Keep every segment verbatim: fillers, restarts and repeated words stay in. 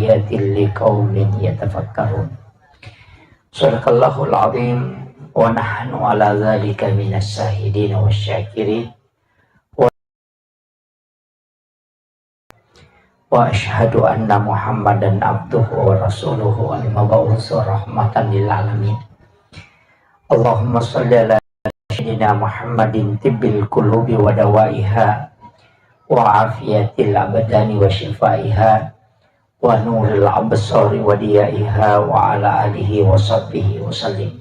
لآيات لقوم يتفكرون. صدق الله العظيم، ونحن على ذلك من الشاهدين والشاكرين. وأشهد أن محمدا عبده ورسوله المبعوث رحمة للعالمين. اللهم صل على سيدنا محمد طب القلوب ودوائها وعافية الأبدان وشفائها ونور الأبصار وضيائها وعلى آله وصحبه وسلم.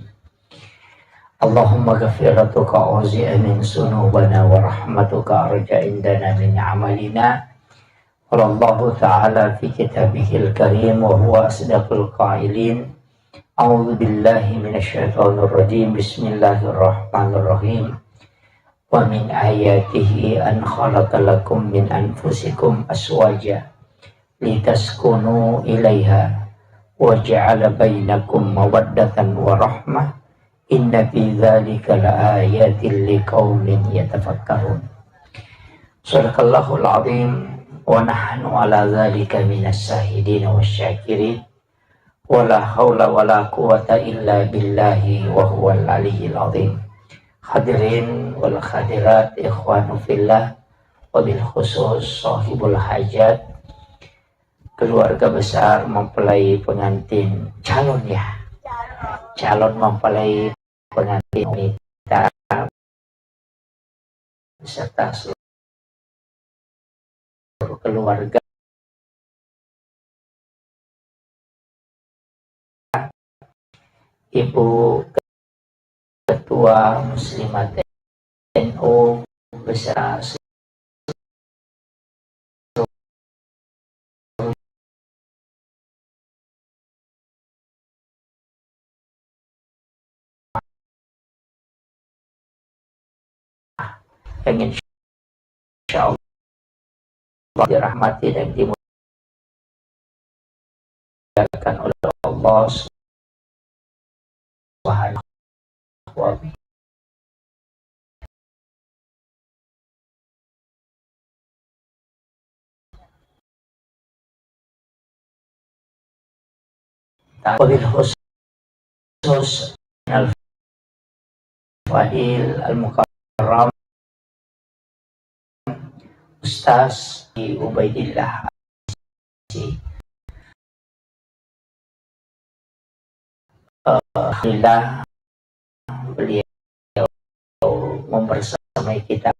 اللهم مغفرتك أوسع من ذنوبنا ورحمتك أرجى عندنا من عملنا. قال الله تعالى في كتابه الكريم وهو أصدق القائلين: أعوذ بالله من الشيطان الرجيم. بسم الله الرحمن الرحيم. ومن آياته أن خلق لكم من أنفسكم أزواجا لتسكنوا إليها وجعل بينكم مودة ورحمة إن في ذلك لآيات لقوم يتفكرون. صدق الله العظيم، ونحن على ذلك من الشاهدين والشاكرين. ولا حول ولا قوة إلا بالله وهو العلي العظيم. Hadirin wal hadirat, ikhwanu fillah, wabil khusus sahibul hajat, keluarga besar mempelai pengantin, calon ya, calon mempelai pengantin wanita beserta seluruh keluarga, Ibu Ketua Muslimat N U beserta yang insyaallah dirahmati dan dimuliakan oleh Allah Subhanahu wa Ta'ala. Wabil khusus Al-Fadil Al-Mukarram Ustaz Ubaidillah. Eh, alhamdulillah, beliau membersamai kita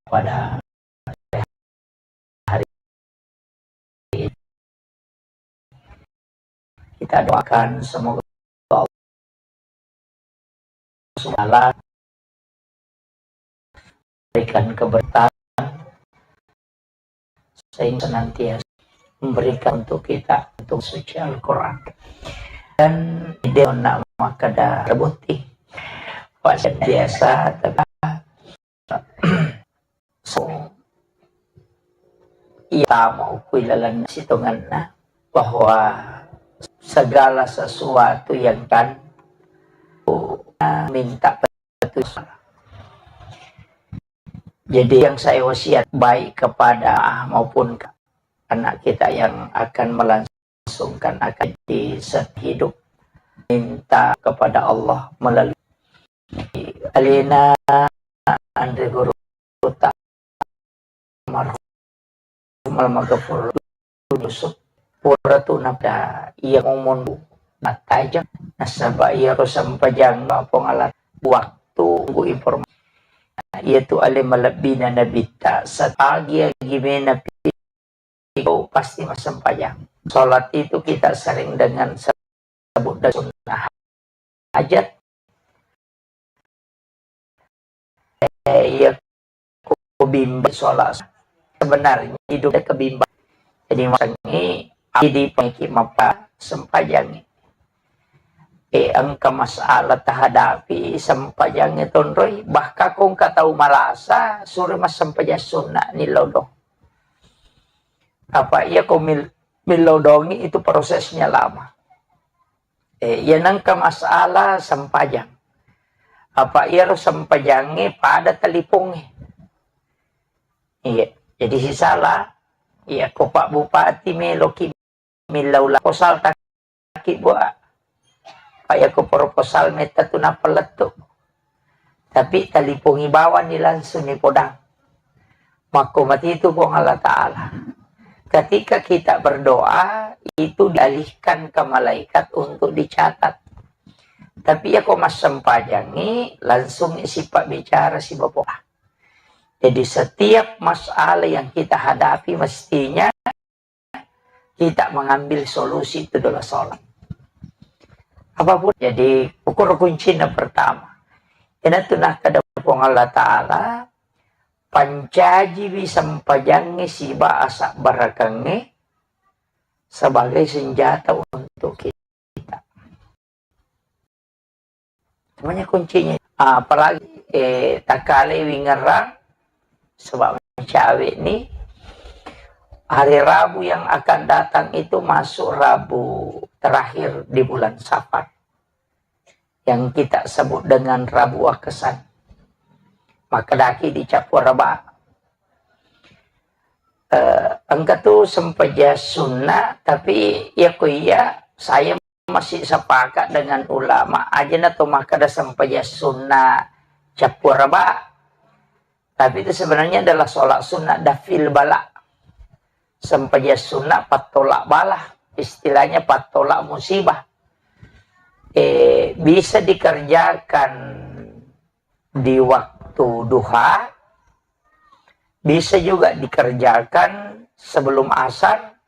pada hari ini. Kita doakan semoga Allah Subhanahu wa Ta'ala berikan keberkahan sehingga senantiasa memberikan untuk kita untuk suci Al-Quran. Dan ide nak makkeda rebuti, Pak, senantiasa tetap so, iya tama ukui lalenna sitongenna bahwa segala sesuatu yang kan minta petunjuk. Jadi yang saya wasiat baik kepada maupun ke anak kita yang akan melangsungkan akad di set hidup, minta kepada Allah melalui alena Anre Guru ta almarhum Almagafur Yusuf, pura tu nabda iya momondu natajang nasaba iya ro sampajang Puang Allah waktu nggu informasi. Nah, iya tu ale malebbina nabitta satagi agi mena pi pasti massempajang. Salat itu kita sering dengan sebut dan sunnah hajat. Eh, iya, ku bimbang salat. Sebenarnya hidup ke bimbang. Jadi masangi jadi pengki mapa sempajang. Eh, engka masalah tahadapi sempajang tonroi, bahkan kong katau malasa sure massempajang sunnah ni lodong. Apa iya ko mil-, millau dongi itu prosesnya lama. Eh, iya nengka masalah sempajang. Apa iya ro sempajangnge pada talipongnge. Iya, jadi sisala, iya ko Pak Bupati meloki millau la-, proposal taki bua. Pak, yako proposal metta tu nappa lettu. Tapi talipongi bawani langsung ni podang. Makko mati itu Puang Allah Ta'ala. Ketika kita berdoa, itu dialihkan ke malaikat untuk dicatat. Tapi yako massempajangi, langsung sipabbicara si Bapak. Jadi setiap masalah yang kita hadapi mestinya kita mengambil solusi itu adalah sholat. Apapun, jadi ukur kuncinya pertama. Ina tu nakkeda Puang Allah Ta'ala, pancajiwi sempajangnge siba asabbarakengnge sebagai senjata untuk kita. Semuanya kuncinya. Ah, apalagi, eh, takkalewi ngerang, sebab mencawe ni hari Rabu yang akan datang itu masuk Rabu terakhir di bulan Safar, yang kita sebut dengan Rabu Wakasan. Maka daki dicappur raba. Eh, engka tu sempajang sunna, tapi ya ko iya, saya masih sepakat dengan ulama, aja na to makkeda sempajang sunna cappur raba. Tapi itu sebenarnya adalah sholat sunnah dafil bala. Sempajang sunnah pattolak bala, istilahnya pattolak musibah. Eh, bisa dikerjakan di waktu duha, bisa juga dikerjakan sebelum asar.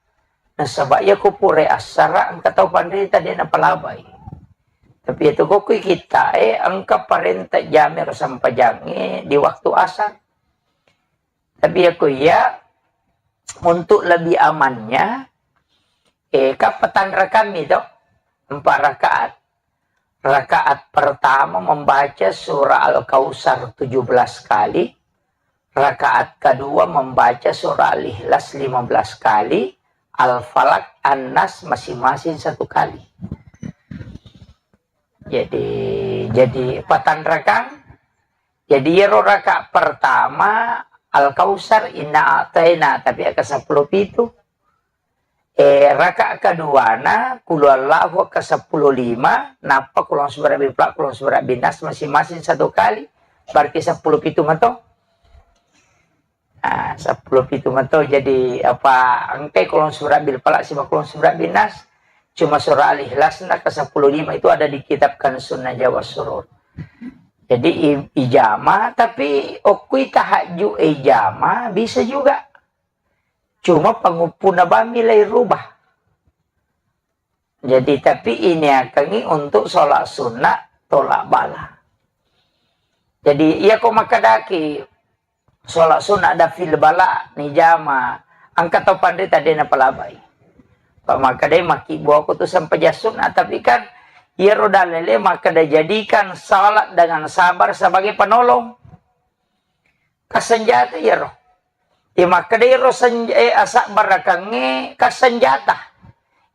Nasaba iya ko pura assara engka tau panrita de napalabai. Tapi itu ko kui kita, eh, engka parenta jami ro sempajangnge di waktu asar. Tapi ya ko iya, untuk lebih amannya, eh, kan patanrakang mi to, empat rakaat. Rakaat pertama membaca surah Al-Kautsar tujuh belas kali, rakaat kedua membaca surah Al-Ikhlas lima belas kali, Al-Falaq, An-Nas masing-masing satu kali. Jadi, jadi patanrakang. Jadi, iyaro rakaat pertama Al-Kautsar, Inna A'taina, tapi aka seppulo pitu. Eh, rakaat keduana, Qul Huwallahu aka seppulo lima, nappa Qul A'udzu Birabbil Falaq, Qul A'udzu Birabbin Nas masing-masing satu kali, berarti seppulo pitu mato. Ah, seppulo pitu mato, jadi apa, engkai Qul A'udzu Birabbil Falaq siba Qul A'udzu Birabbin Nas, cuma surah Al-Ikhlas na ke seppulo lima itu ada di kitab Kanzun Najah was Surur. Jadi i-, ijama, tapi okkui tahajud ijama bisa juga. Cuma panguppuna bammi lai rubah. Jadi, tapi ini akangi untuk sholat sunnah tolak bala. Jadi, iya ko makkedaki sholat sunnah dafil bala ni jama, engka tau panrita de napalabai. Pak makkeda makkibbuako tu sempajang sunnah, tapi kan iyaro dalele makkeda jadikan salat dengan sabar sebagai penolong. Kasenjata iyaro. Iya makkeda iyaro sen-, eh, asabbarakengnge kasenjata.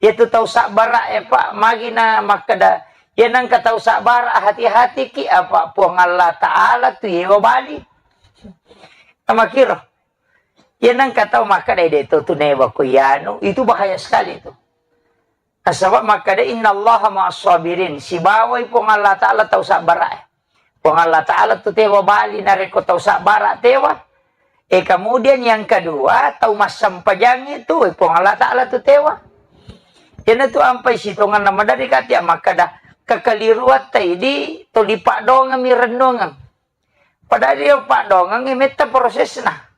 Iyatu tau sabbara, eh, Pak, magi na makkeda, iya nengka tau sabbara, hati-hatiki, apa Puang Allah Ta'ala tu yewa bali. Amakiro. Iya nengka tau makkeda, "De to tu newa ko iyanu," itu bahaya sekali tu. Nasaba makkeda, "Innallaha ma'as sabirin." Sibawai Puang Allah Ta'ala tau sabbara. Puang Allah Ta'ala tu tewa bali narekko tau sabbara tewa. Eh, kemudian yang kedua, tau massempajang itu, eh, Puang Allah Ta'ala tu tewa. Iyana tu ampai sitonganna maderri katia makkeda, kekeliruatta idi toli paddoangeng mi rennuangeng. Padahal iya paddoangeng metta prosesna.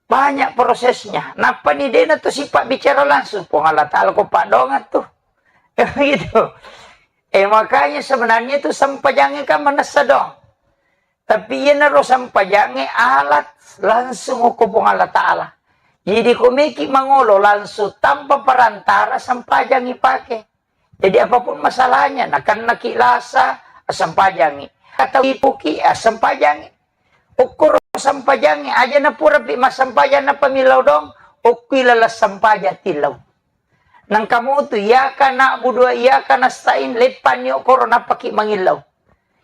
Banyak prosesnya. Nappani dena tu sipabbicara langsung. Puang Allah Ta'ala ko paddoangeng tu. Gitu. Eh, makanya sebenarnya itu sempajangnge kan manessa dong. Tapi iyanaro sempajangnge alat langsung ko Puang Allah Ta'ala. Jadi ko meki mangolo langsung tanpa perantara sempajang ipake. Jadi apapun masalahnya, nakennaki lasa, assempajangi. Atau ipuki, assempajangi. Ukkoro sempajangi, aja napurapi massempajang nappa millau dong, ukkui laleng sempajang tillau. Nangka mutu, iyyaka na'budu wa iyyaka nasta'in, leppanni ukkoro nappaki mangillau.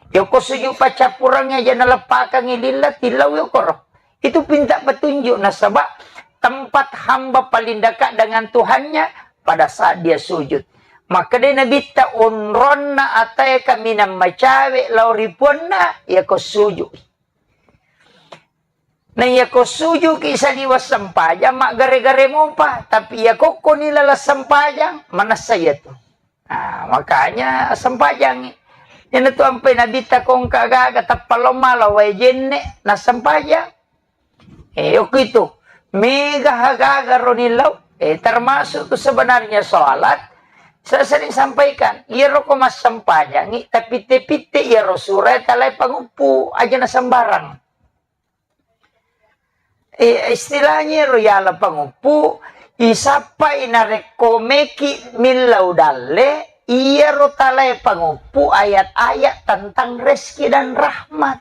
Yoko sujud paccappurengnge aja naleppakengngi lilla, tillau yokoro. Itu pinta petunjuk nasaba tempat hamba paling dekat dengan Tuhannya, pada saat dia sujud. Makkeda Nabitta, onronna atae kaminang macawe lao ri puanna, iyako sujud. Na iyako sujuki saliweng sempajang, maggare-gare mopa, tapi iyako koni laleng sempajang, manessa iyatu. Nah, makanya sempajangi. Iyanatu ampai Nabitta ko engka gaga tappa lao mala wae jenne, nassempajang. Eh, okko itu. Mega gaga ro nillau. Eh, termasuk tu sebenarnya sholat. Saya sering sampaikan, iyaro ko massempajangi, tapitte-pitte iyaro sura talae panguppu, aja na sembarang. Eh, istilahnya ro yala panguppu, isappai narekko meki millau dalle, iyaro talae panguppu ayat-ayat tentang rezeki dan rahmat.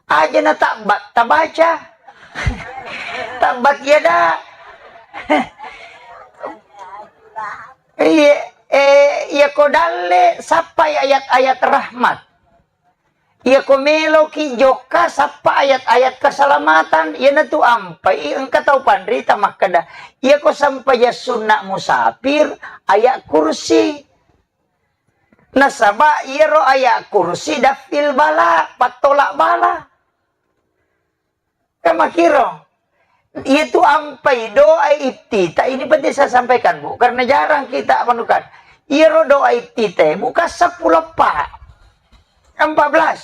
Aja na tabbat tabaca. Tabbat yada. Iya, eh, iya ko dalle sappai ayat-ayat rahmat. Iya ko meloki jokka sappa ayat-ayat keselamatan. Iyanatu ampai engka tau panrita makkeda, iya ko sempajang sunna musafir, ayat kursi. Nasaba iyaro ayat kursi daf'il bala, pattolak bala. Kan makiro. Iyatu ampai doa iftitah, ini penting saya sampaikan, Bu, karena jarang kita menemukan. Iyaro doa iftitah, bukan sepuluh, Pak. Empat belas.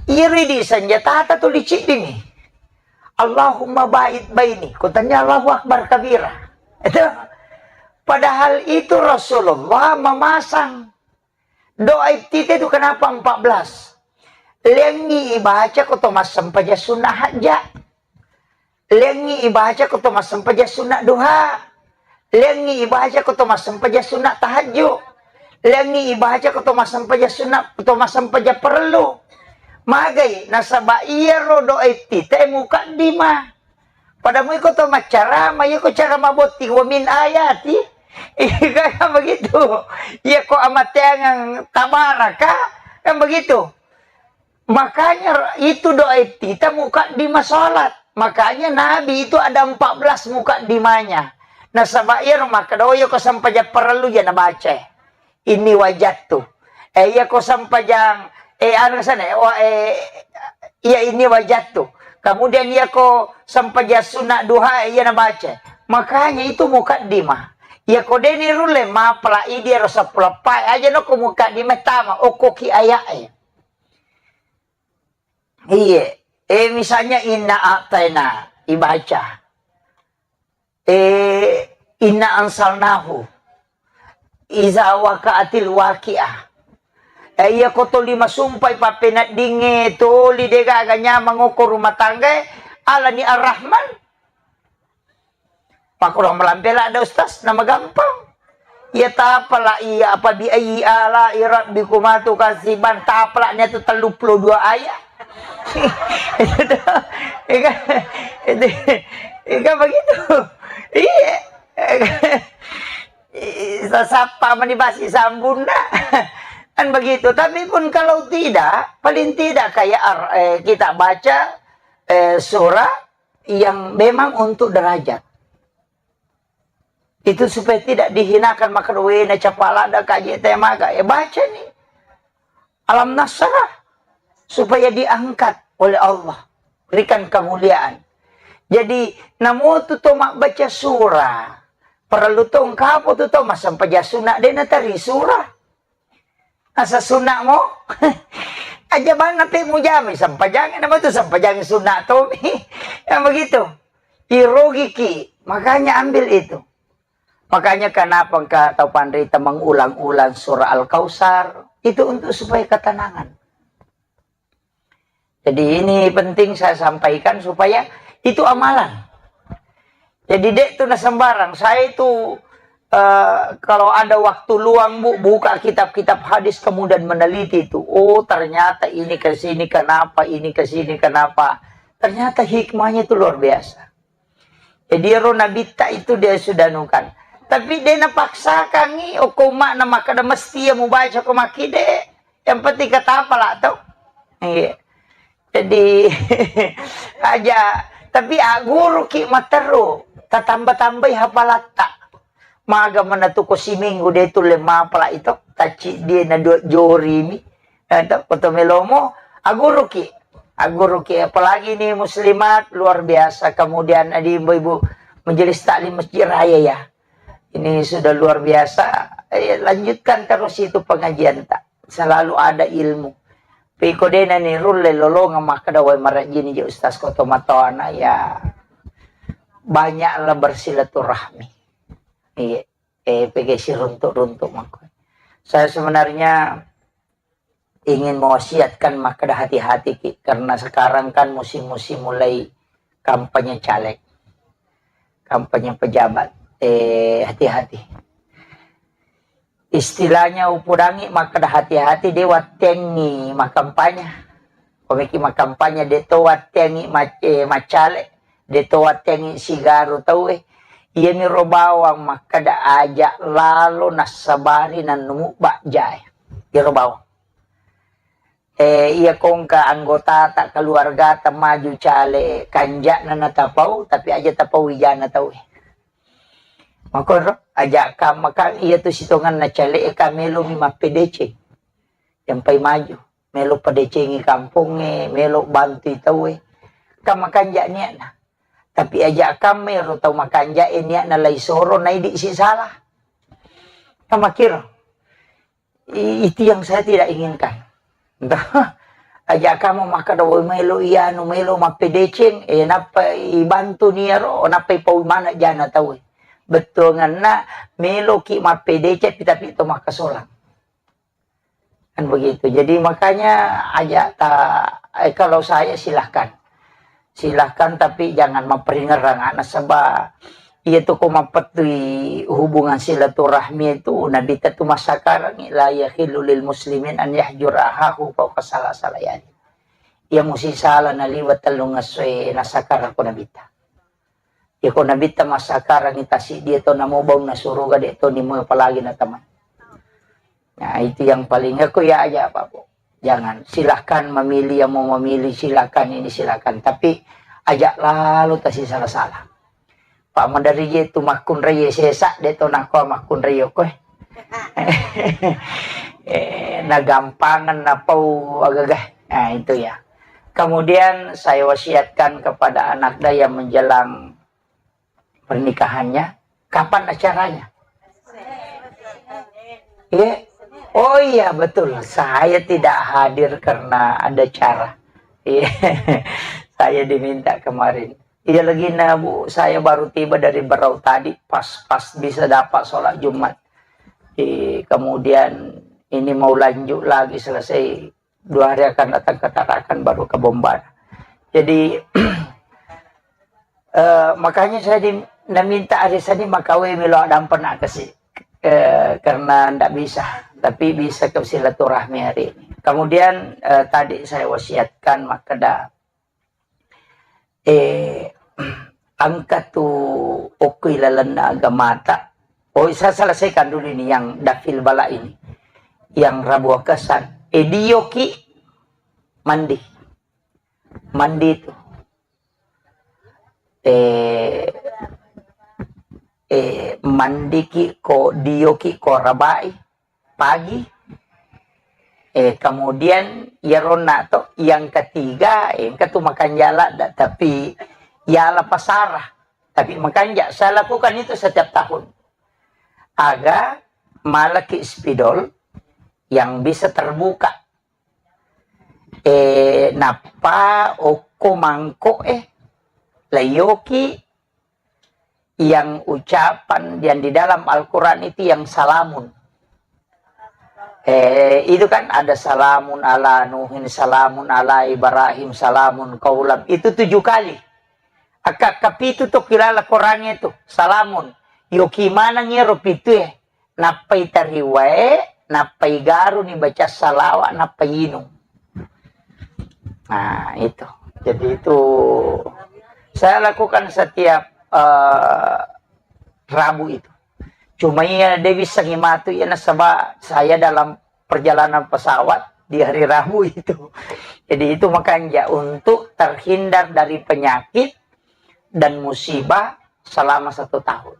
Iri di senjatata tuli ciddini. Allahumma ba'id baini. Kutanya Allahu Akbar kabira. Itu. Padahal itu Rasulullah memasang doa iftitah itu kenapa empat belas? Lengi ibaca ko to massempajang sunna hajja. Lengi ibaca ko to massempajang sunna duha. Lengi ibaca ko to massempajang sunna tahajju. Lengi ibaca ko to massempajang sunna, to massempajang parellu. Magai, nasaba iyaro doa iftitah mukaddimah. Pada mui ko to maccarama, iya ko carama botting, wa min ayati. Iya kan begitu. Iya ko amateangang tabaraka, kan begitu. Makanya itu doa iftitah mukaddimah salat. Makanya Nabi itu ada empat belas mukaddimahnya. Nasaba iyaro makkeda, oh, iya ko sempajang parellu iya nabaca. Inni wajattu. Eh, iya ko sempajang, eh, anu sana, eh, wa-, eh, iya inni wajattu. Kemudian iya ko sempajang sunna duha, eh, iya nabaca. Makanya itu mukaddimah. Iya ko deni rulle mapala idi ero seppulo eppa, aja no ko mukaddimah tama, okko ki ayat, eh. Iye, eh, misalnya inna a'taina ibaca. Eh, inna ansalnahu. Iza waqa'atil waqi'ah. Eh, iya ko toli masumpai pappeneddingnge toli degaga nyamang okko rumah tangga, alani Ar-Rahman. Pakkulo malampe ladde, Ustaz, nama gampang. Iya tapala iya, apa bi ayyi ala'i rabbikuma tukadziban, tapala nia tu telluppulo dua ayat. Itu, itu, itu begitu. Iya. Sasappa mani basi sambunna. Kan begitu. Tapi pun kalau tidak, paling tidak kayak ar-, eh, kita baca, eh, surah yang memang untuk derajat. Itu supaya tidak dihinakan, maka wena capalada kaji temaga. Ya baca nih. Alam Nasrah. Supaya diangkat oleh Allah. Berikan kemuliaan. Jadi, namotu to mabbaca surah. Perlu to engkapo tu to massempajang sunna de natari surah. Asa sunna mo? Aja banna pe mujami sempajang, nama tu sempajang sunna tomi. Yang begitu. Irogiki. Makanya ambil itu. Makanya kenapa engka tau panrita mengulang-ulang surah Al-Kautsar? Itu untuk supaya ketenangan. Jadi ini penting saya sampaikan supaya itu amalan. Jadi dek tu na sembarang. Saya itu, eh, kalau ada waktu luang, Bu, buka kitab-kitab hadis kemudian meneliti itu. Oh, ternyata ini ke sini kenapa, ini ke sini kenapa. Ternyata hikmahnya itu luar biasa. Jadi ro nabitta itu dia sudah nukan. Tapi de napaksakangi, okko umma'na makkeda mesti iya mubaca ko makkide. Yang penting katapala to. Iya. Jadi aja, tapi agguruki matteru, tatamba-tambai hafalatta. Maga manatuko siminggu de tulle mapala ito, tacci die na dua jori mi. Eh, to, koto melomo, aguruki. Aguruki, apalagi ini muslimat, luar biasa. Kemudian ada ibu-ibu majelis taklim Masjid Raya ya. Ini sudah luar biasa. Eh, lanjutkan terus itu pengajian tak. Selalu ada ilmu. Piko dena ni rulle lolonga makkeda wai marajini je ustaz koto matoana ya. Banyaklah bersilaturahmi. Iya. Eh, pegge siruntuk-runtuk mako. Saya sebenarnya ingin mewasiatkan makkeda hati-hati ki, karena sekarang kan musim-musim mulai kampanye caleg, kampanye pejabat. Eh, hati-hati. Istilahnya upudangi makkeda hati-hati de wattengi makampanye. Komeki makampanye de to wattengi mac-, eh, macale, de to wattengi sigaru tau eh. Iya miro bawang makkeda aja lalo nassabari nannumubba jae. Iro bawang. Eh, iya kongka anggotata, keluargata maju cale, kanja'na natapau, tapi aja tapau wijana tau eh. Makoro, aja kamma kan iya tu sitonganna cale e ka melo mi mappedeceng. Jampai maju, melo pedecengi kampongnge, melo bantui tau e. Kan makanja niatna. Tapi aja kamma ero tau makanja e niatna lai soro naidi si salah. Kan makiro. I-, itu yang saya tidak inginkan. Aja kamu makkeda, "Woi, melo ianu, melo mappedeceng," eh, nappa ibantu niaro, nappa ipau mana jana tau. Bettuanganna, melo ki mappedeceng, tapi to makkasolang. Kan begitu. Jadi makanya aja ta-, eh, kalau saya silahkan. Silahkan, tapi jangan mapparingerrang, nasaba iya tu ko mappettui hubungan silaturahmi itu, Nabitta tu massakarangi, "La yahillu lil muslimin an yahjura akhahu fauqa salasati layalin." Iya musi sala naliwa tellung essoe nassakarang ko Nabitta. Iya ko Nabitta massakarangi tasiddi to namo baunna suruga de to nimo apalagi na teman. Nah, itu yang paling aku ya aja apa, Bu. Jangan, silahkan memilih yang mau memilih, silahkan ini, silahkan. Tapi aja lalu tasi salah-salah. Pak Mandari je tu makkunrai sesa de to nako makkunrai koe. Eh, nagampangan napau agagah. Nah, itu ya. Kemudian saya wasiatkan kepada anak saya menjelang pernikahannya, kapan acaranya? Iya. Oh iya, betul. Saya tidak hadir karena ada cara. Iya. Saya diminta kemarin. Iya lagi nah, Bu, saya baru tiba dari Berau tadi, pas-pas bisa dapat sholat Jumat. Eh, kemudian ini mau lanjut lagi, selesai dua hari akan datang ke Tarakan, baru ke Bombana. Jadi, eh, makanya saya di-, naminta hari Senin makawe milo adampen akesi. Eh, karena ndak bisa, tapi bisa ke silaturahmi hari ini. Kemudian, eh, tadi saya wasiatkan makkeda, eh, engka tu okko ilalenna agamata. Oh, saya selesaikan dulu ini yang dafil bala ini. Yang Rabu Wakasan. Eh, dioki mandi. Mandi itu. Eh, eh, mandiki ko dioki ko rabai pagi. Eh, kemudian iyaronna to yang ketiga, eh, engka tu makanja ladda, tapi yala pasara. Tapi makanja, saya lakukan itu setiap tahun. Aga malaki spidol yang bisa terbuka. Eh, nappa okko mangko eh, layoki yang ucapan yang di dalam Al-Quran itu yang salamun. Eh, itu kan ada salamun ala Nuhin, salamun ala Ibrahim, salamun kaulam. Itu tujuh kali. Akka kapitu tu kilala Quran itu, salamun. Yoki manang ero pitu eh. Nappai tariwae, nappai garuni baca salawa, nappai inung. Nah, itu. Jadi itu saya lakukan setiap, eh, Rabu itu. Cuma iya de bisa ngimatu iya nasaba saya dalam perjalanan pesawat di hari Rabu itu. Jadi itu makanya untuk terhindar dari penyakit dan musibah selama satu tahun.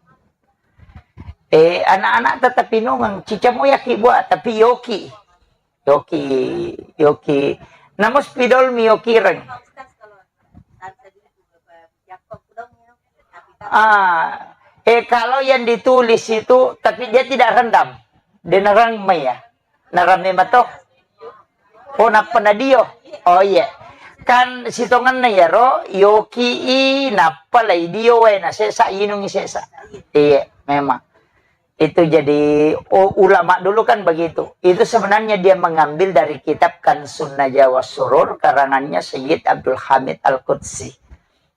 Eh, anak-anak tetap inungang, cica mo yaki buat, tapi yoki. Yoki, yoki. Namo spidol mi yokireng. Ah, eh, kalau yang ditulis itu, tapi dia tidak rendam. Dia nerang mai ya. Nerang mai mato. Oh, nappa na dio. Oh, iya. Kan sitongenna iyaro, yoki i, nappa lai dio wae, na sesa, inungi sesa. Iya, memang. Itu jadi, u-, ulama dulu kan begitu. Itu sebenarnya dia mengambil dari kitab Kansun Najwa Surur, karangannya Sayyid Abdul Hamid Al-Qudsi.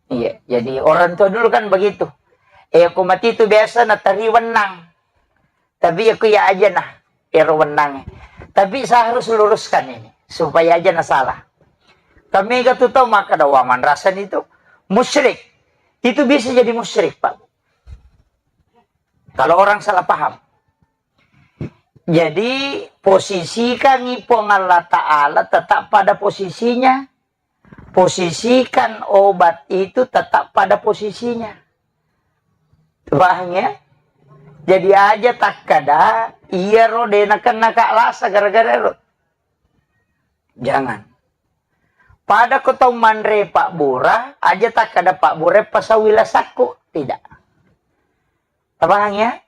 Iya, jadi orang tua dulu kan begitu. Eh, aku mati itu biasa natari wenang. Tapi aku ya aja nah, ero wenang. Tapi saya harus luruskan ini, supaya aja na salah. Kami gak tuh tahu maka ada waman rasan itu musyrik. Itu bisa jadi musyrik, Pak. Kalau orang salah paham. Jadi, posisikan Puang Allah Ta'ala tetap pada posisinya. Posisikan obat itu tetap pada posisinya. Paham ya? Jadi aja takkada, iya ro de nakenna ka lasa gara-gara ro. Jangan. Pada ko tau manre Pak Bura, aja takkada Pak Bura pasawi lasakku. Tidak. Paham ya?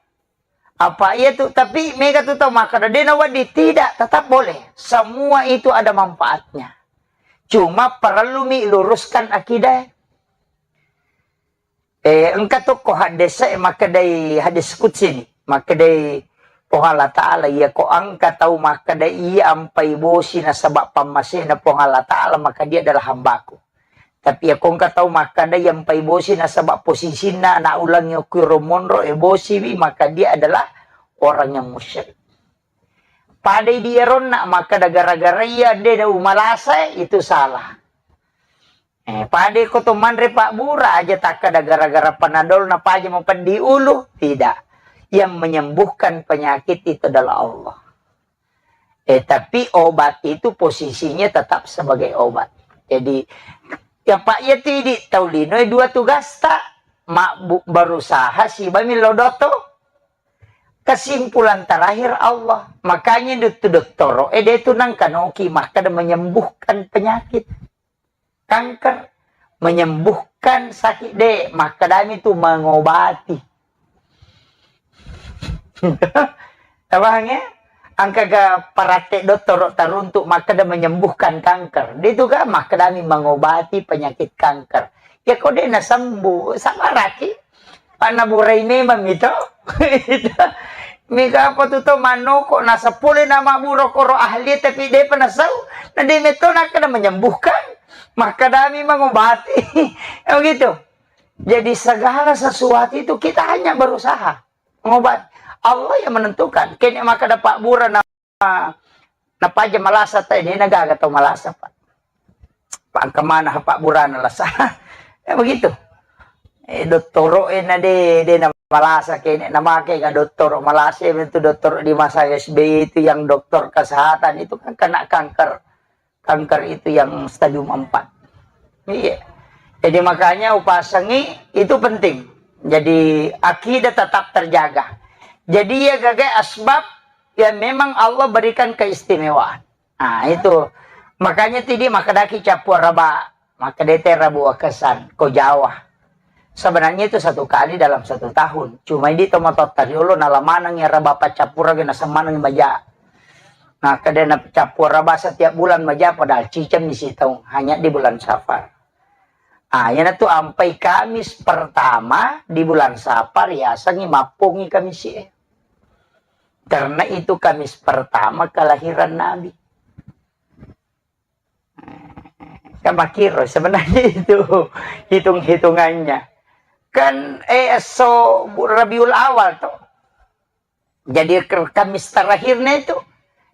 Apa iya tu, tapi mega tu tau makkada, de nawedding, tidak, tetap boleh. Semua itu ada manfaatnya. Cuma perlu mi luruskan akidah. Eh, engka tu ko hadis e makkedai hadis qudsi ni, makkedai Puang Allah Ta'ala, iya ko engka tau makkeda iya ampai bosi nasaba pammasena Puang Allah Ta'ala, maka dia adalah hambaku. Tapi iya ko engka tau makkeda iya ampai bosi nasaba posisinna anak ulangi okui ro monro e bosiwi, maka dia adalah orang yang musyrik. Padai di eronna makkeda gara-gara iya de umalasa, itu salah. Eh, pada ko to manre Pak Bura aja takkada gara-gara panadol na paja mapeddi ulu, tidak. Yang menyembuhkan penyakit itu adalah Allah. Eh, tapi obat itu posisinya tetap sebagai obat. Jadi, ya Pak, ya tidi tau lino e dua tugasta, mak bu-, berusaha siba millo doto. Kesimpulan terakhir Allah. Makanya dotto-dottoro, eh, dia itu nangkanoki makkada menyembuhkan penyakit. Kanker, menyembuhkan sakit de, makkedami tu mengobati. Tabahang ya? Angkaga paratte dottoro taruntuk makkeda menyembuhkan kanker. Dia tu kan makkedami mengobati penyakit kanker. Ya kok dia nasembuh, sabaraki. Panna burai memang itu. Mika apa tu tau manoko, nasapole nama buro koro ahli tapi de pa nasau. Na de meto nakkeda menyembuhkan. Makkedami mengobati. Ya begitu. Jadi segala sesuatu itu kita hanya berusaha mengobati. Allah yang menentukan. Kene maka dapat bura na, na paja malasa tai, de na gaga tau malasa, Pak. Pak, engka mana Pak burana lasa. Ya begitu. Eh, dottoro e na de, de na malasa kene na make ga dottoro malasa, itu dottoro di masa S B Y itu yang dokter kesehatan itu kan kena kanker. Kanker itu yang stadium empat. Iya. Jadi makanya upasangi itu penting. Jadi akidah tetap terjaga. Jadi ya gaga asbab yang memang Allah berikan keistimewaan. Nah, itu. Makanya tidi makkedaki cappua raba, makkedete rabu wakesan, ko Jawa. Sebenarnya itu satu kali dalam satu tahun. Cuma ini tomatota riolo nala maneng ya raba paccappura gena semaneng maja. Nah, kedena cappua raba setiap bulan maja padahal ciceng misi taung hanya di bulan Safar. Ah, yana tu ampai Kamis pertama di bulan Safar ya sangi mappongi Kamis e. Karena itu Kamis pertama kelahiran Nabi. Kan makiro sebenarnya itu hitung-hitungannya. Kan, eh, so Rabiul Awal toh. Jadi ke-, Kamis terakhirnya itu.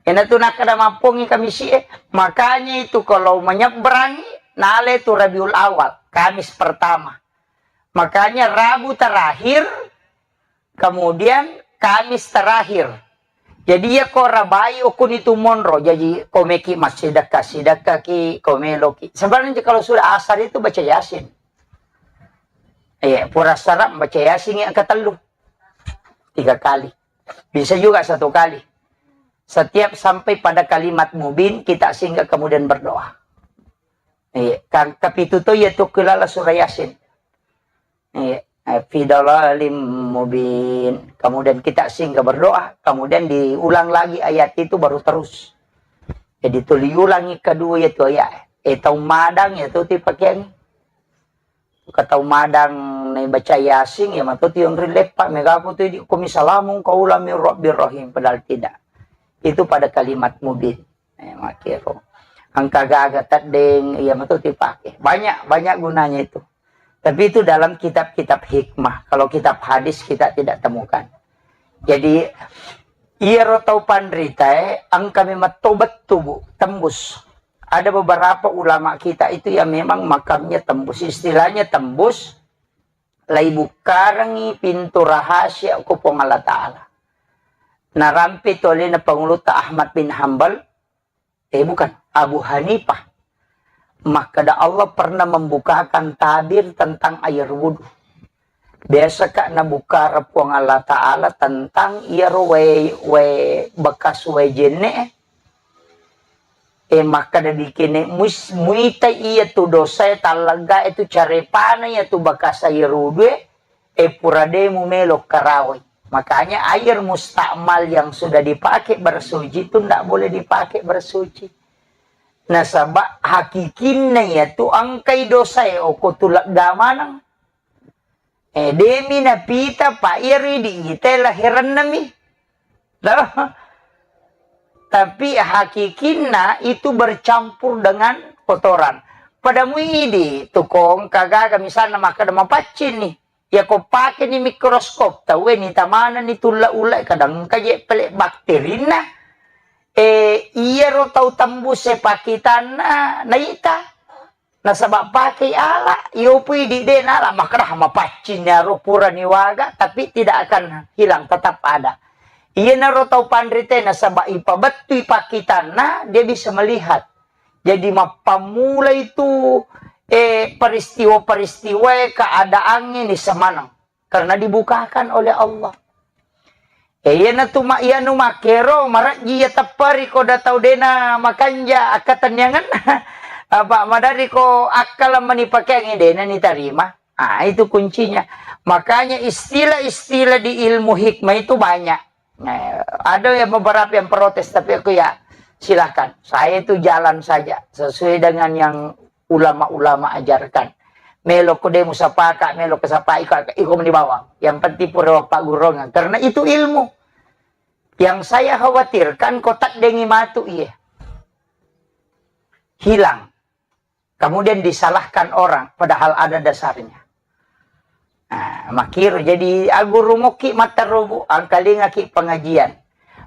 Ena tu nakada mampongi Kamis e. Makanya itu kalau menyeberangi, nale tu Rabiul Awal, Kamis pertama. Makanya Rabu terakhir, kemudian Kamis terakhir. Jadi ya ko rabai okuni tu monro, jadi ko meki massidekka, sidekka ki, ko meloki. Sebenarnya kalau sudah asar itu baca Yasin. Iya, pura sarap baca Yasin yang ketellu. tiga kali. Bisa juga satu kali. Setiap sampai pada kalimat mubin, kita singgah kemudian berdoa. Iya, kan kapitu to iya tu kelala surah Yasin. Iya, eh, fi dalalim mubin. Kemudian kita singgah berdoa, kemudian diulang lagi ayat itu baru terus. Jadi tuli ulangi kedua itu ayat. Eh, tau madang ya tu ti pakeang. Ka tau madang naibaca Yasin, ya mato tionri leppa, megaku tu di komi salamun qaulam min rabbir rahim, padahal tidak. Itu pada kalimat mubin. Eh, makero. Engka gaga teddeng, iya mato dipake. Banyak, banyak gunanya itu. Tapi itu dalam kitab-kitab hikmah. Kalau kitab hadis kita tidak temukan. Jadi, iyaro tau panritae, engka memang tobat tubuh, tembus. Ada beberapa ulama kita itu yang memang makamnya tembus. Istilahnya tembus, lai bukkarengi pintu rahasia ko Puang Allah Ta'ala. Narampe tu alena panguluta Ahmad bin Hambal, eh, bukan, Abu Hanifah. Makkeda Allah pernah membukakan tabir tentang air wudhu. Biasa ka nabuka Puang Allah Ta'ala tentang iyaro wae, wae bekas wae jenne, eh, makkeda dikene mus-, muita iya tu dosa e tallegga e tu carepana iya tu bekas air wudhu e, eh, pura de mu melo karawai. Makanya air mustakmal yang sudah dipakai bersuci itu ndak boleh dipakai bersuci. Nasaba hakikinna iya tu engkai dosa e oko tu legga maneng. Eh, demi napita pa iya ridi ite lahiranna mi. Loh. Tapi hakikinna itu bercampur dengan kotoran. Pada muidi tu kong kagaga misalna makkeda mapaccing ni. Ya ko pake ni mikroskop, tau ni tamana ni tulla-ulla kadang kaje pele bakterinna. Eh, iyaro tau tembus e pakitanna naita. Nasaba pakei ala, iyopui di de nala makkeda mapaccing iyaro purani waga, tapi tidak akan hilang, tetap ada. Iyanaro tau panrite nasaba ipabettui pakitanna, dia bisa melihat. Jadi mappammula itu, eh, peristiwa-peristiwa keadaan ini semanang. Karena dibukakan oleh Allah. Eh, iyana tu ma-, iyanu makkero, marejji iya tepperi ko da tau dena makanja akkatenniangenna. Apa madari ko akkala mani pakeangi dena ni tarima. Ah, itu kuncinya. Makanya istilah-istilah di ilmu hikmah itu banyak. Nah, ada yang beberapa yang protes, tapi aku ya silakan. Saya itu jalan saja sesuai dengan yang ulama-ulama ajarkan. Melo ko de musapaka, melo ko sapa iko, iko meni bawang. Yang penting pura pagguruan. Karena itu ilmu. Yang saya khawatirkan ko taddengi matu iye. Hilang. Kemudian disalahkan orang, padahal ada dasarnya. Nah, makkiro jadi aguru mokki matterubu, angkalingaki pengajian.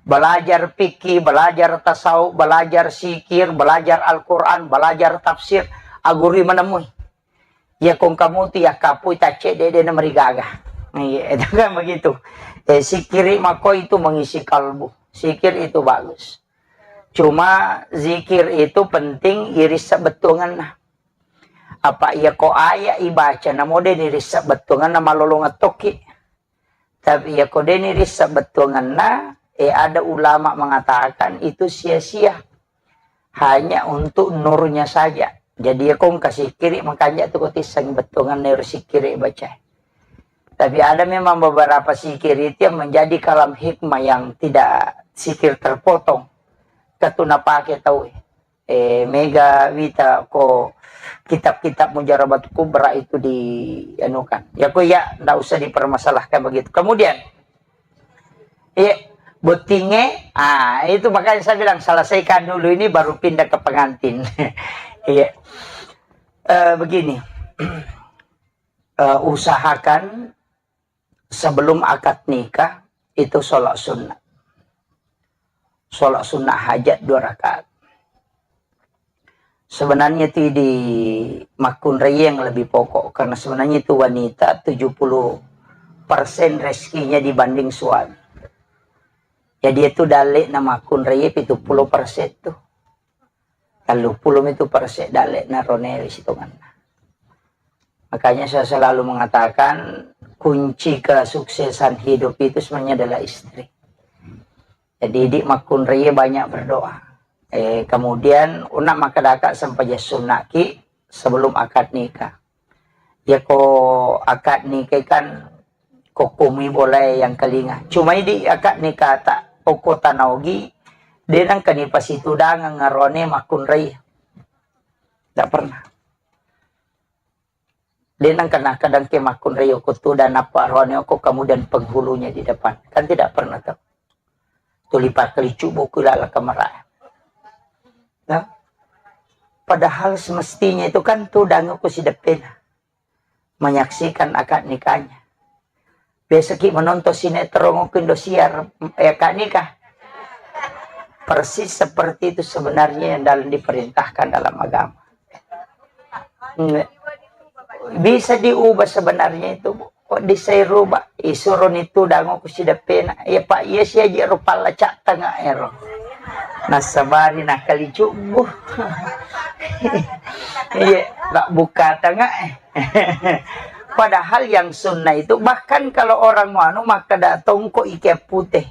Belajar fikih, belajar tasawuf, belajar sikir, belajar Al-Quran, belajar tafsir, agurui menemui. Ya kong kamu tu ya kapui tacce dede na merigaga. Iya, itu kan begitu. Eh, sikiri mako itu mengisi kalbu. Sikir itu bagus. Cuma zikir itu penting iris sebetulnya. Apa iya ko ayat ibaca namo de ni risseng bettuangenna malolongeng tokki. Tapi iya ko de ni risseng bettuangenna, eh, ada ulama mengatakan itu sia-sia. Hanya untuk nurnya saja. Jadi iya ko engka sikiri makanja tu ko tisseng bettuangenna ero sikiri baca. Tapi ada memang beberapa sikir itu yang menjadi kalam hikmah yang tidak sikir terpotong. Ketu napake tau. Eh, mega wita ko kitab-kitab Mujarabat Kubra itu di anu kan. Ya ko ya ndak usah dipermasalahkan begitu. Kemudian, iya, bottinge, ah, itu makanya saya bilang selesaikan dulu ini baru pindah ke pengantin. Iya. Eh, begini. Eh, usahakan sebelum akad nikah itu sholat sunnah. Sholat sunnah hajat dua rakaat. Sebenarnya itu di makkunrai yang lebih pokok, karena sebenarnya itu wanita tujuh puluh persen rezekinya dibanding suami. Jadi itu dalek na makkunrai pitu puluh persen tuh. Tellu puluh itu perse dalle na ronewe sitonganna. Makanya saya selalu mengatakan, kunci kesuksesan hidup itu sebenarnya adalah istri. Jadi, di makkunrai banyak berdoa. Eh, kemudian, una makkadaka sempajang sunnaki sebelum akad nikah. Ya, ko akad nikah kan, ko kumi boleh yang kelinga. Cuma di akad nikah tak, oko tanaogi, de nangka ni pasitudangeng arone makkunrai. Tidak pernah. De nangka nakadang ke makkunrai oko tudang, nappa arone oko kemudian penghulunya di depan. Kan tidak pernah tuh. Tuli pakkalicu buku lala kamera. Nah, padahal semestinya itu kan tudang oko sideppena menyaksikan akad nikahnya. Biasa ki menonton sinetron oko Indosiar, eh, akad nikah. Persis seperti itu sebenarnya yang dalam diperintahkan dalam agama. Bisa diubah sebenarnya itu, Bu. Kok bisa dirubah? Isuro ni tudang oko sideppena. Ya, Pak, iya siaji ro palla cak tengah ero. Nasabari nakalicu, Bu. Iya, tak buka tengah. Padahal yang sunnah itu, bahkan kalau orang mau anu, maka datong kok ike putih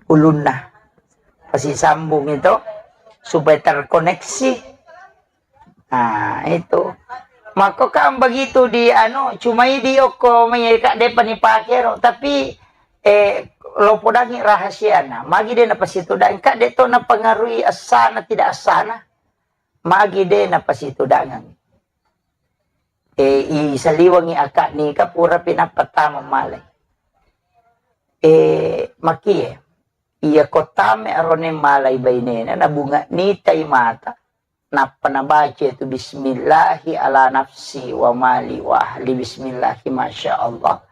ulunna. Pasti sambung itu supaya terkoneksi. Nah, itu. Maka kan begitu di anu, cuma di oko mai ka de pani pake ro, tapi, eh, lo podangi rahasiana. Magi de napasitudang, ka de to napengaruhi asana tidak asana. Magi de napasitudangeng. Eh, i saliwengi akad nikah pura pinappa tama malai. Eh, makie. Iya ko tame arone malai bainena, nabunga nitai mata, nappa nabaca itu, "Bismillahi ala nafsi wa mali wa ahli, bismillahi, masya Allah,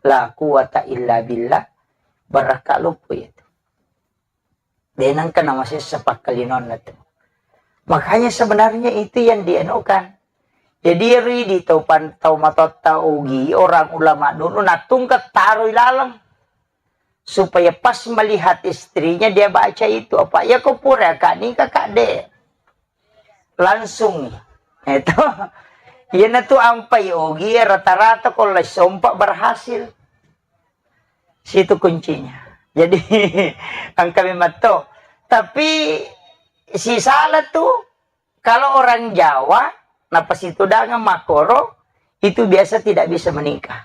la quwata illa billah." Barakka loppo itu. De nangka namasessa pakkalinonna tu. Makanya sebenarnya itu yang dianukan. Jadi, ridi tau pan-, tau matotta ugi, orang ulama dulu natungka taroi laleng. Supaya pas melihat istrinya, dia baca itu. Apa? Ya, ko pura akad nikah, Kak, de. Langsung. Itu. Iyanatu ampai ogi, rata-rata ko lai sompa berhasil. Situ kuncinya. Jadi, engka memang to. Tapi, si salah tu, kalau orang Jawa, napasitudangeng makkoro, itu biasa tidak bisa menikah.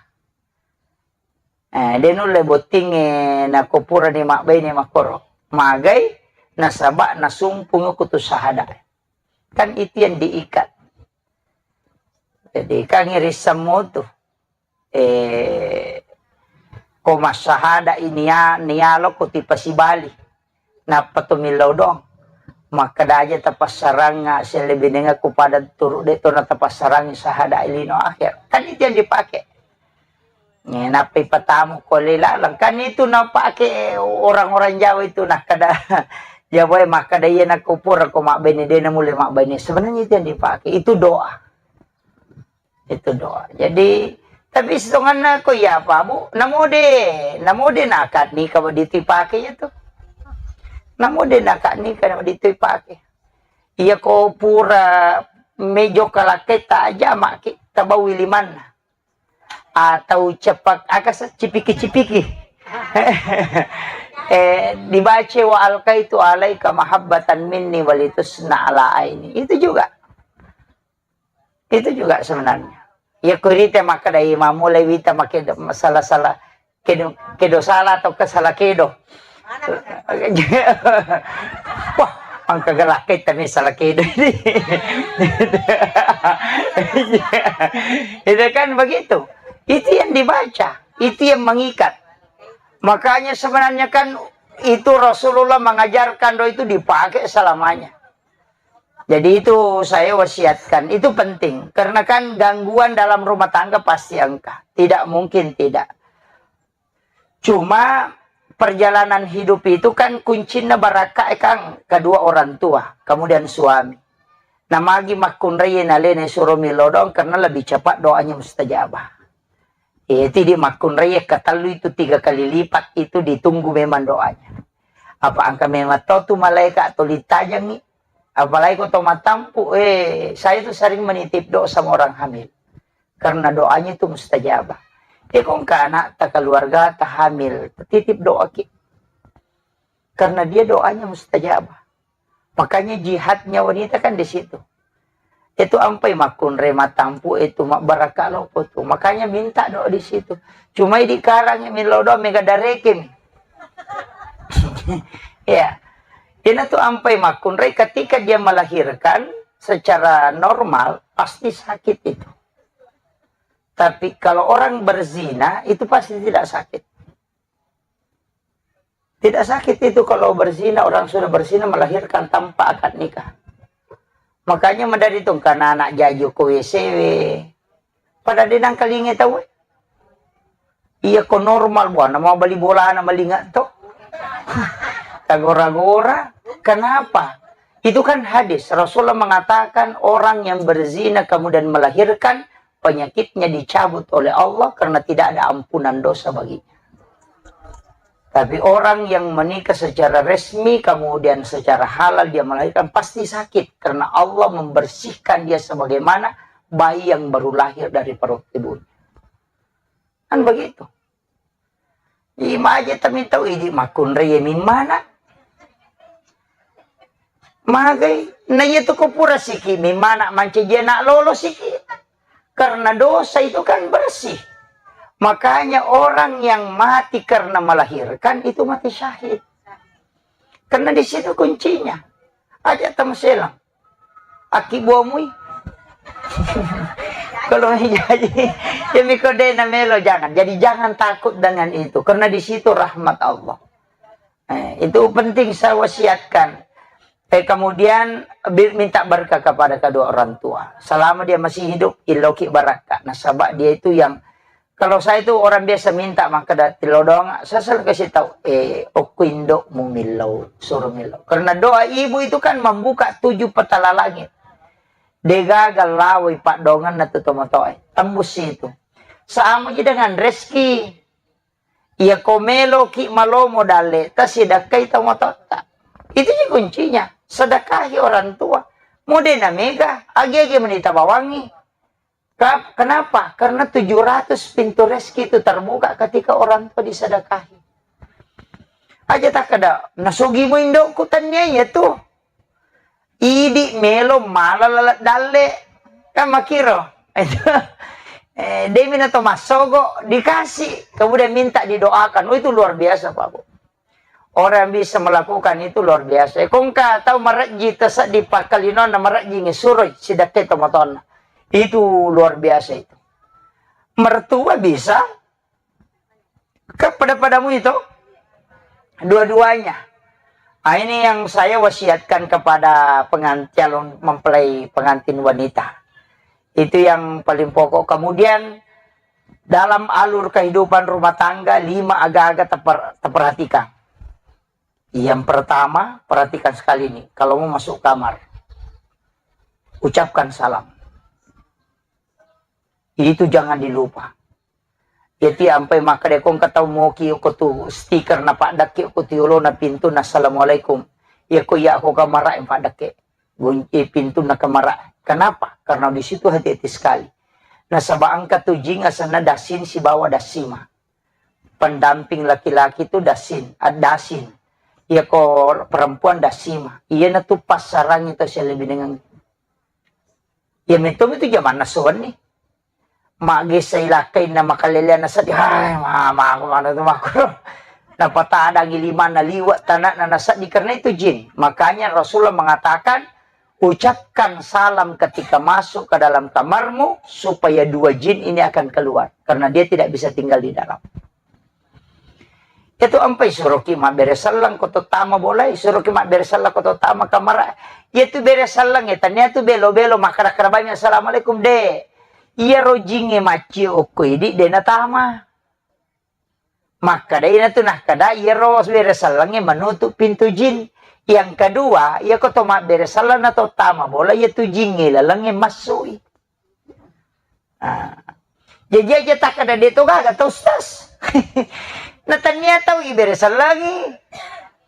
Eh, de nulle bottingnge nako purani mabbaine makkoro. Magai, nasaba nasumpung kutu sahada. Kan itu yang diikat. Jadi, kan irissemmu tu. Eh, ko massahada i nia-, nialo ko tipasibali. Nappa to millau doang. Makkeda aja tapassarangnga, selebinengnga ku pada turu de to na tapassarangngi sahada lino akhir. Kan itu yang dipakai. Eh, nappa ipatamu ko le laleng. Kan itu napake orang-orang Jawa itu, nakkeda Jawa e makkeda, "Iya nako pura ko mabbaine, de na mulle mabbaine." Sebenarnya itu yang dipakai. Itu doa. Itu doa. Jadi, tapi setonganna ko iya apa, Bu? Namode, namode nakad nikah wedding tu ipake ya tu. Namode nakad nikah wedding tu ipake. Iya ko pura mejo kalakkai ta aja maki, tabawi limanna. Atau cepak, aga se-, cipiki-cipiki. Eh, dibaca, "Wa alqaitu alaika mahabbatan minni walitusna ala aini." Itu juga. Itu juga sebenarnya. Ya, kurite makkeda, "Mamulai wita makkeda salah-salah, kedo, kedo salah atau kesala kedo." Wah, engka galakai tapi salah kedo ini. Itu kan begitu. Itu yang dibaca, itu yang mengikat. Makanya sebenarnya kan itu Rasulullah mengajarkan doa itu dipakai selamanya. Jadi itu saya wasiatkan, itu penting. Karena kan gangguan dalam rumah tangga pasti engka. Tidak mungkin tidak. Cuma perjalanan hidup itu kan kuncinna barakka, eh, Kang, kedua orang tua, kemudian suami. Namagi makkunrai nalena suro milodong karena lebih cepat doanya mustajabah. Eh, tidi makkunrai katellu itu tiga kali lipat itu ditunggu memang doanya. Apa engka memang tau tu malaikat tuli tajangi. Apalagi ko tau matampu, eh, saya tu sering menitip doa sama orang hamil. Karena doanya itu mustajabah. Iko engka anakta, keluargata hamil, titip doa ki. Karena dia doanya mustajabah. Makanya jihadnya wanita kan di situ. Itu ampai makkunrai matampu itu mabbarakka loppo tu. Makanya minta doa di situ. Cuma di karang millau doa mega dareke mi. Ya. Ina tu ampai makkunrai ketika dia melahirkan secara normal pasti sakit itu. Tapi kalau orang berzina itu pasti tidak sakit. Tidak sakit itu kalau berzina, orang sudah berzina melahirkan tanpa akad nikah. Makanya madari tu karena anak jaju ko W C W. Pada denang kalinge tau. Iya ko normal buana mau beli bola na malinga to. Kagora-gora. Kenapa? Itu kan hadis. Rasulullah mengatakan orang yang berzina kemudian melahirkan penyakitnya dicabut oleh Allah karena tidak ada ampunan dosa baginya. Tapi orang yang menikah secara resmi, kemudian secara halal dia melahirkan, pasti sakit karena Allah membersihkan dia sebagaimana bayi yang baru lahir dari perut ibunya. Kan begitu. Imaje tamitau idi makkunrai mimmana. Magai, na iya tu ko pura siki mimmana mancaji anak lolo siki. Karena dosa itu kan bersih. Makanya orang yang mati karena melahirkan itu mati syahid. Karena di situ kuncinya. Aja tamu selang. Aki buamui. Kalau jadi, ya miko de na melo, jangan. Jadi jangan takut dengan itu. Karena di situ rahmat Allah. Eh, itu penting saya wasiatkan. Eh, kemudian bi-, minta berkah kepada kedua orang tua. Selama dia masih hidup, iloki barakka. Nasaba dia itu yang, kalau saya itu orang biasa minta, maka da-, tilodong, saya selalu kasih tahu, eh, okko indokmu millau, suruh millau. Karena doa ibu itu kan membuka tujuh petala langit. Degaga lawai paddonganna tu tomatoe. Tembus itu. Sama ji dengan rezeki. Iya ko meloki malomo dalle, tasidakkai tomatotta. Itu ji kuncinya. Sedekahi orang tua. Mode na mega, agi-agi menita bawangi. Ka-, kenapa? Karena tujuh ratus pintu rezeki itu terbuka ketika orang tua disedekahi. Aja tak ada, nasugi mu indokku tania iya tu. Idi melo mala lalat dalle. Kan makiro. Eh, demi na to massogo dikasih, kemudian minta didoakan. Oh, itu luar biasa, Pak Bu. Orang yang bisa melakukan itu luar biasa. Kongka tahu marejji tasaddi pakkalinonna marejji ngesuroi sidakke tomatonna. Itu luar biasa itu. Mertua bisa, kan pada-padamu itu dua-duanya. Ah, ini yang saya wasiatkan kepada pengan-, calon mempelai pengantin wanita. Itu yang paling pokok. Kemudian dalam alur kehidupan rumah tangga, lima aga-aga teper-, teperhatikan. Yang pertama, perhatikan sekali nih, kalau mau masuk kamar, ucapkan salam. Itu jangan dilupa. Jadi ampai maka deko engka tau moki ko tu stiker na paddakke ko tu yolona pintu na assalamualaikum. Ya ko iya ko kamar yang paddakke. Gunci pintu na kamar. Kenapa? Karena di situ hati-hati sekali. Nasaba engka tu jing asenna dasin sibawa dasima. Pendamping laki-laki tu dasin, ah, dasin. Iya ko perempuan dasima. Iya na tu passarangi to sia lebih dengan. Iya meto itu jamanna sowan ni. Magesa ilakkainna makaleleanna seddi, hai, mama, aku mana tu makro. Napatadangi limanna liwa tanakna naseddi karena itu jin. Makanya Rasulullah mengatakan, ucapkan salam ketika masuk ke dalam kamarmu supaya dua jin ini akan keluar karena dia tidak bisa tinggal di dalam. Itu ampai suroki mabbere selleng ko to tama bolai, suroki mabbere selleng ko to tama kamara. Iya tu bere selleng ya, tania tu belo-belo makkada-kada banyak assalamualaikum de. Iya rojinge macci okko idi de natama. Makkada ina tu nakkada iya ro bere sellengnge menutup pintu jin. Yang kedua, iya ko to mabbere selleng na to tama bola iya tu jinge lalengnge massui. Ah. Jaji aja takkada de to gaga to, Ustaz. Na tania tau ibere sellengi,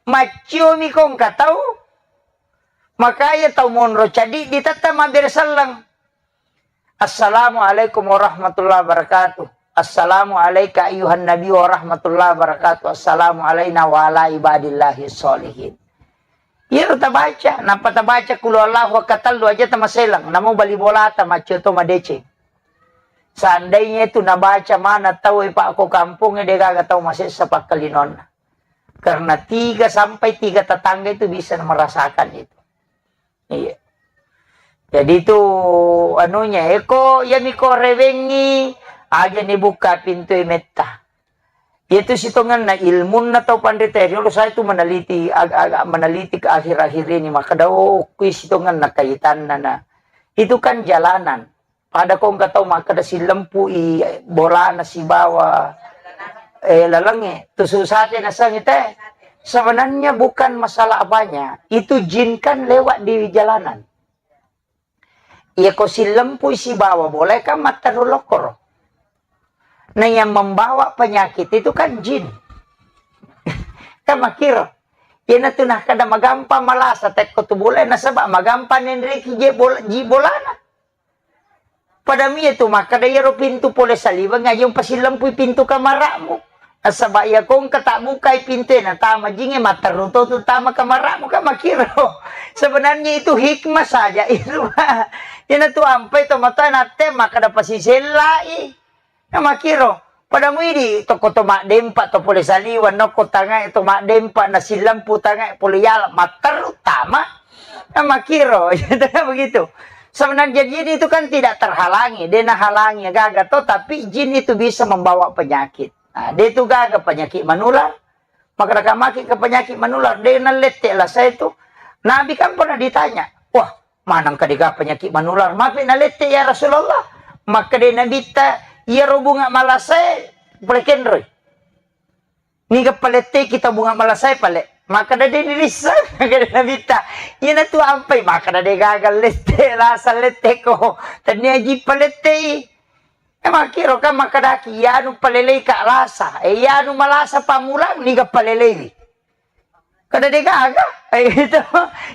maccio mi ko engka tau, makanya tau monro cadi ditetta mabbere selleng. "Assalamualaikum warahmatullahi wabarakatuh. Assalamu alaika ayyuhan nabi warahmatullahi wabarakatuh. Assalamu alaina wa ala ibadillahi sholihin." Iyaro tabaca, nappa tabaca qul huwallahu ahad katellu aja tamaselang, namo bali bolata maccio to madeceng. Seandainya itu nabaca mana tau e, Pak, ko kampung e, de gaga tau masessa pakkalinonna. Karena tiga sampai tiga tetangga itu bisa merasakan itu. Iya. Jadi itu anunya, eko, iya miko rewengi, aja ni buka pintu e metta. Itu sitongenna ilmunna tau panrita riolo, saya itu meneliti, agak-agak meneliti ke akhir-akhir ini, maka dao kui sitongenna kaitanna na. Itu kan jalanan. Pada ko engka tau makkeda sillempu'i bolana sibawa, eh, lalengnge, tusuk sate nasengngi te. Sebenarnya bukan masalah apanya, itu jin kan lewat di jalanan. Iya ko sillempu'i sibawa bola kan matteru lokkoro. Nah, yang membawa penyakit itu kan jin. Kan makkiro. Iyanatu nakkeda magampang malasa tekko tu bola, nasaba magampang nenreki je bola, ji bolana. Pada mie tu makkeda iyaro pintu pole saliweng aja umpasilempui pintu kamara'mu. Nasaba iya ko engka tabbukai pintu e natama jinge, matteru to tu tama kamara'mu, kan makkiro. Sebenarnya itu hikmah saja itu. Iyanatu ampai tomatoa natte makkeda pasisellai. Kan makkiro. Pada muidi tokko to maddempa to pole saliweng, nokko tangae to maddempa, nasilempu tangae pole yala, matteru tama. Kan makkiro. Begitu. Sebenarnya jin itu kan tidak terhalangi, de nahalangi gaga to, tapi jin itu bisa membawa penyakit. Nah, de tu gaga penyakit menular, maka maki ke penyakit menular, de nalette lasa itu. Nabi kan pernah ditanya, "Wah, maneng ka dega penyakit menular, mapi nalette ya Rasulullah?" Maka de Nabitta, "Iya ro bunga malasae pole kenroi." Niga paletteki tau bunga malasae pale. Maka dade dirisseng, makkeda Nabitta. Iyanatu ampai, makkeda de gaga lette, lasa letteko. Tennia ji palettei. E makkiro kan makkedaki, iyanu palelei ka lasa. E iyanu malasa pammulang, niga paleleiwi. Kada de gaga. E, itu.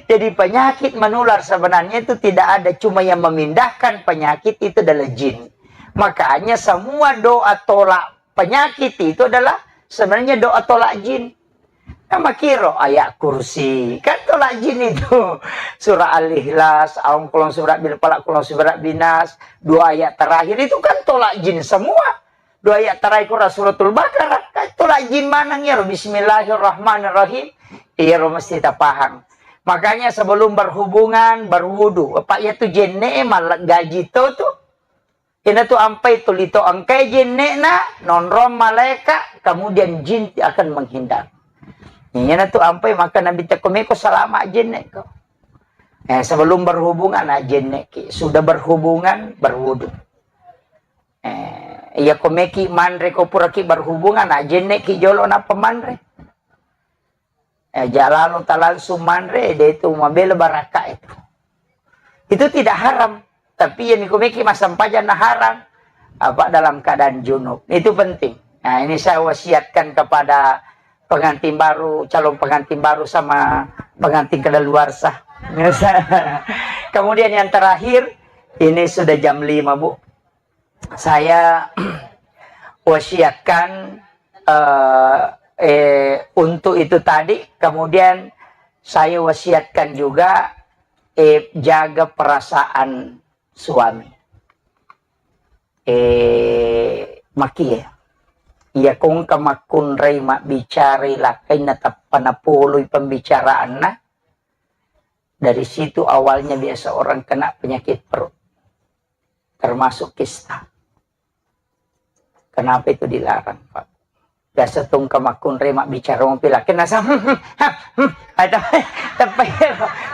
Jadi penyakit menular sebenarnya itu tidak ada. Cuma yang memindahkan penyakit itu adalah jin. Makanya semua doa tolak penyakit itu adalah sebenarnya doa tolak jin. Kan makkiro ayat kursi, kan tolak jin itu. Surah Al-Ikhlas, aung kulong surat bil falak, kulong surat binas, dua ayat terakhir itu kan tolak jin semua. Dua ayat terakhir Quran Suratul Baqarah, kan tolak jin maneng iyaro, Bismillahirrahmanirrahim. Iyaro mesti tapahang. Makanya sebelum berhubungan, berwudu. Apa iya tu jenne malah gaji to tu. Iyanatu ampai tu lito engkai jenne'na, nonrong malaika, kemudian jin akan menghindar. Iyanatu ampai maka Nabi tekko meko salama jenne'ko. Eh, sebelum berhubungan, nah, jenne'ki. Sudah berhubungan, berwudu. Eh, iya ko meki manre ko puraki berhubungan, nah, jenne'ki jolo nappa manre. Eh, jalalo talangsung manre, de itu mabela barakka itu. Itu tidak haram. Tapi yang mikumeki massempajang na haram. Apa dalam keadaan junub. Itu penting. Nah, ini saya wasiatkan kepada pengantin baru, calon pengantin baru sama pengantin kadaluarsa. Kemudian yang terakhir, ini sudah jam lima, Bu. Saya wasiatkan, eh, eh, untuk itu tadi, kemudian saya wasiatkan juga, eh, jaga perasaan suami. Eh, makie. Iya kongka makkunrai mabbicarai lakkainna tappa napoloi pembicaraanna, dari situ awalnya biasa orang kena penyakit perut, termasuk kista. Kenapa itu dilarang, Pak? Biasa tungka makkunrai mabbicara mopi laki nasa, hmm, hmm, ha, hmm, ada, teppa iya,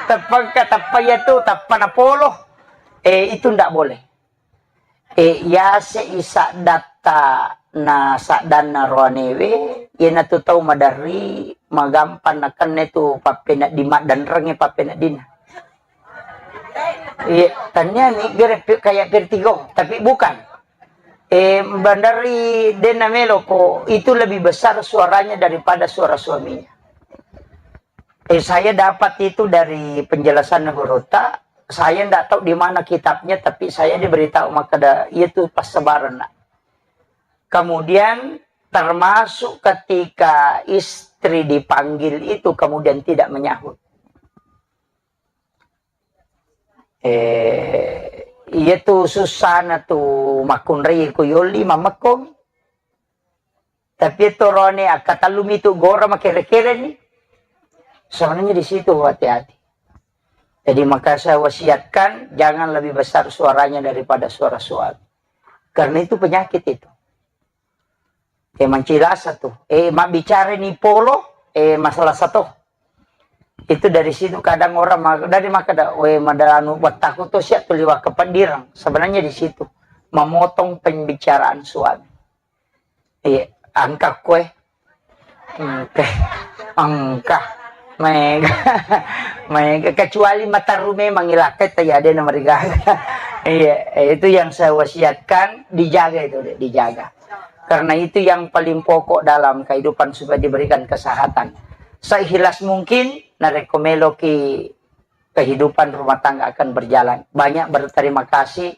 teppa engka, teppa iya tu, teppa napolo. Eh, itu ndak boleh. Eh, yase isa datta na saddanna roanewe, iyanatu tau maderri magampang nakenna tu pappenedding maddenrengnge pappeneddinna. Iya, tania ni gere pe-, kayak vertigo, tapi bukan. Eh, bandari dena melo ko, itu lebih besar suaranya daripada suara suaminya. Eh, saya dapat itu dari penjelasan gurutta, saya ndak tahu di mana kitabnya, tapi saya diberitahu makkeda, iya tu passabarenna. Kemudian termasuk ketika istri dipanggil itu kemudian tidak menyahut. Eh, iya tu susana tu makkunrai ko yolli mamekko. Tapi torone akkatallumi tu gora makere-kere ni. Sebenarnya di situ hati-hati. Jadi maka saya wasiatkan jangan lebih besar suaranya daripada suara suami. Karena itu penyakit itu. Eh, mancilasa tu. Eh, mabbicara ni polo, eh, masalah satu. Itu dari situ kadang orang ma-, dari makkeda, "We, madalanu wattaku to sia tu liwa kepeddirang." Sebenarnya di situ memotong pembicaraan suami. Iya, angka kue. Engka. Engka. Maega. Maega. Kecuali mataru memang ilakkai, tapi ada nama rigaga. Iya, itu yang saya wasiatkan, dijaga itu, Dek, dijaga. Karena itu yang paling pokok dalam kehidupan supaya diberikan kesehatan. Seikhlas mungkin, narekko meloki kehidupan rumah tangga akan berjalan. Banyak berterima kasih,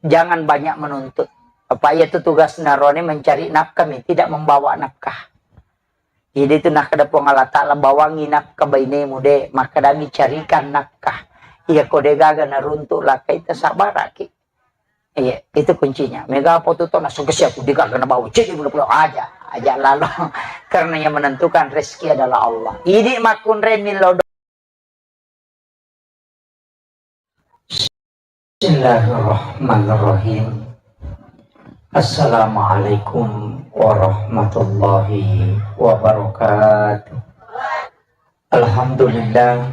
jangan banyak menuntut. Apa iya tu tugas narone mencari nafkah mi, tidak membawa nafkah. Jadi itu nakkeda Puang Allah Ta'ala, "Bawangi nafkah bainemu, de, makkadami carikan nafkah. Iya ko de gaga naruntuk lakkai, tasabaraki." Iya, itu kuncinya. Mega apa tu tona sukses ya, tu de gaga nabawa cek, aja, aja lalo. Karena yang menentukan rezeki adalah Allah. Idi makkunrai millau. Bismillahirrahmanirrahim. Assalamualaikum warahmatullahi wabarakatuh. Alhamdulillah.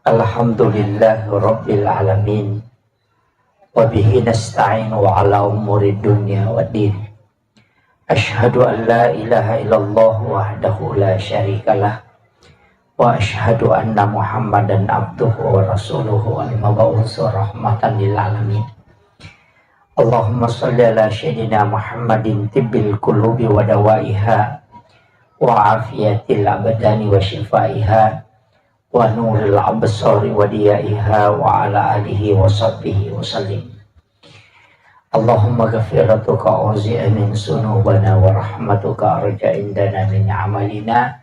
Alhamdulillah Rabbil Alamin. Wa bihi nasta'inu ala umuri dunya waddin. Asyhadu an la ilaha illallah wahdahu la syarikalah. Wa asyhadu anna Muhammadan abduhu wa rasuluhu al-mab'usu rahmatan lil alamin. Allahumma shalli ala sayyidina Muhammadin tibbil qulubi wa dawaiha wa afiyatil abdani wa syifaiha wa nuril absari wa diyaiha wa ala alihi wa sahbihi wa sallim. Allahumma ghafiratuka auzi'a min sunubana wa rahmatuka arja indana min amalina.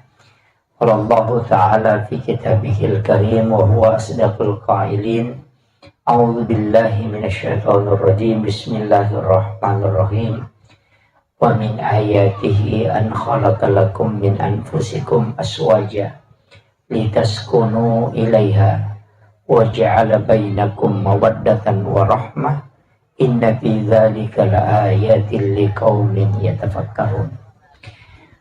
Qala Allahu ta'ala fi kitabihil karim wa huwa asdaqul qailin. A'udzu billahi minasy syaithanir rajim. Bismillahirrahmanirrahim. Wa min ayatihi an khalaqa lakum min anfusikum azwaja litaskunu ilaiha wa ja'ala bainakum mawaddatan wa rahmah. Inna fi dzalika laayatil liqaumin yatafakkarun.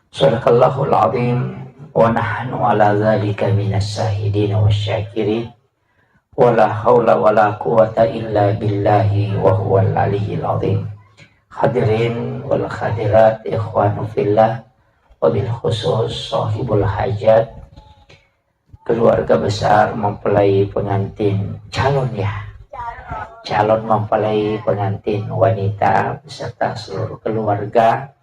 Sadaqallahul azim wa nahnu ala dzalika minas syahidin wasy syakirin. Wala haula wala quwata illa billahi wa huwal aliyyil azim. Hadirin wal hadirat, ikhwanu fillah, wabil khusus sahibul hajat, keluarga besar mempelai pengantin, calon ya, calon mempelai pengantin wanita beserta seluruh keluarga,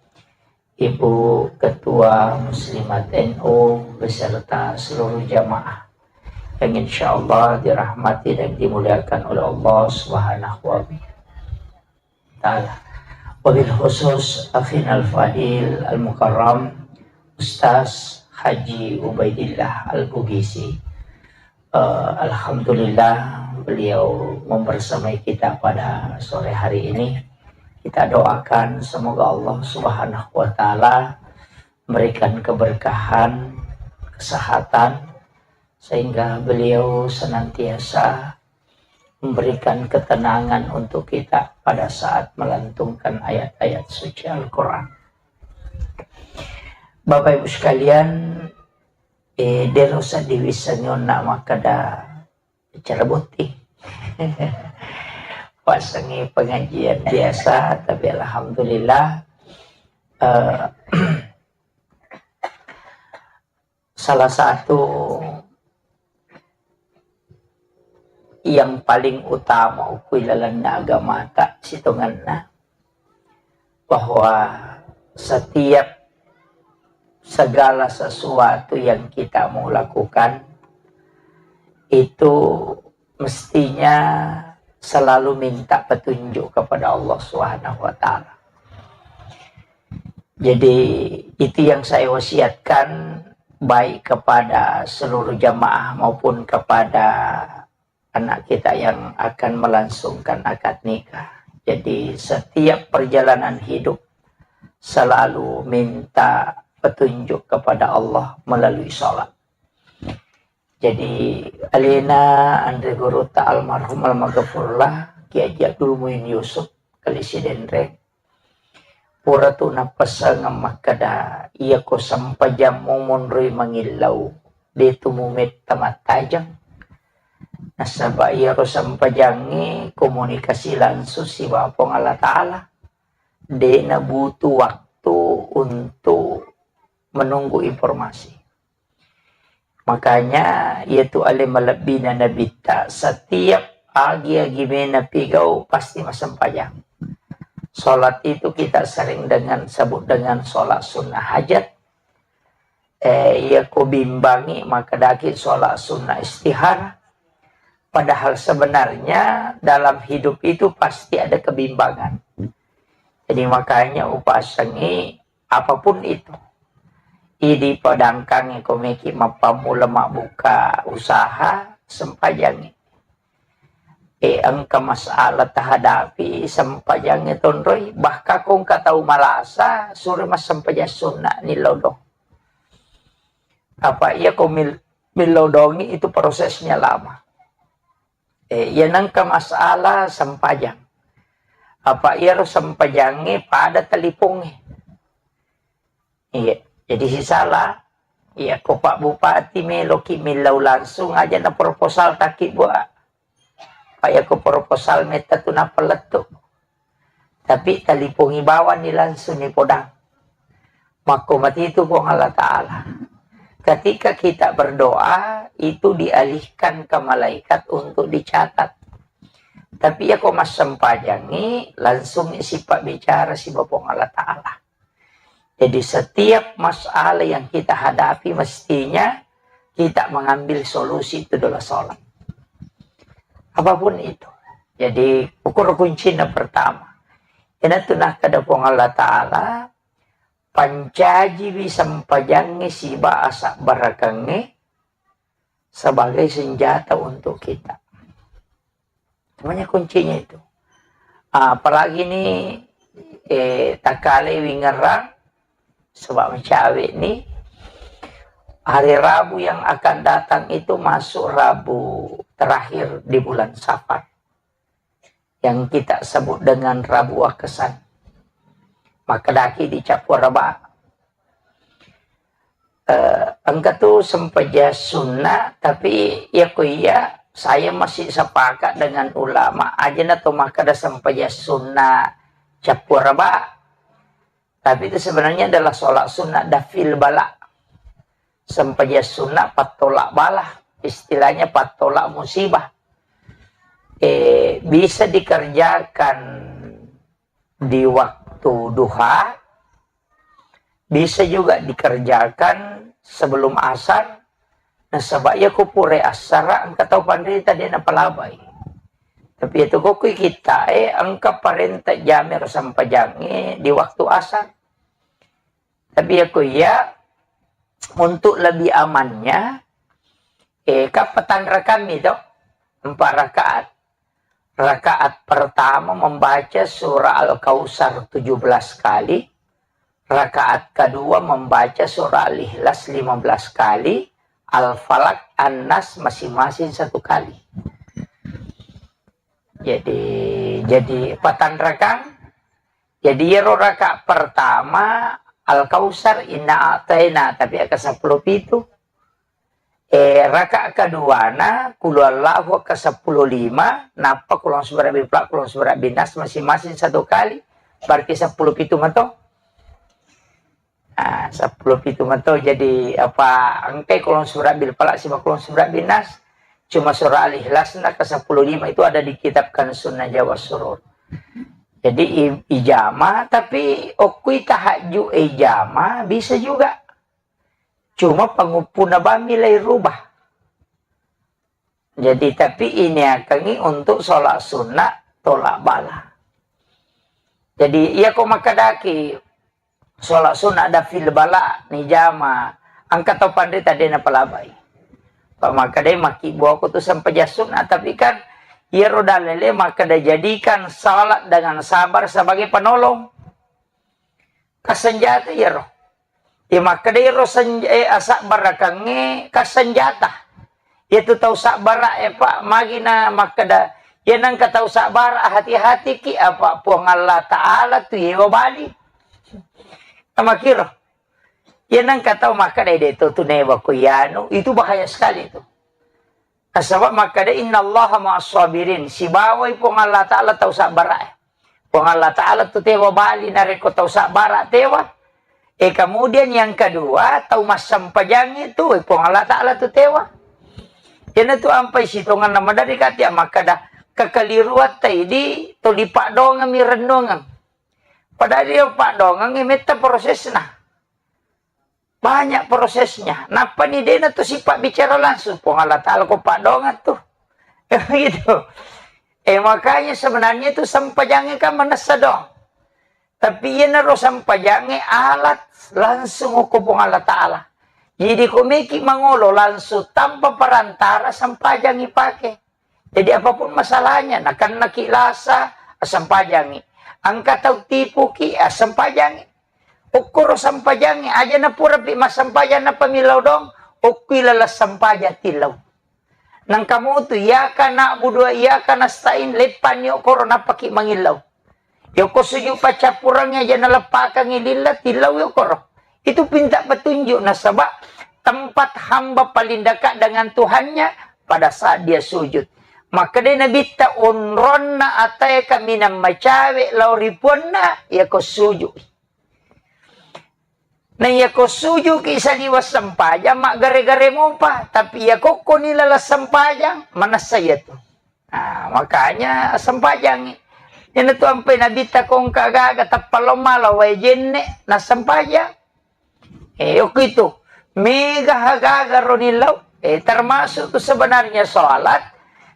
Ibu Ketua Muslimat N U beserta seluruh jamaah yang insya Allah dirahmati dan dimuliakan oleh Allah Subhanahu wa Ta'ala. Wabil khusus akhin al-fadil al-mukarram Ustaz Haji Ubaidillah Al-Bugisi. Eh, alhamdulillah, beliau membersamai kita pada sore hari ini. Kita doakan semoga Allah Subhanahu wa Ta'ala memberikan keberkahan, kesehatan, sehingga beliau senantiasa memberikan ketenangan untuk kita pada saat melantunkan ayat-ayat suci Al-Quran. Bapak Ibu sekalian, eh, dero sa diwissengi onna makkeda acara botting. Wassengi pengajian biasa, tapi alhamdulillah, eh, salah satu yang paling utama ukui lalenna agamata sitongenna, bahwa setiap segala sesuatu yang kita mau lakukan itu mestinya selalu minta petunjuk kepada Allah Subhanahu wa Ta'ala. Jadi, itu yang saya wasiatkan, baik kepada seluruh jamaah maupun kepada anak kita yang akan melangsungkan akad nikah. Jadi, setiap perjalanan hidup selalu minta petunjuk kepada Allah melalui sholat. Jadi, alena anre guruta almarhum almaghfurlah Kiai Haji Abdul Muin Yusuf, Kalisi Denreng, pura tu napasengeng makkeda, iyako sempajammu monroi mangillau, de tu mumetta mattajeng. Nasaba iyaro sempajangnge komunikasi langsung sibawa Puang Allah Ta'ala. De nabutuh waktu untuk menunggu informasi. Makanya, iyatu ale malebbina nabitta, setiap agi-agi mena pigau pasti massempajang. Sholat itu kita sering dengan sebut dengan sholat sunnah hajat. Eh, iya ko bimbangi, maka daki sholat sunnah istihara. Padahal sebenarnya dalam hidup itu pasti ada kebimbangan. Jadi makanya upasengi apapun itu. Idi padangkangi komeki mappammula mabbuka usaha, sempajangi. E, engka masalah tahadapi, sempajangi tonroi. Bahkan ko engka tau malasa, sure massempajang sunna ni lodong. Apa iya ko mil-, millodongi itu prosesnya lama. E, iya nengka masalah sempajang. Apa iyaro sempajangnge pada talipongnge. Iya, jadi sisala. Iya, ko Pak Bupati meloki millau langsung aja na proposal taki buat. Pak, iya ko proposal metta tu nappa lettu. Tapi talipongi bawang ni langsung ni podang. Makko mati itu Puang Allah Ta'ala. Ketika kita berdoa, itu dialihkan ke malaikat untuk dicatat. Tapi iya ko massempajangi, langsung sifat bicara siba Puang Allah Ta'ala. Jadi setiap masalah yang kita hadapi mestinya kita mengambil solusi itu adalah sholat. Apapun itu. Jadi ukur kuncinya pertama. Ina tu nakkeda Puang Allah Ta'ala, pancajiwi sempajangnge siba asabbarakkangnge sebagai senjata untuk kita. Namanya kuncinya itu. Ah, apalagi ni, eh, takale wingerang, sebab mencawe ni, hari Rabu yang akan datang itu masuk Rabu terakhir di bulan Safar. Yang kita sebut dengan Rabu Wakesan. Maka daki dicapu raba. Eh, engka tu sempajang sunna, tapi iya ko iya, saya masih sepakat dengan ulama, aja na to makkeda sempajang sunna cappuraba. Tapi itu sebenarnya adalah sholat sunnah dafil bala. Sempajang sunna pattolak bala, istilahnya pattolak musibah. Eh, bisa dikerjakan di waktu duha, bisa juga dikerjakan sebelum asar. Nasaba iya ko pura assara engka tau panrita de napalabai. Tapi itu ko kui kita, eh, engka parenta jame ro sampajangnge di waktu asar. Tapi iya ko iya, untuk lebih amannya, eh, kan patanrakammi to, empat rakaat. Rakaat pertama membaca surah Al-Kautsar tujuh belas kali, rakaat kedua membaca surah Al-Ikhlas lima belas kali, Al-Falaq, An-Nas masing-masing satu kali. Jadi, jadi patanrakang. Jadi iyaro rakaat pertama Al-Kautsar, Inna A'taina, tapi aka seppulo pitu. Eh, rakaat keduana, Qul Huwallahu aka seppulo lima, nappa Qul A'udzu birabbil falaq, Qul A'udzu birabbin nas masing-masing satu kali, berarti seppulo pitu mato. Ah, seppulo pitu mato. Jadi apa, engkai Qul A'udzu birabbil falaq siba Qul A'udzu birabbin nas, cuma surah Al-Ikhlas na ke seppulo lima itu ada di kitab Kanzun Najah was Surur. Jadi i-, ijama, tapi okkui tahajud ijama bisa juga. Cuma panguppuna bammi lai rubah. Jadi, tapi iniakengngi untuk sholat sunnah tolak bala. Jadi, iya ko makkedaki sholat sunnah dafil bala nijama, engka tau panrita de napalabai. Pa makkeda makkibbuako tu sempajang sunnah, tapi kan iyaro dalele makkeda jadikan salat dengan sabar sebagai penolong. Ka senjata iyaro. Iya makkeda iyaro senj-, eh, asabbarakengnge ka senjata. Iyatu tau sabbara e, Pak, magi na makkeda, iya nengka tau sabbara, hati-hatiki, apa Puang Allah Ta'ala tu yewa bali. Makkiro. Iya nengka tau makkeda, "De to tu newa ko iyanu," itu bahaya sekali itu. Nasaba makkeda, "Innallaha ma'as sabirin," sibawai Puang Allah Ta'ala tau sabbara e. Puang Allah Ta'ala tu tewa bali narekko tau sabbara tewa. E, kemudian yang kedua, tau massempajang itu, e, Puang Allah Ta'ala tu tewa. Iyanatu ampai sitongenna maderri kati makkeda, kekeliruatta idi tuli paddoangeng mi rennuangeng. Padahal iya paddoangeng e metta prosesna. Banyak prosesnya. Nappani dena tu sifat bicara langsung. Puang Allah Ta'ala ko paddoangeng tu. Gitu. Eh, makanya sebenarnya itu sempajangnge kan manessa doang. Tapi iyanaro sempajangnge alat langsung ko Puang Allah Ta'ala. Jadi ko meki mangolo langsung tanpa perantara sempajangngi pake. Jadi apapun masalahnya, nakennaki lasa, assempajangngi. Engka tau tipuki, assempajangngi. Okkoro sempajangngi, aja napurapi massempajang nappa millau doang, okkui laleng sempajang tillau. Nangka mutu, iyyaka na'budu wa iyyaka nasta'in, leppanni okkoro nappaki mangillau. Yoko sujud paccappurengnge aja naleppakengngi lilla, tillau yokoro. Itu pinta petunjuk nasaba tempat hamba paling dekat dengan Tuhannya pada saat dia sujud. Makkedai Nabitta, onronna atae kaminang macawe lao ri puanna, yako sujud. Na yako sujuki saliweng sempajang, maggare-gare mopa. Tapi yako koni laleng sempajang, manessa yatu. Nah, makanya sempajangi. Iyanatu ampai Nabitta kongka gaga tappa lao mala wae jenne, na sempajang. Eh, yoko itu. Mega gaga ro nillau. Eh, termasuk tu sebenarnya sholat.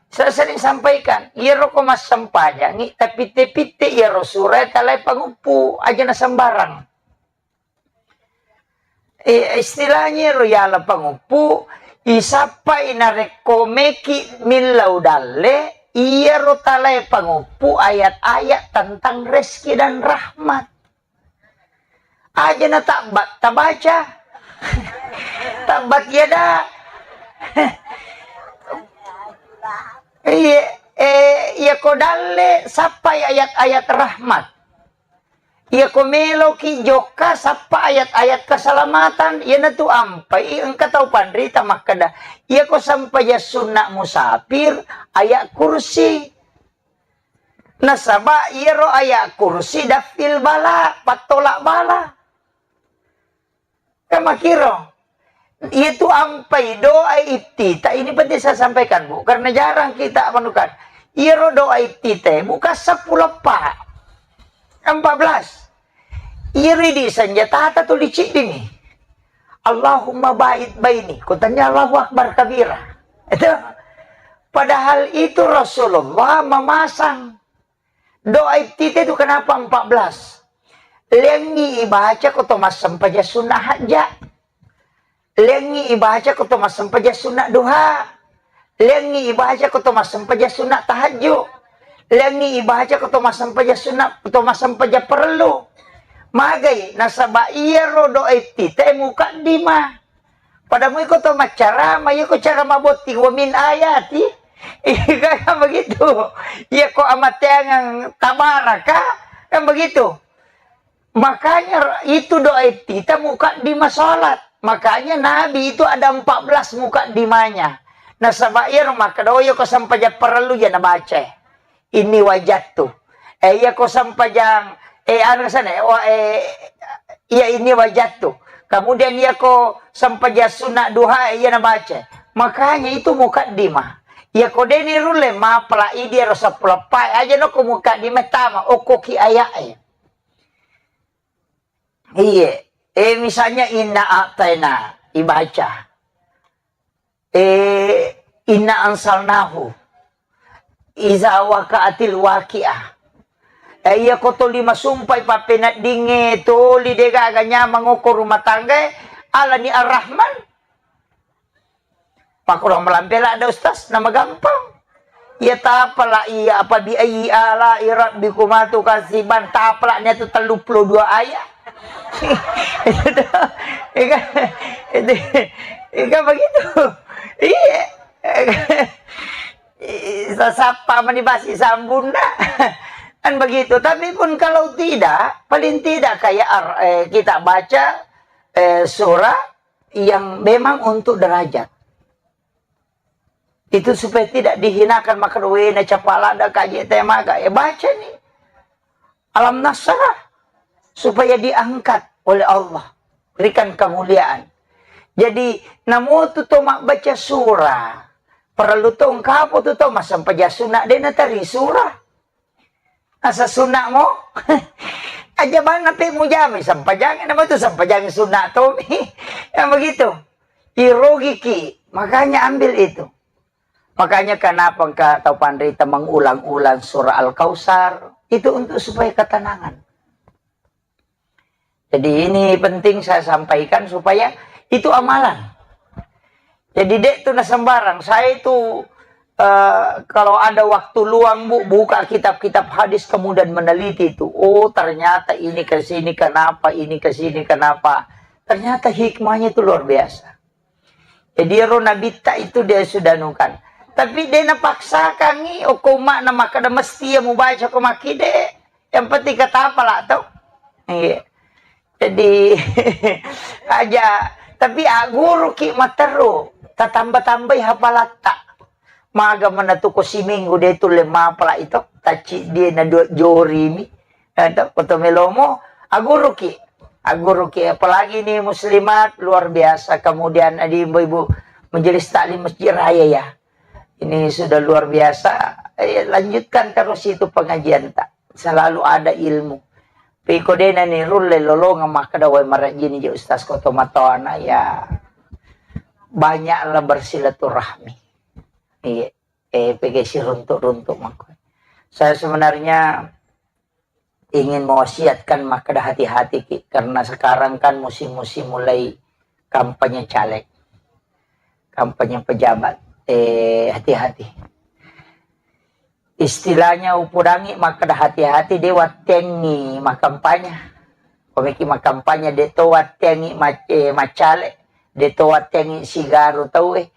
Saya sering sampaikan, iyaro ko massempajangi, tapitte-pitte iyaro sura talai panguppu, aja na sembarang. Eh, istilahnya ro yala panguppu, isappai narekko meki millau dalle, iyaro talae panguppu ayat-ayat tentang rezeki dan rahmat. Aja na tabbat tabaca. Tabbat yada. Iya, eh, iya ko dalle sappai ayat-ayat rahmat. Iyako meloki jokka sappa ayat-ayat keselamatan, iyanatu ampai engka tau panrita makkeda, iyako sempajang sunna musafir, ayat kursi. Nasaba iyaro ayat kursi dafil bala, pattolak bala. Kan makkiro. Iyatu ampai doa iftitah, ini penting saya sampaikan, Bu, karena jarang kita menemukan. Iyaro doa iftitah, bukan sepuluh, Pak. Empat belas. Iyaro di senjatata tuli ciddimi. Allahumma ba'id baini. Kutanya Allahu Akbar kabira. Itu. Padahal itu Rasulullah memasang. Doa iftitah itu kenapa empat belas? Lengngi ibaca ko to massempajang sunna hajja. Lengngi ibaca ko to massempajang sunna duha. Lengngi ibaca ko to massempajang sunna tahajju. Lengngi ibaca ko to massempajang sunna, ko to massempajang parellu. Magai, nasaba iyaro doa iftitah mukaddimah. Pada mui ko to maccarama, iya ko cara mabotting, "Wa min ayati." Iya kan begitu. Iya ko amateangang tabaraka, kan begitu. Makanya itu doa iftitah mukaddimah salat. Makanya Nabi itu ada empat belas mukaddimahnya. Nasaba iya maka doa iya ko sampajang parellu ya nabaca. Inni wajadtu. Eh, iya ko sampajang, eh, anu sana, eh, wa-, eh, iya inni wajadtu. Kemudian iya ko sampajang sunat duha, eh, iya nabaca. Makanya itu mukaddimah. Iya ko deni rulle mapala idi ero seppulo pai aja no ko mukaddimah tama okko ki ayat, eh. Iya. Eh, misalnya inna a'taina ibaca. Eh, Inna anzalnahu iza waqa'atil waqi'ah. Eh, iya ko toli masumpai pappeneddingnge toli degaga nyamang okko rumah tanggae, alani Ar-Rahman. Makkulo melampe ladde, Ustaz, namagampang. Iya tapala iya, apa bi ayyi ala'i rabbikuma tukadziban, tapala nia tu telluppulo dua ayat. Itu tuh, iya kan? Itu, iya kan begitu? Iya. Sasappa mani basi sambunna. Kan begitu. Tapi pun kalau tidak, paling tidak kayak ar-, eh, kita baca, eh, surah yang memang untuk derajat. Itu supaya tidak dihinakan, maka wena capala ada kaji temaga. Ya baca nih. Alam Nasrah supaya diangkat oleh Allah, berikan kemuliaan. Jadi, namo tu to mabbaca surah, perlu to engkapo tu to massempajang sunna, de nateri surah. Asa sunna mo? Aja bang nape mujami sempajang, nama tu sempajang sunna to. Yang begitu. Irogiki, makanya ambil itu. Makanya kenapa engka tau panrita mengulang-ulang surah Al-Kautsar? Itu untuk supaya ketenangan. Jadi ini penting saya sampaikan supaya itu amalan. Jadi dek tu na sembarang. Saya itu, eh, kalau ada waktu luang, Bu, buka kitab-kitab hadis kemudian meneliti itu. Oh, ternyata ini ke sini kenapa, ini ke sini kenapa. Ternyata hikmahnya itu luar biasa. Jadi ro nabitta itu dia sudah nukan. Tapi dia napaksakangi, okko umma'na makkeda mesti ya mubaca ko makkide. Yang penting kata apa lah tau. Iya. Jadi aja, tapi aguruki matteru, tatamba-tambai hafalatta. Maga mana tu ko siminggu de tulle mapala itu, tacci dia na dua jorimi. Eh, to, koto melomo, aguruki. Aguruki, apalagi ini muslimat, luar biasa. Kemudian ada ibu-ibu majelis taklim Masjid Raya ya. Ini sudah luar biasa. Eh, lanjutkan terus itu pengajian tak. Selalu ada ilmu. Piko dena ni rulle lolonga makkeda wai marajini je ustaz koto matoana ya. Banyaklah bersilaturahmi. Iya. Eh, pegesi runtuk-runtuk mako. Saya sebenarnya ingin mewasiatkan makkeda hati-hati ki, karena sekarang kan musim-musim mulai kampanye caleg, kampanye pejabat. Eh, hati-hati. Istilahnya upudangi makkeda hati-hati de wattengi makampanye. Komeki makampanye de to wattengi mac-, eh, macale, de to wattengi sigaru tau eh.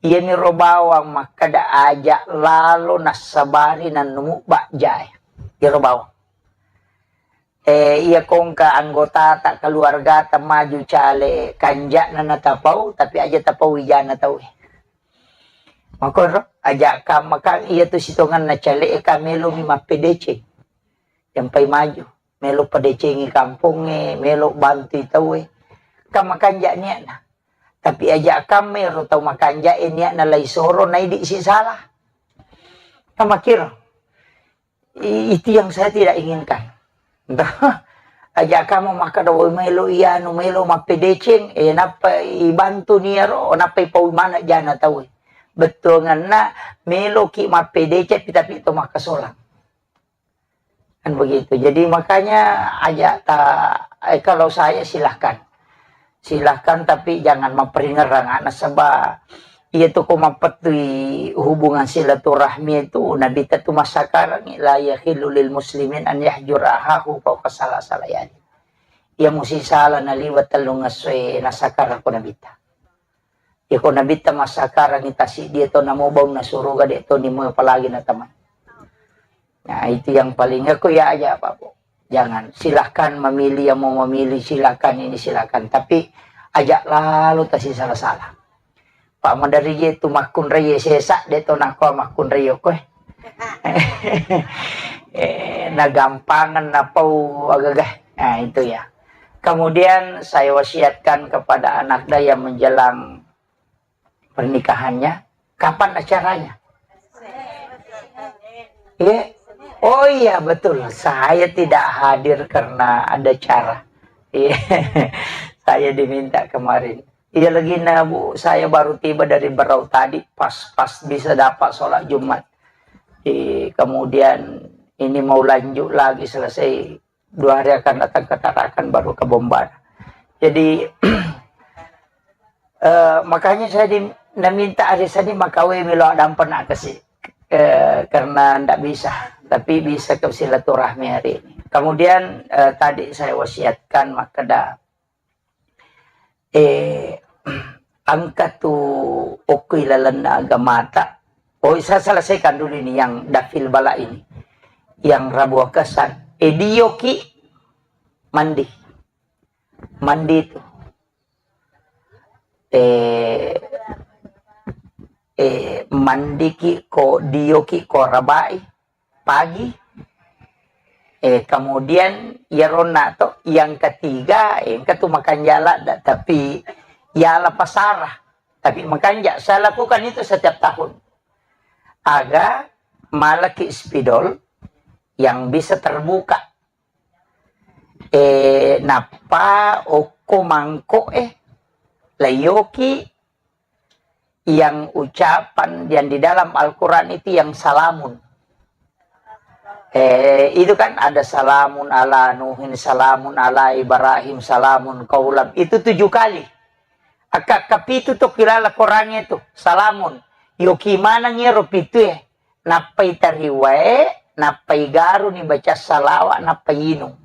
Iya mi ro bawang makkeda aja lalo nassabari nannumu bajjae. Iyaro bawang. Eh, iya kongka anggotata, keluargata maju cale, kanja'na natapau, tapi aja tapau wijana tau e. Makoro, aja kam-, makang iya tu sitonganna cale e, ka melo mi mappedeceng. Jampai maju, melo pedecengi kampongnge, melo bantui tau e. Ka makanja niatna. Tapi aja kam ero tau makanja e niatna lai soro, naidi si salah. Ka makiro. I-, itu yang saya tidak inginkan. Entah, aja kamu makkeda, "Woi, melo ianu, melo mappedeceng, eh, nappa ibantu niaro, nappa ipau mana jana tau." Bettuanganna, melo ki mappedeceng, tapi to makkasolang. Kan begitu. Jadi makanya aja ta-, eh, kalau saya silahkan. Silahkan, tapi jangan mapparingerrang, nasaba iya tu ko mappettui hubungan silaturahmi itu, Nabitta tu massakarangi, "La yahillu lil muslimin an yahjura akhahu fauqa salasati layalin." Iya musi sala naliwa tellung essoe nasakarang ko Nabitta. Iya ko Nabitta massakarangi tasiddi to namo baunna suruga de to nimo apalagi na teman. Nah, itu yang paling aku ya aja, Pak Bu. Jangan, silahkan memilih yang mau memilih, silahkan ini, silahkan. Tapi aja lalo tasi salah-salah. Pak Madari je tu makkunrai sesa, de to nako makkunrai koe. Eh, nagampangan napau agagah. Nah, itu ya. Kemudian saya wasiatkan kepada anak saya menjelang pernikahannya, kapan acaranya? Iya. Oh iya, betul. Saya tidak hadir karena ada cara. Iya. Saya diminta kemarin. Iya lagi na, Bu, saya baru tiba dari Berau tadi, pas, pas bisa dapat sholat Jumat. Eh, kemudian ini mau lanjut lagi, selesai dua hari akan datang ke Tarakan, baru ke Bombana. Jadi, eh, makanya saya di, naminta hari Senin makawe milo adampa na kasi, eh, karena ndak bisa, tapi bisa ke silaturahmi hari ini. Kemudian, eh, tadi saya wasiatkan makkeda, eh, engka tu okko ilalenna agamata. Oh, saya selesaikan dulu ini yang dafil bala ini. Yang Rabu Wakasan. Eh, dioki mandi. Mandi itu. Eh, eh, mandiki ko, dioki ko rabai pagi. Eh, kemudian iyaronna to, yang ketiga, eh, engka tu makanja ladda, tapi yala pasara. Tapi makanja, saya lakukan itu setiap tahun. Aga malaki spidol yang bisa terbuka. Eh, nappa okko mangko, eh, layoki yang ucapan yang di dalam Al-Quran itu yang salamun. Eh, itu kan ada salamun ala Nuhin, salamun ala Ibrahim, salamun kaulam. Itu tujuh kali. Akka, kapitu to kilala Quran itu. Salamun. Yoki maneng iyaro pitu e. Nappai tariwae, nappai garuni baca salawa, nappai inung.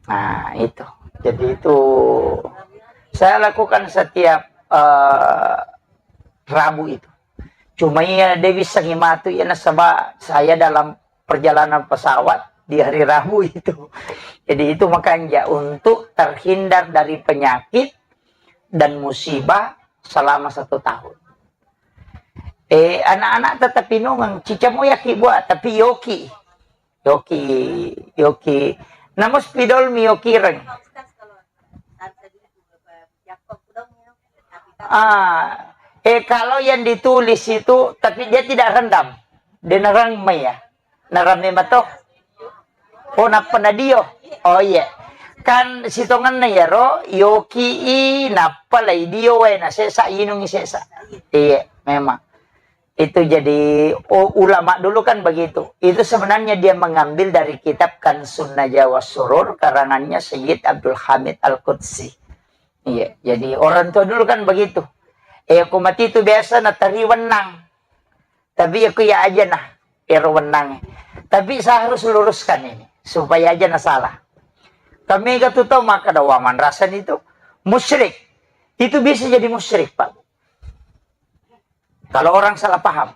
Nah, itu. Jadi itu saya lakukan setiap, eh, Rabu itu. Cuma iya de bisa ngimatu iya nasaba saya dalam perjalanan pesawat di hari Rabu itu. Jadi itu makanya untuk terhindar dari penyakit dan musibah selama satu tahun. Eh, anak-anak tetap inungang, cica mo yaki buat, tapi yoki. Yoki, yoki. Namus pidol mi yoki reng. Ah, eh, kalau yang ditulis itu, tapi dia tidak rendam. Dia nerang mai ya. Nerang memang toh. Oh, nappa na dio. Oh, iya. Kan sitongenna iyaro, yoki i, nappa lai dio wae na sesa, inungi sesa. Iya, memang. Itu jadi, oh, ulama dulu kan begitu. Itu sebenarnya dia mengambil dari kitab Kansun Najwa Surur, karangannya Sayyid Abdul Hamid Al-Qudsi. Iya, jadi orang tua dulu kan begitu. Eh, aku mati itu biasa natari wenang. Tapi aku ya aja nah, ero wenang. Tapi saya harus luruskan ini, supaya aja na salah. Kami gak tuh tahu maka ada waman rasan itu musyrik. Itu bisa jadi musyrik, Pak. Kalau orang salah paham.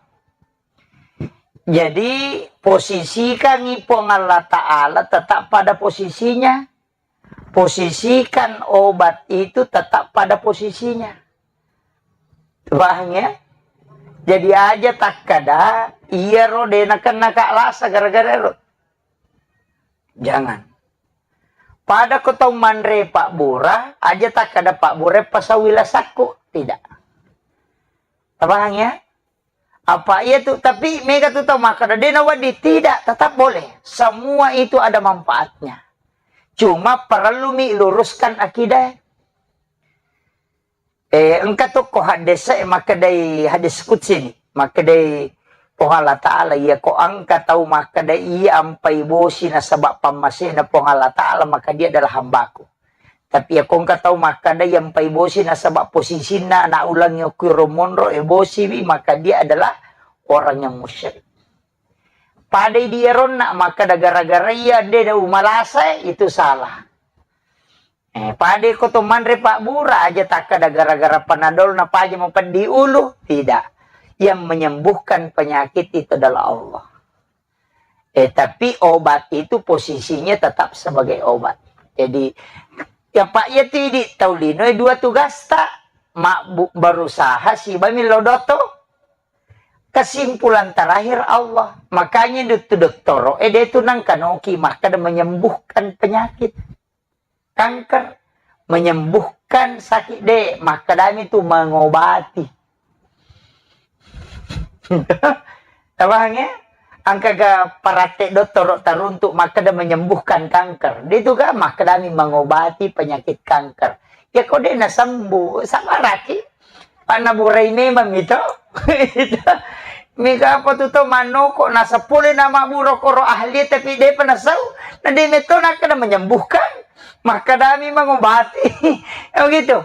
Jadi, posisikan Puang Allah Ta'ala tetap pada posisinya. Posisikan obat itu tetap pada posisinya. Paham ya? Jadi aja takkada, iya ro de nakenna ka lasa gara-gara ro. Jangan. Pada ko tau manre Pak Bura, aja takkada Pak Bura pasawi lasakku. Tidak. Paham ya? Apa iya tu, tapi mega tu tau makkada, de nawedding, tidak, tetap boleh. Semua itu ada manfaatnya. Cuma perlu mi luruskan akidah. Eh, engka tu ko hadis e makkedai hadis qudsi ni, makkedai Puang Allah Ta'ala, iya ko engka tau makkeda iya ampai bosi nasaba pammasena Puang Allah Ta'ala, maka dia adalah hambaku. Tapi iya ko engka tau makkeda iya ampai bosi nasaba posisinna anak ulangi okui romonro e bosi wi, maka dia adalah orang yang musyrik. Padai di eronna makkeda gara-gara iya de na umalasa, itu salah. Eh, pada ko to manre Pak Bura aja takkada gara-gara panadol na paja mapeddi ulu, tidak. Yang menyembuhkan penyakit itu adalah Allah. Eh, tapi obat itu posisinya tetap sebagai obat. Jadi, ya Pak, ya tidi tau lino e dua tugasta, mak bu-, berusaha siba millo doto. Kesimpulan terakhir Allah. Makanya itu doktoro, eh, dia itu nangkanoki makkada menyembuhkan penyakit. Kanker, menyembuhkan sakit de, makkedami tu mengobati. Paham ya? Angkaga parate dottoro taruntuk makkeda menyembuhkan kanker. Dia itu kan makkedami mengobati penyakit kanker. Ya ko de' nasembuh, sabaraki. Panna burai memang mito. Mega apa tu to manoko, naseppulo nama buro koro ahli, tapi de' pernah sau, na de' metto nakkeda menyembuhkan, makkadami mengobati. Ya begitu.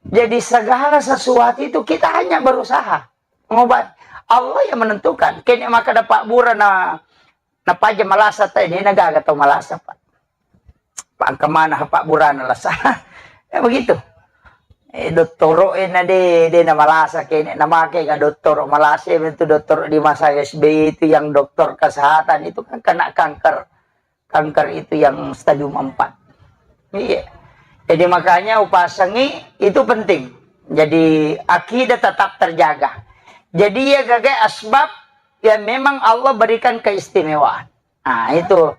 Jadi segala sesuatu itu kita hanya berusaha mengobati. Allah yang menentukan. Kene maka dapat bura na, na paja malasa tadi, na gaga tau malasa, Pak. Pak, engka mana Pak burana lasa. Ya begitu. Eh, dottoro, eh, na de, de na malasa kene, na make ga dottoro malasa, eh, itu dottoro di masa S B Y itu yang dokter kesehatan itu kan kena kanker. Kanker itu yang stadium empat. Iya. Jadi makanya upasangi itu penting. Jadi akidah tetap terjaga. Jadi ya gaga asbab yang memang Allah berikan keistimewaan. Nah, itu.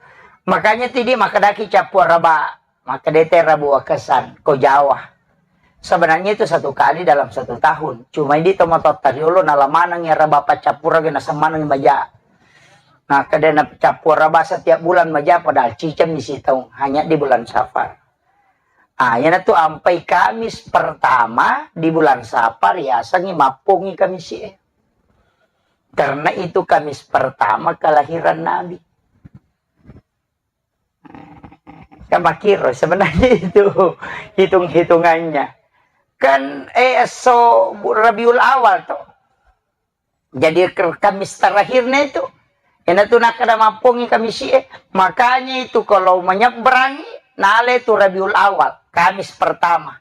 Makanya tidi makkedaki cappu raba, makkedete rabu akesan, ko Jawa. Sebenarnya itu satu kali dalam satu tahun. Cuma ini tomatotta riolo nala maneng ya raba paccappurang na semaneng maja. Nah, kedena cappu raba setiap bulan maja padahal ciceng misi taung hanya di bulan Safar. Ah, yana tu ampai Kamis pertama di bulan Safar ya sangi mappongi Kamis e. Karena itu Kamis pertama kelahiran Nabi. Kan makiro sebenarnya itu hitung-hitungannya. Kan, eh, so Rabiul Awal tuh. Jadi ke-, Kamis terakhirnya itu. Ena tu nakkeda mappongi Kamis e. Makanya itu kalau menyeberangi, nale tu Rabiul Awal, Kamis pertama.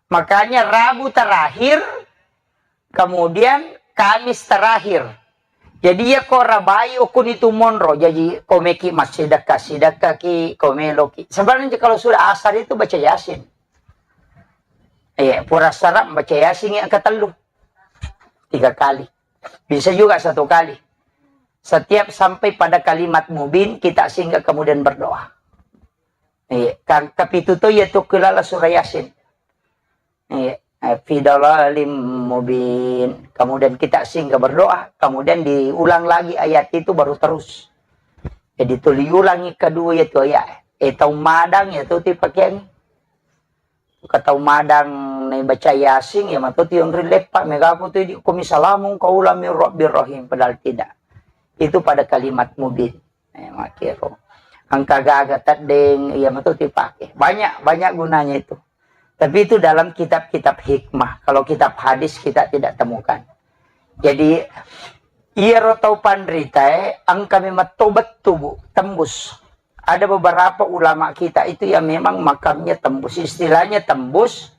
Makanya Rabu terakhir, kemudian Kamis terakhir. Jadi ya ko rabai okuni tu monro. Jadi ko meki massidekka, sidekkaki, ko meloki. Sebenarnya kalau sudah asar itu baca Yasin. Iya, pura sarap baca Yasin yang ketellu. Tiga kali. Bisa juga satu kali. Setiap sampai pada kalimat mubin, kita singgah kemudian berdoa. Iya, kan kapitu to ya tu kelala surah Yasin. Iya, eh, fi dalalim mubin. Kemudian kita singgah berdoa, kemudian diulang lagi ayat itu baru terus. Jadi tuli ulangi kedua ya tu ayat. Eh, tau madang ya tu ti pakeang. Ka tau madang ne baca Yasin ya matu ti onri leppa, mega ko tu di kumi salamun qaulam min rabbir rahim, padahal tidak. Itu pada kalimat mubin. Eh, makiro. Engka gaga teddeng, iya matu ti pake. Banyak, banyak gunanya itu. Tapi itu dalam kitab-kitab hikmah. Kalau kitab hadis kita tidak temukan. Jadi, iyaro tau panritae, engka memang tau bettu, Bu, tembus. Ada beberapa ulama kita itu yang memang makamnya tembus. Istilahnya tembus,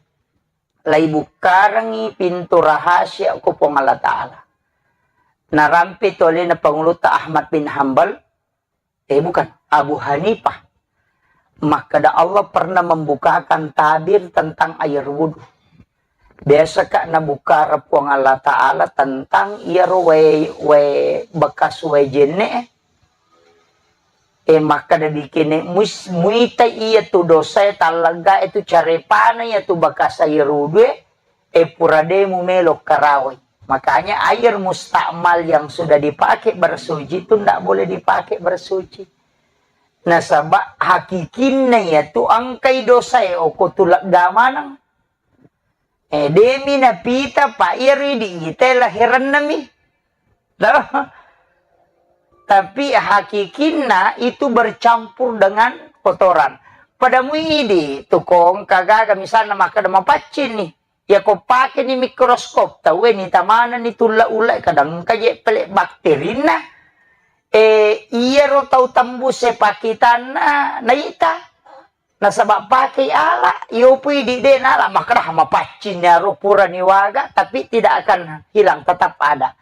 lai bukkarengi pintu rahasia ko Puang Allah Ta'ala. Narampe tu alena Pangulutta Ahmad bin Hambal, eh, bukan, Abu Hanifah. Makkeda Allah pernah membukakan tabir tentang air wudhu. Biasa ka nabukkara Puang Allah Ta'ala tentang iyaro wae, wae bekas wae jenne, eh, makkeda dikene, muis-, muita iya tu dosa e, tallegga e tu carepana iya tu bekas air wudhu e, eh, pura de mumelo karawai. Makanya air mustakmal yang sudah dipakai bersuci itu ndak boleh dipakai bersuci. Nasaba hakikinna iya tu engkai dosa e oko tu legga maneng. Eh, demi napita pa iya ridi ite laheranna mi. Tapi hakikinna itu bercampur dengan kotoran. Pada muidi tu kong kagaga misalna makkeda mapaccing ni. Ya ko pake ni mikroskop, tau e ni tamana ni tulla-ulla, kadang engka je pele bakterinna. Eh, iyaro tau tembus e pakitanna naita. Nasaba pake ala, iyopui di de nala makkeda mapaccing iyaro pura ni waga, tapi tidak akan hilang, tetap ada.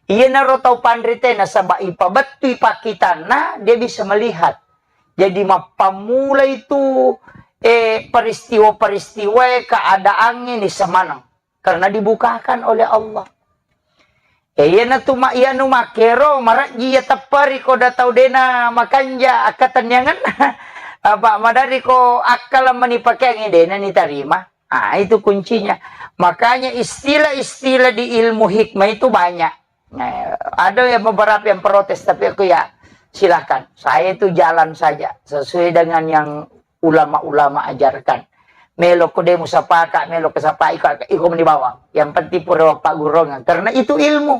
Iyanaro tau panrite nasaba ipabettui pakitanna, dia bisa melihat. Jadi mappammula itu, eh, peristiwa-peristiwa keadaan ini semanang karena dibukakan oleh Allah. Eh, iyana tu ma-, iyanu makkero, marejji iya tepperi ko da tau dena makanja akkatenniangen. Apa madari ko akkala mani pakeangi dena ni tarima. Ah, itu kuncinya. Makanya istilah-istilah di ilmu hikmah itu banyak. Nah, ada yang beberapa yang protes, tapi aku ya silakan. Saya itu jalan saja sesuai dengan yang ulama-ulama ajarkan. Melo ko de musapaka, melo ko sapai ko, iko meni bawang. Yang penting pura paggurungan. Karena itu ilmu.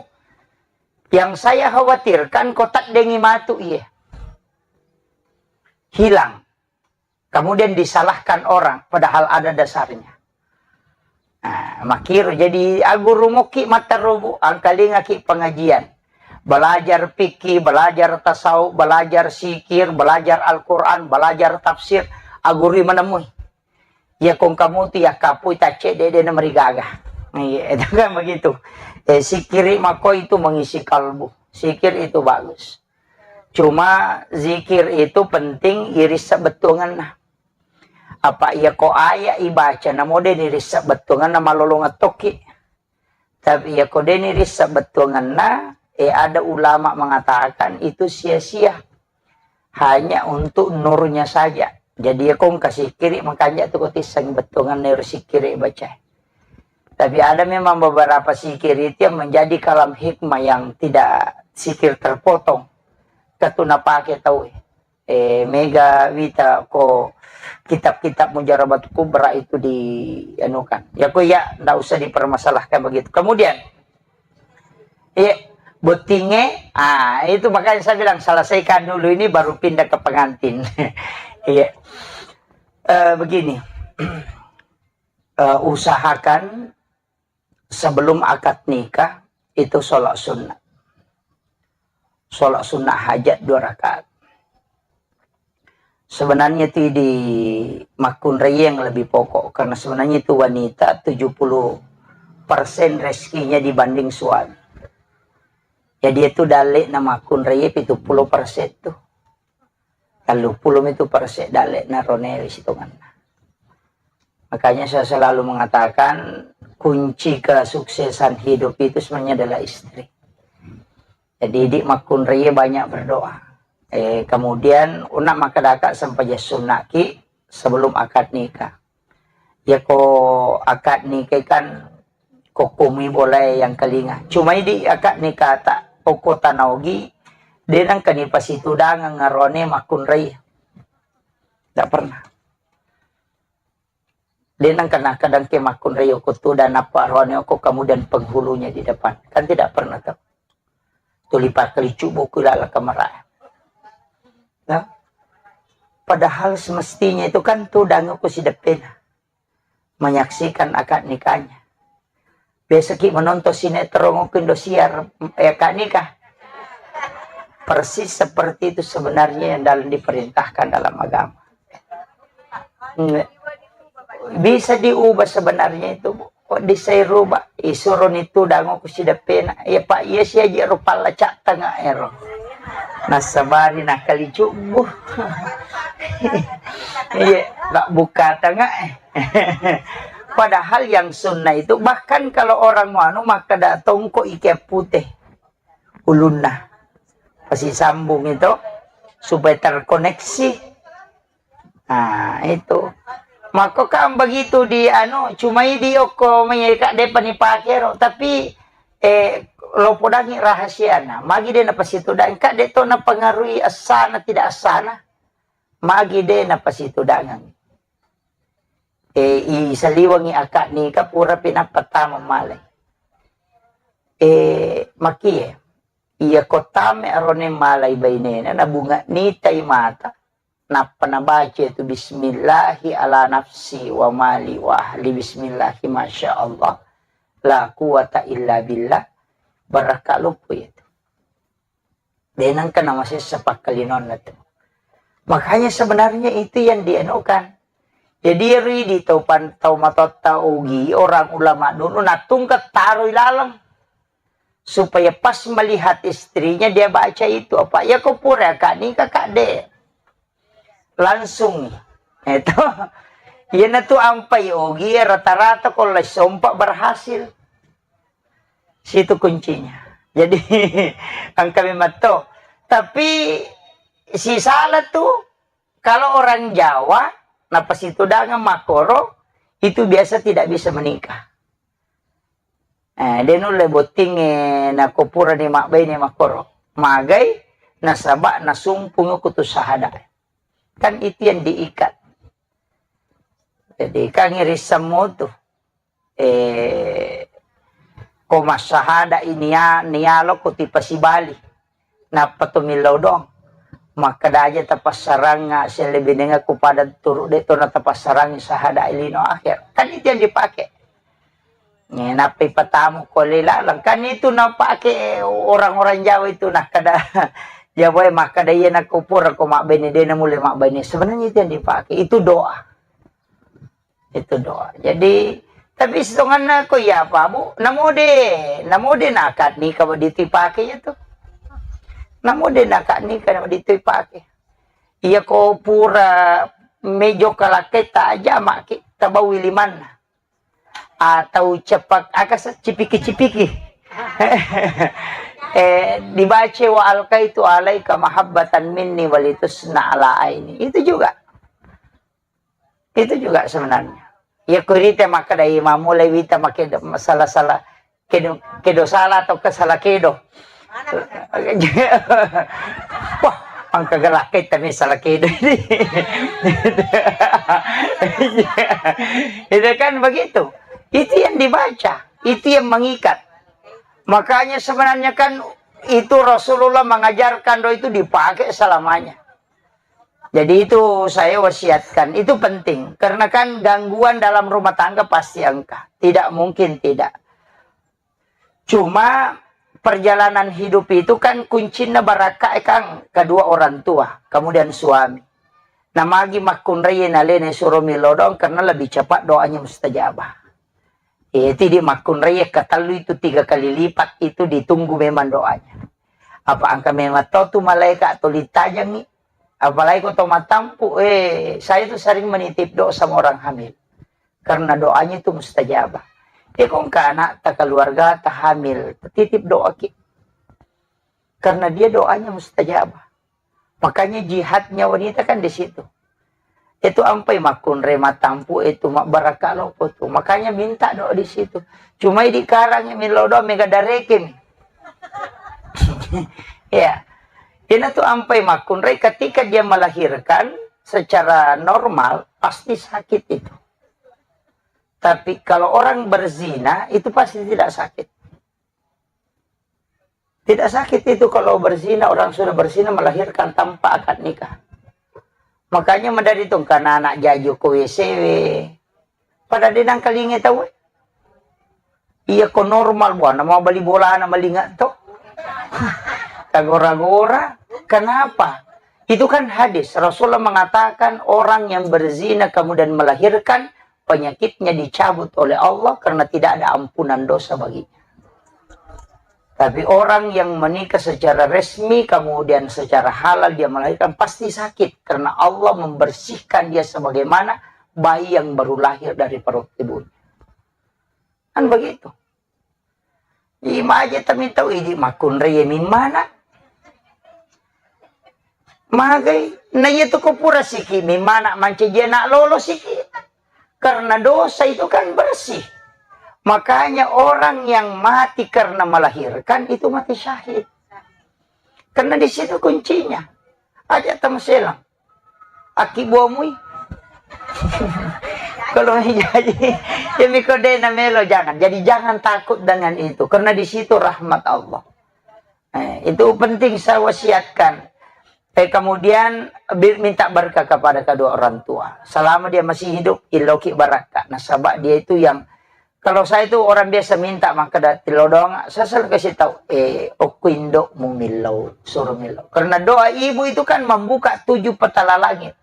Yang saya khawatirkan ko taddengi matu iye. Hilang. Kemudian disalahkan orang, padahal ada dasarnya. Nah, makkiro jadi aguru mokki mattarobu, angkalingaki pengajian. Belajar fikih, belajar tasawuf, belajar sikir, belajar Al-Quran, belajar tafsir, agurui menemui. Ya kong kamu tu ya kapui tacce dede na merigaga. Iya, itu kan begitu. Eh, sikiri mako itu mengisi kalbu. Sikir itu bagus. Cuma zikir itu penting iris sebetulnya. Apa iya ko ayat ibaca namo de iris sebetulnya malolong tokki. Tapi iya ko de iris sebetulnya, eh, ada ulama mengatakan itu sia-sia. Hanya untuk nurnya saja. Jadi ya kong kasih kiri makanya tu kau tisang betulnya iris sikiri baca. Tapi ada memang beberapa sikir itu yang menjadi kalam hikmah yang tidak sikir terpotong. Ketu napake tau, eh, mega wita ko kitab-kitab Mujarabat Kubra itu di anukan. Ya ko ya ndak usah dipermasalahkan begitu. Kemudian, iya, bottinge, ah, itu makanya saya bilang selesaikan dulu ini baru pindah ke pengantin. Iya. Eh, begini. Eh, usahakan sebelum akad nikah itu sholat sunnah. Sholat sunnah hajat dua rakaat. Sebenarnya itu di makkunrai yang lebih pokok, karena sebenarnya itu wanita tujuh puluh persen rezekinya dibanding suami. Jadi itu dalek na makkunrai pitu puluh persen tuh. Tellu puluh itu persen dalek na roneri sitonganna. Makanya saya selalu mengatakan kunci kesuksesan hidup itu sebenarnya adalah istri. Jadi di makkunrai banyak berdoa. Eh, kemudian una maka daka sampai sunnaki sebelum akad nikah. Ya ko akad nikah kan kokkomi boleh yang kelinga. Cuma di akad nikah tak koko tanaogi, de nangka ni pasitudangan ngarone makkunrai. Tidak pernah. De nangka nakadang ke makkunrai oko tu dan apa rone oko kemudian penghulunya di depan. Kan tidak pernah tuh. Tuli pakkalicu buku lala kamera. Nah, padahal semestinya itu kan tudang aku si depena menyaksikan akad nikahnya. Biasa ki menonton sinetron aku Indosiar, eh, akad nikah. Persis seperti itu sebenarnya yang dalam diperintahkan dalam agama. Nge-, bisa diubah sebenarnya itu, Bu. Kok disai rubah? Isuro ni tudang aku si depena. Ya, Pak, iya si aja rupa lacak tengah ero. Nasabari nakali cubu. Iya, tak buka tengah. Padahal yang sunnah itu, bahkan kalau orang mau anu, maka datang kok ikat putih ulunna. Pasti sambung itu supaya terkoneksi. Nah, itu. Maka kan begitu di anu, cuma di oko mai ka depa ni pakero, tapi, eh, lo podangi rahasiana. Magi de napasitudangi, ka de to napengaruhi asana tidak asana. Magi de napasitudangan. Eh, i saliwangi akad nikah pura pinappa tama malai. Eh, makie. Iya ko tame arone malai bainena, nabunga nitai mata, nappa nabaca itu, "Bismillahi ala nafsi wa mali wa ahli, bismillahi, masya Allah, la quwata illa billah." Barakka loppo itu. De nangka namasessa pakkalinonna tu. Makanya sebenarnya itu yang dianukan. Jadi, ri di tau pan-, tau matotta ugi, orang ulama dulu natungka taroi laleng. Supaya pas melihat istrinya, dia baca itu. Apa? Ya, ko pura akad nikah, Kak, de. Langsung. Itu. Iyanatu ampai ogi, rata-rata ko lai sompa berhasil. Situ kuncinya. Jadi, engka memang to. Tapi, si salah tu, kalau orang Jawa, napasitudangan makkoro, itu biasa tidak bisa menikah. Eh, de nulle bottingnge nako purani mabbaine makkoro. Magai, nasaba nasumpungi kutu sahada. Kan itu yang diikat. Jadi kan irissemmu tu. Eh, ko massahada ini ya, nialo ko tipasibali. Nappa to millau doang. Makkeda aja tapassarangnga, sellebinenga ku pada turu de to na tapassarangi sahada lino akhir. Kan itu yang dipakai. Eh, nappa ipatamu ko le lalang. Kan itu napake orang-orang Jawa itu, nakkeda Jawa e makkeda iya nakko pura ko mabbene de na mulle mabbene. Sebenarnya itu yang dipakai. Itu doa. Itu doa. Jadi, tapi setonganna ko iya apa, Bu? Namode, namode nakad nikah wa ditu ipake ya tu. Namode nakad nikah wa ditu ipake. Iya ko pura mejo kalakkai ta aja maki tabawi limanna. Atau cepak, aka se-, cipiki-cipiki. Eh, dibaca wa alkaitu alaika mahabbatan minni walitusna ala aini. Itu juga. Itu juga sebenarnya. Ya kurite makkeda imam mulai wita makkeda salah-salah kedo, kedo salah atau kesala kedo. Wah, engka galakke tami salah kedo ini. Itu kan begitu. Itu yang dibaca, itu yang mengikat. Makanya sebenarnya kan itu Rasulullah mengajarkan doa itu dipakai selamanya. Jadi itu saya wasiatkan, itu penting. Karena kan gangguan dalam rumah tangga pasti engka. Tidak mungkin tidak. Cuma perjalanan hidup itu kan kuncinna barakka e kan kedua orang tua, kemudian suami. Namagi makkunrai nalena suro milodong karena lebih cepat doanya mustajabah. Eh, tidi makkunrai katellu itu tiga kali lipat itu ditunggu memang doanya. Apa engka memang tau tu malaikat atau litajangi? Apalagi ko tau matampu, eh, saya tu sering menitip doa sama orang hamil. Karena doanya itu mustajabah. Eh, ko engka anak ta keluarga ta hamil, titip doa ki. Karena dia doanya mustajabah. Makanya jihadnya wanita kan di situ. Itu ampai makkunrai matampu itu mabbarakka loppo tu. Makanya minta doa di situ. Cuma di karang yang milo doa mega dareke mi. Ya. Ina tu ampai makkunrai ketika dia melahirkan secara normal pasti sakit itu. Tapi kalau orang berzina itu pasti tidak sakit. Tidak sakit itu kalau berzina, orang sudah berzina melahirkan tanpa akad nikah. Makanya madari tu karena anak jaju ko W C W. Pada denang kalinge tau. Iya ko normal buana mau beli bola na malinga to. Kagora-gora. Kenapa? Itu kan hadis. Rasulullah mengatakan orang yang berzina kemudian melahirkan penyakitnya dicabut oleh Allah karena tidak ada ampunan dosa baginya. Tapi orang yang menikah secara resmi, kemudian secara halal dia melahirkan, pasti sakit karena Allah membersihkan dia sebagaimana bayi yang baru lahir dari perut ibunya. Kan begitu. Imaje tami tau idi makkunrai mimmana. Magai, na iya tu ko pura siki mimmana mancaji anak lolo siki. Karena dosa itu kan bersih. Makanya orang yang mati karena melahirkan itu mati syahid. Karena di situ kuncinya. Aja tamaselang. Aki buamui. Kalau jadi, ya miko de na melo, jangan. Jadi jangan takut dengan itu. Karena di situ rahmat Allah. Eh, itu penting saya wasiatkan. Eh, kemudian bi-, minta berkah kepada kedua orang tua. Selama dia masih hidup, iloki barakka. Nasaba dia itu yang, kalau saya itu orang biasa minta makkeda tilodong, saya selalu kasih tahu, eh, okko indokmu millau, suruh millau. Karena doa ibu itu kan membuka tujuh petala langit.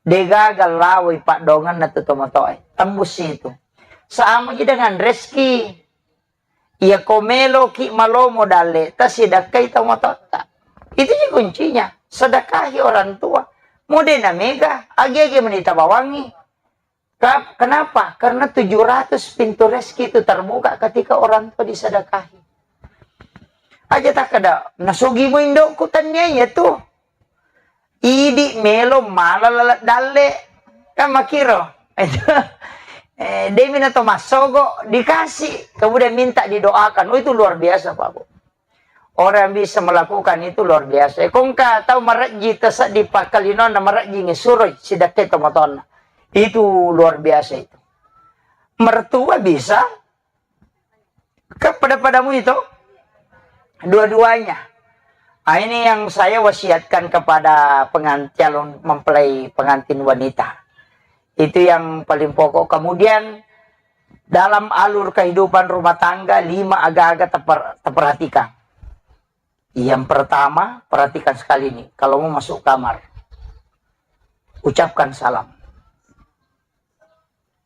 Degaga lawai paddonganna tu tomatoe. Tembus itu. Sama ji dengan rezeki. Iya ko meloki malomo dalle, tasidakkai tomatotta. Itu ji kuncinya. Sedekahi orang tua. Mode na mega, agi-agi menita bawangi. Ka-, kenapa? Karena tujuh ratus pintu rezeki itu terbuka ketika orang tua disedekahi. Aja takkeda, "Nasugi mu indokku," tania iya tu. Idi melo mala lalat dalle. Kan makiro. Eh, demi na to massogo, dikasih. Kemudian minta didoakan. Oh, itu luar biasa, Pak Bu. Orang yang bisa melakukan itu luar biasa. Eh, kongka tau marejji taseddi pakkalinonna marejji ngesuroi sidakkai tomatonna. Itu luar biasa itu. Mertua bisa, kan pada-padamu itu, dua-duanya. Ah, ini yang saya wasiatkan kepada pengan-, calon mempelai pengantin wanita. Itu yang paling pokok. Kemudian, dalam alur kehidupan rumah tangga, lima aga-aga teper-, terperhatikan. Yang pertama, perhatikan sekali nih, kalau mau masuk kamar, ucapkan salam.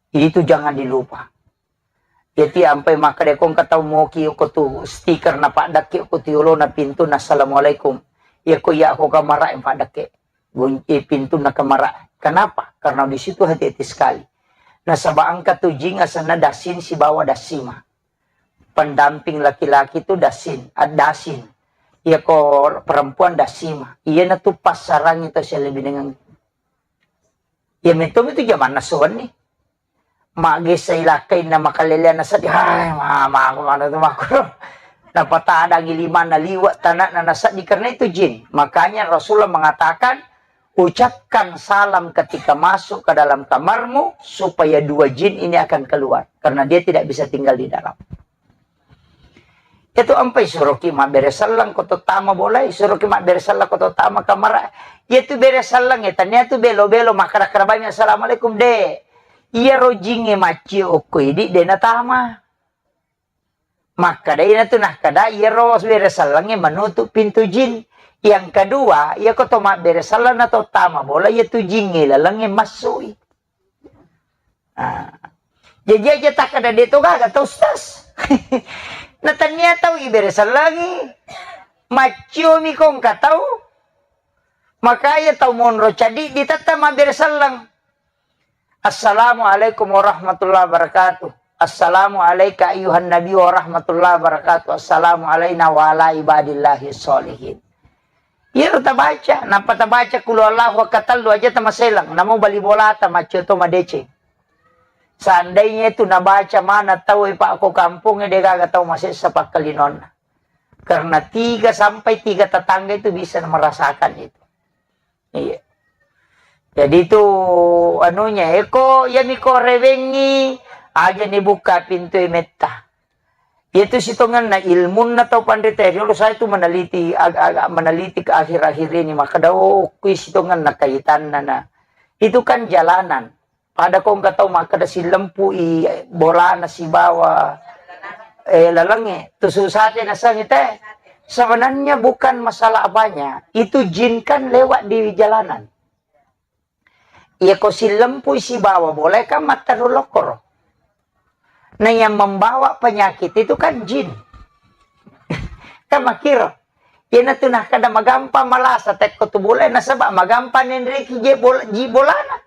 Itu jangan dilupa. Jadi ampai makkeda ko engka tau moki ko tu stiker na paddakki ko tu yolona pintu na assalamualaikum. Iya ko iya ko kamara yang paddakke. Gunci pintu na kamara. Kenapa? Karena di situ hati-hati sekali. Nasaba engka tu jing asenna dasin sibawa dasima. Pendamping laki-laki tu dasin, ad-, dasin. Iya ko perempuan dasima. Iya na tu passarangi to selebih dengan. Iya meto itu jamanna sowan nih. Maggessa ilakkainna makaleleanna seddi, hai, mama, aku mana tu makku. Napatadangi limanna liwa' tanakna naseddi karena itu jin. Makanya Rasulullah mengatakan, ucapkan salam ketika masuk ke dalam kamarmu supaya dua jin ini akan keluar karena dia tidak bisa tinggal di dalam. Itu ampai suroki mabbere selleng ko to tama bolai, suroki mabbere selleng ko to tama kamara. Iya tu bere selleng ya, tania tu belo-belo makkada-kada bami assalamualaikum de. Iyaro jingnge maccio okko idi de natama. Makkada ina tu nakkada iyaro bere sellengnge menutup pintu jin. Yang kedua, iya ko to mabbere selleng na to tama bola, iya tu jingnge lalengnge massui. Ah. Jaji aja takkada de to gaga to Ustaz. Na tania tau ibere sellengi. Maccio mi ko engka tau. Makanya tau monro cadi di tetta mabbere selleng. Assalamualaikum warahmatullahi wabarakatuh. Assalamu alaika ayyuhan nabi warahmatullahi wabarakatuh. Assalamu alaina wa ala ibadillahi sholihin. Iyaro tabaca, nappa tabaca kulu Allahu katellu aja tamaselang, namo bali bolata maccio to madeceng. Seandainya itu nabaca mana tau e pa ko kampung e de gaga tau masessa pakkalinonna. Karena tiga sampai tiga tetangga itu bisa merasakan itu. Iya. Jadi itu anunya, eko, iya miko rewengi, aja ni buka pintu e metta. Itu sitongenna ilmunna tau panrita riolo saya itu meneliti, agak-agak meneliti ke akhir-akhir ini, maka dao kui sitongenna kaitanna na. Itu kan jalanan. Pada ko engka tau makkeda sillempu'i bolana sibawa, eh, lalengnge, tu susate nasengi te. Sebenarnya bukan masalah apanya, itu jin kan lewat di jalanan. Iya ko sillempu'i sibawa bola kan matteru lokkoro. Nah, yang membawa penyakit itu kan jin. Kan makkiro. Iyana tu nakkeda magampang malasa tekko tu bola nasaba magampang nenreki je bola, ji bolana.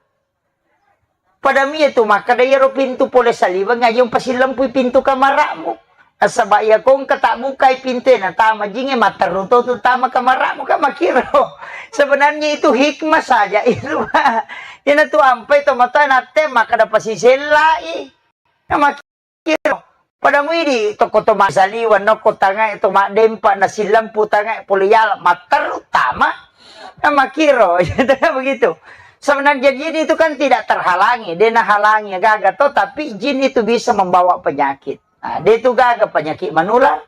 Pada mie tu makkeda iyaro pintu pole saliweng aja umpasilempui pintu kamara'mu. Nasaba iya ko engka tabbukai pintu e natama jingnge matteru to tu tama kamara'mu kan makkiro. Sebenarnya itu hikmah saja itu. Iyana tu ampai to matoa natte makkeda pasisellai. Nah, makkiro. Pada muidi tokko to massaliweng nokko tangae to maddempa nasilempu tangae pole yala matteru tama. Nah, makkiro. Begitu. Sebenarnya jin itu kan tidak terhalangi, de nahalangi gaga to, tapi jin itu bisa membawa penyakit. Nah, de tu gaga penyakit menular.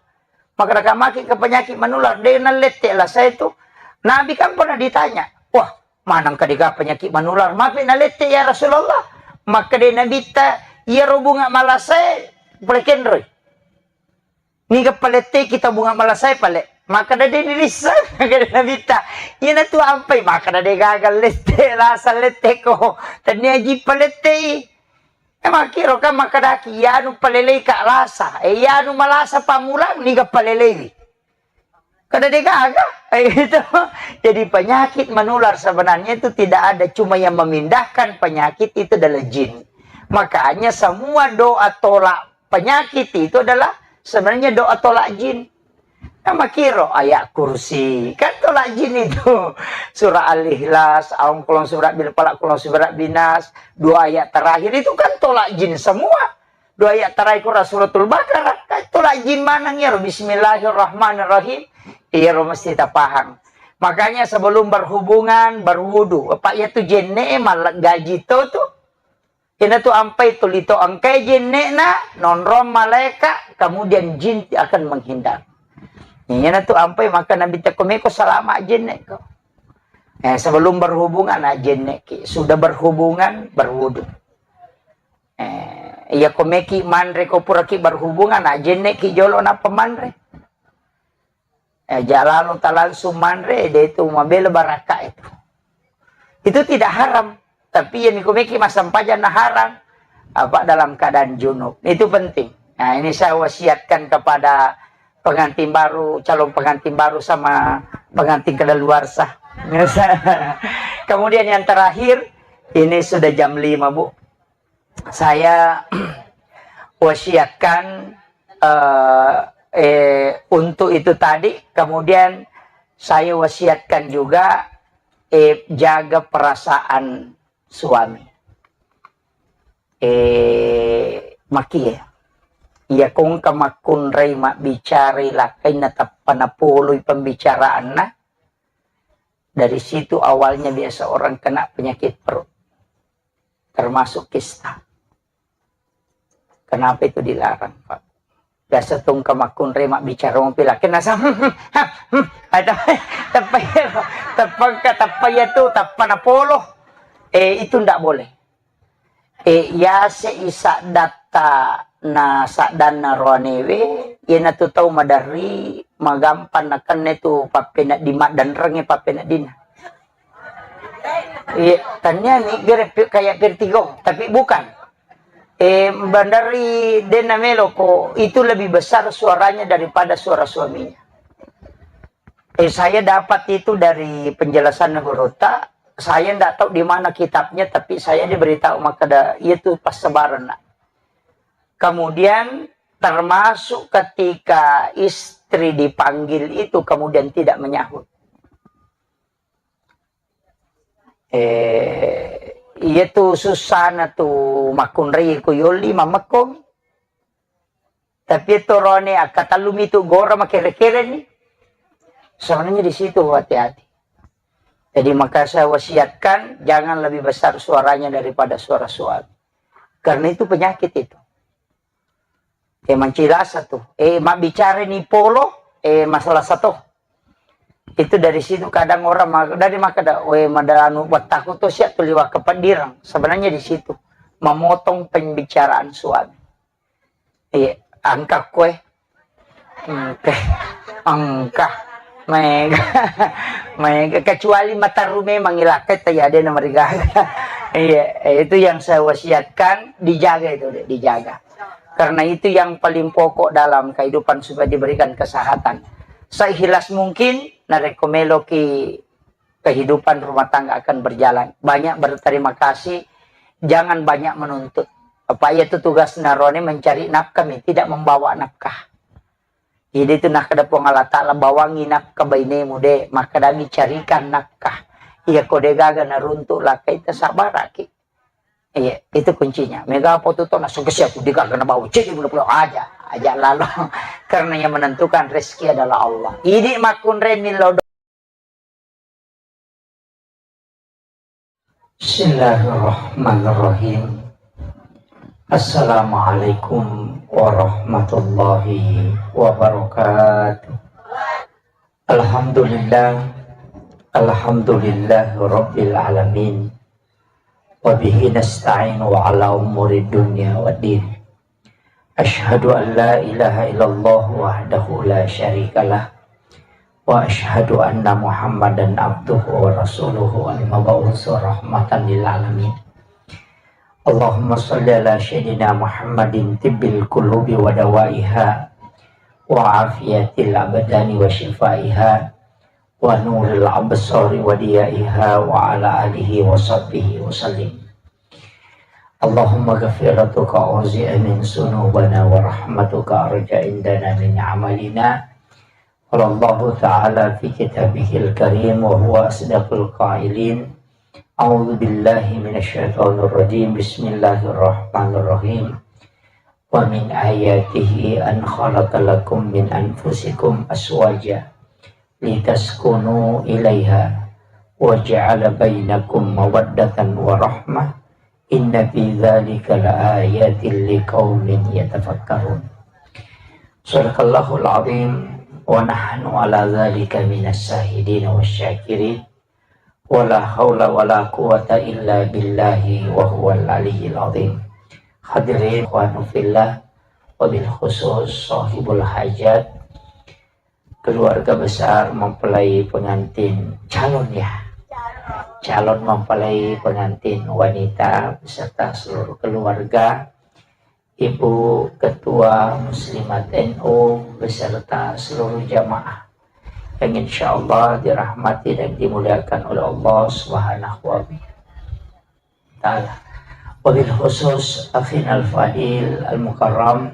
Maka maki ke penyakit menular, de nalette lasa itu. Nabi kan pernah ditanya, wah, maneng ka dega penyakit menular? Mapi nalette ya Rasulullah. Maka de Nabitta, iya ro bunga malasae, pole kenroi. Niga palette kita bunga malasae pale. Maka de dirissa, maka de Nabitta. Iyana tu ampai, maka de gaga lette, lasa lette ko. Tania ji palettei. Eh, makkiro kan makkedaki, iyanu palelei ka rasa, eh, iyanu malasa pammulang, niga paleleiwi. Kada degaga, eh, gitu. Jadi penyakit menular sebenarnya itu tidak ada, cuma yang memindahkan penyakit itu adalah jin. Makanya semua doa tolak penyakit itu adalah sebenarnya doa tolak jin. Nah, makkiro ayat kursi. Kan tolak jin itu. Surah Al-Ikhlas, aung kulon surat bil falak, kulon surat binas, dua ayat terakhir itu kan tolak jin semua. Dua ayat terakhir Quran Suratul Baqarah, kan tolak jin maneng iyaro. Bismillahirrahmanirrahim. Iyaro mesti tapahang. Makanya sebelum berhubungan, berwudu. Apa iya tu jenne malah gaji to tu. Iyanatu ampai tuli to engkai jenne'na, nonrong malaika, kemudian jin akan menghindar. Iyanatu ampai maka Nabi tekko meko salama jenne'ko. Eh, sebelum berhubungan, ah, jenne'ki. Sudah berhubungan, berwudu. Eh, iya ko meki manre ko puraki berhubungan, ah, jenne'ki jolo nappa manre. Eh, jalalo ta langsung manre, de itu mabela barakka itu. Itu tidak haram. Tapi yang ko meki massempajang na haram. Apa dalam keadaan junub. Itu penting. Nah, ini saya wasiatkan kepada pengantin baru, calon pengantin baru sama pengantin kadaluarsa. Kemudian yang terakhir, ini sudah jam lima, Bu. Saya wasiatkan, eh, eh, untuk itu tadi, kemudian saya wasiatkan juga, eh, jaga perasaan suami. Eh, makie. Iya kongka makkunrai mabbicarai lakkainna tappa napoloi pembicaraanna, dari situ awalnya biasa orang kena penyakit perut, termasuk kista. Kenapa itu dilarang, Pak? Biasa tungka makkunrai mabbicara mopi lakkainna sa-, ada, teppa iya, teppa engka, teppa iya tu, teppa napolo. Eh, itu ndak boleh. Eh, yase i saddatta na saddanna roanewe, iyanatu tau maderri magampang nakenna tu pappenedding, maddenrengnge pappeneddinna. Iya, tania ni gere pi-, kayak vertigo, tapi bukan. Eh, maderri denna meloko, itu lebih besar suaranya daripada suara suaminya. Eh, saya dapat itu dari penjelasan gurutta. Saya ndak tahu di mana kitabnya, tapi saya diberitahu makkeda, iya tu passabarenna. Kemudian termasuk ketika istri dipanggil itu kemudian tidak menyahut. Eh, iya tu susana tu makkunrai ko yolli mamekko. Tapi torone akkatallumi tu gora makere-kere ni. Sebenarnya di situ hati-hati. Jadi maka saya wasiatkan jangan lebih besar suaranya daripada suara suami. Karena itu penyakit itu. Eh, mancilasa tu. Eh, mabbicara ni polo, eh, masalah satu. Itu dari situ kadang orang ma-, dari maka da, we madalanu wattaku tu siap tu liwat ke pendirang. Sebenarnya di situ memotong pembicaraan suami. Iya, engka koe. Engka. Engka. Maega. Maega. Kecuali mataru memang ilakkai, tapi ada nama rigaga. Iya, itu yang saya wasiatkan, dijaga itu, Dek, dijaga. Karena itu yang paling pokok dalam kehidupan supaya diberikan kesehatan. Seikhlas mungkin, narekko meloki kehidupan rumah tangga akan berjalan. Banyak berterima kasih, jangan banyak menuntut. Apa iya tu tugas narone mencari nafkah mi, tidak membawa nafkah. Jadi itu nakkeda Puang Allah Ta'ala, bawangi nafkah bainemu de, makkeda mi carikan nafkah. Iya ko de gaga naruntuk lakkai, tasabaraki. Iya, itu kuncinya. Mega apa tu tona sukses ya, de gaga nabawa cek, aja, aja lalo. Karena yang menentukan rezeki adalah Allah. Idi makkunrai millau Bismillahirrahmanirrahim. Assalamualaikum warahmatullahi wabarakatuh. Alhamdulillah. Alhamdulillah Rabbil Alamin. Wa bihi nasta'inu ala umuri dunya waddin. Asyhadu an la ilaha illallah wahdahu la syarikalah. Wa asyhadu anna Muhammadan abduhu wa rasuluhu al-mab'usu rahmatan lil alamin. Allahumma shalli ala sayyidina Muhammadin tibbil qulubi wa dawaiha wa afiyatil abdani wa syifaiha wa nuril absari wa diyaiha wa ala alihi wa sahbihi wa sallim. Allahumma ghafiratuka auzi'a min sunubana wa rahmatuka arja indana min amalina. Qala Allahu ta'ala fi kitabihil karim wa huwa asdaqul qailin. A'udzu billahi minasy syaithanir rajim. Bismillahirrahmanirrahim. Wa min ayatihi an khalaqa lakum min anfusikum azwaja litaskunu ilaiha wa ja'ala bainakum mawaddatan wa rahmah. Inna fi dzalika laayatil liqaumin yatafakkarun. Sadaqallahul azim, wa nahnu ala dzalika minas syahidin wasyakirin. Wala haula wala quwata illa billahi wa huwal aliyyil azim. Hadirin ikhwanu fillah, wabil khusus sahibul hajat, keluarga besar mempelai pengantin, calon ya, calon mempelai pengantin wanita beserta seluruh keluarga, Ibu Ketua Muslimat N U beserta seluruh jamaah yang insya Allah dirahmati dan dimuliakan oleh Allah Subhanahu wa Ta'ala. Wabil khusus akhinal fadil al mukarram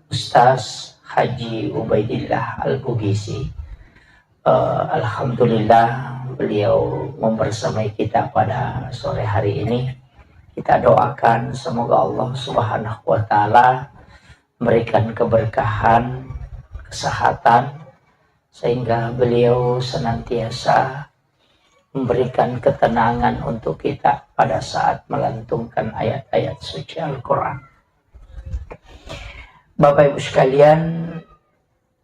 Ustaz Haji Ubaidillah Al Bugisi. Eh, alhamdulillah, beliau membersamai kita pada sore hari ini. Kita doakan semoga Allah Subhanahu wa Ta'ala memberikan keberkahan, kesehatan, sehingga beliau senantiasa memberikan ketenangan untuk kita pada saat melantunkan ayat-ayat suci Al-Quran. Bapak Ibu sekalian,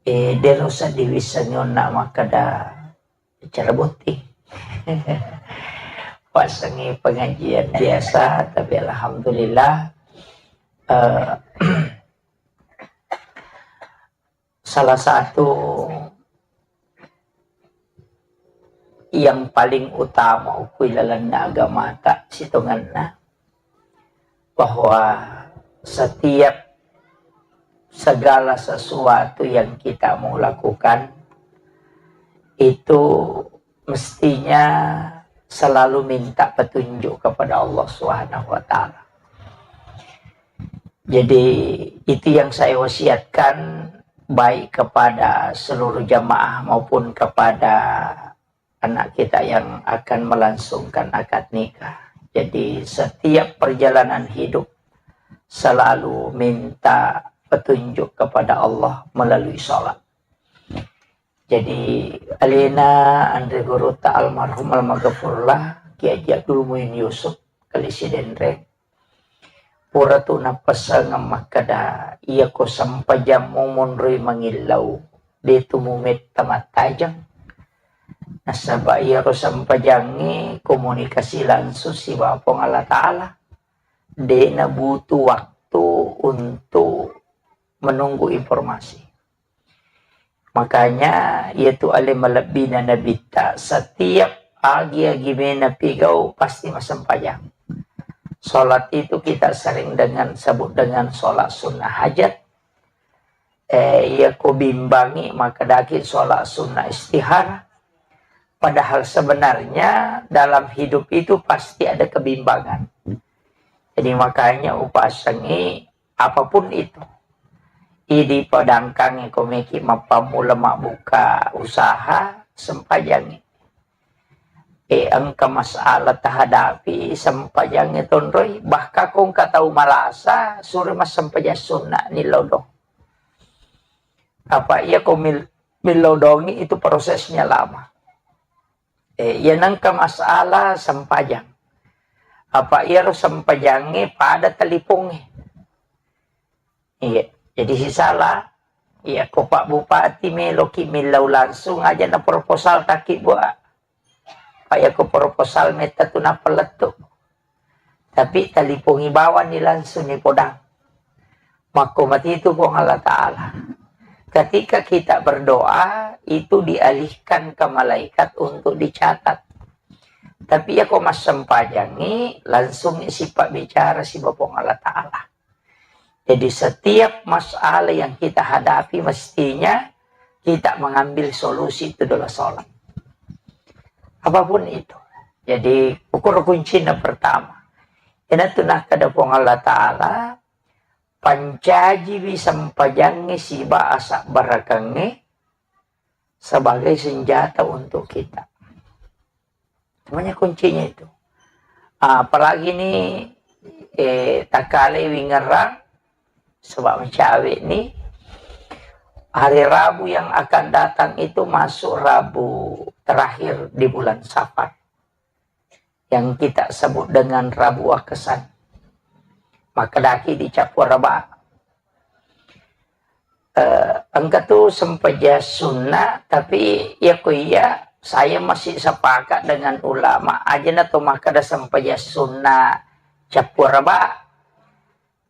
eh, dero sa diwissengi onna makkeda acara botting. Wassengi pengajian biasa, tapi alhamdulillah, eh, salah satu yang paling utama ukui lalenna agamata sitongenna, bahwa setiap segala sesuatu yang kita mau lakukan itu mestinya selalu minta petunjuk kepada Allah Subhanahu wa Ta'ala. Jadi, itu yang saya wasiatkan, baik kepada seluruh jamaah maupun kepada anak kita yang akan melangsungkan akad nikah. Jadi, setiap perjalanan hidup selalu minta petunjuk kepada Allah melalui sholat. Jadi, alena anre guruta almarhum almaghfurlah Kiai Haji Abdul Muin Yusuf, Kalisi Denreng, pura tu napasengeng makkeda, iyako sempajammu monroi mangillau, de tu mumetta mattajeng. Nasaba iyaro sempajangnge komunikasi langsung sibawa Puang Allah Ta'ala. De nabutuh waktu untuk menunggu informasi. Makanya, iyatu ale malebbina nabitta, setiap agi-agi mena pigau pasti massempajang. Sholat itu kita sering dengan sebut dengan sholat sunnah hajat. Eh, iya ko bimbangi, maka daki sholat sunnah istihara. Padahal sebenarnya dalam hidup itu pasti ada kebimbangan. Jadi makanya upasengi apapun itu. Idi padangkangi komeki mappammula mabbuka usaha, sempajangi. E, engka masalah tahadapi, sempajangi tonroi. Bahkan ko engka tau malasa, sure massempajang sunna ni lodong. Apa iya ko mil-, millodongi itu prosesnya lama. Eh, iya nengka masalah sempajang. Apa iyaro sempajangnge pada talipongnge. Iya, jadi sisala, iya ko Pak Bupati meloki millau langsung aja na proposal taki buat. Pak ya ko proposal metta tu nappa lettu. Tapi talipongi bawang ni langsung ni podang. Makko matitu Puang Allah Ta'ala. Ketika kita berdoa, itu dialihkan ke malaikat untuk dicatat. Tapi ya ko massempajangi, langsung sifat bicara siba Puang Allah Ta'ala. Jadi setiap masalah yang kita hadapi mestinya kita mengambil solusi itu adalah sholat. Apapun itu. Jadi ukur kuncinya pertama. Ina tu nakkeda Puang Allah Ta'ala, pancajiwi sempajangnge siba asabbarakeng sebagai senjata untuk kita. Semuanya kuncinya itu. Ah, apalagi ni, eh, takkalewi ngerang, sebab mencawe ni, hari Rabu yang akan datang itu masuk Rabu terakhir di bulan Safar, yang kita sebut dengan Rabu Akesan. Makkedaki di cappu araba. Eh, engka tu sempajang sunna, tapi iya ko iya saya masih sepakat dengan ulama, aja na to makkeda sempajang sunna cappu araba.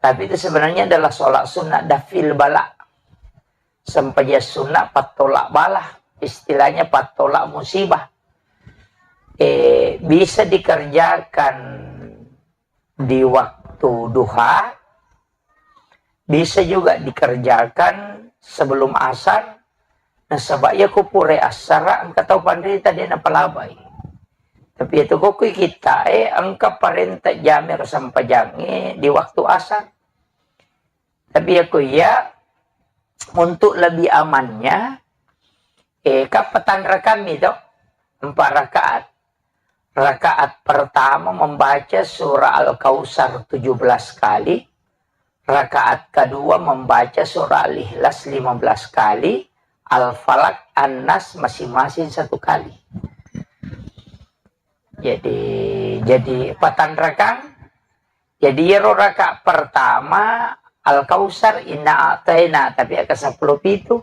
Tapi itu sebenarnya adalah sholat sunnah dafil bala. Sempajang sunnah pattolak bala, istilahnya pattolak musibah. Eh, bisa dikerjakan di waktu duha, bisa juga dikerjakan sebelum asar. Nasaba iya ko pura asar, engka tau panrita de napalabai. Tapi itu ko kui kita, eh, engka parenta jami ro sempajangnge di waktu asar. Tapi iya ko iya, untuk lebih amannya, eh, kan patanrakammi to, empat rakaat. Rakaat pertama membaca surah Al-Kautsar tujuh belas kali, rakaat kedua membaca surah Al-Ikhlas lima belas kali, Al-Falaq, An-Nas masing-masing satu kali. Jadi, jadi patanrakang. Jadi, iyaro rakaat pertama Al-Kautsar, Inna A'taina, tapi aka seppulo pitu.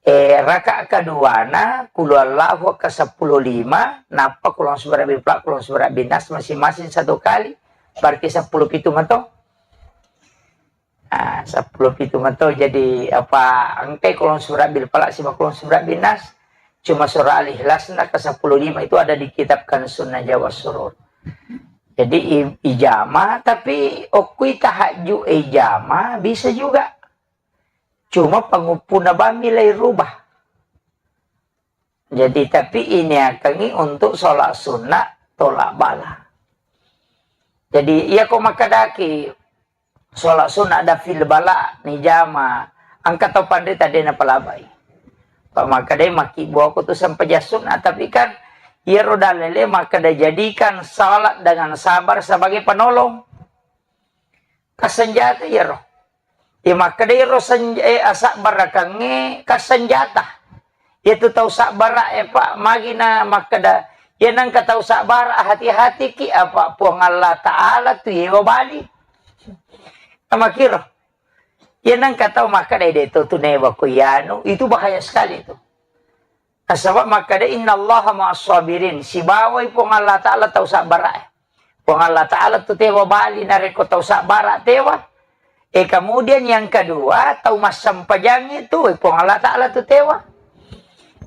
Eh, rakaat keduana, Qul Huwallahu aka seppulo lima, nappa Qul A'udzu Birabbil Falaq, Qul A'udzu Birabbin Nas masing-masing satu kali. Berarti seppulo pitu mato. Ah, seppulo pitu mato. Jadi, apa, engkai Qul A'udzu Birabbil Falaq siba Qul A'udzu Birabbin Nas. Cuma surah Al-Ikhlas na ke seppulo lima itu ada di kitab Kanzun Najwa was Surur. Jadi, i-, ijama, tapi okui tahajud ijama bisa juga. Cuma panguppuna bammi lai rubah. Jadi, tapi ini akangi untuk sholat sunnah tolak bala. Jadi, iya ko makkedaki sholat sunnah dafil bala ni jama, engka tau panrita de napalabai. Pak makkedai makkibbuako tu sempajang sunnah, tapi kan iyaro dalile makkeda jadikan salat dengan sabar sebagai penolong. Kasenjata iyaro. Iya makkeda iyaro senj-, eh, asabbarakangnge kasenjata. Iyatu tau sabbara e, Pak, magi na makkeda, iya nengka tau sabbara, hati-hatiki, apa Puang Allah Ta'ala tu yewa bali. Namakiro. Iya nengka tau makkeda, "De to tu newa ko iyanu," itu bahaya sekali itu. Nasaba makkeda, "Innallaha ma'as sabirin," sibawai Puang Allah Ta'ala tau sabbara e. Puang Allah Ta'ala tu tewa bali narekko tau sabbara tewa. Eh, kemudian yang kedua, tau massempajang itu, eh, Puang Allah Ta'ala tu tewa.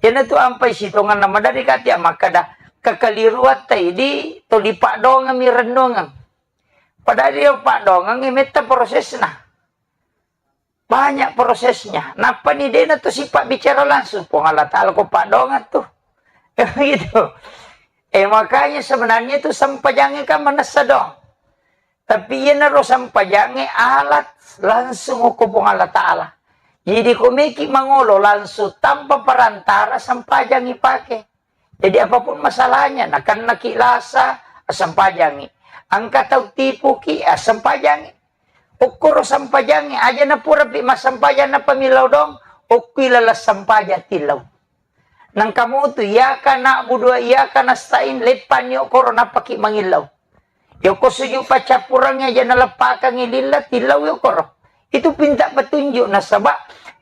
Iyanatu ampai sitonganna maderri kati makkeda, kekeliruatta idi tuli paddoangeng mi rennuangeng. Padahal ri paddoangeng metta prosesna. Banyak prosesnya. Nappani dena tu sifat bicara langsung. Puang Allah Ta'ala ko paddoangeng tu. Gitu. Eh, makanya sebenarnya tu sempajangnge kan manessa dong. Tapi iyanaro sempajangnge alat langsung ko Puang Allah Ta'ala. Jadi ko meki mangolo langsung tanpa perantara sempajangngi pake. Jadi apapun masalahnya, nakennaki lasa, assempajangngi. Engka tau tipuki, assempajangngi. Okkoro sempajangngi, aja na purapi massempajang nappa millau dong, okkui laleng sempajang tillau. Nangka mutu, iyyaka na'budu wa iyyaka nasta'in, leppanni okkoro nappaki mangillau. Yoko sujud paccappurengnge aja naleppakangngi lilla, tillau yokoro. Itu pinta petunjuk nasaba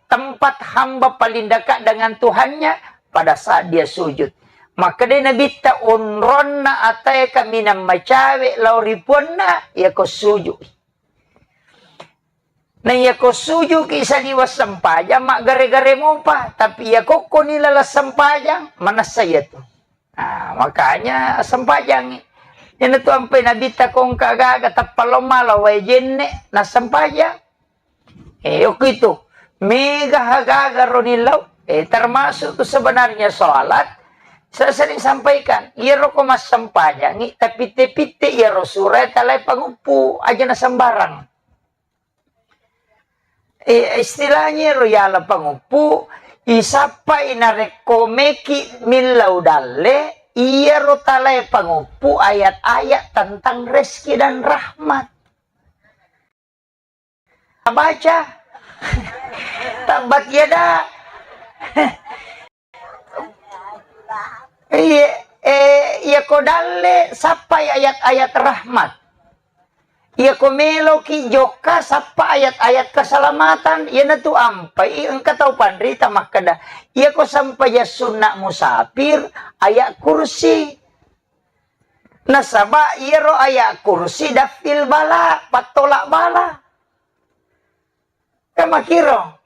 tempat hamba paling dekat dengan Tuhannya pada saat dia sujud. Makkedai Nabitta, onronna atae kaminang macawe lao ri puanna, yako sujud. Na yako sujuki saliweng sempajang, maggare-gare mopa, tapi yako koni laleng sempajang, manessa iyatu. Nah, makanya sempajangi. Iyanatu ampai Nabitta kongka gaga tappa lao mala wae jenne, nassempajang. Eh, yoko itu. Mega gaga roni lau. Eh, termasuk tu sebenarnya sholat. Saya sering sampaikan, iyaro ko massempajangi, tapitte-pitte iyaro sura talai panguppu, aja na sembarang. Eh, istilahnya ro yala panguppu, isappai narekko meki millau dalle, iyaro talae panguppu ayat-ayat tentang rezeki dan rahmat. Baca. Tabbat yada. Iya, eh, iya ko dalle sappai ayat-ayat rahmat. Iyako meloki jokka sappa ayat-ayat keselamatan, iyanatu ampai engka tau panrita makkeda, iyako sempajang sunna musafir, ayat kursi. Nasaba iyaro ayat kursi daf'il bala, pattolak bala. Kan makiro.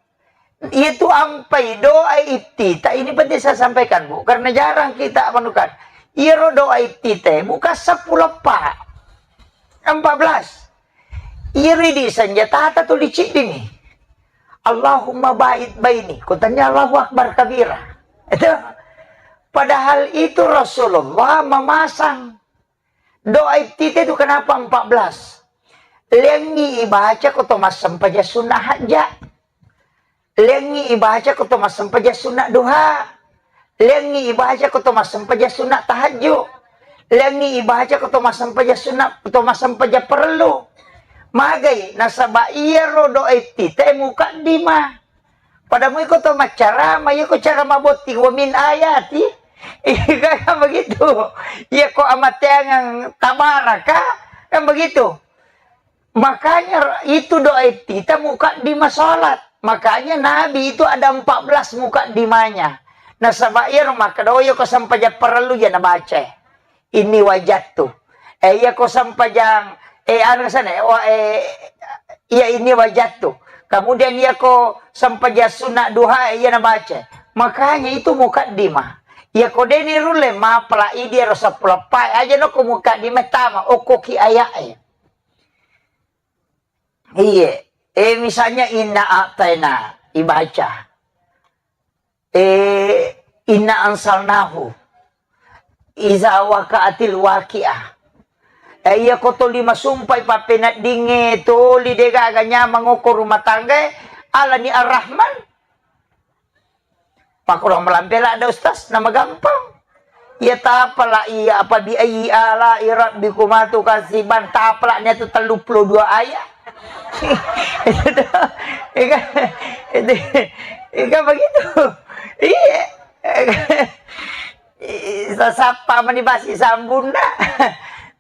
Itu ampai doa iftitah, ini penting saya sampaikan, Bu, karena jarang kita menemukan. Iyaro doa iftitah bukan seppulo eppa, empat belas. Iyaro idi senjata tuli ciddini. Allahumma ba'id baini. Kutanya Allahu Akbar kabira. Itu. Padahal itu Rasulullah memasang. Doa iftitah itu kenapa empat belas? Lengngi ibaca ko to massempajang sunna hajja. Lengngi ibaca ko to massempajang sunna duha. Lengngi ibaca ko to massempajang sunna tahajju. Lengngi ibaca ko to massempajang sunna, to massempajang parellu. Magai, nasaba iyaro doa iftitah mukaddimah. Pada mui ko to maccarama, iya ko cara mabotting, wa min ayati. Iya kan begitu. Iya ko amateangang tabaraka, kan begitu. Makanya itu doa iftitah mukaddimah salat. Makanya Nabi itu ada empat belas mukaddimahnya. Nasaba iya maka doa iya ko sempajang parellu ya nabaca. Inni wajadtu. Eh, iya ko sempajang, eh, anu sana, eh, wa-, eh, iya inni wajadtu. Kemudian iya ko sempajang sunat duha, eh, iya nabaca. Makanya itu mukaddimah. Iya ko deni rulle mapala idi ero seppulo pai aja no ko mukaddimah tama okko ki ayat, eh. Iya. Eh, misalnya inna a'taina ibaca. Eh, inna ansalnahu. Iza waqa'atil waqi'ah. Eh, iya ko toli masumpai pappeneddingnge toli degaga nyamang okko rumah tangga, alani Ar-Rahman. Pakkulo malampe ladde, Ustaz, namagampang. Iya tapala iya apa bi ayyi ala'i rabbikuma tukadziban, tapala niatu telluppulo dua ayat. Itu, itu, itu begitu. Iya. Sasappa mani basi sambunna.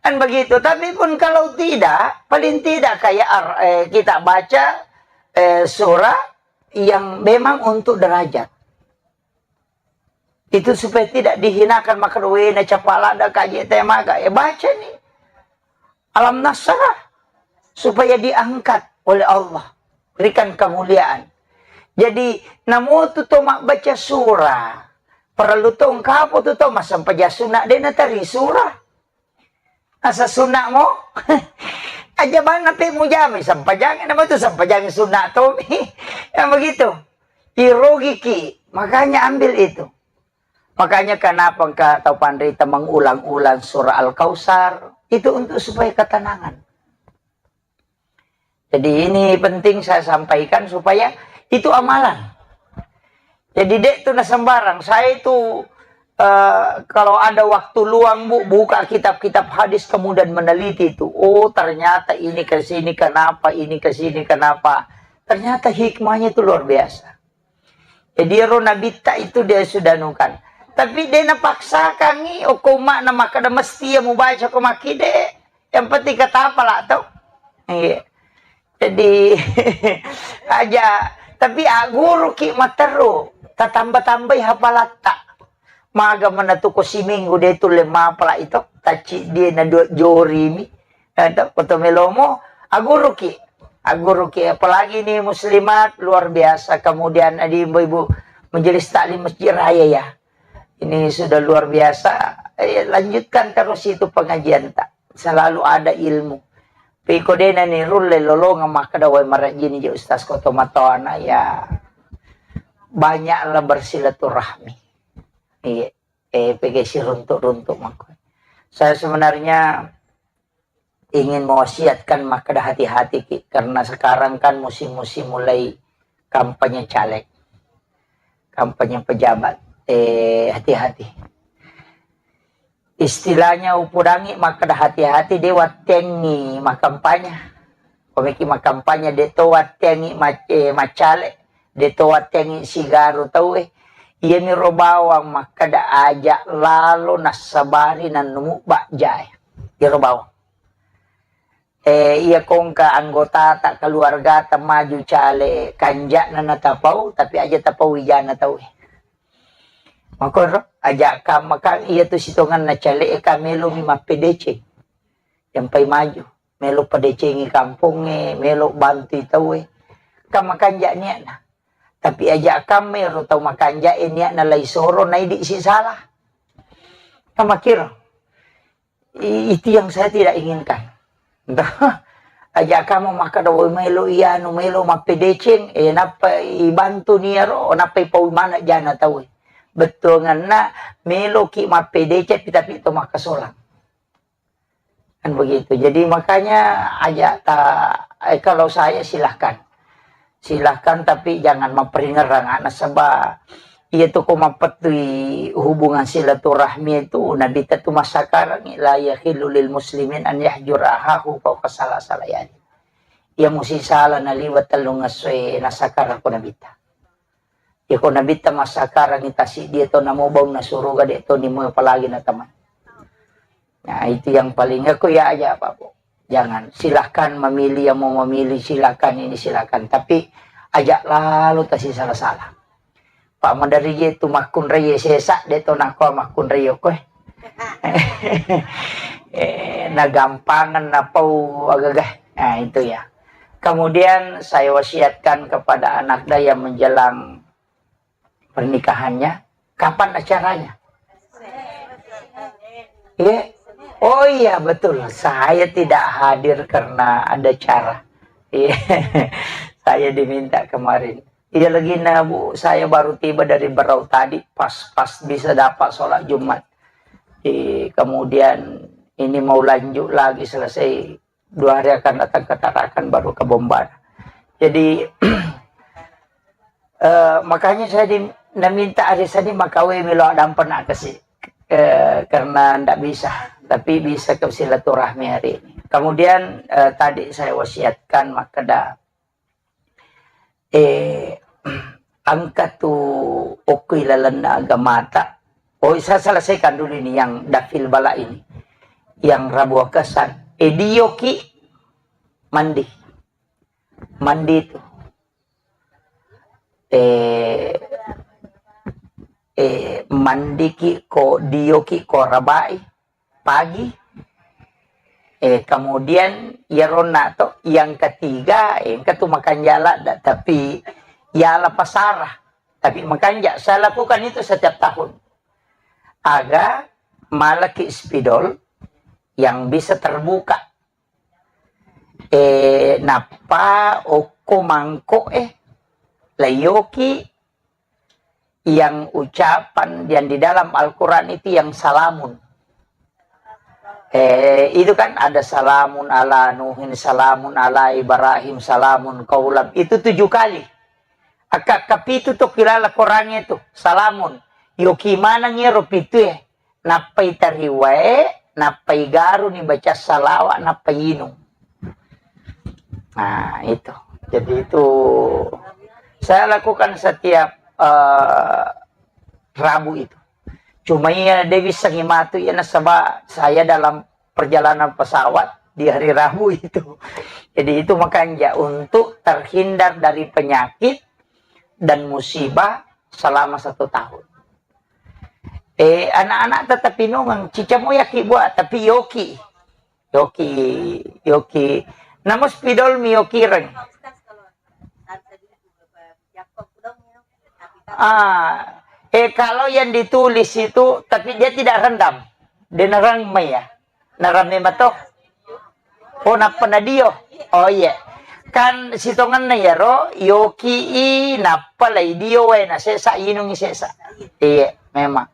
Kan begitu. Tapi pun kalau tidak, paling tidak kayak ar-, eh, kita baca, eh, surah yang memang untuk derajat. Itu supaya tidak dihinakan, maka wena capala ada kaji temaga. Ya baca nih. Alam Nasrah. Supaya diangkat oleh Allah. Berikan kemuliaan. Jadi, namu tu to mabbaca surah. Perlu to engkapo tu to masampaja sunat dena tari surah. Asa sunna mo? Aja bana pe mujami sampajang, nama tu sampajang sunna tomi. Yang begitu. Irogiki. Makanya ambil itu. Makanya kenapa engka tau panrita mengulang-ulang surah Al-Kautsar? Itu untuk supaya ketenangan. Jadi ini penting saya sampaikan supaya itu amalan. Jadi dek tu na sembarang. Saya itu, eh, kalau ada waktu luang, Bu, buka kitab-kitab hadis kemudian meneliti itu. Oh, ternyata ini ke sini kenapa, ini ke sini kenapa. Ternyata hikmahnya itu luar biasa. Jadi ro nabitta itu dia sudah nukan. Tapi dia napaksakangi, oh, ko makna makkeda mesti ya mubaca ko makkide. Yang penting kata apa lah tau. Iya. Jadi aja, tapi aguru ki matteru, tatamba-tambai hapalatta. Maga mana tu ko siminggu de tulle mapala itu, taci dia na dua jori mi. Eh, to, ko to melomo, aguruki. Aguruki, apalagi ini muslimat, luar biasa. Kemudian ada ibu-ibu majelis taklim Masjid Raya ya. Ini sudah luar biasa. Eh, lanjutkan terus itu pengajian tak. Selalu ada ilmu. Piko dena ni rulle lolongang makkeda wai marajini je Ustaz ko to matoana ya. Banyaklah bersilaturahmi. Iya. Eh, pegasi runtuk-runtuk mako. Saya sebenarnya ingin mewasiatkan makkeda hati-hati ki, karena sekarang kan musim-musim mulai kampanye caleg, kampanye pejabat. Eh, hati-hati. Istilahnya upudangi makkeda hati-hati de wattengi makampanye. Komeki makampanye de to wattengi mac-, eh, macale, de to wattengi sigaru tauwe. Iyami ro bawang makkeda aja lalo nassabari nannumubba jae. Iyaro bawang. Eh, iya kongka anggotata, keluargata maju cale kanja'na natapau, tapi aja tapau ijana tau e. Makoro, aja kamma kan iya tu sitonganna cale e ka melomi mappedeceng. Yang pai maju, melo pedecengi kampongnge, melo bantui tau e. Kan makanja niatna. Tapi aja kamma ero tau makanja e niatna lai soro naidi si salah. Kan makiro. I-, itu yang saya tidak inginkan. Entah, aja kamu makkeda, "Woi, melo ianu, melo mappedeceng, eh, nappa ibantu ni ero, nappa ipau mana jana tau." Bettuanganna, melo ki mappedeceng, tapi to makkasolang. Kan begitu. Jadi makanya aja ta-, eh, kalau saya silahkan. Silahkan, tapi jangan maperingerang anak sebab iya tu ko mapettui hubungan silaturahmi itu Nabi tu massakarangi, "La yahillu lil muslimin an yahjura ahahu fauqa salasati layalin." Iya musi sala naliwa tellung essoe nasakarang ko Nabi ta. Iya ko Nabi ta massakarangi tasi dia to namo baunna suruga de to nimo apalagi na teman. Nah, itu yang paling aku ya aja apa, Bu. Jangan, silahkan memilih yang mau memilih, silahkan ini, silahkan. Tapi ajak lalu tasi salah-salah. Pak Madari je tu makkunrai sesa, de to nako makkunrai koe. Eh, nagampangan napau agagah. Nah, itu ya. Kemudian saya wasiatkan kepada anak saya menjelang pernikahannya, kapan acaranya? Iya. Oh iya, betul. Saya tidak hadir karena ada cara. Iya. Saya diminta kemarin. Iya lagi, nah, Bu, saya baru tiba dari Berau tadi, pas, pas bisa dapat sholat Jumat. Eh, kemudian ini mau lanjut lagi, selesai dua hari akan datang ke Tarakan, baru ke Bombar. Jadi, eh, makanya saya di-, naminta hari Senin makawe milo dampena kasi. Eh, karena ndak bisa, tapi bisa ke silaturahmi hari ini. Kemudian, eh, tadi saya wasiatkan makkeda, eh, engka tu okko ilalenna agamata. Oh, saya selesaikan dulu ini yang dafil bala ini. Yang Rabu Akasan. Eh, dioki mandi. Mandi tu. Eh, eh, mandiki ko, dioki ko rabai pagi. Eh, kemudian iyaronna to yang ketiga, eh, engka tu makanja ladda, tapi yala pasara. Tapi makanja, saya lakukan itu setiap tahun. Aga malaki spidol yang bisa terbuka. Eh, nappa okko mangko, eh, layoki yang ucapan yang di dalam Al-Quran itu yang salamun. Eh, itu kan ada salamun ala Nuhin, salamun ala Ibrahim, salamun kaulam. Itu tujuh kali. Akka kapitu to kilala Quran itu. Salamun. Yoki maneng iyaro pitu e. Nappai tariwae, nappai garuni baca salawa, nappai inung. Nah, itu. Jadi itu saya lakukan setiap, eh, Rabu itu. Cuma iya, de bisa ngimatu iya nasaba saya dalam perjalanan pesawat di hari Rabu itu. Jadi itu makanya untuk terhindar dari penyakit dan musibah selama satu tahun. Eh, anak-anak tetap inungang, cica moyaki buat, tapi yoki. Yoki, yoki. Namun spidol mi yoki reng. Ah, eh, kalau yang ditulis itu, tapi dia tidak rendam. Dia nerang mai ya. Nerang mai mato. Oh, nappa nadio. Oh, iya. Kan sitonganna iyaro, yoki i, nappa lai dio wae na sesa, inungi sesa. Iya, memang.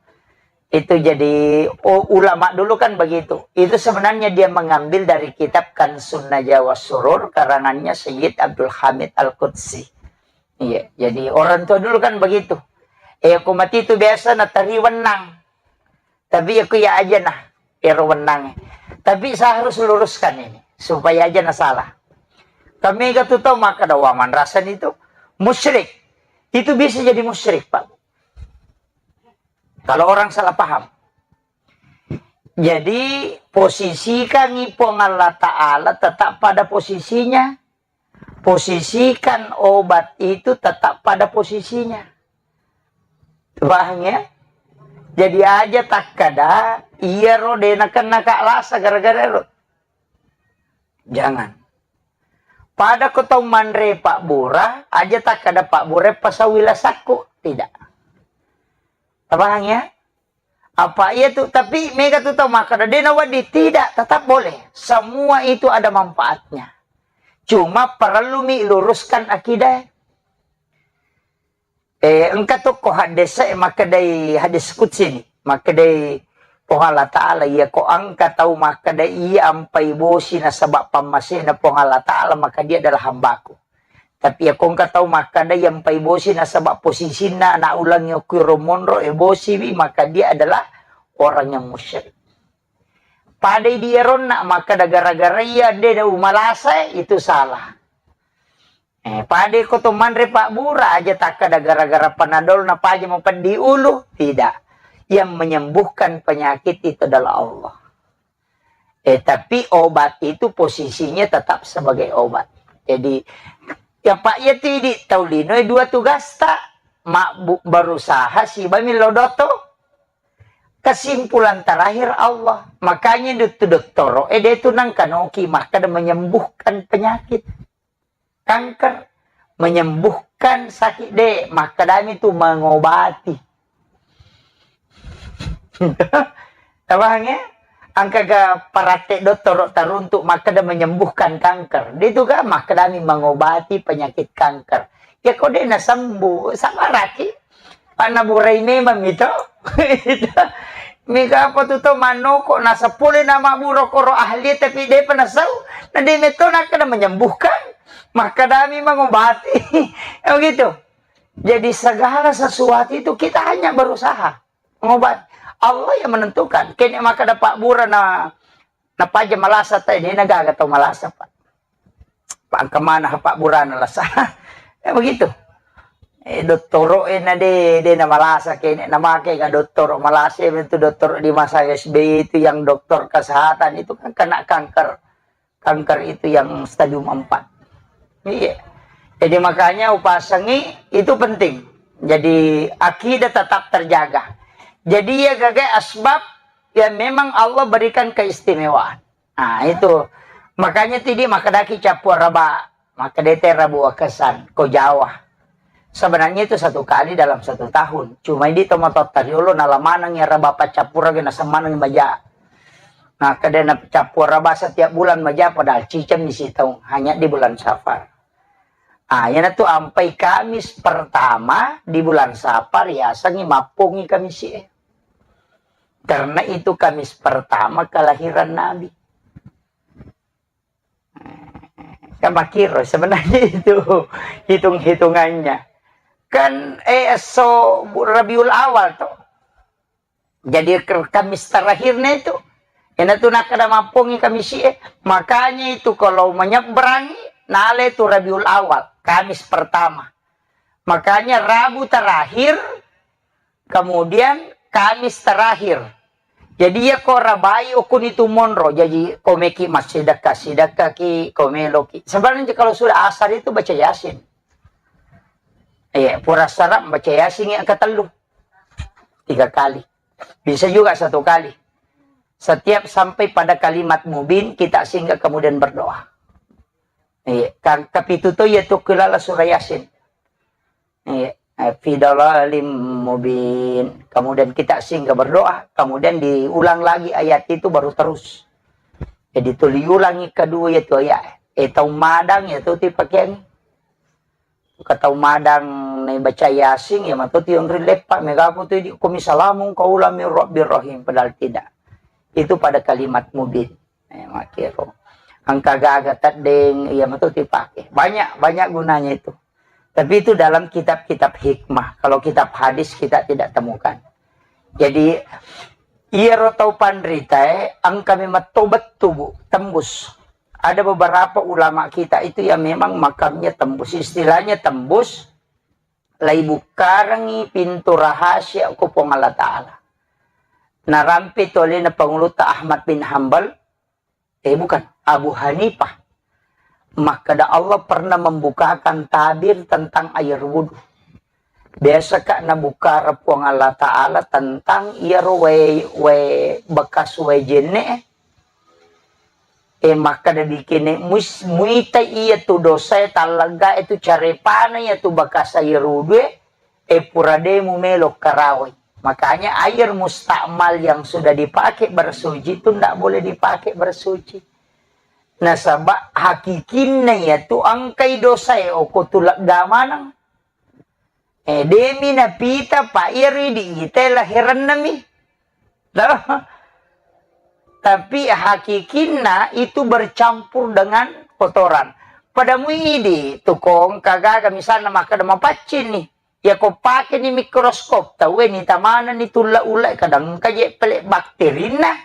Itu jadi, oh, ulama dulu kan begitu. Itu sebenarnya dia mengambil dari kitab Kansun Najwa Surur, karangannya Sayyid Abdul Hamid Al-Qudsi. Iya, jadi orang tua dulu kan begitu. Eh, aku mati itu biasa natari wenang. Tapi aku ya aja nah, ero wenang. Tapi saya harus luruskan ini, supaya aja nah salah. Kami ke tu tau maka ada waman rasan itu musyrik. Itu bisa jadi musyrik, Pak. Kalau orang salah paham. Jadi, posisikangi Puang Allah Ta'ala tetap pada posisinya. Posisikan obat itu tetap pada posisinya. Paham ya? Jadi aja takkada, iyaro de nakenna ka lasa gara-gara ero. Jangan. Pada ko tau manre pabbura, aja takkada pabbura pasawi lasakku. Tidak. Paham ya? Apa iya tu, tapi mega tu tau makkada de nawedding, tidak, tetap boleh. Semua itu ada manfaatnya. Cuma perlu mi luruskan akidah. Eh, engka tokko hadis e makkedai hadis qudsi ni. Makkedai Puang Allah Ta'ala, iya ko engka tau makkeda iya ampai bosi nasaba pammasena Puang Allah Ta'ala, maka dia adalah hambaku. Tapi iya ko engka tau makkeda iya ampai bosi nasaba posisinna anak ulangi okko ro monro e bosiwi, maka dia adalah orang yang musyrik. Padai dia ronna makkeda gara-gara iya de na umalasa, itu salah. Eh, pada ko to manre pabbura aja takkada gara-gara panadol na paja mapeddi ulu, tidak. Yang menyembuhkan penyakit itu adalah Allah. Eh, tapi obat itu posisinya tetap sebagai obat. Jadi, ya Pak, ya tidi tau lino e dua tugasta, mabbu-, berusaha siba millo doto. Kesimpulan terakhir Allah. Makanya dotto-, dottoro, eh, de tu nangkanoki makkada menyembuhkan penyakit. Kanker, menyembuhkan sakit de, makkedami tu mengobati. Tabahang ya? Angkaga parate dottoro taruntuk makkeda menyembuhkan kanker. Dia tu ga makkedami mengobati penyakit kanker. Ya ko de nasembuh, sabaraki. Panna burai memang mito. Mega apa tu to manoko nasepole nama buro koro ahli tapi de pa nasau. Na de meto nakkeda menyembuhkan. Makkedami mengobati. Ya begitu. Jadi segala sesuatu itu kita hanya berusaha mengobati. Allah yang menentukan. Kene maka dapat bura na, na paja malasa tai, de na gaga tau malasa, Pak. Pak, engka mana ha pabburana lasa. Ya begitu. Eh, dottoro e na de, de na malasa kene, na make ga dottoro malasa, itu dottoro di masa S B Y itu yang dokter kesehatan itu kan kena kanker. Kanker itu yang stadium empat. Iya. Jadi makanya upasangi itu penting. Jadi akidah tetap terjaga. Jadi ya gaga asbab yang memang Allah berikan keistimewaan. Nah, itu. Makanya tidi makkedaki cappua raba, makkedai te rabu wakesan, ko Jawa. Sebenarnya itu satu kali dalam satu tahun. Cuma idi tomatoatta riolo nala maneng ya raba paccappureng na semaneng maja. Nah, kedena cappua raba setiap bulan maja padahal ciceng mi sitaung, hanya di bulan Safar. Ah, yana tu ampai Kamis pertama di bulan Safar yasengi mappongi Kamis e. Karena itu Kamis pertama kelahiran Nabi. Kan makiro sebenarnya itu hitung-hitungannya. Kan, eh, so Rabiul Awal tuh. Jadi ke-, Kamis terakhirnya itu. Enak tuh nak ada mampungi Kamis eh. Makanya itu kalau menyeberangi, nale itu Rabiul Awal, Kamis pertama. Makanya Rabu terakhir, kemudian Kamis terakhir. Jadi ya ko rabai okuni tu monro. Jadi ko meki massidekka, sidekkaki, ko meloki. Sebenarnya kalau sudah asar itu baca Yasin. Iya, pura sarap baca Yasin yang ketellu. Tiga kali. Bisa juga satu kali. Setiap sampai pada kalimat mubin, kita singgah kemudian berdoa. Iya, ka-, kapitu to iya tu kelala surah Yasin. Iya, eh, fi dalalim mubin. Kemudian kita singgah berdoa, kemudian diulang lagi ayat itu baru terus. Jadi tuli ulangi kedua itu ayat. Eh, tau madang ya tu tipe kian. Ka tau madang naibaca Yasin, ya mato tionri leppa, megaku tu idi, kumi salamun qaulan min rabbir rahim, padahal tidak. Itu pada kalimat mubin. Eh, makero. Engka gaga teddeng, iya mato dipake. Banyak, banyak gunanya itu. Tapi itu dalam kitab-kitab hikmah. Kalau kitab hadis kita tidak temukan. Jadi, iyaro tau panritae, engka memang tobat tubuh, tembus. Ada beberapa ulama kita itu yang memang makamnya tembus. Istilahnya tembus, laibukkarengi pintu rahasia ko Puang Allah Ta'ala. Narampe tu alena pangulutta Ahmad bin Hambal, eh, bukan, Abu Hanifah. Makkeda Allah pernah membukakan tabir tentang air wudhu. Biasa ka nabuka Puang Allah Ta'ala tentang iyaro wae, wae bekas wae jenne, eh, makkeda dikene muis-, muita iya tu dosa e tallegga e tu carepana iya tu bekas air wudhu e, eh, pura de mu melo karawai. Makanya air mustakmal yang sudah dipakai bersuci itu ndak boleh dipakai bersuci. Nasaba hakikinna iya tu engkai dosa e oko tu lega maneng. Eh, demi napita pa iya ridi ite lahiranna mi. Toh? Tapi hakikinna itu bercampur dengan kotoran. Pada muidi tukong kagaga misalnya makkeda mapaccing ni. Ya ko pake ni mikroskop, tau ni tamana ni tulla-ulla kadang engka je pele bakterinna.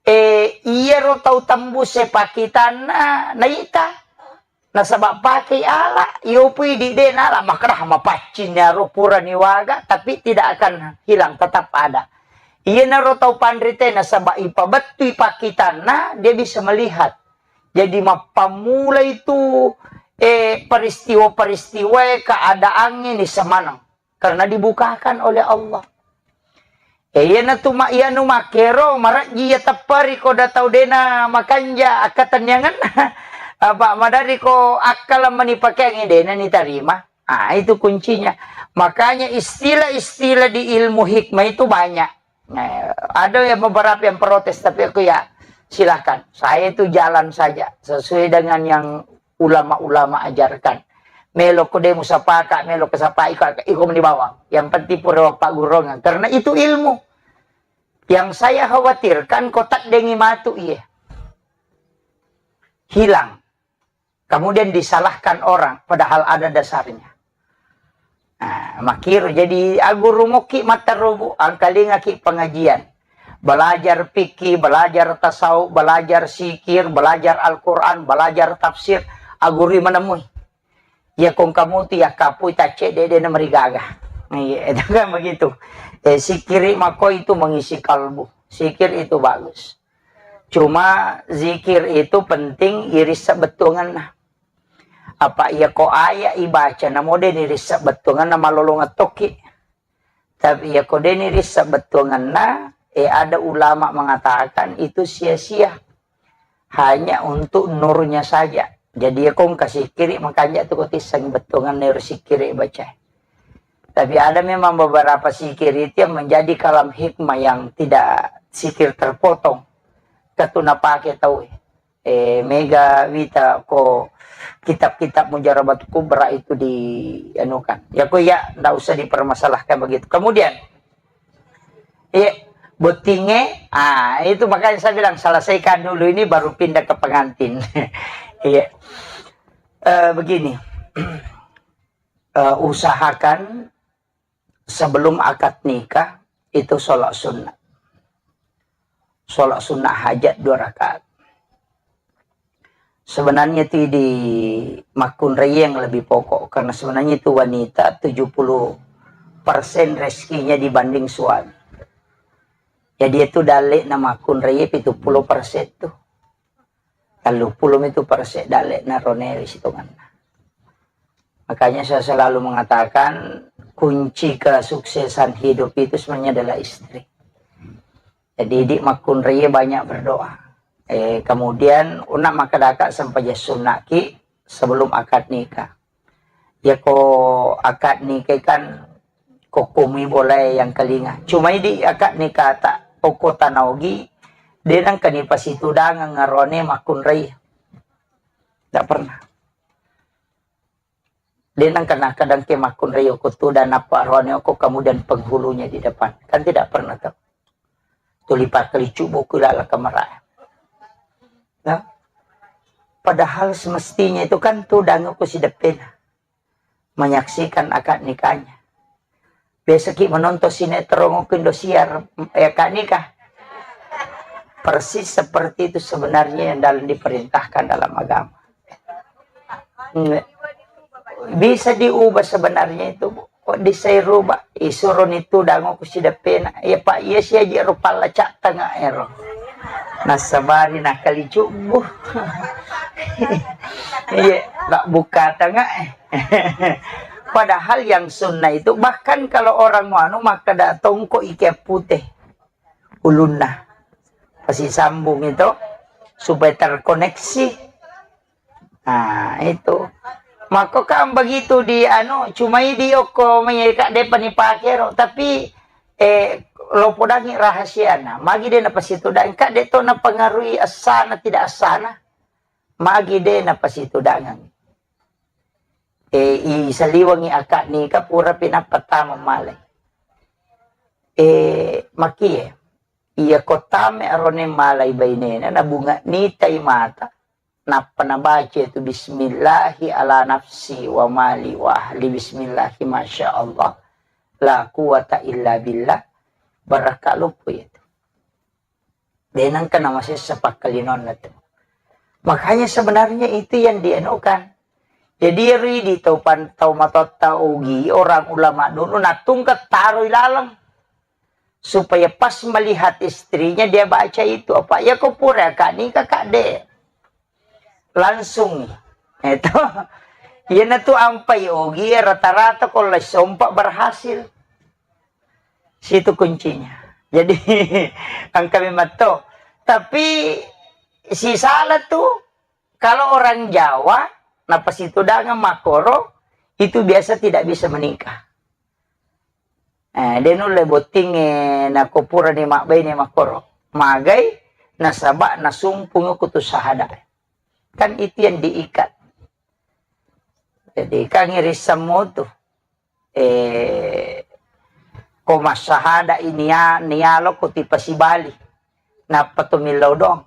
Eh, iyaro tau tembus e pakitanna naita. Nasaba pakei ala, iyopui di de nala makkeda mapaccing aro pura ni waga, tapi tidak akan hilang, tetap ada. Iyanaro tau panrite nasaba ipabettui pakitanna, dia bisa melihat. Jadi mappammula itu, eh, peristiwa-peristiwa keadaan ini semanang. Karena dibukakan oleh Allah. Eh, iyana tu ma-, iyanu makkero, marejji iya tepperi ko da tau dena makanja akkatenniangenna. Apa madari ko akkala mani pakeangi dena ni tarima. Ah, itu kuncinya. Makanya istilah-istilah di ilmu hikmah itu banyak. Nah, ada yang beberapa yang protes, tapi aku ya silahkan. Saya itu jalan saja sesuai dengan yang ulama-ulama ajarkan. Melo ko de musapaka, melo ko sapa iko, iko meni bawang. Yang penting pura paggurungan. Karena itu ilmu. Yang saya khawatirkan ko taddengi matu iye. Hilang. Kemudian disalahkan orang, padahal ada dasarnya. Nah, makkiro jadi aguru mokki mattarobu, angkalingaki pengajian. Belajar fikih, belajar tasawuf, belajar sikir, belajar Al-Quran, belajar tafsir, agurui menemui. Ya kong kamu tu ya kapui tacce dede na merigaga. Iya, itu kan begitu. Eh, sikiri mako itu mengisi kalbu. Sikir itu bagus. Cuma zikir itu penting irissa bettuangenna. Apa iya ko aya ibaca namo de nirissa bettuangenna malolongeng tokki. Tapi iya ko de nirissa bettuangenna, eh, ada ulama mengatakan itu sia-sia. Hanya untuk nurnya saja. Jadi iya ko engka sikiri makanja tu ko tisseng bettuangenna ero sikiri baca. Tapi ada memang beberapa sikir itu yang menjadi kalam hikmah yang tidak sikir terpotong. Ketu napake tau, eh, mega wita ko kitab-kitab Mujarabat Kubra itu di anukan. Ya ko ya ndak usah dipermasalahkan begitu. Kemudian, iya, bottinge, ah, itu makanya saya bilang selesaikan dulu ini baru pindah ke pengantin. Iya. Eh, begini. Eh, usahakan sebelum akad nikah itu sholat sunnah. Sholat sunnah hajat dua rakaat. Sebenarnya itu di makkunrai yang lebih pokok, karena sebenarnya itu wanita tujuh puluh persen rezekinya dibanding suami. Jadi itu dalek na makkunrai pitu puluh persen tuh. Telluppulo mitu perse dalle na roneri sitonganna. Makanya saya selalu mengatakan kunci kesuksesan hidup itu sebenarnya adalah istri. Jadi di makkunrai banyak berdoa. Eh, kemudian una makkedaka sempaja sunnaki sebelum akad nikah. Yako akad nikah kan kokkumi bolae yang kelinga. Cuma idi akad nikah tak okko tanaogi, de nangka ni pasitudangeng ngarone makkunrai. Tidak pernah. De nangka nakadang ke makkunrai okko tudang apa rone okko kemudian penghulunya di depan. Kan tidak pernah tuh. Tuli pakkalicu buku lala kamera. Nah, padahal semestinya itu kan tudang okko si depan menyaksikan akad nikahnya. Biasa ki menonton sinetron waktu Indosiar, eh, akad nikah. Persis seperti itu sebenarnya yang dalam diperintahkan dalam agama. Bisa diubah sebenarnya itu, Bu. Wedding sai ruba, isuroni tudang ku sideppena. Iya, Pak, iya siaji ro palla cattanga ero. Nasabari nakali cubbu. Iya, tak buka tanga. Padahal yang sunnah itu, bahkan kalau orang anu makkeda tongko ike putih ulunna. Pasti sambung itu supaya terkoneksi. Nah, itu. Mako kan begitu di anu, cuma di okko mai ka depa ni pakero, tapi eh lo podangi rahasiana. Magi de napasitudangi, ka de to napengaruhi asana tidak asana. Magi de napasitudangi. Eh, i saliwangi akak ni ka pura pinapatama malai. Eh, makie. Iya ko tame arone malai bainena, nabunga nitai mata, nappa nabaca itu bismillahi ala nafsi wa mali wa ahli bismillahi masya Allah la quwata illa billah, barakka loppo itu. Denangka namasessa pakkalinonna tu. Makanya sebenarnya itu yang dianukan. Jadi ridi tau pan tau matotta ugi orang ulama dulu natungka taroi laleng. Supaya pas melihat istrinya dia baca itu apa ya ko pura kak nikah kak de langsung itu. Iya natu ampai ogi rata-rata ko lai sompa berhasil. Situ kuncinya. Jadi engka memang to. Tapi si salah tu kalau orang Jawa napasitudangan makoro itu biasa tidak bisa menikah. Eh, de nulle bottingnge nako purani mabbaine makkoro. Magai nasaba nasumpungi kutu sahada. Kan itu yang diikat. Jadi kan irissemmu tu. Eh, ko massahada ini ya, nialo ko tipasibali. Nappa to millau doang.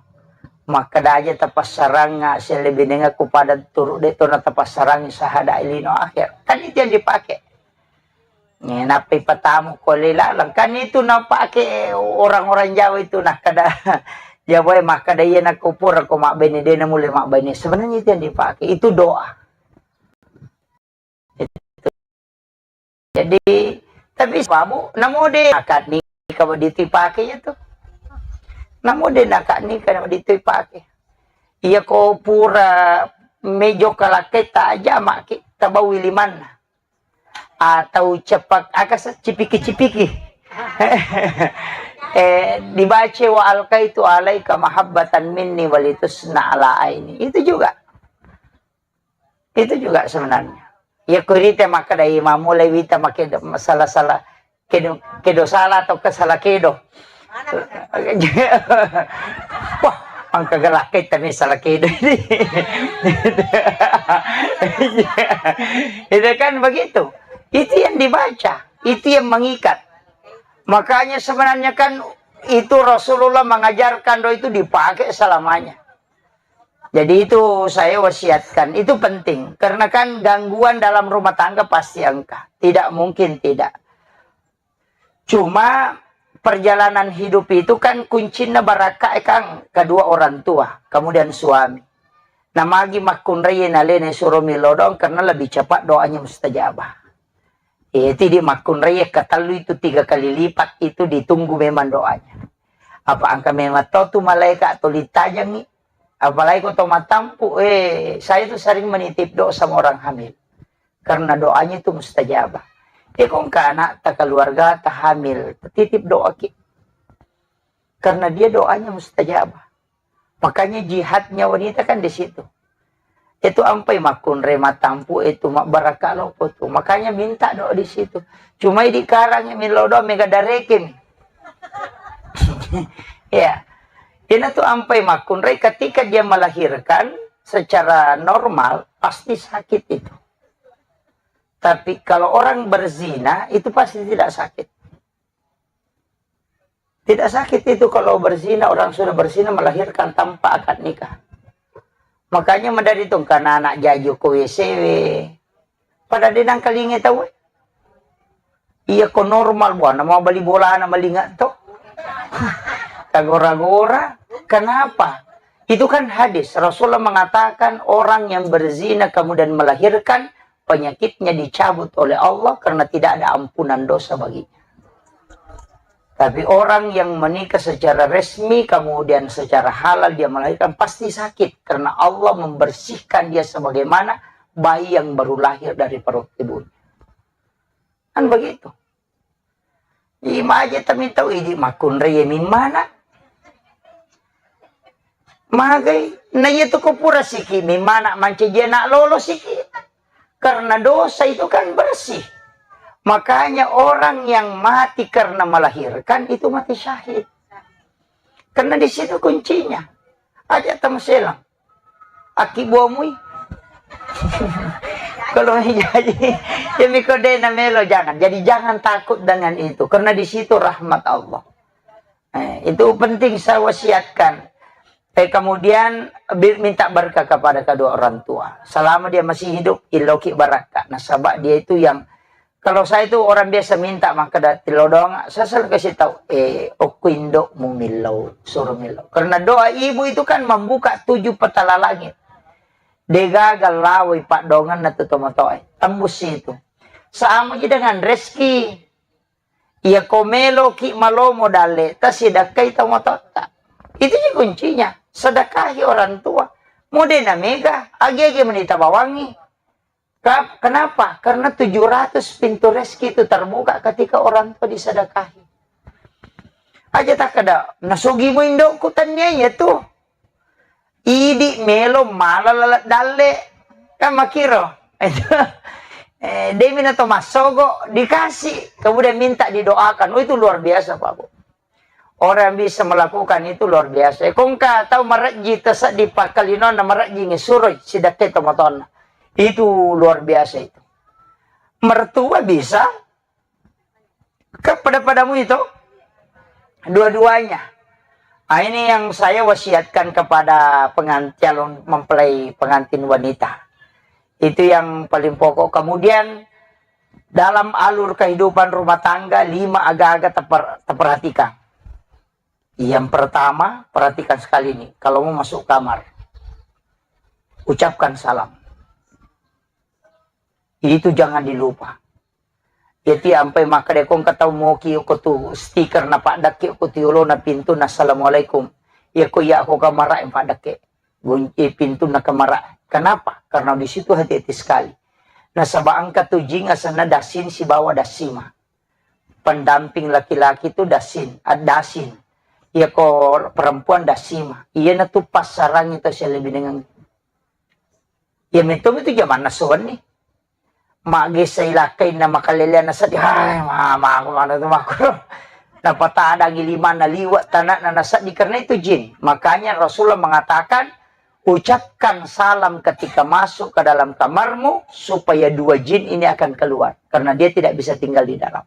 Makkeda aja tapassarang, ah, sellebinenga ku pada turu de to na tapassarang sahada lino akhir. Kan itu yang dipakai. Eh, nappa ipatamu ko le laleng. Kan itu napake orang-orang Jawa itu nakkeda Jawa e makkeda iya nakko pura ko mabbene de na mulle mabbene. Sebenarnya itu yang dipakai. Itu doa. Jadi, tapi babu, namo de akad nikah wedding tu ipake ya tu. Namo de akad nikah wedding tu ipake. Iya ko pura mejo kalakkai ta aja maki tabawi limanna. Atau cepak, aka se-, cipiki-cipiki. Eh, dibaca wa alkaitu alaika mahabbatan minni walitusna ala aini. Itu juga. Itu juga sebenarnya. Ya kurite makkeda mammulai wita makkeda salah-salah kedo, kedo salah atau ke salah kedo. Wah, engka gelak kita nih salah kedo ini. Itu kan begitu. Itu yang dibaca, itu yang mengikat. Makanya sebenarnya kan itu Rasulullah mengajarkan doa itu dipakai selamanya. Jadi itu saya wasiatkan, itu penting. Karena kan gangguan dalam rumah tangga pasti engka. Tidak mungkin tidak. Cuma perjalanan hidup itu kan kuncinna barakka e kan kedua orang tua, kemudian suami. Nah, magi makkunrai nalena suro milodong karena lebih cepat doanya mustajabah. Eh, tidi makkunrai katellu itu tiga kali lipat itu ditunggu memang doanya. Apa engka memang tau tu malaikat tuli tajangi, apalagi ko to matampu, eh, saya tuh sering menitip doa sama orang hamil. Karena doanya itu mustajabah. Eh, ko engka anak ta keluarga ta hamil, titip doa ki. Karena dia doanya mustajabah. Makanya jihadnya wanita kan di situ. Itu ampai makkunrai matampu itu mabbarakka loppo tu. Makanya minta doa di situ. Cuma di karang milodong mega darekin. Ya. Ina tu ampai makkunrai ketika dia melahirkan secara normal pasti sakit itu. Tapi kalau orang berzina itu pasti tidak sakit. Tidak sakit itu kalau berzina, orang sudah berzina melahirkan tanpa akad nikah. Makanya madari tu engka anak jaju ko W C W. Pada denang kalinge tau. Iya ko normal buana mau bali bolana malinga to. Kagora-gora. Kenapa? Itu kan hadis. Rasulullah mengatakan orang yang berzina kemudian melahirkan penyakitnya dicabut oleh Allah karena tidak ada ampunan dosa baginya. Tapi orang yang menikah secara resmi, kemudian secara halal dia melahirkan, pasti sakit karena Allah membersihkan dia sebagaimana bayi yang baru lahir dari perut ibunya. Kan begitu. Imaje tamitau idi makkunrai mimmana. Magai, na iya tu ko pura siki mimmana mancaji anak lolo siki. Karena dosa itu kan bersih. Makanya orang yang mati karena melahirkan itu mati syahid. Karena di situ kuncinya. Aja tamaselang. Aki buamui. Kalau jadi, ya miko de na melo, jangan. Jadi jangan takut dengan itu. Karena di situ rahmat Allah. Eh, itu penting saya wasiatkan. Eh, kemudian bi-, minta berkah kepada kedua orang tua. Selama dia masih hidup, iloki barakka. Nasaba dia itu yang, kalau saya itu orang biasa minta, maka da-, tilodong, saya selalu kasih tahu, eh, okko indokmu millau, suruh millau. Karena doa ibu itu kan membuka tujuh petala langit. Degaga lawai padonganna tu tomatoe. Tembus itu. Sama ji dengan rezeki. Iya ko meloki malomo dalle, tasidakkai tomatotta. Itu ji kuncinya. Sedekahi orang tua. Mode na mega, agi-agi menita bawangi. Ka-, kenapa? Karena tujuh ratus pintu rezeki itu terbuka ketika orang tua disedekahi. Aja takkeda, nasogi mo indokku, tania iya tu. Idi melo mala lalat dalle. Kan makiro. Itu, eh, demi na to massogo, dikasih. Kemudian minta didoakan. Oh, itu luar biasa, Pak Bu. Orang yang bisa melakukan itu luar biasa. Kongka tau marejji taseddi pakkalinonna, marejji ngesuroi sidakkai tomatoanna. Itu luar biasa itu. Mertua bisa, kan pada-padamu itu. Dua-duanya. Ah, ini yang saya wasiatkan kepada pengan-, calon mempelai pengantin wanita. Itu yang paling pokok. Kemudian, dalam alur kehidupan rumah tangga, lima aga-aga teper-, teperhatikan. Yang pertama, perhatikan sekali nih, kalau mau masuk kamar, ucapkan salam. Itu jangan dilupa. Jadi ampai makkeda ko engka tau moki ko tu stiker na paddakke ko tu yolona pintu na assalamualaikum. Iya ko iya ko kamara yang paddakke. Gunci pintu na kamara. Kenapa? Karena di situ hati-hati sekali. Nasaba engka tu jing asenna dasin sibawa dasima. Pendamping laki-laki tu dasin, ad-, dasin. Iya ko perempuan dasima. Iya na tu passarangi tau sialebinengang. Iya metto itu jamanna sowenni. Maggessa ilakkainna makaleleanna seddi, hai, mama, aku mana tu makku. Napatadangi limanna liwa' tanakna naseddi karena itu jin. Makanya Rasulullah mengatakan, ucapkan salam ketika masuk ke dalam kamarmu supaya dua jin ini akan keluar karena dia tidak bisa tinggal di dalam.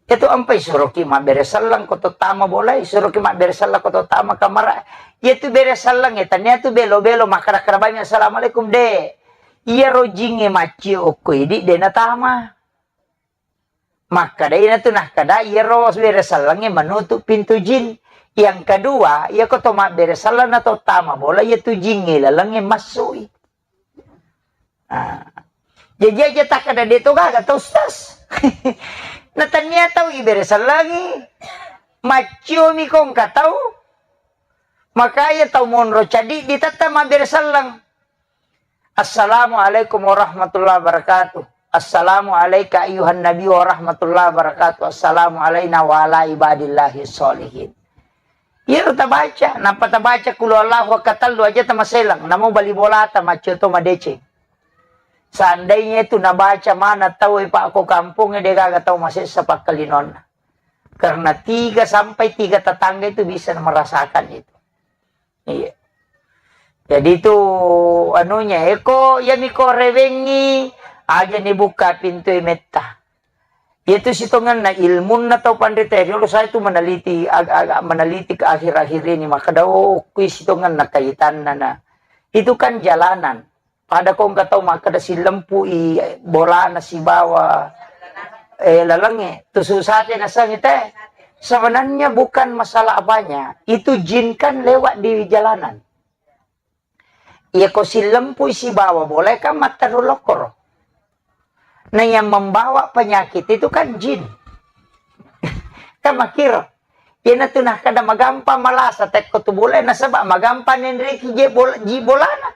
Itu ampai suroki mabbere selleng ko to tama bolai, suroki mabbere selleng ko to tama kamara. Iya tu bere selleng, ya, tania tu belo-belo, makkada-kada bami, "Assalamualaikum, Dek." Iya rojingnge maccio okko idi, de natama. Makkada ina tu nakkada, iya ro bere sellengnge menutup pintu jin. Yang kedua, iya ko to mabbere selleng na to tama bola, iya tu jingnge lalengnge massui. Ah. Jaji aja takkada de to gaga to, Ustaz. Na tania tau ibere sellengi. Macciomi ko engka tau. Makanya tau monro cadi ditetta mabbere selleng. Assalamualaikum warahmatullahi wabarakatuh. Assalamu alaika ayyuhan nabi warahmatullahi wabarakatuh. Assalamu alaina wa ala ibadillahi sholihin. Iyaro tabaca, nappa tabaca kulu Allahu akkatellu aja tamaselang, namo bali bolata maccio to madeceng. Seandainya itu nabaca mana tau e, Pak, ko kampung e, de gaga tau masessa pakkalinonna. Karena tiga sampai tiga tetangga itu bisa merasakan itu. Iya. Jadi itu anunya, eko, iya miko rewengi, aja ni buka pintu e metta. Itu sitongenna ilmunna tau panrita riolo, saya itu meneliti, ag-, agak meneliti ke akhir-akhir ini, maka dau kui sitongenna kaitanna na. Itu kan jalanan. Pada ko engka tau makkeda silempui bolana sibawa, eh, lalengnge, tu susate nasengi te. Sebenarnya bukan masalah apanya, itu jin kan lewat di jalanan. Iya ko sillempui sibawa bola kan matteru lokkoro. Nah, yang membawa penyakit itu kan jin. Kan makkiro. Iyanatu nakkeda magampang malasa tekko tu bola nasaba magampang nenreki je bola, ji bolana.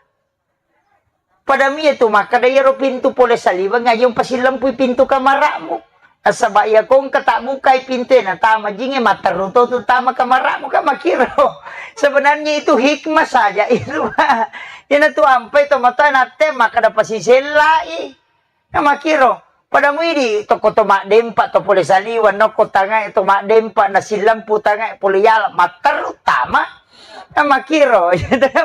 Pada mie tu makkeda iyaro pintu pole saliweng aja umpasilempui pintu kamara'mu. Nasaba iya ko engka tabbukai pintu e natama jinge matteru to tu tama kamara'mu kan makkiro. Sebenarnya itu hikmah saja itu. Iyanatu ampai to matoa natte makkeda pasisellai. Nah, makkiro, pada muidi tokko to maddempa to pole saliweng, nokko tangae to maddempa, nasillempu tangae pole yala, matteru tama. Nah, makkiro,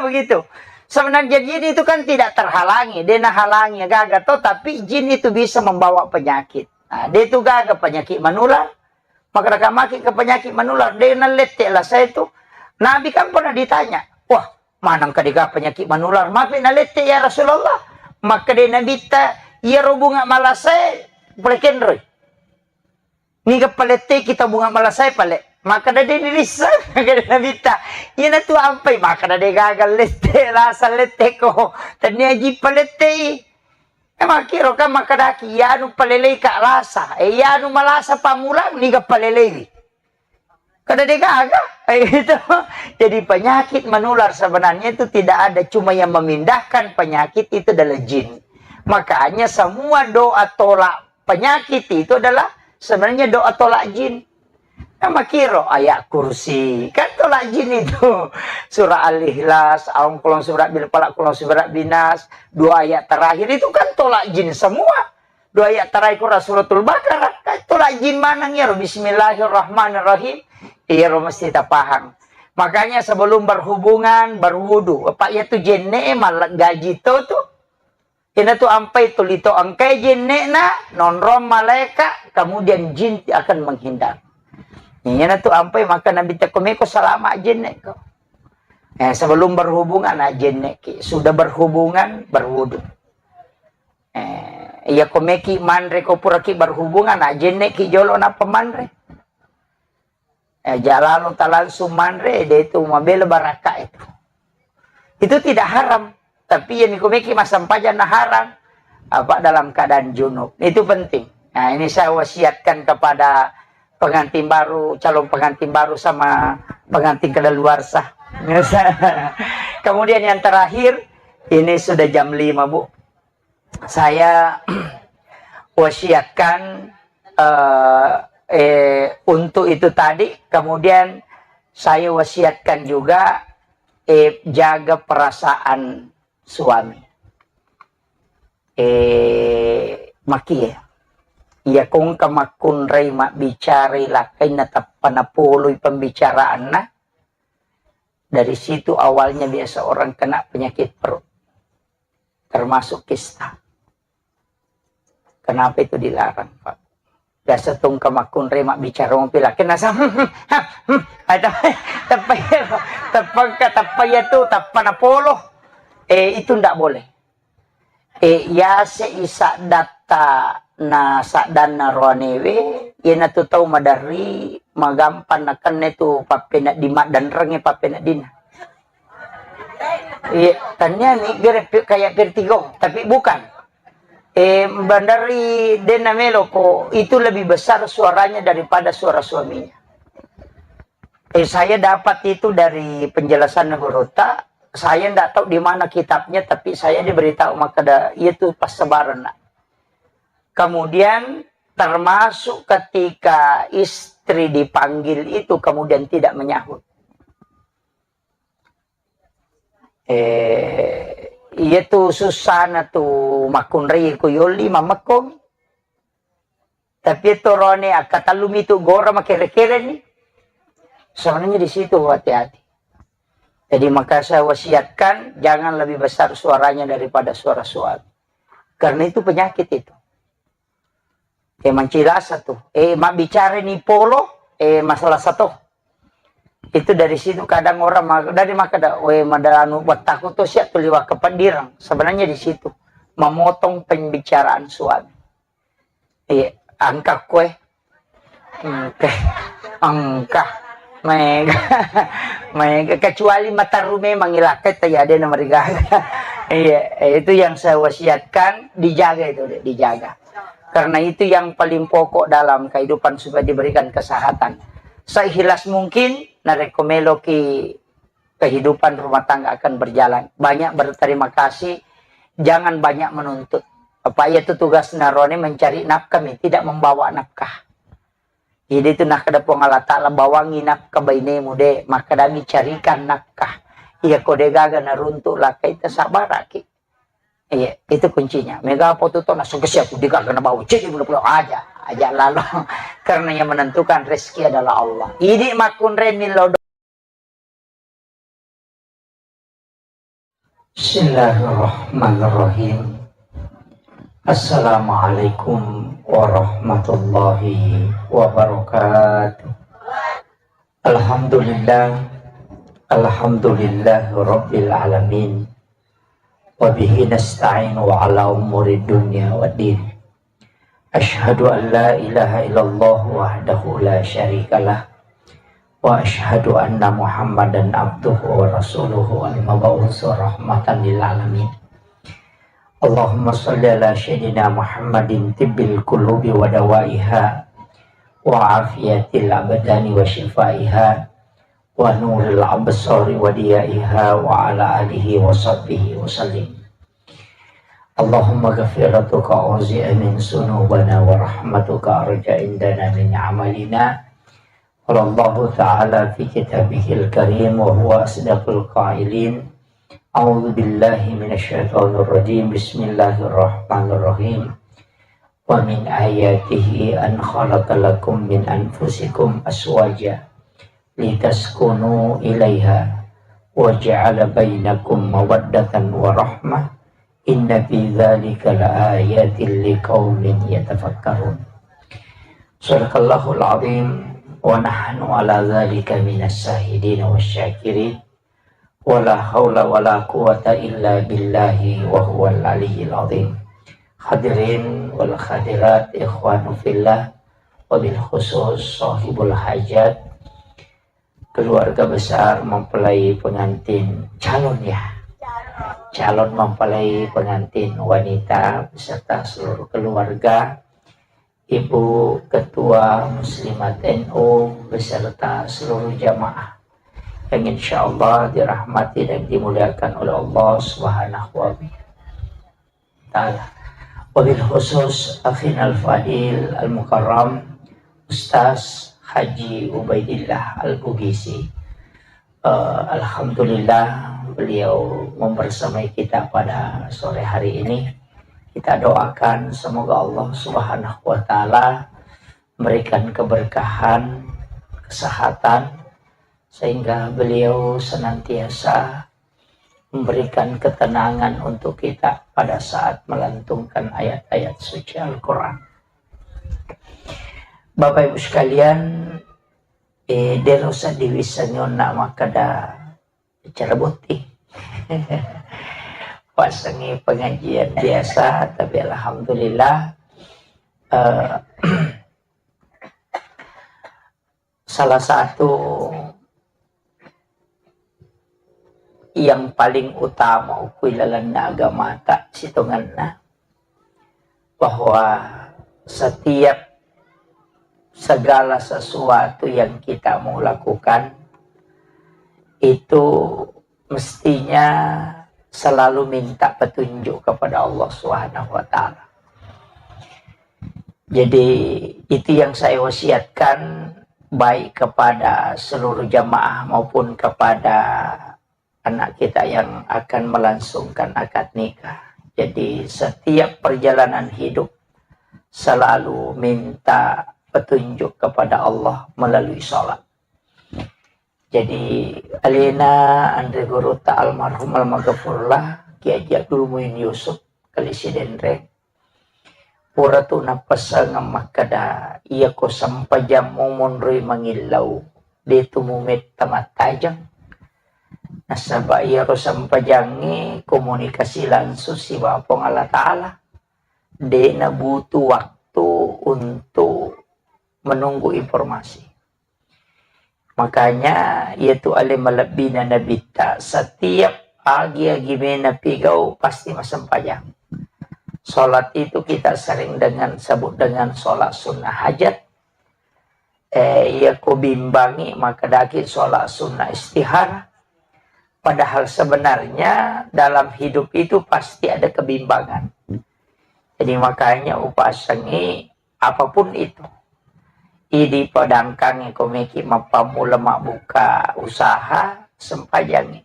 begitu. Sebenarnya jin itu kan tidak terhalangi, de nahalangi gaga to, tapi jin itu bisa membawa penyakit. Nah, de tu gaga penyakit menular, maka maki ke penyakit menular, de nalette lasa itu. Nabi kan pernah ditanya, wah, maneng ka dega penyakit menular. Mapi nalette ya Rasulullah. Makkeda Nabitta, iyaro bunga malasae pole kenroi. Niga palette kita bunga malasae pale. Makkeda de dirissa, makkeda Nabitta. Iyanatu ampai, makkeda de gaga lette, lasa lette ko. Tania ji palettei. E makkiro kan makkedaki, iyanu palelei ka lasa. E iyanu malasa pammulang, niga paleleiwi. Kada degaga. Itu. Jadi penyakit menular sebenarnya itu tidak ada, cuma yang memindahkan penyakit itu adalah jin. Makanya semua doa tolak penyakit itu adalah sebenarnya doa tolak jin. Nah, makkiro ayat kursi kan tolak jin itu. Surah Al-Ikhlas, aung kolong surah bil falak, kolong surah binas, dua ayat terakhir itu kan tolak jin semua. Dua ayat terakhir Qur'an Suratul Baqarah, kan tolak jin maneng iyaro, Bismillahirrahmanirrahim. Iyaro mesti tapahang. Makanya sebelum berhubungan, berwudu. Apa iya tu jenne e malah gaji to tu. Ina tu ampai tu lito engkai jenne na, nonrong malaika, kemudian jin akan menghindar. Ina tu ampai maka Nabi teko meko salama jenne ko. Eh, sebelum berhubungan, ah, jenne ki. Sudah berhubungan, berwudu. Eh, iya ko meki manre, ko puraki berhubungan, ah, jenne ki jolo nappa manre. Eh, jalalo ta langsung manre, de itu mabela baraka itu. Itu tidak haram, tapi yang ko meki massempajang na haram. Apa dalam keadaan junub. Itu penting. Nah, ini saya wasiatkan kepada pengantin baru, calon pengantin baru sama pengantin kedaluarsa. Kemudian yang terakhir, ini sudah jam lima, Bu. Saya wasiatkan, eh, eh, untuk itu tadi, kemudian saya wasiatkan juga, eh, jaga perasaan suami. Eh, makie. Iya kongka makkunrai mabbicarai lakkainna tappa napoloi pembicaraanna. Dari situ awalnya biasa orang kena penyakit perut. Termasuk kista. Kenapa itu dilarang, Pak? Biasa tongka makkunrai mabbicara mopi lakkainna sa-, ada, teppa iya, teppa engka, teppa iya tu, teppa napolo. Eh, itu ndak boleh. E, yase i saddatta na saddanna roanewe, iyanatu tau maderri, magampang nakenna tu pappenedding, maddenrengnge pappeneddinna. Iya, tania ni gere pi-, kayak vertigo, tapi bukan. E, banderri denna melo ko, itu lebih besar suaranya daripada suara suaminya. Eh, saya dapat itu dari penjelasan gurutta. Saya ndak tahu di mana kitabnya, tapi saya diberitahu makkeda, iya tu passabarenna. Kemudian termasuk ketika istri dipanggil itu kemudian tidak menyahut. Eh, iya tu sussana tu makkunrai ko yolli mammekko. Tapi torone akkatellumi tu gora makere-kere ni. Sebenarnya di situ hati-hati. Jadi maka saya wasiatkan jangan lebih besar suaranya daripada suara suami. Karena itu penyakit itu. Eh, mancilasa tu. Eh, mabbicara ni polo, eh, masalah satu. Itu dari situ kadang orang ma-, dari maka da, we madalanu wattaku tu siap tu liwat ke pendirang. Sebenarnya di situ memotong pembicaraan suami. Iya, engka kue. Engka. Engka. Maega, maega, kecuali materru memang ilakkai tayade na marigaga. Iya, itu yang saya wasiatkan, dijaga itu, dijaga. Karena itu yang paling pokok dalam kehidupan supaya diberikan kesehatan. Seikhlas mungkin, narekko meloki kehidupan rumah tangga akan berjalan. Banyak berterima kasih, jangan banyak menuntut. Apa iya tu tugas narone mencari nafkah mi, tidak membawa nafkah. Jadi itu nakkeda Puang Allah Ta'ala, bawangi nafkah bainemu de, makkedami carikan nafkah. Iya ko de gaga naruntuk lakkai, tasabaraki. Iya, itu kuncinya. Mega apa tu tona sukses aku de gaga nabawa cek pula aja, aja lalo. Karena yang menentukan rezeki adalah Allah. Idi makkunre millo. Bismillahirrahmanirrahim. Assalamualaikum warahmatullahi wabarakatuh. Alhamdulillah, alhamdulillah rabbil alamin. Wa bihi nasta'inu ala umuri dunya waddin. Asyhadu an la ilaha illallah wahdahu la syarikalah. Wa asyhadu anna Muhammadan abduhu wa rasuluhu al-mab'usu rahmatan lil alamin. Allahumma shalli ala sayyidina Muhammadin tibbil qulubi wa dawaiha wa afiyatil abdani wa shifaiha wa nuril absari wa diyaiha wa ala alihi wa sahbihi wa sallim. Allahumma ghafiratuka auzi'a min sunubana wa rahmatuka arja indana min amalina. Qala Allahu ta'ala fi kitabihil karim wa huwa asdaqul qailin. A'udzu billahi minasy syaithanir rajim. Bismillahirrahmanirrahim. Wa min ayatihi an khalaqa lakum min anfusikum azwaja litaskunu ilaiha wa ja'ala bainakum mawaddatan wa rahmah. Inna fi dzalika laayatil liqaumin yatafakkarun. Shadaqallahul azim wa nahnu ala dzalika minas syahidin wasy syakirin. Wala haula wala quwwata illa billahi wa huwal aliyyil azim. Hadirin wal hadirat, ikhwanu fillah, wabil khusus sahibul hajat, keluarga besar mempelai pengantin, calon ya, calon mempelai pengantin wanita beserta seluruh keluarga, Ibu Ketua Muslimat N U beserta seluruh jamaah yang insya Allah dirahmati dan dimuliakan oleh Allah Subhanahu wa Ta'ala. Wabil khusus akhinal fadil al-mukarram Ustaz Haji Ubaidillah Al-Bugisi. Eh, alhamdulillah, beliau membersamai kita pada sore hari ini. Kita doakan semoga Allah Subhanahu wa Ta'ala memberikan keberkahan, kesehatan, sehingga beliau senantiasa memberikan ketenangan untuk kita pada saat melantunkan ayat-ayat suci Al-Quran. Bapak Ibu sekalian, eh, dero seddi wisseng onna makkeda acara botting. Wassengngi pengajian biasa, tapi alhamdulillah, eh, salah satu yang paling utama ukui lalenna agamata sitongenna, bahwa setiap segala sesuatu yang kita mau lakukan itu mestinya selalu minta petunjuk kepada Allah Subhanahu wa Ta'ala. Jadi, itu yang saya wasiatkan, baik kepada seluruh jamaah maupun kepada anak kita yang akan melangsungkan akad nikah. Jadi, setiap perjalanan hidup selalu minta petunjuk kepada Allah melalui sholat. Jadi, alena anre gurutta almarhum almaghfurlah Kiai Haji Abdul Muin Yusuf, Kali Sidenreng, pura tu napasengeng makkeda, iyako sempajammu monroi mangillau, de tu mumetta mattajeng. Nasaba iyaro sempajangnge komunikasi langsung sibawa Puang Allah Ta'ala. De nabutuh waktu untuk menunggu informasi. Makanya, iyatu ale malebbina Nabitta, setiap agi-agi mena pigau pasti massempajang. Sholat itu kita sering dengan sebut dengan sholat sunnah hajat. Eh, iya ko bimbangi, maka daki sholat sunnah istihara. Padahal sebenarnya dalam hidup itu pasti ada kebimbangan. Jadi makanya upasangi apapun itu. Idi padangkangi ko meki mappamula mabbuka usaha, sempajangi.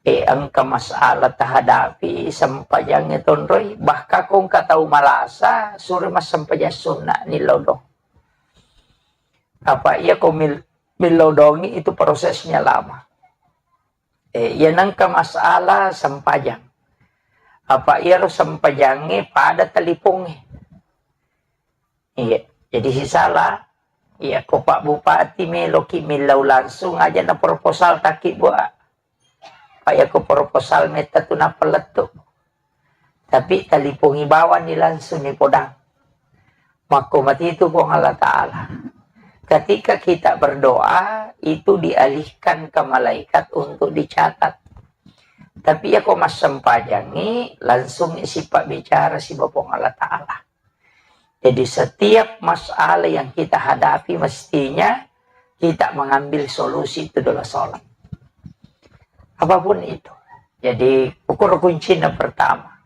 Eh, engka masalah tahadapi, sempajangi tonroi. Bahkan ko engka tau malasa, suri massempajang sunna ni lodong. Apa iya ko mil-, milodongi itu prosesnya lama. Eh, iya nengka masalah sempajang. Apa iyaro sempajangi pada talipongi. Iya, jadi sisala. Iya, ko Pak Bupati meloki millau langsung aja na proposal taki buat. Pak, iya ko proposal metta tu nappa lettu. Tapi talipongi bawang ni langsung ni podang. Makko mati itu Puang Allah Ta'ala. Ketika kita berdoa, itu dialihkan ke malaikat untuk dicatat. Tapi iya ko massempajangi, langsung isi pak bicara si Puang Allah Ta'ala. Jadi setiap masalah yang kita hadapi mestinya kita mengambil solusi itu adalah sholat. Apapun itu. Jadi ukur kuncinya pertama.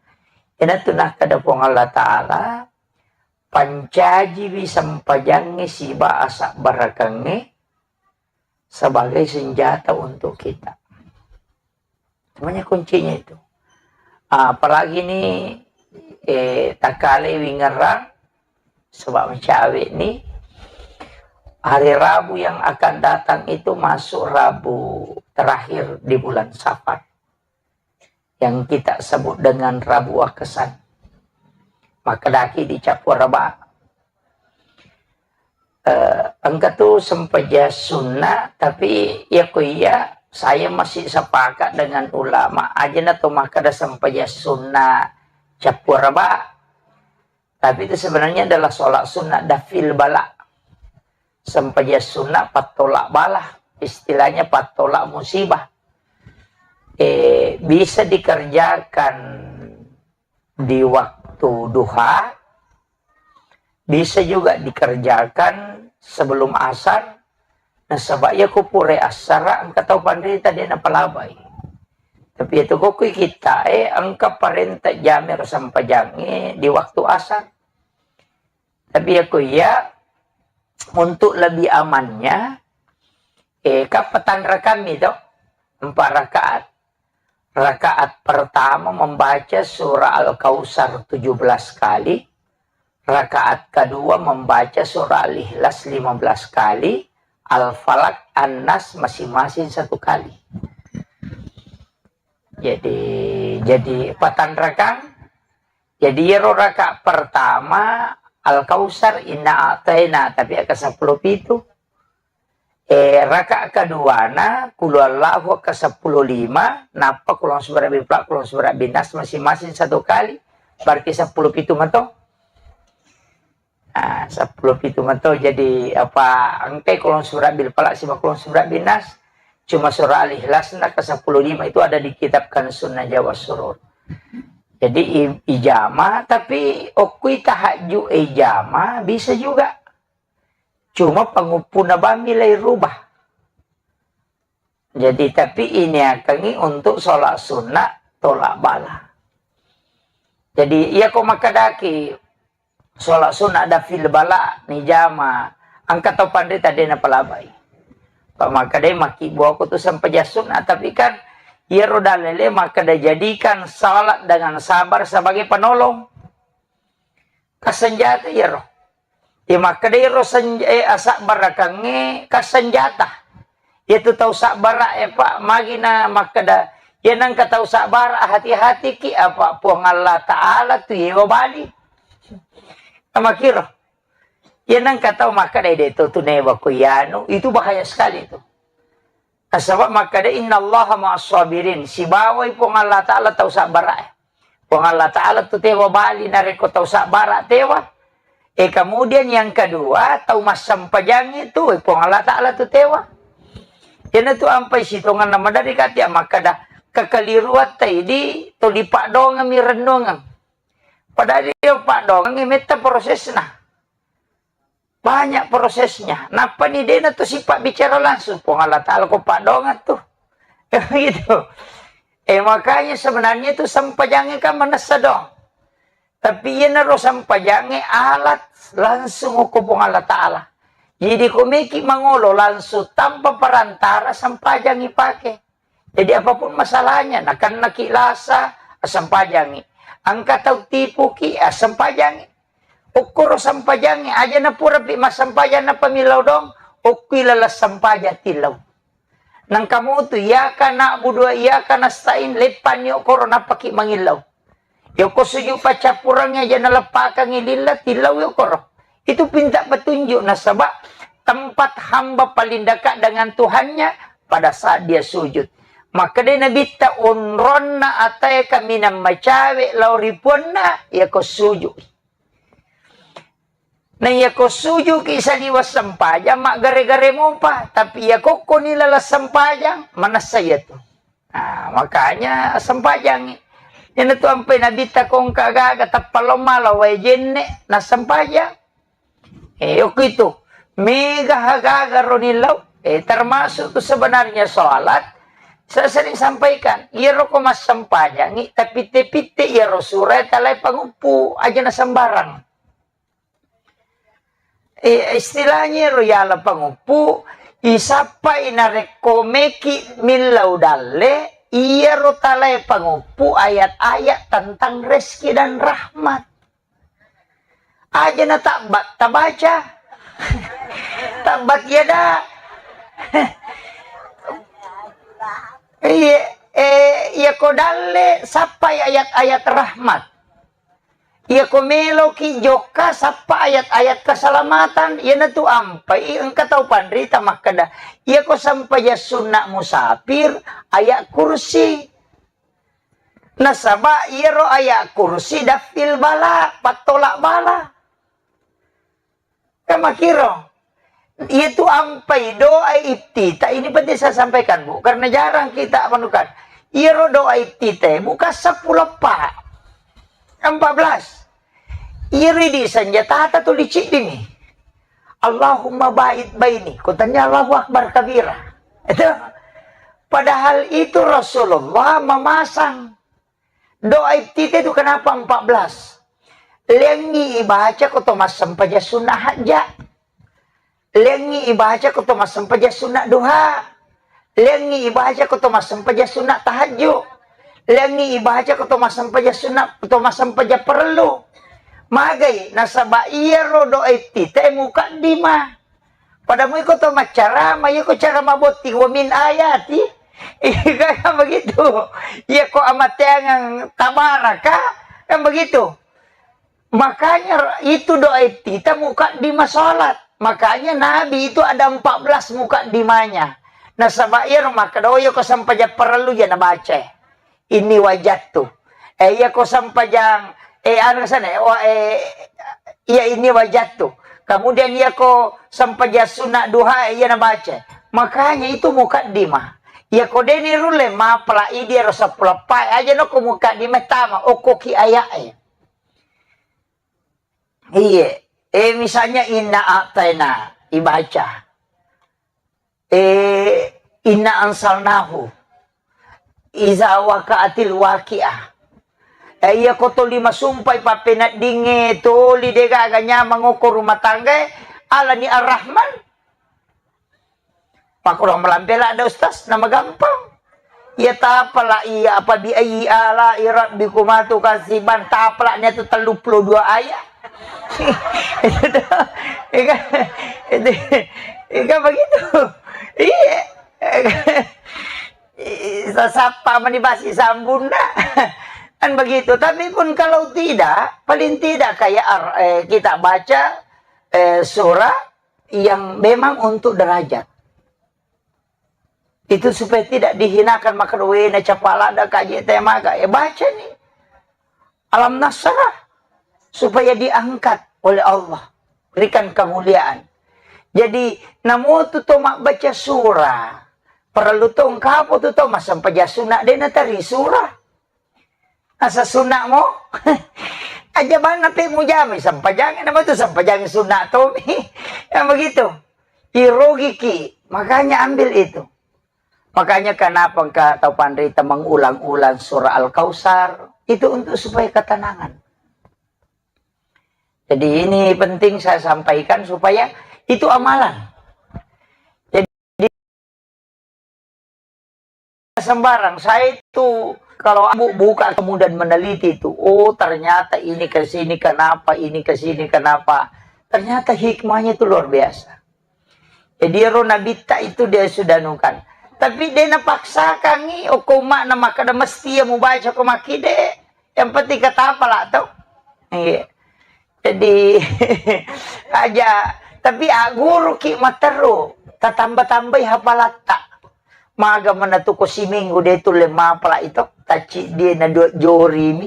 Ina tu nakkeda Puang Allah Ta'ala, pancajiwi sempajangnge siba asabbarakengnge sebagai senjata untuk kita. Semuanya kuncinya itu. Ah, apalagi ni, eh, takkale wingerang, sebab mencawe ni, hari Rabu yang akan datang itu masuk Rabu terakhir di bulan Safar, yang kita sebut dengan Rabu Akesan. Makkedaki di Cappua Raba. Eh, engka tu sempajang sunna, tapi iya ko iya, saya masih sepakat dengan ulama, aja na to makkeda sempajang sunna Cappua Raba, tapi itu sebenarnya adalah sholat sunnah dafil bala. Sempajang sunna pattolak bala, istilahnya pattolak musibah. Eh, bisa dikerjakan di waktu duha, bisa juga dikerjakan sebelum asar. Nasaba iya ko pura assara engka tau panrita de napalabai. Tapi iya tu ko kui kita, eh, engka parenta jami ro sempajangnge di waktu asar. Tapi iya ko iya, untuk lebih amannya, eh, kan petang rakaat mi to, empat rakaat. Rakaat pertama membaca surah Al-Kautsar tujuh belas kali, rakaat kedua membaca surah Al-Ikhlas lima belas kali, Al-Falaq, An-Nas masing-masing satu kali. Jadi, jadi patang rakang. Jadi iyaro rakaat pertama Al-Kautsar, Inna A'taina, tapi aka seppulo pitu. Eh, rakaat keduana, Qul Huwallahu aka seppulo lima, nappa Qul A'udzu birabbil falaq, Qul A'udzu birabbin nas masing-masing satu kali. Berarti seppulo pitu mato. Nah, seppulo pitu mato. Jadi apa, engkai Qul A'udzu birabbil falaq siba Qul A'udzu birabbin nas. Cuma surah Al-Ikhlas na ke seppulo lima itu ada di kitab Kanzun Najah was Surur. Jadi i-, ijama, tapi okkui tahajud ijama bisa juga. Cuma panguppuna bammi lai rubah. Jadi, tapi ini akangi untuk sholat sunnah tolak bala. Jadi, iya ko makkedaki sholat sunnah dafil bala ni jama, engka tau panrita de napalabai. Pak makkedai makkibbuako tu sempajang sunnah, tapi kan iyaro dalile makkeda jadikan salat dengan sabar sebagai penolong. Kasenjata iyaro. Iya makkeda iyaro senj-, eh, asabbarakengnge kasenjata. Iyatu tau sabbara e, Pak, magi na makkeda, iya nengka tau sabbara, hati-hatiki, apa Puang Allah Ta'ala tu yewa bali. Amakiro. Iya nengka tau makkeda, "De to tu newa ko iyanu," itu bahaya sekali itu. Nasaba makkeda, "Innallaha ma'as sabirin." Sibawai Puang Allah Ta'ala tau sabbara e. Puang Allah Ta'ala tu tewa bali narekko tau sabbara tewa. E, kemudian yang kedua, tau massempajangnge tu, e, Puang Allah Ta'ala tu tewa. Iyanatu ampai sitongenna maderri kati makkeda, kekeliruatta idi tuli paddoangeng mi rennuangeng. Padahal iya paddoangeng metta prosesna. Banyak prosesnya. Nappani dena tu sifat bicara langsung. Puang Allah Ta'ala ko paddoangeng tu. Gitu. Eh, makanya sebenarnya itu sempajangnge kan manessa dong. Tapi iyanaro sempajangnge alat langsung ko Puang Allah Ta'ala. Jadi ko meki mangolo langsung tanpa perantara sempajangngi pake. Jadi apapun masalahnya, nakennaki lasa, assempajangngi. Engka tau tipuki, assempajangngi. Okkoro sempajangngi, aja napurapi massempajang nappa millau dong, okki laleng sempajang tillau. Nangka mutu, iyyaka na'budu wa iyyaka nasta'in, leppanni okkoro nappaki mangillau. Yoko sujud paccappurengnge aja naleppakengngi lilla, tillau yokoro. Itu pinta petunjuk nasaba tempat hamba paling dekat dengan Tuhannya pada saat dia sujud. Maka dé Nabitta onronna atae kaminang macawe lao ri puanna, yako sujud. Na iyako sujuki saliweng sempajang, maggare-gare mopa. Tapi iyako koni laleng sempajang, manessa iyatu. Nah, makanya sempajangi. Iyanatu ampai Nabitta kongka gaga tappa lao mala wae jenne, nassempajang. Eh, okko itu. Mega gaga roni lao. Eh, termasuk tu sebenarnya sholat. Saya sering sampaikan, iyaro ko massempajangi, tapitte-pitte iyaro sura talae panguppu, aja na sembarang. Eh, istilahnya ro yala panguppu, isappai narekko meki millau dalle, iyaro talae panguppu ayat-ayat tentang rezeki dan rahmat. Aja na tabbat tabaca. Tabbat yada. Iya, eh, iya ko dalle sappai ayat-ayat rahmat. Iyako meloki jokka sappa ayat-ayat keselamatan, iyanatu ampai engka tau panrita makkeda, iyako sempajang sunna musafir, ayat kursi. Nasaba iyaro ayat kursi dafil bala, pattolak bala. Kan makiro. Iyatu ampai doa iftitah, ini penting saya sampaikan, Bu, karena jarang kita menemukan. Iyaro doa iftitah bukan sepuluh, Pak. Empat belas. Iyaro di senjata tuli ciddini. Allahumma ba'id baini. Kutanya Allahu Akbar kabira. Itu. Padahal itu Rasulullah memasang. Doa iftitah itu kenapa empat belas? Lengngi ibaca ko to massempajang sunna hajja. Lengngi ibaca ko to massempajang sunna duha. Lengngi ibaca ko to massempajang sunna tahajju. Lengngi ibaca ko to massempajang sunna, to massempajang parellu. Magai, nasaba iyaro doa iftitah mukaddimah. Pada mui ko to maccarama, iya ko cara mabotting, "Wa min ayati." Iya kan begitu. Iya ko amateangang tabaraka, kan begitu. Makanya itu doa iftitah mukaddimah salat. Makanya Nabi itu ada empat belas mukaddimahnya. Nasaba iya maka doa iya ko sempajang parellu ya nabaca. Inni wajadtu. Eh, iya ko sempajang, eh, anu sana, eh, wa-, eh, iya inni wajadtu. Kemudian iya ko sempajang sunat duha, eh, iya nabaca. Makanya itu mukaddimah. Iya ko deni rulle mapala idi ro sepuluh pai aja no ko mukaddimah tama, okko ki ayat, eh. Iya. Eh, misalnya inna a'taina, ibaca. Eh, inna ansalnahu. Iza waqa'atil waqi'ah. Eh, iya ko toli masumpai pappeneddingnge toli degaga nyamang okko rumah tangga, alani Ar-Rahman. Pakko malampe ladde, Ustaz, nama gampang. Iya tapala iya apa bi ayyi ala'i rabbikuma tukadziban, tapala nia tu telluppulo dua ayat. Itu dah. Iya kan? Itu, iya kan begitu? Iya. Sasappa mani basi sambunna. Kan begitu. Tapi pun kalau tidak, paling tidak kayak ar-, eh, kita baca, eh, surah yang memang untuk derajat. Itu supaya tidak dihinakan, maka wena capala ada kaji temaga. Eh, baca nih. Alam Nasrah. Supaya diangkat. oleh Allah, berikan kemuliaan. Jadi, namotu to mabbaca surah, parellu to engkapo tu to massempajang sunna de nateri surah. Asa sunna mo? Aja bang nape mujami sempajang, nama tu sempajang sunna to mi. Yang begitu. Irogiki. Makanya ambil itu. Makanya kenapa engka tau panrita mengulang-ulang surah Al-Kautsar? Itu untuk supaya ketenangan. Jadi ini penting saya sampaikan supaya itu amalan. Jadi sembarang, saya itu kalau bu-, buka kemudian meneliti itu, oh ternyata ini ke sini kenapa, ini ke sini kenapa. Ternyata hikmahnya itu luar biasa. Jadi ro nabitta itu dia sudah nukan. Tapi dia napaksakangi, oh kau makna maka ada mesti ya mau baca kau maki de. Yang penting kata apa lah tuh. Iya. Jadi aja, tapi aguru ki materu, tatamba-tambai hapalatta. Maga mana tu ko siminggu de tu le mapala itu, taci dia na dua jori mi.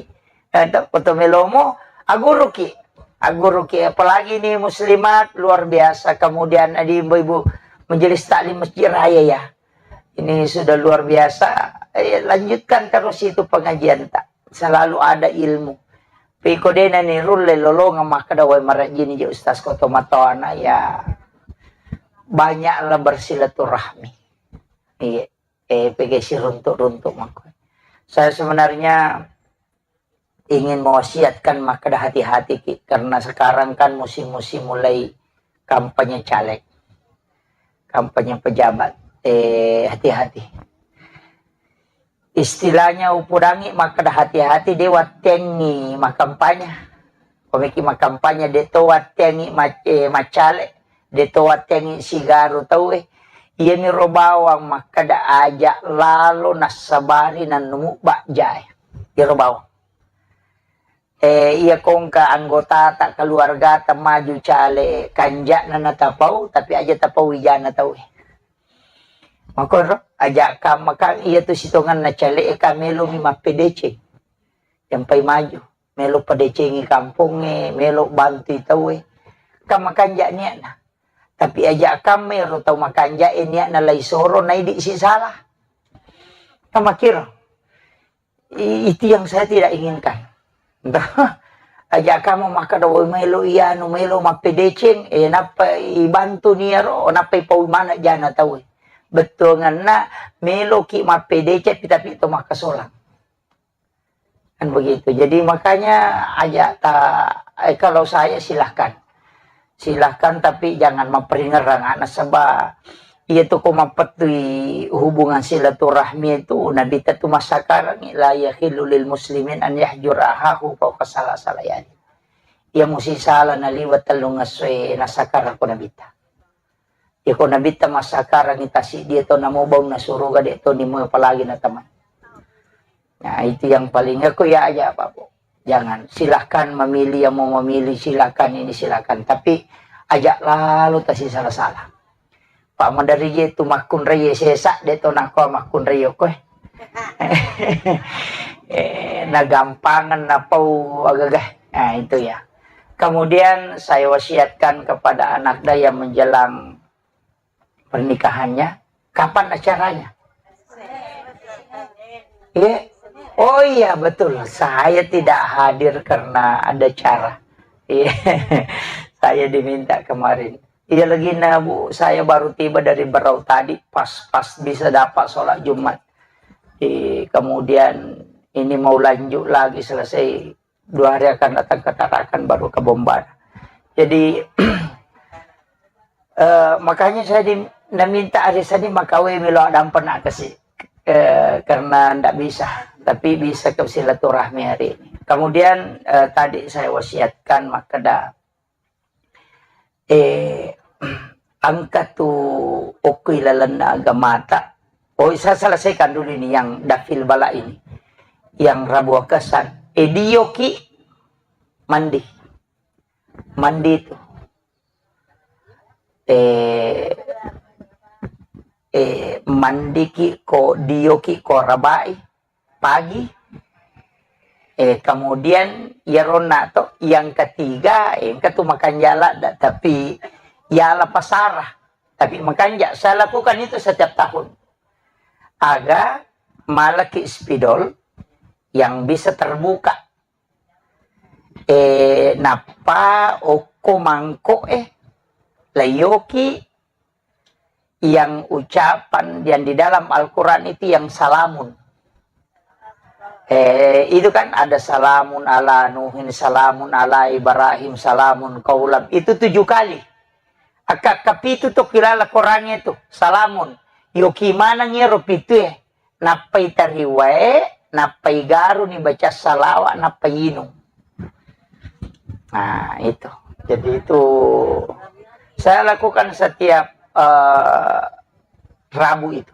Ada foto melomo, aguruki. Aguruki, apalagi ini muslimat, luar biasa. Kemudian ada ibu-ibu majelis taklim Masjid Raya ya. Ini sudah luar biasa. Eh, lanjutkan terus itu pengajian tak. Selalu ada ilmu. Piko dena ni rulle lolonga makkeda wai marajini je ustaz koto matoana ya. Banyaklah bersilaturahmi. Iya. Eh, pege siruntuk-runtuk mako. Saya sebenarnya ingin mewasiatkan makkeda hati-hati ki, karena sekarang kan musim-musim mulai kampanye caleg, kampanye pejabat. Eh, hati-hati. Istilahnya upudangi makkeda hati-hati de wattengi makampanye. Komiki makampanye de to wattengi mac-, eh, macale, de to wattengi sigaru tau eh. Iya mi ro bawang makkeda aja lalo nassabari nannumuk bajjae. Iya ro bawang. Eh, iya kongka anggotata, keluargata maju cale, kanja'na natapau, tapi aja tapau wijana tau e. Makoro, aja kamma kan iya tu sitonganna cale e ka melo mi mappedeceng. Jampai maju, melo pedecengi kampongnge, melo bantui tau e. Kan makanja niatna. Tapi aja kamma ero tau makanja e niatna lai soro naidi si salah. Kan makiro. I-, itu yang saya tidak inginkan. Aja kamu makkeda, "Woi, melo ianu, melo mappedeceng, eh, nappa ibantu ni ero, nappa ipau mana jana tau." Bettuanganna, meloki mappedeceng, tapi to makkasolang. Kan begitu. Jadi makanya aja ta-, eh, kalau saya silahkan. Silahkan, tapi jangan maperingerang anak seba. Iya tu ko mapettui hubungan silaturahmi itu, Nabi tu massakarangi, "La yahillu lil muslimin an yahjura ahahu fauqa salasati layalin." Iya musi sala naliwa tellung essoe nassakara ko Nabi ta. Iya ko Nabi ta massakarangi tasi dia to namo baunna suruga de to nimo apalagi na teman. Nah, itu yang paling aku ya aja apa, Bu. Jangan, silahkan memilih yang mau memilih, silahkan ini, silahkan. Tapi aja lalu tasi salah-salah. Pak Mandari je tu makkunrai sesa, de to nako makkunrai koe. Eh, nagampangan napau agagah. Nah, itu ya. Kemudian saya wasiatkan kepada anak da yang menjelang pernikahannya, kapan acaranya? Iya. Oh iya, betul. Saya tidak hadir karena ada cara. Iya. Saya diminta kemarin. Iya lagi, nah, Bu, saya baru tiba dari Berau tadi, pas, pas bisa dapat sholat Jumat. Di, kemudian ini mau lanjut lagi, selesai dua hari akan datang ke Tarakan, baru ke Bombar. Jadi, eh, makanya saya di-, naminta hari Senin makawe melo adampen nak kasi. Eh, karena ndak bisa, tapi bisa ke silaturahmi hari ini. Kemudian, eh, tadi saya wasiatkan makkeda, eh, engka tu okko ilalenna agamata. Oh, saya selesaikan dulu ini yang dafil bala ini. Yang rabu kesan. Eh, dioki mandi. Mandi tu. Eh, eh, mandiki ko, dioki ko rabai pagi. Eh, kemudian Iyaronna to, yang ketiga, eh, engka tu makanja ladda, tapi yala pasara. Tapi makanja, saya lakukan itu setiap tahun. Aga malaki spidol yang bisa terbuka. Eh, nappa okko mangkok, eh, layoki yang ucapan yang di dalam Al-Quran itu yang salamun. Eh, itu kan ada salamun ala Nuhin, salamun ala Ibrahim, salamun kaulam. Itu tujuh kali. Akka kapitu to kilala Quran itu, salamun. Yoki maneng ero pitu e. Nappai tariwae, nappai garuni baca salawa, nappai inung. Nah, itu. Jadi itu saya lakukan setiap, eh, Rabu itu.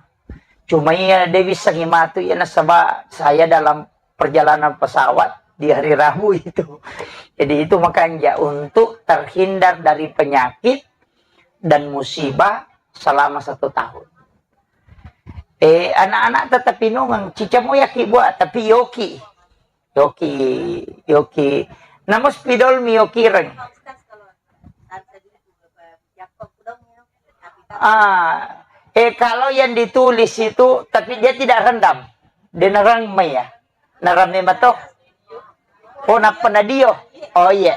Cuma iya de bisa ngimatu iya nasaba saya dalam perjalanan pesawat di hari Rabu itu. Jadi itu makanya untuk terhindar dari penyakit dan musibah selama satu tahun. Eh, anak-anak tetap inungang, cica moyaki buat, tapi yoki. Yoki, yoki. Namus pidol mi yokireng. Ah, eh, kalau yang ditulis itu, tapi dia tidak rendam. Dia nerang mai ya. Nerang mai mato. Oh, nappa na dio. Oh, iya.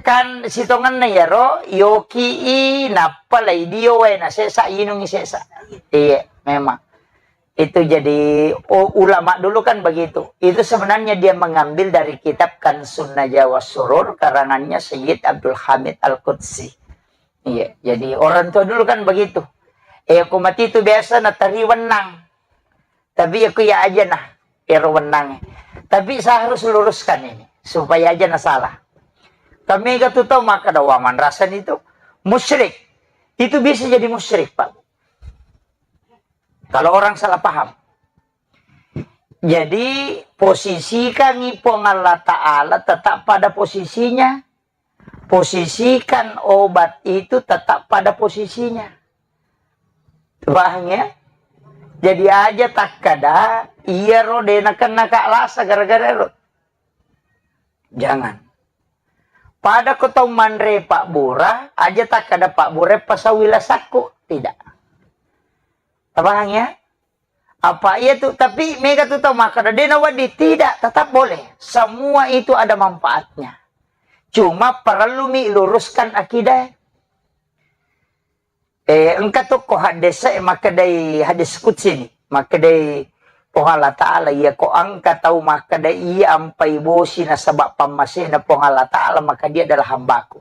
Kan sitongenna iyaro, yoki i, nappa lai dio wae, na sesa, inungi sesa. Iya, memang. Itu jadi, u-, ulama dulu kan begitu. Itu sebenarnya dia mengambil dari kitab Kansun Najwa Surur, karangannya Sayyid Abdul Hamid Al-Qudsi. Iya, jadi orang tua dulu kan begitu. Eh, aku mati itu biasa natari wenang. Tapi aku ya aja nah, ero wenang. Tapi saya harus luruskan ini, supaya aja na salah. Kami gak tuh tahu maka ada waman rasan itu musyrik. Itu bisa jadi musyrik, Pak. Kalau orang salah paham. Jadi, posisikan Puang Allah Ta'ala tetap pada posisinya. Posisikan obat itu tetap pada posisinya. Paham ya? Jadi aja takkada, iya ro de nakenna ka lasa gara-gara ro. Jangan. Pada ko tau manre Pak Bura, aja takkada Pak Bura pasawi lasakku. Tidak. Paham ya? Apa iya tu, tapi mega tu tau makkeda, de nawedding, tidak, tetap boleh. Semua itu ada manfaatnya. Cuma perlu mi luruskan akidah. Eh, engka tu ko hadis e makkedai hadis qudsi ni. Makkedai Puang Allah Ta'ala, iya ko engka tau makkeda iya ampai bosi nasaba pammasena Puang Allah Ta'ala, maka dia adalah hambaku.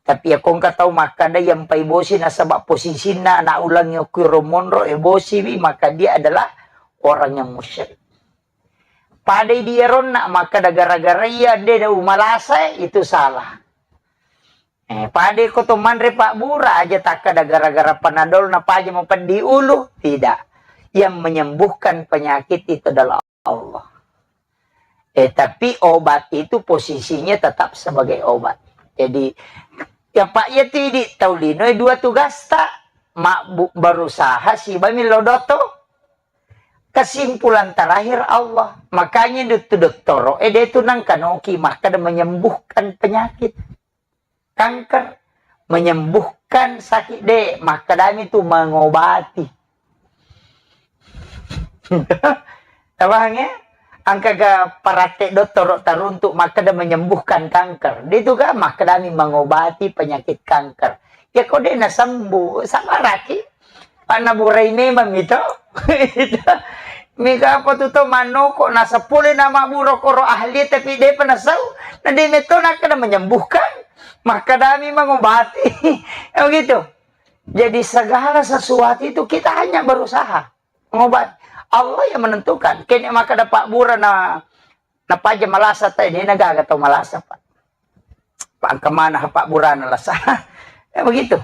Tapi iya ko engka tau makkeda iya ampai bosi nasaba posisinna anak ulangnge okko ro monro e bosiwi, maka dia adalah orang yang musyrik. Padai di eronna makkeda gara-gara iya de umalasa, itu salah. Eh, pada ko to manre Pak Bura aja takkeda gara-gara panadol na paja mapeddi ulu, tidak. Yang menyembuhkan penyakit itu adalah Allah. Eh, tapi obat itu posisinya tetap sebagai obat. Jadi, ya Pak, ya tidi tau lino dua tugasta, mak bu-, berusaha siba millo doto. Kesimpulan terakhir Allah. Makanya itu dottoro, eh, dia itu nangkanoki makkeda menyembuhkan penyakit. Kanker, menyembuhkan sakit de, makkedami tu mengobati. Paham ya? Engka ga parate dottoro taruntuk makkeda menyembuhkan kanker. De tu ga makkedami mengobati penyakit kanker. Ya ko de nasembuh, sabaraki. Panna burai memang itu. Mega apa tu tau manoko, naseppulo nama buro koro ahli, tapi de pa nasau, na de metto nakkeda menyembuhkan, makkedami mengobati. Ya begitu. Jadi segala sesuatu itu kita hanya berusaha mengobati. Allah yang menentukan. Kene makkeda Pak Bura na, na paja malasa, tai de na gaga tau malasa, Pak. Pak, engka mana Pak Burana lasa. Ya begitu.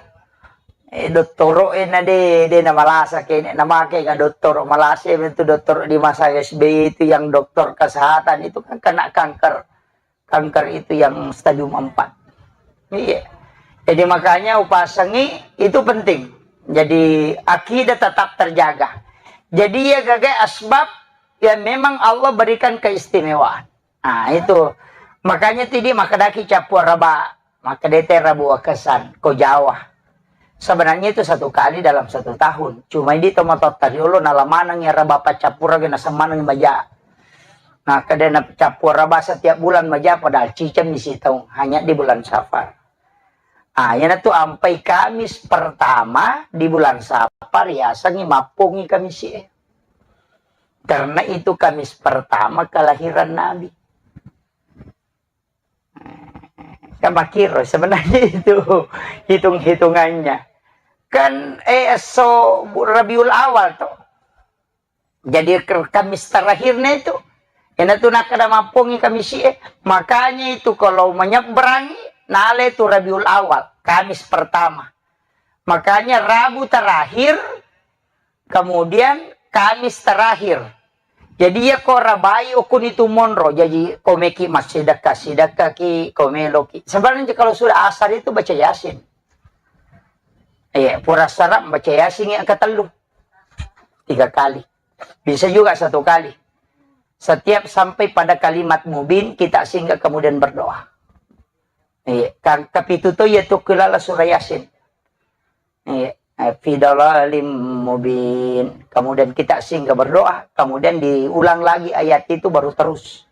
Eh, dottoro e na de, de na malasa kene, na make ga dottoro malasa, itu dottoro di masa S B Y itu yang dokter kesehatan itu kan kena kanker. Kanker itu yang stadium empat. Iya. Jadi makanya upasangi itu penting. Jadi akidah tetap terjaga. Jadi ya gagai asbab yang memang Allah berikan keistimewaan. Nah, itu. Makanya tidi makkedaki cappu araba, makkedai te rabu wakesan ko Jawa. Sebenarnya itu satu kali dalam satu tahun. Cuma idi tomatoatta riolo nalamaneng araba paccappureng nasemmaneng maja. Nah, kedena cappu araba setiap bulan maja padahal ciceng mi sitaung, hanya di bulan Safar. Ah, iyanatu ampai Kamis pertama di bulan Safar, yasengngi mappongi Kamis e. Karena itu Kamis pertama kelahiran Nabi. Kan makiro sebenarnya itu hitung-hitungannya. Kan, eh, esso bu-, Rabiul Awal to. Jadi ke-, Kamis terakhirnya itu. Iyanatu nakkeda mappongi Kamis e. Makanya itu kalau menyeberangi, nale tu Rabiul Awal, Kamis pertama. Makanya Rabu terakhir, kemudian Kamis terakhir. Jadi iya ko rabai okuni tu monro. Jadi ko meki massidekka, sidekka ki, ko meloki. Sebenarnya kalau sudah asar itu baca Yasin. Iya, pura salam baca Yasin yang ketellu. Tiga kali. Bisa juga satu kali. Setiap sampai pada kalimat mubin, kita singgah kemudian berdoa. Iya, kan kepitu to iya tu kelala surah Yasin. Iya, eh, fi dalalim mubin. Kemudian kita singgah berdoa, kemudian diulang lagi ayat itu baru terus.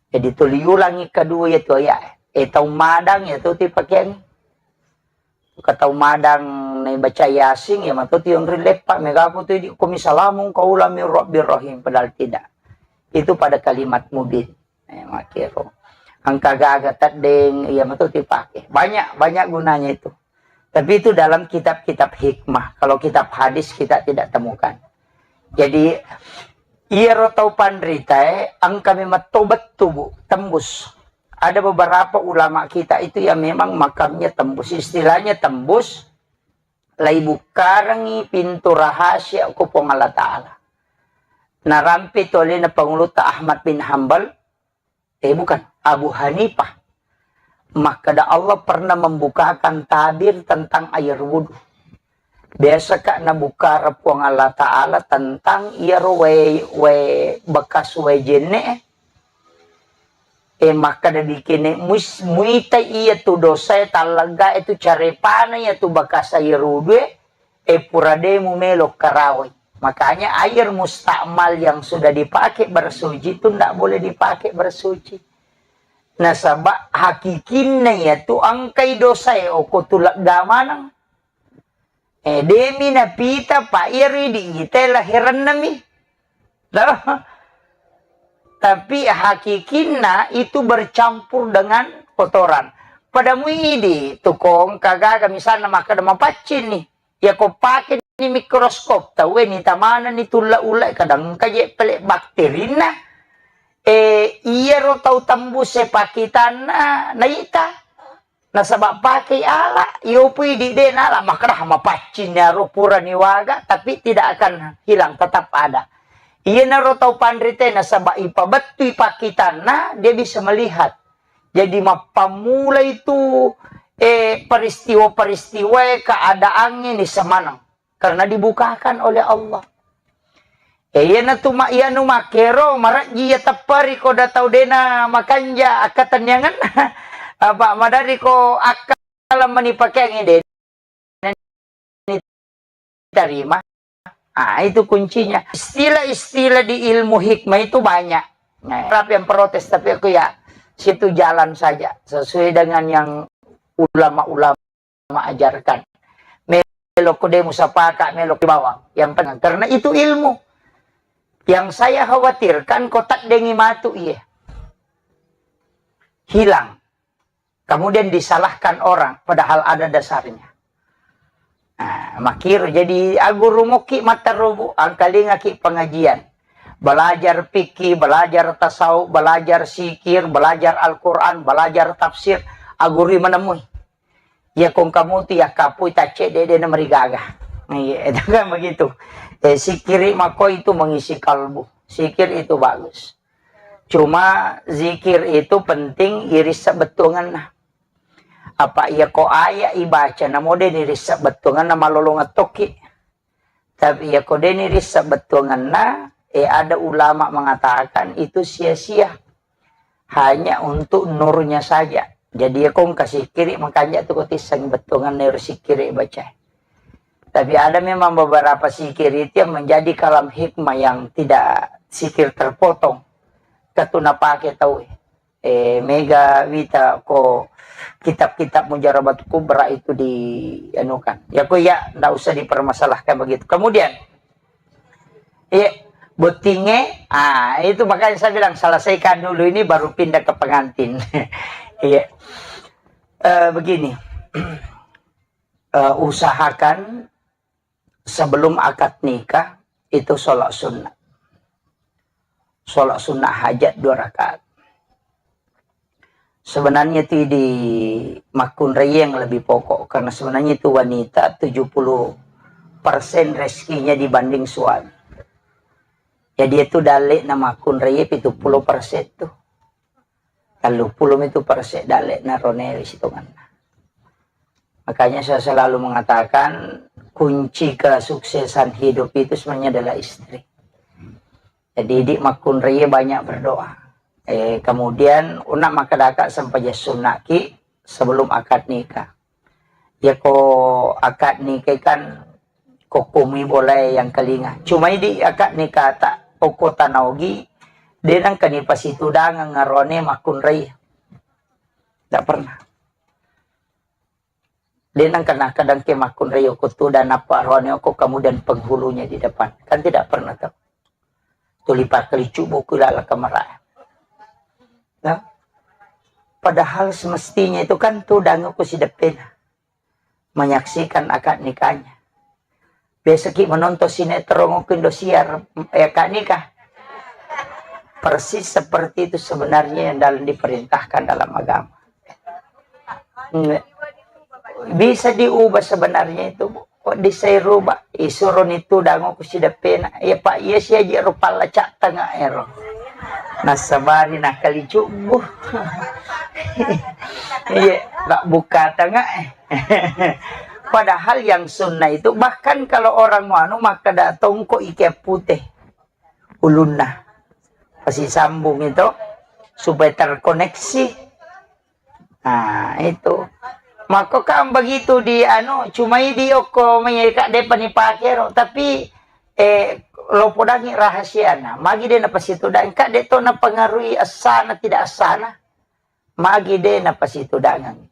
Jadi tuli ulangi kedua iya tu ayat. Eh, tau madang iya tu ti pakeang. Ka tau madang naibaca Yasin, iya mato tionri leppa, megaku tu idi komi salamun qaulan min rabbir rahim, padahal tidak. Itu pada kalimat mubin. Eh, makiro. Engka gaga teddeng, iya mato dipake. Banyak, banyak gunanya itu. Tapi itu dalam kitab-kitab hikmah. Kalau kitab hadis kita tidak temukan. Jadi, iyaro tau panritae, engka memang tau bettu, Bu, tembus. Ada beberapa ulama kita itu yang memang makamnya tembus. Istilahnya tembus, lai bukkarengi pintu rahasia ko Puang Allah Ta'ala. Narampe tu alena Pangulutta Ahmad bin Hambal, eh, bukan, Abu Hanifah. Makkeda Allah pernah membukakan tabir tentang air wudhu. Biasa ka nabukkara Puang Allah Ta'ala tentang iyaro wae, wae bekas wae jenne, eh. Eh, makkeda bikine mus-, muita iya tu dosa e tallegga e tu carepana iya tu bekas air wudhu e, eh, pura de mumelo karawai. Makanya air mustakmal yang sudah dipakai bersuci itu ndak boleh dipakai bersuci. Nasaba hakikinna iya tu engkai dosa e oko tu lega maneng. Eh, demi napita, pa iya ridi ite lahiranna mi. Loh. Tapi hakikinna itu bercampur dengan kotoran. Pada muidi tukong kagaga misalna makkeda mapaccing ni. Ya ko pake ni mikroskop, tau e ni tamana ni tulla ulla kadang kaje pele bakterinna. Eh, iyaro tau tembus e pakitanna naita. Nasaba pakei ala, iyopui di de nala makkeda mapaccing aro pura niwaga, tapi tidak akan hilang, tetap ada. Iyanaro tau panrite nasaba ipabettui pakkitanna, dia bisa melihat. Jadi mappammula itu, eh, peristiwa-peristiwa keadaannya ni semaneng. Karena dibukakan oleh Allah. Eh, iyanatu ma-, iyanu makkero, marejji iya tepperi ko da tau dena makanja akkatenniangenna. Apa madari ko akkalemma ni pakeangi de tarima. Ah, itu kuncinya. Istilah-istilah di ilmu hikmah itu banyak. Nah, berapa yang protes, tapi aku ya, situ jalan saja sesuai dengan yang ulama-ulama ajarkan. Melo ko de musapaka, melo ko bawang. Yang penting, karena itu ilmu. Yang saya khawatirkan, ko taddengi matu iya. Hilang. Kemudian disalahkan orang, padahal ada dasarnya. Nah, makkiro jadi aguru mokki matteru, Bu, angkalingaki pengajian. Belajar fikih, belajar tasawuf, belajar zikir, belajar Al-Quran, belajar tafsir, agurui menemui. Ya kong kamu tu ya kapui tacce dede na merigaga. Iya, itu kan begitu. Eh, zikiri mako itu mengisi kalbu. Zikir itu bagus. Cuma zikir itu penting iris sebetulnya. Apa iya ko ayat ibaca namo de niris sebetulnya malolong tokki. Tapi iya ko de niris sebetulnya, eh, ada ulama mengatakan itu sia-sia. hanya untuk nurnya saja. Jadi, ya, kong kasikkiri, makanya tu kau tisseng bettuangan nero sikkiri baca. Tapi ada memang beberapa sikkiri itu yang menjadi kalam hikmah yang tidak sikir terpotong. Katuna pakai tahu, eh, mega wita ko kitab-kitab Mujarabat Kubra itu di anu kan. Ya, ko ya, ndak usah dipermasalahkan begitu. Kemudian, iya, bottinge, ah, itu makanya saya bilang selesaikan dulu ini baru pindah ke pengantin. Iya. Eh, begini. Eh, usahakan sebelum akad nikah itu sholat sunnah. Sholat sunnah hajat dua rakaat. Sebenarnya itu di makkunrai yang lebih pokok, karena sebenarnya itu wanita tujuh puluh persen rezekinya dibanding suami. Jadi itu dalek na makkunrai pitu puluh persen tuh. Tellu puluh itu persen dalek na ronewi sitonganna. Makanya saya selalu mengatakan kunci kesuksesan hidup itu sebenarnya adalah istri. Jadi, di makkunrai banyak berdoa. Eh, kemudian, una makkadaka sempajang sunnaki sebelum akad nikah. Yako akad nikah kan kokkomi bolae yang kelinga. Cuma di akad nikah tak okko tanaogi, de nangka ni pasitudangeng arone makkunrai. Tak pernah. De nangka nakkadang ke makkunrai oko tudang nappa roane oko kemudian penghulunya di depan. Kan tidak pernah tuh. Tuli pakkalicu buku lala kamera. Nah, padahal semestinya itu kan tudang oko sideppena. Menyaksikan akad nikahnya. Biasa ki menonton sinetron oko Indosiar, eh, akad nikah. Persis seperti itu sebenarnya yang dalam diperintahkan dalam agama. Nge-, bisa diubah sebenarnya itu, Bu. Kok bisa rubah? Isuro ni tudang oko sideppena. Iya, Pak, iya si aji ro palla cak tengah ero. Nasabari nakali cubu. Iya, tak buka tengah. Padahal yang sunnah itu, bahkan kalau orang mau anu, maka da tongko ike putih ulunna. Pasti sambung itu supaya terkoneksi. Nah, itu. Maka kan begitu di anu, cuma di oko mai ka depa ni pake ro, tapi, eh, lo podangi rahasiana. Magi de napasitudang, ka de to napengaruhi asana tidak asana. Magi de napasitudangeng.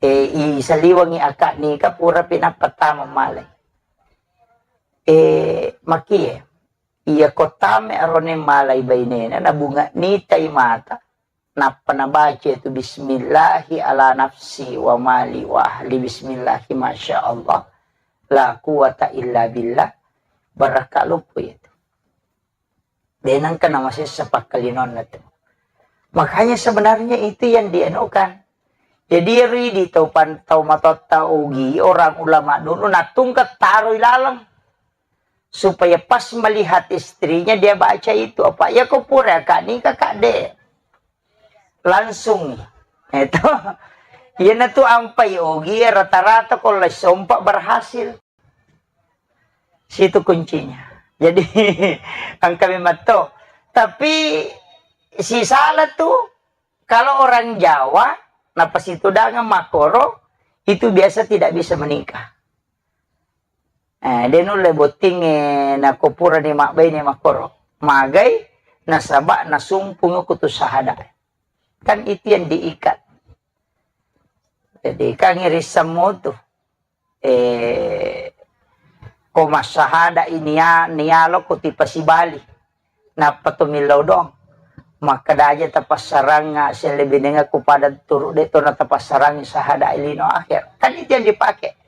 Eh, i saliwengi akad nikah pura pinappa tama malai. Eh, makie. Iya ko tame arone malai bainena, nabunga nitai mata, nappa nabaca itu bismillahi ala nafsi wa mali wa ahli bismillahi masya Allah, la quwata illa billah, barakka luppu itu. De nangka namasessa pakkalinonna tu. Makanya sebenarnya itu yang dianukan. Jadi ridi tau pan-, tau matotta ugi, orang ulama dulu natungka taroi laleng. Supaya pas melihat istrinya dia baca itu. Apa? Ya ko pura kak nikah kak de. Langsung. Itu. Iya na tu ampai ogi rata-rata ko lai sompa berhasil. Situ kuncinya. Jadi engka memang to. Tapi si salah tu kalau orang Jawa napasitudangan makoro itu biasa tidak bisa menikah. Eh, de nulle bottingnge nako purani mabbaine makkoro. Magai nasaba nasumpung kutu sahada. Kan itu yang diikat. Jadi kan irissammu tu. Eh, ko massahada ini ya, nialo ko tipasibali. Nappa to millau doang. Makkeda aja tapassaranga sellebinengaku pada turu de to na tapassarang sahada lino akhir. Kan itu yang dipakai.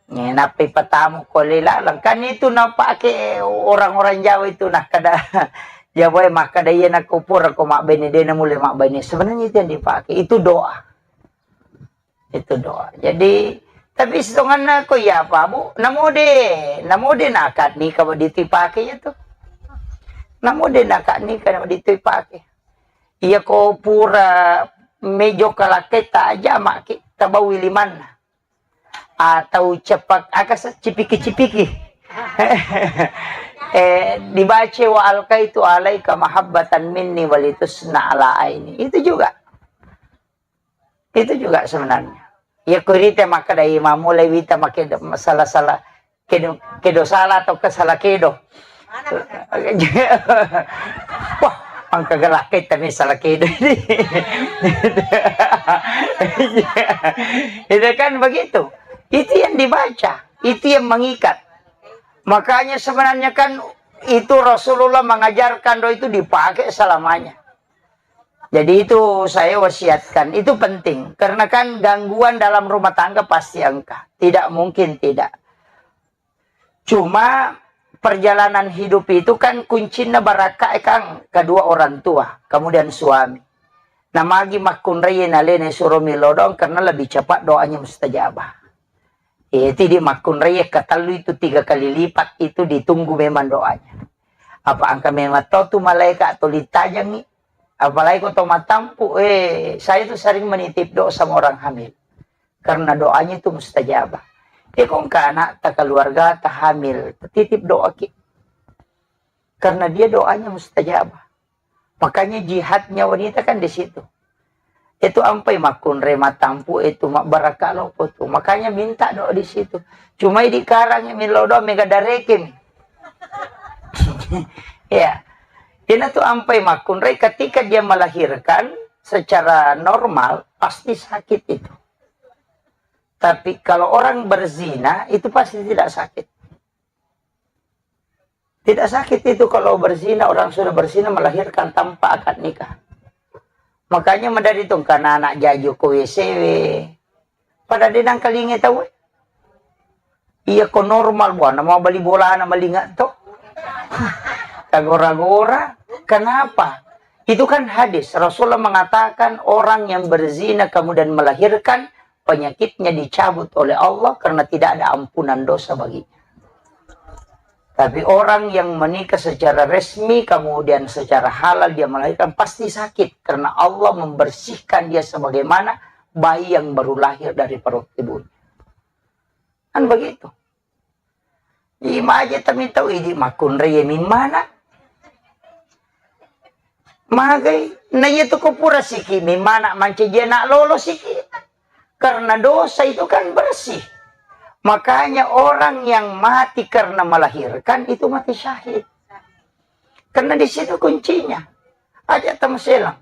Nappai patamu ko le laleng. Kan itu napake orang-orang Jawa itu nakkeda. Jawa e makkeda iya nakko pura ko mabbene de na mulle mabbene. Sebenarnya itu yang dipakai. Itu doa. Itu doa. Jadi, tapi sitonganna ko iya apa, Bu? Namode, namode nakak nikah wa ditu ipake ya tu. Namode nakak nikah wa ditu ipake. Iya ko pura mejo kalakkai ta aja maki tabawi limanna. Atau cepak, aka sa-, cipiki-cipiki. Eh, dibaca wa alqaitu alaika mahabbatan minni walitusna ala aini. Itu juga. Itu juga sebenarnya. Ya kurite maka dari mamulai wita make masalah-salah kedo, kedo salah atau kesala kedo. Wah, angka gelak kita misalnya kedo ini. Itu kan begitu. Itu yang dibaca, itu yang mengikat. Makanya sebenarnya kan itu Rasulullah mengajarkan doa itu dipakai selamanya. Jadi itu saya wasiatkan, itu penting. Karena kan gangguan dalam rumah tangga pasti engka. Tidak mungkin tidak. Cuma perjalanan hidup itu kan kuncinya barakka, eh, Kang, kedua orang tua, kemudian suami. Nah, magi makkunrai nalene suro milodong karena lebih cepat doanya mustajabah. Eh, tidak makkunrai katellu itu tiga kali lipat itu ditunggu memang doanya. Apa angka memang tau tu malaikat atau litajangi? Apalagi kau tau matampu, eh, saya tuh sering menitip doa sama orang hamil. Karena doanya itu mustajabah. Eh, kau angka anak, tak keluarga, tak hamil, titip doa ki. Karena dia doanya mustajabah. Makanya jihadnya wanita kan di situ. Itu ampai makkunrai matampu itu mabbarakka loppo tu. Makanya minta doa di situ. Cuma di karang yang milo doa mega darekin. Ya. Ina tu ampai makkunrai ketika dia melahirkan secara normal pasti sakit itu. Tapi kalau orang berzina itu pasti tidak sakit. Tidak sakit itu kalau berzina, orang sudah berzina melahirkan tanpa akad nikah. Makanya madari tu karena anak jaju ko W C W. Pada denang kalinge tau. Iya ko normal buana mau bali bolana malinga to. Kagora-gora. Kenapa? Itu kan hadis. Rasulullah mengatakan orang yang berzina kemudian melahirkan penyakitnya dicabut oleh Allah karena tidak ada ampunan dosa baginya. Tapi orang yang menikah secara resmi, kemudian secara halal dia melahirkan, pasti sakit karena Allah membersihkan dia sebagaimana bayi yang baru lahir dari perut ibunya. Kan begitu. Imaje tami tau idi makkunrai mimmana. Magai, na iya tu ko pura siki mimmana mancaji anak lolo siki. Karena dosa itu kan bersih. Makanya orang yang mati karena melahirkan itu mati syahid. Karena di situ kuncinya. Aja tamaselang.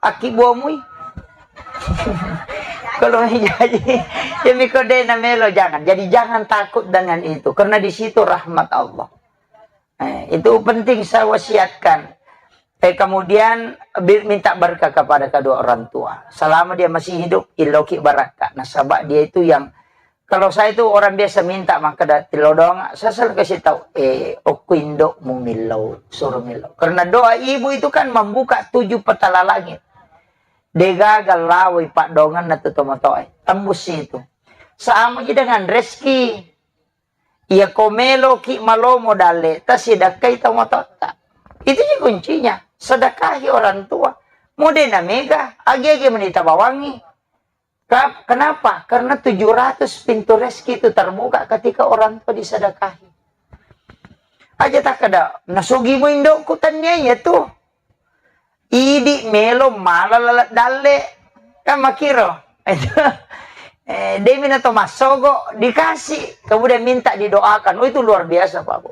Aki buamui. Kalau jadi, ya miko de na melo, jangan. Jadi jangan takut dengan itu. Karena di situ rahmat Allah. Eh, itu penting saya wasiatkan. Eh, kemudian bi-, minta berkah kepada kedua orang tua. Selama dia masih hidup, iloki barakka. Nasaba dia itu yang, kalau saya itu orang biasa minta makkeda tilodong, saya selalu kasih tahu, eh, okko indokmu millau, suruh millau. Karena doa ibu itu kan membuka tujuh petala langit. Degaga lawai paddonganna tu tomatoe. Tembus itu. Sama ji dengan rezeki. Iya ko meloki malomo dalle, tasidakkai tomatotta. Itu ji kuncinya. Sedekahi orang tua. Mode na mega, agi-agi menita bawangi. Ka-, kenapa? Karena tujuh ratus pintu rezeki itu terbuka ketika orang tua disedekahi. Aja takkeda, "Nasugi mu indokku," tania iya tu. Idi melo mala laleng dalle. Kan makiro. Eh, demi na to massogo dikasih, kemudian minta didoakan. Oh, itu luar biasa, Pak Bu.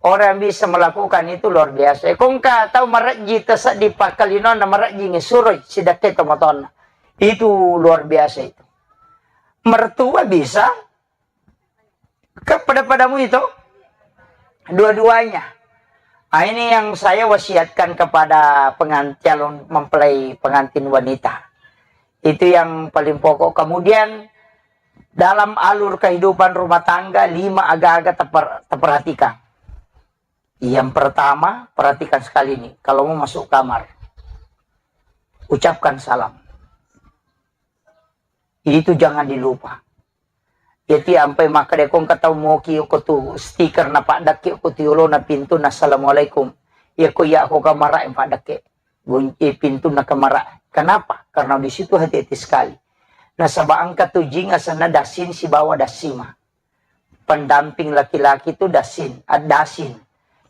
Orang yang bisa melakukan itu luar biasa. Kongka tau marejji taseddi pakkalinonna marejji ngesuroi sidakkai tomatonna. Itu luar biasa itu. Mertua bisa, kan pada-padamu itu dua-duanya. Ah, ini yang saya wasiatkan kepada pengantin, calon mempelai pengantin wanita. Itu yang paling pokok. Kemudian dalam alur kehidupan rumah tangga, lima aga-aga teper-, terperhatikan. Yang pertama, perhatikan sekali nih, kalau mau masuk kamar, ucapkan salam. Itu jangan dilupa. Jadi ampai makkeda ko engka tau moki ko tu stiker na paddakke ko tu yolona pintu na assalamualaikum. Iya ko iya ko kamara yang paddakke. Gunci pintu na kamara. Kenapa? Karena di situ hati-hati sekali. Nasaba engka tu jing asenna dasin sibawa dasima. pendamping laki-laki itu dasin, ad-, dasin.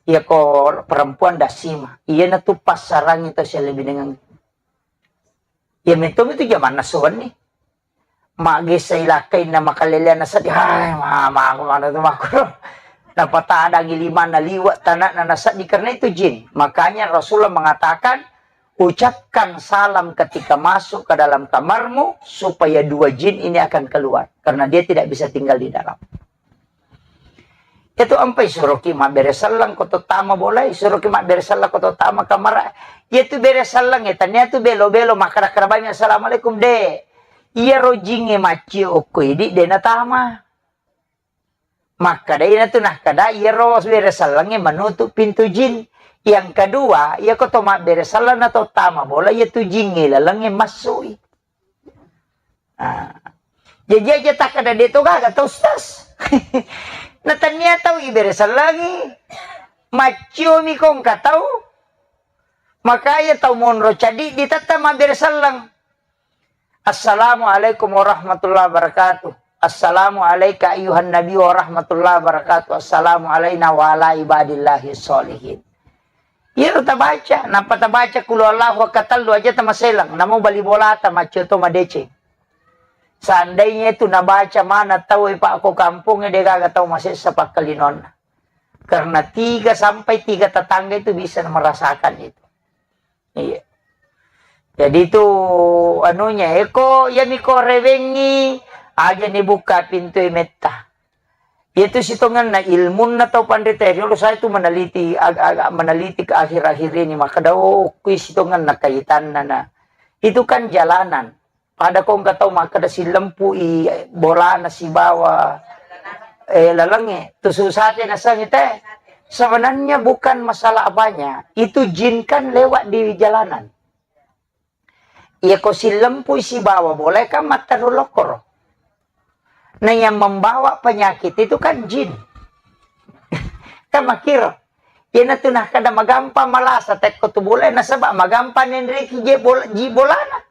Iya ko perempuan dasima. Iya na tu passarangi to siya lebih dengan. Iya metom itu zaman nasowan nih. Magesa ilakkainna makaleleanna seddi, hai, mama aku mana tu makro. Napatadangi limanna liwa tanakna naseddi karena itu jin. Makanya Rasulullah mengatakan, ucapkan salam ketika masuk ke dalam kamarmu supaya dua jin ini akan keluar karena dia tidak bisa tinggal di dalam. Itu ampai suroki mabbere selleng ko to tama bolai, suroki mabbere selleng ko to tama kamara. Iya tu bere selleng ya, tania tu belo-belo makkada-kada bami assalamualaikum de. Iyaro jingnge maccio okko idi de natama. Makkada ina tu nakkada iyaro bere sellengnge menutup pintu jin. Yang kedua, iya ko to mabbere selleng na to tama bola, iya tu jingnge lalengnge massui. Ah. Jaji aja takkada de to gaga to Ustaz. Na tania tau ibere sellengi. Maccio mi ko engka tau. Makanya tau monro cadi di tetta mabbere selleng. Assalamualaikum warahmatullahi wabarakatuh. Assalamu alaika ayyuhan nabi warahmatullahi wabarakatuh. Assalamu alaina wa ala ibadillahi sholihin. Iyaro tabaca, nappa tabaca kulu Allahu akkatellu aja tamaselang, namo bali bolata maccio to madeceng. Seandainya itu nabaca mana tau e pak ko kampung e de gaga tau masessa pakkalinonna. Karena tiga sampai tiga tetangga itu bisa merasakan itu. Iya. Jadi itu anunya, eko, iya miko rewengi, aja ni buka pintu e metta. Itu sitongenna ilmunna tau panrita riolo saya itu meneliti, agak-agak meneliti ke akhir-akhir ini, maka dao kui sitongenna kaitanna na. Itu kan jalanan. Pada ko engka tau makkeda sillempu'i bolana sibawa, eh, lalengnge, tu susate nasengngi te. Sebenarnya bukan masalah apanya, itu jin kan lewat di jalanan. Iya ko sillempu'i sibawa bola kan matteru lokkoro. Nah, yang membawa penyakit itu kan jin. Kan makkiro. Iyana tu nakkeda magampang malasa tekko tu bola nasaba magampang nenreki je bola, ji bolana.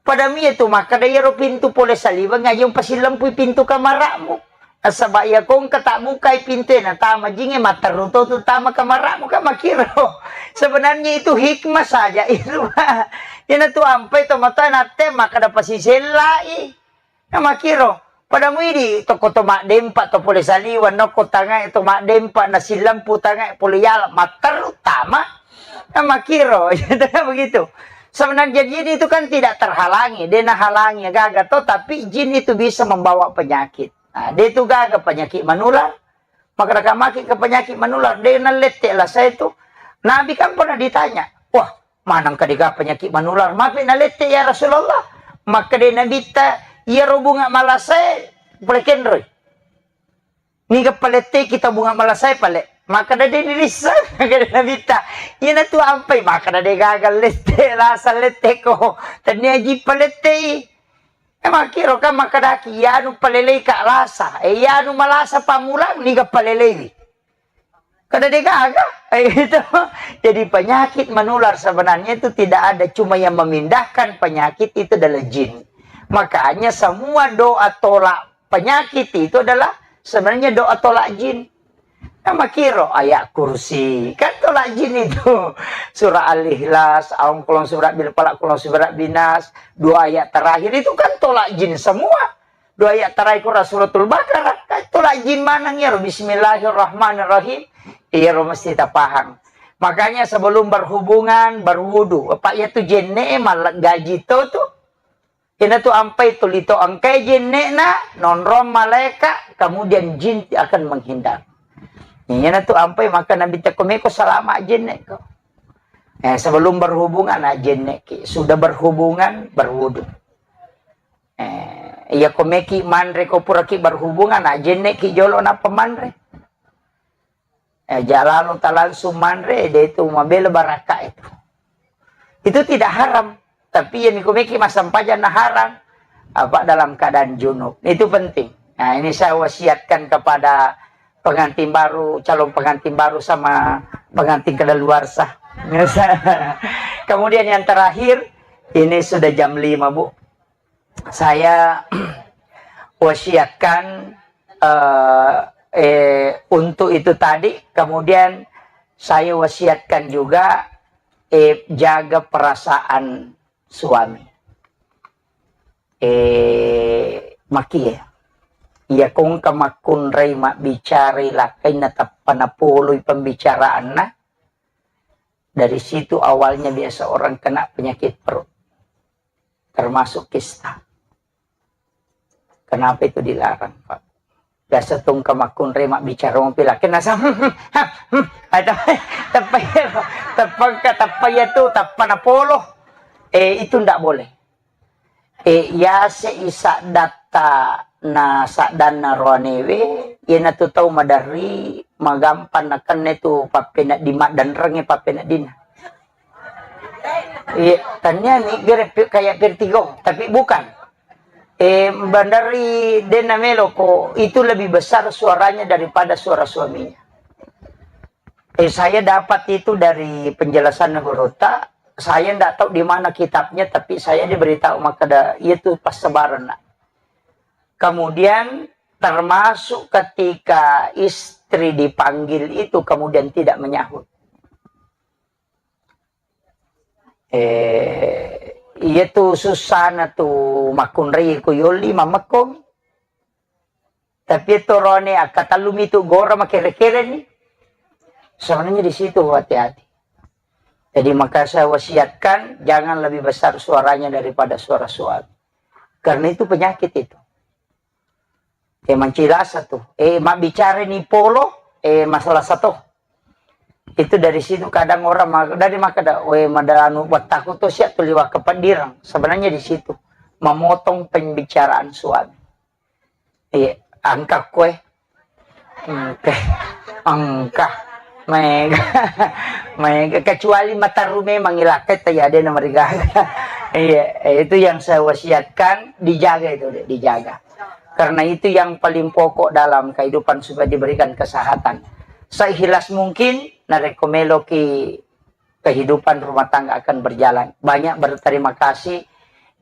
Pada mie tu makkeda iyaro pintu pole saliweng aja umpasilempui pintu kamara'mu. Nasaba iya ko engka tabbukai pintu e natama jingnge matteru to tu tama kamara'mu kan makkiro. Sebenarnya itu hikmah saja itu. Iyana tu ampai to matoa natte makkeda pasisellai. Na makkiro, pada muidi tokko to maddempa to pole saliweng nokko tangae to maddempa na sillempu tangae pole yala matteru tama. Na makkiro, begitu. Sebenarnya jin itu kan tidak terhalangi, de nahalangi gaga to, tapi jin itu bisa membawa penyakit. Nah, de tu gaga penyakit menular, maka maki ke penyakit menular, de nalette lah saya itu. Nabi kan pernah ditanya, wah, maneng ka dega penyakit menular? Mape nalette ya Rasulullah? Makkeda Nabitta, iyaro bunga malasae pole kenroi. Niga palette kita bunga malasae pale. Makkeda de dirissa, makkeda Nabitta. Iyana tu ampai, makkeda de gaga lette, lasa lette ko. Tania ji palettei. E makkiro kan makkedaki, iyanu palelei ka lasa. E iyanu malasa pammulang, niga paleleiwi. Kada degaga. Eh, itu. Jadi penyakit menular sebenarnya itu tidak ada, cuma yang memindahkan penyakit itu adalah jin. Makanya semua doa tolak penyakit itu adalah sebenarnya doa tolak jin. Nah, makiro ayat kursi, kan tolak jin itu. Surah Al-Ikhlas, aung kolong surat bil falak, kolong surat binas, dua ayat terakhir itu kan tolak jin semua. Dua ayat terakhir Quran Suratul Baqarah, kan tolak jin maneng iyaro, Bismillahirrahmanirrahim. Iyaro mesti tapahang. Makanya sebelum berhubungan, berwudu. Apa iya tu jenne malah gaji to tu. Ina tu ampai tu lito engkai jenne na, nonrong malaika, kemudian jin akan menghindar. Ina tu ampai maka Nabi tekomeko selama jenne ko. Eh, sebelum berhubungan, ah, jenne ki. Sudah berhubungan, berwudu. Eh, iya ko meki manre ko puraki berhubungan, ah, jenne ki jolo napa manre. Eh, jalalo ta langsung manre, de itu mabela baraka itu. Itu tidak haram. Tapi yang ko meki masampajan na haram, apa dalam keadaan junub. Itu penting. Nah, ini saya wasiatkan kepada pengantin baru, calon pengantin baru sama pengantin kadaluarsa. Kemudian yang terakhir, ini sudah jam lima, Bu. Saya wasiatkan Eh, eh, untuk itu tadi, kemudian saya wasiatkan juga, eh, jaga perasaan suami. Eh, makie. Iya, kongka makkunrai mabbicarai lakkainna tappa napoloi pembicaraanna, dari situ awalnya biasa orang kena penyakit perut, termasuk kista. Kenapa itu dilarang, Pak? Biasa tongka makkunrai mabbicara mopi lakkainna sa-, ada, teppa iya, teppa engka, teppa iya tu, teppa napolo. Eh, itu ndak boleh. Eh, yase isa datta na saddanna roanewe, iyanatu tau maderri magampang nakenna tu pappenedding, maddenrengnge pappeneddinna. Iya, tania ni gere pi-, kayak vertigo, tapi bukan. Eh, bandari dena melo ko, itu lebih besar suaranya daripada suara suaminya. Eh, saya dapat itu dari penjelasan gurutta. Saya ndak tahu di mana kitabnya, tapi saya diberitahu makkeda, iya tu passabarenna. Kemudian termasuk ketika istri dipanggil itu kemudian tidak menyahut. Eh, iya tu susana tu makkunrai ko yolli mammekko. Tapi itu rone akkatallumi tu gora makere-kere ni. Sebenarnya di situ hati-hati. Jadi maka saya wasiatkan jangan lebih besar suaranya daripada suara suami. Karena itu penyakit itu. Eh, mancilasa tu. Eh, mabbicara ni polo, eh, masalah satu. Itu dari situ kadang orang ma-, dari makkeda, "We, madalanu wattaku tu siap tu liwa kepeddirang." Sebenarnya di situ memotong pembicaraan suami. Iya, engka koe. Engka. Engka. Maega. Maega. Kecuali mataru memang ilakkai, tapi ada nama rigaga. Iya, itu yang saya wasiatkan, dijaga itu, Dek, dijaga. Karena itu yang paling pokok dalam kehidupan supaya diberikan kesehatan. Seikhlas mungkin, narekko meloki kehidupan rumah tangga akan berjalan. Banyak berterima kasih,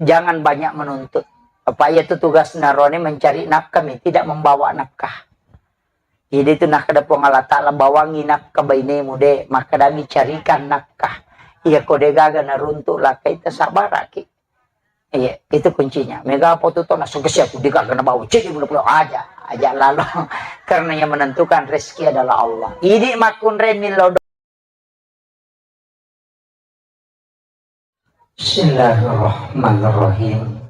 jangan banyak menuntut. Apa iya tu tugas narone mencari nafkah mi, tidak membawa nafkah. Jadi itu nakkeda Puang Allah Ta'ala, "Bawangi nafkah bainemu, de, makkadami carikan nafkah." Iya ko de gaga naruntuk lakkai, tasabaraki. Iya, itu kuncinya. Mega apa tu tona sukses aku de gaga nabawa, cek dia pulang aja, aja lalu. Karena yang menentukan rezeki adalah Allah. Idi makkunrai millau. Bismillahirrahmanirrahim.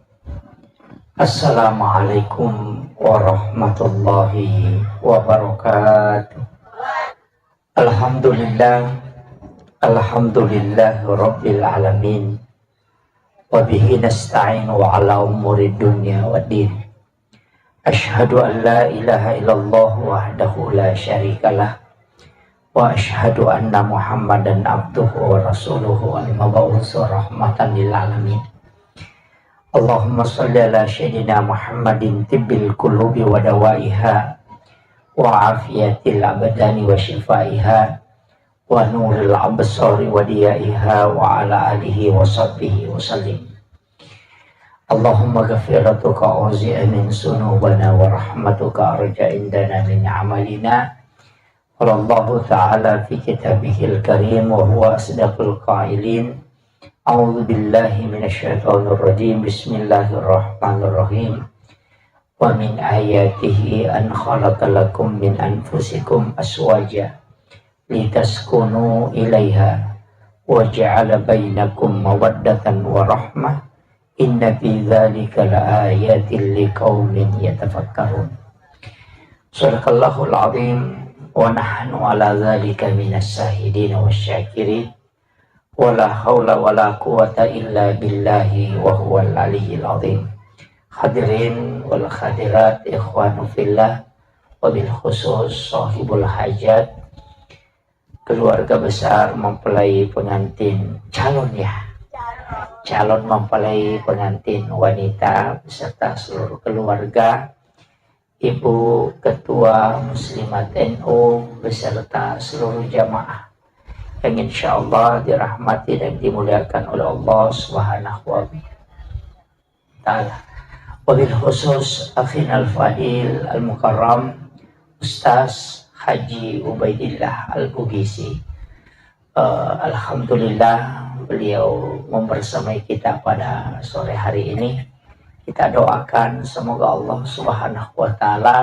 Assalamualaikum warahmatullahi wabarakatuh. Alhamdulillah. Alhamdulillah Rabbil Alamin. Wa bihi nasta'inu ala umuri dunya wa din. Asyhadu an la ilaha illallah wahdahu la syarikalah. Wa asyhadu anna Muhammadan abduhu wa rasuluhu al-mab'usu rahmatan lil alamin. Allahumma salli ala sayyidina Muhammadin tibbil qulubi wa dawaiha wa afiyatil abdani wa syifaiha wa nuril absari wa diyaiha wa ala alihi wa sahbihi wa sallim. Allahumma ghafiratuka auzi'a min sunubana wa rahmatuka arja indana min amalina. Qala Allahu ta'ala fi kitabihil karim wa huwa asdaqul qailin. A'udzu billahi minasy syaithanir rajim. Bismillahirrahmanirrahim. Wa min ayatihi an khalaqa lakum min anfusikum azwaja litaskunu ilaiha wa ja'ala bainakum mawaddatan wa rahmah, inna fi dzalika laayatil liqaumin yatafakkarun. Sadaqallahul azim wa nahnu ala dzalika minas syahidin wasy syakirin. Wala haula wala quwata illa billahi wa huwal aliyyil azim. Hadirin wal hadirat, ikhwanu fillah, wabil khusus sahibul hajat, keluarga besar mempelai pengantin, calon ya, calon mempelai pengantin wanita beserta seluruh keluarga, Ibu Ketua Muslimat N U beserta seluruh jamaah yang insya Allah dirahmati dan dimuliakan oleh Allah Subhanahu wa Ta'ala. Wabil khusus akhina al-fadil al-mukarram Ustaz Haji Ubaidillah Al-Bugisi. Eh, Alhamdulillah, beliau membersamai kita pada sore hari ini. Kita doakan semoga Allah Subhanahu wa Ta'ala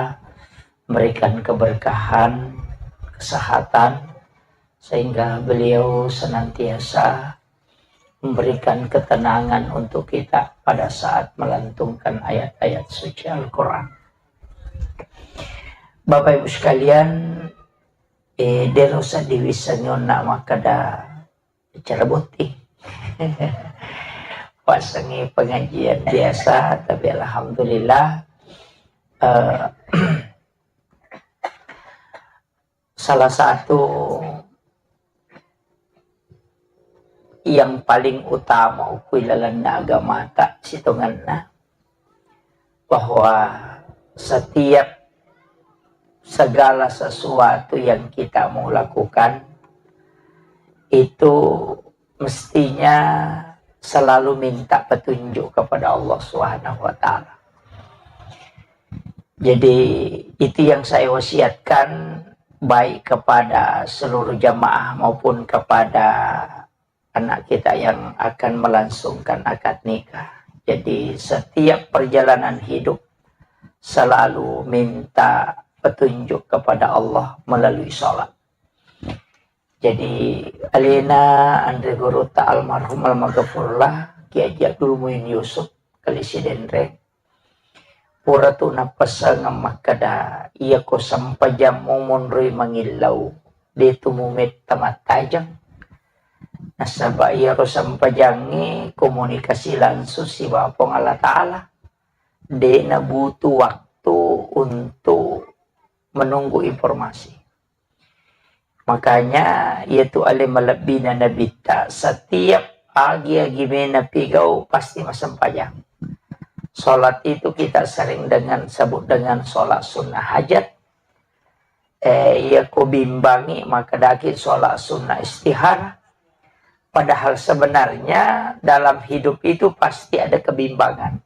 memberikan keberkahan, kesehatan, sehingga beliau senantiasa memberikan ketenangan untuk kita pada saat melantunkan ayat-ayat suci Al-Quran. Bapak Ibu sekalian, eh, dero sadiwi sanyonna makkeda acara botting. Pasangi pengajian biasa, tapi alhamdulillah, eh, salah satu yang paling utama ukui lalenna agamata sitongenna, bahwa setiap segala sesuatu yang kita mau lakukan itu mestinya selalu minta petunjuk kepada Allah Subhanahu wa Ta'ala. Jadi, itu yang saya wasiatkan, baik kepada seluruh jamaah maupun kepada anak kita yang akan melangsungkan akad nikah. Jadi, setiap perjalanan hidup selalu minta petunjuk kepada Allah melalui sholat. Jadi, alena anre guruta almarhum almaghfurlah Kiai Haji Abdul Muin Yusuf, Kali Sidenreng, pura tu nappessengeng makkeda, iyako sempajang mumonroi mangillau, de tu mumetta mattajeng. Nasaba iyaro sempajangnge komunikasi langsung sibawa Puang Allah Ta'ala. De nabutuh waktu untuk menunggu informasi. Makanya, iyatu ale malebbina Nabitta, setiap agi-agi mena pigau pasti massempajang. Sholat itu kita sering dengan sebut dengan sholat sunnah hajat. Eh, iya ko bimbangi, maka daki sholat sunnah istihara. Padahal sebenarnya dalam hidup itu pasti ada kebimbangan.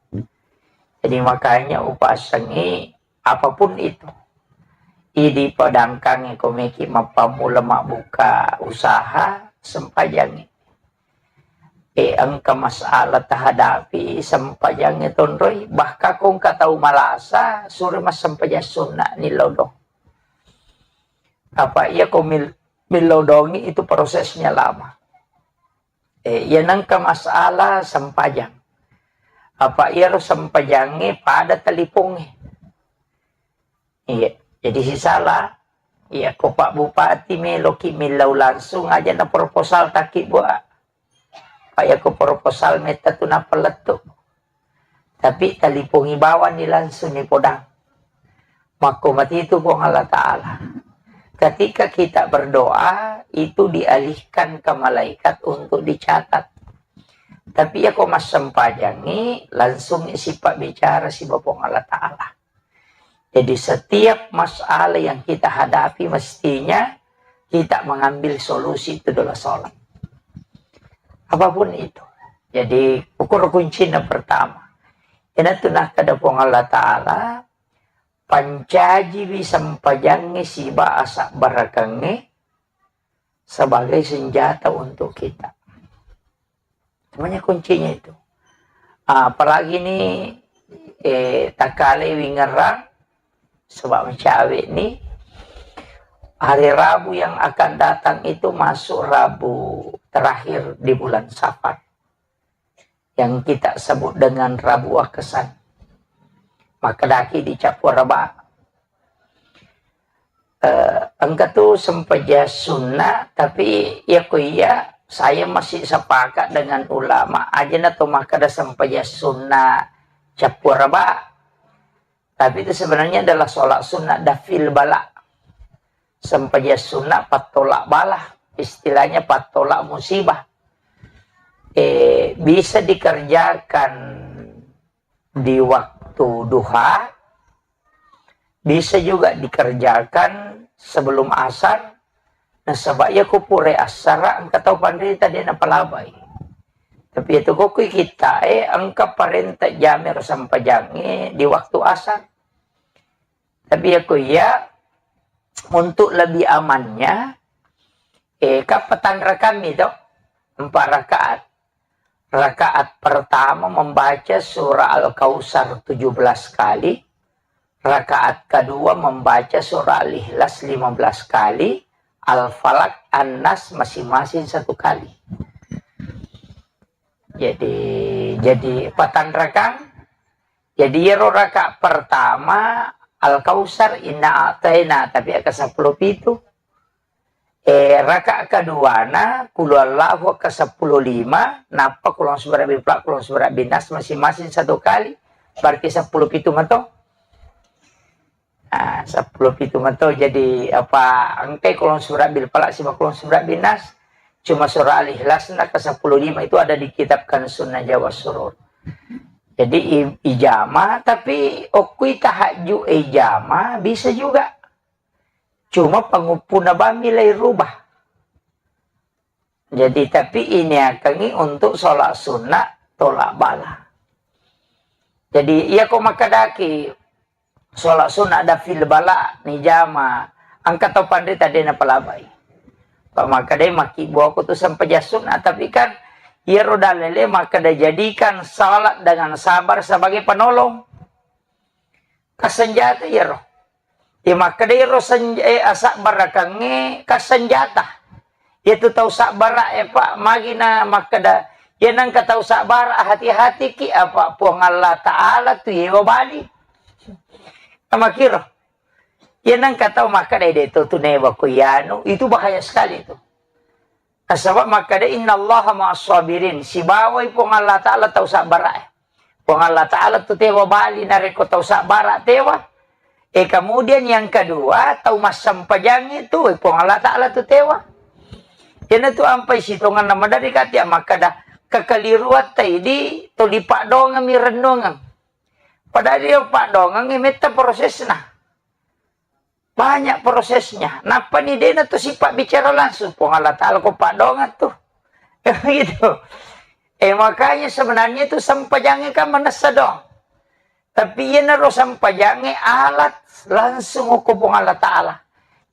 Jadi makanya upasengi apapun itu. Idi padangkangi komeki mappammula mabbuka usaha, sempajangi. E, engka masalah tahadapi, sempajangi tonroi. Bahkan ko engka tau malasa, sure massempajang sunna ni lodong. Apa iya ko mil-, milodongi itu prosesnya lama. Eh, iya nengka masalah sempajang. Apa iyaro sempajangnge pada talipongnge. Iya, jadi sisala. Iya, ko Pak Bupati meloki millau langsung aja na proposal taki buat. Pak, iya ko proposal metta tu napalettu. Tapi talipongi bawang ni langsung ni podang. Makko matitu Puang Allah Ta'ala. Ketika kita berdoa, itu dialihkan ke malaikat untuk dicatat. Tapi iya ko massempajangi, langsung isi pabbicara siba Puang Allah Ta'ala. Jadi setiap masalah yang kita hadapi mestinya kita mengambil solusi itu adalah sholat. Apapun itu. Jadi ukur kuncinya pertama. Ina tu nakkeda Puang Allah Ta'ala, pancajiwi sempajangnge siba asabbarakengnge sebagai senjata untuk kita. Semuanya kuncinya itu. Ah, apalagi ni, eh, takkale wingerang, sebab mencawe ni, hari Rabu yang akan datang itu masuk Rabu terakhir di bulan Safar. Yang kita sebut dengan Rabu Akesan. Maka daki dicappur raba. Eh, engka tu sempajang sunna, tapi iya ko iya, saya masih sepakat dengan ulama, aja na to makkeda sempajang sunna cappur raba. Tapi itu sebenarnya adalah sholat sunnah dafil bala. Sempajang sunnah pattolak bala, istilahnya pattolak musibah. Eh, bisa dikerjakan di waktu duha, bisa juga dikerjakan sebelum asar. Nasaba iya ko pura assara engka tau panrita de napalabai. Tapi Tapi itu kok kui kita, eh, engka parenta jami ro sempajangnge di waktu asar. Tapi ya ko iya, untuk lebih amannya, eh, kan petang rakaat mi to, empat rakaat. Rakaat pertama membaca surah Al-Kautsar tujuh belas kali, rakaat kedua membaca surah Al-Ikhlas lima belas kali, Al-Falaq, An-Nas masing-masing satu kali. Jadi, jadi patang rakaat. Jadi, iyaro rakaat pertama Al-Kautsar, Inna A'taina, tapi aka seppulo pitu. Eh, rakaat keduana, Qul Huwallahu aka seppulo lima, nappa Qul A'udzu birabbil falaq, Qul A'udzu birabbin nas masing-masing satu kali, berarti seppulo pitu mato. Nah, seppulo pitu mato, jadi apa, engkai Qul A'udzu birabbil falaq sibawa Qul A'udzu birabbin nas, cuma surah Al-Ikhlas na ke seppulo lima itu ada di kitab Kanzun Najwa was Surur. Jadi i-, ijama, tapi okkui tahajud ijama bisa juga. Cuma panguppuna bami lai rubah. Jadi, tapi ini akangi untuk sholat sunnah tolak bala. Jadi, iya ko makkadaki sholat sunnah daf'il bala ni jama, engka tau panrita de napalabai. Pak makkadai maki buaku tu sempajang sunnah, tapi kan iyaro dalile makkada jadikan salat dengan sabar sebagai penolong. Kasenjata iyaro. Iya makkeda iyaro senj-, eh, asabbarakangngé kasenjata. Iyatu tau sabbara, eh, Pak, magi na makkeda, iya nengka tau sabbara, hati-hatiki, apa Puang Allah Ta'ala tu yewa bali. Amakiro. Iya nengka tau makkeda, "Eh, de to tu newa ko iyanu," itu bahaya sekali itu. Nasaba makkeda, "Innallaha ma'as sabirin," sibawai Puang Allah Ta'ala tau sabbara. Puang Allah Ta'ala tu tewa bali narekko tau sabbara tewa. Eh, kemudian yang kedua, tau massempajang itu, eh, Puang Allah Ta'ala tu tewa. Iyanatu ampai sitonganna maderri kati makkeda, kekeliruan taidi tuli paddoangeng mi rennuangeng. Padahal iya paddoangeng metta prosesna. Banyak prosesnya. Nappani dena tu sifat bicara langsung. Puang Allah Ta'ala ko paddoangeng tu. Gitu. Eh, makanya sebenarnya itu sempajangnya kan manessa dong. Tapi iyanaro sempajangnya alat langsung ko Puang Allah Ta'ala.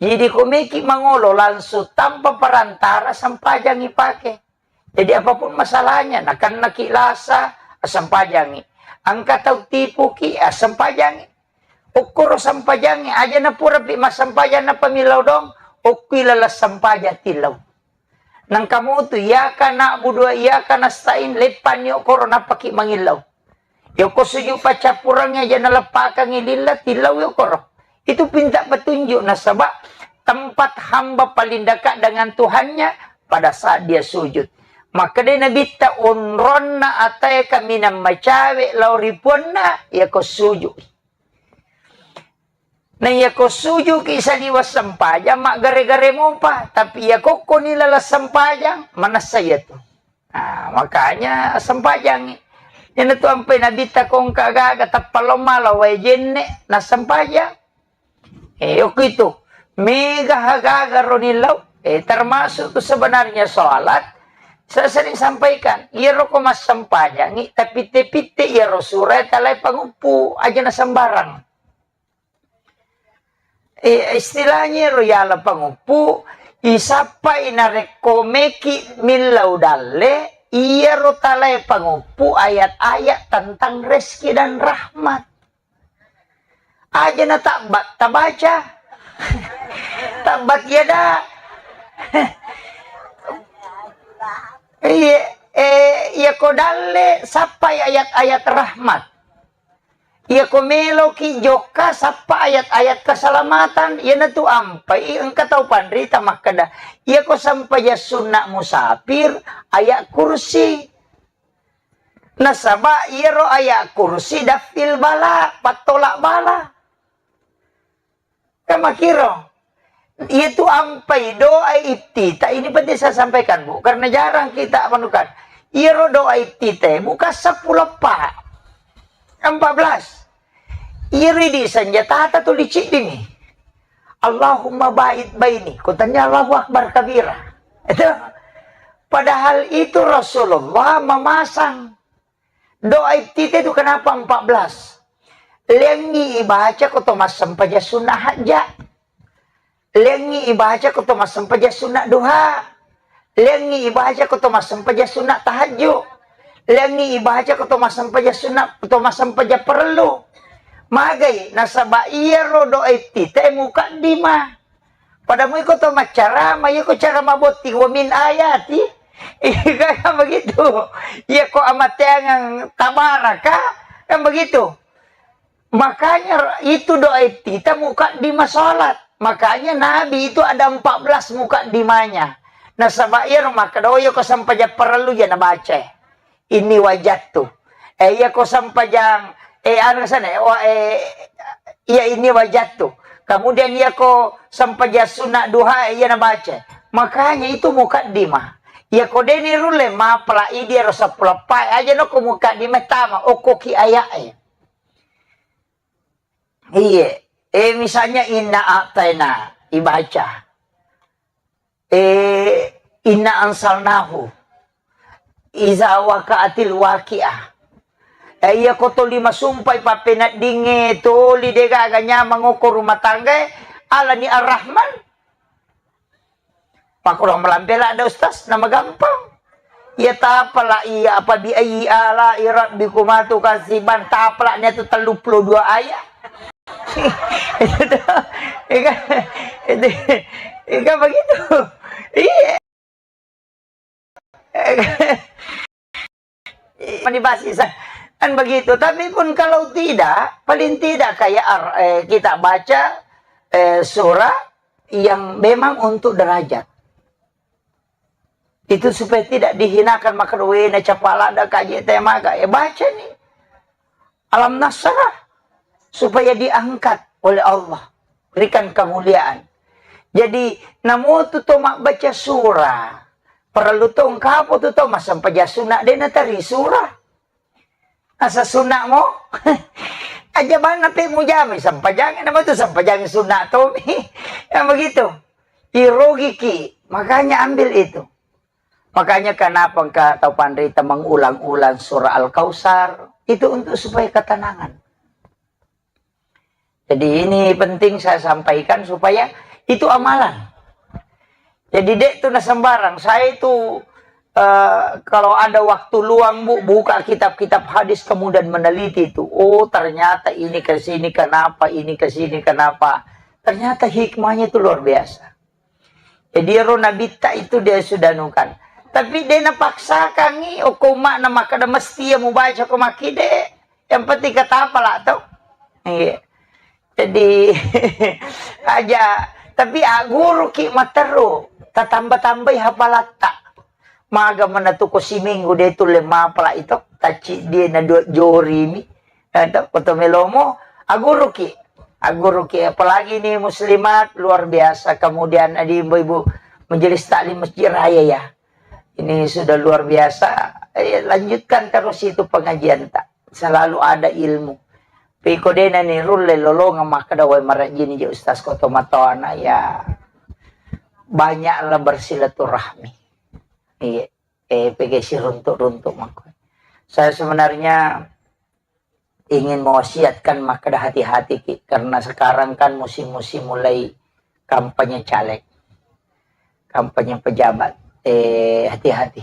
Jadi ko meki mangolo langsung tanpa perantara sempajang ipake. Jadi apapun masalahnya, nakennaki lasa, assempajangi. Engka tau tipuki, assempajangi. Okkoro sempajangi, aja na purapi massempajang nappa millau dong, okkui laleng sempajang tillau. Nengka mutu, iyyaka na'budu wa iyyaka nasta'in, leppanni okkoro nappaki mangillau. Yoko sujud paccappurengnge aja naleppakangngi lilla, tillau yokoro. Itu pinta petunjuk, nasaba tempat hamba paling dekat dengan Tuhannya pada saat dia sujud. Makkeda Nabitta, "Onronna atae kaminang macawe lao ri Puanna, yako sujud." Na yako sujuki saliweng sempajang, maggare-gare mopa. Tapi yako koni laleng sempajang, manessa iyatu. Nah, makanya sempajangi. Iyanatu ampai Nabitta kongka gaga tappa lomma lao wae jenne, nassempajang. Eh, okko itu. Mega gaga roni lao. Eh, termasuk tu sebenarnya sholat. Saya sering sampaikan, iyaro ko massempajangi, tapitte-pitte iyaro sura talae panguppu, aja na sembarang. Eh, istilahnya ro yala panguppu, isappai narekko meki millau dalle, iyaro talae panguppu ayat-ayat tentang rezeki dan rahmat. Aja na tabbat tabaca. Tabbat yada. Iya, eh, iya ko dalle sappai ayat-ayat rahmat. Iya ko meloki jokka sappa ayat-ayat keselamatan, iyanatu ampai engka tau panrita makkeda, iya ko sempajang sunna musafir, ayat kursi. Nasaba iyaro ayat kursi daf'il bala, pattolak bala. Kan makkiro. Iyatu ampai doa iftitah, ini penting saya sampaikan, Bu, karena jarang kita menemukan. Iyaro doa iftitah, Bu, kan seppulo eppa. Empat belas. Iyaro di senjata tu licik ini. Allahumma ba'id baini. Ko tanya Allahu Akbar kabira. Itu. Padahal itu Rasulullah memasang doa iftitah itu kenapa empat belas? Lengngi ibaca ko to massempajang sunna hajja. Lengngi ibaca ko to massempajang sunna duha. Lengngi ibaca ko to massempajang sunna tahajju. Lengngi ibaca ko to massempajang sunna, to massempajang parellu. Magai, nasaba iyaro doa iftitah mukaddimah. Pada muiko to maccarama, iyako cara mabotting, wa min ayati. Iya kan begitu. Iyako amateangang tabaraka, kan begitu. Makanya itu doa iftitah mukaddimah salat. Makanya Nabi itu ada empat belas mukaddimahnya. Nasaba iyaro makkeda, oh, iyako sempajang parellu ja nabaca. Inni wajadtu. Eh, iyako sempajang, eh, anu sana, eh, wa-, eh, iya inni wajadtu. Kemudian iyako sempajang sunna duha, eh, iya nabaca. Makanya itu mukaddimah. Iyako deni rulle mapala idi ero seppulo eppa aja noko mukaddimah tama, okkoki ayat, eh. Iya. Eh, misalnya inna a'taina, ibaca. Eh, inna ansalnahu. Iza waqa'atil waqi'ah. Eh, iya ko toli masumpai pappeneddingnge, toli degaga nyamang okko rumah tangga, alani Ar-Rahman. Pakkorong malampe ladde, Ustaz, nama gampang. Iya tapala iya, apa bi ayyi ala'i rabbikuma tukadziban, tapala nia tu telluppulo dua ayat. Itu tuh, iya kan? Itu, iya kan begitu? Iya. Mani basi sa-, kan begitu. Tapi pun kalau tidak, paling tidak kayak ar-, eh, kita baca, eh, surah yang memang untuk derajat. Itu supaya tidak dihinakan, maka wena capalada kaji temaga. Eh, baca nih. Alam Nasrah, supaya diangkat oleh Allah, berikan kemuliaan. Jadi, namo tu to mabbaca surah, perlu to engkapo tu to massempajang sunna de nateri surah. Asa sunna mo, aja bana pe mujami sempajang, nama tu sempajang sunna to mi. Yang begitu. Irogiki, makanya ambil itu. Makanya kenapa engka tau panrita mengulang-ulang surah Al-Kautsar? Itu untuk supaya ketenangan. Jadi ini penting saya sampaikan supaya itu amalan. Jadi dek tu na sembarang. Saya itu, eh, kalau ada waktu luang, Bu, buka kitab-kitab hadis kemudian meneliti itu. Oh, ternyata ini ke sini kenapa, ini ke sini kenapa. Ternyata hikmahnya itu luar biasa. Jadi ro nabitta itu dia sudah nukan. Tapi de napaksakangi, okko umma'na makkeda mesti iya mubaca ko makkide. Yang penting katapala to. Iya. Jadi aja, tapi agguruki matteru, tatamba-tambai hapalatta. Maga manatu ko siminggu de tulle mapala itu, tacci dia na dua jori mi. Eh, to, koto melomo, agguruki. Agguruki, apalagi ini muslimat, luar biasa. Kemudian ada ibu-ibu majelis taklim Masjid Raya ya. Ini sudah luar biasa. Eh, lanjutkan terus itu pengajian tak. Selalu ada ilmu. Piko dena ni rulle lolongang makkeda, "Wai, marajini je Ustaz, koto matoana ya." Banyaklah bersilaturahmi. Iya. Eh, pege siruntuk-runtuk mako. Saya sebenarnya ingin mewasiatkan makkeda hati-hati ki, karena sekarang kan musim-musim mulai kampanye caleg, kampanye pejabat. Eh, hati-hati.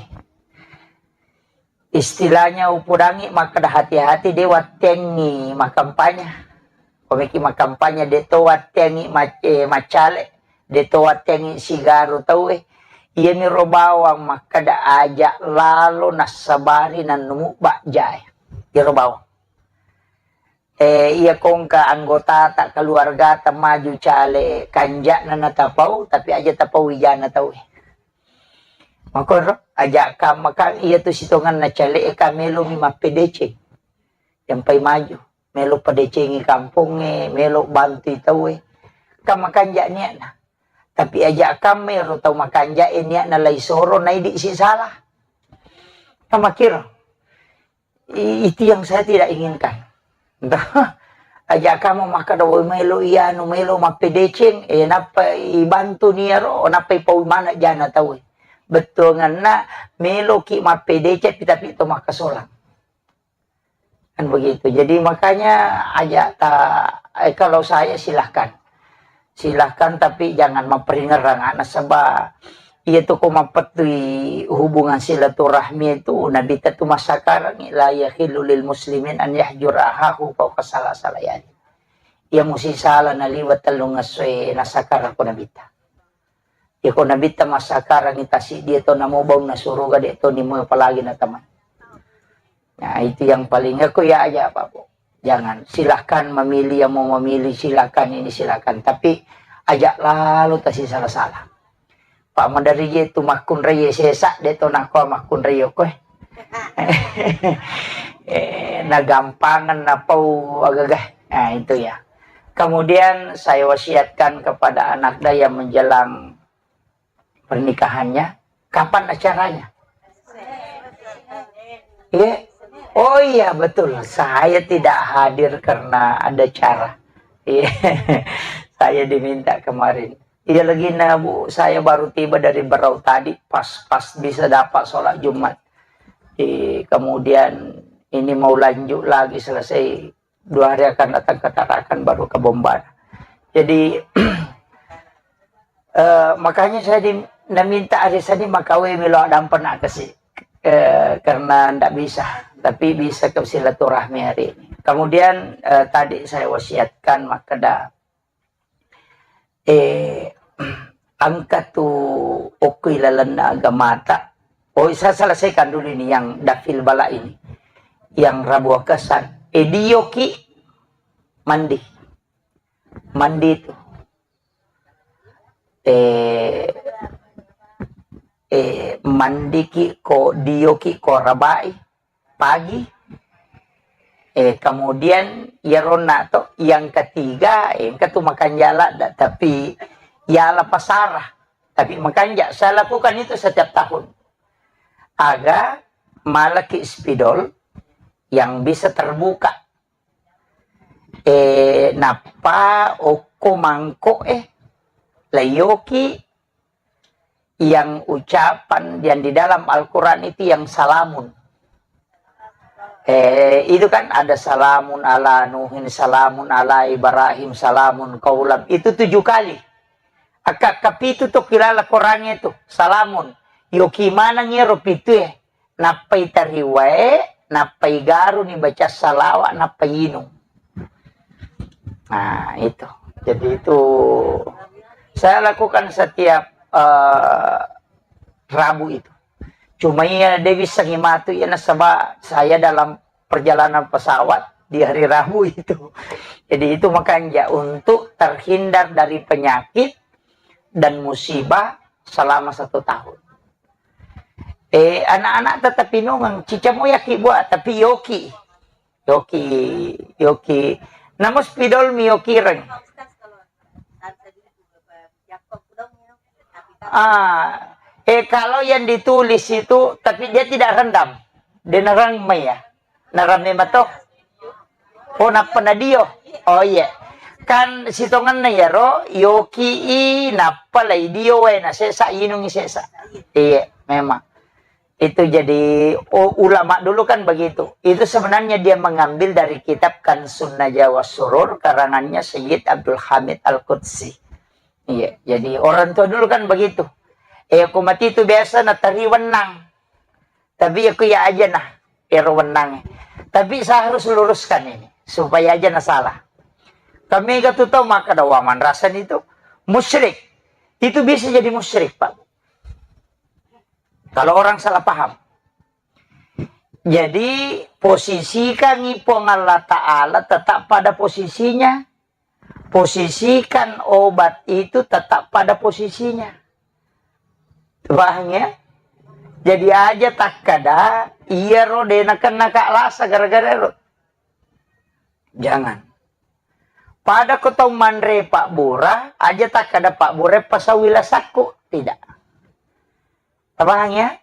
Istilahnya upudangi makkeda hati-hati de wattengi makampanye. Komeki makampanye de to wattengi mac-, eh, macaleg, de to wattengi sigaru tauwe. Iyami ro bawang makkeda aja lalo nassabari nannumubba jae. Iyaro bawang. Eh, iya kongka anggotata, keluargata maju caleg, kanja'na natapau, tapi aja tapau wijana tauwe. Makoro, aja kamma kan iya tu sitonganna caleg e ka melomi mappedeceng. Yang pai maju, melo pedecengi kampongnge, melo bantui tauwe. Kan makanja niatna. Tapi aja kamme ro tau makanja e niatna lai soro naidi si salah. Kan makiro. I-, itu yang saya tidak inginkan. Aja kamu makkeda, "Woi, melo ianu, melo mappedeceng, eh, nappa ibantu niaro, nappa ipau mana jana tau." Bettuangenna meloki mappedeceng, tapi to makkasolang. Kan begitu. Jadi makanya aja ta, eh, kalau saya silahkan. Silahkan, tapi jangan memperingerang anak sebab iya tu ko mappettui hubungan silaturahmi itu Nabi tu masakarangi la yahillu lil muslimin an yahjura ahahu fauqa salasati layalin. Iya musi sala naliwa tellung essoe nasakarang ko Nabi ta. Iyako Nabitta massakarangi tasiddie to namo baunna suruga, de to nimo apalagi natamai. Nah, itu yang paling aku ya aja apa, Bu. Jangan, silahkan memilih yang mau memilih, silahkan ini, silahkan. Tapi ajak lalu tasi salah-salah. Pak madari je tu makkunrai sesa, de to nako makkunrai koe. Eh, nagampangan napau agaga. Nah, itu ya. Kemudian saya wasiatkan kepada anakda yang menjelang pernikahannya, kapan acaranya? Iya. Oh iya, betul. Saya tidak hadir karena ada cara. Iya. Saya diminta kemarin. Iya lagi, nah, Bu, saya baru tiba dari Berau tadi, pas, pas bisa dapat sholat Jumat. Eh, kemudian ini mau lanjut lagi, selesai dua hari akan datang ke Tarakan, baru ke Bombana. Jadi, eh, makanya saya di, naminta hari tadi makawe melo dampena kasi, eh, karena ndak bisa, tapi bisa ke silaturahmi hari ini. Kemudian, eh, tadi saya wasiatkan makkeda, eh, engka tu okko ilalenna agamata. Oh, saya selesaikan dulu ini yang dafil bala ini. Yang Rabu Akasan. Eh, dioki mandi. Mandi tu. Eh, eh, mandiki ko, dioki ko rabai pagi. Eh, kemudian iyaronna to yang ketiga, eh, engka tu makanja ladda, tapi yala pasara. Tapi makanja, saya lakukan itu setiap tahun. Aga malaki spidol yang bisa terbuka. Eh, nappa okko mangko, eh, layoki yang ucapan yang di dalam Al-Quran itu yang salamun. Eh, itu kan ada salamun ala Nuhin, salamun ala Ibrahim, salamun kaulam. Itu tujuh kali. Akka, akka pitu to kilala Quran itu. Salamun. Yoki maneng iyaro pitu e. Nappai tariwae, nappai garuni baca salawat, nappai inung. Nah, itu. Jadi itu saya lakukan setiap, eh, Rabu itu. Cuma iya de bisa ngimatu iya nasaba saya dalam perjalanan pesawat di hari Rabu itu. Jadi itu makanya untuk terhindar dari penyakit dan musibah selama satu tahun. Eh, anak-anak tetap inungang, cica moyaki buat, tapi yoki. Yoki, yoki. Namus pidol mi yoki reng. Ah, eh, kalau yang ditulis itu, tapi dia tidak rendam. Dia nerang mai ya. Nerang mai mato. Oh, nappa nadio. Oh iya. Kan sitongenna yaro, yoki i, nappa lai dio wae, na sesa, inungi sesa. Iya, memang. Itu jadi, oh, ulama dulu kan begitu. Itu sebenarnya dia mengambil dari kitab Kansun Najwa Surur, karangannya Sayyid Abdul Hamid Al-Qudsi. Iya, jadi orang tua dulu kan begitu. Eh, aku mati itu biasa natari wenang. Tapi aku ya aja nah, ero wenang. Tapi saya harus luruskan ini, supaya aja na salah. Kami gak tuh tahu maka ada waman rasan itu musyrik. Itu bisa jadi musyrik, Pak. Kalau orang salah paham. Jadi, posisikan Puang Allah Ta'ala tetap pada posisinya. Posisikan obat itu tetap pada posisinya. Paham ya? Jadi aja takkada, iya ro de nakenna ka lasa gara-gara ro. Jangan. Pada ko tau manre Pak Bura, aja takkada Pak Bura pasawi lasakku. Tidak. Paham ya?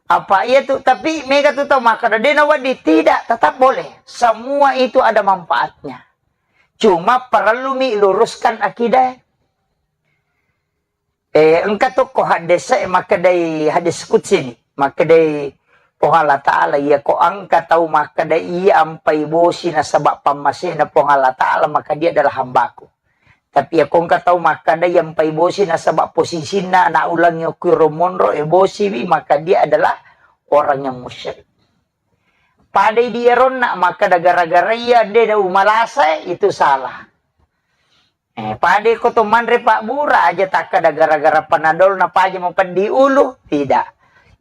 Apa iya tu, tapi mega tu tau makkada, de nawedding, tidak, tetap boleh. Semua itu ada manfaatnya. Cuma perlu mi luruskan akidah. Eh, engka tokko hadis e makkedai, hadis qudsi ni, makkedai Puang Allah Ta'ala, iya ko engka tau makkeda iya ampai bosi nasaba pammasena Puang Allah Ta'ala, maka dia adalah hambaku. Tapi iya ko engka tau makkeda iya ampai bosi nasaba posisinna anak ulangi okko ro monro e bosiwi, maka dia adalah orang yang musyrik. Padai di eronna makkeda gara-gara iya de na umalasa, itu salah. Eh, pada ko to manre pabbura aja takkeda gara-gara panadol na paja mapeddi ulu, tidak.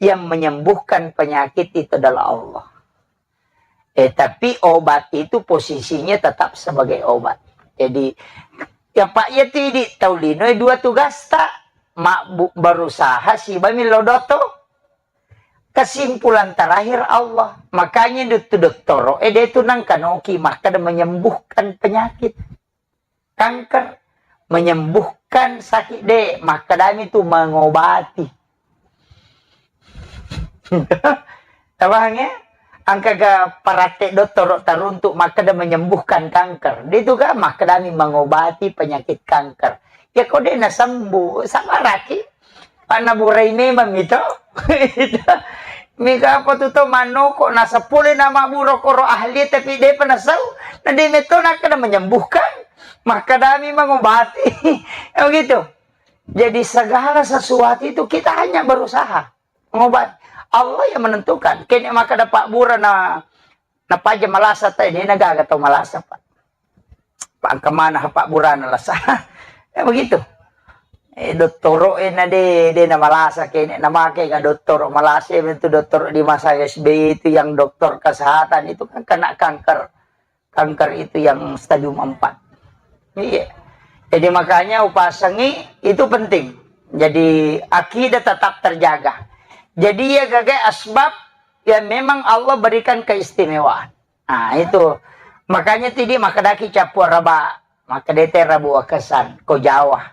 Yang menyembuhkan penyakit itu adalah Allah. Eh, tapi obat itu posisinya tetap sebagai obat. Jadi, ya Pak, ya tidi tau lino dua tugasta, mabbu berusaha siba millo doto. Kesimpulan terakhir Allah. Makanya dotto-dottoro, eh, de tu nangkanoki makkeda menyembuhkan penyakit. Kanker, menyembuhkan sakit de, makkedami tu mengobati. Tabahang ya? Engkaga paratte dottoro taruntuk makkeda menyembuhkan kanker. De tu ga makkedami mengobati penyakit kanker. Ya ko de nasembuh, sabaraki. Panna burai memang mito. Mika apa tu to manoko nasa pole nama buro koro ahli tapi de pa nasau. Na de meto nakkeda menyembuhkan. Makkedami mengobati. Ya begitu. Jadi segala sesuatu itu kita hanya berusaha ngobat. Allah yang menentukan. Kene maka dapat bura na, na paja malasa tai, de na gaga tau malasa, Pak. Pak, engka mana Pak burana lasa. Ya begitu. Eh, dottoro e na de, de na malasa kene, na make ga dottoro malasa, bentuk dottoro di masa S B Y itu yang dokter kesehatan itu kan kena kanker. Kanker itu yang stadium empat. Iya. Jadi makanya upasangi itu penting. Jadi akidah tetap terjaga. Jadi ya gagai asbab yang memang Allah berikan keistimewaan. Nah, itu. Makanya tidi makkedaki cappua raba, makkedete rabu wakesan, ko Jawa.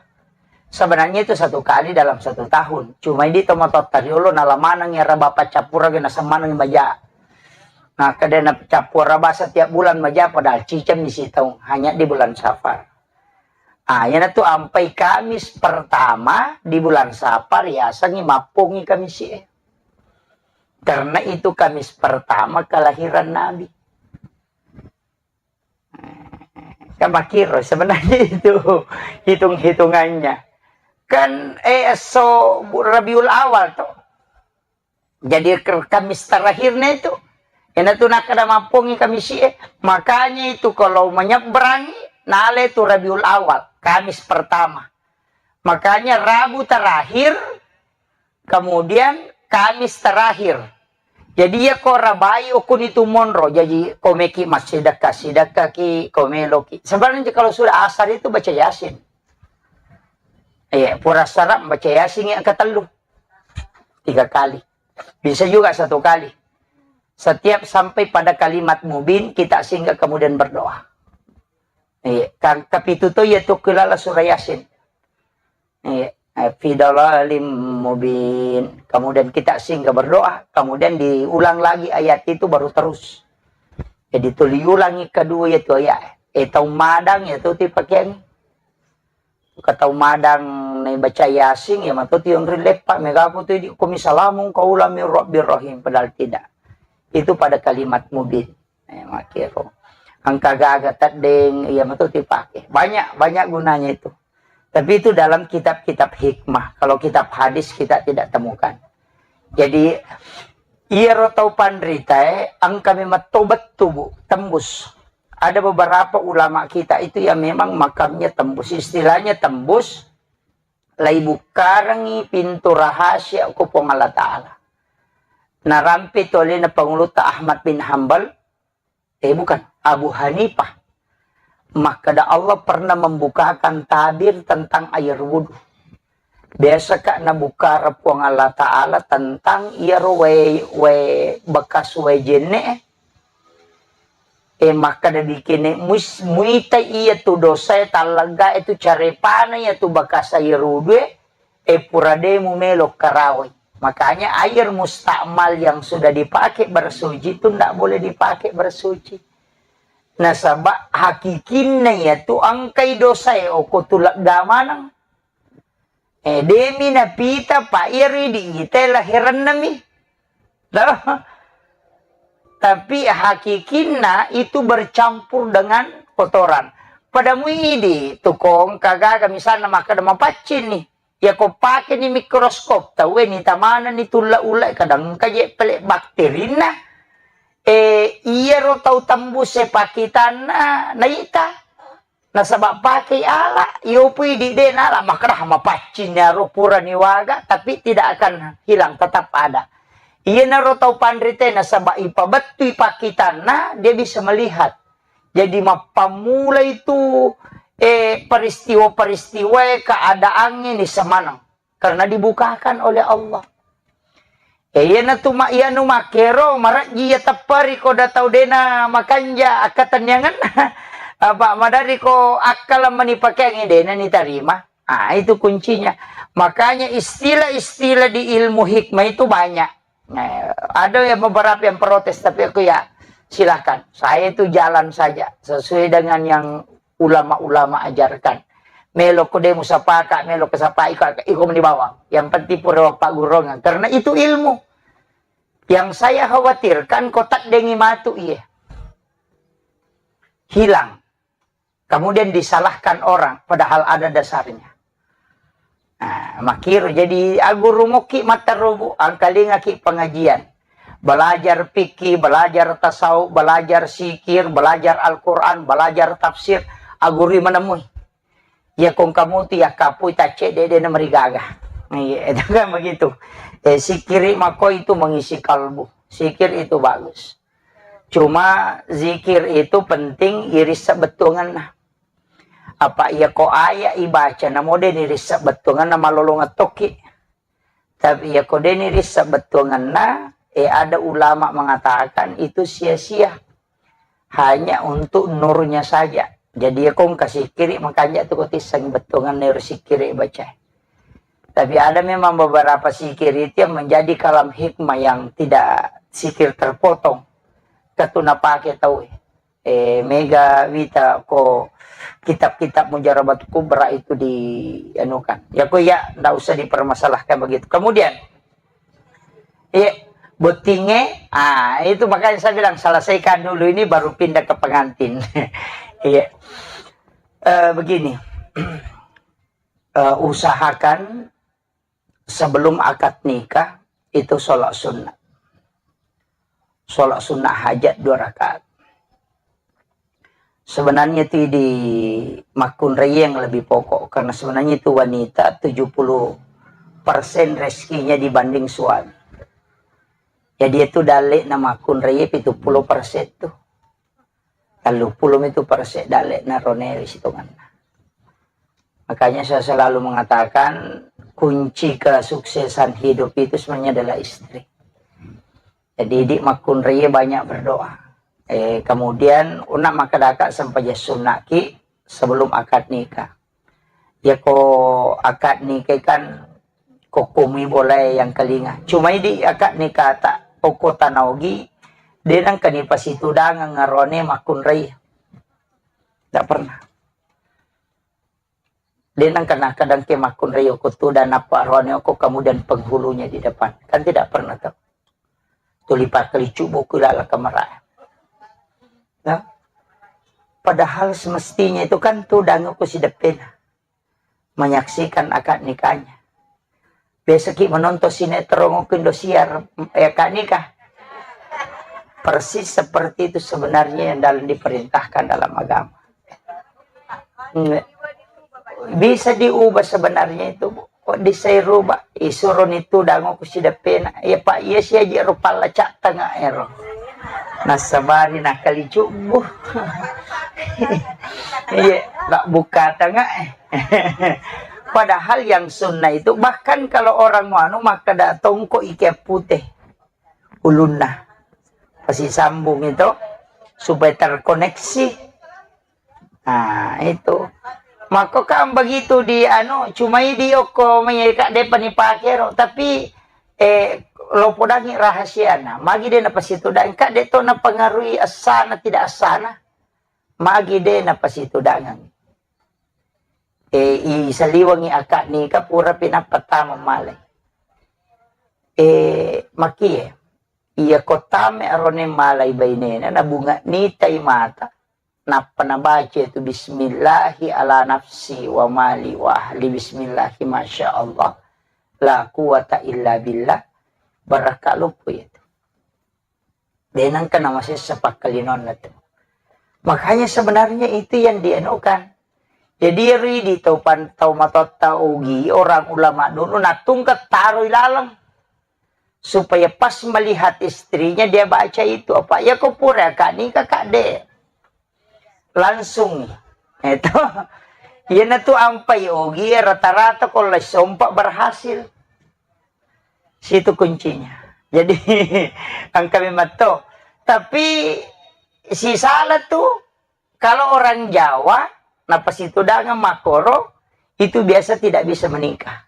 Sebenarnya itu satu kali dalam satu tahun. Cuma idi tomatotta riolo nala maneng ya raba paccappura ge nasemmaneng maja. Nah, kedena cappua raba setiap bulan maja padahal ciceng misi taung hanya di bulan Safar. Ah, yana tu ampai Kamis pertama di bulan Safar ya sangi mappongi Kamis e. Karena itu Kamis pertama kelahiran Nabi. Kan makiro sebenarnya itu hitung-hitungannya. Kan eh so Rabiul Awal tuh. Jadi ke-, Kamis terakhirnya itu. Enak tuh nak ada mampungi Kamis eh. Makanya itu kalau menyeberangi nale itu Rabiul Awal, Kamis pertama. Makanya Rabu terakhir, kemudian Kamis terakhir. Jadi ya ko rabai okuni tu monro. Jadi ko meki massidekka, sidekka ki, ko meloki. Sebenarnya kalau sudah asar itu baca Yasin. Iya, pura sarap baca Yasin yang ketellu. Tiga kali. Bisa juga satu kali. Setiap sampai pada kalimat mubin, kita singgah kemudian berdoa. Iya, kan kepitu tu ya tu kelala surah Yasin. Iya, eh, fi dalalim mubin. Kemudian kita singgah berdoa, kemudian diulang lagi ayat itu baru terus. Jadi tuli ulangi kedua itu ayat. Eh, tau madang ya tu ti pakeang. Ka tau madang nai baca Yasin ya mato ti onri leppa mega aku tu di komi salamun qaulam mir rabbir rahim, padahal tidak. Itu pada kalimat mubin. Eh, makiro. Engka gaga teddeng, iya mato ti pake. Banyak, banyak gunanya itu. Tapi itu dalam kitab-kitab hikmah. Kalau kitab hadis kita tidak temukan. Jadi, iyaro tau panritae engka memang tobat tubuh, tembus. Ada beberapa ulama kita itu yang memang makamnya tembus. Istilahnya tembus, lai bukkarengi pintu rahasia ko Puang Allah Ta'ala. Narampe tu alena panguluta Ahmad bin Hambal, eh, bukan, Abu Hanifah. Makkeda Allah pernah membukakan tabir tentang air wudhu. Biasa ka nabuka Puang Allah Ta'ala tentang iyaro wae, wae bekas wae jenne. Eh, makkeda bikini mus-, muita iya tu dosa tallega itu carepana iya tu bekas air wudhu. Eh, pura de mumelo karawai. Makanya air mustakmal yang sudah dipakai bersuci itu ndak boleh dipakai bersuci. Nasaba hakikinna iya tu engkai dosa e oko tu lega maneng. Eh, demi napita, Pak, iyaro idi ita lahirannami. Toh? Tapi hakikinna itu bercampur dengan kotoran. Pada muidi tukong kagaga misalna makkeda mapaccing ni. Ya ko pake ni mikroskop, tau ni tamana ni tulla-ulla kadang engka je pele bakterinna. Eh, iyaro tau tembus e pakitanna naita. Nasaba pakei ala, iyopui di de nala makkeda mapaccing iyaro purani waga, tapi tidak akan hilang, tetap ada. Iyanaro tau panrite nasaba ipabettui pakitanna, dia bisa melihat. Jadi mappammula itu, eh, peristiwa-peristiwa keadaan ini semanang. Karena dibukakan oleh Allah. Eh, iyana tu ma-, iyanu makkero, marajji iya teppari ko da tau dena makanja akkatenniangenna. Apa madari ko akkala mani pakeangi dena ni tarima. Ah, itu kuncinya. Makanya istilah-istilah di ilmu hikmah itu banyak. Eh, ada yang beberapa yang protes, tapi aku ya silakan. Saya itu jalan saja sesuai dengan yang ulama-ulama ajarkan. Melo ko de musapaka, melo ko sapa iko, iko meni bawang. Yang penting pura paggurungan. Karena itu ilmu. Yang saya khawatirkan ko taddengi matu iye. Hilang. Kemudian disalahkan orang, padahal ada dasarnya. Nah, makkiro jadi aguru mokki mattarobu, angkalingaki pengajian. Belajar fikih, belajar tasawuf, belajar sikir, belajar Al-Quran, belajar tafsir, agurui menemui. Ya kong kamu tu ya kapui tacce dede na merigaga. Iya, itu kan begitu. Eh, sikiri mako itu mengisi kalbu. Sikir itu bagus. Cuma zikir itu penting irissa bettuangenna. Apa iya ko aya ibaca namo de nirissa bettuangenna malolongeng tokki. Tapi iya ko de nirissa bettuangenna, eh, ada ulama mengatakan itu sia-sia. Hanya untuk nurnya saja. Jadi iya ko engka sikiri makanja tu ko tisseng bettuangenna ero sikiri baca. Tapi ada memang beberapa sikir itu yang menjadi kalam hikmah yang tidak sikir terpotong. Katu napake tau, eh, mega wita ko kitab-kitab Mujarabat Kubra itu di anu kan. Ya ko ya ndak usah dipermasalahkan begitu. Kemudian, iya, bottinge, ah, itu makanya saya bilang selesaikan dulu ini baru pindah ke pengantin. Iya. Eh, begini. Eh, usahakan sebelum akad nikah itu sholat sunnah. Sholat sunnah hajat dua rakaat. Sebenarnya itu di makkunrai yang lebih pokok, karena sebenarnya itu wanita tujuh puluh persen rezekinya dibanding suami. Jadi itu dalek na makkunrai pitu puluh persen tuh. Telluppulo mitu persen dalek na rone sitonganna. Makanya saya selalu mengatakan kunci kesuksesan hidup itu sebenarnya adalah istri. Jadi di makkunrai banyak berdoa. Eh, kemudian unak makadaka sempajang sunnaki sebelum akad nikah. Ya ko akad nikah kan kokkumi bolae yang kelinga. Cuma di akad nikah tak okko tanaogi, de nangka ni pasitudangeng arone makkunrai. Tidak pernah. De nangka nakadang ke makkunrai okko tudang apa arone okko kemudian penghulunya di depan. Kan tidak pernah tuh. Tuli pakkalicu buku lala kamera. Nah, padahal semestinya itu kan tudang aku si depena menyaksikan akad nikahnya. Biasa ki menonton sinetron waktu Indosiar, eh, akad nikah. Persis seperti itu sebenarnya yang dalam diperintahkan dalam agama. Nggak. Bisa diubah sebenarnya itu, Bu. Kok disai rubah? Isuro ni tudang aku si depena. Ya, Pak, iya si aja rupa lacak tengah ero. Nasabari nakali cubu. Iya, tak buka tengah. Padahal yang sunnah itu, bahkan kalau orang anu, maka datang kok ikat putih ulunna. Pasti sambung itu supaya terkoneksi. Nah, itu. Mako kan begitu di anu, cuma di okko mai kak depa ni pakero, tapi, eh, lo podangi rahasiana. Magi de napasitudang, kak de to napengaruhi asana tidak asana. Magi de napasitudangan. Eh, isaliwengi akad nikah pura pinappa tama malai. Eh, makie, iya ko tame arone malai bainena, nabunga nitai mata, nappa nabaca itu, "Bismillahi ala nafsi wa mali wa ahli, bismillahi, masya Allah, la quwata illa billah," barakka loppo itu. De nengka namasessa pakkalinonna tu. Makanya sebenarnya itu yang dianukan. Jadi, ri di tau pan-, tau matotta ugi, orang ulama dulu natungka taroi laleng. Supaya pas melihat istrinya, dia baca itu. Apa? Ya, ko pura akad nikah, Kak, de. Langsung. Itu. Iyana tu ampai ogi, rata-rata ko lai sompa berhasil. Situ kuncinya. Jadi, engka memang to. Tapi, si salah tu, kalau orang Jawa, napasitudangan makkoro, itu biasa tidak bisa menikah.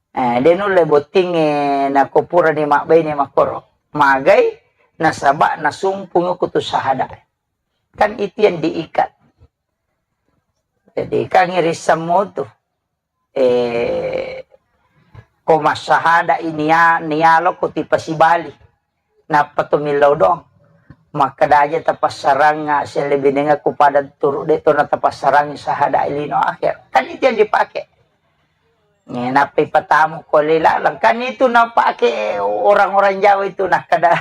Eh, de nulle bottingnge nako purani mabbaine makkoro. Magai, nasaba nasumpungi kutu sahada. Kan itu yang diikat. Jadi, kan irissemmu tu. Eh, ko massahada i nia-, nialo ko tipasibali. Nappa to millau doang. Makkeda aja tapassarangnga, selebinenga ku pada turu de to natapassarangngi sahada lino akhir. Kan itu yang dipakai. Eh, nappa ipatamu ko le laleng. Kan itu napake orang-orang Jawa itu, nakkeda,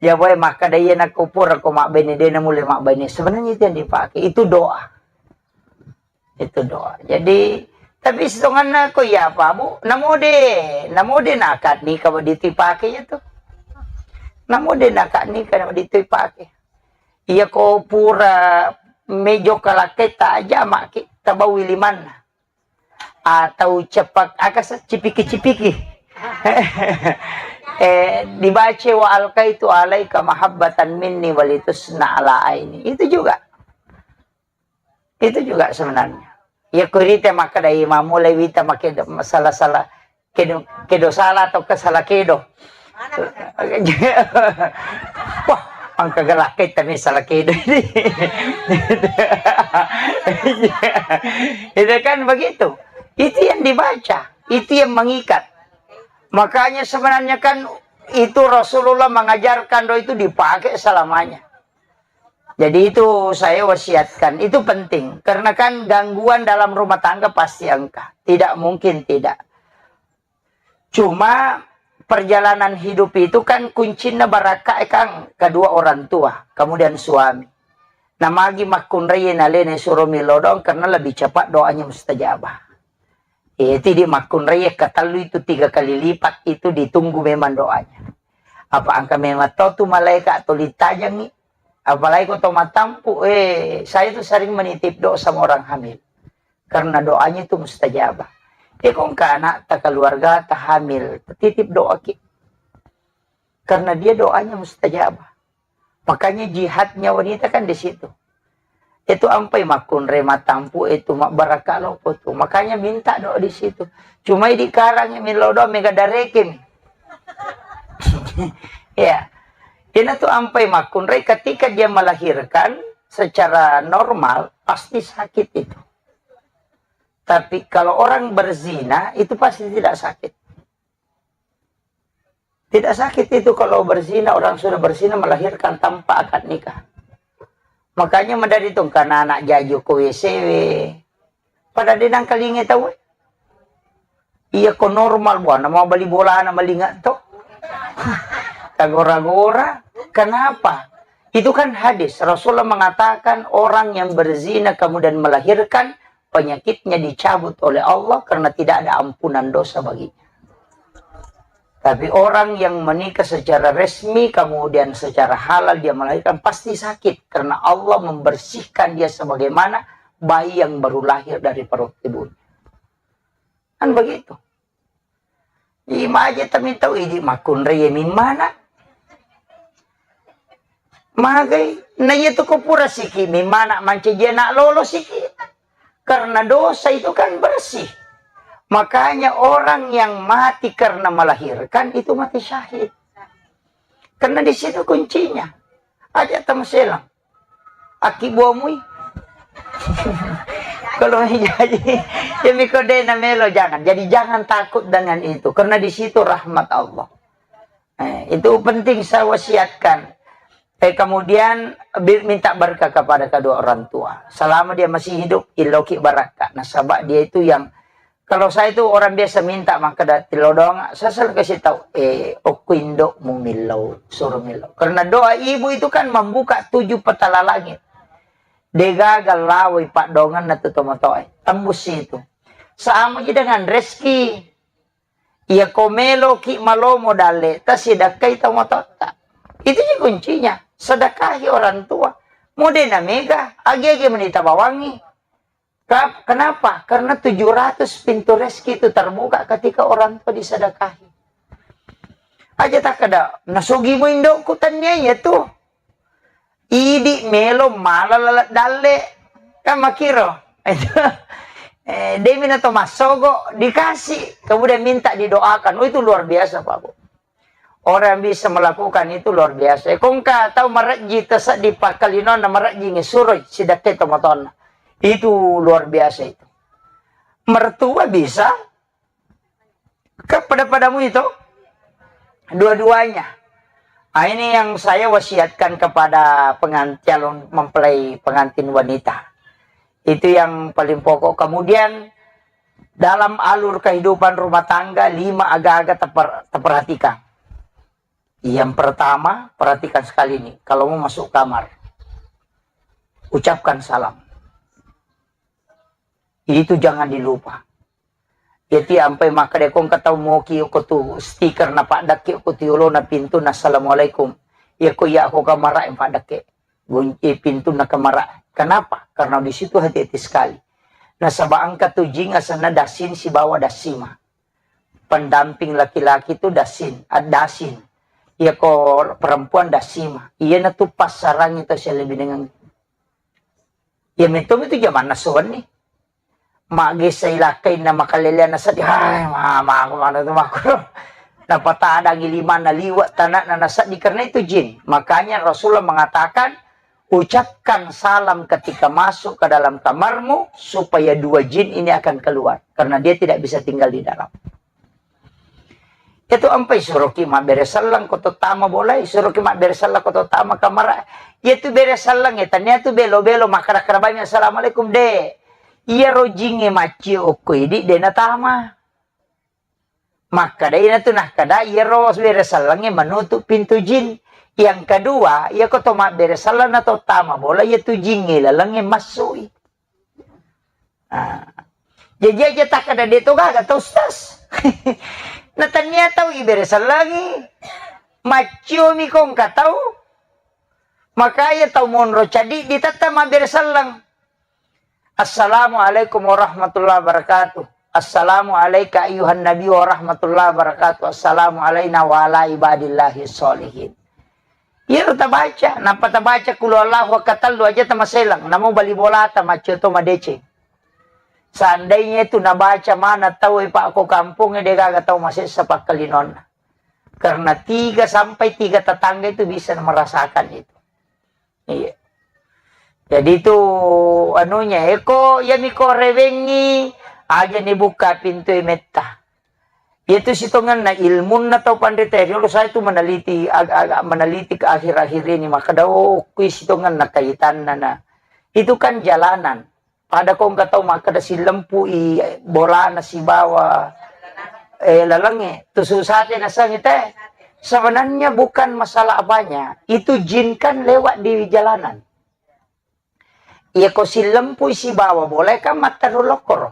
Jawa e makkeda, iya nako pura ko mabbaine, de namulle mabbaine. Sebenarnya itu yang dipakai, itu doa. Itu doa. Jadi, tapi sitonganna ko iya apa, Bu? Namode, namode nakad nikah wa ditu ipake ya tu. Namode nakad nikah wa ditu ipake. Iya ko pura mejo kalaketa aja maki tabawi limanna. Atau cepak, aka se-, cipiki-cipiki. Eh, dibaca, "Wa alqaitu alaika mahabbatan minni walitusna ala aini." Itu juga. Itu juga sebenarnya. Ya, kurite makkeda, "Imam, mulai wita make do-, salah-salah, kedo, kedo salah atau ke salah kedo." Wah, engka gelak kita nih salah kedo ini. Itu kan begitu. Itu yang dibaca, itu yang mengikat. Makanya sebenarnya kan itu Rasulullah mengajarkan doa itu dipakai selamanya. Jadi itu saya wasiatkan, itu penting. Karena kan gangguan dalam rumah tangga pasti engka. Tidak mungkin tidak. Cuma perjalanan hidup itu kan kuncinna barakka e, Kang, kedua orang tua, kemudian suami. Namagi makkunrai nalena suro milodong karena lebih cepat doanya mustajabah. Eh, tidi makkunrai katellu itu tiga kali lipat itu ditunggu memang doanya. Apa engka memang to tu malaikat tuli tajangi. Apalagi ko to matampu, eh, saya tuh sering menitip doa sama orang hamil. Karena doanya itu mustajabah. Eh, ko engka anak ta keluarga ta hamil, titip doa ki. Karena dia doanya mustajabah. Makanya jihadnya wanita kan di situ. Itu ampai makkunrai matampu itu mabbarakka loppo tu. Makanya minta doa di situ. Cuma di karang millau doa mega darekin. Ya. Ina tu ampai makkunrai ketika dia melahirkan secara normal pasti sakit itu. Tapi kalau orang berzina itu pasti tidak sakit. Tidak sakit itu kalau berzina, orang sudah berzina melahirkan tanpa akad nikah. Makanya madari tu engka anak jaju ko W C W. Pada denang kalinge tau. Iya ko normal buana mau bali bolana malinga to. Tagora-gora. Kenapa? Itu kan hadis. Rasulullah mengatakan orang yang berzina kemudian melahirkan penyakitnya dicabut oleh Allah karena tidak ada ampunan dosa baginya. Tapi orang yang menikah secara resmi, kemudian secara halal dia melahirkan, pasti sakit karena Allah membersihkan dia sebagaimana bayi yang baru lahir dari perut ibunya. Kan begitu. Imaje tami tau idi makkunrai mimmana. Magai, na iya tu ko pura siki mimmana mancaji anak lolo siki. Karena dosa itu kan bersih. Makanya orang yang mati karena melahirkan itu mati syahid. Karena di situ kuncinya. Aja tamaselang. Aki buamui. Kalau jadi, ya miko de' na melo, jangan. Jadi jangan takut dengan itu, karena di situ rahmat Allah. Eh, itu penting saya wasiatkan. Eh, kemudian bi-, minta berkah kepada kedua orang tua. Selama dia masih hidup, illoki barakka. Nasaba dia itu yang, kalau saya itu orang biasa minta, maka da-, tillo doang, saya selalu kasih tahu, eh, okko indokmu millau, suruh millau. Karena doa ibu itu kan membuka tujuh petala langit. Degaga lawai paddongenna tu tomatoae. Tembus itu. Sama ji dengan rezeki. Iya ko meloki malomo dalle, tasidakkai tomatoatta. Itu ji kuncinya. Sedekahi orang tua. Mode na mega, agi-agi menita bawangi. Ka-, kenapa? Karena tujuh ratus pintu rezeki itu terbuka ketika orang tua disedekahi. Aja takkeda, "Nasogi mo indokku," tennia iya tu. Idi melo mala laleng dalle. Kan makkiro. Eh, demi na to massogo, dikasih. Kemudian minta didoakan. Oh, itu luar biasa, Pak Bu. Orang yang bisa melakukan itu luar biasa. Kongka tau marejji taseddi pakkalinonna marejji ngesuroi sidakkai tomatoanna. Itu luar biasa itu. Mertua bisa, kan pada-padamu itu dua-duanya. Ah, ini yang saya wasiatkan kepada pengan-, calon mempelai pengantin wanita. Itu yang paling pokok. Kemudian dalam alur kehidupan rumah tangga, lima aga-aga teper-, teperhatikan. Yang pertama, perhatikan sekali nih, kalau mau masuk kamar, ucapkan salam. Itu jangan dilupa. Jadi ampai makkeda ko engka tau moki ko tu stiker na paddakke ko tu yolona pintu na assalamualaikum. Iya ko iya ko kamara yang paddakke. Gunci pintu na kamara. Kenapa? Karena di situ hati-hati sekali. Nasaba engka tu jing asenna dasin sibawa dasima. Pendamping laki-laki tu dasin, ad-, dasin. Iya ko perempuan dasima. Iya na tu passarangi to sialebinengang. Iya metto itu jamanna sowenni. Maggessa ilakkainna makaleleanna seddi, hai, mama, aku mana tu makku. Napatadangi limanna liwa' tanakna naseddi karena itu jin. Makanya Rasulullah mengatakan, "Ucapkan salam ketika masuk ke dalam kamarmu supaya dua jin ini akan keluar karena dia tidak bisa tinggal di dalam." Itu ampai suroki mabbere selleng ko to tama bolai, suroki mabbere selleng ko to tama kamara. Iya tu bere selleng e, tania tu belo-belo makkada-kada bami assalamualaikum de. Iya rojingnge maccio okko idi de natama. Makkada ina tu nakkada iya ro bere selleng e menutup pintu jin. Yang kedua, iya ko to mabbere selleng na to tama bola iya tu jin e laleng e massui. Ah. Jaji aja takkada de to gaga tau Ustaz. Na tania tau ibere sellengi. Maccio mi ko engka tau. Makanya tau monro cadi ditetta mabbere selleng. Assalamualaikum warahmatullahi wabarakatuh. Assalamualaikum ayyuhan nabi warahmatullahi wabarakatuh. Assalamualaikum wa ala ibadillahi sholihin. Iyaro tabaca, nappa tabaca qul huwallahu ahad katellu aja tamaselang, namo bali bolata maccio to madeceng. Seandainya itu nabaca mana tau e, Pak, ko kampung e, de gaga tau masessa pakkalinonna. Karena tiga sampai tiga tetangga itu bisa merasakan itu. Iya. Jadi itu anunya, eko, iya miko rewengi, aja ni buka pintu e metta. Iyatu sitongenna ilmunna tau panrita riolo, saya tu meneliti, ag-, ag-, meneliti ke akhir-akhir ini, makkeda, oh, kui sitongenna kaitanna na. Itu kan jalanan. Pada ko engka tau makkeda silempui bolana sibawa, eh, lalengnge. Tu susate nasengi te. Sebenarnya bukan masalah apanya. Itu jin kan lewat di jalanan. Iya ko sillempui sibawa bola kan matteru lokkoro.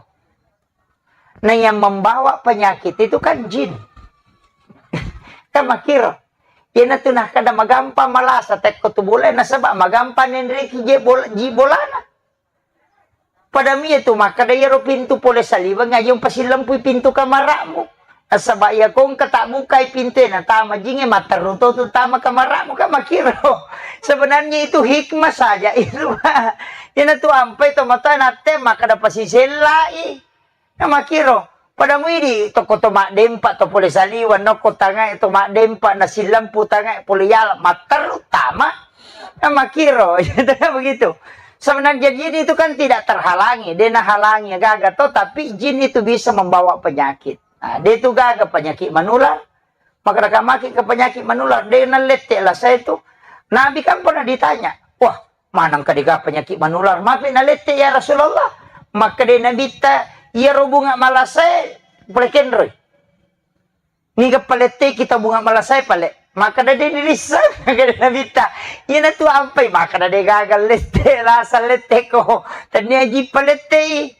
Nah, yang membawa penyakit itu kan jin. Kan makkiro. Iyanatu nakkeda magampang malasa tekko tu bola nasaba magampang nenreki je bola, ji bolana. Padami itu makkeda iyaro pintu pole saliweng aja umpasillempui pintu kamara'mu. Nasaba iya ko engka tabbukai pintu e natama jinge matteru to tu tama kamara'mu kan makkiro. Sebenarnya itu hikmah saja itu. Iyanatu ampai tomatoa natte makkeda pasisellai. Kan makkiro. Pada muidi toko to maddempa to pole saliweng nokko tangae to maddempa nasillempu tangae pole yala matteru tama. Kan makkiro. Begitu. Sebenarnya jin itu kan tidak terhalangi, de nahalangi gaga to, tapi jin itu bisa membawa penyakit. Nah, de itu gaga penyakit menular, maka maki ke penyakit menular, de nalette lah saya itu. Nabi kan pernah ditanya, wah, manang kadega penyakit menular, mapi nalette ya Rasulullah? Maka de Nabi ta, iya ro bunga malasae, pole kenroi. Niga paletteki tau bunga malasae pale. Makkeda de nirisseng, makkeda Nabitta. Iyanatu ampai, makkeda de gaga lette, lasa letteko. Tennia ji palettei.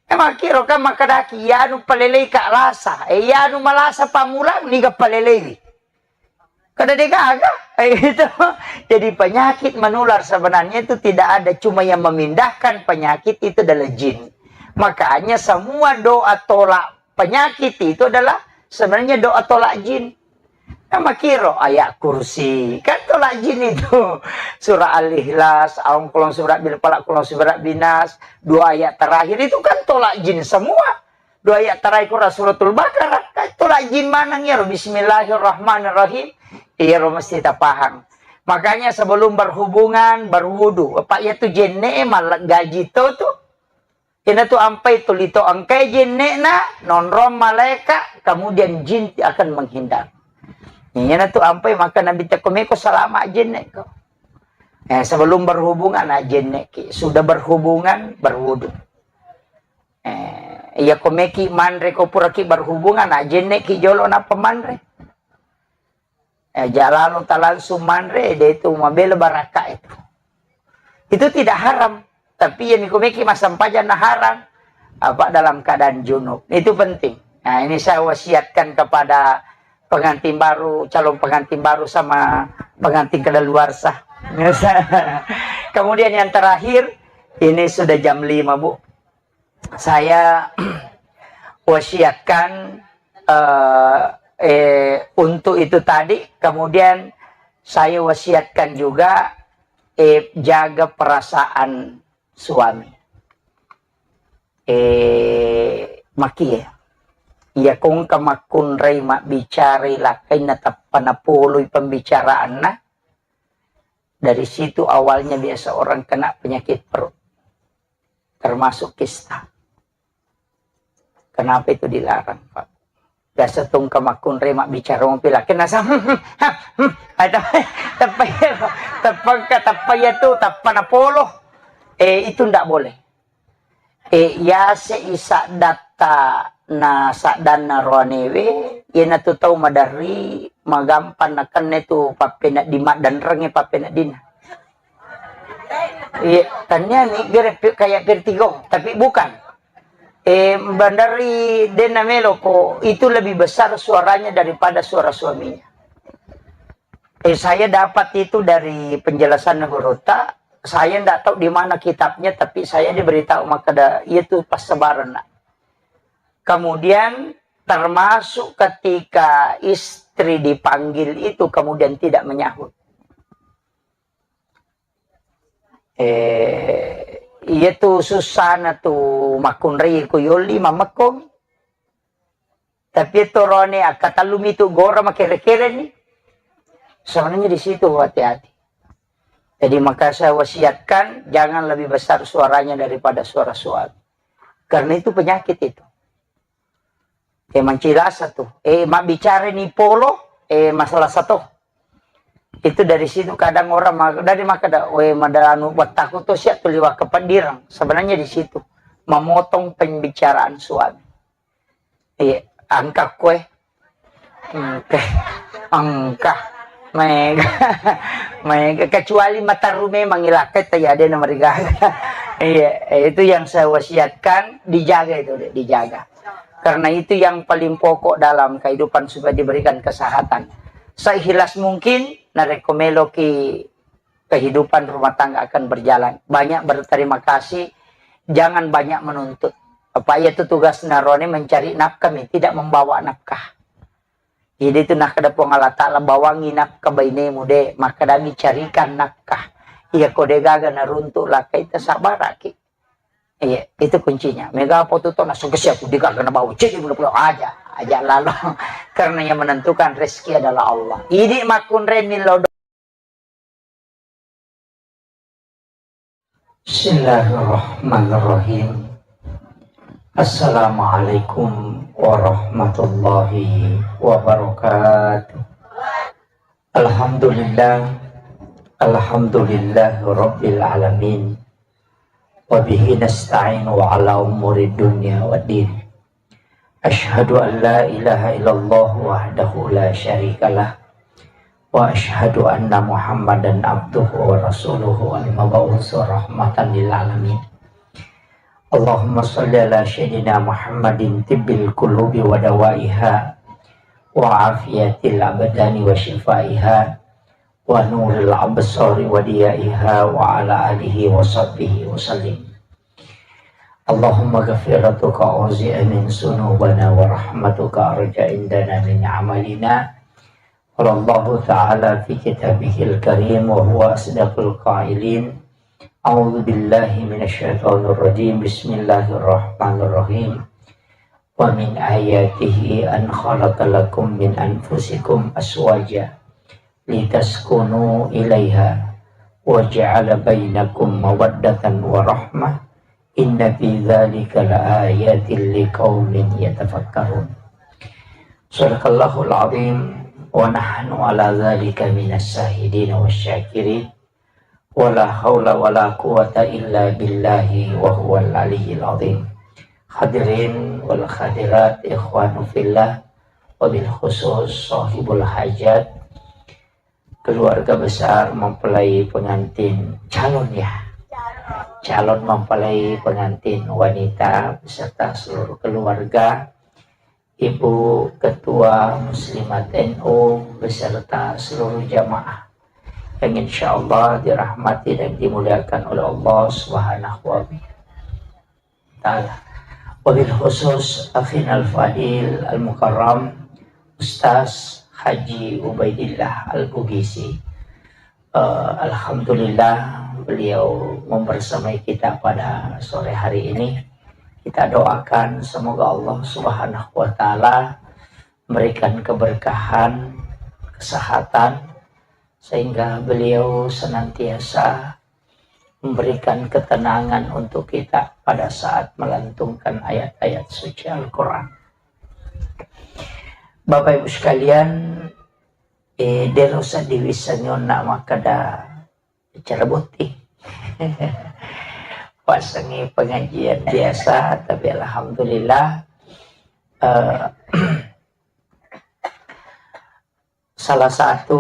E, makkiro kan makkedaki, iyanu palelei ka lasa. E, iyanu malasa pammulang, niga paleleiwi. Kada de gaga. E, itu. Jadi penyakit menular sebenarnya itu tidak ada. Cuma yang memindahkan penyakit itu adalah jin. Makanya semua doa tolak penyakit itu adalah sebenarnya doa tolak jin. Nah, makkiro ayat kursi, kan tolak jin itu. Surah Al-Ikhlas, aung kolong surat bil falak, kolong surat binas, dua ayat terakhir itu kan tolak jin semua. Dua ayat terakhir Quran Suratul Baqarah, kan tolak jin maneng ya, Bismillahirrahmanirrahim. Iya, mesti tapahang. Makanya sebelum berhubungan, berwudu. Apa ya tu jenne malah gaji to tu. Iyanatu ampai tuli to engkae jenne'na, nonrong malaeka, kemudian jin akan menghindar. Iyanatu ampai maka Nabi tekko meko salama jenne ko. Eh, sebelum berhubungan, ah, jenne ki. Sudah berhubungan, berwudu. Eh, iya ko meki manre ko puraki berhubungan, ah, jenne ki jolo napa manre. Eh, jalalo ta langsung manre, de itu mabela baraka itu. Itu tidak haram, tapi yang mikumiki masampaja na haram apa dalam keadaan junub. Itu penting. Nah, ini saya wasiatkan kepada pengantin baru, calon pengantin baru sama pengantin kedaluarsa. Kemudian yang terakhir, ini sudah jam lima, Bu. Saya wasiatkan, eh, eh, untuk itu tadi, kemudian saya wasiatkan juga, eh, jaga perasaan suami. Eh, maki ya. Iya kongka makkunrai mabbicarai lakkainna tappa napoloi pembicaraanna. Dari situ awalnya biasa orang kena penyakit perut. Termasuk kista. Kenapa itu dilarang, Pak? Biasa tongka makkunrai mabbicara mopi laki nasa, teppa, teppa, teppa, teppa ya tu, teppa napolo. Eh, itu ndak boleh. Eh, yase isaddatta na saddanna roanewe, iyanatu tau maderri, magampang nakenna tu pappenedding maddenrengnge pappeneddinna. Iya, tania ni gere pi-, kayak vertigo, tapi bukan. Eh, bandari denna meloko, itu lebih besar suaranya daripada suara suaminya. Eh, saya dapat itu dari penjelasan gurutta. Saya ndak tahu di mana kitabnya, tapi saya diberitahu makada itu pas sebaran, nak. Kemudian termasuk ketika istri dipanggil itu kemudian tidak menyahut. Eh, iya tu susana tu makkunrai ku yoli mamekko. Tapi torone akkatallumi tu gora makere-kere ni. Sebenarnya di situ hati-hati. Jadi maka saya wasiatkan jangan lebih besar suaranya daripada suara suami. Karena itu penyakit itu. Eh, mancilasa tu. Eh, mabbicara ni polo, eh, masalah satu. Itu dari situ kadang orang ma-, dari maka da, we madalanu buat takut tu siap tu liwat kependirang. Sebenarnya di situ memotong pembicaraan suami. Iya, angka kue. Engka. Engka. Mega. Mega. Kecuali mataru memang ilakai tayade na marigaga. Iya, itu yang saya wasiatkan, dijaga itu, Dek, dijaga. Karena itu yang paling pokok dalam kehidupan supaya diberikan kesehatan. Seikhlas mungkin, narekko meloki kehidupan rumah tangga akan berjalan. Banyak berterima kasih, jangan banyak menuntut. Apa iya tu tugas narone mencari nafkah mi, tidak membawa nafkah. Jadi itu nah kada Puang Allah Ta'ala bawangi nafkah bainemu de, maka dami carikan nafkah. Iya ko de gaga naruntuk lakai tasabaraki. Iya, itu kuncinya. Mega apa tu tona sukses aku de gaga nabawa cek pula aja, aja lalu. Karena yang menentukan rezeki adalah Allah. Idi makunre milo. Bismillahirrahmanirrahim. Assalamualaikum warahmatullahi wabarakatuh. Alhamdulillah. Alhamdulillah Rabbil Alamin. Wa bihi nasta'inu ala umuri dunya waddin. Asyhadu an la ilaha illallah wahdahu la syarikalah. Wa asyhadu anna Muhammadan abduhu wa rasuluhu al-mab'usu rahmatan lil alamin. Allahumma shalli ala sayyidina Muhammadin tibbil qulubi wa dawaiha wa afiyatil abdani wa shifaiha wa nuril absari wa diyaiha wa ala alihi wa sahbihi wa sallim. Allahumma ghafiratuka auzi'a min sunubana wa rahmatuka arja indana min amalina. Qala Allahu ta'ala fi kitabihil karim wa huwa asdaqul qailin. A'udzu billahi minasy syaithanir rajim. Bismillahirrahmanirrahim. Wa min ayatihi an khalaqa lakum min anfusikum azwaja litaskunu ilaiha wa ja'ala bainakum mawaddatan wa rahmah. Inna fi dzalika laayatil liqaumin yatafakkarun. Shadaqallahul azim wa nahnu ala dzalika minas syahidin wasy syakirin. Wala haula wala quwwata illa billahi wa huwal aliyyil azim. Hadirin wal hadirat, ikhwanu fillah, wabil khusus sahibul hajat, keluarga besar mempelai pengantin, calon ya, calon mempelai pengantin wanita beserta seluruh keluarga, Ibu Ketua Muslimat N U beserta seluruh jamaah yang insya Allah dirahmati dan dimuliakan oleh Allah Subhanahu wa Ta'ala. Wabil khusus akhinal fadil al-mukarram Ustaz Haji Ubaidillah Al-Bugisi. Eh, alhamdulillah, beliau membersamai kita pada sore hari ini. Kita doakan semoga Allah Subhanahu wa Ta'ala memberikan keberkahan, kesehatan, sehingga beliau senantiasa memberikan ketenangan untuk kita pada saat melantunkan ayat-ayat suci Al-Quran. Bapak Ibu sekalian, eh, dero seddi wissengi onna makkeda acara botting. Wassengi pengajian biasa, tapi alhamdulillah, eh, salah satu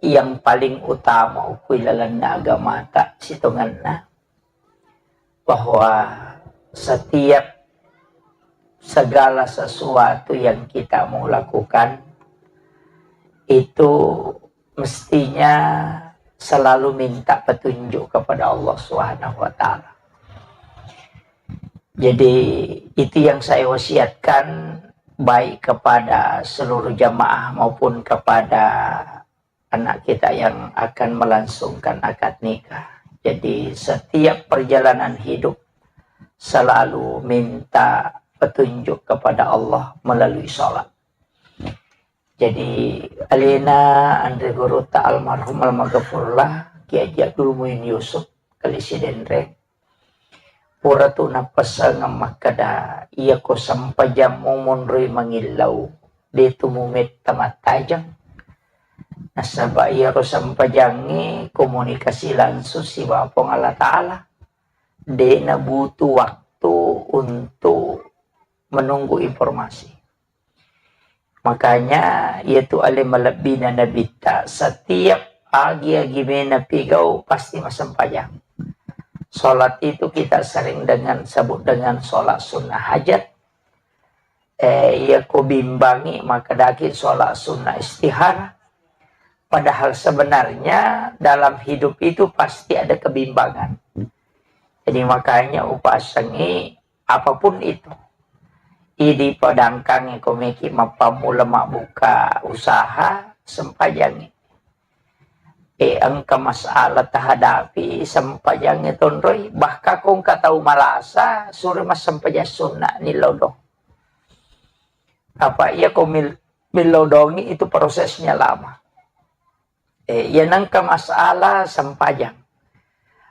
yang paling utama ukui lalenna agamata sitongenna, bahwa setiap segala sesuatu yang kita mau lakukan itu mestinya selalu minta petunjuk kepada Allah Subhanahu wa Ta'ala. Jadi, itu yang saya wasiatkan, baik kepada seluruh jamaah maupun kepada anak kita yang akan melangsungkan akad nikah. Jadi, setiap perjalanan hidup selalu minta petunjuk kepada Allah melalui sholat. Jadi, alena anre guruta almarhum almaghfurlah Kiai Haji Abdul Muin Yusuf, Kali Sidenreng, pura tu nappessengeng makkeda, iyako sempajammu monroi mangillau, de tu mumetta mattajeng. Nasaba iyaro sempajangnge komunikasi langsung sibawa Puang Allah Ta'ala. De nabutuh waktu untuk menunggu informasi. Makanya, iyatu ale malebbina Nabitta, setiap agi-agi mena pigau pasti massempajang. Sholat itu kita sering dengan sebut dengan sholat sunnah hajat. Eh, iya ko bimbangi, maka daki sholat sunnah istihara. Padahal sebenarnya dalam hidup itu pasti ada kebimbangan. Jadi makanya upasengi apapun itu. Idi padangkangi komeki mappammula mabbuka usaha, sempajangi. E, engka masalah tahadapi, sempajangi tonroi. Bahkan ko engka tau malasa, sure massempajang sunna ni lodong. Apa iya ko mil-, milodongi itu prosesnya lama. Eh, iya nengka masalah sempajang.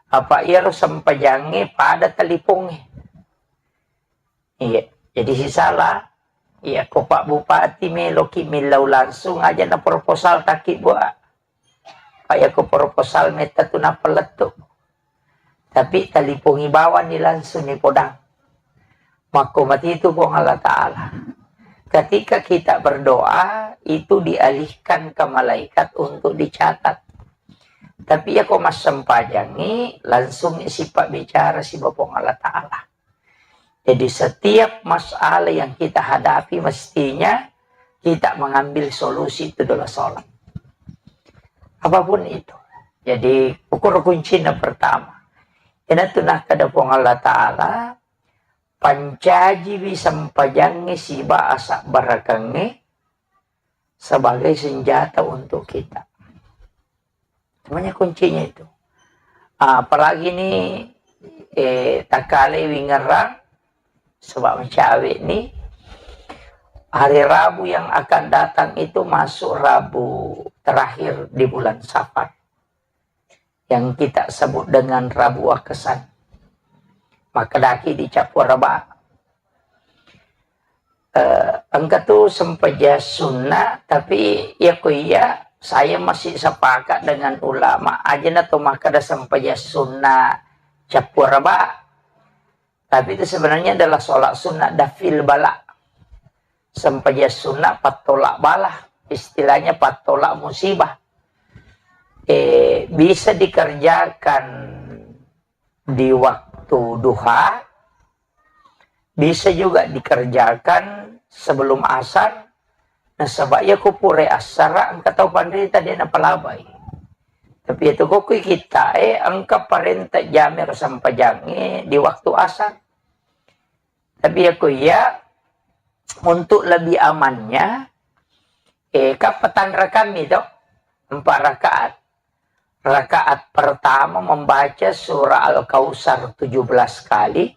Apa iyaro sempajangnge pada talipongnge. Iya, jadi sisala. Iya, ko Pak Bupati meloki millau langsung aja na proposal taki buat. Pak, ya ko proposal metta tu nappa lettu. Tapi talipongi bawang ni langsung ni podang. Makko mati itu Puang Allah Ta'ala. Ketika kita berdoa, itu dialihkan ke malaikat untuk dicatat. Tapi ya ko massempajangi, langsung sifat bicara si Puang Allah Ta'ala. Jadi setiap masalah yang kita hadapi, mestinya kita mengambil solusi itu adalah sholat. Apapun itu. Jadi ukur kuncinya pertama. Ina tu nakkeda Puang Allah Ta'ala, pancajiwi sempajangnge siba asabbarakeng sebagai senjata untuk kita. Semuanya kuncinya itu. Ah, apalagi ni, eh, takkale wingerang, sebab mencawe ni, hari Rabu yang akan datang itu masuk Rabu terakhir di bulan Safar, yang kita sebut dengan Rabu Akesan. Makkedaki di Cappua Raba. Eh, engka tu sempajang sunnah, tapi ya ko iya, saya masih sepakat dengan ulama. Aja na to makkeda sempajang sunnah Cappua Raba. Tapi itu sebenarnya adalah sholat sunnah dafil bala. Sempajang sunnah pattolak bala. Istilahnya pattolak musibah. Eh, bisa dikerjakan di waktu duha, bisa juga dikerjakan sebelum asar. Nasaba iya ko pura assara engka tau panrita de napalabai. Tapi itu ko kui kita, eh, engka parenta jame ro sempajangnge di waktu asar. Tapi ya ko iya, untuk lebih amannya, eh, kan patanrakammi to, empat rakaat. Rakaat pertama membaca surah Al-Kautsar tujuh belas kali,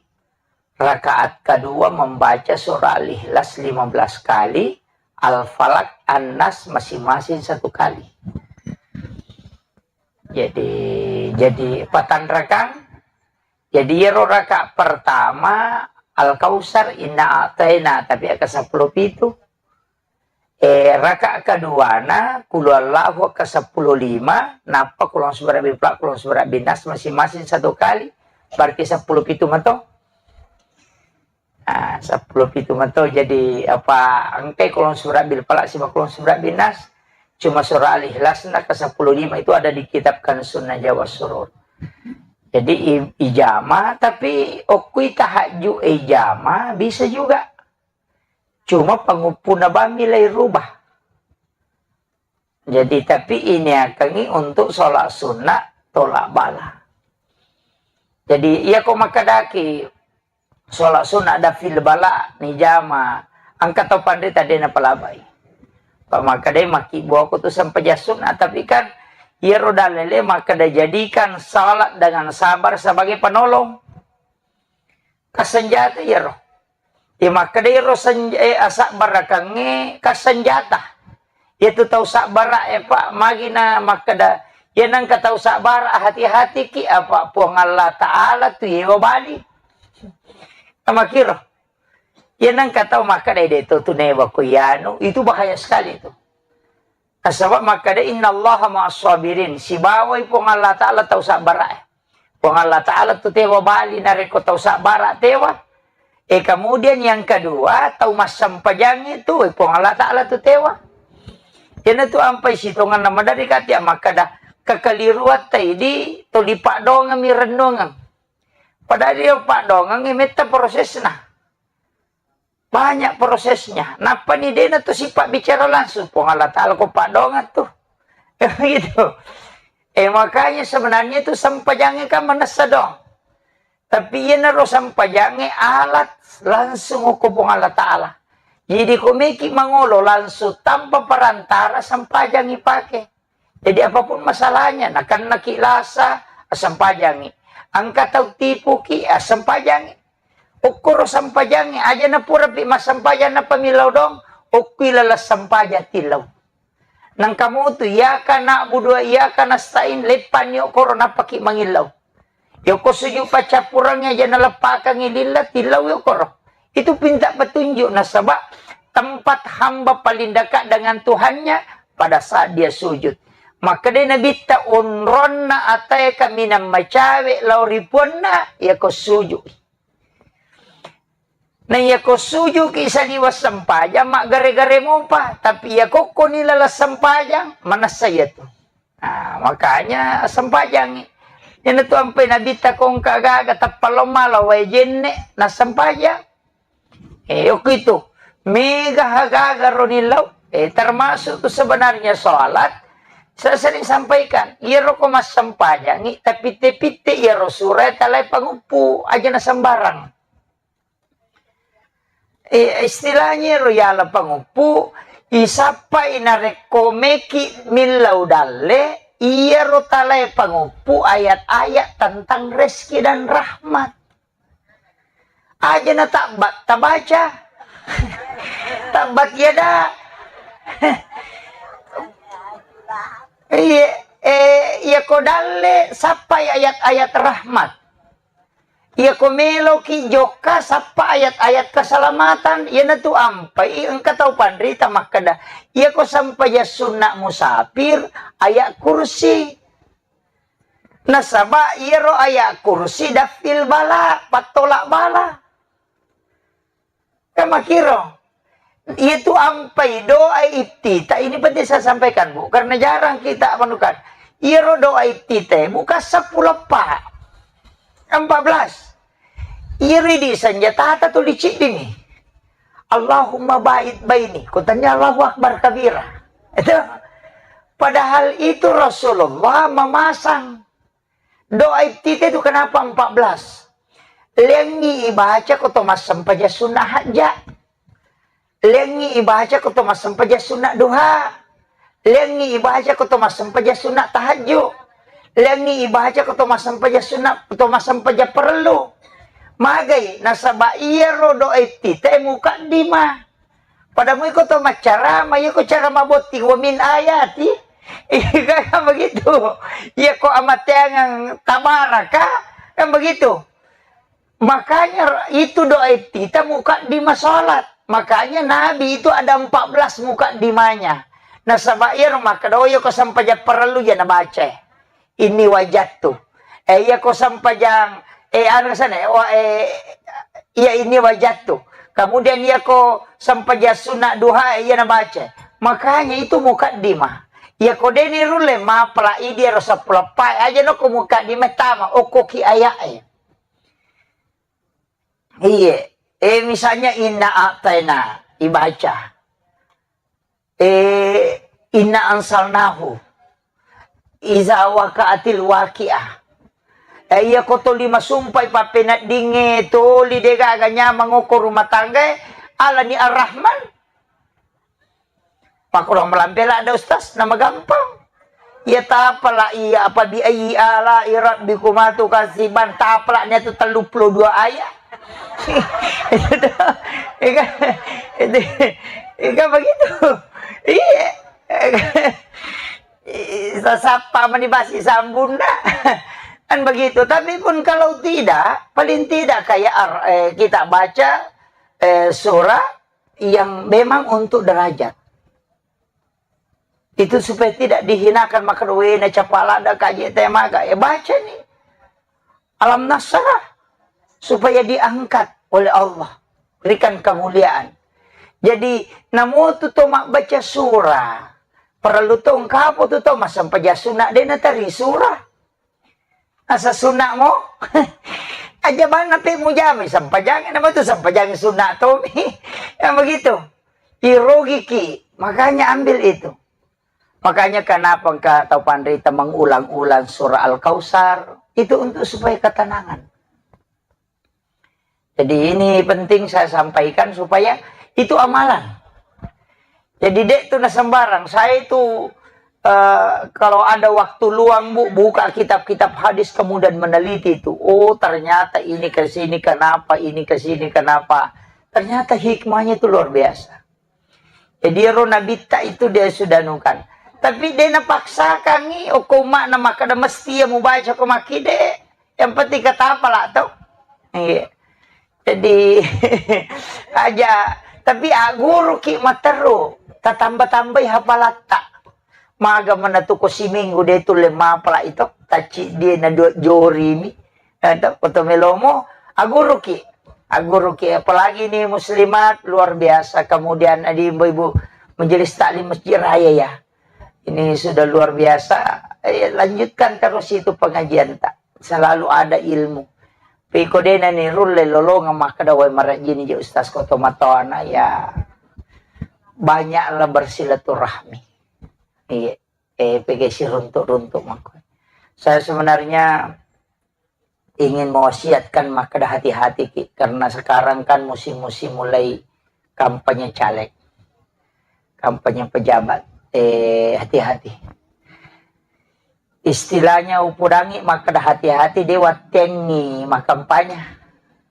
rakaat kedua membaca surah Al-Ikhlas lima belas kali, Al-Falaq, An-Nas masing-masing satu kali. Jadi, jadi patanrakang. Jadi iyaro rakaat pertama Al-Kautsar, Inna A'taina, tapi aka seppulo pitu. Eh, rakaat keduana, Qul huwallahu ka seppulo lima, nappa Qul a'udzu birabbil falaq, Qul a'udzu birabbin nas masing-masing satu kali, berarti seppulo pitu mato. Ah, seppulo pitu mato, jadi apa, engkai Qul a'udzu birabbil falaq siba Qul a'udzu birabbin nas, cuma surah Al-Ikhlas na ke seppulo lima itu ada di kitab Kanzun Najwa was Surur. Jadi i-, ijama, tapi okkui tahajud ijama bisa juga. Cuma panguppuna bammi lai rubah. Jadi, tapi ini akangi untuk sholat sunnah tolak bala. Jadi, iya ko makkedaki sholat sunnah dafil bala ni jama, engka tau panrita de napalabai. Pak makkedai makkibbuako tu sempajang sunnah, tapi kan iyaro dalele makkeda jadikan salat dengan sabar sebagai penolong. Kasenjata iyaro. Iya makkeda iyaro senj-, eh, asabbarakengnge kasenjata. Iyatu tau sabbara e, Pak, magi na makkeda, iya nengka tau sabbara, hati-hatiki, apa Puang Allah Ta'ala tu yewa bali. Namakiro. Iya nengka tau makkeda, "De to tu newa ko iyanu," itu bahaya sekali itu. Nasaba makkeda, "Innallaha ma'as sabirin." Sibawai Puang Allah Ta'ala tau sabbara e. Puang Allah Ta'ala tu tewa bali narekko tau sabbara tewa. E, kemudian yang kedua, tau massempajangnge tu, e, Puang Allah Ta'ala tu tewa. Iyana tu ampai sitonganna maderri kati makkeda, kekeliruatta idi tuli paddoangeng mi rennuangeng. Padahal iyaro paddoangeng e metta prosesna. Banyak prosesnya. Nappani dena tu sifat bicara langsung. Puang Allah Ta'ala ko paddoangeng tu. Gitu. Eh, makanya sebenarnya tu sempajangnge kan manessa dong. Tapi iyanaro sempajangnge alat langsung ko Puang Allah Ta'ala. Jadi ko meki mangolo langsung tanpa perantara sempajangngi pake. Jadi apapun masalahnya, nakennaki lasa, sempajangngi. Engka tau tipuki, sempajangngi. Okkoro sempajangngi, aja na purapi massempajang nappa millau dong, okkui laleng sempajang tillau. Nangka mutu, "Iyyaka na'budu wa iyyaka nasta'in," leppanni okoro, nappaki mangillau. Yoko sujud paccappurengnge aja naleppakangngi lilla, tillau yokoro. Itu pinta petunjuk, nasaba tempat hamba paling dekat dengan Tuhannya pada saat dia sujud. Makkedai Nabitta, "Onronna atae kaminang macawe lao ri puanna, yako sujud." Na iyako sujuki saliweng sempajang, maggare-gare mopa. Tapi iyako koni laleng sempajang, manessa iyatu. Nah, makanya sempajangi. Iyanatu ampai Nabitta ko engka gaga tappa lao mala wae jenne, nassempajang. Eh, okko itu. Mega gaga roni lao. Eh, termasuk tu sebenarnya sholat. Saya sering sampaikan, iyaro ko massempajangi, tapitte-pitte iyaro sura talai panguppu, aja na sembarang. Eh, istilahnya ro yala panguppu, isappai narekko meki millau dalle, iyaro talae panguppu ayat-ayat tentang rezeki dan rahmat. Aja na tabbat, tabaca. Tabbat yada. Iya, eh, iya ko dalle, sappai ayat-ayat rahmat. Iyako meloki jokka, sappa ayat-ayat keselamatan. Iyanatu ampai engka tau panrita makkeda, iyako sempajang sunna musafir, ayat kursi. Nasaba iyaro ayat kursi daf'il bala, pattolak bala. Kan makiro. Iyatu ampai doa iftitah, ini penting saya sampaikan, Bu, karena jarang kita menemukan. Iyaro doa iftitah, bukan sepuluh empat. Empat belas. Iyaro di senjata tuli ciddini. Allahumma ba'id baini. Kutanya Allahu Akbar kabira. Itu. Padahal itu Rasulullah memasang. Doa iftitah itu kenapa empat belas? Lengi ibaca ko to massempajang sunna hajja. Lengi ibaca ko to massempajang sunna duha. Lengi ibaca ko to massempajang sunna tahajju. Lengi ibaca ko to massempajang sunna, to massempajang parellu. Magai, nasaba iyaro doa iftitah mukaddimah. Pada mui ko to maccarama, iya ko cara mabotting, wa min ayati. Iya kan begitu. Iya ko amateangang tabaraka, kan begitu. Makanya itu doa iftitah mukaddimah salat. Makanya Nabi itu ada empat belas mukaddimahnya. Nasaba iya ro makkeda, oh, iya ko sempajang parellu ya nabaca. Inni wajadtu. Eh, iya ko sempajang, eh, anu sana, eh, wa-, eh, iya inni wajadtu. Kemudian iya ko sempajang sunat duha, eh, iya nabaca. Makanya itu mukaddimah. Iya ko deni rulle mapala idi ro sepuluh pai aja no ko mukaddimah tama, okko ki ayat, eh. Iya. Eh, misalnya inna a'taina ibaca. Eh, inna ansalnahu. Iza waqa'atil waqi'ah. Eh, iya ko toli masumpai pappeneddingnge toli degaga nyamang okko rumah tangga, alani Ar-Rahman. Pakkulang melampe ladde Ustaz, nama gampang. Iya tapala iya apa bi ayyi ala'i rabbikuma tukadziban, tapala nia tu telluppulo dua ayat. Ega, ega, ega begitu. Iya. Sasappa mani basi sambunna. Kan begitu. Tapi pun kalau tidak, paling tidak kayak ar-, eh, kita baca, eh, surah yang memang untuk derajat. Itu supaya tidak dihinakan, maka wena capalada kaji temaga. Ya baca nih. Alam nasrah. Supaya diangkat oleh Allah. Berikan kemuliaan. Jadi, namotu to mabbaca surah. Perlu to engkapo tu to massempajang sunat dena teri surah. Asa sunat mo? Aja bang nape mujami sempajang, nama tu sempajang sunat tomi. Yang begitu. Irogiki. Makanya ambil itu. Makanya kenapa engka tau panrita mengulang-ulang surah Al-Kautsar? Itu untuk supaya ketenangan. Jadi ini penting saya sampaikan supaya itu amalan. Jadi dek tu na sembarang. Saya itu, eh, kalau ada waktu luang, Bu, buka kitab-kitab hadis kemudian meneliti itu. Oh, ternyata ini ke sini kenapa, ini ke sini kenapa. Ternyata hikmahnya itu luar biasa. Jadi ro Nabitta itu dia sudah nukan. Tapi de napaksakangngi, okko umma'na makkeda mesti iya mubaca ko makkide. Yang penting katapala to. Iya. Jadi aja, tapi agguruki matteru, tatamba-tambai hafalatta. Maga manatu ko siminggu de tulle mapala ito, tacci die na dua jorimi. Eh, to, koto melomo, agguruki. Agguruki, apalagi ini muslimat luar biasa. Kemudian adi ibu-ibu majelis taklim Masjid Raya ya. Ini sudah luar biasa. Eh, lanjutkan terus itu pengajian tak. Selalu ada ilmu. Piko dena ni rulle lolongang makkeda wai marajini je ustaz koto matoana ya. Banyaklah bersilaturahmi. Iya. Eh, pege siruntuk-runtuk mako. Saya sebenarnya ingin mewasiatkan makkeda hati-hati ki, karena sekarang kan musim-musim mulai kampanye caleg, kampanye pejabat. Eh, hati-hati. Istilahnya upudangi makkeda hati-hati de wattengi makampanye.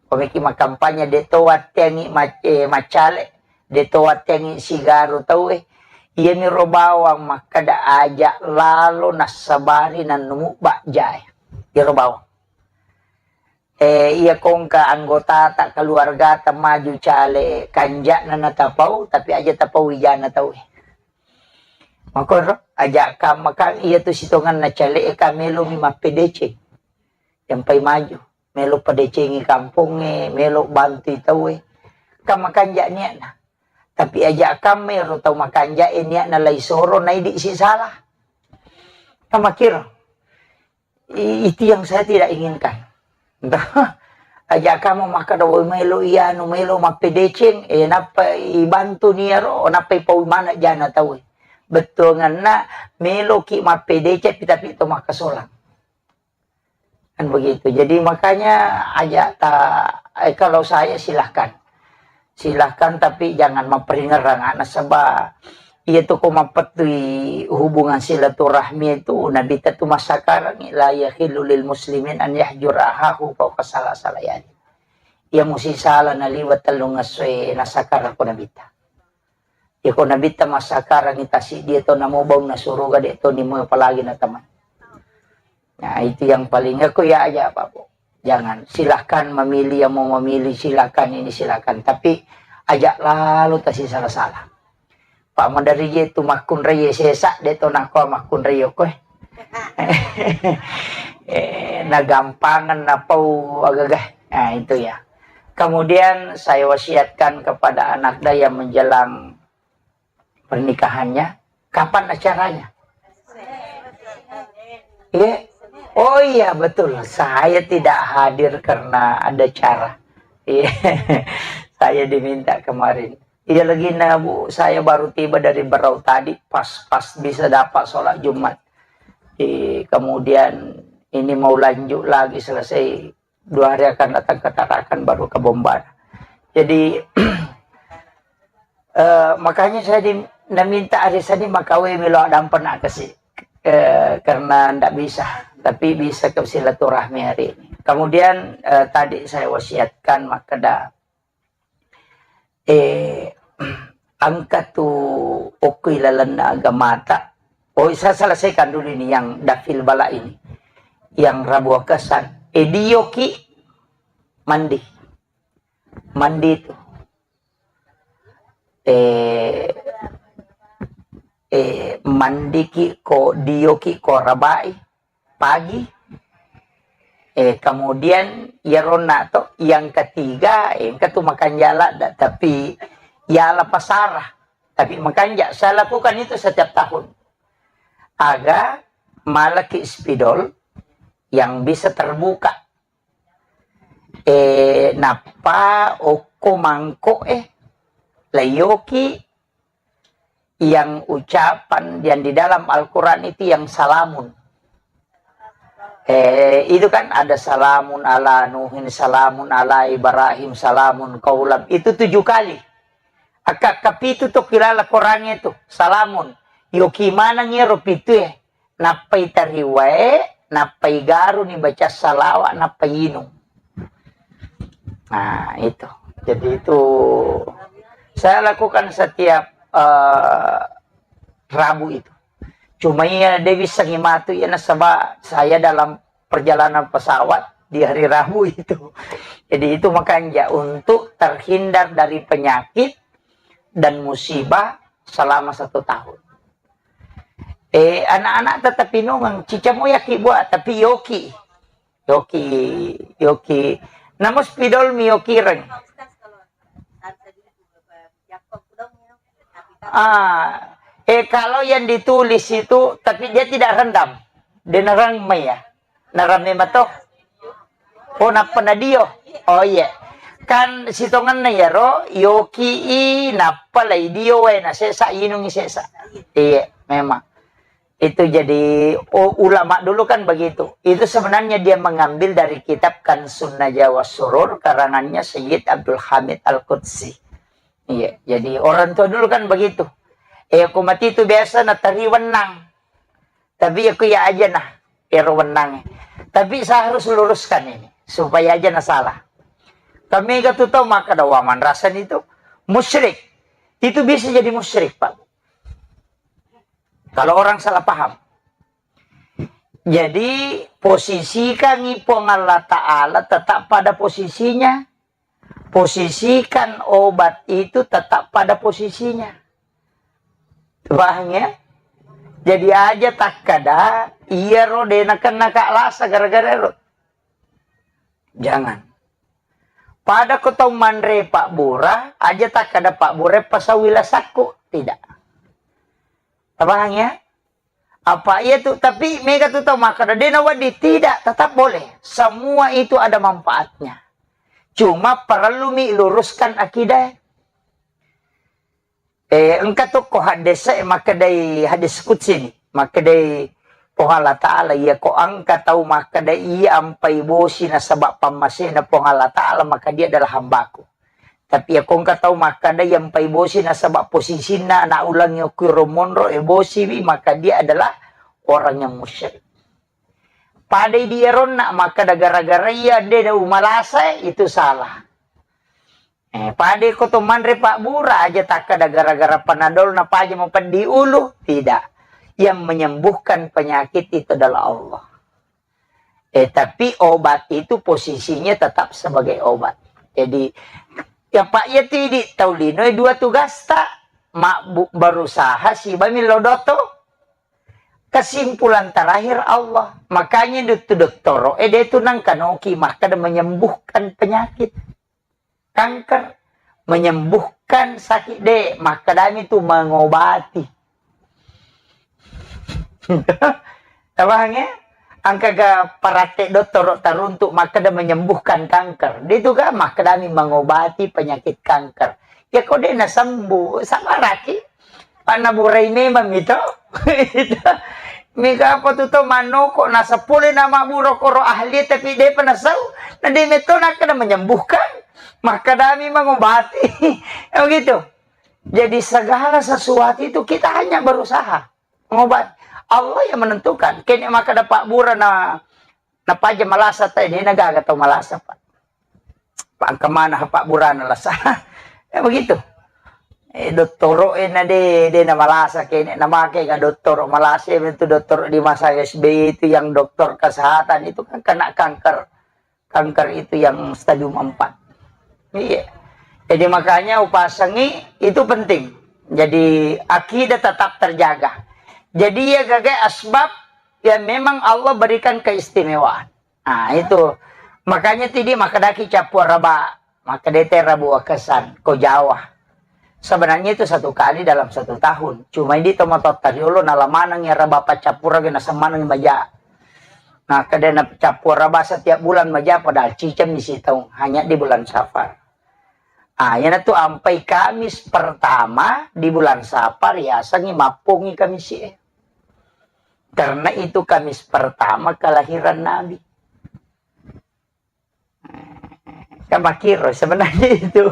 Komiki makampanye de to wattengi mac-, eh, macale, de to wattengi sigaru tau eh. Iyami ro bawang makkeda aja lalo nassabari nannumubba jae. Iyaro bawang. Eh, iya kongka anggotata, keluargata maju cale, kanja'na natapau, tapi aja tapau wijana tau eh. Makoro, aja kamma kan iya tu sitonganna cale e ka melomi mappedeceng. Yang pai maju, melo pedecengi kampongnge, melo bantui tau e. Kan makanja niatna. Tapi aja kamma ero tau makanja e niatna lai soro naidi si salah. Kamakiro. I-, itu yang saya tidak inginkan. Aja kamu makkeda woi melo ianu, melo mappedeceng, eh, nappa ibantu niaro, nappa ipau mana jana tau. Bettuanganna melo ki mappedeceng, tapi to makkasolang. Kan begitu. Jadi makanya aja ta-, eh, kalau saya silahkan. Silahkan, tapi jangan memperingerang anak sebab iya tu ko mapettui hubungan silaturahmi itu Nabi tu massakarangi la yahillu lil muslimin an yahjura ahahu fauqa salasati layali. Iya musi sala naliwa tellung essoe nassakara ko Nabi ta. Iya ko Nabi ta massakarangi tasi dia to namo baunna suruga de to nimo apalagi na teman. Nah, itu yang paling aku ya aja apa, Bu. Jangan, silahkan memilih yang mau memilih, silahkan ini, silahkan. Tapi aja lalu tasi salah-salah. Pak Madari je tu makkunrai sesa, de to nako makkunrai koe. Eh, nagampangan napau agagah. Nah, itu ya. Kemudian saya wasiatkan kepada anak daya menjelang pernikahannya, kapan acaranya? Iya. Oh iya, betul. Saya tidak hadir karena ada cara. Iya. Saya diminta kemarin. Iya lagi, nah, Bu, saya baru tiba dari Berau tadi, pas-pas bisa dapat sholat Jumat. Di, kemudian ini mau lanjut lagi, selesai dua hari akan datang ke Tarakan, baru ke Bombar. Jadi, eh, makanya saya di-, naminta arisan ini makawe melo adampen nak kasi. Eh, karena ndak bisa, tapi bisa ke silaturahmi hari ini. Kemudian, eh, tadi saya wasiatkan makkeda, eh, engka tu okko ilalenna agamata. Oh, saya selesaikan dulu ini yang dafil bala ini. Yang rabu akasan. Eh, dioki mandi. Mandi tu. Eh, eh, mandiki ko, dioki ko rabai pagi. Eh, kemudian iyaronna to yang ketiga, eh, engka tu makanja ladda, tapi yala pasara. Tapi makanja, saya lakukan itu setiap tahun. Aga malaki spidol yang bisa terbuka. Eh, nappa okko mangko, eh, layoki yang ucapan yang di dalam Al-Quran itu yang salamun. Eh, itu kan ada salamun ala Nuhin, salamun ala Ibrahim, salamun kaulam. Itu tujuh kali. Akka kapitu to kilala Quran itu, salamun. Yoki manang ero pitu e. Nappai tariwae, nappai garuni baca salawa, nappai inung. Nah, itu. Jadi itu saya lakukan setiap, eh, Rabu itu. Cuma iya de' bisa ngimatu iya nasaba saya dalam perjalanan pesawat di hari Rabu itu. Jadi itu makanya untuk terhindar dari penyakit dan musibah selama satu tahun. Eh, anak-anak tetap inungang, cica mo yaki buat, tapi yoki. Yoki, yoki. Namun spidol mi yoki reng. Ah, eh, kalau yang ditulis itu, tapi dia tidak rendam. Dia nerang mai ya. Nerang mai mato. Oh, nappa nadio. Oh iya. Kan sitongenna iyaro, yoki i, nappa lai dio wae, na sesa inungi sesa. Iya, memang. Itu jadi, oh, ulama dulu kan begitu. Itu sebenarnya dia mengambil dari kitab Kansun Najwa was Surur, karangannya Sayyid Abdul Hamid Al-Qudsi. Iya, jadi orang tua dulu kan begitu. Eh, aku mati itu biasa natari wenang. Tapi aku ya aja nah, ero wenang. Tapi saya harus luruskan ini, supaya aja na salah. Kami gak tuh tahu maka ada waman rasan itu musyrik. Itu bisa jadi musyrik, Pak. Kalau orang salah paham. Jadi, posisikan Puang Allah Ta'ala tetap pada posisinya. Posisikan obat itu tetap pada posisinya. Paham ya? Jadi aja takkada, iya ro de' nakenna ka lasa gara-gara ro. Jangan. Pada ko tau manre Pak Bura, aja takkada Pak Bura pasawi lasakku. Tidak. Paham ya? Apa iya tu, tapi mega tu tau makkada, de' nawedding, tidak, tetap boleh. Semua itu ada manfaatnya. Cuma perlu mi luruskan akidah. Eh, engka tu ko hadis e makkedai hadis qudsi ni, makkedai Puang Allah Ta'ala, iya ko engka tau makkeda iya ampai bosi nasaba pammasena Puang Allah Ta'ala, maka dia adalah hambaku. Tapi iya ko engka tau makkeda iya ampai bosi nasaba posisinna anak ulangnge okko ro monro e bosiwi, maka dia adalah orang yang musyrik. Padai di eronna makkeda gara-gara iya de' na umalasa, itu salah. Eh, pada ko to manre Pak Bura aja takkada gara-gara panadol na paja mapeddi ulu, tidak. Yang menyembuhkan penyakit itu adalah Allah. Eh, tapi obat itu posisinya tetap sebagai obat. Jadi, ya Pak, ya tidi tau lino dua tugasta, mabbu-, berusaha siba millo doto. Kesimpulan terakhir Allah. Makanya dotto-dottoro, eh, de' tu nangkanoki makkada menyembuhkan penyakit. Kanker, menyembuhkan sakit de', makkedami tu mengobati. Tabahang ya? Angkaga paratte dottoro taruntuk makkeda menyembuhkan kanker. De' tu ga makkedami mengobati penyakit kanker. Ya ko de' nasembuh, sabaraki. Panna burai memang mi to. Mega apa tu to mannoko nasapole nama buro koro ahli tapi de' pa nasau. Na de' metto nakkeda menyembuhkan, makkedami mengobati. Ya begitu. Jadi segala sesuatu itu kita hanya berusaha mengobati. Allah yang menentukan. Kene makkeda Pak Bura na Napaja malasa te, de' nagaga tau malasa, Pak. Pak, engka mana Pak Burana lasa. Ya begitu. Eh, dottoro, eh, na de', de' na malasa kene, na make ga dottoro malasa, itu dottoro di masa S B Y itu yang dokter kesehatan itu kan kena kanker. Kanker itu yang stadium empat. Iya. Jadi makanya upasangi itu penting. Jadi akidah tetap terjaga. Jadi ya gaga asbab yang memang Allah berikan keistimewaan. Nah, itu. Makanya tidi makkedaki cappua raba, makkedai te rabu wakesan, ko Jawa. Sebenarnya itu satu kali dalam satu tahun. Cuma ini tomatoatta riolo nala maneng ya raba paccappureng na semaneng maja. Nah, kedena cappua raba setiap bulan maja padahal ciceng mi sitaung hanya di bulan Safar. Ah, iyanatu ampai Kamis pertama di bulan Safar yasengngi mappongi Kamis e. Karena itu Kamis pertama kelahiran Nabi. Kan makkiro sebenarnya itu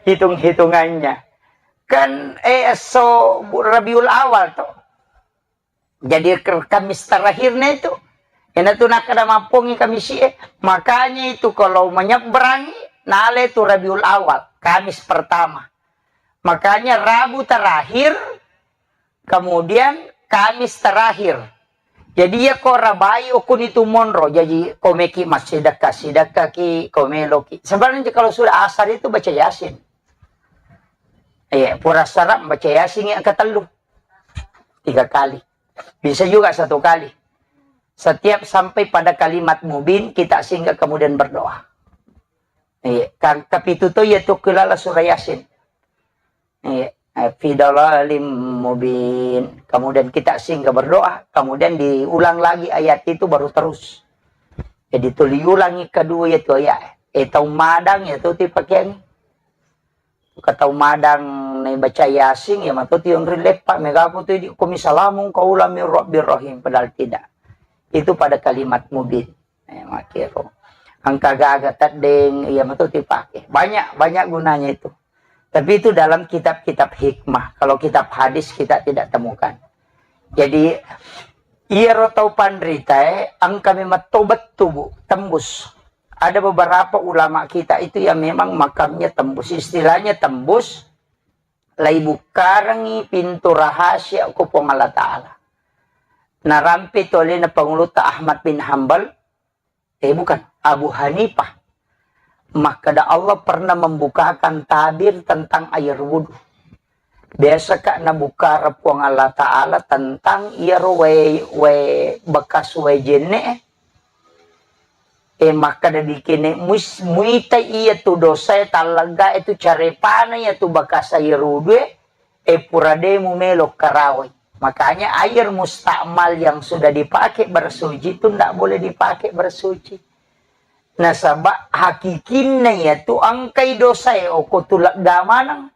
hitung-hitungannya. Kan, eh, esso Rabiul Awal to. Jadi ke-, Kamis terakhirnya itu. Iyanatu nakkeda mappongi Kamis e. Makanya itu kalau menyeberangi, nale itu Rabiul Awal, Kamis pertama. Makanya Rabu terakhir, kemudian Kamis terakhir. Jadi, iya ko rabai okuni tu monro, jadi ko meki massidekka, sidekkaki, ko meloki. Sebenarnya kalau sudah asar itu baca Yasin. Iya, pura salam baca Yasin yang ketellu. Tiga kali. Bisa juga satu kali. Setiap sampai pada kalimat mubin, kita singgah kemudian berdoa. Iya, kan kepitu tu ya tu kelala surah Yasin. Iya, eh, fi dalalim mubin. Kemudian kita singgah berdoa, kemudian diulang lagi ayat itu baru terus. Jadi tu diulangi kedua ya tu ayat. Eh, tau madang ya tu ti pakeang. Ka tau madang nai baca Yasin, ya matu tionri leppa, megaku tu di kumi salamun qaulam mir rabbir rahim, padahal tidak. Itu pada kalimat mubin. Eh, makero. Engka gaga teddeng, iya matu dipake. Banyak, banyak gunanya itu. Tapi itu dalam kitab-kitab hikmah. Kalau kitab hadis kita tidak temukan. Jadi, iyaro tau panritae, engka memang tau bettu, Bu, tembus. Ada beberapa ulama kita itu yang memang makamnya tembus. Istilahnya tembus, lai bukkarengi pintu rahasia ko Puang Allah Ta'ala. Narampe tu alena Pangulutta Ahmad bin Hambal, eh, bukan, Abu Hanifah. Makkeda Allah pernah membukakan tabir tentang air wudhu. Biasa ka nabukkara Puang Allah Ta'ala tentang iyaro wae, wae bekas wae jenne, eh. Eh, makkeda dikene mus-, muita iya tu dosa e tallegga itu carepana iya tu bekas air wudhu e, eh, pura de mumelo karawai. Makanya air mustakmal yang sudah dipakai bersuci itu ndak boleh dipakai bersuci. Nasaba hakikinna iya tu engkai dosa e oko tu legga maneng.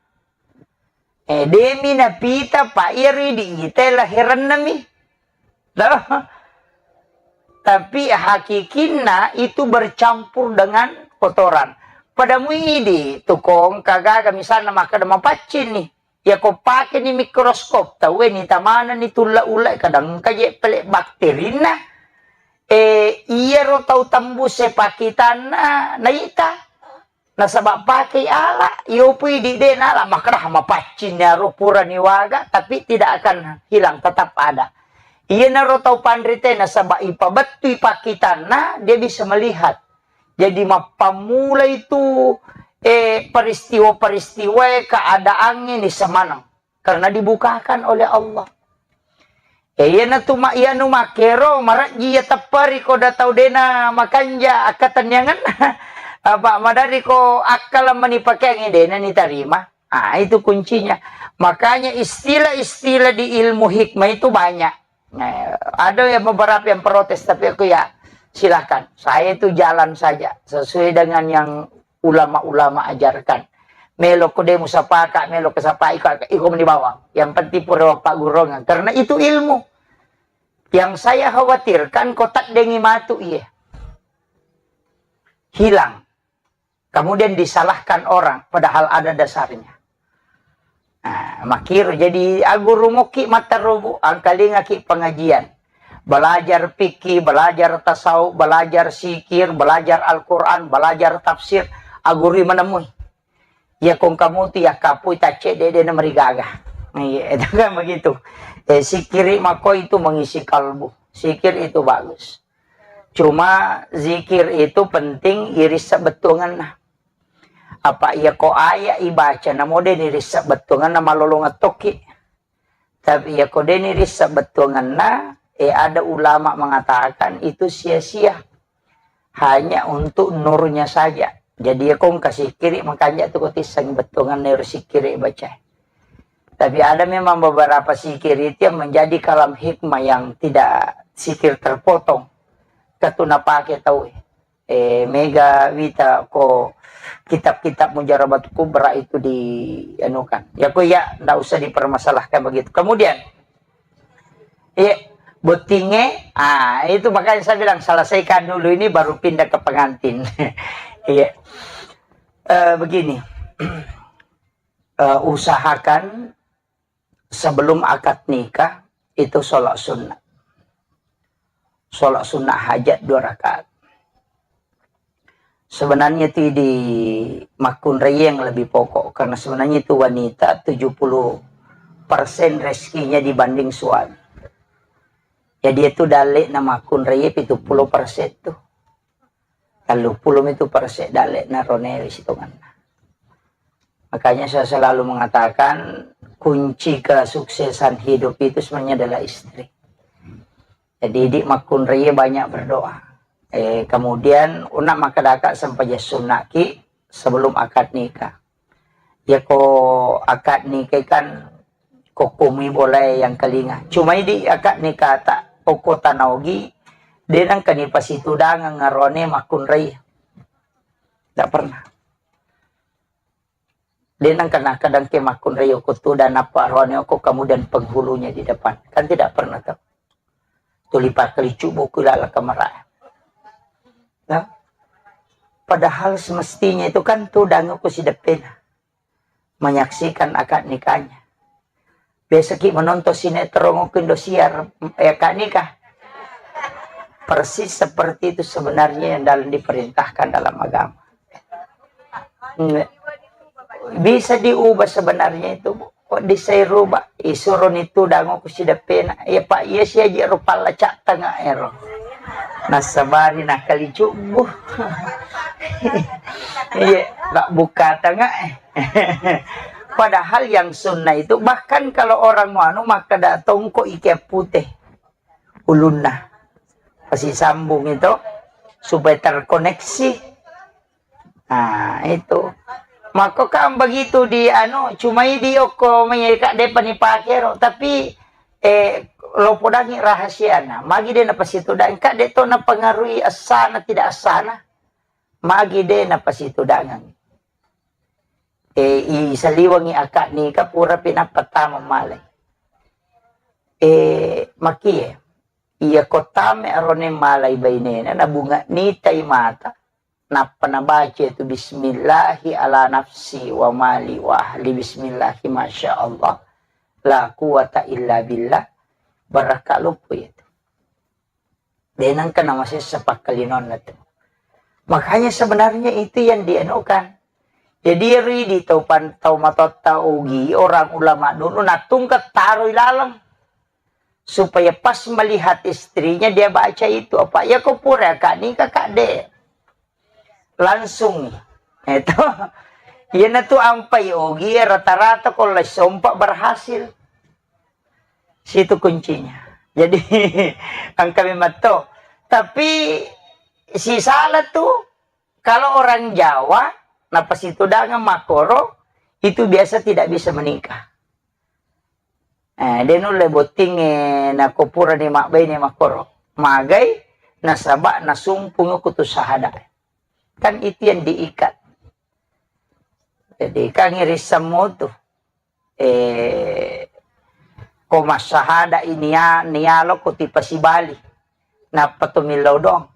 Eh, demi napita, Pak, iya ridi ite lahiranna mi. Toh? Tapi hakikinna itu bercampur dengan kotoran. Pada muidi tukong kagaga misalna makkeda mapaccing ni. Ya ko pake ni mikroskop, tau ni tamana ni tulla-ulla, kadang kaje pele bakterinna. Eh, iyaro tau tembuse pakitanna naita. Nasaba pakei ala, iyopui di de nala makkeda mapaccing aro pura niwaga, tapi tidak akan hilang, tetap ada. Iyanaro tau panrite nasaba ipabettui pakitanna, dia bisa melihat. Jadi mappammula itu, eh, peristiwa-peristiwa keadaan ini semanang. Karena dibukakan oleh Allah. Eh, iyana tu ma-, iyanu makkero, marejji iya tepperi ko da tau dena makanja akkatenniangen. Apa madari ko akkala mani pakeangi dena nitarima. Ah, itu kuncinya. Makanya istilah-istilah di ilmu hikmah itu banyak. Nah, ada yang beberapa yang protes, tapi aku ya silakan. Saya itu jalan saja sesuai dengan yang ulama-ulama ajarkan. Melo ko de musapaka, melo ko sapa iko, iko meni bawang. Yang penting pura paggurungan. Karena itu ilmu. Yang saya khawatirkan ko teddengi matu iye. Hilang. Kemudian disalahkan orang, padahal ada dasarnya. Nah, makiro jadi aguru moki matarobu, angkalingaki pengajian. Belajar fikih, belajar tasawuf, belajar sikir, belajar Al-Quran, belajar tafsir, agurui menemui. Ya kong kamu tu ya kapui tacce dede na merigaga. Iya, itu kan begitu. Eh, sikiri mako itu mengisi kalbu. Sikir itu bagus. Cuma zikir itu penting iris sebetulnya. Apa iya ko ayat ibaca namo de ni risseng bettuangenna malolongeng tokki. Tapi iya ko de ni risseng bettuangenna, eh, ada ulama mengatakan itu sia-sia. Hanya untuk nurnya saja. Jadi iya ko engka sikiri makanja tu ko tisseng bettuangenna ero sikiri baca. Tapi ada memang beberapa sikir itu yang menjadi kalam hikmah yang tidak sikir terpotong. Ketu napake tau. Eh, mega wita ko kitab-kitab Mujarrabat Kubra itu di anukan. Ya ko ya ndak usah dipermasalahkan begitu. Kemudian, iya, bottinge, ah, itu makanya saya bilang selesaikan dulu ini baru pindah ke pengantin. Iya. Eh, begini. Eh, usahakan sebelum akad nikah itu sholat sunnah. Sholat sunnah hajat dua rakaat. Sebenarnya itu di makkunraian lebih pokok, karena sebenarnya itu wanita tujuh puluh persen rezekinya dibanding suami. Jadi itu dalle'na makkunrai pitu puluh persen tu. Tellu puluh itu persen dalle'na ronewe sitonganna. Makanya saya selalu mengatakan kunci kesuksesan hidup itu sebenarnya adalah istri. Jadi di makkunrai banyak berdoa. Eh, kemudian una makkadaka sempajang sunnaki sebelum akad nikah. Yako akad nikah kan kokkomi bolae yang kelinga. Cuma di akad nikah tak okko tanaogi, de nangka ni pasitudangeng arone makkunrai. Tidak pernah. De nangka nakadangke makkunrai okko tudang apa arone okko kemudian penghulunya di depan. Kan tidak pernah tuh. Tuli pakkalicu buku lala kamera. Nah, padahal semestinya itu kan tudang ku sideppena menyaksikan akad nikahnya. Biasa ki menonton sinetron ku Indosiar, eh, akad nikah. Persis seperti itu sebenarnya yang dalam diperintahkan dalam agama. Nge-, bisa diubah sebenarnya itu, Bu. Kok disai rubah? Isuro ni tudang ku sideppena. Ya, Pak, iya siaji ro palla cak tengah ero. Nasabari nakali cubbu. Iya, tak buka tengah. Padahal yang sunnah itu, bahkan kalau orang mau anu, maka da tongko ike putih ulunna. Pasti sambung itu supaya terkoneksi. Nah, itu. Maka kan begitu di anu, cuma di okko mai ka de pani pakero, tapi, eh, lo podangi rahasiana. Magi de napasitudang, ka de to napengaruhi asana tidak asana. Magi de napasitudangan. Eh, i saliwangi akad nikah pura pinappa tama malai. Eh, makie, iya ko tame arone malai bainena, nabunga nitai mata, nappa nabaca itu bismillahi ala nafsi wa mali wa ahli bismillahi masya Allah la quwata illa billah, barakka luppu itu. De nengka namasessa pakkalinonna tu. Makanya sebenarnya itu yang dianukan. Jadi ri di tau pan-, tau matotta ugi orang ulama dulu natungka taroi laleng supaya pas melihat istrinya dia baca itu apa ya ko pura kak nikah kak de langsung itu. Iya na tu ampai ogi rata-rata ko lai sompa berhasil. Situ kuncinya. Jadi engka memang to. Tapi si salah tu kalau orang Jawa napasitudangan makoro itu biasa tidak bisa menikah. Eh, de nulle bottingnge nako purani mabbaine makoro. Magai nasaba nasumpung kutu sahada. Kan itu yang diikat. Jadi kan irissemmu tu. Eh, ko massahada ini ya, nialo ko tipasibali. Nappa to millau doang.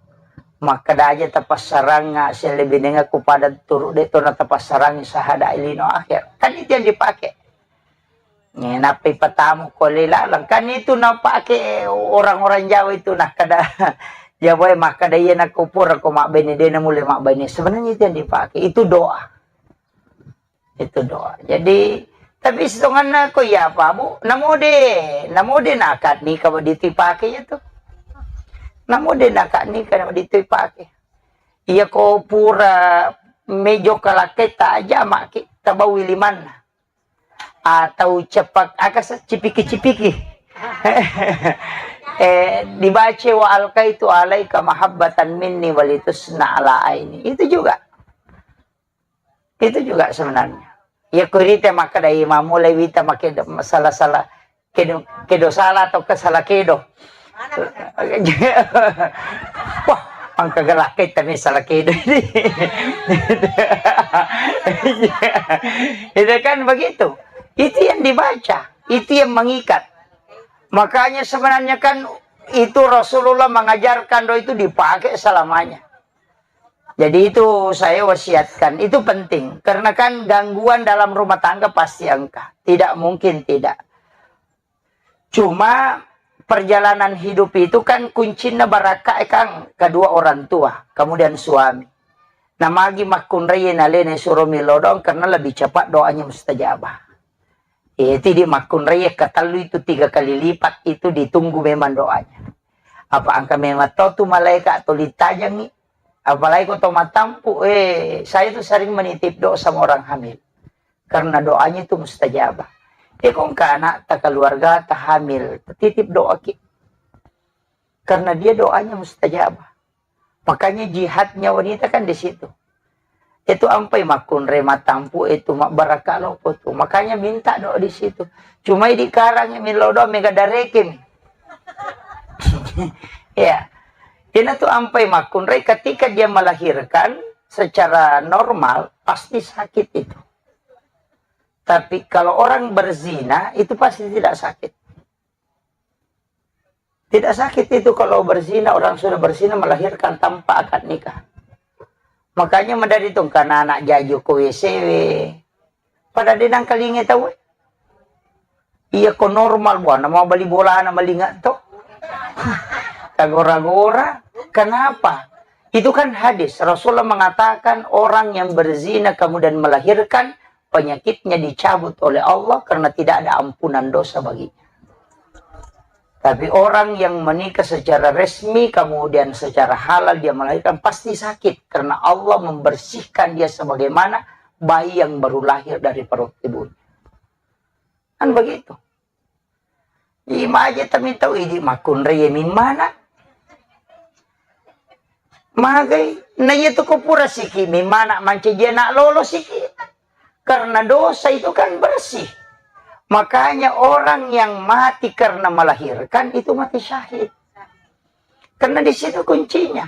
Makkeda aja tapassarang selebinenga ku pada turu de to na tapassarang sahada lino akhir. Kan itu yang dipakai. Eh, nappa ipatamu ko le laleng. Kan itu napake orang-orang Jawa itu nakkeda Jawa makkeda iya nakko pura ko mabbene de na mulle mabbene. Sebenarnya itu yang dipakai. Itu doa. Itu doa. Jadi, tapi sitonganna ko iya apa, Bu? Namode, namode nakat nikah ditipake ya tu. Namode nakat nikah ditipake. Iya ko pura mejo kalaketa aja maki tabawi limanna. Atau cepak akasa cipiki-cipiki. Eh, dibaca wa alkaitu alaika mahabbatan minni walitusna ala aini. Itu juga. Itu juga sebenarnya. Ya kurite makkeda mammulai wita make salah-salah kedo, kedo salah atau ke salah kedo. Wah, engka galakketta mi salah kedo. Itu kan begitu. Itu yang dibaca, itu yang mengikat. Makanya sebenarnya kan itu Rasulullah mengajarkan doa itu dipakai selamanya. Jadi itu saya wasiatkan, itu penting. Karena kan gangguan dalam rumah tangga pasti engka. Tidak mungkin tidak. Cuma perjalanan hidup itu kan kuncinya barakka, eh, Kang, kedua orang tua, kemudian suami. Nah, magi makkunrai nalene suro milodong karena lebih cepat doanya mustajabah. Eh, tidi makkunrai katellu itu tiga kali lipat itu ditunggu memang doanya. Apa engka memang to tu malaika tuli tajangngi? Apalagi ko to matampu, eh, saya itu sering menitip doa sama orang hamil. Karena doanya itu mustajabah. Eh, ko engka anakta, keluargata hamil, titip doa ki. Karena dia doanya mustajabah. Makanya jihadnya wanita kan di situ. Itu ampai makkunrai matampu itu mabbarakka loppo tu. Makanya minta doa di situ. Cuma di karang millau doa mega dareke mi. Ya. Ina tu ampai makkunrai ketika dia melahirkan secara normal pasti sakit itu. Tapi kalau orang berzina itu pasti tidak sakit. Tidak sakit itu kalau berzina, orang sudah berzina melahirkan tanpa akad nikah. Makanya madari tu karena anak jaji ko W C W. Pada denang kalinge tau. Iya ko normal buana mau bali bolana malinga to. Kagora-gora. Kenapa? Itu kan hadis. Rasulullah mengatakan orang yang berzina kemudian melahirkan penyakitnya dicabut oleh Allah karena tidak ada ampunan dosa baginya. Tapi orang yang menikah secara resmi, kemudian secara halal dia melahirkan, pasti sakit karena Allah membersihkan dia sebagaimana bayi yang baru lahir dari perut ibunya. Kan begitu. Imaje tami tau idi makkunrai mimmana. Magai, na iya tu ko pura siki mimmana mancaji anak lolo siki. Karena dosa itu kan bersih. Makanya orang yang mati karena melahirkan itu mati syahid. Karena di situ kuncinya.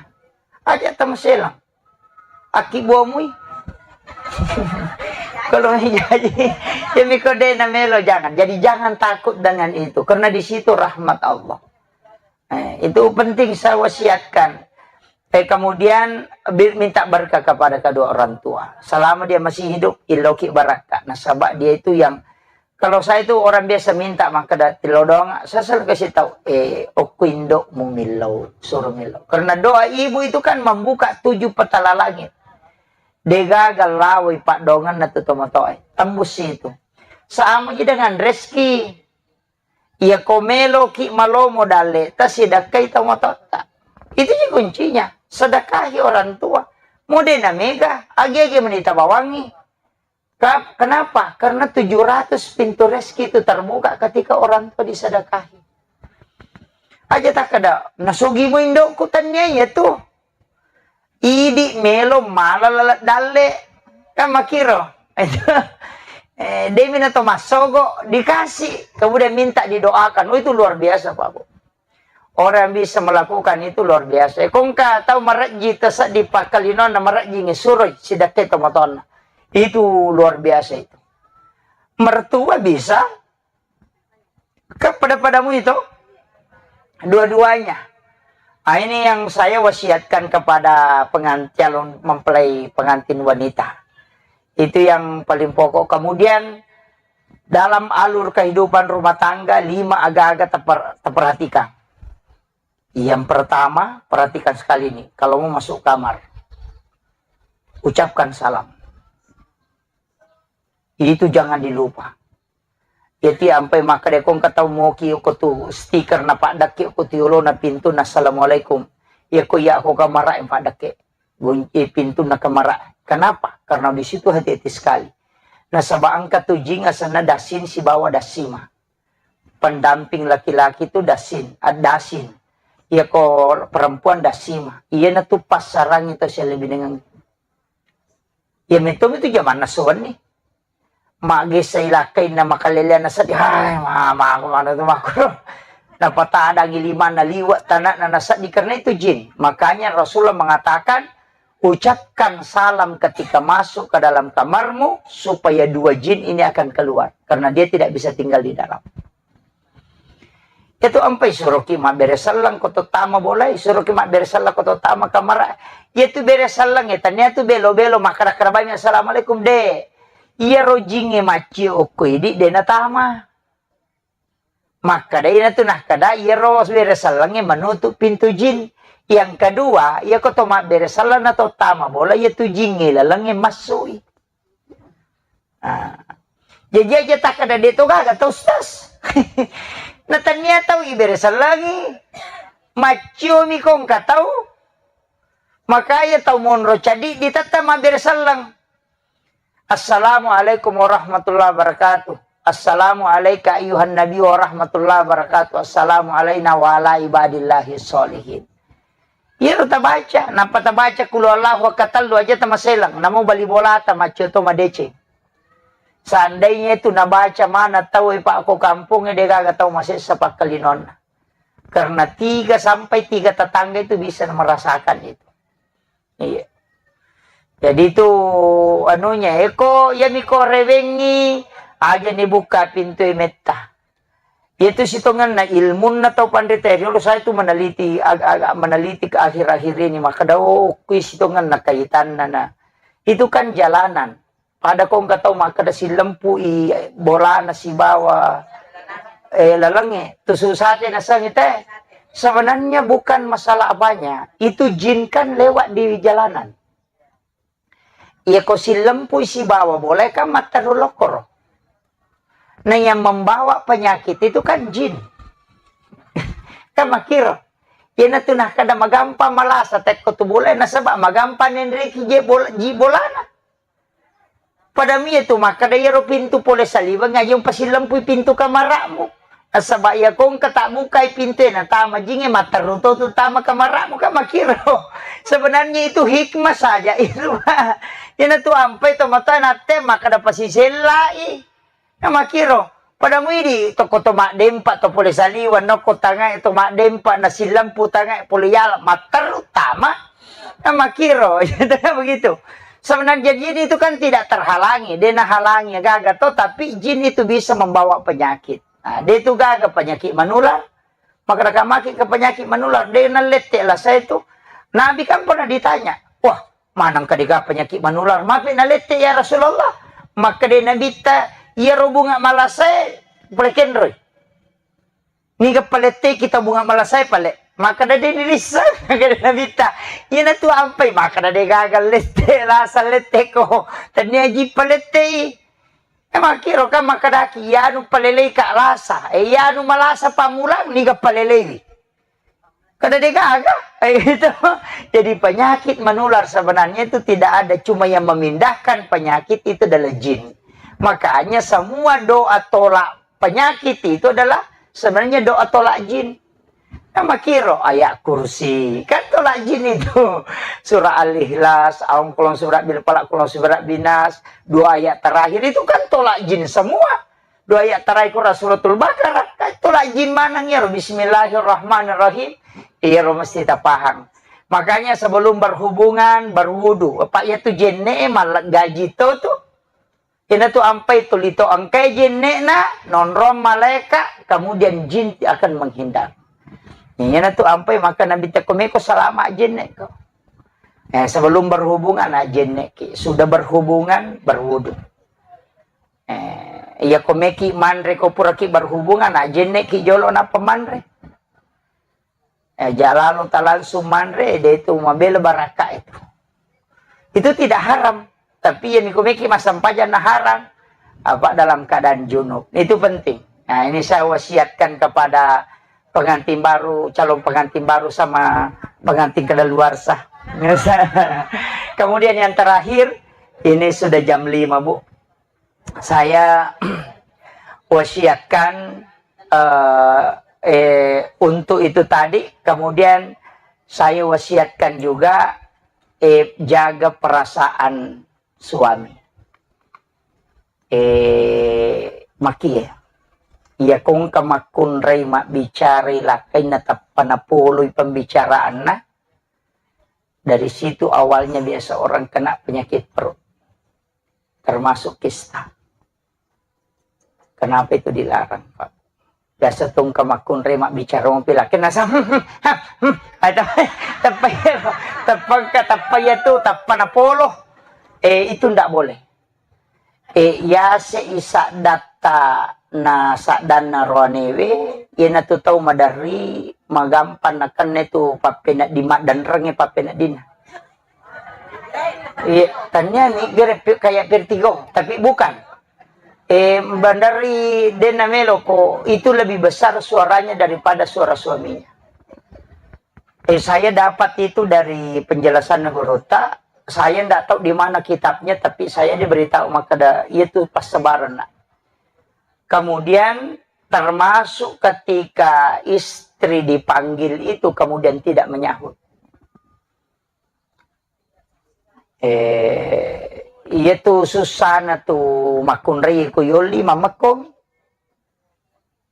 Aja tamaselang. Aki buamui. Kalau jadi, ya miko de na melo, jangan. Jadi jangan takut dengan itu. Karena di situ rahmat Allah. Eh, itu penting saya wasiatkan. Eh, kemudian bi-, minta berkah kepada kedua orang tua. Selama dia masih hidup, iloki barakka. Nasaba dia itu yang, kalau saya itu orang biasa minta makkeda tilodong, saya selalu kasih tahu, eh, okko indokmu millau, suruh millau. Karena doa ibu itu kan membuka tujuh petala langit. Degaga lawai paddonganna tu tomatoe. Tembus itu. Sama ji dengan rezeki. Iya ko meloki malomo dalle, tasidakkai tomatotta. Itu ji kuncinya. Sedekahi orang tua. Mode na mega, agi-agi menita bawangi. Ka-, kenapa? Karena tujuh ratus pintu rezeki itu terbuka ketika orang tua disedekahi. Aja takkeda, nasugi mu indokku, tania iya tu. Idi melo mala lalat dalle. Kan makiro. Eh, demi na to massogo dikasih. Kemudian minta didoakan. Oh, itu luar biasa, Pak Bu. Orang yang bisa melakukan itu luar biasa. Kongka tau marejji taseddi pakkalinonna marejji nge suroi sidakke tomatonna. Itu luar biasa itu. Mertua bisa, kan pada-padamu itu dua-duanya. Ah, ini yang saya wasiatkan kepada pengan-, calon mempelai pengantin wanita. Itu yang paling pokok. Kemudian dalam alur kehidupan rumah tangga, lima aga-aga teper-, teperhatikan. Yang pertama, perhatikan sekali nih, kalau mau masuk kamar, ucapkan salam. Itu jangan dilupa. Jadi ampai maka deko engka tau moki ko tu stiker na paddakke ko tu yolona pintu na assalamualaikum. Ya ko ya ko kamara yang paddakke. Gunci pintu na kamara. Kenapa? Karena di situ hati-hati sekali. Nasaba engka tu jing asenna dasin sibawa dasima. Pendamping laki-laki tu dasin, ad-, dasin. Iya ko perempuan dasima. Iya na tu passarangi to sia lebih dengan. Iya metto itu jamanna sowan ni. Maggessa ilakkainna makaleleanna seddi, hai, mama, aku mana tu makku. Napatadangi limanna liwa' tanakna naseddi karena itu jin. Makanya Rasulullah mengatakan, ucapkan salam ketika masuk ke dalam kamarmu supaya dua jin ini akan keluar karena dia tidak bisa tinggal di dalam. Itu ampai suroki mabbere selleng ko to tama bolai, suroki mabbere selleng ko to tama kamara. Iya tu bere selleng e, tania tu belo-belo makkada-kada bami assalamualaikum de. Iya rojingnge maccio okko idi de natama. Makkada ina tu nakkada iya ro bere selleng e menutup pintu jin. Yang kedua, iya ko to mabbere selleng na to tama bola, iya tu jin e laleng e massui. Ah. Jaji aja takkada de to gaga to, Ustaz. Na tania tau ibere sellengi. Maccio mi ko engka tau, makanya tau monro cadi ditetta mabbere selleng. Assalamualaikum warahmatullahi wabarakatuh. Assalamu alaika ayyuhan nabi warahmatullahi wabarakatuh. Assalamu alaina wa ala ibadillahi sholihin. Iyaro tabaca, nappa tabaca qul huwallahu ahad katellu aja tamaselang, namo bali bolata maccio to madeceng. Seandainya itu nabaca mana tau e, Pak, ko kampung e, de gaga tau masessa pakkalinonna. Karena tiga sampai tiga tetangga itu bisa merasakan itu. Iya. Jadi itu anunya, eko, iya miko rewengi, aja ni buka pintu e metta. Itu sitongenna ilmunna tau panrita riolo, saya itu meneliti, agak-agak meneliti ke akhir-akhir ini, maka dao kui sitongenna kaitanna, nah. Itu kan jalanan. Pada ko engka tau makkeda sillempu'i bolana sibawa, eh, lalengnge, tusuk sate nasengngi te. Sebenarnya bukan masalah apanya, itu jin kan lewat di jalanan. Iya ko sillempu'i sibawa bola kan matteru lokkoro. Nah, yang membawa penyakit itu kan jin. Kan makkiro. Iyanatu nakkeda magampang malasa tekko tu bola, nasaba magampang nenreki je bola, ji bolana. Pada mie tu makkeda iyaro pintu pole saliweng aja umpasilempui pintu kamara'mu. Nasaba iya ko engka tabbukai pintu e natama jinge, matteru to tu tama kamara'mu, kan makkiro. Sebenarnya itu hikmah saja itu, Pak. Iyanatu ampai tomatoa natte makkeda pasisellai. Kan makkiro. Pada muidi tokko to maddempa to pole saliweng, nokko tangae to maddempa, nasillempu tangae pole yala, matteru tama. Kan makkiro. Begitu. Sebenarnya jin itu kan tidak terhalangi, de nahalangi gaga to, tapi jin itu bisa membawa penyakit. Nah, de tu gaga penyakit menular, maka maki ke penyakit menular, de nalette lasa itu. Nabi kan pernah ditanya, wah, maneng ka de gaga penyakit menular, mapi nalette ya Rasulullah? Maka de Nabitta, iya ro bunga malasae, pole kenroi. Niga paletteki tau bunga malasae pale. Maka dade dirisseng, maka de Nabitta. Iyanatu ampai, maka dade gaga lette, lasa lette ko. Tania ji palettei. E makkiro kan makkadaki, iyanu palelei ka lasa. E iyanu malasa pammulang, niga paleleiwi. Kada de gaga. Eh, itu. Jadi penyakit menular sebenarnya itu tidak ada. Cuma yang memindahkan penyakit itu adalah jin. Makanya semua doa tolak penyakit itu adalah sebenarnya doa tolak jin. Kan makkiro ayat kursi, kan tolak jin itu. Surah Al-Ikhlas, aung kolong surat bil falak, kolong surat binas, dua ayat terakhir itu kan tolak jin semua. Dua ayat terakhir Quran suratul Baqarah, kan tolak jin maneng ya, bismillahirrahmanirrahim. Iya ro mesti tapahang. Makanya sebelum berhubungan, berwudu. Apa iya tu jenne malah gaji to tu. Iyanatu ampai tuli to engkai jenne'na, nonrong malaika, kemudian jin akan menghindar. Iyanatu ampai maka Nabi tekko meko salama jenne ko. Eh, sebelum berhubungan na jenne ki, sudah berhubungan berwudu. Eh, iya ko meki manre ko puraki berhubungan na jenne ki jolo na pemanre. Eh, jalalo ta langsung manre, de itu mabela barakka itu. Itu tidak haram. Tapi ya mikumeki massempajang na haram. Apa dalam keadaan junub. Itu penting. Nah, ini saya wasiatkan kepada pengantin baru, calon pengantin baru sama pengantin kedaluarsa. Kemudian yang terakhir, ini sudah jam lima, Bu. Saya wasiatkan, eh, eh, untuk itu tadi, kemudian saya wasiatkan juga, eh, jaga perasaan suami. Eh, makie, iya kongka makkunrai mabbicarai lakkainna tappa napoloi pembicaraanna, dari situ awalnya biasa orang kena penyakit perut, termasuk kista. Kenapa itu dilarang, Pak? Biasa tongka makkunrai mabbicara mopi laki nasa, hmm, hmm, hmm, ada, teppa iya, teppa ka, teppa iya tu, teppa napolo. Eh, itu ndak boleh. Eh, yase i saddatta na saddanna roanewe, iyanatu tau maderri, magampang nakenna tu pappenedding, maddenrengnge pappeneddinna. Iya, tania ni gere pi-, kayak vertigo, tapi bukan. Eh, bandari dena meloko, itu lebih besar suaranya daripada suara suaminya. Eh, saya dapat itu dari penjelasan gurutta. Saya ndak tahu di mana kitabnya, tapi saya diberitahu makkeda itu passabarenna. Kemudian termasuk ketika istri dipanggil itu kemudian tidak menyahut. Eh, iya tu susana tu makkunrai ku yolli mamekko.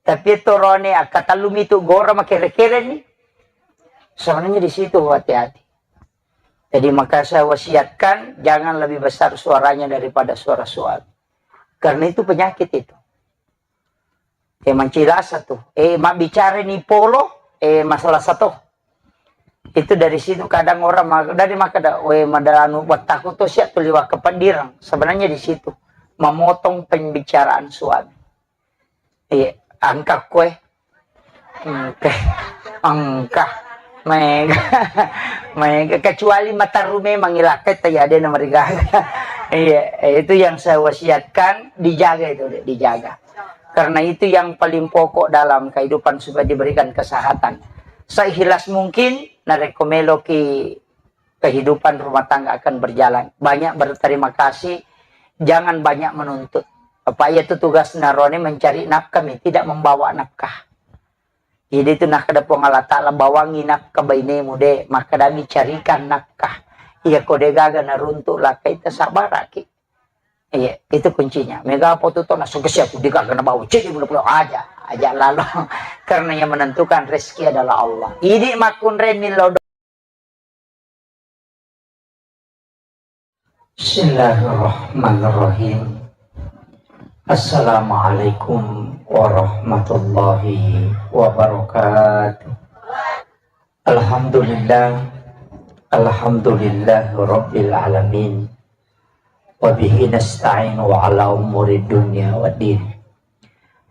Tapi itu rone akkatallumi tu gora makere-kere ni. Sebenarnya di situ hati-hati. Jadi maka saya wasiatkan jangan lebih besar suaranya daripada suara suami. Karena itu penyakit itu. Eh, mancilasa tu. Eh, mabbicara ni polo, eh, masalah satu. Itu dari situ kadang orang ma-, dari makkeda, "We, madalanu wattaku to sia tu liwat kepeddirang." Sebenarnya di situ memotong pembicaraan suami. Iya, angka kue. Engka. Engka. Mega. Mega. Kecuali mataru memang ilakkai tayade na marigaga. Iya, itu yang saya wasiatkan, dijaga itu, dijaga. Karena itu yang paling pokok dalam kehidupan supaya diberikan kesehatan. Seikhlas mungkin, narekko meloki kehidupan rumah tangga akan berjalan. Banyak berterima kasih, jangan banyak menuntut. Apa iya tu tugas narone mencari nafkah mi, tidak membawa nafkah. Jadi itu nakkeda Puang Allah Ta'ala, "Bawangi nafkah bainemu de, makkadami carikan nafkah." Iya ko de gaga naruntuk lakkai, tasabaraki. Iya, itu kuncinya. Mega apa tu tona sugesi aku de gaga nabawa cek di pulau aja, aja lalo. Karena yang menentukan rezeki adalah Allah. Idi makkunre millo Bismillahirrahmanirrahim. Assalamualaikum warahmatullahi wabarakatuh. Alhamdulillah. Alhamdulillah Rabbil Alamin. Wa bihi nasta'inu ala umuri dunya wa din.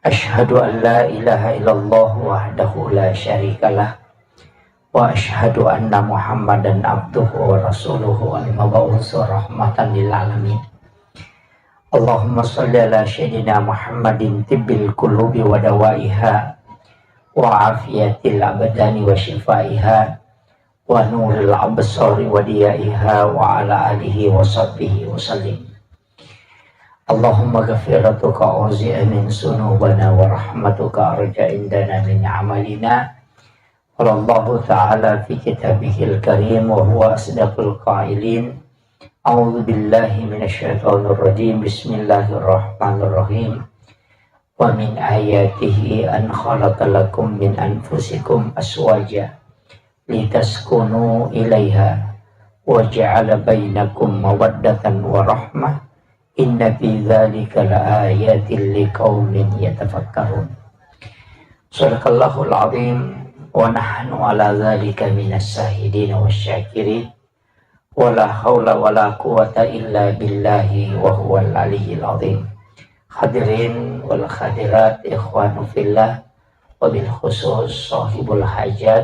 Asyhadu an la ilaha illallah wahdahu la syarikalah. Wa asyhadu anna Muhammadan abduhu wa rasuluhu al-mab'usu rahmatan lil alamin. Allahumma shalli ala sayyidina Muhammadin tibbil qulubi wa dawaiha wa afiyatil abdani wa shifaiha wa nuril absari wa diyaiha wa ala alihi wa sahbihi wa sallim. Allahumma ghafiratuka auzi'a min sunubana wa rahmatuka arja indana min amalina. Qala Allahu ta'ala fi kitabihil karim wa huwa asdaqul qailin. A'udzu billahi minasy syaithanir rajim. Bismillahirrahmanirrahim. Wa min ayatihi an khalaqa lakum min anfusikum azwaja litaskunu ilaiha wa ja'ala bainakum mawaddatan wa rahmah. Inna fi dzalika laayatil liqaumin yatafakkarun. Sadaqallahul azim wa nahnu ala dzalika minas syahidin wasy syakirin. Wala haula wala quwata illa billahi wa huwal aliyyil azim. Hadirin wal hadirat, ikhwanu fillah, wabil khusus sahibul hajat,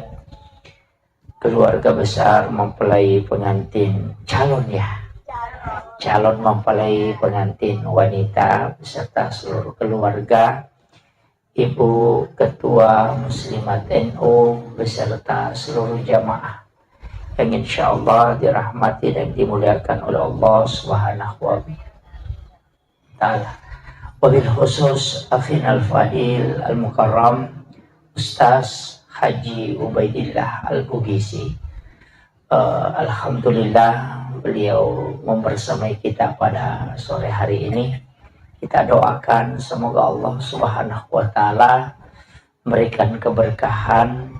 keluarga besar mempelai pengantin, calon ya, calon mempelai pengantin wanita beserta seluruh keluarga, Ibu Ketua Muslimat N U beserta seluruh jamaah yang insya Allah dirahmati dan dimuliakan oleh Allah Subhanahu wa Ta'ala. Wabil khusus akhina al-fadil al-mukarram Ustaz Haji Ubaidillah Al-Bugisi. Eh, alhamdulillah, beliau membersamai kita pada sore hari ini. Kita doakan semoga Allah Subhanahu wa Ta'ala memberikan keberkahan,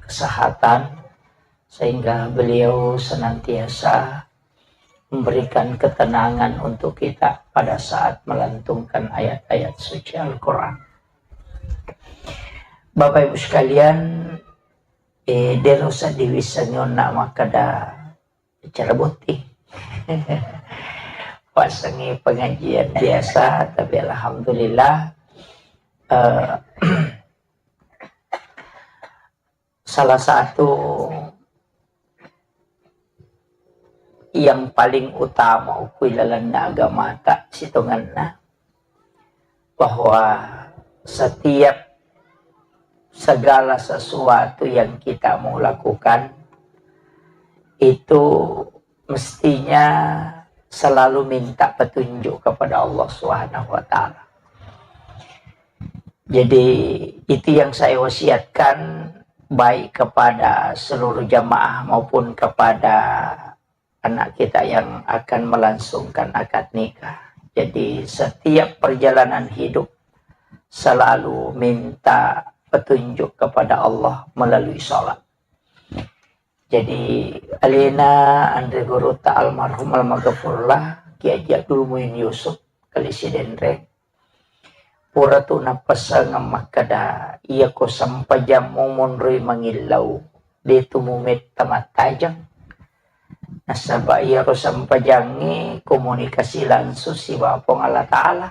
kesehatan, sehingga beliau senantiasa memberikan ketenangan untuk kita pada saat melantunkan ayat-ayat suci Al-Quran. Bapak Ibu sekalian, eh, dero sadiwisseng onna makkeda acara botting. Pasengi pengajian biasa, tapi alhamdulillah, eh, salah satu yang paling utama ukui lalenna agamata sitongenna, bahwa setiap segala sesuatu yang kita mau lakukan, itu mestinya selalu minta petunjuk kepada Allah Subhanahu wa Ta'ala. Jadi, itu yang saya wasiatkan, baik kepada seluruh jamaah maupun kepada anak kita yang akan melangsungkan akad nikah. Jadi, setiap perjalanan hidup selalu minta petunjuk kepada Allah melalui sholat. Jadi, alena anre guruta almarhum almaghfurlah, Kiai Haji Abdul Muin Yusuf, Kali Sidenreng, pura tu napessengeng makkeda, iyako sempajammu monroi mangillau, de tu mumetta mattajeng. Nasaba iyaro sempajangnge komunikasi langsung sibawa Puang Allah Ta'ala.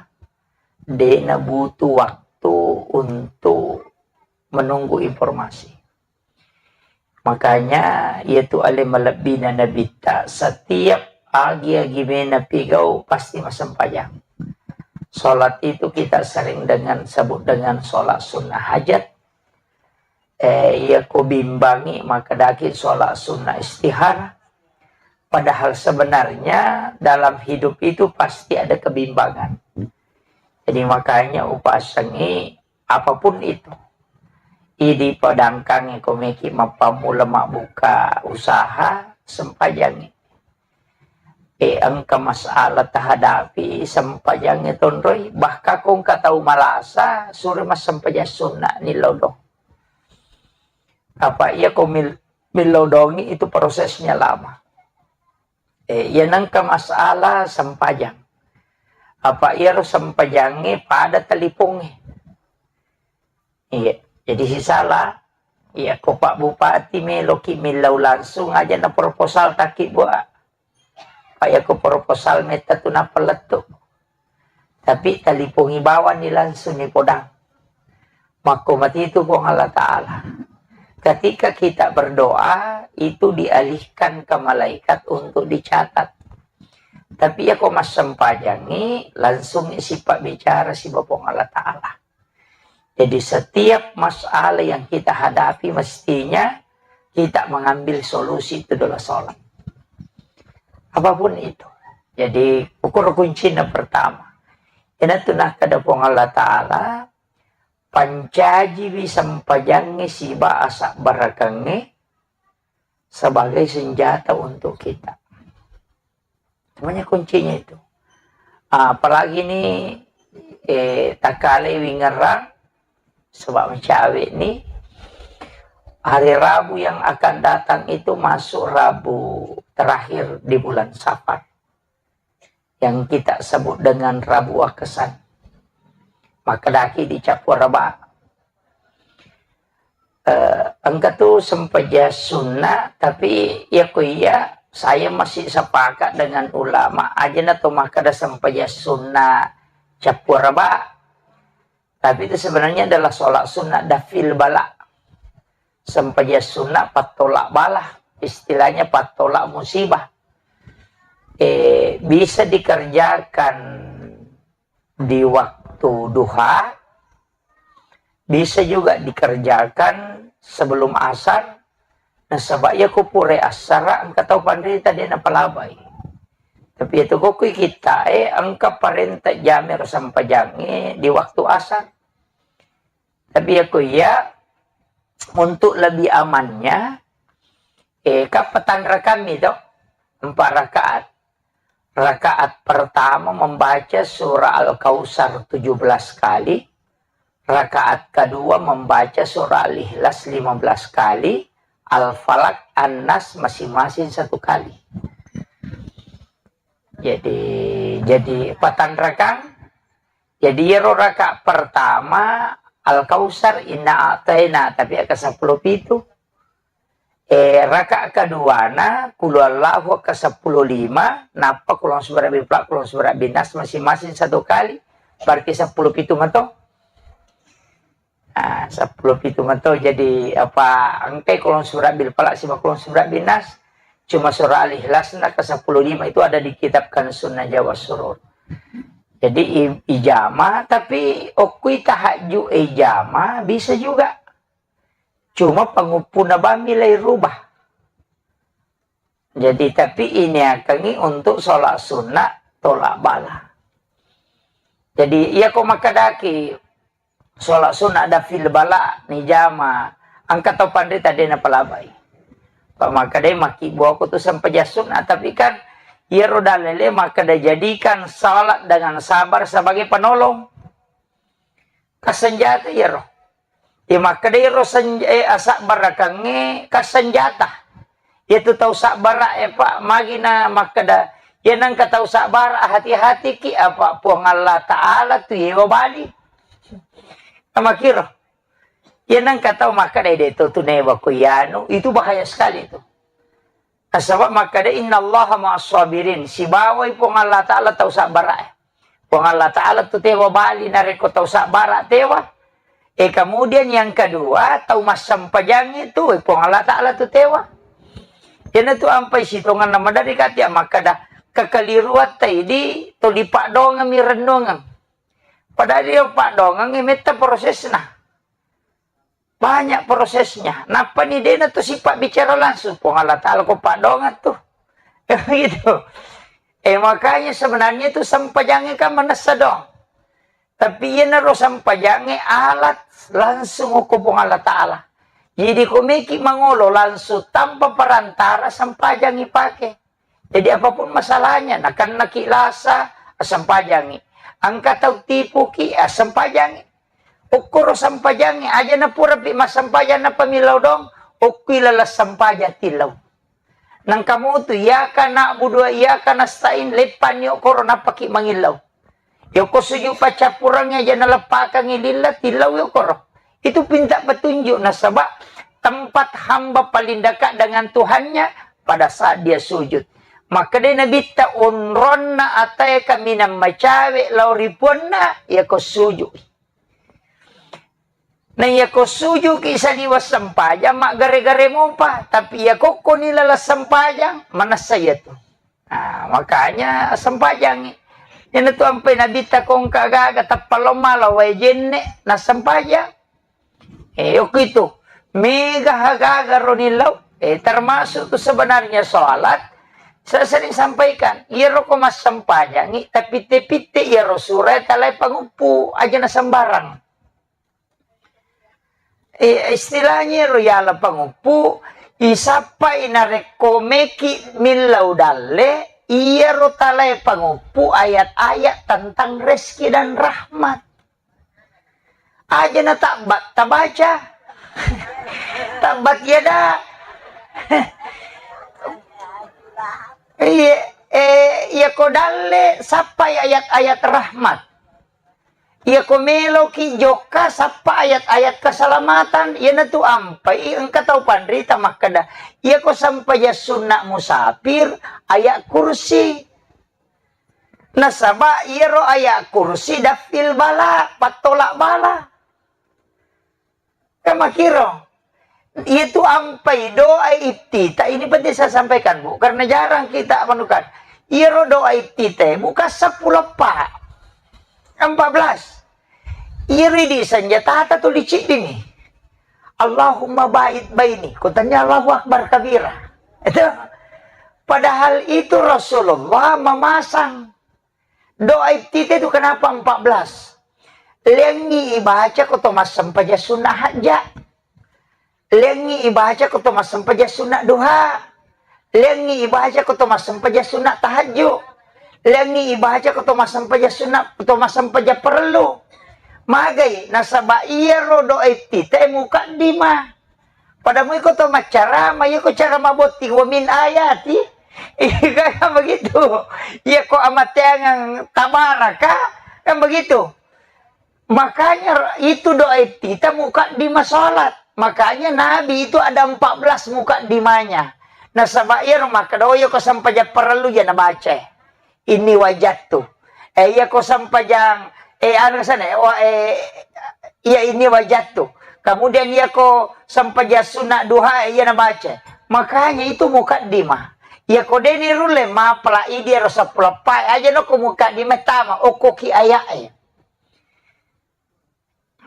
De nabutuh waktu untuk menunggu informasi. Makanya, iyatu ale malebbina Nabitta, setiap agi-agi mena pigau pasti massempajang. Sholat itu kita sering dengan sebut dengan sholat sunnah hajat. Eh, iya ko bimbangi, maka daki sholat sunnah istihara. Padahal sebenarnya dalam hidup itu pasti ada kebimbangan. Jadi makanya upasengi apapun itu. Idi padangkangi komeki mappammula mabbuka usaha, sempajangi. E, engka masalah tahadapi, sempajangi tonroi. Bahkan ko engka tau malasa, sure massempajang sunna ni lodong. Apa iya ko mil-, milodongi itu prosesnya lama. E, iya nengka masalah sempajang. Apa iyaro sempajangnge pada talipongnge. Iya, jadi sisala. Iya, ko Pak Bupati meloki millau langsung aja na proposal taki buat. Pak, iya ko proposal metta tu nappa lettu. Tapi talipongi bawang ni langsung ni podang. Makko matitu Puang Allah Ta'ala. Ketika kita berdoa, itu dialihkan ke malaikat untuk dicatat. Tapi iya ko massempajangi, langsung sifat bicara si Puang Allah Ta'ala. Jadi setiap masalah yang kita hadapi mestinya kita mengambil solusi itu adalah sholat. Apapun itu. Jadi ukur kuncinya pertama. Ina tu nakkeda Puang Allah Ta'ala, pancajiwi sempajangnge siba asabbarakeng sebagai senjata untuk kita. Semuanya kuncinya itu. Ah, apalagi ini, eh, takale wingerang, sebab mencawe ni, hari Rabu yang akan datang itu masuk Rabu terakhir di bulan Safar, yang kita sebut dengan Rabu Wakesan. Maka daki dicapu raba. Eh, engka tu sempajang sunna, tapi iya ko iya, saya masih sepakat dengan ulama, aja na to makkeda sempajang sunna capu raba. Tapi itu sebenarnya adalah sholat sunnah dafil bala. Sempajang sunnah pattolak bala, istilahnya pattolak musibah. Eh, bisa dikerjakan di waktu duha, bisa juga dikerjakan sebelum asar. Nasaba iya ko pura asara engka tau panrita de napalabai. Tapi itu ko kui kita, eh, engka parenta jame ro sempajangnge di waktu asar. Tapi iya ko iya, untuk lebih amannya, eh, ka patanrakammi to, empat rakaat. Rakaat pertama membaca surah Al-Kautsar tujuh belas kali, rakaat kedua membaca surah Al-Ikhlas lima belas kali, Al-Falaq, An-Nas masing-masing satu kali. Jadi, jadi patanrakang. Jadi iyaro rakaat pertama Al-Kautsar, Inna A'taina, tapi aka seppulo pitu. Eh, rakaat keduana, Qul Huwallahu aka seppulo lima, nappa Qul A'udzu Birabbil Falaq, Qul A'udzu Birabbin Nas masing-masing satu kali. Berarti seppulo pitu mato. Ah, seppulo pitu mato. Jadi apa engkai Qul A'udzu Birabbil Falaq siba Qul A'udzu Birabbin Nas. Cuma surah Al-Ikhlas na ke seppulo lima itu ada di kitab Kanzun Najwa was Surur. Jadi i-, ijama, tapi okui tahajud ijama bisa juga. Cuma panguppuna bammi lai rubah. Jadi, tapi iniakengngi untuk sholat sunnah tolak bala. Jadi, iya ko makkedaki sholat sunnah dafil bala nijama, engka tau panrita de napalabai. Pa makkeda makkibbuako tu sempajang sunnah, tapi kan iyaro dalile makkeda jadikan salat dengan sabar sebagai penolong. Ka senjata iyaro. Iya makkeda iyaro senj-, eh, asabbarakengnge ka senjata. Iyatu tau sabbara e, Pak, magi na makkeda, iya nengka tau sabbara, hati-hatiki, apa Puang Allah Ta'ala tu yewa bali. Makkiro. Iya nengka tau makkeda, "De to tu newa ko iyanu," itu bahaya sekali itu. Nasaba makkeda, "Innallaha ma'as sabirin," sibawai Puang Allah Ta'ala tau sabbara e. Puang Allah Ta'ala tu tewa bali narekko tau sabbara tewa. E, kemudian yang kedua, tau massempajang itu, e, Puang Allah Ta'ala tu tewa. Iyana tu ampai sitonganna maderri kati makkeda, kekeliruatta idi tuli paddoangeng mi rennuangeng. Padahal iyaro paddoangeng e metta prosesna. Banyak prosesnya. Nappani dena tu sifat bicara langsung. Puang Allah Ta'ala ko paddoangeng tu. Gitu. Eh, makanya sebenarnya itu sempajangnge kan manessa doang. Tapi iyanaro sempajangnge alat langsung ko Puang Allah Ta'ala. Jadi ko meki mangolo langsung tanpa perantara sempajangngi pake. Jadi apapun masalahnya, nakennaki lasa, assempajangngi. Engka tau tipuki, assempajangngi. Okkoro sempajangngi, aja napurapi massempajang nappa millau doang, okkui laleng sempajang tillau. Nangka mutu, iyyaka na'budu wa iyyaka nasta'in, leppanni okkoro nappaki mangillau. Yoko sujud paccappurengnge aja naleppakengngi lilla, tillau yokoro. Itu pinta petunjuk nasaba tempat hamba paling dekat dengan Tuhannya pada saat dia sujud. Makkeda Nabitta, onronna atae kaminang macawe lao ri puanna, yako sujud. Na yako sujuki saliweng sempajang, maggare-gare mopa. Tapi yako koni laleng sempajang, manessa iyatu. Nah, makanya sempajangi. Iyana tu ampai Nabitta kongka gaga tappa lao mala wae jenne, na sempajang. Eh, yoko itu. Mega gaga ro nillau. Eh, termasuk tu sebenarnya sholat. Saya sering sampaikan, iyaro ko massempajangi, tapitte-pitte iyaro sura talae panguppu, aja na sembarang. Eh, istilahnya ro yala panguppu, isappai narekko meki millau dalle, iyaro talae panguppu ayat-ayat tentang rezeki dan rahmat. Aja na tabbat tabaca. Tabbat yada. Iya, eh, iya ko dalle sappai ayat-ayat rahmat. Iya ko meloki jokka sappa ayat-ayat keselamatan. Iyana tu ampai engka tau panrita makkeda, iya ko sempajang sunna musafir, ayat kursi. Nasaba iyaro ayat kursi dafil bala, pattolak bala. Kan makkiro. Iyatu ampai doa iftitah, ini penting saya sampaikan, Bu, karena jarang kita menemukan. Iyaro doa iftitah, bukan sepuluh, Pak. Empat belas. Iyaro di senjata tuli ciddini. Allahumma ba'id baini. Kutanya Allahu Akbar kabira. Itu. Padahal itu Rasulullah memasang. Doa iftitah itu kenapa empat belas? Lengngi ibaca ko to massempajang sunna hajja. Lengngi ibaca ko to massempajang sunna duha. Lengngi ibaca ko to massempajang sunna tahajju. Lengngi ibaca ko to massempajang sunna, ko to massempajang parellu. Magai, nasaba iyaro doa iftitah mukaddimah. Pada mui ko to maccarama, iya ko cara mabotting, wa min ayati. Iya kan begitu. Iya ko amateangang tabaraka, kan begitu. Makanya itu doa iftitah mukaddimah salat. Makanya Nabi itu ada empat belas mukaddimahnya. Nasaba iya maka doa iya ko sampajang parellu ya nabaca. Inni wajadtu. Eh, iya ko sampajang, eh, anu sana, eh, wa-, eh, iya inni wajadtu. Kemudian iya ko sampajang sunat duha, eh, iya nabaca. Makanya itu mukaddimah. Iya ko deni rulle mapala idi ero seppulo pai aja no ko mukaddimah tama okko ki ayat, eh.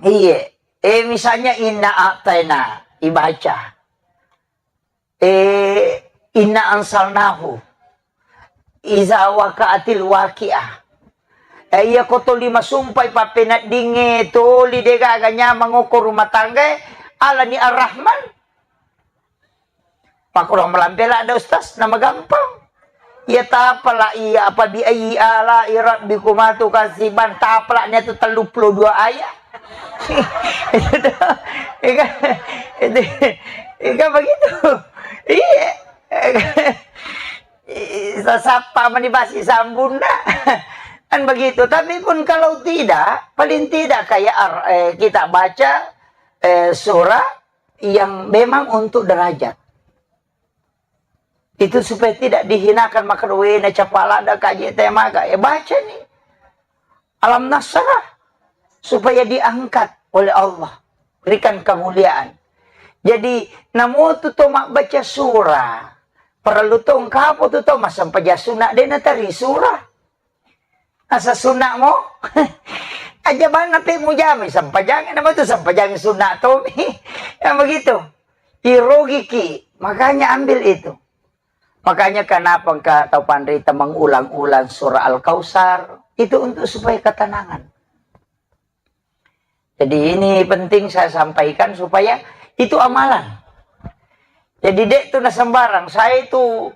Iya. Eh, misalnya inna a'taina ibaca. Eh, Inna anzalnahu iza waqa'atil waqi'ah. Eh, iya ko toli masumpai pappeneddingnge toli degaga nyamang okko rumah tanggae, alani Ar-Rahman. Makkulo malampe ladde, Ustaz, namagampang. Iya tapala iya, apa bi ayyi ala'i rabbikuma tukadziban, tapala nia tu telluppulo dua ayat. Itu tuh, iya kan? Itu, iya kan begitu? Iya. Sasappa mani basi sambunna. Kan begitu. Tapi pun kalau tidak, paling tidak kayak ar-, eh, kita baca, eh, surah yang memang untuk derajat. Itu supaya tidak dihinakan, maka wena capala ada kaji temaga. Ya baca nih. Alam Nasrah supaya diangkat oleh Allah, berikan kemuliaan. Jadi, namutu to mabbaca surah, parellu to engkapo tu to massempajang sunna de nateri surah. Asa sunna mo? Aja bana pe mujami sempajang, nama tu sempajang sunna to. Yang begitu. Irogiki, makanya ambil itu. Makanya kenapa engka tau panrita mengulang-ulang surah Al-Kautsar? Itu untuk supaya ketenangan. Jadi ini penting saya sampaikan supaya itu amalan. Jadi dek tu na sembarang. Saya itu,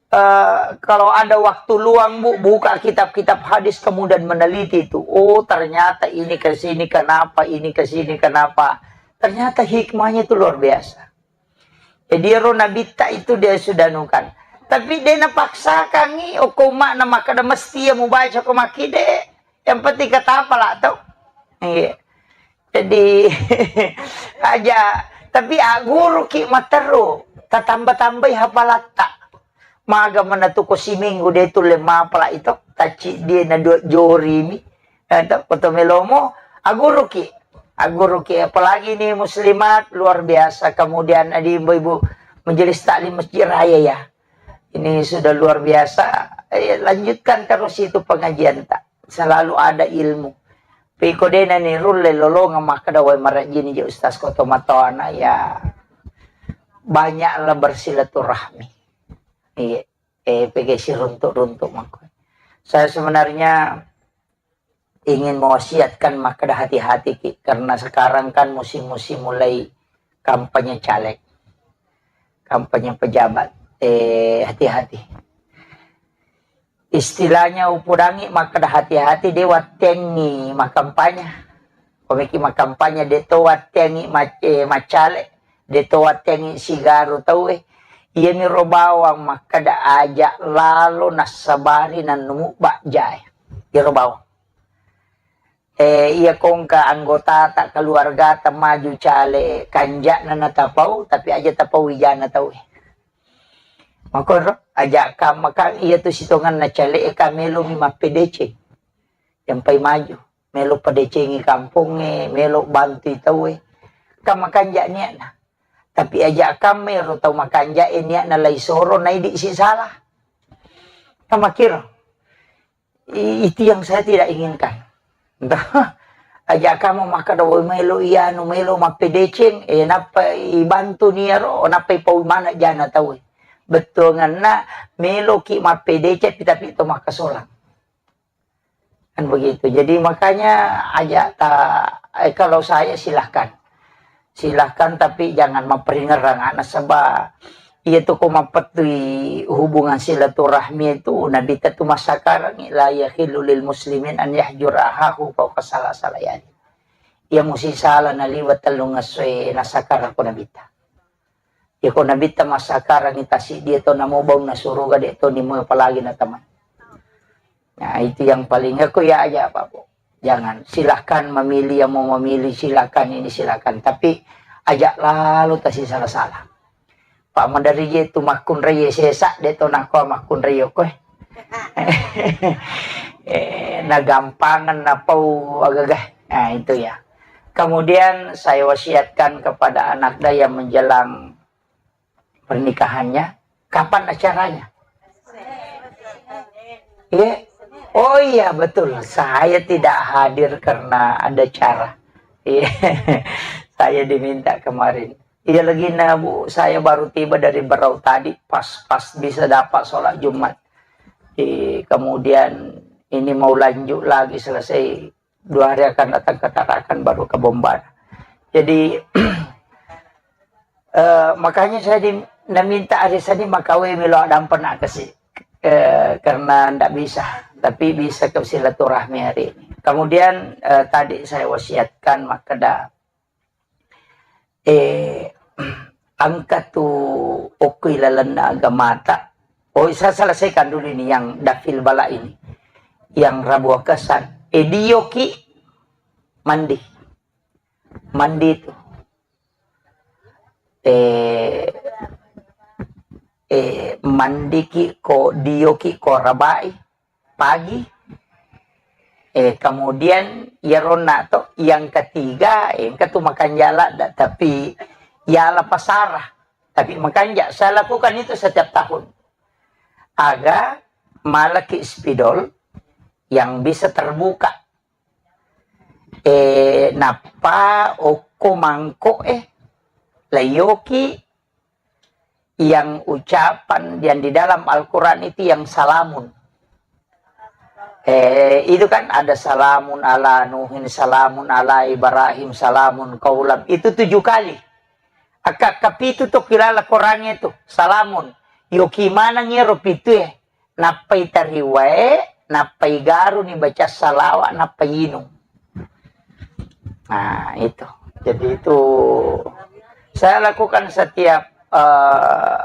eh, kalau ada waktu luang, Bu, buka kitab-kitab hadis kemudian meneliti itu. Oh, ternyata ini ke sini kenapa, ini ke sini kenapa. Ternyata hikmahnya itu luar biasa. Jadi ro nabitta itu dia sudah nukan. Tapi dia napaksakangi, okko umma'na makkeda mesti ya mubaca ko makkide. Yang penting kata apa lah tau. Iya. Jadi aja, tapi aguruki matteru, tatamba-tambai hafalatta. Maga menatuko siminggu dia tulle mapala itu, taci dia na dua jorimi. Eh, to, koto melomo, aguruki. Aguruki, apalagi ini muslimat, luar biasa. Kemudian ada ibu-ibu majelis taklim Masjid Raya ya. Ini sudah luar biasa. Eh, lanjutkan terus itu pengajian tak. Selalu ada ilmu. Piko dena ni rulle lolonga makkeda wai marajini je ustaz koto matoana ya. Banyaklah bersilaturahmi. Iya. Eh, pege siruntuk-runtuk mako. Saya sebenarnya ingin mewasiatkan makkeda hati-hati ki, karena sekarang kan musim-musim mulai kampanye caleg, kampanye pejabat. Eh, hati-hati. Istilahnya upudangi makkeda hati-hati de wattengi makampanye. Komeki makampanye de to wattengi mac-, eh, macale, de to wattengi sigaru tauwe. Iyami ro bawang makkeda aja lalo nassabari nannumubba jae. Iyaro bawang. Eh, iya kongka anggotata, keluargata maju cale, kanja'na natapau, tapi aja tapau wijana tauwe. Makoro, aja kamma kan iya tu sitonganna cale, eh, ka melomi mappedeceng. Jampai maju, melo pedecengi kampongnge, melo bantui tauwe. Kan makanja niatna. Tapi aja kamme ro tau makanja e niatna lai soro naidi si salah. Kan makiro. I-, itu yang saya tidak inginkan. Aja kamu makkeda woi melo ianu, melo mappedeceng, eh, nappa ibantu niaro, nappa ipau mana jana tauwe. Bettuanganna melo ki mappedeceng, tapi to makkasolang. Kan begitu. Jadi makanya aja ta-, eh, kalau saya silahkan. Silahkan, tapi jangan mapparingerrang anak sebab iya tu ko mapettui hubungan silaturahmi itu Nabi ta tu massakarangi la yahillu lil muslimin an yahjura ahahu fauqa salasati layalin. Iya musi sala naliwa tellung essoe nasakarang ko Nabi ta. Iyako Nabitta massakarangi tasiddi to namo baunna suruga, de to nimo apalagi na teman. Nah, itu yang paling aku ya aja, Pak Bu. Jangan, silahkan memilih yang mau memilih, silahkan ini, silahkan. Tapi aja lalo tasi salah-salah. Pak Madari je tu makkunrai sesa, de to nako makkunrai koe. Eh, nagampangan napau agagah. Nah, itu ya. Kemudian saya wasiatkan kepada anakda yang menjelang pernikahannya, kapan acaranya? Iya. Oh iya, betul. Saya tidak hadir karena ada cara. Iya. Saya diminta kemarin. Iya lagi na, Bu, saya baru tiba dari Berau tadi, pas, pas bisa dapat sholat Jumat. Eh, kemudian ini mau lanjut lagi, selesai dua hari akan datang ke Tarakan, baru ke Bombana. Jadi, eh, makanya saya di, naminta hari Senin makawe milo adampa na kasi, eh, karena ndak bisa, tapi bisa ke silaturahmi hari ini. Kemudian, eh, tadi saya wasiatkan makkeda, eh, engka tu okko ilalenna agamata. Oh, saya selesaikan dulu ini yang dafil bala ini. Yang Rabu Akasan. Eh, dioki mandi. Mandi tu. Eh, eh, mandiki ko, dioki ko rabai pagi. Eh, kemudian iyaronna to, yang ketiga, eh, engka tu makanja ladda, tapi yala pasara, tapi makanja. Saya lakukan itu setiap tahun. Aga malaki spidol yang bisa terbuka. Eh, nappa okko mangko, eh, layoki yang ucapan yang di dalam Al-Quran itu yang salamun. Eh, itu kan ada salamun ala Nuhin, salamun ala Ibrahim, salamun kaulam. Itu tujuh kali. Akka, kapitu to kilala Quran itu. Salamun. Yoki maneng iyaro pitu e. Nappai tariwae, nappai garuni baca salawa, nappai inung. Nah, itu. Jadi itu saya lakukan setiap, eh,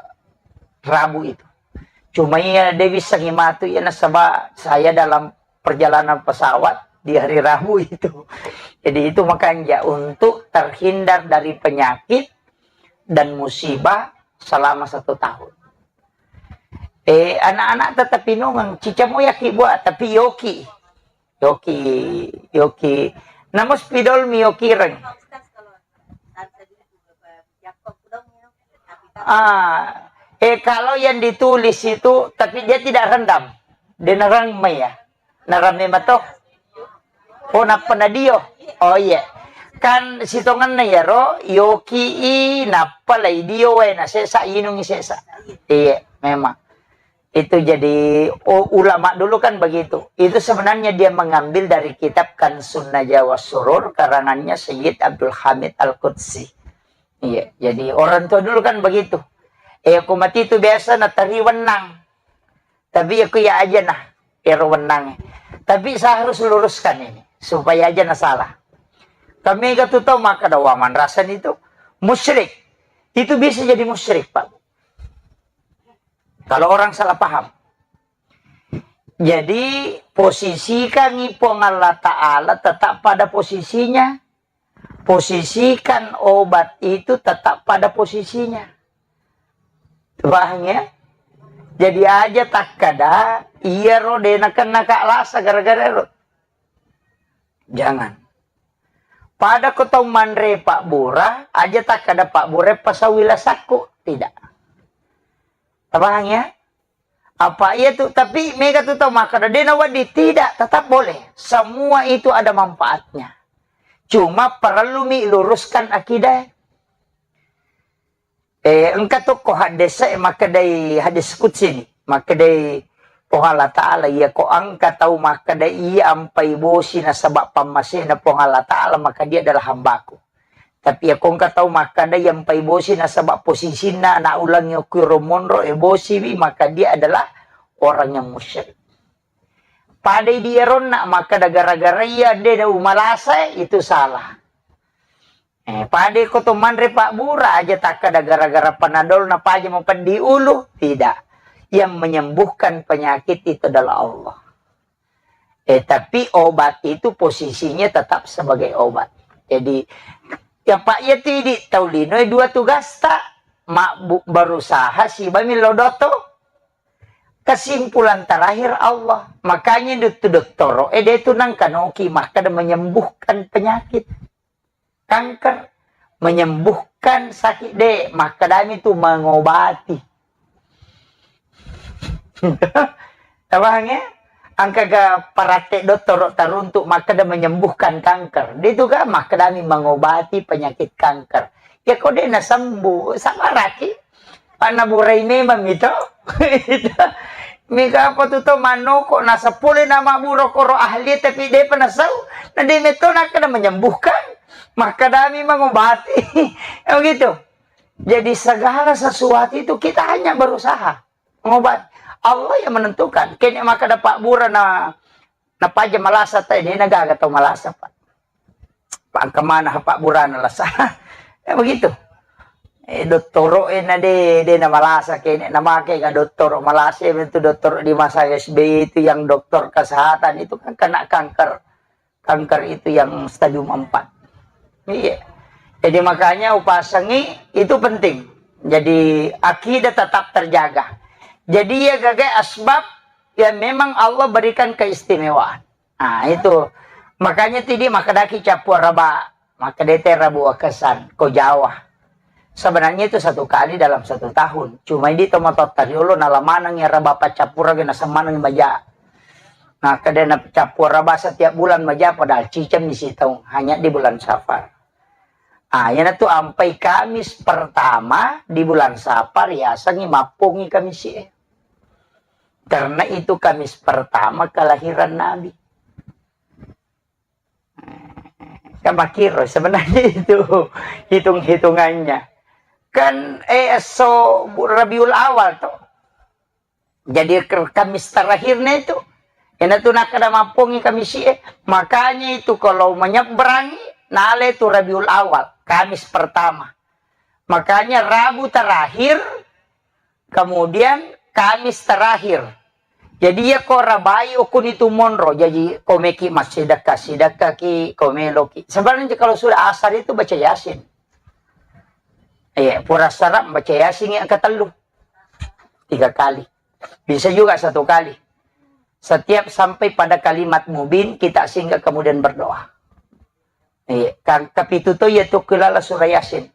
Rabu itu. Cuma iya de bisa ngimatu iya nasaba saya dalam perjalanan pesawat di hari Rabu itu. Jadi itu makanya untuk terhindar dari penyakit dan musibah selama satu tahun. Eh, anak-anak tetap inungang, cica mo yaki buat, tapi yoki. Yoki, yoki. Namo spidol mi yoki reng. Ah, eh, kalau yang ditulis itu, tapi dia tidak rendam. Dia nerang mai ya. Naramme mato. Oh, nappa nadio. Oh, iya. Kan sitongenna iyaro, yoki i, nappa lai dio wae na sesa, inungi sesa. Iya, memang. Itu jadi, oh, ulama dulu kan begitu. Itu sebenarnya dia mengambil dari kitab Kansun Najwa Surur, karangannya Sayyid Abdul Hamid Al-Qudsi. Iya, jadi orang tua dulu kan begitu. Eh, aku mati itu biasa natari wenang. Tapi aku ya aja nah, ero wenang. Tapi saya harus luruskan ini, supaya aja nah salah. Kami gak tuh tahu maka ada waman rasan itu musyrik. Itu bisa jadi musyrik, Pak. Kalau orang salah paham. Jadi, posisikan Puang Allah Ta'ala tetap pada posisinya. Posisikan obat itu tetap pada posisinya. Paham ya? Jadi aja takkada, iya ro de nakenna ka lasa gara-gara ro. Jangan. Pada ko tau manre Pak Bura, aja takkada Pak Bura pasawi lasakku. Tidak. Paham ya? Apa iya tu, tapi mega tu tau makkada, de nawedding, tidak, tetap boleh. Semua itu ada manfaatnya. Cuma perlu mi luruskan akidah. Eh, engka tokko hadis e makkedai hadis qudsi ni, makkedai Puang Allah Ta'ala, iya ko engka tau makkeda iya ampai bosi nasaba pammasena Puang Allah Ta'ala, maka dia adalah hambaku. Tapi iya ko engka tau makkeda iya ampai bosi nasaba posisinna anak ulangi okko ro monro e bosi wi, maka dia adalah orang yang musyrik. Padai di eronna makkeda gara-gara iya de umalasa, itu salah. Eh, pada ko to manre Pak Bura aja takkada gara-gara panadol na paja mapeddi ulu, tidak. Yang menyembuhkan penyakit itu adalah Allah. Eh, tapi obat itu posisinya tetap sebagai obat. Jadi, ya Pak, ya tidi tau lino dua tugasta, mak bu-, berusaha siba millo doto. Kesimpulan terakhir Allah. Makanya itu dottoro, eh, dia itu nangkanoki makkada menyembuhkan penyakit. Kanker, menyembuhkan sakit de, makkedami tu mengobati. Paham ya? Angkaga parate dottoro taruntuk makkeda menyembuhkan kanker. Dia itu kan makkedami mengobati penyakit kanker. Ya ko de' nasembuh, sabaraki. Panna burai memang mito. Mega apa tu to manoko, naseppulo nama buro koro ahli, tapi de' pa nasau, na de' metto nakkeda menyembuhkan, makkadami mengobati. Ya begitu. Jadi segala sesuatu itu kita hanya berusaha mengobati. Allah yang menentukan. Kene maka dapat bura na, na paja malasa tai, de' na gaga tau malasa, Pak. Pak, engka mana Pak burana lasa. Ya begitu. Eh, dottoro, eh, na de', de' na malasa kene, na make ga dottoro malasa, itu dottoro di masa S B Y itu yang dokter kesehatan itu kan kena kanker. Kanker itu yang stadium empat. Iya. Jadi makanya upasangi itu penting. Jadi akidah tetap terjaga. Jadi ya gaga asbab yang memang Allah berikan keistimewaan. Nah, itu. Makanya tidi makkedaki cappu raba, makkedete rabu akesan, ko Jawa. Sebenarnya itu satu kali dalam satu tahun. Cuma ini tomatotta riolo nala maneng ya raba paccappureng na semaneng baja. Nah, kedena cappu raba setiap bulan baja padahal ciceng di sitaung, hanya di bulan Safar. Ah, yana tu ampai Kamis pertama di bulan Safar ya sengi mappongi Kamis e. Karena itu Kamis pertama kelahiran Nabi. Kan makiro sebenarnya itu hitung-hitungannya. Kan eh so Rabiul Awal tuh. Jadi ke-, Kamis terakhirnya itu. Ena tu nakkeda mappongi Kamis e. Makanya itu kalau menyeberangi nale tu Rabiul Awal, Kamis pertama. Makanya Rabu terakhir, kemudian Kamis terakhir. Jadi ya ko rabai okuni tu monro. Jadi ko meki massidekka, sidekkaki, ko meloki. Sebenarnya kalau sudah asar itu baca Yasin. Iya, pura sarap baca Yasin yang ketellu. Tiga kali. Bisa juga satu kali. Setiap sampai pada kalimat mubin, kita singgah kemudian berdoa. Iya, ka-, kapitu to ya tu kelala surah Yasin.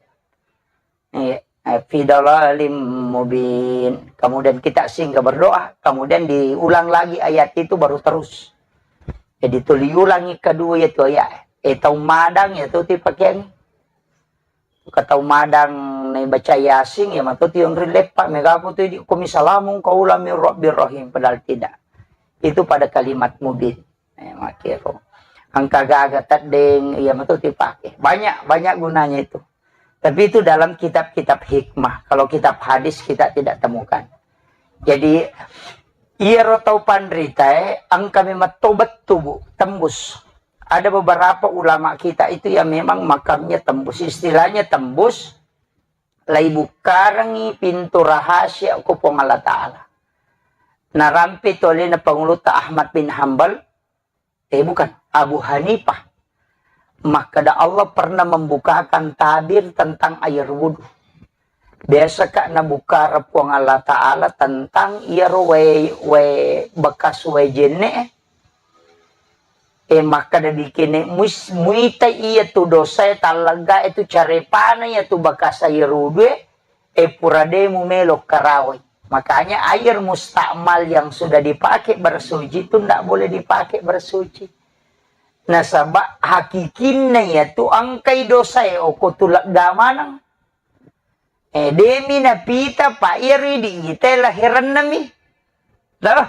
Iya, eh, fi dalalim mubin. Kemudian kita singgah berdoa, kemudian diulang lagi ayat itu baru terus. Jadi tuli ulangi kedua ya tu ayat. Eh, tau madang ya tu tipakeang. Ka tau madang na baca Yasin, ya matu tionri leppa, megaku tu di kumi salamun qaulam min rabbir rahim, padahal tidak. Itu pada kalimat mubin. Eh, makiro. Engka gaga teddeng, ya matu dipake. Banyak, banyak gunanya itu. Tapi itu dalam kitab-kitab hikmah. Kalau kitab hadis kita tidak temukan. Jadi, iyaro tau panritae, engka memang tobat tubuh, tembus. Ada beberapa ulama kita itu yang memang makamnya tembus. Istilahnya tembus, lai bukkarengi pintu rahasia ko Puang Allah Ta'ala. Narampe tu alena Pangulutta Ahmad bin Hambal, eh, bukan, Abu Hanifah. Makkeda Allah pernah membukakan tabir tentang air wudhu. Biasa ka nabukkara Puang Allah Ta'ala tentang iyaro wae, wae bekas wae jenne, eh, makkeda dikene muis-, muita iya tu dosae tallegga itu carepana iya tu bekas air wudhu e, eh, pura de mumelo karawai. Makanya air mustakmal yang sudah dipakai bersuci itu ndak boleh dipakai bersuci. Nasaba hakikinna iya tu engkai dosae oko tu legga maneng. Eh, demi napita, pa iyaro idi ita lahirannami. Toh?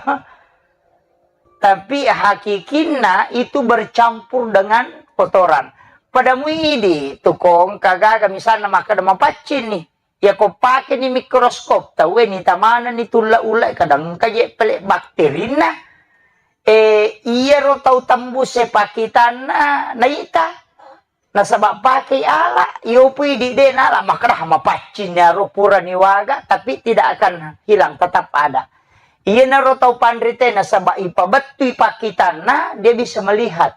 Tapi hakikinna itu bercampur dengan kotoran. Pada muidi tu kong kagaga misalna makkeda mapaccing ni. Ya ko pake ni mikroskop, tau ni tamana ni tulla ulle kadang kaje pele bakterinna. Eh, iyaro tau tembus e pakitanna naita. Nasaba pakei ala, iyopui di de nala makkeda mapaccing iyaro purani waga, tapi tidak akan hilang, tetap ada. Iyanaro tau panrite nasaba ipabettui pakkitanna, dia bisa melihat.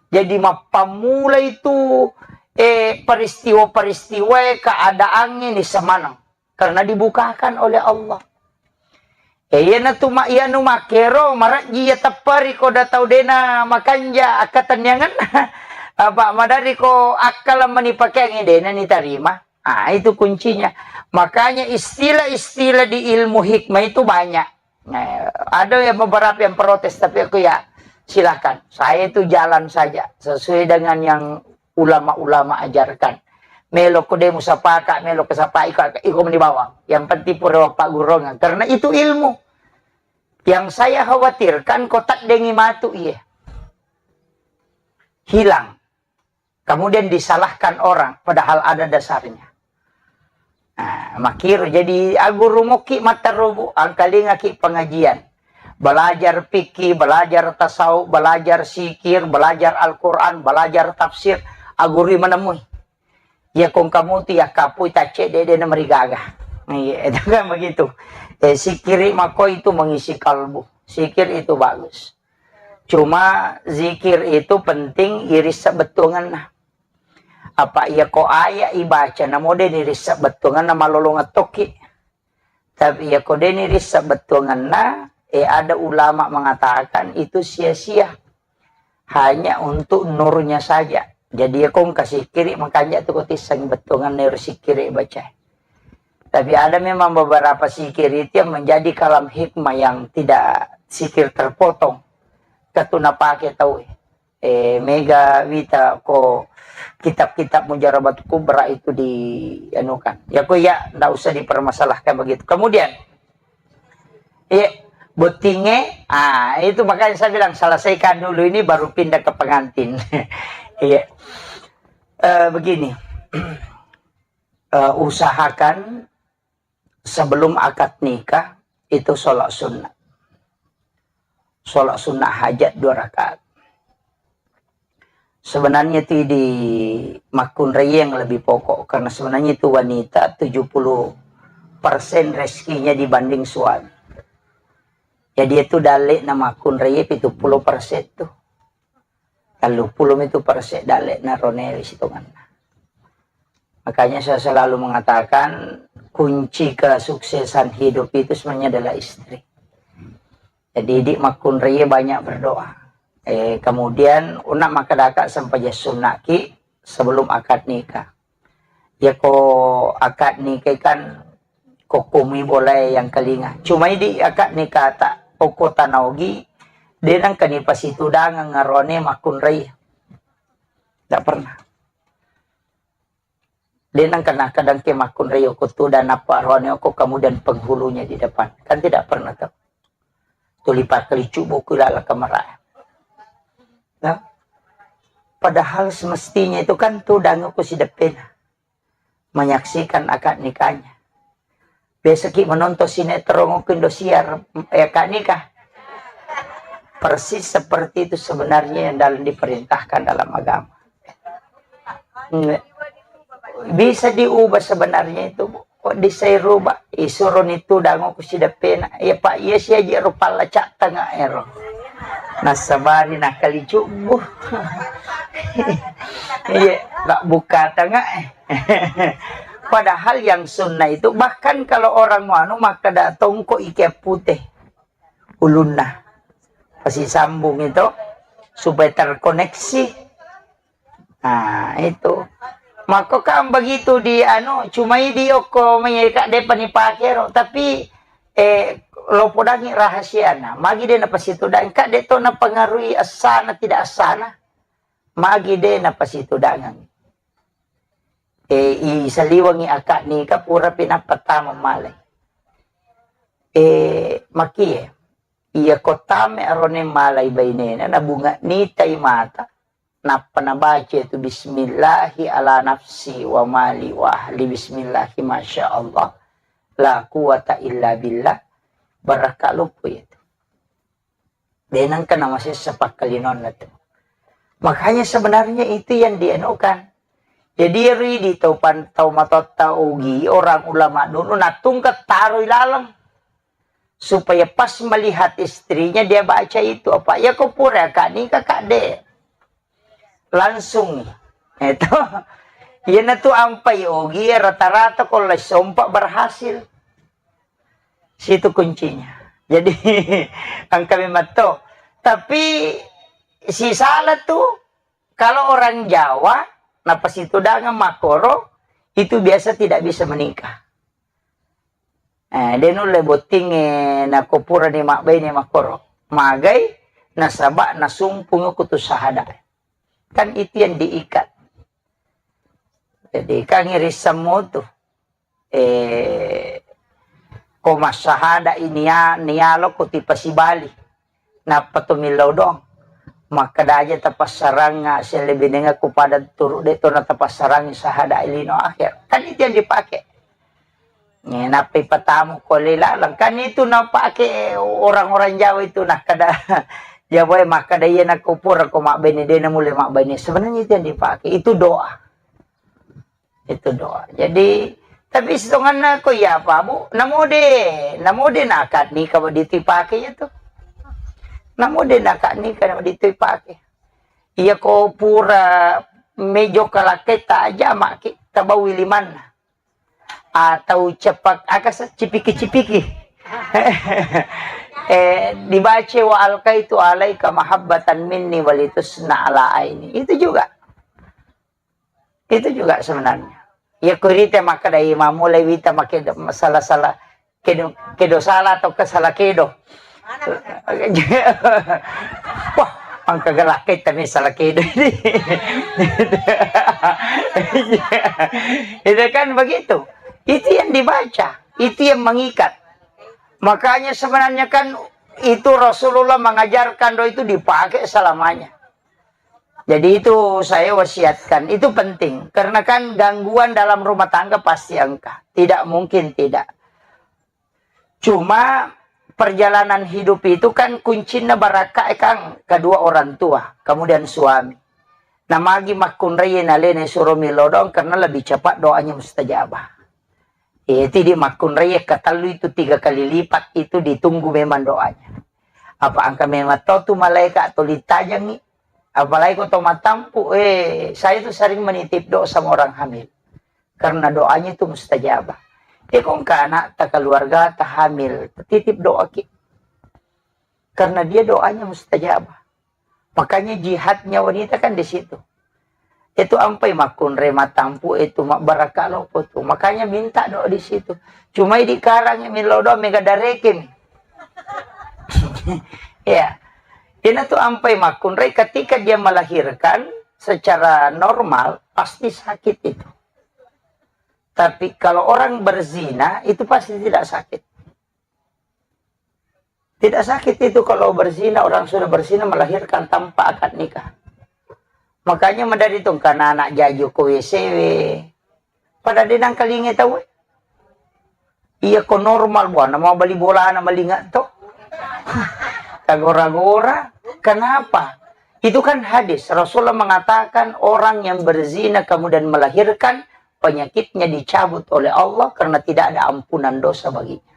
Jadi mappammula itu, eh, peristiwa-peristiwa keadaan ini semanang. Karena dibukakan oleh Allah. Eh, iyanatu ma-, iyanu makkero, marejji iya tepperi ko da tau dena makanja akkatenniangen. Apa madari ko akkala mani pakeangi dena nitarima. Ah, itu kuncinya. Makanya istilah-istilah di ilmu hikmah itu banyak. Nah, ada yang beberapa yang protes, tapi aku ya silakan. Saya itu jalan saja sesuai dengan yang ulama-ulama ajarkan. Melo ko de musapaka, melo ko sapa iko, iko meni bawang. Yang penting pura paggurungan. Karena itu ilmu. Yang saya khawatirkan ko taddengi matu iye. Hilang. Kemudian disalahkan orang, padahal ada dasarnya. Nah, makkiro jadi aguru mokki mattarobu, angkalingaki pengajian. Belajar fikih, belajar tasawuf, belajar zikir, belajar Al-Quran, belajar tafsir, agurui menemui. Ya kong kamu tu ya kapui tacce dede na merigaga. Iya, itu kan begitu. Eh, zikiri mako itu mengisi kalbu. Zikir itu bagus. Cuma zikir itu penting iris sebetulnya. Apa iya ko ayat ibaca namo de iris sebetulnya malolong tokki. Tapi iya ko de iris sebetulnya, eh, ada ulama mengatakan itu sia-sia. Hanya untuk nurnya saja. Jadi ya kong kasih kiri makanya tu kau tisang betulnya nur sikiri baca. Tapi ada memang beberapa zikir itu yang menjadi kalam hikmah yang tidak zikir terpotong. Ketu napake tau, eh, mega wita ko kitab-kitab Mujarabat Kubra itu di anu kan. Ya ko ya ndak usah dipermasalahkan begitu. Kemudian, iya, bottinge, ah, itu makanya saya bilang selesaikan dulu ini baru pindah ke pengantin. Iya. Eh, begini. Eh, usahakan sebelum akad nikah itu sholat sunnah. Sholat sunnah hajat dua rakaat. Sebenarnya itu di makkunrai yang lebih pokok, karena sebenarnya itu wanita tujuh puluh persen rezekinya dibanding suami. Jadi itu dalek na makkunrai pitu puluh persen tuh. Tellu puluh itu persen dalek na roneri sitonganna. Makanya saya selalu mengatakan kunci kesuksesan hidup itu sebenarnya adalah istri. Jadi di makkunrai banyak berdoa. Eh, kemudian una makadaka sampai sunnaki sebelum akad nikah. Ya ko akad nikah kan kokkomi boleh yang kelinga. Cuma di akad nikah tak oko tanaogi, de nangka ni pasitudangan ngarone makkunrai. Tak pernah. De nangka nakadang ke makkunrai oko tu dan apa rone oko kemudian penghulunya di depan. Kan tidak pernah tuh. Tuli pakkalicu buku lala kamara. Nah, padahal semestinya itu kan tudang ku sideppena menyaksikan akad nikahnya. Biasa ki menonton sinetron ku Indosiar, eh, akad nikah. Persis seperti itu sebenarnya yang dalam diperintahkan dalam agama. Nggak. Bisa diubah sebenarnya itu, Bu. Kok disai rubah? Isuro ni tudang ku sideppena. Ya, Pak, iya siaji ro palla cak tengah ero. Nasabari nakali cubu. Iya, tak buka tengah. Padahal yang sunnah itu, bahkan kalau orang mau anu, maka datang kok ikat putih ulunna. Pasti sambung itu supaya terkoneksi. Nah, itu. Maka kan begitu di anu, cuma di oko mai ka de pani pakero, tapi, eh, lo podangi rahasiana. Magi de napasitudangi, ka de to napengaruhi asana tidak asana. Magi de napasitudangi. Eh, i saliwangi akad nikah pura pinappa tama malai. Eh, makie. Iya ko tame arone malai bainena, nabunga nitai mata, nappa nabaca itu bismillahi ala nafsi wa mali wa ahli bismillahi masya Allah la quwata illa billah, barakka loppo itu. De nangka namasessa pakkalinonna tu. Makanya sebenarnya itu yang dianukan. Jadi ridi tau pan-, tau matotta ugi orang ulama dulu natungka taroi laleng. Supaya pas melihat istrinya dia baca itu apa. Ya ko pura ka nikah ka de. Langsung. Itu. Iya natu ampai ogi rata-rata ko lai sompa berhasil. Situ kuncinya. Jadi engka memang to. Tapi si salah tu kalau orang Jawa napasitudangan makoro itu biasa tidak bisa menikah. Eh, de nulle bottinge nako purani mabbaine makkoro. Magai nasaba nasumpungi kutu sahada. Kan itu yang diikat. Jadi kan irissemmu tu. Eh, ko massahada i nia-, nialo ko tipasibali. Nappa to millau doang. Makkeda aja tapassarangnga sellebinenga ku pada turu de to na tapassarangi sahada lino akhir. Kan itu yang dipakai. Eh, nappa ipatamu ko le laleng. Kan itu napake orang-orang Jawa itu nakkeda. Jawa e makkeda iya nakko pura ko mabbene de na mule mabbene. Sebenarnya itu yang dipakai. Itu doa. Itu doa. Jadi, tapi sitonganna ko iya apa, Bu? Namode, namode na akad nikah wa ditu ipake ya tu. Namode na akad nikah wa ditu ipake. Iya ko pura mejo kalaketta aja maki tabawi limanna. Atau cepak, aka se-, cipiki-cipiki. Eh, dibaca wa alkaitu alaika mahabbatan minni walitusna ala aini. Itu juga. Itu juga sebenarnya. Ya kurite maka dai mamulai wita make do-, salah-salah kedo, kedo salah atau ke salah kedo. Wah, angka gelak kita nih salah kedo ini. Itu kan begitu. Itu yang dibaca, itu yang mengikat. Makanya sebenarnya kan itu Rasulullah mengajarkan doa itu dipakai selamanya. Jadi itu saya wasiatkan, itu penting. Karena kan gangguan dalam rumah tangga pasti engka. Tidak mungkin tidak. Cuma perjalanan hidup itu kan kuncinna barakka e kan kedua orang tua, kemudian suami. Namagi makkunrai nalena suro milodong karena lebih cepat doanya mustajabah. Eh, tidi makkunrai katellu itu tiga kali lipat itu ditunggu memang doanya. Apa angka memang tau tu malaikat atau litajangi. Apalagi ko to matampu, eh, saya tu sering menitip doa sama orang hamil. Karena doanya itu mustajabah. Eh, ko engka anak ta keluarga ta hamil, titip doa ki. Karena dia doanya mustajabah. Makanya jihadnya wanita kan di situ. Itu ampai makkunrai matampu itu mabbarakka loppo tu. Makanya minta doa di situ. Cuma di karang yang milo doa mega darekin. Ya. Ini tuh ampai makkunrai ketika dia melahirkan secara normal pasti sakit itu. Tapi kalau orang berzina itu pasti tidak sakit. Tidak sakit itu kalau berzina, orang sudah berzina melahirkan tanpa akad nikah. Makanya madari tu karena anak jaju ko W C W. Pada denang kalinge tau. Iya ko normal buana mau beli bolana malinga to. Kagora-gora. Kenapa? Itu kan hadis. Rasulullah mengatakan orang yang berzina kemudian melahirkan penyakitnya dicabut oleh Allah karena tidak ada ampunan dosa baginya.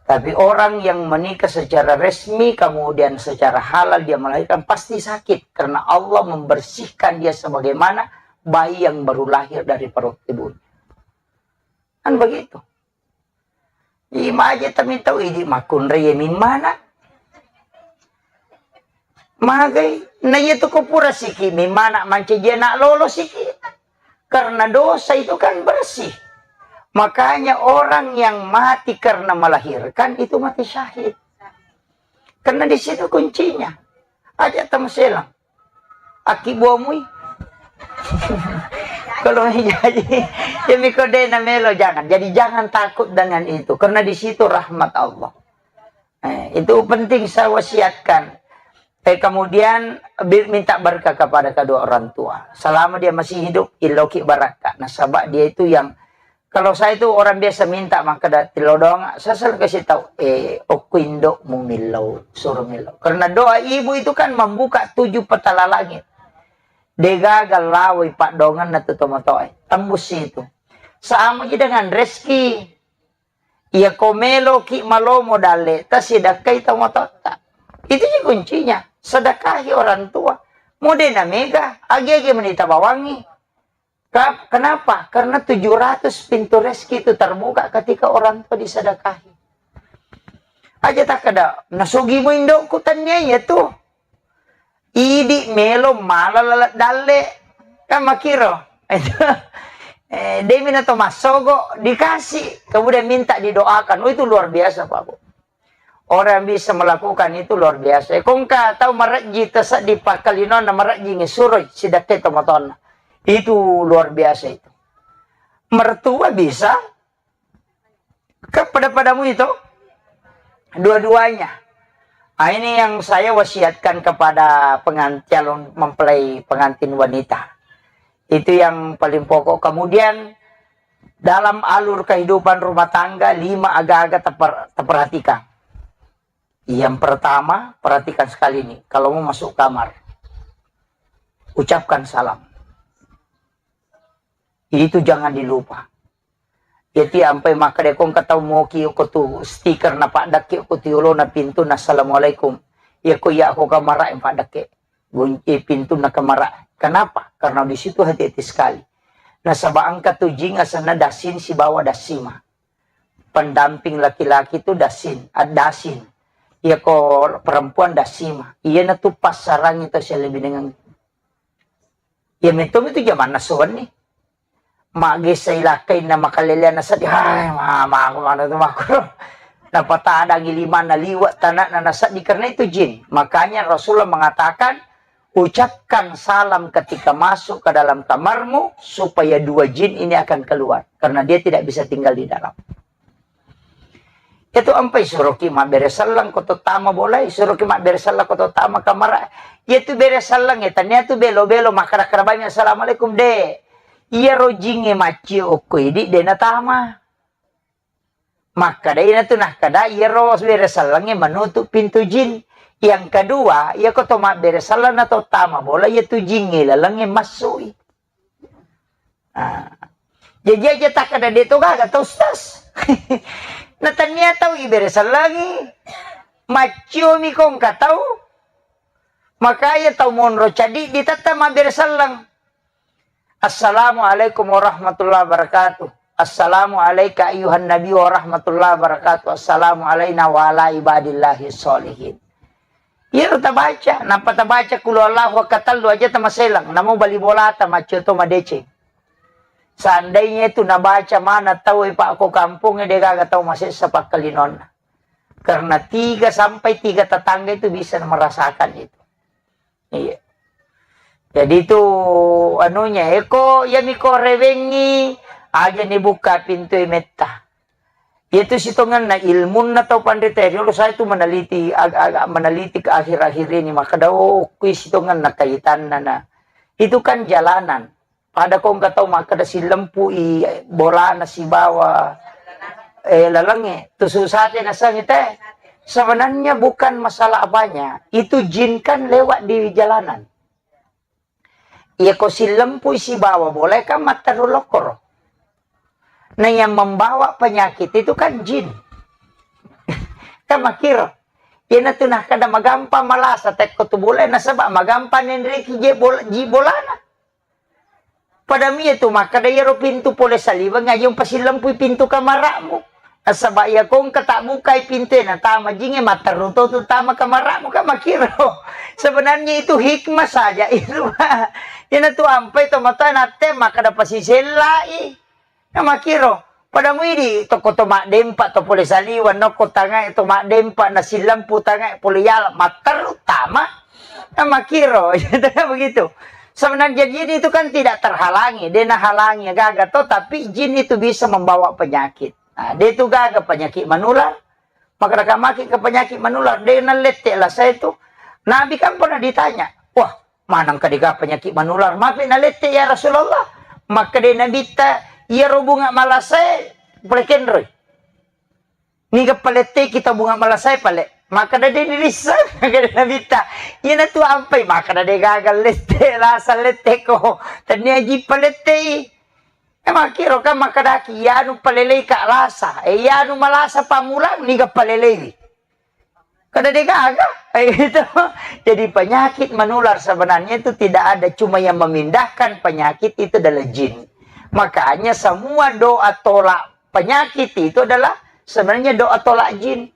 Tapi orang yang menikah secara resmi, kemudian secara halal dia melahirkan, pasti sakit karena Allah membersihkan dia sebagaimana bayi yang baru lahir dari perut ibunya. Kan begitu. Imaje tami tau idi makkunrai mimmana. Magai, na iya tu ko pura siki mimmana mancaji anak lolo siki. Karena dosa itu kan bersih. Makanya orang yang mati karena melahirkan itu mati syahid. Karena di situ kuncinya. Aja tamaselang. Aki buamui. Kalau jadi, ya miko de na melo, jangan. Jadi jangan takut dengan itu. Karena di situ rahmat Allah. Eh, itu penting saya wasiatkan. Eh, kemudian bi-, minta berkah kepada kedua orang tua. Selama dia masih hidup, iloki barakka. Nasaba dia itu yang, kalau saya itu orang biasa minta, maka da-, tilodong, saya selalu kasih tahu, eh, okko indokmu millau, suruh millau. Karena doa ibu itu kan membuka tujuh petala langit. Degaga lawai paddonganna tu tomatoe. Tembus itu. Sama ji dengan rezeki. Iya ko meloki malomo dalle, tasidakkai tomatotta. Itu ji kuncinya. Sedekahi orang tua. Mode na mega, agi-agi menita bawangi. Ka-, kenapa? Karena tujuh ratus pintu rezeki itu terbuka ketika orang tua disedekahi. Aja takkeda, "Nasugi mu indokku," tania iya tu. Idi melo mala lalat dalle. Kan makiro. Eh, demi na to massogo, dikasih. Kemudian minta didoakan. Oh, itu luar biasa, Pak Bu. Orang yang bisa melakukan itu luar biasa. Eh, kongka tau marejji taseddi pakkalinonna marejji ngesuroi sidakkai tomatonna. Itu luar biasa itu. Mertua bisa, kan pada-padamu itu, dua-duanya. Ah, ini yang saya wasiatkan kepada pengan-, calon mempelai pengantin wanita. Itu yang paling pokok. Kemudian, dalam alur kehidupan rumah tangga, lima aga-aga teper-, teperhatikan. Yang pertama, perhatikan sekali nih, kalau mau masuk kamar, ucapkan salam. Itu jangan dilupa. Jadi ampai makkeda ko engka tau moki ko tu stiker na paddakke ko tu yolona pintu na assalamualaikum. Iya ko iya ko kamara yang paddakke. Gunci pintu na kamara. Kenapa? Karena di situ hati-hati sekali. Nasaba engka tu jing asenna dasin sibawa dasima. Pendamping laki-laki tu dasin, ad-, dasin. Iya ko perempuan dasima. Iya na tu passarangi to selebih dengan. Iya metu itu jamanna sowan nih. Magesa ilakkainna makaleleanna seddi, hai, mama, aku mana tu makro. Napatadangi limanna liwa tanakna naseddi karena itu jin. Makanya Rasulullah mengatakan, ucapkan salam ketika masuk ke dalam kamarmu supaya dua jin ini akan keluar karena dia tidak bisa tinggal di dalam. Itu ampai suroki mabbere selleng ko to tama bolai, suroki mabbere selleng ko to tama kamara. Iya tu bere selleng ya, tania tu belo-belo makkada-kada bami assalamualaikum de. Iya rojinge maccio okko idi de natama. Makkada ina tu nakkada iyaro bere sellengnge menutup pintu jin. Yang kedua, iya ko to mabbere selleng na to tama bola, iya tu jingnge lalengnge massui. Ah. Jadi aja takkada de to gaga to, Ustaz. Na tania tau ibere sellengi, macciomi ko engka tau, makanya tau monro cadi ditetta mabbere selleng. Assalamualaikum warahmatullahi wabarakatuh. Assalamu alaika ayyuhan nabi warahmatullahi wabarakatuh. Assalamu alaina wa ala ibadillahi sholihin. Iyaro tabaca, nappa tabaca kulu Allahu akkatellu aja tamaselang, namo bali bolata maccio to madeceng. Seandainya itu nabaca mana tau e pak ko kampung e de gaga tau masessa pakkalinonna. Karena tiga sampai tiga tetangga itu bisa merasakan itu. Iya. Jadi itu anunya, eko, iya miko rewengi, aja ni buka pintu e metta. Iya tu sitongenna ilmunna tau panrita, riolo saya tu meneliti, ag-, agak meneliti ke akhir-akhir ini, maka dao kui sitongenna kaitanna na. Itu kan jalanan. Pada ko engka tau makkeda sillempu'i bolana sibawa, eh, lalengnge, tusuk sate nasengngi te. Sebenarnya bukan masalah apanya, itu jin kan lewat di jalanan. Iya ko sillempu'i sibawa bola kan matteru lokkoro. Nah, yang membawa penyakit itu kan jin. Kan makkiro. Iyana tu nah kada magampang malasa tekko tu bola nasaba magampang nenreki je bola, ji bolana. Pada mie tu makkeda iyaro pintu pole saliweng aja umpasillempui pintu kamara'mu. Nasaba iya ko engka tabbukai pintu e natama jingnge matteru to tu tama kamara'mu kan makkiro. Sebenarnya itu hikmah saja itu. Iyana tu ampai to matoa natte makkeda pasisellai. Na makkiro. Pada muidi tokko to maddempa to pole saliweng nokko tangae to maddempa nasillempu tangae pole yala matteru tama. Nah, makkiro, begitu. Sebenarnya jin itu kan tidak terhalangi, dia nahalangi gaga to, tapi jin itu bisa membawa penyakit. Nah, dia itu gaga penyakit menular, maka maki ke penyakit menular, dia nalette lah saya itu. Nabi kan pernah ditanya, wah, manang kadega penyakit menular, mapi nalette ya Rasulullah. Maka dia Nabi ta, iya robunga malasai, pole kenroi. Niga paletteki tau bunga malasai pale. Makkeda de nirisseng, makkeda Nabitta. Iyana tu ampai, makkeda de gaga lette, lasa letteko. Tennia ji palettei. E makkiro kan makkedaki, iyanu palelei ka lasa. E iyanu malasa pammulang, niga paleleiwi. Kada de gaga. E, gitu. Jadi penyakit menular sebenarnya itu tidak ada, cuma yang memindahkan penyakit itu adalah jin. Makanya semua doa tolak penyakit itu adalah sebenarnya doa tolak jin.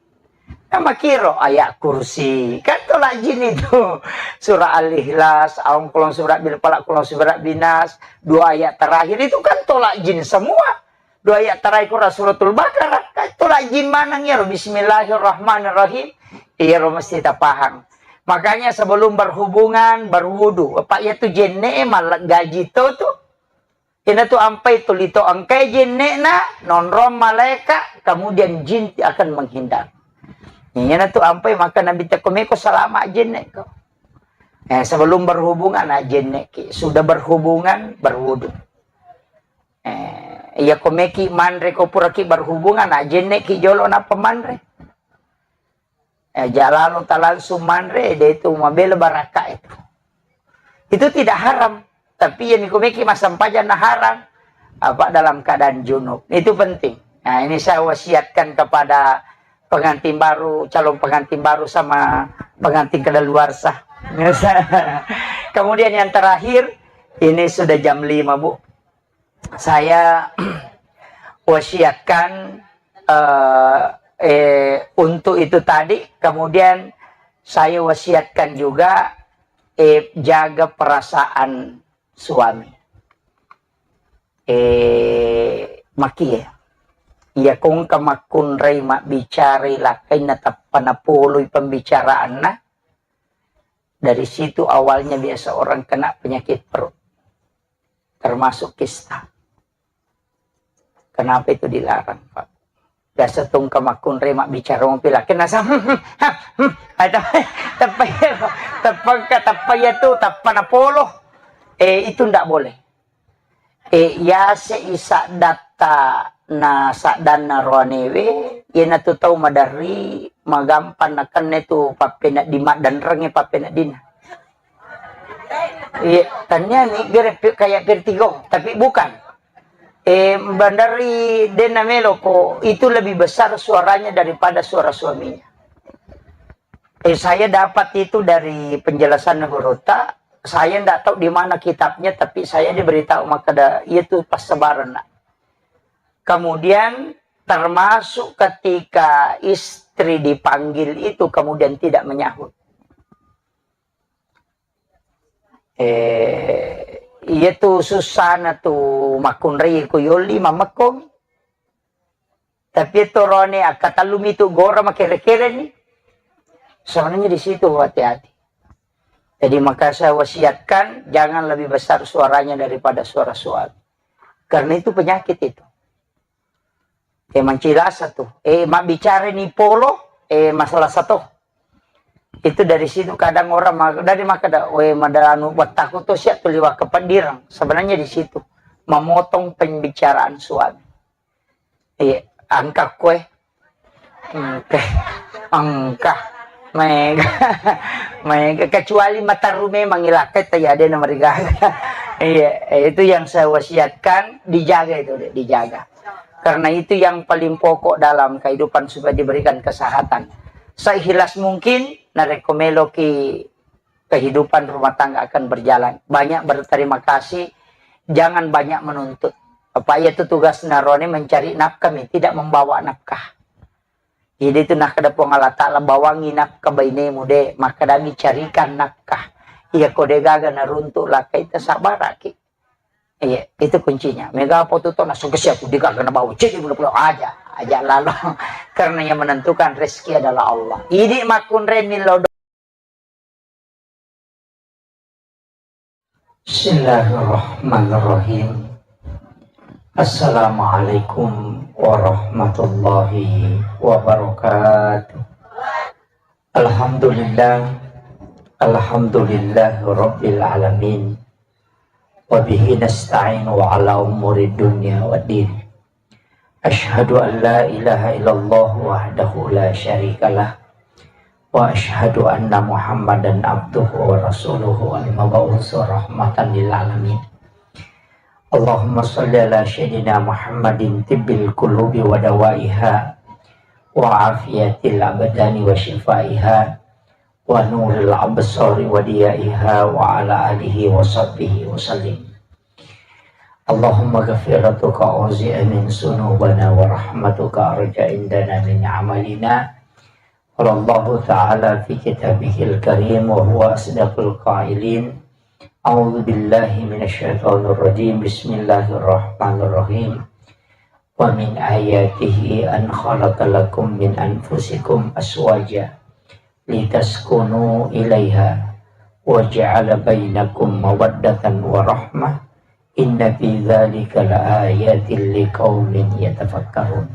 Nah, makkiro ayat kursi, kan tolak jin itu. Surah Al-Ikhlas, aung kolong surah bil falak, kolong surah binas, dua ayat terakhir itu kan tolak jin semua. Dua ayat terakhir Quran Suratul Baqarah, kan tolak jin maneng iyaro, Bismillahirrahmanirrahim. Iyaro mesti tapahang. Makanya sebelum berhubungan, berwudu. Apa iya tu jenne malah gaji to tu. Iyanatu ampai tuli to engkae jenne'na, nonrong malaeka, kemudian jin akan menghindar. Iyanatu ampai maka Nabi tekko meko salama jenne'ko. Eh, sebelum berhubungan, ah, jenne'ki. Sudah berhubungan, berwudu. Eh, iya ko meki manre ko puraki berhubungan, ah, jenne'ki jolo nappa manre. Eh, jalalo ta langsung manre, de itu mabela baraka itu. Itu tidak haram. Tapi yang ko meki massempajang na haram, apa dalam keadaan junub. Itu penting. Nah, ini saya wasiatkan kepada pengantin baru, calon pengantin baru sama pengantin kadaluarsa. Kemudian yang terakhir, ini sudah jam lima, Bu. Saya wasiatkan, eh, eh, untuk itu tadi, kemudian saya wasiatkan juga, eh, jaga perasaan suami. Eh, makie. Iya kongka makkunrai mabbicarai lakkainna tappa napoloi pembicaraanna, dari situ awalnya biasa orang kena penyakit perut, termasuk kista. Kenapa itu dilarang, Pak? Biasa tongka makkunrai mabbicara mopi lakkainna sa, hmm, hmm, ha, hmm, ada, teppa iya, teppa engka, teppa iya tu, teppa napolo. Eh, itu ndak boleh. Eh, yase i saddatta na saddanna roanewe, iyanatu tau maderri, magampang nakenna tu pappenedding, maddenrengnge pappeneddinna. Iya, tania ni gere pi-, kayak vertigo, tapi bukan. Eh, bandari denna meloko, itu lebih besar suaranya daripada suara suaminya. Eh, saya dapat itu dari penjelasan gurutta. Saya ndak tahu di mana kitabnya, tapi saya diberitahu makkeda, iya tu passabarenna. Kemudian termasuk ketika istri dipanggil itu kemudian tidak menyahut. Eh, iya tu sussana tu makkunrai ko yolli mammekko. Tapi itu rone akkatallumi tu gora makere-kere ni. Sebenarnya di situ hati-hati. Jadi maka saya wasiatkan jangan lebih besar suaranya daripada suara suami. Karena itu penyakit itu. Eh, mancilasa tu. Eh, mabbicara ni polo, eh, masalah satu. Itu dari situ kadang orang ma-, dari maka da, we madalanu wattaku tu siap tu liwat ke pendirang. Sebenarnya di situ memotong pembicaraan suami. Iya, engka koe. Engka. Engka. Maega. Maega. Kecuali mataru memang ilakkai, tapi ada nama rigaga. Iya, itu yang saya wasiatkan, dijaga itu, Dek, dijaga. Karena itu yang paling pokok dalam kehidupan supaya diberikan kesehatan. Seikhlas mungkin, narekko meloki kehidupan rumah tangga akan berjalan. Banyak berterima kasih, jangan banyak menuntut. Apa iya tu tugas narone mencari nafkah mi, tidak membawa nafkah. Jadi itu nakkeda Puang Allah Ta'ala, bawangi nafkah bainemu de, makkeda mi carikan nafkah. Iya ko de gaga naruntuk lakkai, tasabaraki. Iya, itu kuncinya. Mega apa tu tona sukses aku de gaga nabawa cedde pula-pula aja, aja lalo. Karena yang menentukan rezeki adalah Allah. Idi makkunrai millau Bismillahirrahmanirrahim. Assalamualaikum warahmatullahi wabarakatuh. Alhamdulillah. Alhamdulillah Rabbil Alamin. Wa bihi nasta'inu ala umuri dunya waddin. Asyhadu an la ilaha illallah wahdahu la syarikalah. Wa asyhadu anna Muhammadan abduhu wa rasuluhu al-mab'usu rahmatan lil alamin. Allahumma shalli ala sayyidina Muhammadin tibbil qulubi wa dawaiha wa afiyatil abdani wa syifaiha wa nuril absari wa diyaiha wa ala alihi wa sahbihi wa sallim. Allahumma ghafiratuka auzi'a min sunubana wa rahmatuka arja indana min amalina. Qala Allahu ta'ala fi kitabihil karim wa huwa asdaqul qailin. A'udzu billahi minasyaitonir rajim. Bismillahirrahmanirrahim. Wa min ayatihi an khalaqa lakum min anfusikum azwaja litaskunu ilaiha wa ja'ala bainakum mawaddatan wa rahmah. Inna fi dzalika laayatil liqaumin yatafakkarun.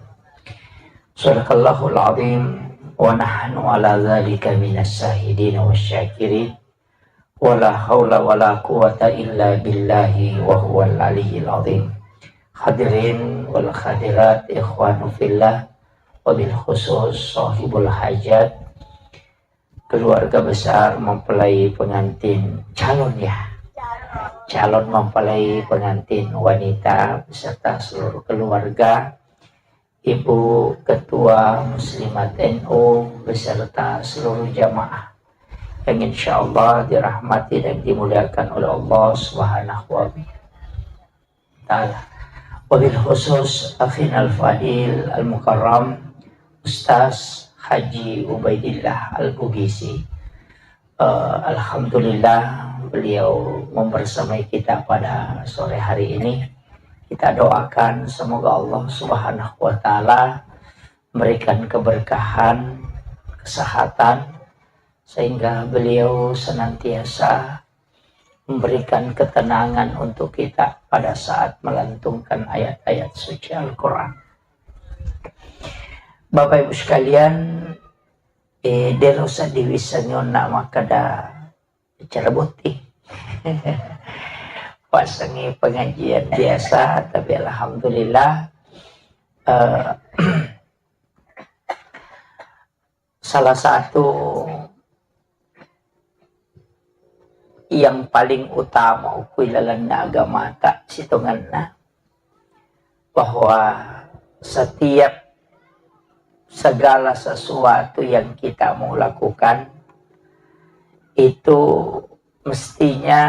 Sadaqallahul azim, wa nahnu ala dzalika minas syahidin wasyakirin. Wala haula wala quwata illa billahi wa huwal aliyyil azim. Hadirin wal hadirat, ikhwanu fillah, wabil khusus sahibul hajat, keluarga besar mempelai pengantin, calon ya, calon mempelai pengantin wanita beserta seluruh keluarga, Ibu Ketua Muslimat N U beserta seluruh jamaah yang insya Allah dirahmati dan dimuliakan oleh Allah Subhanahu wa Ta'ala. Wabil khusus akhina al-fadil al-mukarram Ustaz Haji Ubaidillah Al-Bugisi. Eh, alhamdulillah, beliau membersamai kita pada sore hari ini. Kita doakan semoga Allah Subhanahu wa Ta'ala memberikan keberkahan, kesehatan, sehingga beliau senantiasa memberikan ketenangan untuk kita pada saat melantunkan ayat-ayat suci Al-Quran. Bapak Ibu sekalian, eh, dero sadiwisseng onna makkeda acara botting. Pasengi pengajian biasa, tapi alhamdulillah, eh, salah satu yang paling utama ukui lalenna agamata sitongenna, bahwa setiap segala sesuatu yang kita mau lakukan itu mestinya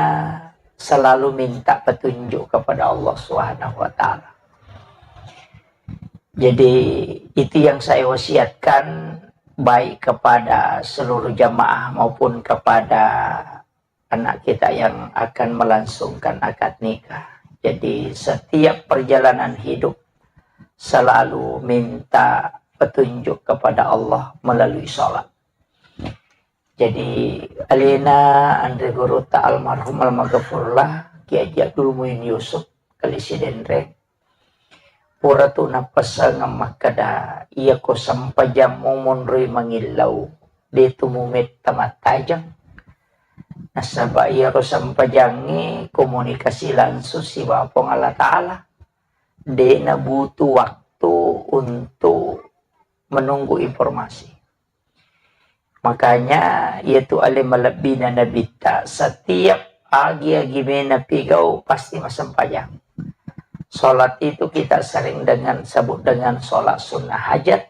selalu minta petunjuk kepada Allah Subhanahu wa Ta'ala. Jadi, itu yang saya wasiatkan baik kepada seluruh jamaah maupun kepada anak kita yang akan melangsungkan akad nikah. Jadi, setiap perjalanan hidup selalu minta petunjuk kepada Allah melalui sholat. Jadi, alena anre guruta almarhum almaghfurlah Kiai Haji Abdul Muin Yusuf, Kali Sidenreng, pura tu napasengeng makkeda, iyako sempajammu monroi mangillau, de tu mumetta mattajeng. Nasaba iyaro sempajangnge komunikasi langsung sibawa Puang Allah Ta'ala. De nabutuh waktu untuk menunggu informasi. Makanya, iyatu ale malebbina Nabitta, setiap agi-agi mena pigau pasti massempajang. Sholat itu kita sering dengan sebut dengan sholat sunnah hajat.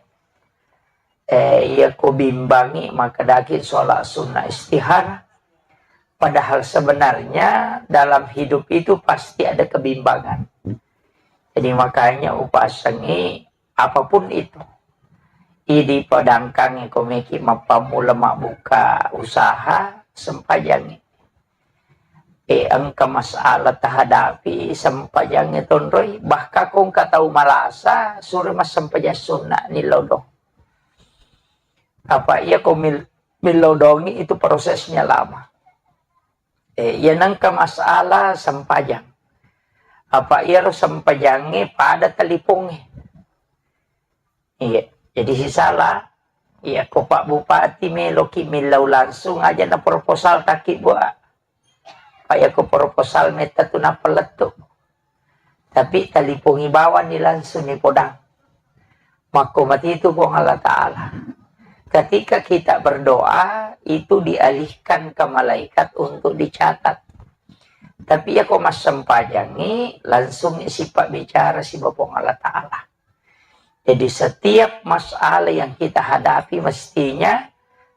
Eh, iya ko bimbangi, maka daki sholat sunnah istihara. Padahal sebenarnya dalam hidup itu pasti ada kebimbangan. Jadi makanya upasengi apapun itu. Idi padangkangi ko meki mappammula mabbuka usaha, sempajangi. Eh, engka masalah tahadapi, sempajangi tonroi. Bahkan ko engka tau malasa, sure massempajang sunna ni lodong. Apa iya ko mil-, milodongi itu prosesnya lama. Eh, iya nengka masalah sempajang. Apa iyaro sempajangnge pada talipongnge. Iya, jadi sisala. Iya, ko Pak Bupati meloki millau langsung aja na proposal taki buat. Pak, iya ko proposal metta tu napalettu. Tapi talipongi bawang ni langsung ni podang. Makko matitu Puang Allah Ta'ala. Ketika kita berdoa, itu dialihkan ke malaikat untuk dicatat. Tapi iya ko massempajangi, langsung sipabbicara siba Puang Allah Ta'ala. Jadi setiap masalah yang kita hadapi mestinya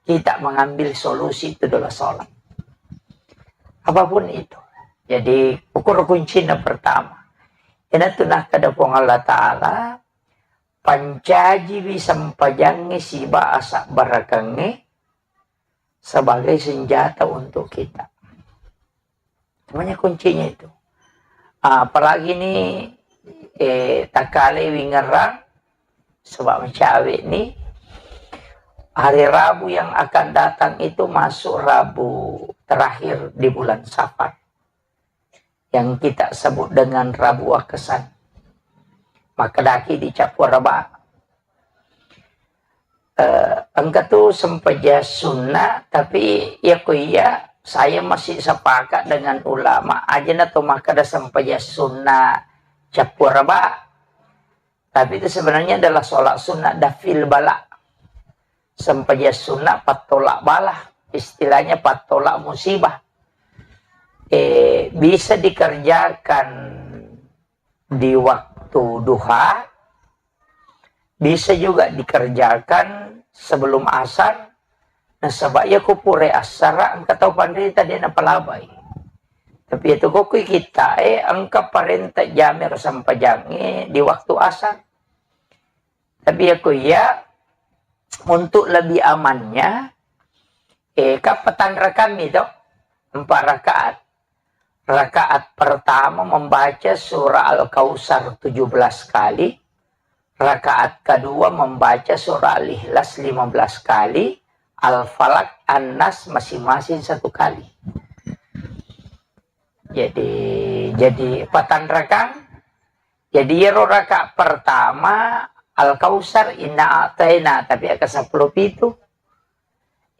kita mengambil solusi itu adalah sholat. Apapun itu. Jadi ukur kuncina pertama. Ina tu nakkeda Puang Allah Ta'ala, pancajiwi sempajangnge siba asabbarakeng sebagai senjata untuk kita. Semuanya kuncinya itu. Ah, apalagi ini, eh, takkale wingerang, sebab mencawe ini, hari Rabu yang akan datang itu masuk Rabu terakhir di bulan Safar. yang kita sebut dengan Rabu Wakasan. Makkedaki di Cappuaraba, eh, engka tu sempajang sunna, tapi ya ko iya, saya masih sepakat dengan ulama, aja na to makkeda sempajang sunna Cappuaraba, tapi itu sebenarnya adalah sholat sunnah dafil bala. Sempajang sunnah pattolak bala, istilahnya pattolak musibah. Eh, bisa dikerjakan di waktu duha, bisa juga dikerjakan sebelum asar. Nasaba iya ko pura asar, engka tau panrita de napalabai. Tapi itu ko kui kita, eh, engka parenta jami ro sempajangnge di waktu asar. Tapi ya ko iya, untuk lebih amannya, eh, kan petang rakaat mi to, empat rakaat. Rakaat pertama membaca surah Al-Kautsar tujuh belas kali, rakaat kedua membaca surah Al-Ikhlas lima belas kali, Al-Falaq, An-Nas masing-masing satu kali. Jadi, jadi patang rakaat. Jadi, iyaro rakaat pertama Al-Kautsar, Inna A'taina, tapi aka seppulo pitu.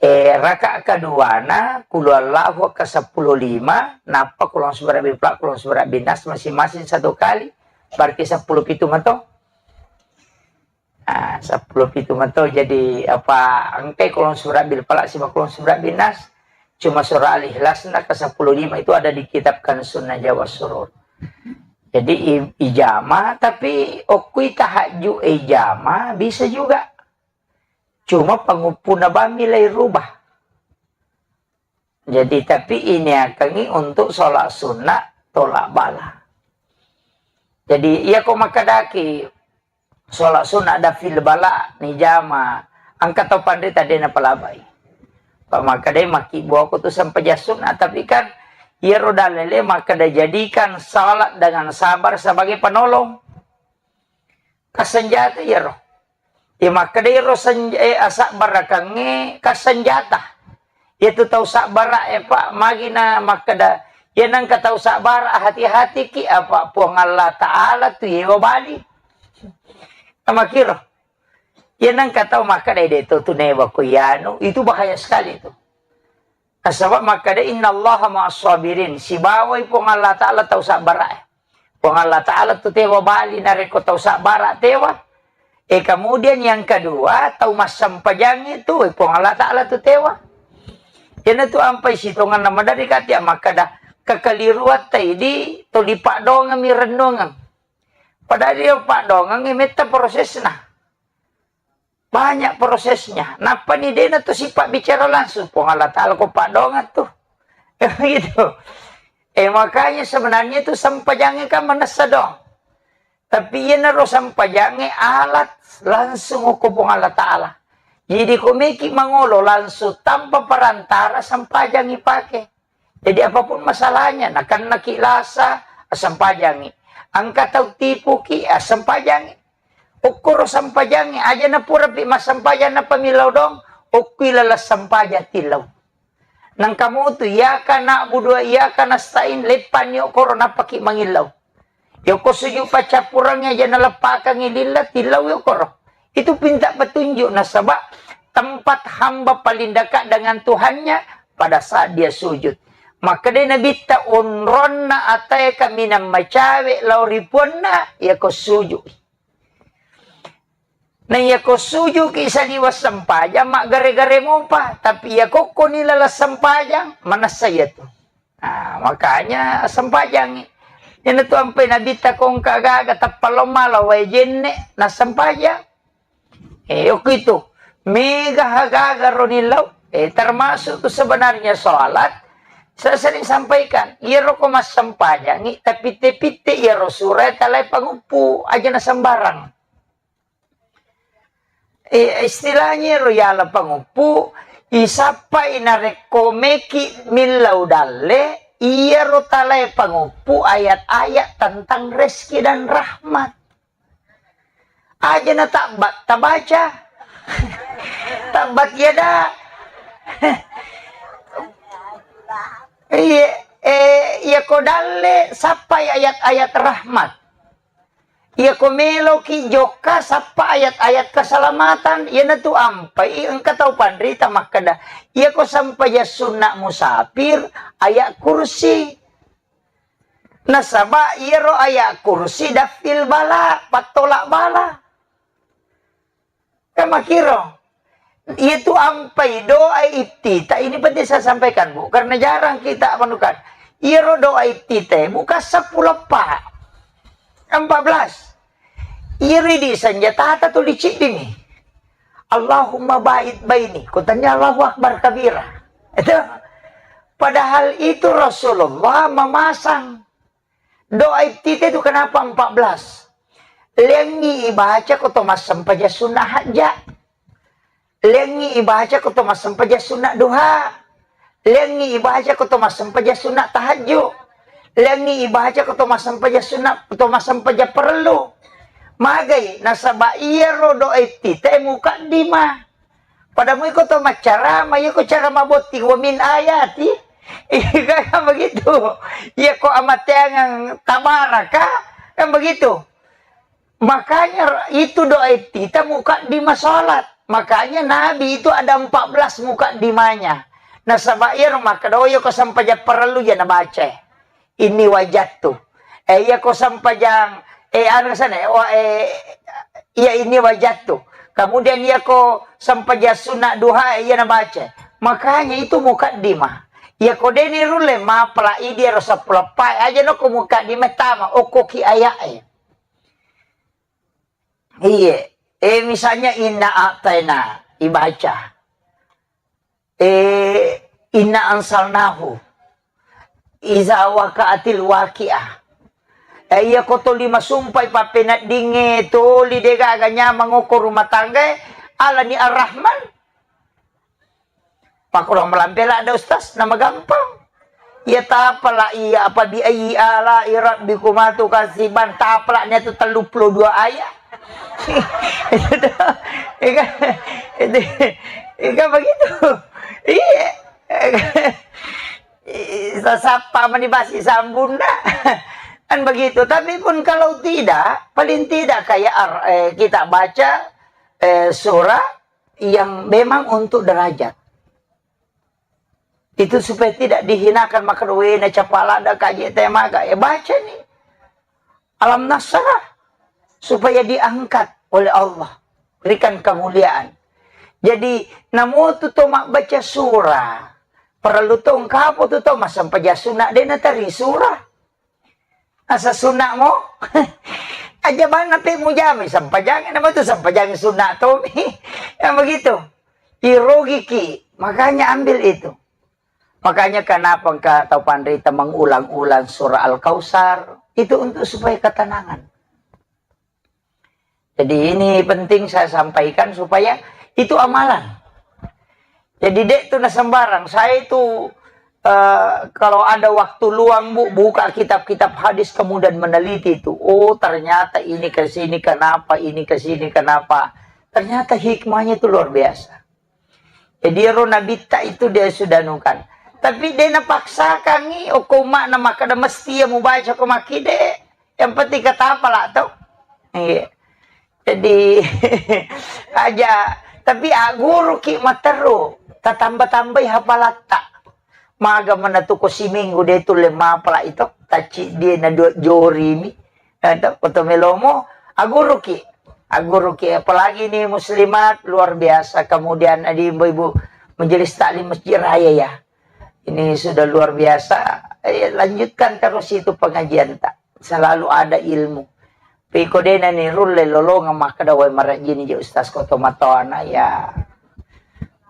Eh, rakaat keduana, Qul Huwallahu aka seppulo lima, nappa Qul A'udzu Birabbil Falaq, Qul A'udzu Birabbin Nas masing-masing satu kali, berarti seppulo pitu mato. Ah, seppulo pitu mato, jadi apa, engkai Qul A'udzu Birabbil Falaq siba Qul A'udzu Birabbin Nas, cuma surah Al-Ikhlas na ke seppulo lima itu ada di kitab Kanzun Najwa was Surur. Jadi i-, ijama, tapi okkui tahajud ijama bisa juga. Cuma panguppuna bammi lai rubah. Jadi, tapi iniakengngi untuk sholat sunnah tolak bala. Jadi, iya ko makkedaki sholat sunnah dafil bala nijama, engka tau panrita de napalabai. Pamakkedai makkibbuako tu sempajang sunnah, tapi kan iyaro dalele makkeda jadikan salat dengan sabar sebagai penolong. Kasenjata iyaro. Iya makkeda iyaro senj-, eh, asabbarakengnge kasenjata. Iyatu tau sabbara, eh, Pak, magi na makkeda, iya nengka tau sabbara, hati-hatiki, apa Puang Allah Ta'ala tu yewa bali. Amakiro. Iya nengka tau makkeda, de to tu newa ko iyanu, itu bahaya sekali tu. Nasaba makkeda, "Innallaha ma'as sabirin." Sibawai Puang Allah Ta'ala tau sabbara. Puang Allah Ta'ala tu tewa bali narekko tau sabbara tewa. Eh, kemudian yang kedua, tau massempajang itu, eh, Puang Allah Ta'ala tu tewa. Iyanatu ampai sitonganna maderri kati makkeda, kekeliruatta idi toli paddoangeng mi rennuangeng. Padahal iya paddoangeng metta prosesna. Banyak prosesnya. Nappani dena tu sifat bicara langsung. Puang Allah Ta'ala ko paddoangeng tu. Gitu. Eh, makanya sebenarnya itu sempajangnge kan manessa doang. Tapi iyanaro sempajangnge alat langsung ko Puang Allah Ta'ala. Jadi ko meki mangolo langsung tanpa perantara sempajang ipake. Jadi apapun masalahnya, nakennaki lasa, assempajangi. Engka tau tipuki, assempajangi. Okkoro sempajangi, aja na purapi massempajang nappa millau dong, okkui laleng sempajang tillau. Nangka mutu, iyyaka na'budu wa iyyaka nasta'in, leppanni okkoro nappaki mangillau. Yoko sujud paccappurengnge aja naleppakengngi lilla, tillau yokoro. Itu pinta petunjuk, nasaba tempat hamba paling dekat dengan Tuhannya pada saat dia sujud. Makkedai Nabitta, onronna atae kaminang macawe lao ri puanna, yako sujud. Na iyako sujuki saliweng sempajang, maggare-gare mopa. Tapi iyako koni laleng sempajang, manessa iyatu. Nah, makanya sempajangi. Iyanatu ampai Nabitta kongka gaga tappa lomma lao wae jenne, nassempajang. Eh, okko itu. Mega gaga roni lao. Eh, termasuk tu sebenarnya sholat. Saya sering sampaikan, iyaro ko massempajangi, tapitte-pitte iyaro sura talai panguppu, aja na sembarang. Eh, istilahnya ro yala panguppu, isappai narekko meki millau dalle, iyaro talae panguppu ayat-ayat tentang rezeki dan rahmat. Aja na tabbat tabaca. Tabbat yada. Iya. eh, iyako dalle sappai ayat-ayat rahmat. Iyako meloki jokka sappa ayat-ayat keselamatan, iyanatu ampai engka tau panrita makkeda, iyako sempajang sunna musafir, ayat kursi. Nasaba iyaro ayat kursi dafil bala, pattolak bala. Kan makkiro. Iyatu ampai doa iftitah, ini penting saya sampaikan, Bu, karena jarang kita menukan. Iyaro doa iftitah, bukan sepuluh, Pak. Empat belas. Iri di senjatata tuli ciddini. Allahumma ba'id baini. Kutanya Allahu Akbar kabira. Itu. Padahal itu Rasulullah memasang. Doa iftitah itu kenapa empat belas? Lengi ibaca ko to massempajang sunna hajja. Lengi ibaca ko to massempajang sunna duha. Lengi ibaca ko to massempajang sunna tahajju. Lengi ibaca ko to massempajang sunna, to massempajang parellu. Magai, nasaba iyaro doa iftitah mukaddimah. Pada mu iko to maccarama, iko cara mabotting, wa min ayati. Iya, kan begitu. Iya, ko amateangang tabaraka, kan begitu. Makanya itu doa iftitah mukaddimah salat. Makanya Nabi itu ada empat belas mukaddimahnya. Nasaba iyaro makkeda, oh, iya ko sempajang parellu ja nabaca. Inni wajattu. Eh, iya ko sempajang, eh, anu sana, eh, wa-, eh, iya inni wajattu. Kemudian iya ko sempajang sunna duha, eh, iya nabaca. Makanya itu mukaddimah. Iya ko deni rulle mapala idi ero sepuluh pai aja no ko mukaddimah tama, okko ki ayat, eh. Iya. Eh, misalnya inna a'taina ibaca. Eh, inna ansalnahu. Iza waqa'atil waqi'ah. Eh, iya ko toli masumpai pappeneddingnge, toli degaga nyamang okko rumah tangga, alani Ar-Rahman. Pakkurang malampe ladde, Ustaz, nama gampang. Iya tapala iya apa bi ayyi ala'i rabbikuma tukadziban, tapala niatu telluppulo dua ayat. Itu, itu, itu begitu. Iya. Sasappa mani basi sambunna. Kan begitu. Tapi pun kalau tidak, paling tidak kayak ar-, eh, kita baca, eh, surah yang memang untuk derajat. Itu supaya tidak dihinakan, maka doena capalada kaji temaga. Eh, baca nih. Alam Nasrah, supaya diangkat oleh Allah, berikan kemuliaan. Jadi, namotu to mabbaca surah, perlu to engkapo tu to massempajang sunna, de nateri surah. Asa sunna mo? Aja bana pe mujami sempajang, nama tu sempajang sunna to mi. Yang begitu. Irogiki, makanya ambil itu. Makanya kenapa engka tau panrita mengulang-ulang surah Al-Kautsar? Itu untuk supaya ketenangan. Jadi ini penting saya sampaikan supaya itu amalan. Jadi dek tu na sembarang. Saya itu, eh, kalau ada waktu luang, Bu, buka kitab-kitab hadis kemudian meneliti itu. Oh, ternyata ini ke sini kenapa, ini ke sini kenapa. Ternyata hikmahnya itu luar biasa. Jadi ero nabitta itu dia sudah nukan. Tapi de napaksakangi, okko umma'na makkeda mesti iya mubaca ko makkide. Yang penting kata apa lah tau. Iya. Jadi aja, tapi agguruki matteru, tatamba-tambai hapalatta. Maga manatu ko siminggu de tulle mapala itu, tacci dia na dua jori mi. Eh, to, koto melomo, agguruki. Agguruki, apalagi ini muslimat, luar biasa. Kemudian ada ibu-ibu majelis taklim Masjid Raya ya. Ini sudah luar biasa. Eh, lanjutkan terus itu pengajian tak. Selalu ada ilmu. Piko dena ni rulle lolongang makkeda, "Wai, marajini je Ustaz ko to matoana ya."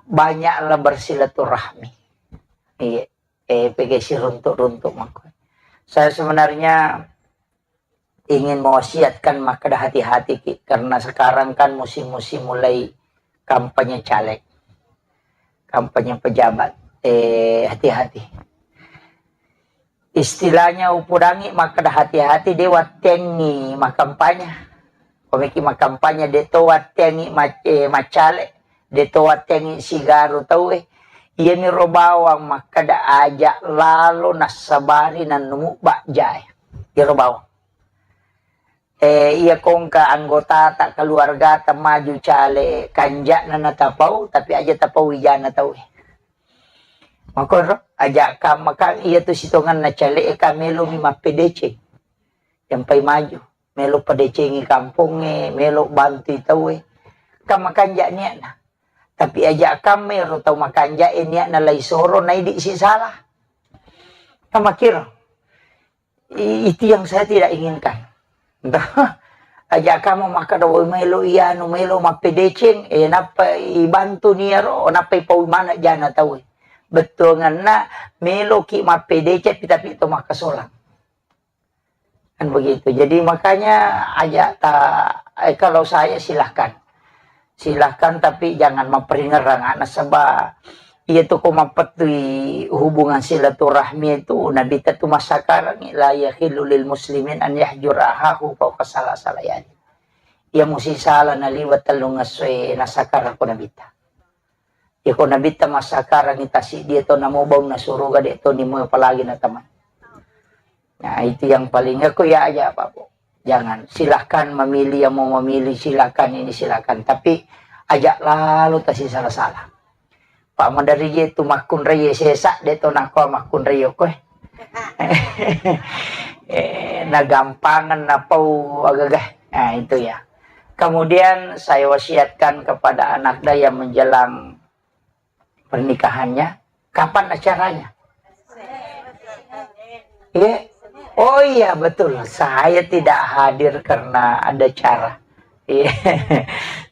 Banyaklah bersilaturahmi. Iya. Eh, pegasi runtuk-runtuk makko. Saya sebenarnya ingin mewasiatkan makkeda hati-hati ki, karena sekarang kan musim-musim mulai kampanye caleg, kampanye pejabat. Eh, hati-hati. Istilahnya upudangi makkeda hati-hati de wattengi makampanye. Komeki makampanye de to wattengi mac-, eh, macale, de to wattengi sigaru tau, eh. Iyamiro bawang makkeda aja lalo nassabari nannumu bajjae. Iyaro bawang. Eh, iya kongka anggotata, keluargata maju cale kanja'na natapau, tapi aja tapau wijana tau e. Makoro, aja kamma kan iya tu sitonganna cale e ka melomi mappedeceng. Yang pai maju, melo pedecengi kampongnge, melo bantui tau e. Kan makanja niatna. Tapi aja kamma ero tau makanja e niatna lai soro naidi si salah. Kan makiro. I-, itu yang saya tidak inginkan. Aja kamu makkeda, "Woi, melo ianu, melo mappedeceng, eh, nappa ibantu niaro, nappa ipau mana jana tau." Bettuanganna, meloki mappedeceng, tapi to makkasolang. Kan begitu. Jadi makanya aja ta-, eh, kalau saya silahkan. Silahkan, tapi jangan maperingerang anak, sebab iya tu ko mapettui hubungan silaturahmi itu, Nabi tu masakarangi, "La yahillu lil muslimin an yahjura ahahu fauqa salasati layalin." Iya musi sala naliwa tellung essoe nasakarang ko Nabi ta. Iya ko Nabi ta masakarangi tasi dia to namo baunna suruga de to nimo apalagi na teman. Nah, itu yang paling aku ya aja apa, Bu. Jangan, silahkan memilih yang mau memilih, silahkan ini, silahkan. Tapi ajak lalu tasi salah-salah. Pak Madari je tu makkunrai sesa, de to nako makkunrai ko. Eh, nagampangan napau agaga. Nah, itu ya. Kemudian saya wasiatkan kepada anak da yang menjelang pernikahannya, kapan acaranya? Iya. Oh iya, betul. Saya tidak hadir karena ada cara. Iya.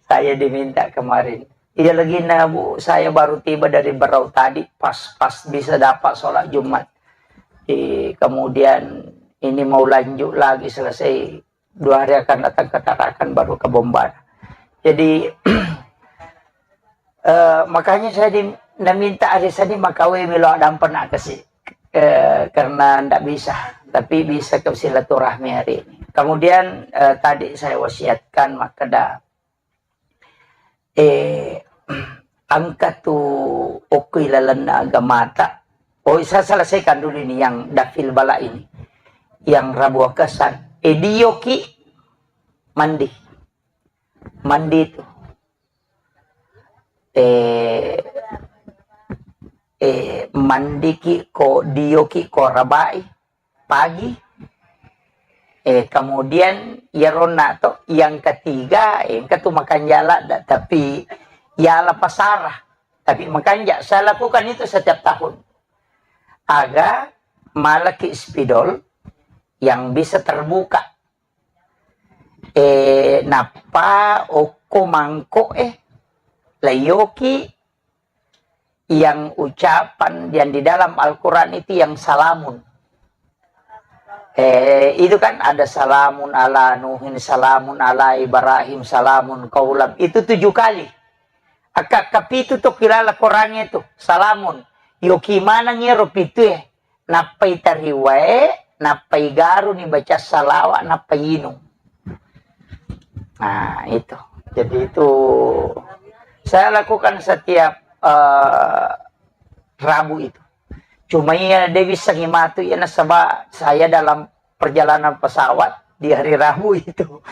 Saya diminta kemarin. Iya lagi, nah, Bu, saya baru tiba dari Berau tadi, pas-pas bisa dapat sholat Jumat. Eh, kemudian ini mau lanjut lagi, selesai dua hari akan datang ke Tarakan, baru ke Bombana. Jadi, eh, makanya saya di-, naminta hari Senin makawe melo adampa nak kasi. Eh, karena ndak bisa, tapi bisa ke silaturahmi hari ini. Kemudian, eh, tadi saya wasiatkan makkeda, eh, engka tu okko ilalenna agamata. Oh, saya selesaikan dulu ini yang dafil bala ini. Yang Rabu Wekasan. Eh, dioki mandi. Mandi tu. Eh, eh, mandiki ko, dioki ko rabai pagi. Eh, kemudian iyaronna to yang ketiga, eh, engka tu makanja ladda, tapi yala pasara. Tapi makanja, saya lakukan itu setiap tahun. Aga malaki spidol yang bisa terbuka. Eh, nappa okko mangko, eh, layoki yang ucapan yang di dalam Al-Quran itu yang salamun. Eh, itu kan ada salamun ala Nuhin, salamun ala Ibrahim, salamun kaulam. Itu tujuh kali. Akka-, kapitu to kilala Quran itu. Salamun. Yoki manang iyaro pitu e. Nappai tariwae, nappai garuni baca salawa, nappai inung. Nah, itu. Jadi itu saya lakukan setiap, eh, Rabu itu. Cuma iya de wissengi matu iya nasaba saya dalam perjalanan pesawat di hari Rabu itu.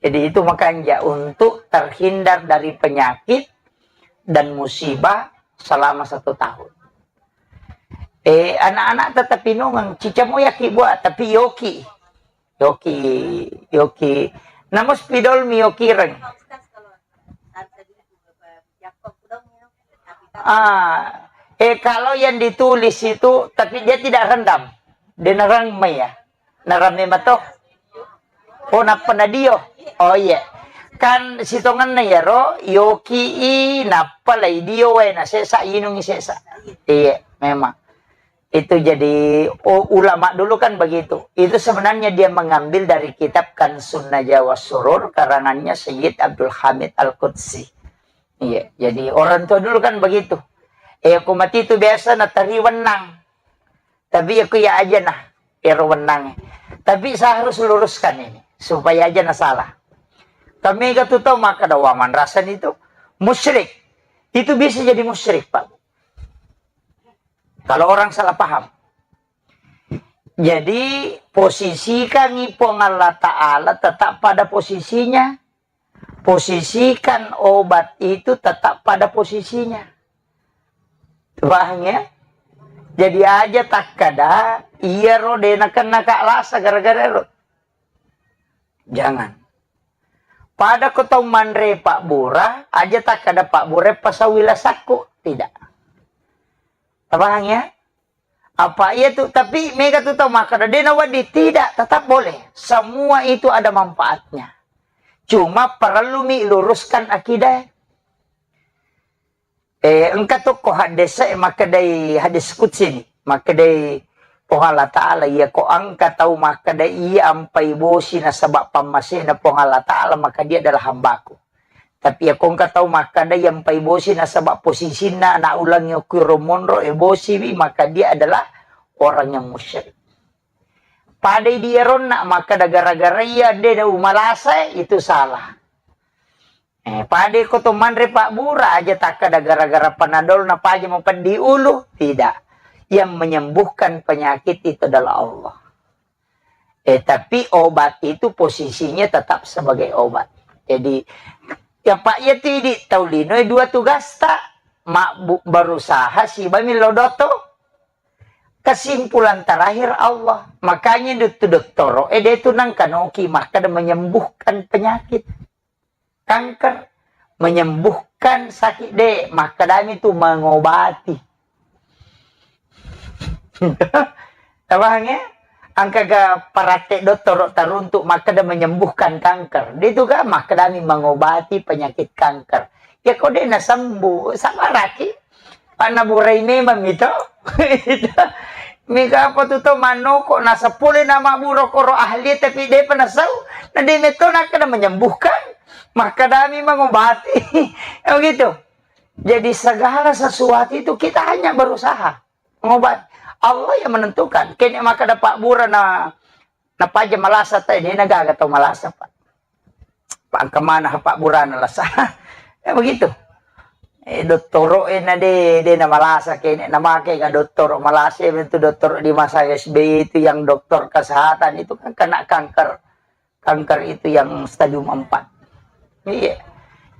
Jadi itu makanya untuk terhindar dari penyakit dan musibah selama satu tahun. Eh, anak-anak tetap inungang, cica moyaki buat, tapi yoki. Yoki, yoki. Namus pidol mi yoki reng. Ah, eh, kalau yang ditulis itu, tapi dia tidak rendam. Dia nerang mai ya. Narame mato. Oh, nappa nadio. Oh, iya. Kan sitongenna iyaro, yoki i, nappa lai dio wae, na sesa, inungi sesa. Iya, memang. Itu jadi, u-, ulama dulu kan begitu. Itu sebenarnya dia mengambil dari kitab Kansun Najwa Surur, karangannya Sayyid Abdul Hamid Al-Qudsi. Iya, jadi orang tua dulu kan begitu. Eh, aku mati itu biasa natari wenang. Tapi aku ya aja nah, ero wenang. Tapi saya harus luruskan ini, supaya aja nah salah. Kami gak tuh tahu maka ada waman rasan itu musyrik. Itu bisa jadi musyrik, Pak. Kalau orang salah paham. Jadi, posisikangi Puang Allah Ta'ala tetap pada posisinya. Posisikan obat itu tetap pada posisinya. Paham ya? Jadi aja takkada, iya ro de nakenna ka lasa gara-gara ro. Jangan. Pada ko tau manre pabbura, aja takkada pabbura pasawi lasakku. Tidak. Paham ya? Apa iya tu, tapi mega tu tau makkada de nawedding, tidak, tetap boleh. Semua itu ada manfaatnya. Cuma perlu mi luruskan akidah. Eh, engka tokko hadis e makkedai hadis qudsi ni. Makkedai Puang Allah Ta'ala, iya ko engka tau makkeda iya ampai bosi nasaba pammasena Puang Allah Ta'ala, maka dia adalah hambaku. Tapi iya ko engka tau makkeda iya ampai bosi nasaba posisinna anak ulangi okko ro monro e bosiwi, maka dia adalah orang yang musyrik. Padai dia ronna makkeda gara-gara iya de na umalasa, itu salah. Eh, pada ko to manre pabbura aja takkada gara-gara panadol na paja mapeddi ulu. Tidak. Yang menyembuhkan penyakit itu adalah Allah. Eh, tapi obat itu posisinya tetap sebagai obat. Jadi, ya Pak, ya tidi tau lino dua tugasta. Mak bu-, berusaha si bami lo doto. Kesimpulan terakhir Allah. Makanya itu dottoro, eh, dia itu nangkanoki makkada menyembuhkan penyakit. Kanker, menyembuhkan sakit de, makkadami tu mengobati. Paham ya? Engkaga paratte dottoro taruntuk makkada menyembuhkan kanker. De tu ga makkadami mengobati penyakit kanker. Ya ko de nasembuh, sabaraki. Panna burai memang mito. Mega apa tu to manoko, nasapole nama buro koro ahli, tapi de pa nasau. Na de meto nakkada menyembuhkan. Makkadami mengobati. Ya begitu. Jadi segala sesuatu itu kita hanya berusaha. Ngobat. Allah yang menentukan. Kene makkada pabbura na, napaja malasa te, de nagaga tau malasa, Pak. Pak, engka mana ha pabburana lasa. Ya begitu. Eh, dottoro e na de, de na malasa kene, na make ga dottoro malasa, itu dottoro di masa S B Y itu yang dokter kesehatan itu kan kena kanker. Kanker itu yang stadium empat. Iya.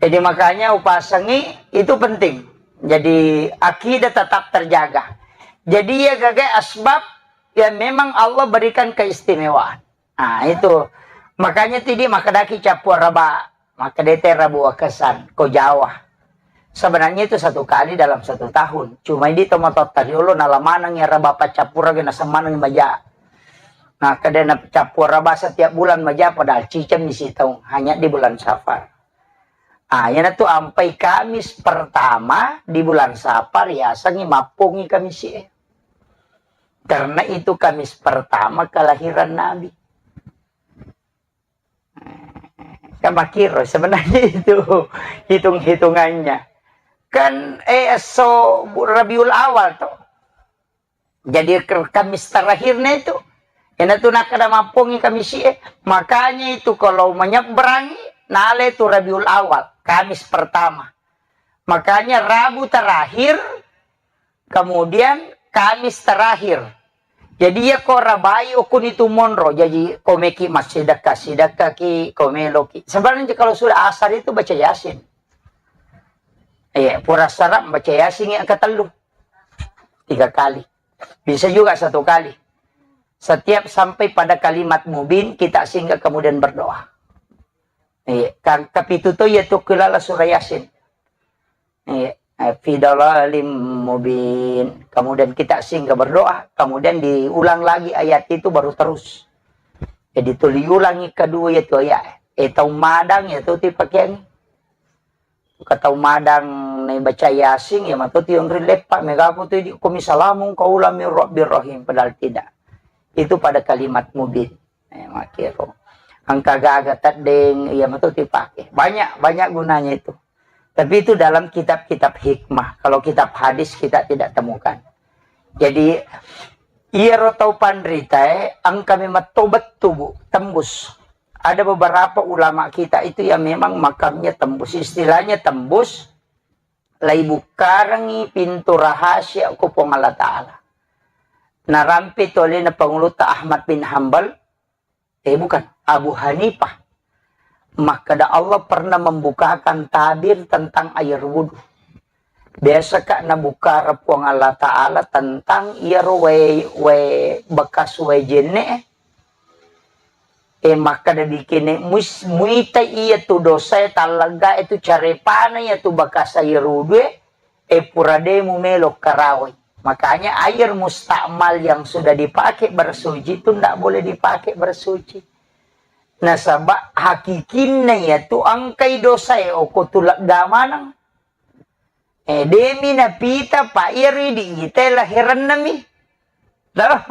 Jadi makanya upasangi itu penting. Jadi akidah tetap terjaga. Jadi ya gagai asbab yang memang Allah berikan keistimewaan. Nah, itu. Makanya tidi makkadaki cappu raba, makkadete rabu wakesan, ko Jawa. Sebenarnya itu satu kali dalam satu tahun. Cuma ini tomototta riolo nalamaneng ya raba paccappura ge nasemmaneng maja. Nah, kedena cappu raba setiap bulan maja padahal ciceng misi taung, hanya di bulan Safar. Ah, yana tu ampai Kamis pertama di bulan Safar, yasengi mappongi Kamis e. Karena itu Kamis pertama kelahiran Nabi. Kan makiro sebenarnya itu hitung-hitungannya. Kan, eh, esso Rabiul Awal toh. Jadi ke-, Kamis terakhirnya itu. Ena tu nakkada mappongi Kamis e. Makanya itu kalau menyeberangi, nale tu Rabiul Awal, Kamis pertama. Makanya Rabu terakhir, kemudian Kamis terakhir. Jadi ya ko rabai okuni tu monro. Jadi ko meki massidekka, sidekka ki, ko meloki. Sebenarnya kalau sudah asar itu baca Yasin. Iya, pura sarap baca Yasin yang ketellu. Tiga kali. Bisa juga satu kali. Setiap sampai pada kalimat mubin, kita singgah kemudian berdoa. Iya, kan, tapi itu tuh ya tuh kelala surah Yasin. Iya, eh, fi dalalim mubin. Kemudian kita singgah berdoa, kemudian diulang lagi ayat itu baru terus. Jadi tuh diulangi kedua ya tuh ayat. Eh, tau madang ya tuh tipe kian. Katau madang nai baca Yasin, ya mato tionri leppa, mega ko tu di komi salamun qaulam min rabbir rahim, padahal tidak. Itu pada kalimat mubin. Eh, makiro. Engka gaga teddeng, iya mato dipake. Banyak, banyak gunanya itu. Tapi itu dalam kitab-kitab hikmah. Kalau kitab hadis kita tidak temukan. Jadi, iyaro tau panritae, engka memang tobat tubuh, tembus. Ada beberapa ulama kita itu yang memang makamnya tembus. Istilahnya tembus, laibukkarengngi pintu rahasia ko Puang Allah Ta'ala. Narampe tu alena Pangulutta Ahmad bin Hambal, eh, bukan, Abu Hanifah. Makkeda Allah pernah membukakan tabir tentang air wudhu. Biasa ka nabukkara Puang Allah Ta'ala tentang iyaro wae, wae bekas wae jenne, eh. Eh, makkeda bikine mus-, muita iya tu dosa e tallegga e tu carepana iya tu bekas air wudhu e, eh, pura de mumelo karawai. Makanya air mustakmal yang sudah dipakai bersuci itu ndak boleh dipakai bersuci. Nasaba hakikinna iya tu engkai dosa e oko tu lega maneng. Eh, demi napita, pa iyaro idi ita laherannami. Toh?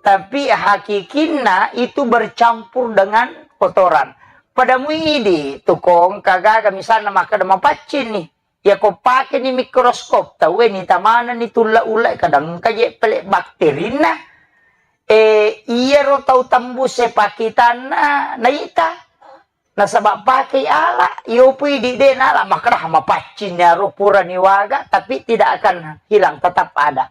Tapi hakikinna itu bercampur dengan kotoran. Pada muidi tukong kagaga misalnya makkeda mapaccing ni. Ya ko pake ni mikroskop, tau ni tamana ni tulla-ulla kadang kaje pele bakterinna. Eh, iyaro tau tembus e pakitanna naita. Nasaba pakei ala, iyopui di de nala makkeda mapaccing iyaro purani waga, tapi tidak akan hilang, tetap ada.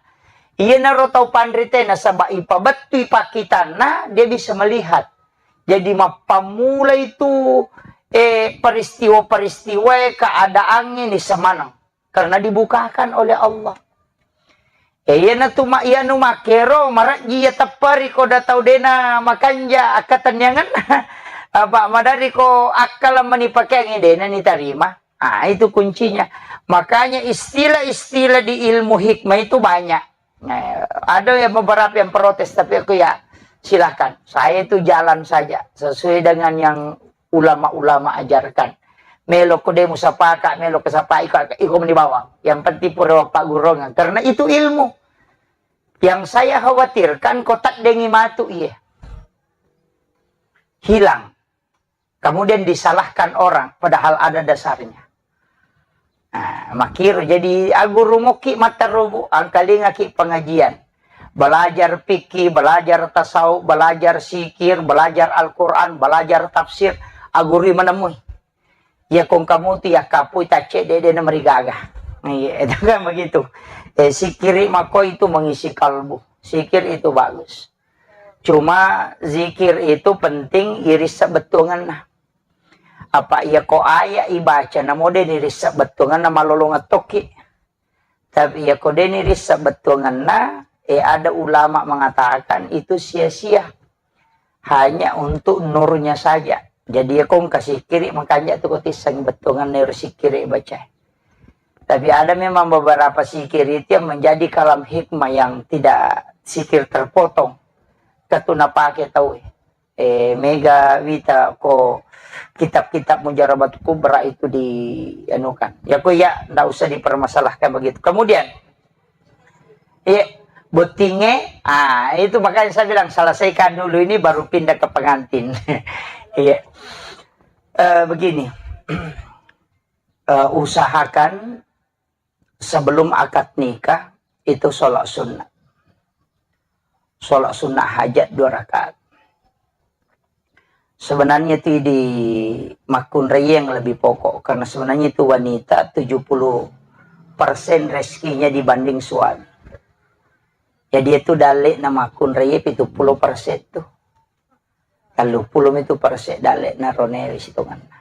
Iyanaro tau panrite nasaba ipabettui pakkitanna, dia bisa melihat. Jadi mappammula itu, eh, peristiwa-peristiwa, keadaannya ni semanang. Karena dibukakan oleh Allah. Eh, iyana tu ma-, iyanu makkero, marejji iya tepperi ko da tau dena makanja akkatenniangen. Apa madari ko akkala mani pakeangi dena ni tarima. Ah, itu kuncinya. Makanya istilah-istilah di ilmu hikmah itu banyak. Eh, ada yang beberapa yang protes, tapi aku ya silakan. Saya itu jalan saja sesuai dengan yang ulama-ulama ajarkan. Melo ko de musapaka, melo ko sapa iko, iko meni bawang. Yang penting pura paggurungan. Karena itu ilmu. Yang saya khawatirkan ko taddengi matu iye. Hilang. Kemudian disalahkan orang, padahal ada dasarnya. Nah, makkiro jadi aguru mokki matteru, Bu, angkalingaki pengajian. Belajar fikih, belajar tasawuf, belajar sikir, belajar Al-Quran, belajar tafsir, agurui menemui. Ya kong kamu tu ya kapui tacce dede na merigaga. Iya, itu kan begitu. Eh, sikiri mako itu mengisi kalbu. Sikir itu bagus. Cuma zikir itu penting irissa bettuangenna. Apa iya ko aya ibaca namo de nirissa bettuangenna malolongeng tokki. Tapi iya ko de nirissa bettuangenna, eh, ada ulama mengatakan itu sia-sia. Hanya untuk nurnya saja. Jadi iya ko engka sikiri makanja tu ko tisseng bettuangenna ero sikiri baca. Tapi ada memang beberapa sikir itu yang menjadi kalam hikmah yang tidak sikir terpotong. Katu napake tau, eh, mega wita ko kitab-kitab Mujarabat Kubra itu di anukan. Ya ko ya ndak usah dipermasalahkan begitu. Kemudian, iya, bottinge, ah, itu makanya saya bilang selesaikan dulu ini baru pindah ke pengantin. Iya. Eh, begini. Eh, usahakan sebelum akad nikah itu sholat sunnah. Sholat sunnah hajat dua rakaat. Sebenarnya itu di makkunrai yang lebih pokok, karena sebenarnya itu wanita tujuh puluh persen rezekinya dibanding suami. Jadi itu dalek na makkunrai pitu puluh persen tuh. Tellu puluh itu persen dalek na rone situnganna.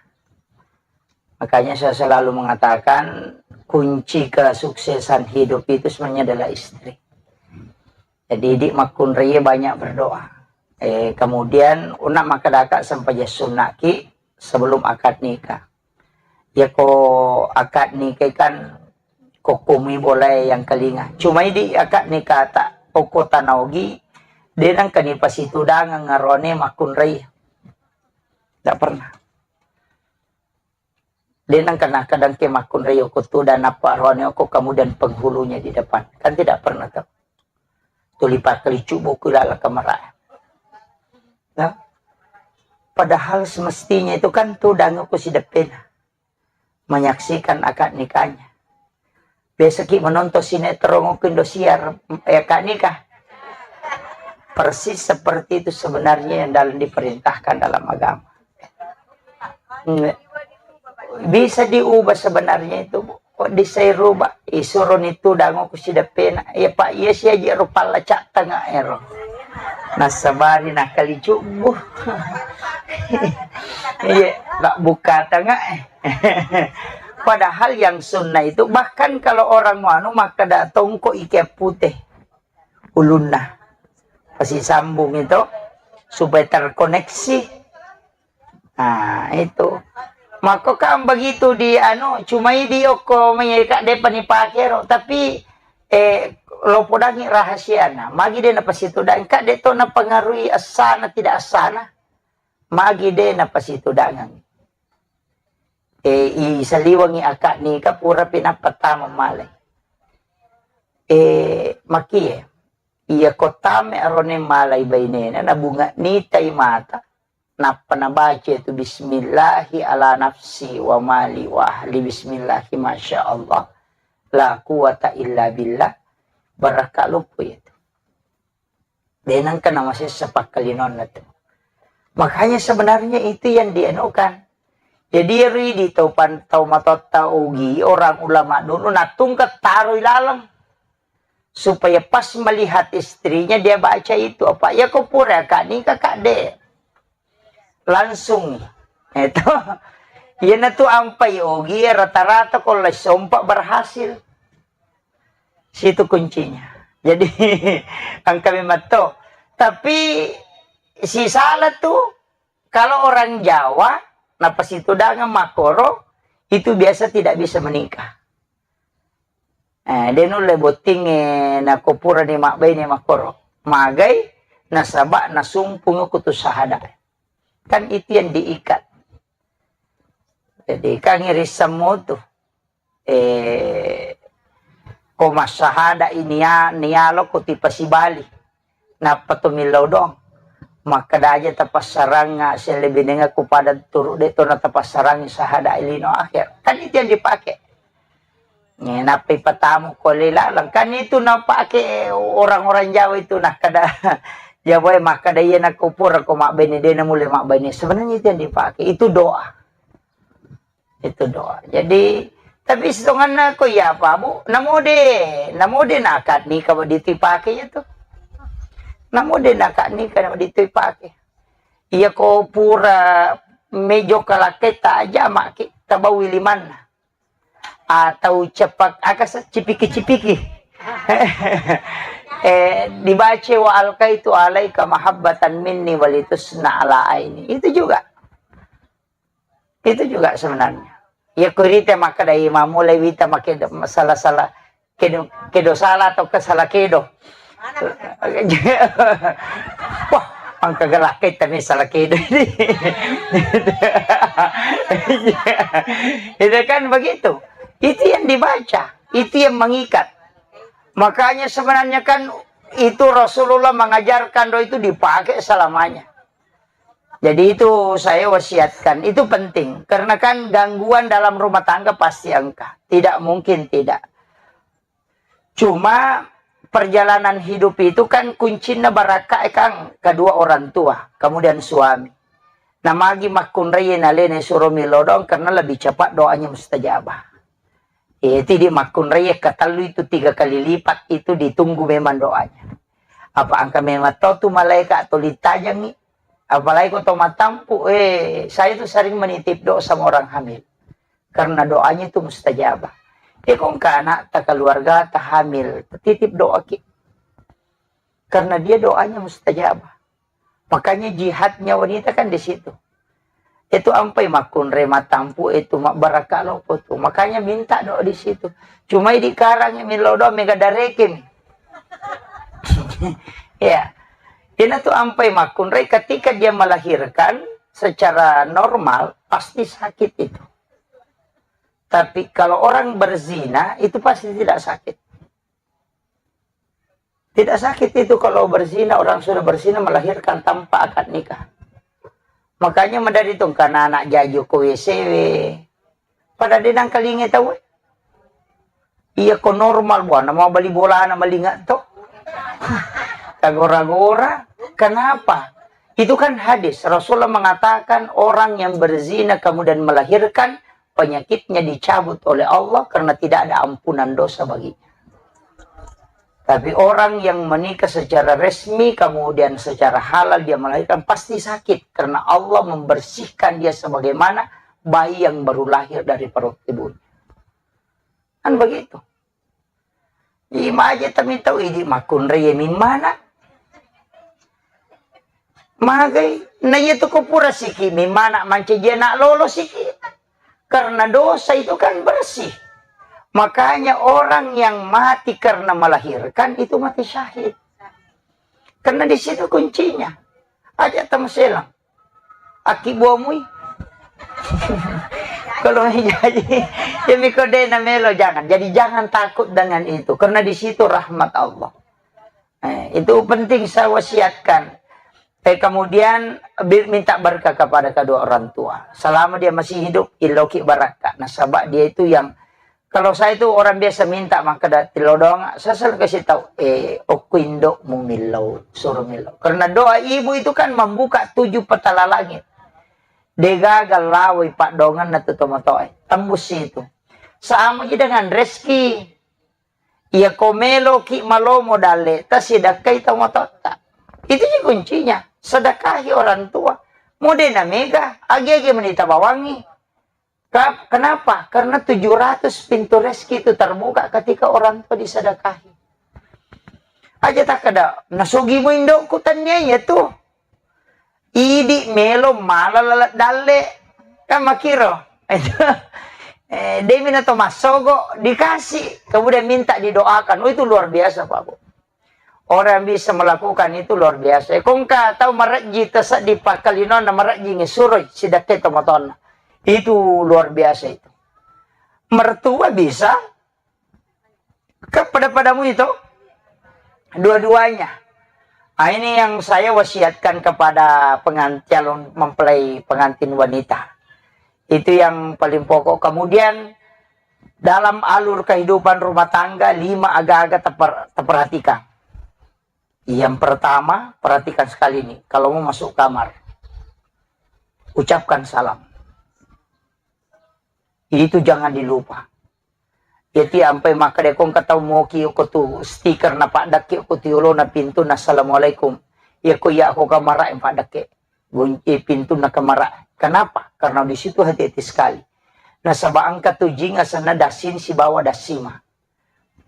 Makanya saya selalu mengatakan kunci kesuksesan hidup itu sebenarnya adalah istri. Jadi di makkunrai banyak berdoa. Eh, kemudian una makkedaka sempajang sunnaki sebelum akad nikah. Ya ko akad nikah kan kokkomi bolae yang kelinga. Cuma di akad nikah tak koko tanaogi, de nangkani pasitudangeng ngarone makkunrai. Tidak pernah. De nangkana kadang ke makkunrai oko tudang apa rone oko kemudian penghulunya di depan. Kan tidak pernah tuh. Tuli pakkalicu buku lala kamara. Nah, padahal semestinya itu kan tudang oko sideppena menyaksikan akad nikahnya. Biasa ki menonton sinetron oko Indosiar, eh, akad nikah. Persis seperti itu sebenarnya yang dalam diperintahkan dalam agama. Nge- Bisa diubah sebenarnya itu, Bu. Kok bisa rubah? Isuroni tudang ku sideppena. Ya, Pak, iya siaji ro palla cattanga ero. Nasabari nakali cubbu. Iya, tak buka tengah. Padahal yang sunnah itu, bahkan kalau orang anu, maka datang kok ikat putih ulunna. Pasti sambung itu supaya terkoneksi. Nah, itu. Maka kan begitu di anu, cuma di oko mai ka de pani pakero, tapi eh lo podangi rahasiana. Magi de napasitudang ka de to napengaruhi asana tidak asana. Magi de napasitudangan. Eh, i saliwangi akad nikah pura pinappa tama malai. Eh, makie. Iya ko tame arone malai bainena, nabunga nitai mata, nappa nabaca itu, "Bismillahi ala nafsi wa mali wa ahli, bismillahi, masya Allah, la quwata illa billah." Barakka loppo itu. Denangka namasessa pakkalinonna tu. Makanya sebenarnya itu yang dianukan. Jadi ri di tau pan-, tau matotta ugi, orang ulama dulu natungka taroi laleng supaya pas melihat istrinya dia baca itu apa ya, ko pura ka nikah ka de langsung itu. Iyanatu ampai ogi rata-rata ko lai sompa berhasil. Situ kuncinya. Jadi engka memang to. Tapi si salah tu kalau orang Jawa napasitudangan makkoro itu biasa tidak bisa menikah. Eh, de nulle bottingnge nako purani mabbaine makkoro. Magai nasaba nasumpung kutu sahada. Kan itu yang diikat. Jadi kan irissemmu tu. Eh, ko massahada ini ya, nialo ko tipasibali. Nappa to millau doang. Makkeda aja tapassarangnga, selebinengnga ku pada turu de to na tapassarangngi sahada lino akhir. Kan itu yang dipakai. Nappa ipatamu ko lilalang. Kan itu napake orang-orang Jawa itu, nakkeda Jawa e makkeda iya nakko pura ko mabbaine de na mulle mabbaine. Sebenarnya itu yang dipakai. Itu doa. Itu doa. Jadi, tapi sitonganna ko iya apa, Bu? Namo de, namo de nakad nikah wa ditu ipake ya tu. Namo de nakad nikah wa ditu ipake. Iya ko pura mejo kalaketa aja maki tabawi limanna. Atau cepak, aka se-, cipiki-cipiki. Eh, dibaca wa alkaitu alaika mahabbatan minni walitusna ala aini. Itu juga. Itu juga sebenarnya. Ya kurite maka dai mamulai wita make do-, salah-salah kedo, kedo salah atau ke salah kedo. Wah, angka gelak kita nih salah kedo ini. Itu kan begitu. Itu yang dibaca, itu yang mengikat. Makanya sebenarnya kan itu Rasulullah mengajarkan doa itu dipakai selamanya. Jadi itu saya wasiatkan, itu penting. Karena kan gangguan dalam rumah tangga pasti engka. Tidak mungkin tidak. Cuma perjalanan hidup itu kan kuncinna barakka e, Kang, kedua orang tua, kemudian suami. Namagi makkunrai nalena suro milodong karena lebih cepat doanya mustajabah. Eh, tidi makkunrai katellu itu tiga kali lipat itu ditunggu memang doanya. Apa angka memang tau tu malaikat atau litajangi. Apalagi ko to matampu, eh, saya tuh sering menitip doa sama orang hamil. Karena doanya itu mustajabah. Eh, ko engka anak, ta keluarga, ta hamil, titip doa ki. Karena dia doanya mustajabah. Makanya jihadnya wanita kan di situ. Itu ampai makkunrai matampu itu mabbarakka loppo tu. Makanya minta doa di situ. Cuma di karang millau doa mega darekin. Ya. Ina tu ampai makkunrai ketika dia melahirkan secara normal pasti sakit itu. Tapi kalau orang berzina itu pasti tidak sakit. Tidak sakit itu kalau berzina, orang sudah berzina melahirkan tanpa akad nikah. Makanya madari tu karena anak jaju ko W C W. Pada denang kalinge tau. Iya ko normal buana mau beli bola anak malinga to. Kagora-gora. Kenapa? Itu kan hadis. Rasulullah mengatakan orang yang berzina kemudian melahirkan, penyakitnya dicabut oleh Allah karena tidak ada ampunan dosa baginya. Tapi orang yang menikah secara resmi, kemudian secara halal dia melahirkan, pasti sakit karena Allah membersihkan dia sebagaimana bayi yang baru lahir dari perut ibunya. Kan begitu. Ima aja tami tau idi makkunrai mimmana. Magai, na iya tu ko pura siki mimmana mancaji anak lolo siki. Karena dosa itu kan bersih. Makanya orang yang mati karena melahirkan itu mati syahid. Karena di situ kuncinya. Aja tamaselang. Aki buamui. Kalau jadi, ya miko de na melo, jangan. Jadi jangan takut dengan itu, karena di situ rahmat Allah. Eh, itu penting saya wasiatkan. Eh, kemudian bi-, minta berkah kepada kedua orang tua. Selama dia masih hidup, illoki barakka. Nasaba dia itu yang, kalau saya itu orang biasa minta, maka da-, tilodong, saya selalu kasih tahu, eh, okko indokmu millau, suruh millau. Karena doa ibu itu kan membuka tujuh petala langit. Degaga lawai paddonganna tu tomatoe. Tembus itu. Sama ji dengan rezeki. Iya ko meloki malomo dalle, tasidakkai tomatotta. Itu ji kuncinya. Sedekahi orang tua. Mode na mega, agi-agi menita bawangi. Ka-, kenapa? Karena tujuh ratus pintu rezeki itu terbuka ketika orang tua disedekahi. Aja takkeda, "Nasugi mu indokku," tania iya tu. Idi melo mala lalat dalle. Kan makiro. Eh, demi na to massogo, dikasih. Kemudian minta didoakan. Oh, itu luar biasa, Pak Bu. Orang yang bisa melakukan itu luar biasa. Kongka tau marejji taseddi pakkalinonna marejji ngesuroi sidakkai tomatoanna. Itu luar biasa itu. Mertua bisa, kan pada-padamu itu. Dua-duanya. Ah, ini yang saya wasiatkan kepada pengan-, calon mempelai pengantin wanita. Itu yang paling pokok. Kemudian dalam alur kehidupan rumah tangga, lima aga-aga teper-, teperhatikan. Yang pertama, perhatikan sekali nih, kalau mau masuk kamar, ucapkan salam. Itu jangan dilupa. Jadi ampai makkeda ko engka tau moki ko tu stiker na paddakke ko tu yolona pintu na assalamualaikum. Iya ko iya ko kamara yang paddakke. Gunci pintu na kamara. Kenapa? Karena di situ hati-hati sekali. Nasaba engka tu jing asenna dasin sibawa dasima.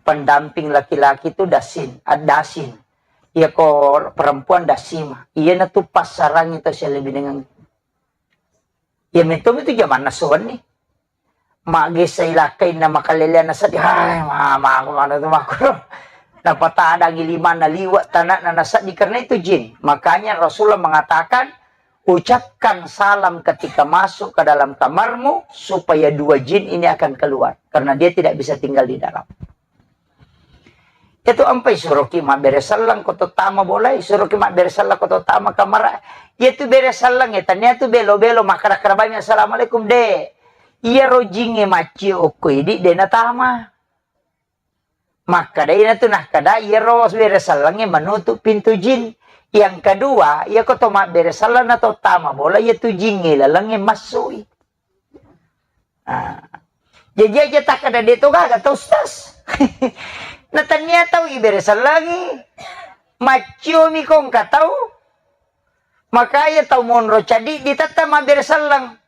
Pendamping laki-laki tu dasin, ad-, dasin. Iya ko perempuan dasima. Iya na tu passarangi to sialle binengang. Iya metto itu jamanna sowenni. Maggessa ilakkainna makaleleanna seddi, hai, mama, aku mana tu makku. Napatadangi limanna liwa' tanakna naseddi karena itu jin. Makanya Rasulullah mengatakan, ucapkan salam ketika masuk ke dalam kamarmu supaya dua jin ini akan keluar karena dia tidak bisa tinggal di dalam. Itu ampai suroki mabbere selleng ko to tama bolai, suroki mabbere selleng ko to tama kamara. Iya tu bere selleng e, tania tu belo-belo makkada-kada bami assalamualaikum de. Iya rojingnge maccio okko idi de natama. Makkada ina tu nakkada iya ro bere selleng e menutup pintu jin. Yang kedua, iya ko to mabbere selleng na to tama bola, iya tu jin e laleng e massui. Ah. Jaji aja takkada de to gaga to, Ustaz. Na tania tau ibere sellengi. Macciomi ko engka tau. Makanya tau monro cadi ditetta mabbere selleng.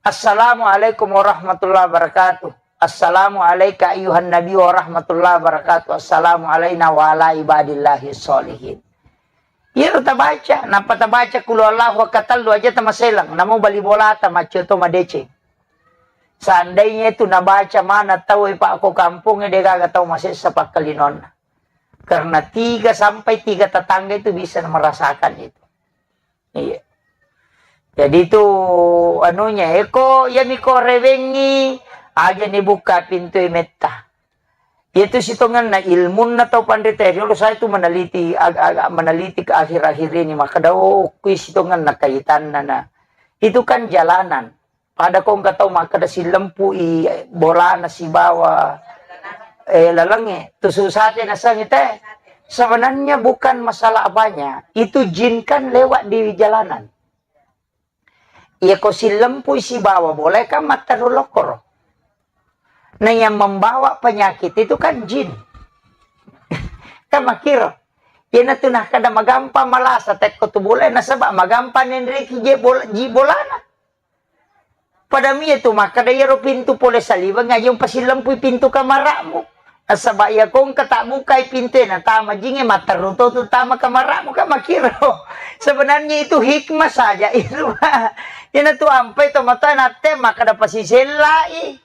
Assalamualaikum warahmatullahi wabarakatuh. Assalamu alaika ayyuhan nabi warahmatullahi wabarakatuh. Assalamu alaina wa ala ibadillahi sholihin. Iyaro tabaca, nappa tabaca qul huwallahu ahad katellu aja tamaselang, namo bali bolata maccio to madeceng. Seandainya itu nabaca mana tau e, Pak, ko kampongnge de gaga tau masessa pakkalinonna. Karena tiga sampai tiga tetangga itu bisa merasakan itu. Iya. Jadi itu anunya, eko, iya miko rewengi, aja ni buka pintu e metta. Itu sitongenna ilmunna tau panrita riolo saya itu meneliti, ag-, ag-, meneliti ke akhir-akhir ini, maka dau kui sitongenna kaitanna na. Itu kan jalanan. Pada ko engka tau makkeda silempui bolana sibawa, eh, lalengnge, tusuk sate nasengngi te. Sebenarnya bukan masalah apanya, itu jin kan lewat di jalanan. Iya ko sillempui sibawa bola kan matteru lokkoro. Nah, yang membawa penyakit itu kan jin. Kan makkiro. Iyanatu nakkeda magampang malasa tekko tu bola nasaba magampang nenreki je bola, ji bolana. Pada mie tu makkeda iyaro pintu pole saliweng aja umpasilempui pintu kamara'mu. Nasaba iya ko engka tabbukai pintu e natama jinge matteru to tu tama kamara'mu kan makkiro. Sebenarnya itu hikmah saja itu. Iyanatu ampai to matoa natte makkeda pasisellai.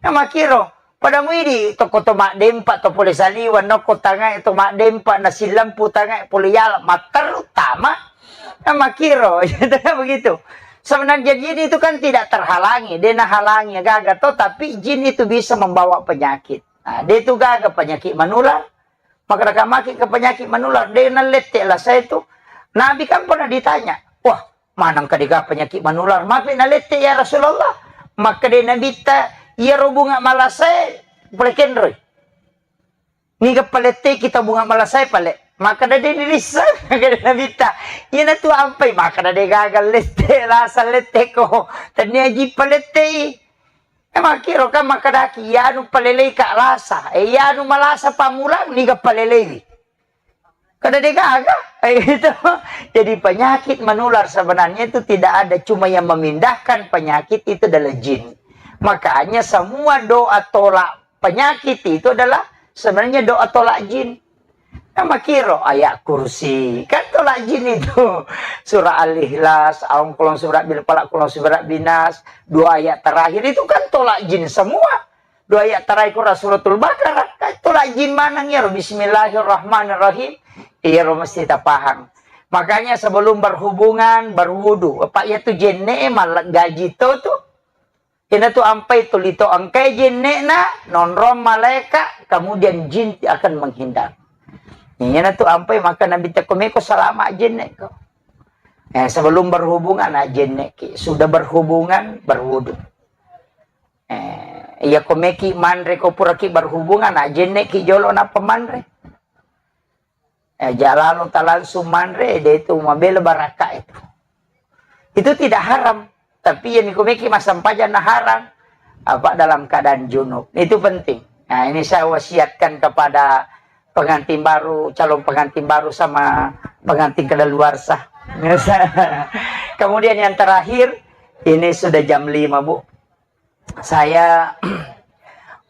Nah, makkiro, pada muidi tokko to maddempa to pole saliweng nokko tangae to maddempa nasillempu tangae pole yala matteru tama. Nah, makkiro, begitu. Sebenarnya jin itu kan tidak terhalangi, dia nahalangi gaga to, tapi jin itu bisa membawa penyakit. Nah, dia itu gaga penyakit menular, maka maki ke penyakit menular, dia nalette lah saya itu. Nabi kan pernah ditanya, wah, maneng kadega penyakit menular. Mapi nalette ya Rasulullah. Maka dia Nabi ta, iya bunga malasae, pole kenroi. Niga palette kita bunga malasae pale. Maka dia dirissa, maka dia Nabi ta. Iya natu ampai, maka dia gagal lette, lasa lette ko. Tania ji palette. Eh, makkiro kan makkadaki, iyanu palelei ka lasa. Eh, iyanu malasa pammulang, niga paleleiwi. Kada degaga. Eh, itu. Jadi penyakit menular sebenarnya itu tidak ada, cuma yang memindahkan penyakit itu adalah jin. Makanya semua doa tolak penyakit itu adalah sebenarnya doa tolak jin. Nah, makkiro ayat kursi, kan tolak jin itu. Surah Al-Ikhlas, aung kolong surah bil falak, kolong surah binas, dua ayat terakhir itu kan tolak jin semua. Dua ayat terakhir Quran suratul Baqarah, kan tolak jin maneng iyaro Bismillahirrahmanirrahim. Iyaro mesti tapahang. Makanya sebelum berhubungan, berwudu. Apa iya tu jenne malak gaji to tu. Ina tu ampai tu lito engkai jenne'na, nonrong malaika, kemudian jin akan menghindar. Ina tu ampai maka Nabi teko meko salama jenne ko. Eh, sebelum berhubungan, ah, jenne ki. Sudah berhubungan, berwudu. Eh, iya ko meki manre ko puraki berhubungan, ah, jenne ki jolo nappa manre. Eh, jalalo ta langsung manre, de itu mabela baraka itu. Itu tidak haram, tapi yang miku meki masampajang na haram. Apa dalam keadaan junub. Itu penting. Nah, ini saya wasiatkan kepada pengantin baru, calon pengantin baru sama pengantin kedaluarsa. Kemudian yang terakhir, ini sudah jam lima, Bu. Saya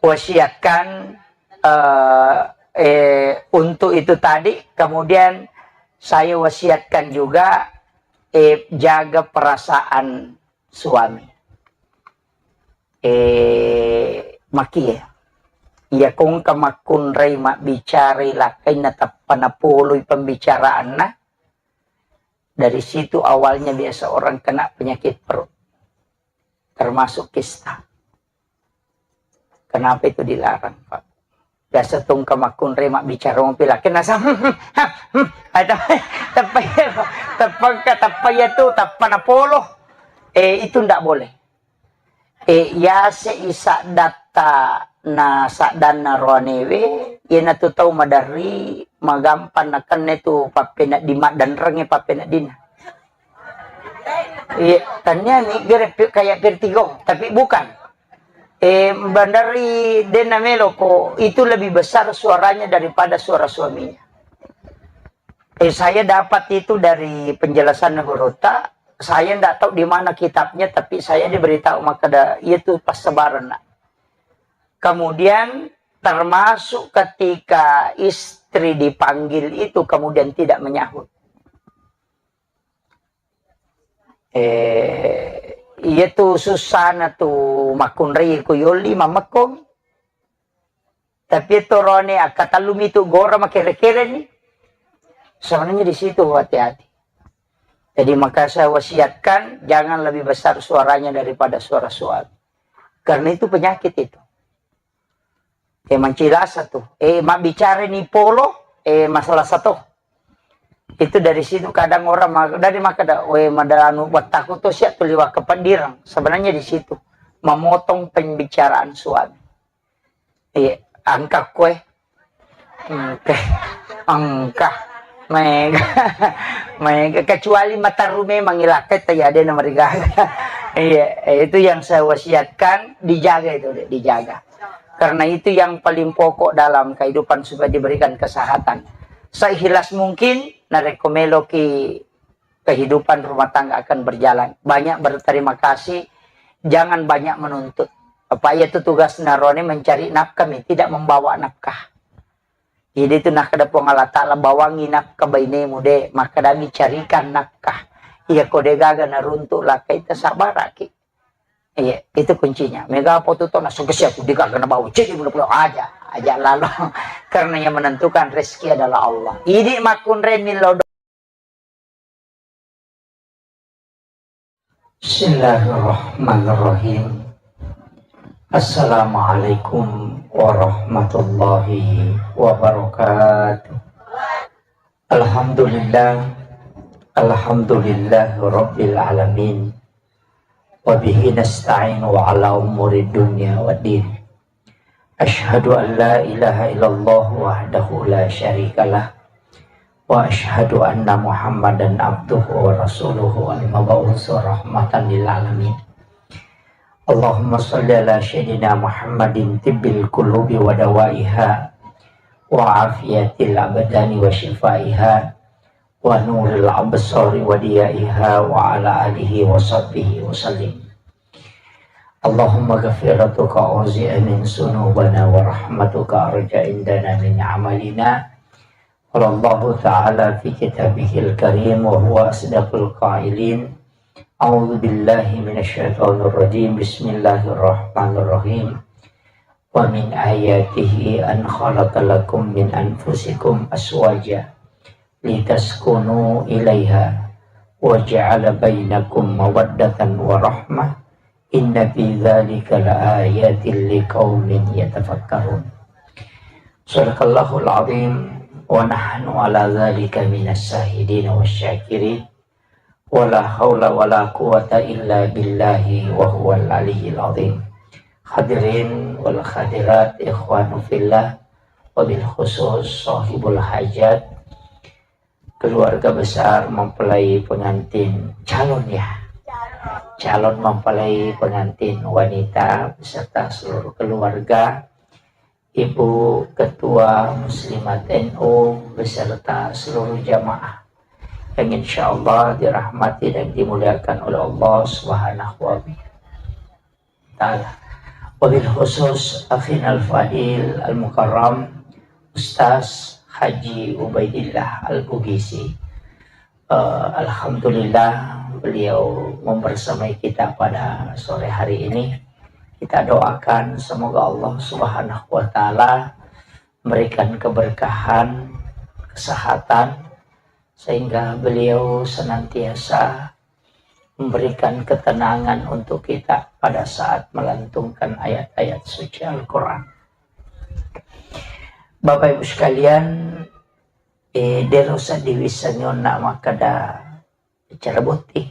wasiatkan, eh, eh, untuk itu tadi, kemudian saya wasiatkan juga, eh, jaga perasaan suami. Eh, makie. Iya kongka makkunrai mabbicarai lakkainna tappa napoloi pembicaraanna. Dari situ awalnya biasa orang kena penyakit perut. Termasuk kista. Kenapa itu dilarang, Pak? Biasa tongka makkunrai mabbicara mopi lakkainna sa-, ada, teppa iya, teppa engka, teppa iya tu, teppa napolo. Eh, itu ndak boleh. Eh, yase i saddatta na saddanna roanewe, iyanatu tau maderri, magampang nakenna tu pappenedding, maddenrengnge pappeneddinna. Iya, tania ni gere pi-, kayak vertigo, tapi bukan. Eh, bandari denna melo ko, itu lebih besar suaranya daripada suara suaminya. Eh, saya dapat itu dari penjelasan gurutta. Saya ndak tahu di mana kitabnya, tapi saya diberitahu makkeda, iya tu passabarenna. Kemudian termasuk ketika istri dipanggil itu kemudian tidak menyahut. Eh, iya tu sussana tu makkunrai ko yolli mammekko. Tapi torone akkatallumi tu gora makere-kere ni. Sebenarnya di situ hati-hati. Jadi maka saya wasiatkan jangan lebih besar suaranya daripada suara suami. Karena itu penyakit itu. Eh, mancilasa tu. Eh, mabbicara ni polo, eh, masalah satu. Itu dari situ kadang orang ma-, dari maka da, we madalanu wattaku tu siap tu liwat ke pendirang. Sebenarnya di situ memotong pembicaraan suami. Iya, engka kue. Engka. Engka. Mega. Mega. Kecuali mataru memang ilakai tayade na marigaga. Iya, eh, itu yang saya wasiatkan, dijaga itu, Dek, dijaga. Karena itu yang paling pokok dalam kehidupan supaya diberikan kesehatan. Seikhlas mungkin, narekko meloki kehidupan rumah tangga akan berjalan. Banyak berterima kasih, jangan banyak menuntut. Apa iya tu tugas narone mencari nafkah mi, tidak membawa nafkah. Jadi itu nakkeda Puang Allah Ta'ala, "Bawangi nafkah bainemu, de, makkadami carikan nafkah. Iya ko de gaga naruntuk lakkai, tasabaraki." Iya, itu kuncinya. Mega apa tu tona sugesti aku de gaga nabawa, cek pula-pula aja, aja lalo. Karena yang menentukan rezeki adalah Allah. Idi makkunre millau do- Bismillahirrahmanirrahim. Assalamualaikum warahmatullahi wabarakatuh. Alhamdulillah. Alhamdulillah Rabbil Alamin. Wa bihi nasta'inu ala umuri dunya wa din. Asyhadu an la ilaha illallah wahdahu la syarikalah. Wa asyhadu anna Muhammadan abduhu wa rasuluhu al-mab'usu rahmatan lil alamin. Allahumma shalli ala sayyidina Muhammadin tibbil qulubi wa dawaiha wa afiyatil abdani wa syifaiha wa nuril absari wa diyaiha wa ala alihi wa sahbihi wa sallim. Allahumma ghafiratuka auzi'a min sunubana wa rahmatuka arja indana min amalina. Qala Allahu ta'ala fi kitabihil karim wa huwa asdaqul qailin. A'udzu billahi minasyaitonir rajim. Bismillahirrahmanirrahim. Wa min ayatihi an khalaqa lakum min anfusikum azwaja litaskunu ilaiha wa ja'ala bainakum mawaddatan wa rahmah. Inna fi dzalika laayatil liqaumin yatafakkarun. Sadaqallahul azim wa nahnu ala dzalika minas syahidin wasyakirin. Wala haula wala quwata illa billahi wa huwal aliyyil azim. Hadirin wal hadirat, ikhwanu fillah, wabil khusus sahibul hajat, keluarga besar mempelai pengantin, calon ya, calon mempelai pengantin wanita beserta seluruh keluarga, Ibu Ketua Muslimat N U beserta seluruh jamaah yang insya Allah dirahmati dan dimuliakan oleh Allah Subhanahu wa Ta'ala. Wabil khusus akhinal fadil al mukarram Ustaz Haji Ubaidillah Al Bugisi. Eh, alhamdulillah, beliau membersamai kita pada sore hari ini. Kita doakan semoga Allah Subhanahu wa Ta'ala memberikan keberkahan, kesehatan, sehingga beliau senantiasa memberikan ketenangan untuk kita pada saat melantunkan ayat-ayat suci Al-Quran. Bapak Ibu sekalian, eh, dero sa diwissengi onna makkeda acara botting.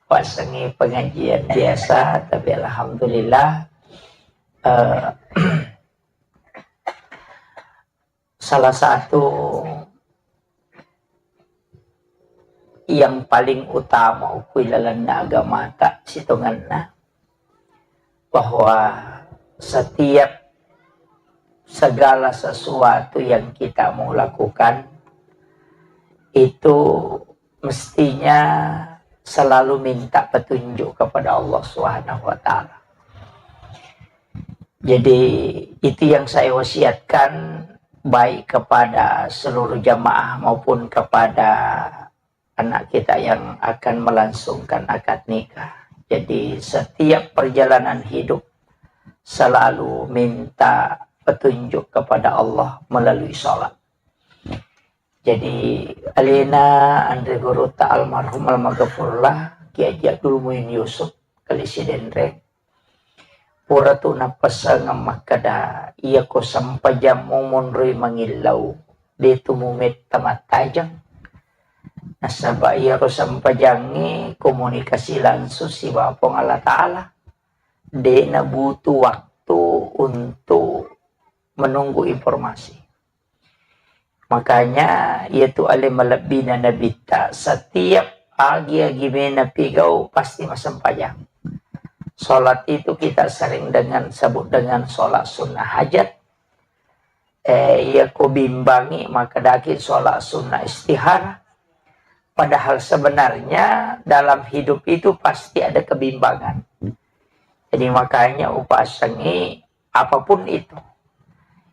Wassengi pengajian biasa, tapi alhamdulillah, eh, salah satu yang paling utama ukui lalenna agamata sitongenna, bahwa setiap segala sesuatu yang kita mau lakukan itu mestinya selalu minta petunjuk kepada Allah Subhanahu wa Ta'ala. Jadi, itu yang saya wasiatkan baik kepada seluruh jamaah maupun kepada anak kita yang akan melangsungkan akad nikah. Jadi, setiap perjalanan hidup selalu minta petunjuk kepada Allah melalui sholat. Jadi, alena anre guruta almarhum almaghfurlah Kiai Haji Abdul Muin Yusuf Kali Sidenreng, pura tu nappasengeng makkeda, iyako sempajammu monroi mangillau, de tu mumetta mattajeng. Nasaba iyaro sempajangnge komunikasi langsung sibawa Puang Allah Ta'ala. De nabutuh waktu untuk menunggu informasi. Makanya, iyatu ale malebbina Nabitta, setiap agi-agi mena pigau pasti massempajang. Sholat itu kita sering dengan sebut dengan sholat sunnah hajat. Eh, iya ko bimbangi, maka daki sholat sunnah istihara. Padahal sebenarnya dalam hidup itu pasti ada kebimbangan. Jadi makanya upasengi apapun itu.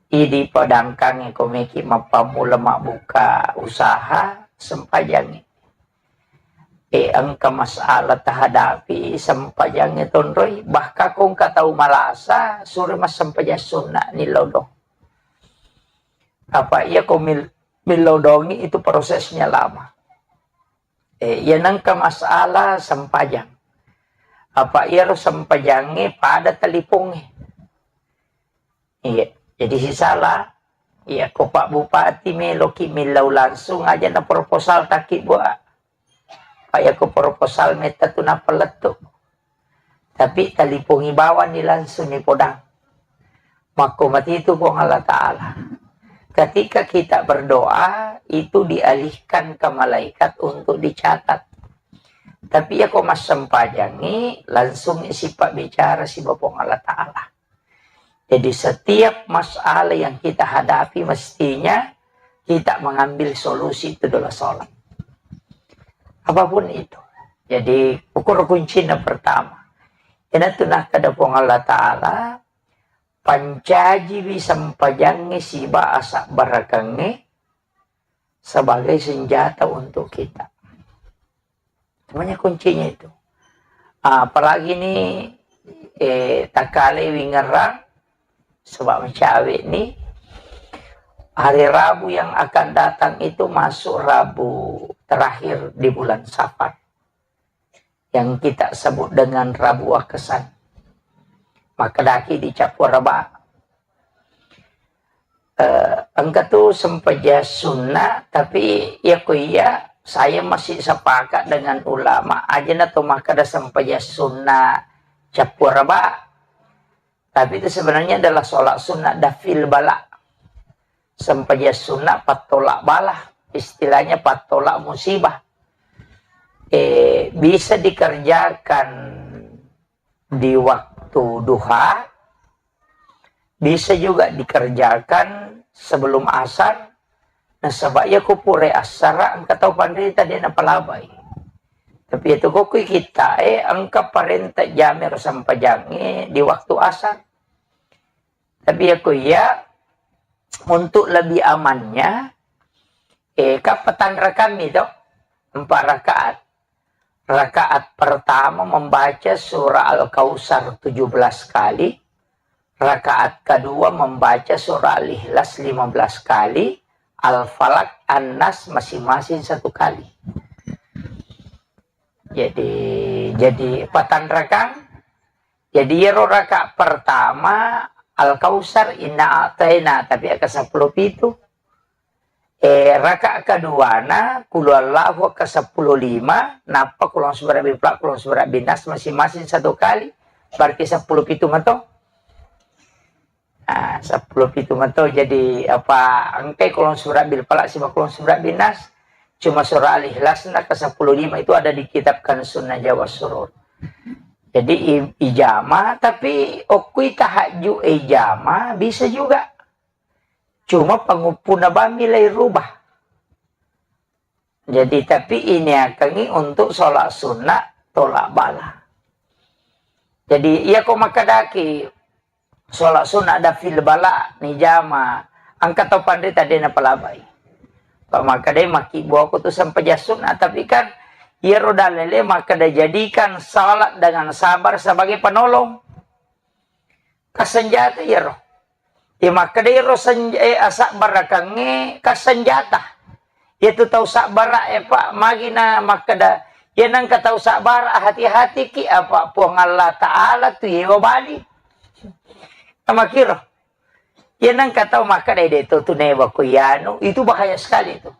Idi padangkangi ko meki mappammula mabbuka usaha, sempajangi. Eh, engka masalah tahadapi, sempajangi tonroi. Bahkan ko engka tau malasa, sure massempajang sunna ni lodong. Apa iya ko mil-, millodongi itu prosesnya lama. Eh, iya nengka masalah sempajang. Apa iyaro sempajangnge pada talipongnge. Iya, jadi sisala. Iya, ko Pak Bupati meloki millau langsung aja na proposal taki buat. Pak, iya ko proposal metta tu napalettu. Tapi talipongi bawang ni langsung ni podang. Makko matitu Puang Allah Ta'ala. Ketika kita berdoa, itu dialihkan ke malaikat untuk dicatat. Tapi iya ko massempajangi, langsung sifat bicara siba Puang Allah Ta'ala. Jadi setiap masalah yang kita hadapi mestinya kita mengambil solusi itu adalah sholat. Apapun itu. Jadi ukur kuncinya pertama. Ina tu nakkeda Puang Allah Ta'ala, pancajiwi sempajangnge siba asabbarakengnge sebagai senjata untuk kita. Semuanya kuncinya itu. Ah, apalagi ni, eh, takale wingerang, sebab mencawe ni, hari Rabu yang akan datang itu masuk Rabu terakhir di bulan Safar. Yang kita sebut dengan Rabu Akesan. Maka daki di Cappua Raba. Eh, engka tu sempajang sunna, tapi iya ko iya, saya masih sepakat dengan ulama. Aja na to makkeda sempajang sunna Cappua Raba. Tapi itu sebenarnya adalah sholat sunnah dafil bala. Sempajang sunnah pattolak bala, istilahnya pattolak musibah. Eh, bisa dikerjakan di waktu duha, bisa juga dikerjakan sebelum asar. Nasaba iya ko pura assara engka tau panrita de napalabai. Tapi itu ko kui kita, eh, engka parenta jamir sempajangnge di waktu asar. Tapi iya ko iya, untuk lebih amannya, eh, kan patanrakammi to, empat rakaat. Rakaat pertama membaca surah Al-Kautsar tujuh belas kali, rakaat kedua membaca surah Al-Ikhlas lima belas kali, Al-Falaq, An-Nas masing-masing satu kali. Jadi, jadi patanrakang. Jadi iyaro rakaat pertama Al-Kautsar, Inna A'taina, tapi aka seppulo pitu. Eh, rakaat keduana, Qul Huwallahu aka seppulo lima, nappa Qul A'udzu birabbil falaq, Qul A'udzu birabbin nas masing-masing satu kali, berarti seppulo pitu mato. Ah, seppulo pitu mato. Jadi apa engkai Qul A'udzu birabbil falaq siba Qul A'udzu birabbin nas, cuma surah Al-Ikhlas na ke seppulo lima itu ada di kitab Kanzun Najwa was Surur. Jadi i-, ijama, tapi okkui tahajud ijama bisa juga. Cuma panguppuna bammi lai rubah. Jadi, tapi ini akangi untuk sholat sunnah tolak bala. Jadi, iya ko makkedaki sholat sunnah dafil bala ni jama, engka tau panrita de napalabai. Pak makkeda makkibbuako tu sempajang sunnah, tapi kan iyaro dalile makkeda jadikan salat dengan sabar sebagai penolong. Kasenjata iyaro. Iya makkeda iyaro senj-, eh, asabbarakengnge kasenjata. Iyatu tau sabbara e, Pak, magi na makkeda, iya nengka tau sabbara, hati-hatiki, apa Puang Allah Ta'ala tu yewa bali. Makkiro. Iya nengka tau makkeda, de to tu newa ko iyanu, itu bahaya sekali itu.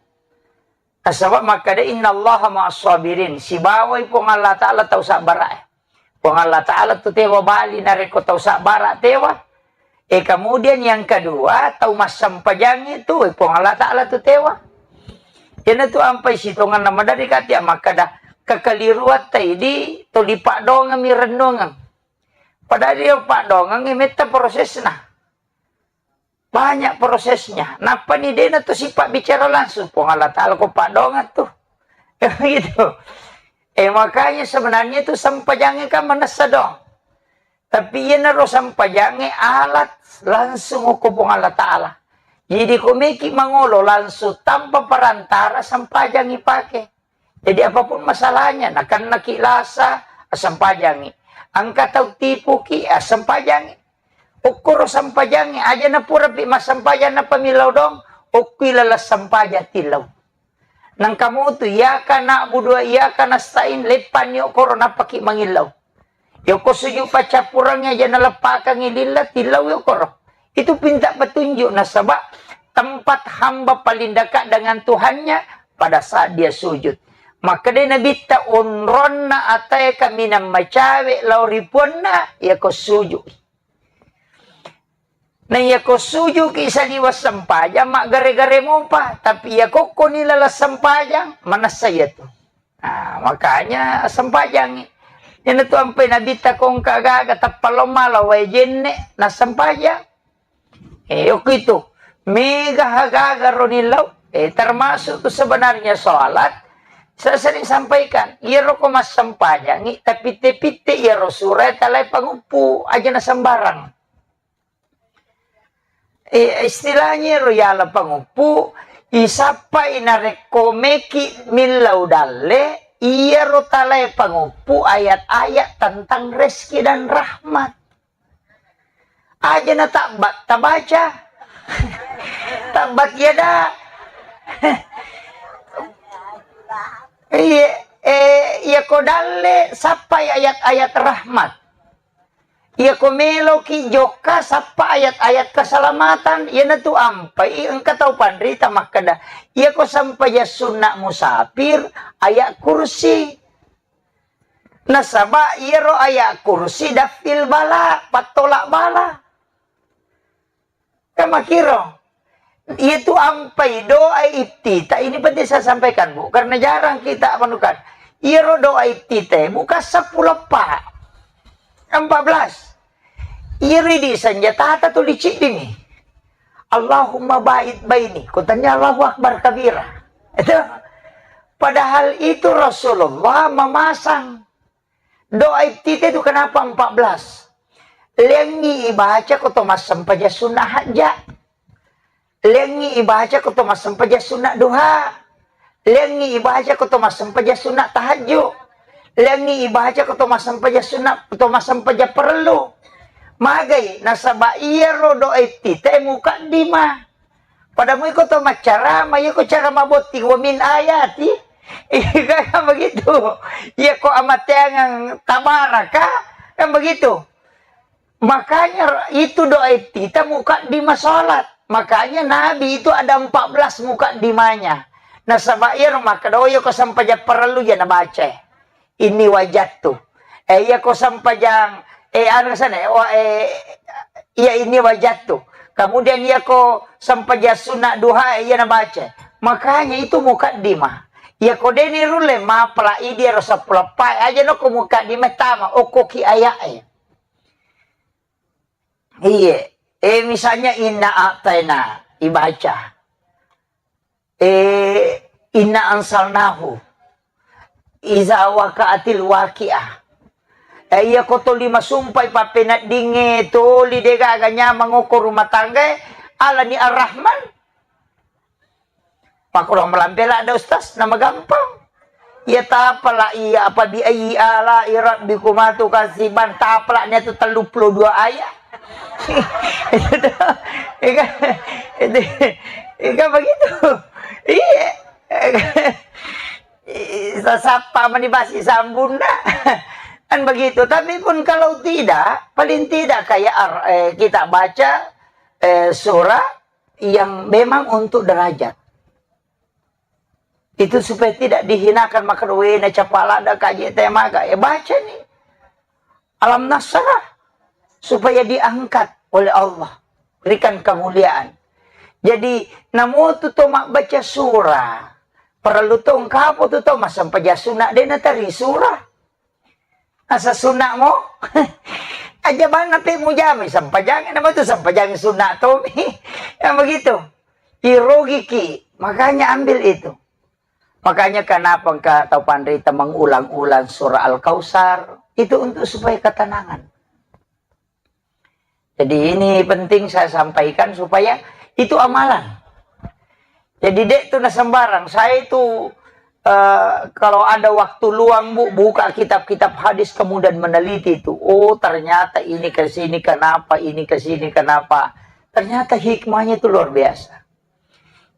Nasaba makkeda, "Innallaha ma'as sabirin." Sibawai Puang Allah Ta'ala tau sabbara e. Puang Allah Ta'ala tu tewa bali narekko tau sabbara tewa. E, kemudian yang kedua, tau massempajang itu, e, Puang Allah Ta'ala tu tewa. Iyana tu ampai sitonganna maderri kati makkeda, kekeliruatta idi tuli paddoangeng mi rennuangeng. Padahal ri paddoangeng metta prosesna. Banyak prosesnya. Nappani dena tu sifat bicara langsung. Puang Allah Ta'ala ko paddoangeng tu. Gitu. Eh, makanya sebenarnya itu sempajangnge kan manessa doang. Tapi iyanaro sempajangnge alat langsung ko Puang Allah Ta'ala. Jadi ko meki mangolo langsung tanpa perantara sempajangngi pake. Jadi apapun masalahnya, nakennaki lasa, assempajangngi. Engka tau tipuki, assempajangngi. Okkoro sempajangngi, aja napurapi massempajang nappa millau dong, okkui laleng sempajang tillau. Nangka mutu, iyyaka na'budu wa iyyaka nasta'in, leppanni okkoro nappaki mangillau. Yoko sujud paccappurengnge aja naleppakangngi lilla, tillau yokoro. Itu pinta petunjuk nasaba tempat hamba paling dekat dengan Tuhannya pada saat dia sujud. Makkeda Nabitta, onronna atae kaminang macawe lao ri puanna, yako sujud. Na yako sujuki saliweng sempajang, maggare-gare mopa, tapi yako koni laleng sempajang, manessa iyatu. Nah, makanya sempajangngi. Iyanatu ampai Nabitta ko engka gaga tappa lao mala wae jenne, nassempajang. Eh, yoko itu. Mega gaga ro nillau. Eh, termasuk tu sebenarnya sholat. Saya sering sampaikan, iyaro ko massempajangngi, tapitte-pitte iyaro sura talai panguppu, aja na sembarang. Eh, istilahnya ro yala panguppu, isappai narekko meki millau dalle, iyaro talae panguppu ayat-ayat tentang rezeki dan rahmat. Aja na tabbat tabaca. Tabbat yada. Iya, eh, iya ko dalle sappai ayat-ayat rahmat. Iya ko meloki jokka sappa ayat-ayat keselamatan, iyanatu ampai engka tau panrita makkeda, iya ko sempajang sunna musafir, ayat kursi. Nasaba iyaro ayat kursi daf'il bala, pattolak bala. Kan makiro. Iyatu ampai doa iftitah ini penting saya sampaikan, Bu, karena jarang kita menemukan. Iyaro doa iftitah bukan sepuluh, Pak. Empat belas. Iyaro di senjata tuli ciddini. Allahumma ba'id baini. Kutanya Allahu Akbar kabira. Itu. Padahal itu Rasulullah memasang. Doa iftitah itu kenapa empat belas? Lengngi ibaca ko to massempajang sunna hajja. Lengngi ibaca ko to massempajang sunna duha. Lengngi ibaca ko to massempajang sunna tahajju. Lengngi ibaca ko to massempajang sunna, to massempajang parellu. Magai, nasaba iyaro doa iftitah mukaddimah. Pada mui ko to maccarama, iya ko cara mabotting, wa min ayati. Iya kan begitu. Iya ko amateangang tabaraka, kan begitu. Makanya itu doa iftitah mukaddimah salat. Makanya Nabi itu ada empat belas mukaddimahnya. Nasaba iya ro makkeda, oh, iya ko sempajang parellu iya nabaca. Inni wajattu. Eh, iya ko sempajang, eh, anu sana, eh, wa-, eh, iya inni wajattu. Kemudian iya ko sempajang sunna duha, eh, iya nabaca. Makanya itu mukaddimah. Iya ko deni rulle mapala idi ro sepuluh pai aja no ko mukaddimah tama, okko ki ayat, eh. Iya. Eh, misalnya inna a'taina ibaca. Eh, inna ansalnahu. Iza waqa'atil waqi'ah. Eh, iya ko toli masumpai pappeneddingnge toli degaga nyamang okko rumah tangga, alani Ar-Rahman. Makkulo malampe ladde Ustaz, nama gampang. Iya tapala iya apa bi ayyi ala'i rabbikuma tukadziban, tapala niatu telluppulo dua ayat. Itu, itu, itu begitu. Iya. Sasappa mani basi sambunna. Kan begitu. Tapi pun kalau tidak, paling tidak kayak ar-, eh, kita baca, eh, surah yang memang untuk derajat. Itu supaya tidak dihinakan, maka wena capalada kaji temaga. Ya baca nih. Alam Nasrah. Supaya diangkat oleh Allah. Berikan kemuliaan. Jadi, namotu to mabbaca surah. Parellu to engkapo tu to massempajang sunna de' nateri sura. Asa sunna mo? Aja bang nape mujami sempajang, nama tu sempajang sunna to mi. Yang begitu. Irogiki, makanya ambil itu. Makanya kenapa engka tau panrita mengulang-ulang surah Al-Kautsar? Itu untuk supaya ketenangan. Jadi ini penting saya sampaikan supaya itu amalan. Jadi de' tu na sembarang. Saya itu, eh, kalau ada waktu luang, Bu, buka kitab-kitab hadis kemudian meneliti itu. Oh, ternyata ini ke sini kenapa, ini ke sini kenapa. Ternyata hikmahnya itu luar biasa.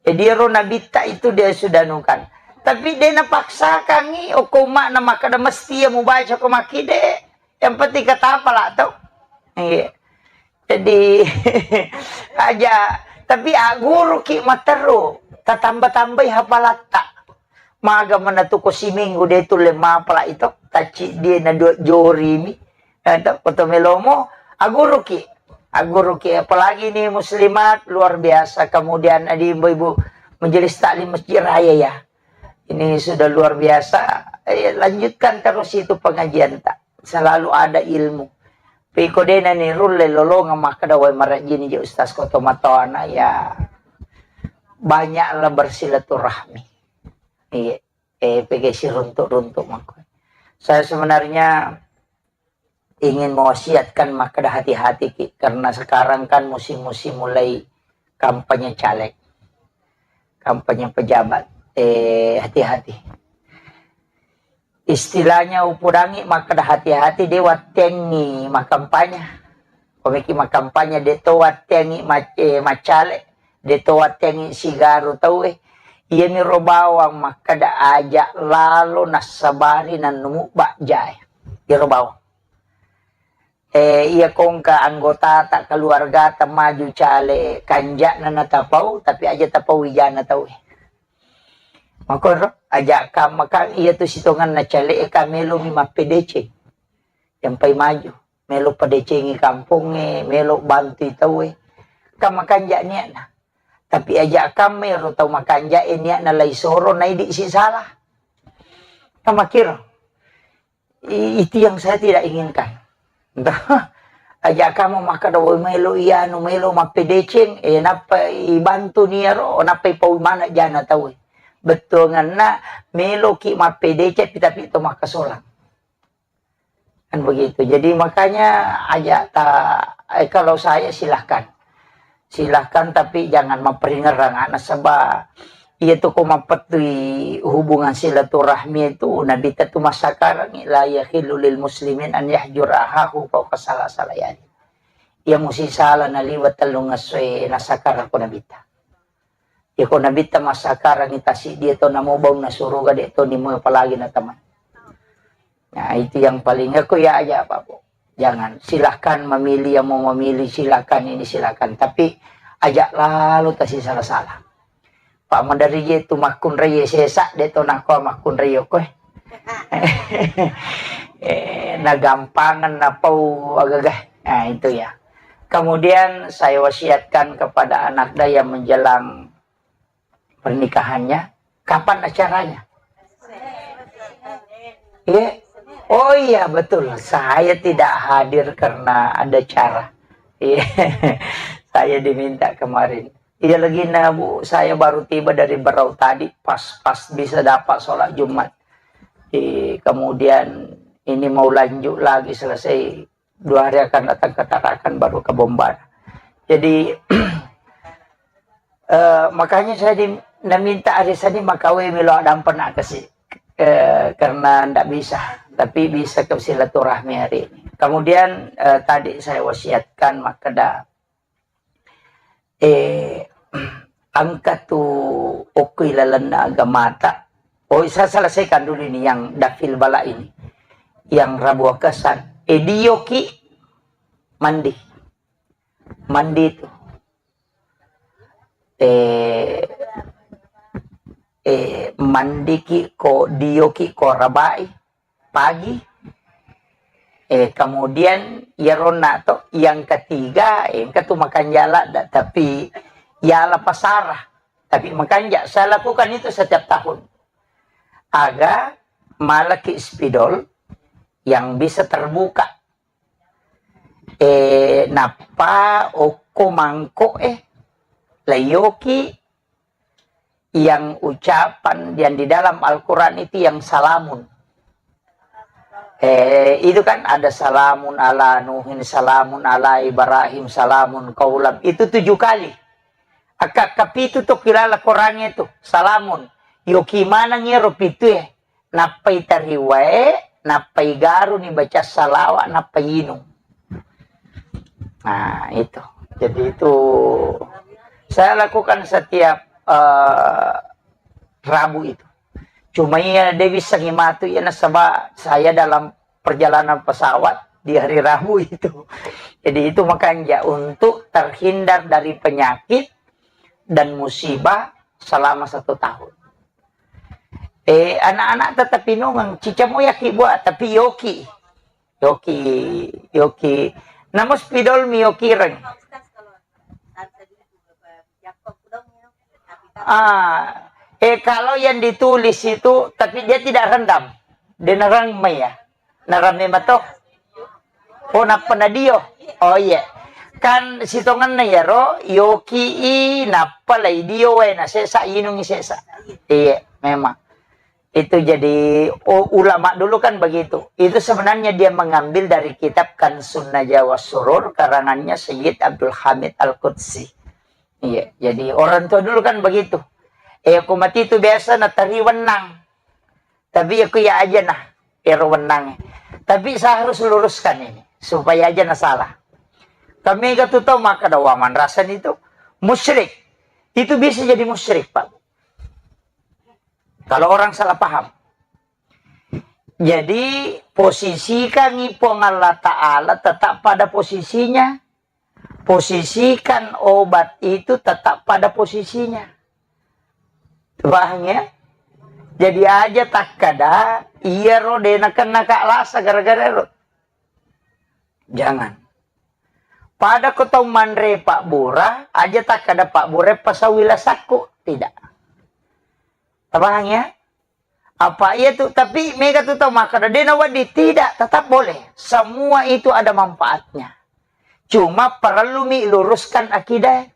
Jadi ero nabitta itu dia sudah nukan. Tapi de' napaksakangi, okko umma'na makkeda mesti ya mubaca ko makkide. Yang penting katapala to. Iya. Jadi aja, tapi agguruki matteru, tatamba-tambai hafalatta. Maga manatu ko siminggu de' tulle mapala itu, tacci dia na dua jorimi. Eh, to, koto melomo, agguruki. Agguruki, apalagi ini muslimat, luar biasa. Kemudian ada ibu-ibu majelis taklim Masjid Raya ya. Ini sudah luar biasa. Eh, lanjutkan terus itu pengajian tak. Selalu ada ilmu. Piko dena ni rulle lolongang makkeda wai marajini je ustaz koto matoana ya. Banyaklah bersilaturahmi. Iya. Eh, pege siruntuk-runtuk mako. Saya sebenarnya ingin mewasiatkan makkeda hati-hati ki, karena sekarang kan musim-musim mulai kampanye caleg, kampanye pejabat. Eh, hati-hati. Istilahnya upudangi makkeda hati-hati de' wattengi makampanye. Komeki makampanye de' to wattengi mac-, eh, macale, de' to wattengi sigaru tau eh. Iyami ro bawang makkeda aja lalo nassabari nannumubba jae. Iyaro bawang. Eh, iya kongka anggotata, keluargata maju cale kanja'na natapau, tapi aja tapau wijana tau eh. Makoro, aja kamma kan iya tu sitonganna cale e ka melomi mappedeceng. Yang pai maju. Melo padecengi kampongnge, melo bantui tauwe. Kan makanja niatna. Tapi aja kamme ro tau makanja e niatna lai soro naidi si salah. Kan makiro. I-, itu yang saya tidak inginkan. Aja kamu makkeda woi melo ianu, melo mappedeceng, eh, nappa ibantu niaro, nappa ipau mana jana tauwe. Bettuanganna melo ki mappedeceng, tapi to makkasolang. Kan begitu. Jadi makanya aja ta-, eh, kalau saya silahkan. Silahkan, tapi jangan mapparingerrang anak seba. Iya tu ko mappettui hubungan silaturahmi itu Nabi tu massakarangi la yahillu lil muslimin an yahjura ahahu fauqa salasati layali. Iya musi sala naliwa tellung essoe nassakara ko Nabi ta. Iyako Nabitta massakarangi tasiddi to namo baunna suruga, de to nimo apalagi na teman. Nah, itu yang paling aku ya aja apa, Bu. Jangan, silahkan memilih yang mau memilih, silahkan ini, silahkan. Tapi aja lalu tasi salah-salah. Pak Madari je tu makkunrai sesa, de to nako makkunrai koe. Eh, nagampangan napau agagah. Nah, itu ya. Kemudian saya wasiatkan kepada anakda yang menjelang pernikahannya, kapan acaranya? Iya. Oh iya, betul. Saya tidak hadir karena ada cara. Iya. Saya diminta kemarin. Iya lagi, nah, Bu, saya baru tiba dari Berau tadi, pas-pas bisa dapat sholat Jumat. Di, kemudian ini mau lanjut lagi, selesai dua hari akan datang ke Tarakan, baru ke Bombana. Jadi, eh, makanya saya di, naminta hari Senin makawe melo addampeng kasi. Eh, karena ndak bisa, tapi bisa ke silaturahmi hari ini. Kemudian, eh, tadi saya wasiatkan makkeda, eh, engka tu okko ilalenna agamata. Oh, saya selesaikan dulu ini yang dafil bala ini. Yang rabu akasan. Eh, dioki mandi. Mandi tu. Eh, eh, mandiki ko, dioki ko rabai pagi. Eh, kemudian iyaronna to, yang ketiga, eh, engka tu makanja ladda, tapi yala pasara. Tapi makanja, saya lakukan itu setiap tahun. Aga malaki spidol yang bisa terbuka. Eh, nappa okko mangkok, eh, layoki yang ucapan yang di dalam Al-Quran itu yang salamun. Eh, itu kan ada salamun ala Nuhin, salamun ala Ibrahim, salamun kaulam. Itu tujuh kali. Akka kapitu to kilala Quran itu, salamun. Yoki maneng ero pitu e. Nappai tariwae, nappai garuni baca salawa, nappai inung. Nah, itu. Jadi itu saya lakukan setiap, eh, Rabu itu. Cuma iya de bisa ngimatu iya nasaba saya dalam perjalanan pesawat di hari Rabu itu. Jadi itu makanya untuk terhindar dari penyakit dan musibah selama satu tahun. Eh, anak-anak tetap inungang, cica mo yaki buat, tapi yoki. Yoki, yoki. Namus pidol mi yoki reng. Ah, eh, kalau yang ditulis itu, tapi dia tidak rendam. Dia nerang mai ya. Nerang mai mato. Oh, nappa nadio. Oh, iya. Kan sitongenna iyaro, yoki i, nappa lai dio wae, na sesa, inungi sesa. Iya, memang. Itu jadi, u-, ulama dulu kan begitu. Itu sebenarnya dia mengambil dari kitab Kanzun Najwa was Surur, karangannya Sayyid Abdul Hamid Al-Qudsi. Iya, jadi orang tua dulu kan begitu. Eh, aku mati itu biasa natari wenang. Tapi aku ya aja nah, ero wenang. Tapi saya harus luruskan ini, supaya aja na salah. Kami gak tuh tahu maka ada waman rasan itu musyrik. Itu bisa jadi musyrik, Pak. Kalau orang salah paham. Jadi, posisikan Puang Allah Ta'ala tetap pada posisinya. Posisikan obat itu tetap pada posisinya. Paham ya? Jadi aja takkada, iya ro de nakenna ka lasa gara-gara ro. Jangan. Pada ko tau manre Pak Bura, aja takkada Pak Bura pasawi lasakku. Tidak. Paham ya? Apa iya tuh, tapi mega tuh tau makkeda, de nawedding, tidak, tetap boleh. Semua itu ada manfaatnya. Cuma perlu mi luruskan akidah.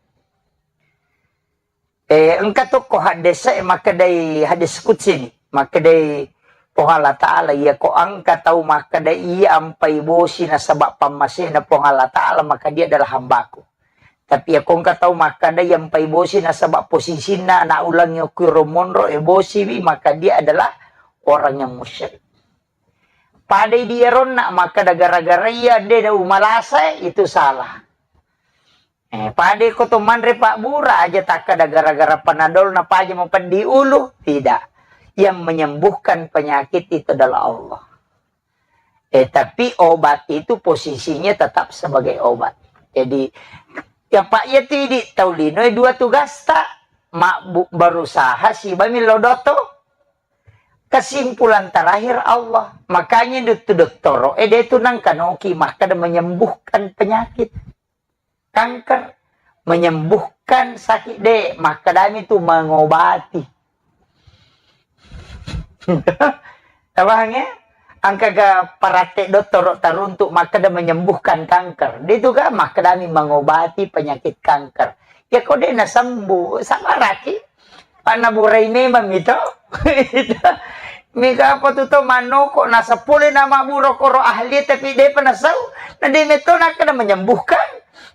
Eh, engka tokko hadis e makkedai hadis qudsi ni. Makkedai Puang Allah Ta'ala, iya ko engka tau makkeda iya ampai bosi nasaba pammasena Puang Allah Ta'ala, maka dia adalah hambaku. Tapi iya ko engka tau makkeda iya ampai bosi nasaba posisinna anak ulangnge okko ro monro e bosiwi, maka dia adalah orang yang musyrik. Padai di eronna makkeda gara-gara iya de umalasa, itu salah. Eh, pada ko to manre Pak Bura aja takkeda gara-gara panadol na paja mapeddi ulu, tidak. Yang menyembuhkan penyakit itu adalah Allah. Eh, tapi obat itu posisinya tetap sebagai obat. Jadi, ya Pak, ya tidi tau lino dua tugasta, mak bu-, berusaha siba millo doto. Kesimpulan terakhir Allah. Makanya itu dottoro, eh, dia itu nangkanoki makkeda menyembuhkan penyakit. Kanker, menyembuhkan sakit de, makkedami tu mengobati. Paham ya? Engkaga paratte dottoro taruntuk makkeda menyembuhkan kanker. Dia itu kan makkedami mengobati penyakit kanker. Ya ko de nasembuh, sabaraki. Panna burai memang itu. Mika apa tu tau manoko, nasa pole nama buro koro ahli, tapi de pa nasau, na de metto nakkeda menyembuhkan,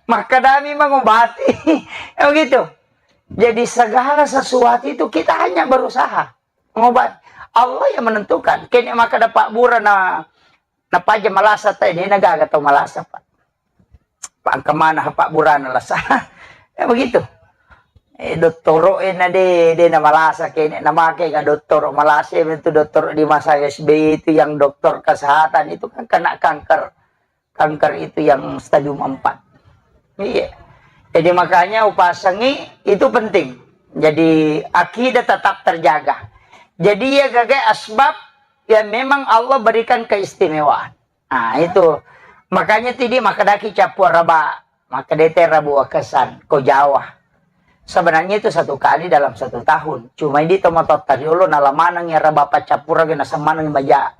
makkedami mengobati. Ya begitu. Jadi segala sesuatu itu kita hanya berusaha mengobati. Allah yang menentukan. Kene makkeda Pak Bura na, na paja malasa te, de nagaga tau malasa, Pak. Pak, engka mana Pak Burana lasa. Ya begitu. Eh, dottoro e na de, de na malasa kene, na make ga dottoro malasa, itu dottoro di masa S B Y itu yang dokter kesehatan itu kan kena kanker. Kanker itu yang stadium empat. Iya. Jadi makanya upasangi itu penting. Jadi akidah tetap terjaga. Jadi ya gaga asbab yang memang Allah berikan keistimewaan. Nah, itu. Makanya tidi makkedaki cappu raba, makkedete rabu akesan, ko Jawa. Sebenarnya itu satu kali dalam satu tahun. Cuma ini tomatotta riolo nala maneng ya raba paccappurang na semaneng maja.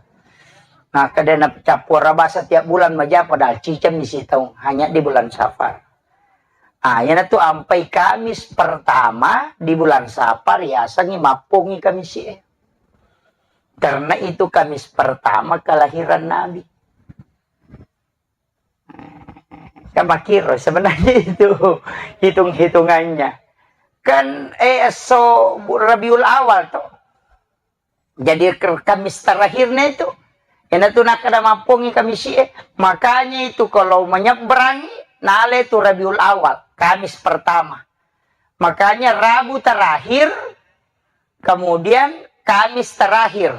Nah, kada na cappura ba setiap bulan maja padahal ciceng misi taung hanya di bulan Safar. Ah, yana tu ampai Kamis pertama di bulan Safar yasengi mappongi Kamis e. Karena itu Kamis pertama kelahiran Nabi. Kan makiro sebenarnya itu hitung-hitungannya. Kan eh so Rabiul Awal tuh. Jadi Kamis terakhirnya itu. Enak tuh nak ada mampungi Kamis eh. Makanya itu kalau menyeberangi nale itu Rabiul Awal, Kamis pertama. Makanya Rabu terakhir, kemudian Kamis terakhir.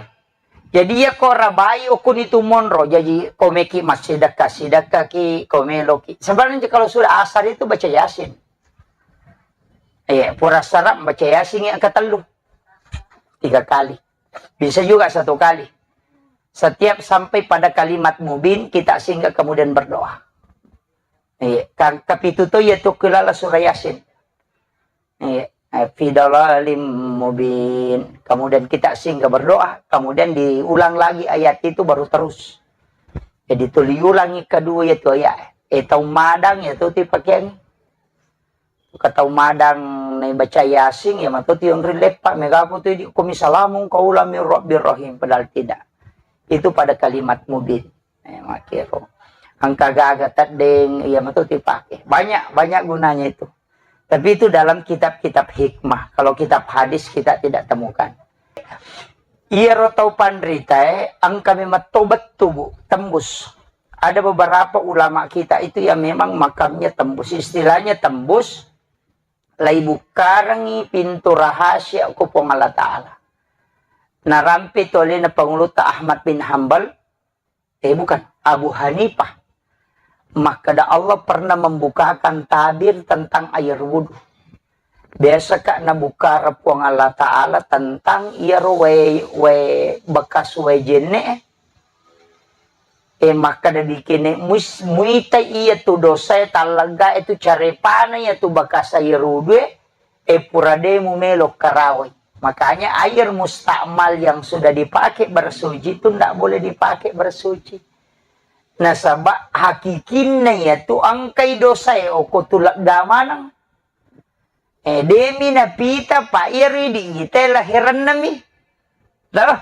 Jadi ya ko rabai okuni tu monro. Jadi ko meki massidekka, sidekka ki, ko meloki. Sebenarnya kalau sudah asar itu baca Yasin. Iya, pura sarap baca Yasin yang ketellu. Tiga kali. Bisa juga satu kali. Setiap sampai pada kalimat mubin, kita singgah kemudian berdoa. Iya, kan kapitu to ya tu kelala surah Yasin. Iya, eh, fi dalalim mubin. Kemudian kita singgah berdoa, kemudian diulang lagi ayat itu baru terus. Jadi tuli ulangi kedua ya tu ayat. Eh, tau madang ya tu ti pakeang. Ka tau madang nai baca Yasin ya matu tionri leppa megaku tu di kumi salamun qaulam mir rabbir rahim, padahal tidak. Itu pada kalimat mubin. Eh, makiro. Angka gaga teddeng, iya matu dipake. Banyak, banyak gunanya itu. Tapi itu dalam kitab-kitab hikmah. Kalau kitab hadis kita tidak temukan. Iyaro tau panritae, angka memang tobat tubuh, tembus. Ada beberapa ulama kita itu yang memang makamnya tembus. Istilahnya tembus, lai bukkarengi pintu rahasia ko Puang Allah Ta'ala. Narampe tu alena panguluta Ahmad bin Hambal, eh, bukan, Abu Hanifah. Makkeda Allah pernah membukakan tabir tentang air wudhu. Biasa ka nabuka Puang Allah Ta'ala tentang iyaro wae, wae bekas wae jenne. Eh, makkeda dikene muis-, muita iya tu dosa e tallega itu carepana iya tu bekas air wudhu e, eh, pura de mu melo karawai. Makanya air mustakmal yang sudah dipakai bersuci itu ndak boleh dipakai bersuci. Nasaba hakikinna iya tu angkai dosa e oko tu lega maneng. Eh, demi napita pa iya ridi ite laherannami. Toh?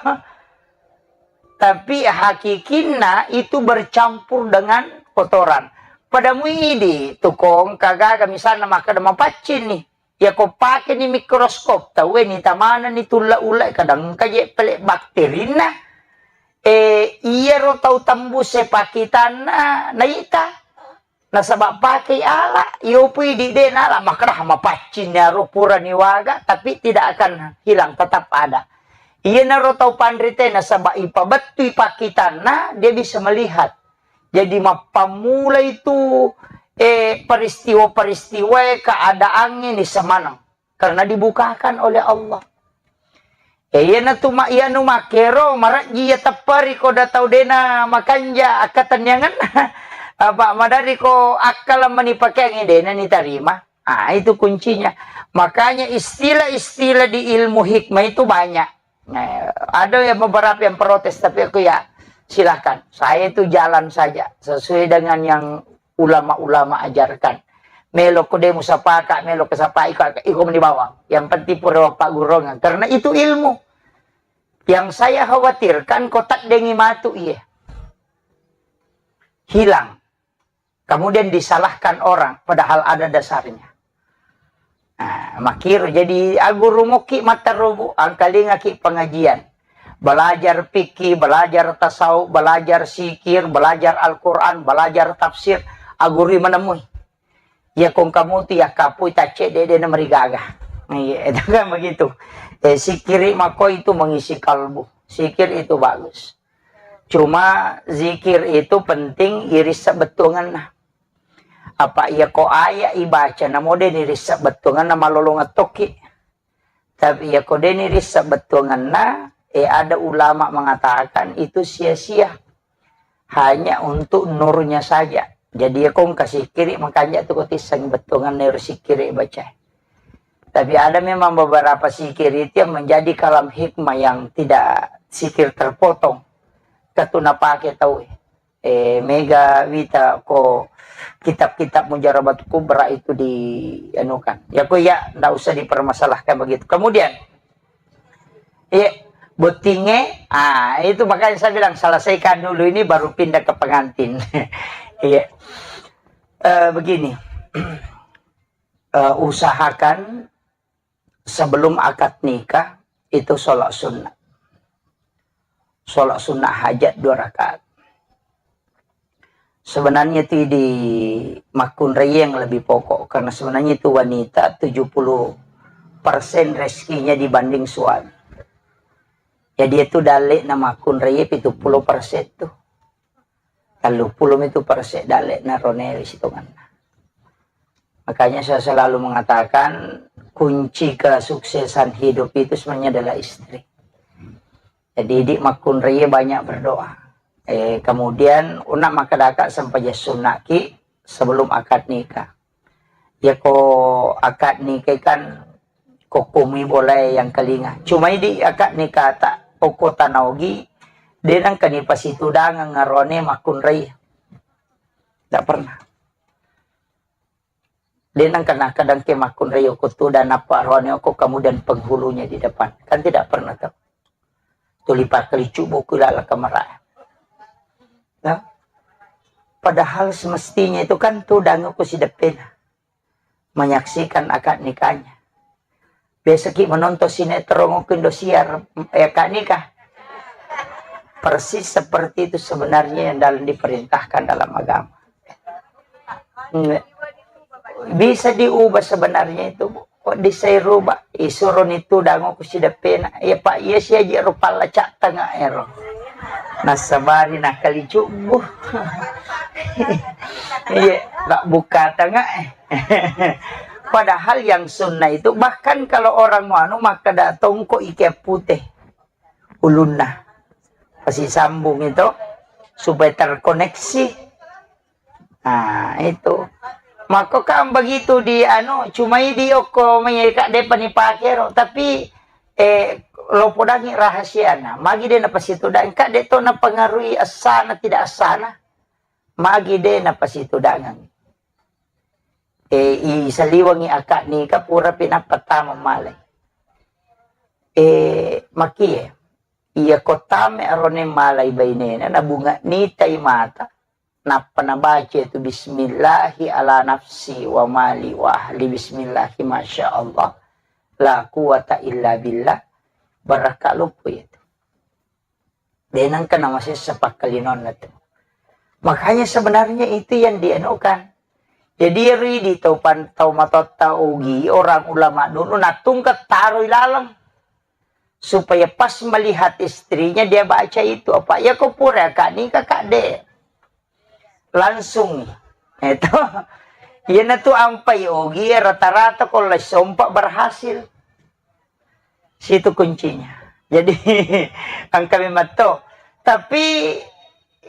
Tapi hakikinna itu bercampur dengan kotoran. Pada muidi tukong kagaga misalnya makkeda mapaccing nih. Ya ko pake ni mikroskop, tau ni tamana ni tulla-ulla kadang kaje pele bakterinna. Eh, iyaro tau tembus e pakitanna naita. Nasaba pakei ala, iyopui di de nala makkeda mapaccing aro pura niwaga, tapi tidak akan hilang, tetap ada. Iyanaro tau panrite nasaba ipabettui pakitanna, dia bisa melihat. Jadi mappammula itu, eh, peristiwa-peristiwa keadaannya ni semanang karena dibukakan oleh Allah. Eh, iyana tu ma-, iyanu makkero marajji iya teppari ko da tau dena makanja akkatenniangan. Apa madari ko akkala mani pakeangi dena ni tarima. Ah, itu kuncinya. Makanya istilah-istilah di ilmu hikmah itu banyak. Nah, ada yang beberapa yang protes, tapi aku ya silakan. Saya itu jalan saja sesuai dengan yang ulama-ulama ajarkan. Melo ko de musapaka, melo ko sapa iko, iko meni bawang. Yang penting pura paggurungan. Karena itu ilmu. Yang saya khawatirkan ko taddengi matu iya. Hilang. Kemudian disalahkan orang, padahal ada dasarnya. Nah, makkiro jadi aguru mokki matteru, Bu, angkalingaki pengajian. Belajar fikih, belajar tasawuf, belajar zikir, belajar Al-Quran, belajar tafsir, agurui menemui. Ya kong kamu tu ya kapui tacce dede na merigaga. Iya, itu kan begitu. Eh, zikiri mako itu mengisi kalbu. Zikir itu bagus. Cuma zikir itu penting irissa bettuangenna. Apa iya ko aya ibaca namo de nirissa bettuangenna malolongeng tokki. Tapi iya ko de nirissa bettuangenna, eh, ada ulama mengatakan itu sia-sia. Hanya untuk nurnya saja. Jadi iya ko engka sikiri makanja tu ko tisseng bettuangenna ero sikiri baca. Tapi ada memang beberapa zikir itu yang menjadi kalam hikmah yang tidak zikir terpotong. Katu napake tau, eh, mega wita ko kitab-kitab Mujarabat Kubra itu di anu kan. Ya ko ya, ndak usah dipermasalahkan begitu. Kemudian, iya, bottinge, ah, itu makanya saya bilang selesaikan dulu ini baru pindah ke pengantin. Iya. Eh, begini. Eh, usahakan sebelum akad nikah itu sholat sunnah. Sholat sunnah hajat dua rakaat. Sebenarnya itu di makkunrai yang lebih pokok, karena sebenarnya itu wanita tujuh puluh persen rezekinya dibanding suami. Jadi itu dalek na makkunrai pitu puluh persen tuh. Tellu puluh itu persen dalek na roneri sitonganna. Makanya saya selalu mengatakan kunci kesuksesan hidup itu sebenarnya adalah istri. Jadi di makkunrai banyak berdoa. Eh, kemudian unak makadaka sempajang sunnaki sebelum akad nikah. Ya ko akad nikah kan kokkomi bolae yang kelinga. Cuma di akad nikah tak koko tanaogi, de nangka ni pasitudangeng arone makkunrai. Tidak pernah. De nangka nakadang ke makkunrai ko tudang apa arone ko kemudian penghulunya di depan. Kan tidak pernah tuh. Tuli pakkalicu buku lala kamara. Nah, padahal semestinya itu kan tudang ko sideppena menyaksikan akad nikahnya. Biasa ki menonton sinetron ko Indosiar, eh, akad nikah. Persis seperti itu sebenarnya yang dalam diperintahkan dalam agama. Nggak. Bisa diubah sebenarnya itu, Bu. Kok disai rubah? Isuro ni tudang ko sideppena. Ya, Pak, iya si aji rupa laca tengah ero. Nasabari nakali cubu. Iya, tak buka tengah. Padahal yang sunnah itu, bahkan kalau orang mau anu, maka datang kok ikat putih ulunna. Pasti sambung itu supaya terkoneksi. Nah, itu. Maka kan begitu di anu, cuma di okko mai ka depa ni pakero, tapi, eh, lo podangi rahasiana. Magi de napasitudang, ka de to napengaruhi asana tidak asana. Magi de napasitudangeng. Eh, i saliwangi akad nikah pura pinappa tama malai. Eh, makie. Iya ko tame arone malai bainena, nabunga nitai mata. Nappa nabaca itu, "Bismillahi ala nafsi wa mali wa ahli, bismillahi, masya Allah, la quwata illa billah." Barakka loppo itu. De nangka namasessa pakkalinonna tu. Makanya sebenarnya itu yang dianukan. Jadi ri di tau pan-, tau matotta ugi, orang ulama dulu natungka taroi laleng. Supaya pas melihat istrinya dia baca itu. Apa ya ko pura ka nikah ka de. Langsung. Itu. Iyana tu ampai ogi rata-rata ko lai sompa berhasil. Situ kuncinya. Jadi engka memang to. Tapi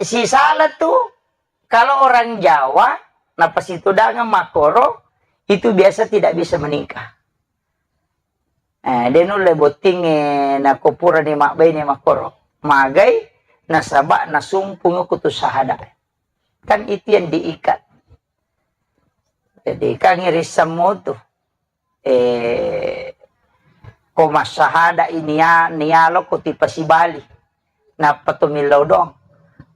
si salah tu kalau orang Jawa napasitudangeng makkoro itu biasa tidak bisa menikah. Eh, de nulle bottingnge nako purani mabbaine makkoro. Magai nasaba nasumpungi kutu sahada. Kan itu yang diikat. Jadi kan irissemmu tu. Eh, ko massahada ini ya, nialo ko tipasibali. Nappa to millau doang.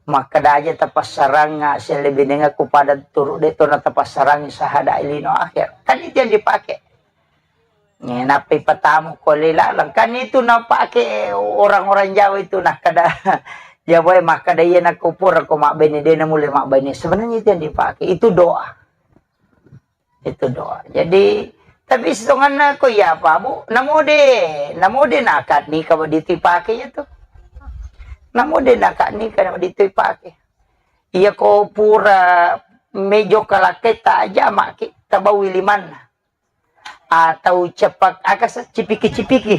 Makkeda aja tapassarang, ah, sellebinengekku pada turu de to natapassarang sahada lino akhir. Kan itu yang dipakai. Eh, nappa ipatamu ko le laleng. Kan itu napake orang-orang Jawa itu nakkeda. Jawa makkeda iya nakko pura ko mabbaine de namule mabbaine. Sebenarnya itu yang dipakai. Itu doa. Itu doa. Jadi, tapi sitonganna ko iya apa, Bu? Namode, namode nakad nikah wa ditu ipake ya tu. Namode nakad nikah wa ditu ipake. Iya ko pura mejo kalaketta aja maki tabawi limanna. Atau cepak, aka se-, cipiki-cipiki.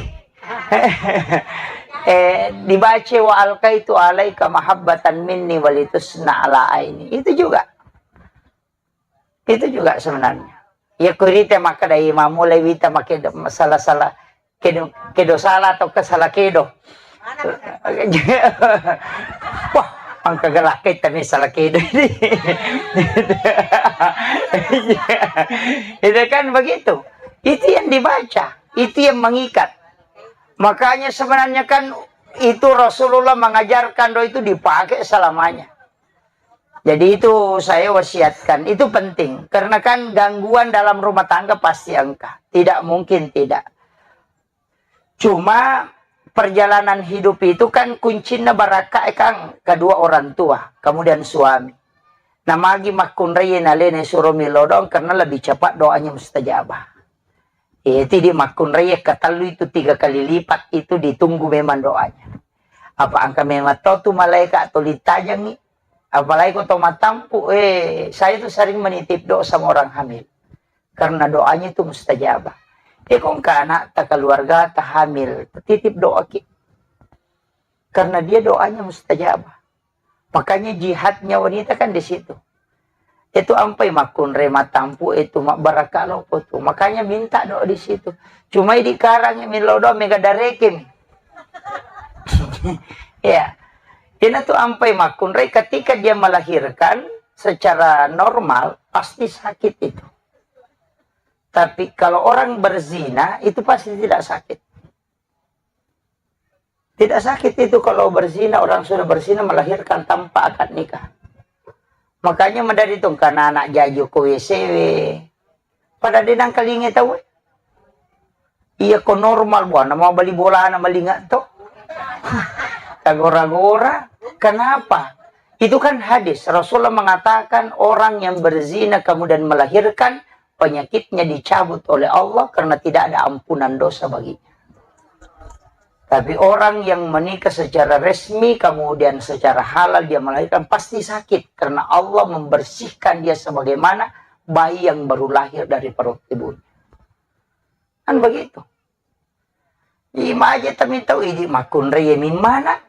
Eh, dibaca wa alkaitu alaika mahabbatan minni walitusna ala aini. Itu juga. Itu juga sebenarnya. Iya, ko rita makkeda, "Iya, mammulai wita makkeda salah-salah, kedo, kedo salah atau ke salah kedo." Wah, engka galakai tapi salah kedo ini. Itu kan begitu. Itu yang dibaca, itu yang mengikat. Makanya sebenarnya kan itu Rasulullah mengajarkan doa itu dipakai selamanya. Jadi itu saya wasiatkan, itu penting. Karena kan gangguan dalam rumah tangga pasti engka. Tidak mungkin tidak. Cuma perjalanan hidup itu kan kuncinya barakka, eh, Kang, kedua orang tua, kemudian suami. Namagi makkunrai nalena suro milodong karena lebih cepat doanya mustajabah. Eh, tidak makkunrai katellu itu tiga kali lipat itu ditunggu memang doanya. Apa engka memang tau tu malaikat atau litajangi? Apalagi ko to matampu, eh, saya tuh sering menitip doa sama orang hamil. Karena doanya itu mustajabah. Eh, ko engka anak ta keluarga ta hamil, titip doa ki. Karena dia doanya mustajabah. Makanya jihadnya wanita kan di situ. Itu ampai makkunrai matampu itu mabbarakka lopo tu. Makanya minta doa di situ. Cuma di karang milodong mega darekin. Ya. Ina tu ampai makkunrai ketika dia melahirkan secara normal pasti sakit itu. Tapi kalau orang berzina itu pasti tidak sakit. Tidak sakit itu kalau berzina, orang sudah berzina melahirkan tanpa akad nikah. Makanya madari tu kana anak jaju ko W C W. Pada denang kalinge tau. Iya ko normal buana mau beli bola na malinga to. Kagora-gora. Kenapa? Itu kan hadis. Rasulullah mengatakan orang yang berzina kemudian melahirkan penyakitnya dicabut oleh Allah karena tidak ada ampunan dosa baginya. Tapi orang yang menikah secara resmi, kemudian secara halal dia melahirkan, pasti sakit karena Allah membersihkan dia sebagaimana bayi yang baru lahir dari perut ibunya. Kan begitu. Imaje tamitau idi makkunrai mimmana.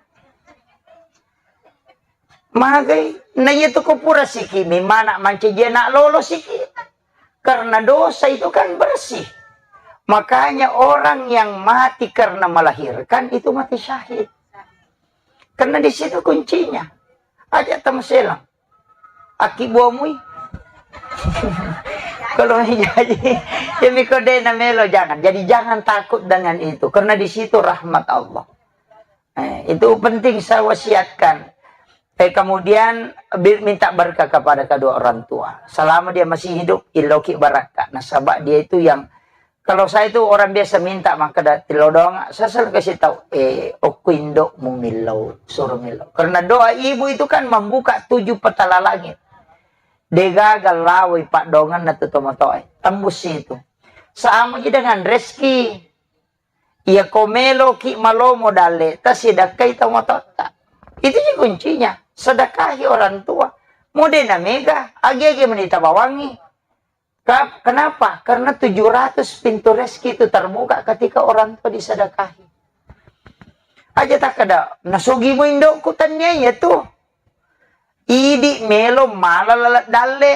Magai, na iya tu ko pura siki mimmana mancaji anak lolo siki. Karena dosa itu kan bersih. Makanya orang yang mati karena melahirkan itu mati syahid. Karena di situ kuncinya. Aja tamaselang. Aki buamui. Kalau jadi, ya miko de na melo, jangan. Jadi jangan takut dengan itu. Karena di situ rahmat Allah. Eh, itu penting saya wasiatkan. Eh, kemudian bi-, minta berkah kepada kedua orang tua. Selama dia masih hidup, iloki barakka. Nasaba dia itu yang, kalau saya itu orang biasa minta maka da-, tilodong, saya selalu kasih tahu, eh, okko indokmu millau, suruh millau. Karena doa ibu itu kan membuka tujuh petala langit. Degaga lawai padonganna tu tomatoe. Tembus itu. Sama ji dengan rezeki. Iya ko meloki malomo dalle, tasidakkai tomatotta. Itu ji kuncinya. Sedekahi orang tua. Mode na mega, agi-agi menita bawangi. Ka-, kenapa? Karena tujuh ratus pintu rezeki itu terbuka ketika orang tua disedekahi. Aja takkeda, "Nasugi mu indokku," tania iya tu. Idi melo mala lalat dalle.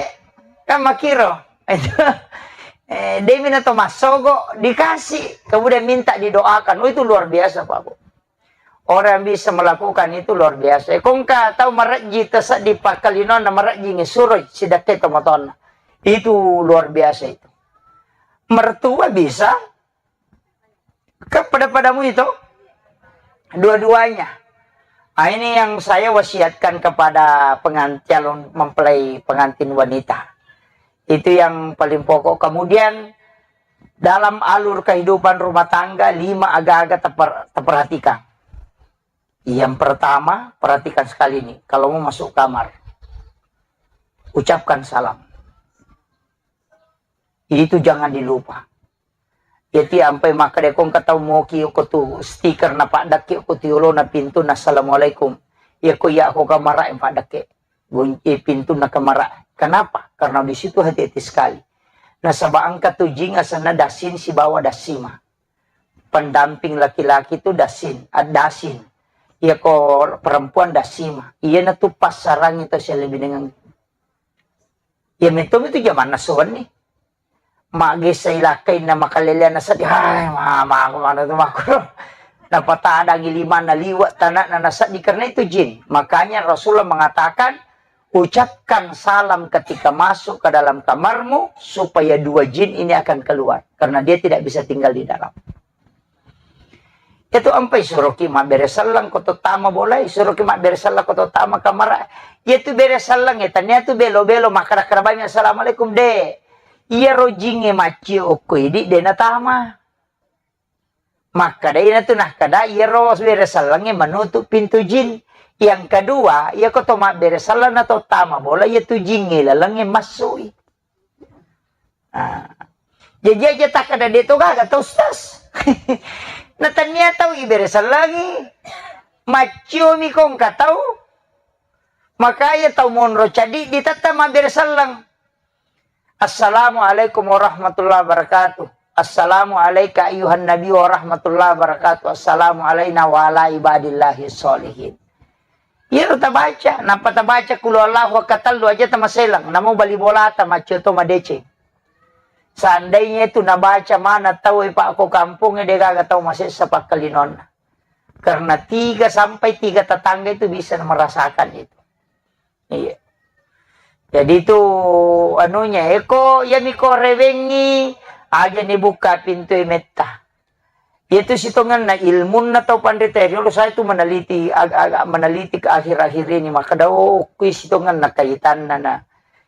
Kan makiro. Eh, demi na to massogo dikasih, kemudian minta didoakan. Oh, itu luar biasa, Pak Bu. Orang yang bisa melakukan itu luar biasa. Kongka tahu marejji tasaddi pakkalinonna marejji ngesuroi sidakkai tomatonna. Itu luar biasa itu. Mertua bisa, kan pada-padamu itu dua-duanya. Ah, ini yang saya wasiatkan kepada pengan-, calon mempelai pengantin wanita. Itu yang paling pokok. Kemudian dalam alur kehidupan rumah tangga, lima aga-aga teper-, teperhatikan. Yang pertama, perhatikan sekali nih, kalau mau masuk kamar, ucapkan salam. Itu jangan dilupa. Jadi ampai maka deko engka tau moki ko tu stiker na paddakke ko tu yolona pintu na assalamualaikum. Ya ko ya ko kamara yang paddakke. Gunci pintu na kamara. Kenapa? Karena di situ hati-hati sekali. Nasaba engka tu jing asenna dasin sibawa dasima. Pendamping laki-laki tu dasin, ah, dasin. Ya ko perempuan dasima. Iya na tu passarangi to sialebbi dengan. Ya metto itu jamanna sowenni. Maggessa ilakkainna makaleleanna seddi, hai, mama, aku mana tu makku. Napatadangi limanna liwa' tanakna naseddi karena itu jin. Makanya Rasulullah mengatakan, ucapkan salam ketika masuk ke dalam kamarmu supaya dua jin ini akan keluar karena dia tidak bisa tinggal di dalam. Iyatu ampai suroki mabbere selleng ko to tama bolai, suroki mabbere selleng ko to tama kamara. Iyatu bere selleng e, tania tu belo-belo makkada-kada bami assalamualaikum de. Iyaro jingnge maccio okko idi de natama. Makkada ina tu nakkada iyaro bere selleng e menutup pintu jin. Yang kedua, iya ko to mabbere selleng na to tama bola, iyatu jingnge laleng e massui. Ah. Jaji aja takkada de to gaga to, Ustaz. Na tania tau ibere sellengi, macciomi ko engka tau, makanya tau monro cadi ditetta mabbere selleng. Assalamualaikum warahmatullahi wabarakatuh. Assalamu alaika ayyuhan nabi warahmatullahi wabarakatuh. Assalamu alaina wa ala ibadillahi sholihin. Iyaro tabaca, nappa tabaca kulu Allahu akkatellu aja tamaselang, namo bali bolata maccio to madeceng. Seandainya itu nabaca mana tau e, Pak, ko kampung e, de gaga tau masessa pakkalinonna. Karena tiga sampai tiga tetangga itu bisa merasakan itu. Iya. Jadi itu anunya, eko, iyami ko rewengi, aja ni buka pintu e metta. Iyatu sitongenna ilmunna tau panrita riolo, saya tu meneliti, ag-, agak meneliti ke akhir-akhir ini, makkada, oh, kui sitongenna kaitanna na.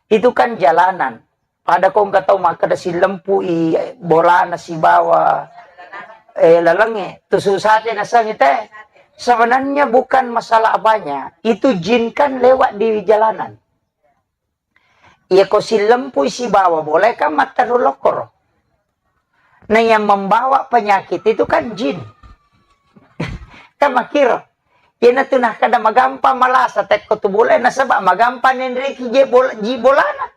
Itu kan jalanan. Pada ko engka tau makkada silempui bolana sibawa, eh, lalengnge, tu susate nasengi te. Sebenarnya bukan masalah apanya, itu jin kan lewat di jalanan. Iya ko sillempui sibawa bola kan matteru lokkoro. Nah, yang membawa penyakit itu kan jin. Kan makkiro. Iyana tu nakkada magampa malasa tekko tu bola, nasaba magampa nenreki je bola, ji bolana.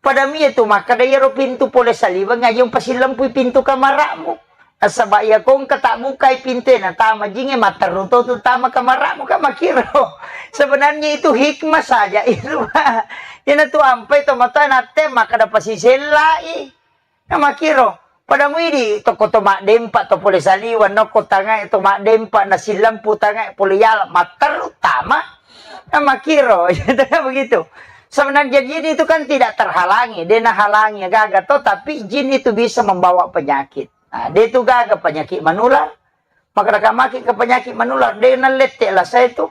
Pada mie tu makkada iyaro pintu pole saliweng aja umpasillempui pintu kamara'mu. Nasaba iya ko engka tabbukai pintu e natama jingnge, matteru to tu tama kamara'mu, kan makkiro. Sebenarnya itu hikmah saja itu, Pak. Iyana tu ampai tomatoa natte makkada pasisellai. Kan makkiro. Pada muidi tokko to maddempa to pole saliweng nokko tangae to maddempa nasillempu tangae pole yala matteru tama. Kan makkiro. Begitu. Sebenarnya jin itu kan tidak terhalangi, de nahalangi gaga to, tapi jin itu bisa membawa penyakit. Nah, de tu gaga penyakit menular. Makkada kamaki ke penyakit menular, de nallette lasa itu.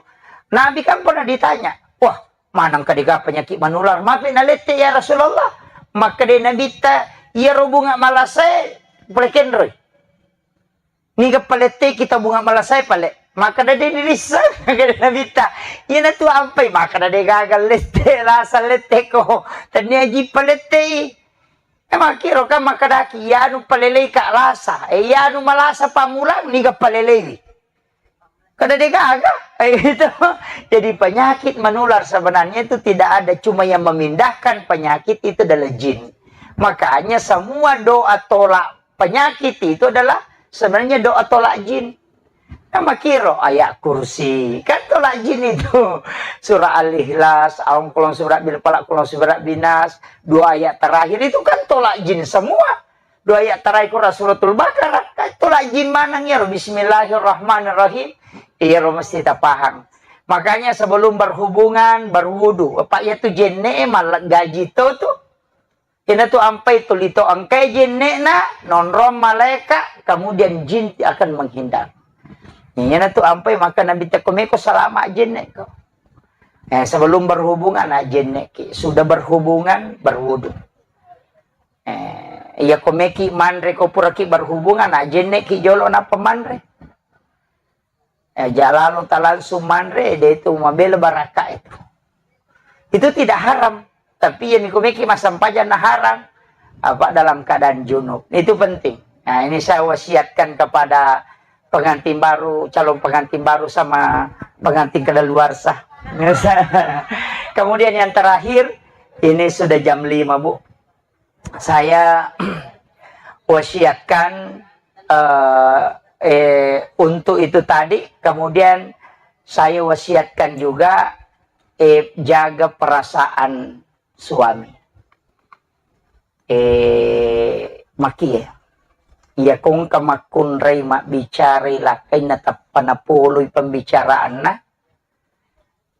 Nabi kan pernah ditanya, wah, maneng kadega penyakit menular, mapi nallette ya Rasulullah? Makkada Nabitta, iyaro bunga malasae pole kenroi. Niga palette kita bunga malasae pale. Makkada de dirisseng, makkada Nabitta. Iyana tu ampai, makkada de gaga lette, lasa lette ko. Tania ji palettei. Eh, makkiro kan makkadaki, iyanu palelei ka lasa. Eh, iyanu malasa pammulang, niga paleleiwi. Kada de gaga. Eh, itu. Jadi penyakit menular sebenarnya itu tidak ada. Cuma yang memindahkan penyakit itu adalah jin. Makanya semua doa tolak penyakit itu adalah sebenarnya doa tolak jin. Nah, makkiro ayat kursi. Kan tolak jin itu. Surah Al-Ikhlas, aung kolong surah bil falak, kolong surah binas, dua ayat terakhir itu kan tolak jin semua. Dua ayat terakhir Quran Suratul Baqarah, kan tolak jin maneng iyaro Bismillahirrahmanirrahim. Iyaro mesti tapahang. Makanya sebelum berhubungan, berwudu. Apa iya tu jenne malah gaji to tu. Ina tu ampai tu lito engkai jenne'na, nonrong malaika, kemudian jin akan menghindar. Ina tu ampai maka Nabi tekko meko salama jenne ko. Eh, sebelum berhubungan, nah, jenne ki. Sudah berhubungan, berwudu. Eh, iya ko meki manre ko pura ki berhubungan, nah, jenne ki jolo napa manre. Eh, jalalo ta langsung manre, de itu mabela baraka itu. Itu tidak haram. Tapi yang mikumiki massempajang na haram. Apa dalam keadaan junub. Itu penting. Nah, ini saya wasiatkan kepada pengantin baru, calon pengantin baru sama pengantin kadaluarsa. Kemudian yang terakhir, ini sudah jam lima, Bu. Saya wasiatkan, eh, eh, untuk itu tadi, kemudian saya wasiatkan juga, eh, jaga perasaan suami. Eh, makie. Iya kongka makkunrai mabbicarai lakkainna tappa napoloi pembicaraanna,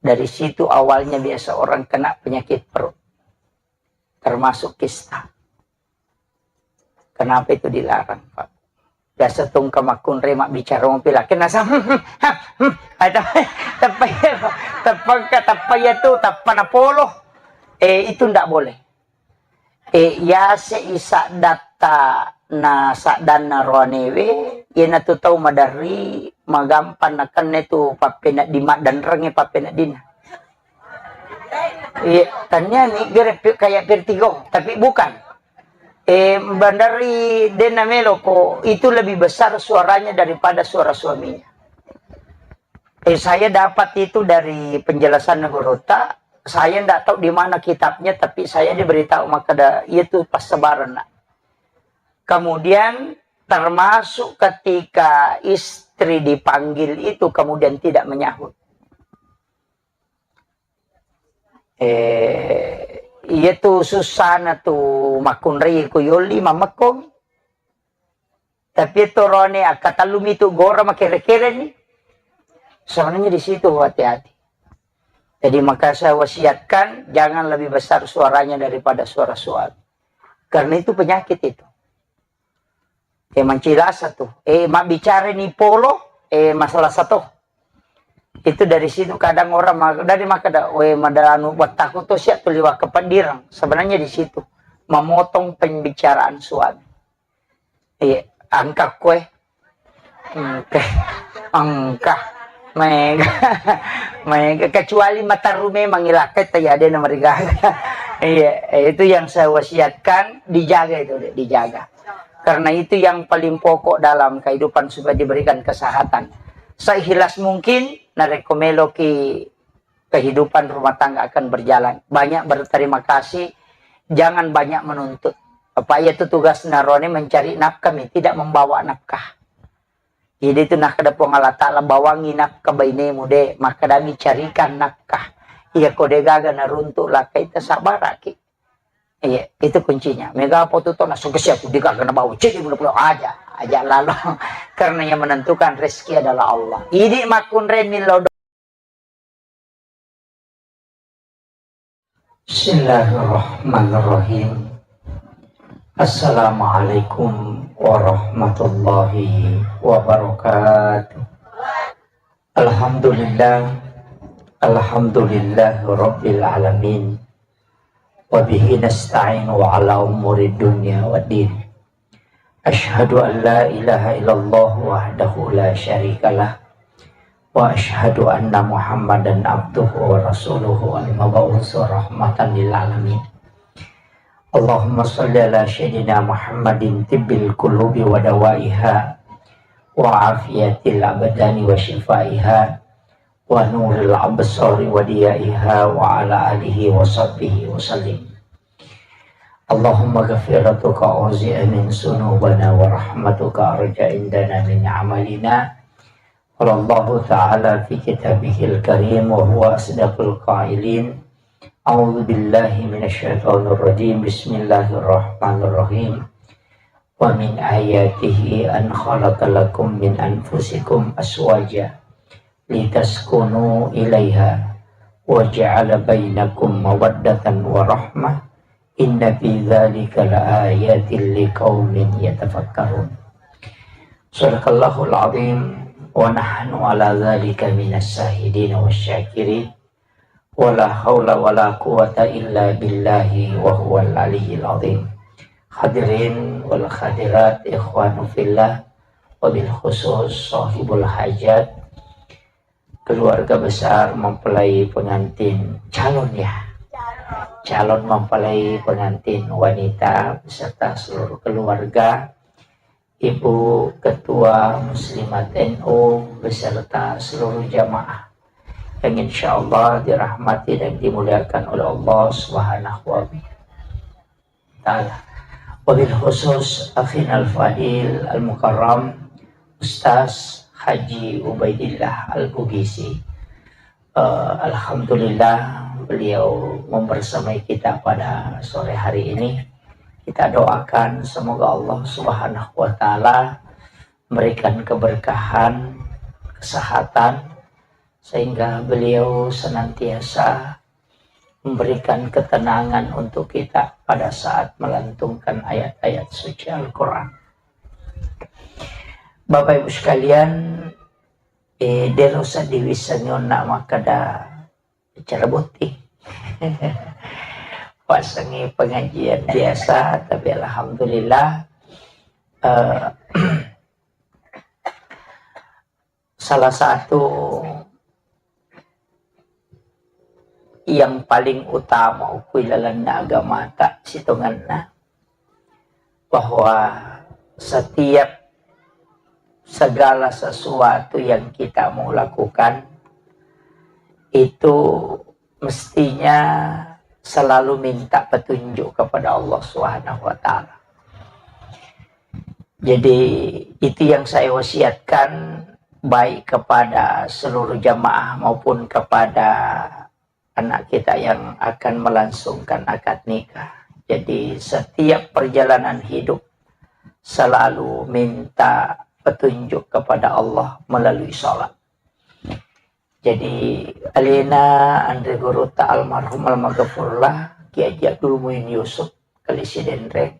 dari situ awalnya biasa orang kena penyakit perut, termasuk kista. Kenapa itu dilarang, Pak? Biasa tongka makkunrai mabbicara mopi lakkainna sa-, ada, teppa iya, teppa engka, teppa iya tu, teppa napolo. Eh, itu ndak boleh. Eh, yase i saddatta na saddanna roanewe, iyanatu tau maderri, magampang nakenna tu pappenedding, maddenrengnge pappeneddinna. Iya, tania ni gere pi-, kayak vertigo, tapi bukan. Eh, maderri denna melo ko, itu lebih besar suaranya daripada suara suaminya. Eh, saya dapat itu dari penjelasan guruta. Saya ndak tahu di mana kitabnya, tapi saya diberitahu makkeda itu passabarenna. Kemudian termasuk ketika istri dipanggil itu kemudian tidak menyahut. Eh, iya tu susana tu makkunrai ku yolli mamekko. Tapi itu rone akkatallumi tu gora makere-kere ni. Sebenarnya di situ hati-hati. Jadi maka saya wasiatkan jangan lebih besar suaranya daripada suara suami. Karena itu penyakit itu. Eh, mancilasa tu. Eh, mabbicara ni polo, eh, masalah satu. Itu dari situ kadang orang ma-, dari makkeda, "We, madalanu wattaku tu siap tu liwat kepeddirang." Sebenarnya di situ memotong pembicaraan suami. Iya, engka kue. Engka. Engka. Mega. Mega. Kecuali materru memang ilakkai, taya de na marigaga. Iya, itu yang saya wasiatkan, dijaga itu, Dek, dijaga. Karena itu yang paling pokok dalam kehidupan supaya diberikan kesehatan. Seikhlas mungkin, narekko meloki kehidupan rumah tangga akan berjalan. Banyak berterima kasih, jangan banyak menuntut. Apa iya tu tugas narone mencari nafkah mi, tidak membawa nafkah. Jadi itu nakkeda Puang Allah Ta'ala, "Bawangi nafkah bainemu de, makkadami carikan nafkah." Iya ko de gaga naruntuk lakkai, tasabaraki. Iya, itu kuncinya. Mega apa tu tona sukses aku de gaga nabawa cedde mula-mula aja, aja lalo. Karena yang menentukan rezeki adalah Allah. Idi makkunrai millau do- Bismillahirrahmanirrahim. Assalamualaikum warahmatullahi wabarakatuh. Alhamdulillah, alhamdulillah rabbil alamin. Wa bihi nasta'inu ala umuri dunya waddin. Asyhadu an la ilaha illallah wahdahu la syarikalah. Wa asyhadu anna Muhammadan abduhu wa rasuluhu al-mab'usu rahmatan lil alamin. Allahumma salli ala sayyidina Muhammadin tibbil qulubi wa dawaiha wa afiyatil abdani wa syifaiha wa nuril absari wa diyaiha wa ala alihi wa sahbihi wa sallim. Allahumma ghafiratuka auzi'a min sunubana wa rahmatuka arja indana min amalina. Qala Allahu ta'ala fi kitabihil karim wa huwa asdaqul qailin. A'udzu billahi minasyaitonir rajim. Bismillahirrahmanirrahim. Wa min ayatihi an khalaqa lakum min anfusikum azwaja litaskunu ilaiha wa ja'ala bainakum mawaddatan wa rahmah. Inna fi dzalika laayatil liqaumin yatafakkarun. Sadaqallahul azim wa nahnu ala dzalika minas syahidin wasyakirin. Wala haula wala quwata illa billahi wa huwal aliyyil azim. Hadirin wal hadirat, ikhwanu fillah, wabil khusus sahibul hajat, keluarga besar mempelai pengantin, calon ya, calon mempelai pengantin wanita beserta seluruh keluarga, Ibu Ketua Muslimat N U beserta seluruh jamaah yang insya Allah dirahmati dan dimuliakan oleh Allah Subhanahu wa Ta'ala. Wabil khusus akhinal fadil al mukarram Ustaz Haji Ubaidillah Al Bugisi. Eh, alhamdulillah, beliau membersamai kita pada sore hari ini. Kita doakan semoga Allah Subhanahu wa Ta'ala memberikan keberkahan, kesehatan, sehingga beliau senantiasa memberikan ketenangan untuk kita pada saat melantunkan ayat-ayat suci Al-Quran. Bapak Ibu sekalian, eh, dero sa diwissengi onna makkeda acara botting. Wassengi pengajian biasa, tapi alhamdulillah, eh, salah satu yang paling utama ukui lalenna agamata sitongenna, bahwa setiap segala sesuatu yang kita mau lakukan itu mestinya selalu minta petunjuk kepada Allah Subhanahu wa Ta'ala. Jadi, itu yang saya wasiatkan, baik kepada seluruh jamaah maupun kepada anak kita yang akan melangsungkan akad nikah. Jadi, setiap perjalanan hidup selalu minta petunjuk kepada Allah melalui sholat. Jadi, alena anre guruta almarhum almaghfurlah Kiai Haji Abdul Muin Yusuf, kali Sidenreng,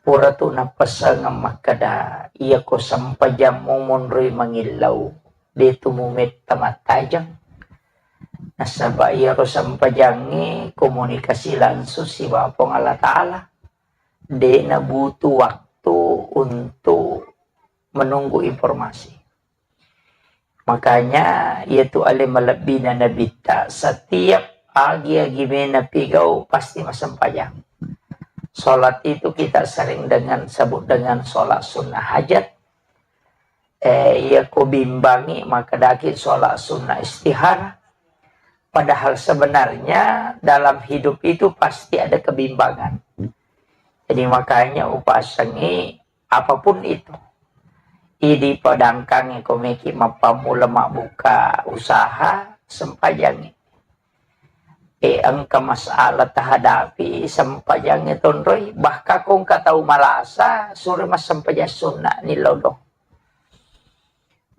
pura tu napessengeng makkeda, iyako sempajammu monroi mangillau, de tu mumetta mattajeng. Nasaba iyaro sempajangnge komunikasi langsung sibawa Puang Allah Ta'ala. De nabutuh waktu untuk menunggu informasi. Makanya, iyatu ale malebbina nabitta, setiap agi-agi mena pigau pasti massempajang. Sholat itu kita sering dengan sebut dengan sholat sunnah hajat. Eh, iya ko bimbangi, maka daki sholat sunnah istihara. Padahal sebenarnya dalam hidup itu pasti ada kebimbangan. Jadi makanya upasengi apapun itu. Idi padangkangi komeki mappammula mabbuka usaha, sempajangi. E, engka masalah tahadapi, sempajangi tonroi. Bahkan ko engka tau malasa, sure massempajang sunna ni lodong.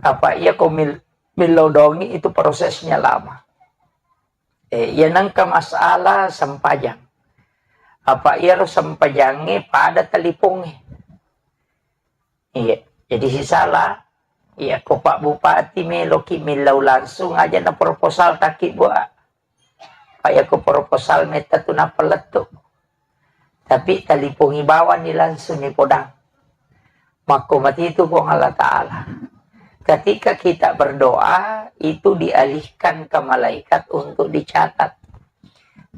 Apa iya ko mil-, milodongi itu prosesnya lama. Eh, iya nengka masalah sempajang. Apa iyaro sempajangnge pada talipongnge. Iya, jadi sisala, iya ko Pak Bupati meloki millau langsung aja na proposal taki buat. Pak, iya ko proposal metta tu nappa lettu. Tapi talipongi bawang ni langsung ni podang. Makko matitu Puang Allah Ta'ala. Ketika kita berdoa, itu dialihkan ke malaikat untuk dicatat.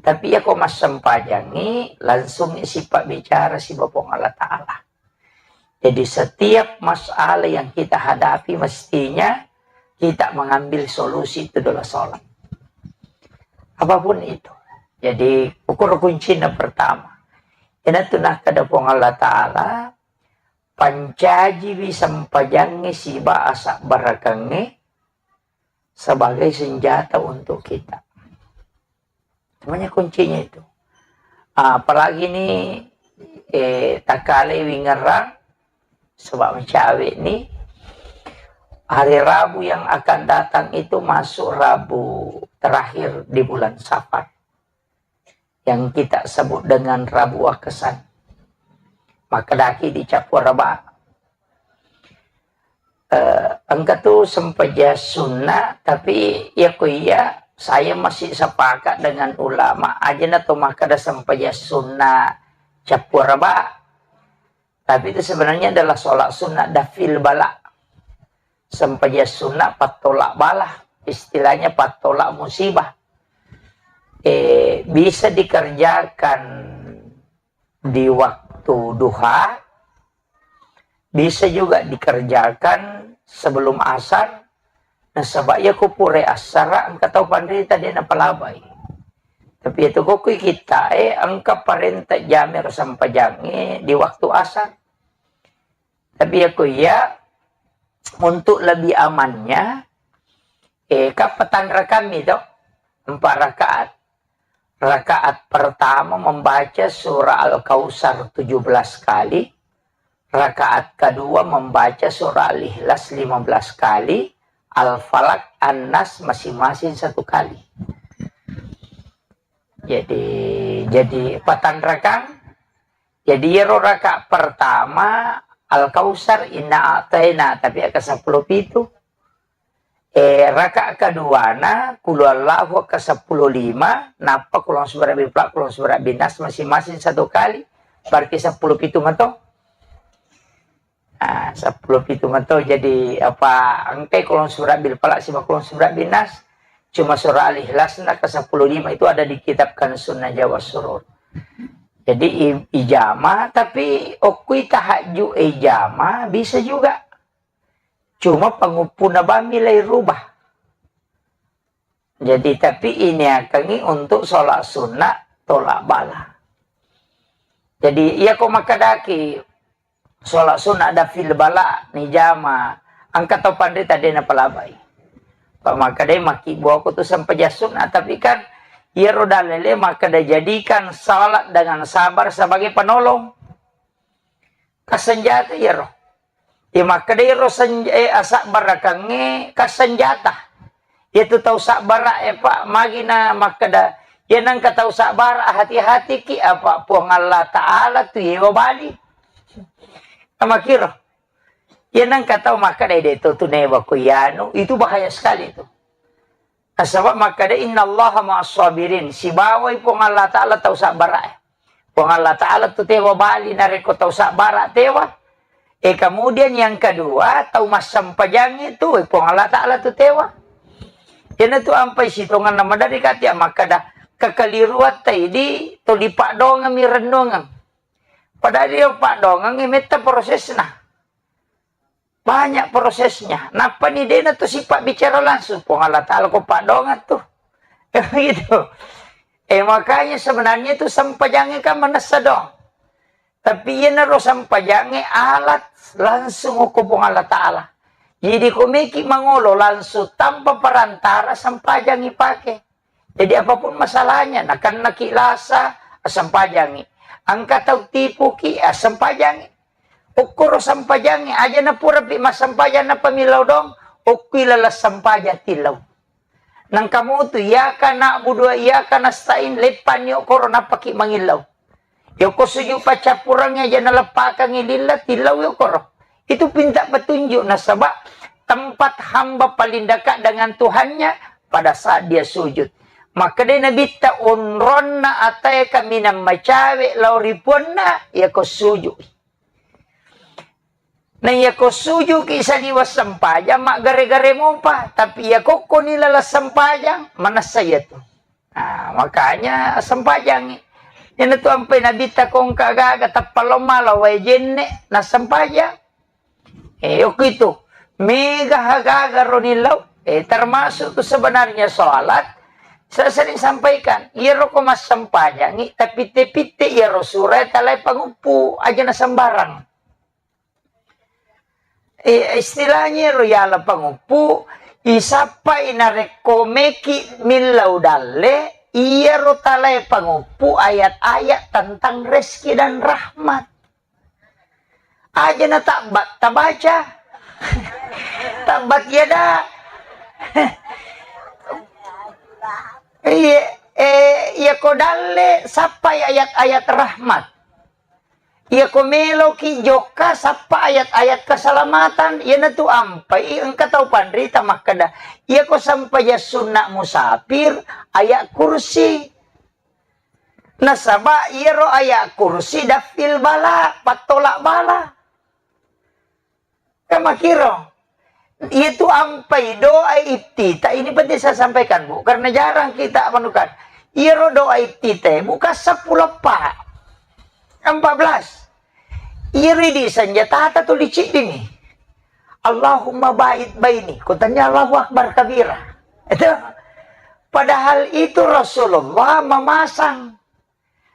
Tapi iya ko massempajangi, langsung sifat bicara siba Puang Allah Ta'ala. Jadi setiap masalah yang kita hadapi mestinya kita mengambil solusi itu adalah sholat. Apapun itu. Jadi ukur kuncinya pertama. Ina tu nakkeda Puang Allah Ta'ala, pancajiwi sempajangnge siba asabbarakeng sebagai senjata untuk kita. Semuanya kuncinya itu. Ah, apalagi ni, eh, takkale wingerang, sebab mencawe ni, hari Rabu yang akan datang itu masuk Rabu terakhir di bulan Safar, yang kita sebut dengan Rabu Akesan. Maka daki di Cappua Raba. Eh, engka tu sempajang sunna, tapi iya ko iya, saya masih sepakat dengan ulama, aja na to makkeda sempajang sunna Cappua Raba. Tapi itu sebenarnya adalah sholat sunnah dafil bala. Sempajang sunnah pattolak bala, istilahnya pattolak musibah. Eh, bisa dikerjakan di waktu duha, bisa juga dikerjakan sebelum asar. Nasaba iya ko pura assara engka tau panrita de napalabai. Tapi itu ko kui kita, eh, engka parenta jami ro sempajangnge di waktu asar. Tapi iya ko iya, untuk lebih amannya, eh, kan petang rakammi to, empat rakaat. Rakaat pertama membaca surah Al-Kautsar tujuh belas kali, rakaat kedua membaca surah Al-Ikhlas lima belas kali, Al-Falaq, An-Nas masing-masing satu kali. Jadi, jadi patanrakang. Jadi, iyaro rakaat pertama Al-Kautsar, Inna A'taina, tapi aka seppulo pitu. Eh, rakaat keduana, Qul Huwallahu aka seppulo lima, nappa Qul A'udzu Birabbil Falaq, Qul A'udzu Birabbin Nas masing-masing satu kali. Berarti seppulo pitu mato. Ah, seppulo pitu mato. Jadi, apa, engkai Qul A'udzu Birabbil Falaq sibawa Qul A'udzu Birabbin Nas. Cuma surah Al-Ikhlas na ke seppulo lima itu ada di kitab Kanzun Najwa was Surur. Jadi, i-, ijama, tapi okkui tahajud ijama bisa juga. Cuma panguppuna bammi lai rubah. Jadi, tapi iniakangi untuk sholat sunnah tolak bala. Jadi, iya ko makkedaki sholat sunnah daf'il bala nijama, engka tau panrita de napalabai. Pak makkedai makkibbuako tu sempajang sunnah, tapi kan iyaro dalile makkeda jadikan sholat dengan sabar sebagai penolong. Kasenjata iyaro. Iya makkeda iyaro senj-, eh, asabbarakangngé kasenjata. Iyatu tau sabbara, eh, Pak, magi na makkeda, iya nengka tau sabbara, hati-hatiki, apa Puang Allah Ta'ala tu yewa bali. Amakiro. Iya nengka tau makkeda, "Eh, de to tu newa ko iyanu," itu bahaya sekali itu. Nasaba makkeda, "Innallaha ma'as sabirin." Sibawai Puang Allah Ta'ala tau sabbara. Puang Allah Ta'ala tu tewa bali narekko tau sabbara tewa. Eh, kemudian yang kedua, tau massempajang itu, eh, Puang Allah Ta'ala tu tewa. Iyanatu ampai sitonganna maderri kati makkeda, kekeliruatta idi tuli paddoangeng mi rennuangeng. Padahal ri paddoangeng metta prosesna. Banyak prosesnya. Nappani dena tu sifat bicara langsung. Puang Allah Ta'ala ko paddoangeng tu. Gitu. Eh, makanya sebenarnya itu sempajangnya kan manessa doang. Tapi iyanaro sempajangnya alat langsung ko Puang Allah Ta'ala. Jadi ko meki mangolo langsung tanpa perantara sempajang ipake. Jadi apapun masalahnya, nakennaki lasa, assempajangi. Engka tau tipuki, assempajangi. Okkoro sempajangi, aja napurapi massempajang napamillau dong, okkui laleng sempajang tillau. Nangka mutu, iyyaka na'budu wa iyyaka nasta'in, leppanni okkoro nappaki mangillau. Yoko sujud paccappurengnge aja naleppakangngi lilla, tillau yokoro. Itu pinta petunjuk nasaba tempat hamba paling dekat dengan Tuhannya pada saat dia sujud. Makkedai Nabitta, onronna atae kaminang macawe lao ri puanna, yako sujud. Na yako sujuki saliweng sempajang, maggare-gare mopa, tapi yako koni laleng sempajang, manessa iyatu. Nah, makanya sempajangi. Iyanatu ampai Nabitta ko engka gaga tappa lao mala wae jenne, nassempajang. Eh, yoko itu. Mega gaga ro nillau. Eh, termasuk tu sebenarnya sholat. Saya sering sampaikan, iyaro ko massempajangi, tapitte-pitte iyaro sura talai panguppu, aja na sembarang. Eh, istilahnya ro yala panguppu, isappai narekko meki millau dalle, iyaro talae panguppu ayat-ayat tentang rezeki dan rahmat. Aja na tabbat tabaca. Tabbat yada. Iya, eh, iya ko dalle sappai ayat-ayat rahmat. Iya ko meloki jokka sappa ayat-ayat keselamatan, iyanatu ampai engka tau panrita makkeda, iya ko sempajang sunna musafir, ayat kursi. Nasaba iyaro ayat kursi dafil bala, pattolak bala. Kan makiro. Iyatu ampai doa iftitah, ini penting saya sampaikan, Bu, karena jarang kita menemukan. Iyaro doa iftitah, bukan sepuluh, Pak. Empat belas. Iyaro di senjata tuli ciddini. Allahumma ba'id baini. Ko tanya Allahu Akbar kabira. Itu. Padahal itu Rasulullah memasang.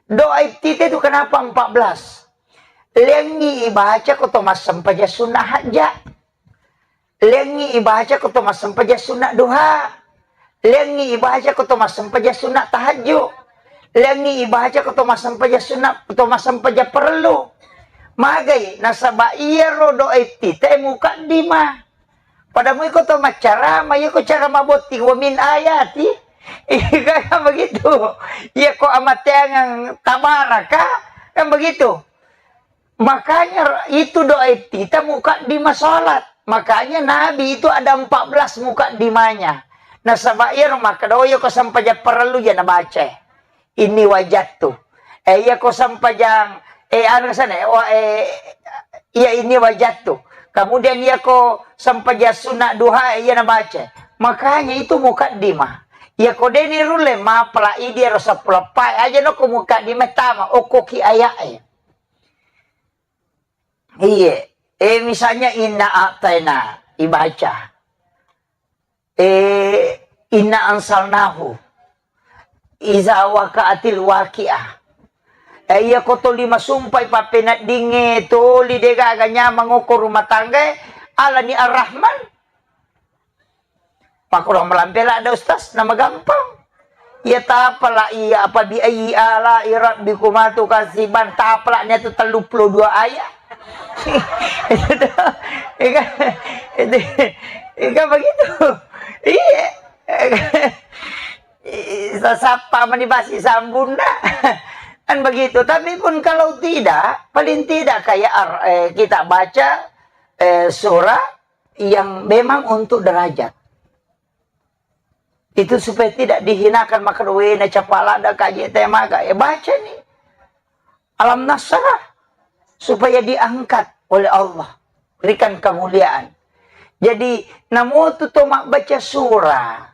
Doa iftitah itu kenapa empat belas? Lengi ibaca ko to massempajang sunna hajja. Lengi ibaca ko to massempajang sunna duha. Lengi ibaca ko to massempajang sunna tahajju. Lengngi ibaca ko to massempajang sunna, to massempajang parellu. Magai, nasaba iyaro doa iftitah mukaddimah. Pada mui ko to maccarama, iya ko cara mabotting, wa min ayati. Iya kan begitu. Iya ko amateangang tabaraka, kan begitu. Makanya itu doa iftitah mukaddimah salat. Makanya Nabi itu ada empat belas mukaddimahnya. Nasaba iyaro makkeda, oh, iya ko sempajang parellu ja nabaca. Inni wajattu. Eh, iya ko sempajang, eh, anu sana, eh, wa-, eh, iya inni wajattu. Kemudian iya ko sempajang sunat duha, eh, iya nabaca. Makanya itu mukaddimah. Iya ko deni rulle mapala idi ero seppulo pai aja no ko mukaddimah tama, okko ki ayat, eh. Iya. Eh, misalnya inna a'taina ibaca. Eh, inna ansalnahu. Iza waqa'atil waqi'ah. Eh, iya ko toli masumpai pappeneddingnge toli degaga nyamang okko rumah tangga, alani Ar-Rahman. Pakkulo malampe ladde, Ustaz, nama gampang. Iya tapala iya apa bi ayyi ala'i rabbikuma tukadziban, tapala nia tu telluppulo dua ayat. Itu, itu, itu begitu. Iya. Sasappa mani basi sambunna. Kan begitu. Tapi pun kalau tidak, paling tidak kayak ar-, eh, kita baca, eh, surah yang memang untuk derajat. Itu supaya tidak dihinakan, maka doena capalada kaji temaga. Ya baca nih. Alam nasrah. Supaya diangkat oleh Allah. Berikan kemuliaan. Jadi, namotu to mabbaca surah.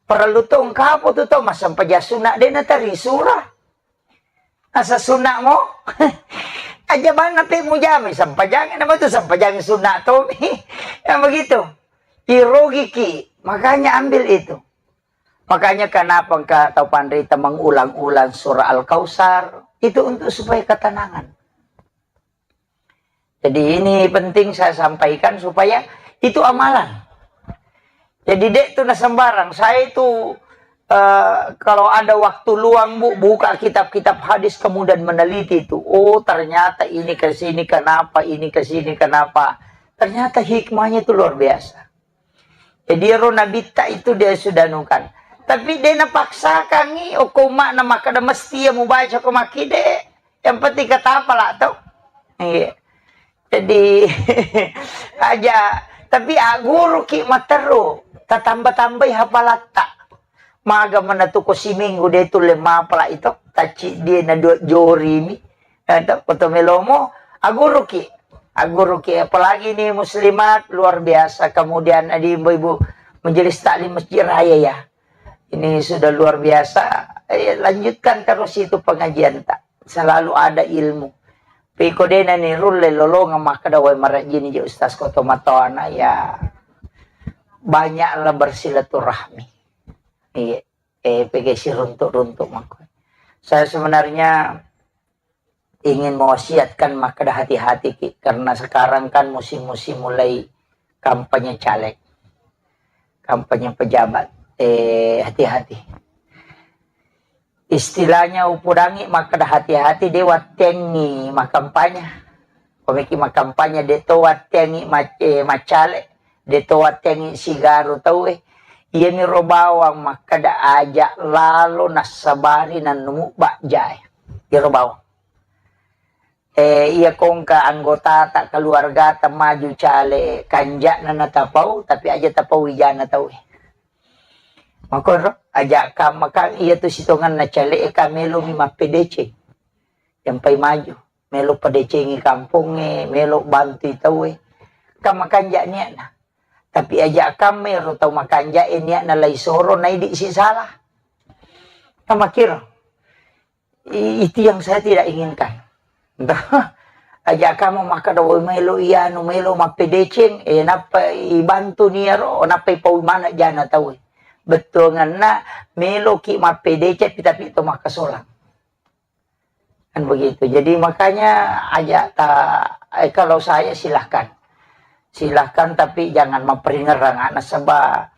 Perlu to engkapo tu to massempajang sunna de natari surah. Asa sunna mo? Aja banna pe mujami sempajangi, nama tu sempajangi sunna tomi. Yang begitu. Irogiki. Makanya ambil itu. Makanya kenapa engka tau panrita mengulang-ulang surah Al-Kautsar? Itu untuk supaya ketenangan. Jadi ini penting saya sampaikan supaya itu amalan. Jadi dek tu na sembarang. Saya itu, eh, kalau ada waktu luang, Bu, buka kitab-kitab hadis kemudian meneliti itu. Oh, ternyata ini ke sini kenapa, ini ke sini kenapa. Ternyata hikmahnya itu luar biasa. Jadi ro nabitta itu dia sudah nukan. Tapi dia napaksakangi, okko umma'na makkeda mesti ya mubaca ko makkide. Yang penting kata apa lah tau. Iya. Jadi aja, tapi aguru ki matteru, tatamba-tambai hapalatta. Maga mana tu ko siminggu de tulle mapala itu, tacci dia na dua jori mi. Eh, to, koto melomo, aguruki. Aguruki, apalagi ini muslimat, luar biasa. Kemudian ada ibu-ibu majelis taklim Masjid Raya ya. Ini sudah luar biasa. Eh, lanjutkan terus itu pengajian tak. Selalu ada ilmu. Piko dena ni rulle lolonga makkeda wai marajini je ustaz koto matoana ya. Banyaklah bersilaturahmi. Iya. Eh, pege siruntuk-runtuk mako. Saya sebenarnya ingin mewasiatkan makkeda hati-hati ki, karena sekarang kan musim-musim mulai kampanye caleg, kampanye pejabat. Eh, hati-hati. Istilahnya upudangi makkeda hati-hati de wattengi makampanye. Komeki makampanye de to wattengi mac-, eh, macale, de to wattengi sigaru tauwe. Iyami ro bawang makkeda aja lalo nassabari nannumubba jae. Iyaro bawang. Eh, iya kongka anggotata, keluargata maju cale, kanja'na natapau, tapi aja tapau ijana tauwe. Makoro, aja kamma kan iya tu sitonganna cale e ka melomi mappedeceng. Jampai maju, melo pedecengi kampongnge, melo bantui tauwe. Kan makanja niatna. Tapi aja kamma ero tau makanja e niatna lai soro naidi si salah. Kan makiro. I-, itu yang saya tidak inginkan. Aja kamu makkeda, "Woi, melo ianu, melo mappedeceng, eh, nappa ibantu niaro, nappa ipau mana jana tau." Bettuanganna, meloki mappedeceng, tapi to makkasolang. Kan begitu. Jadi makanya aja ta-, eh, kalau saya silahkan. Silahkan, tapi jangan memperingerang anak sebab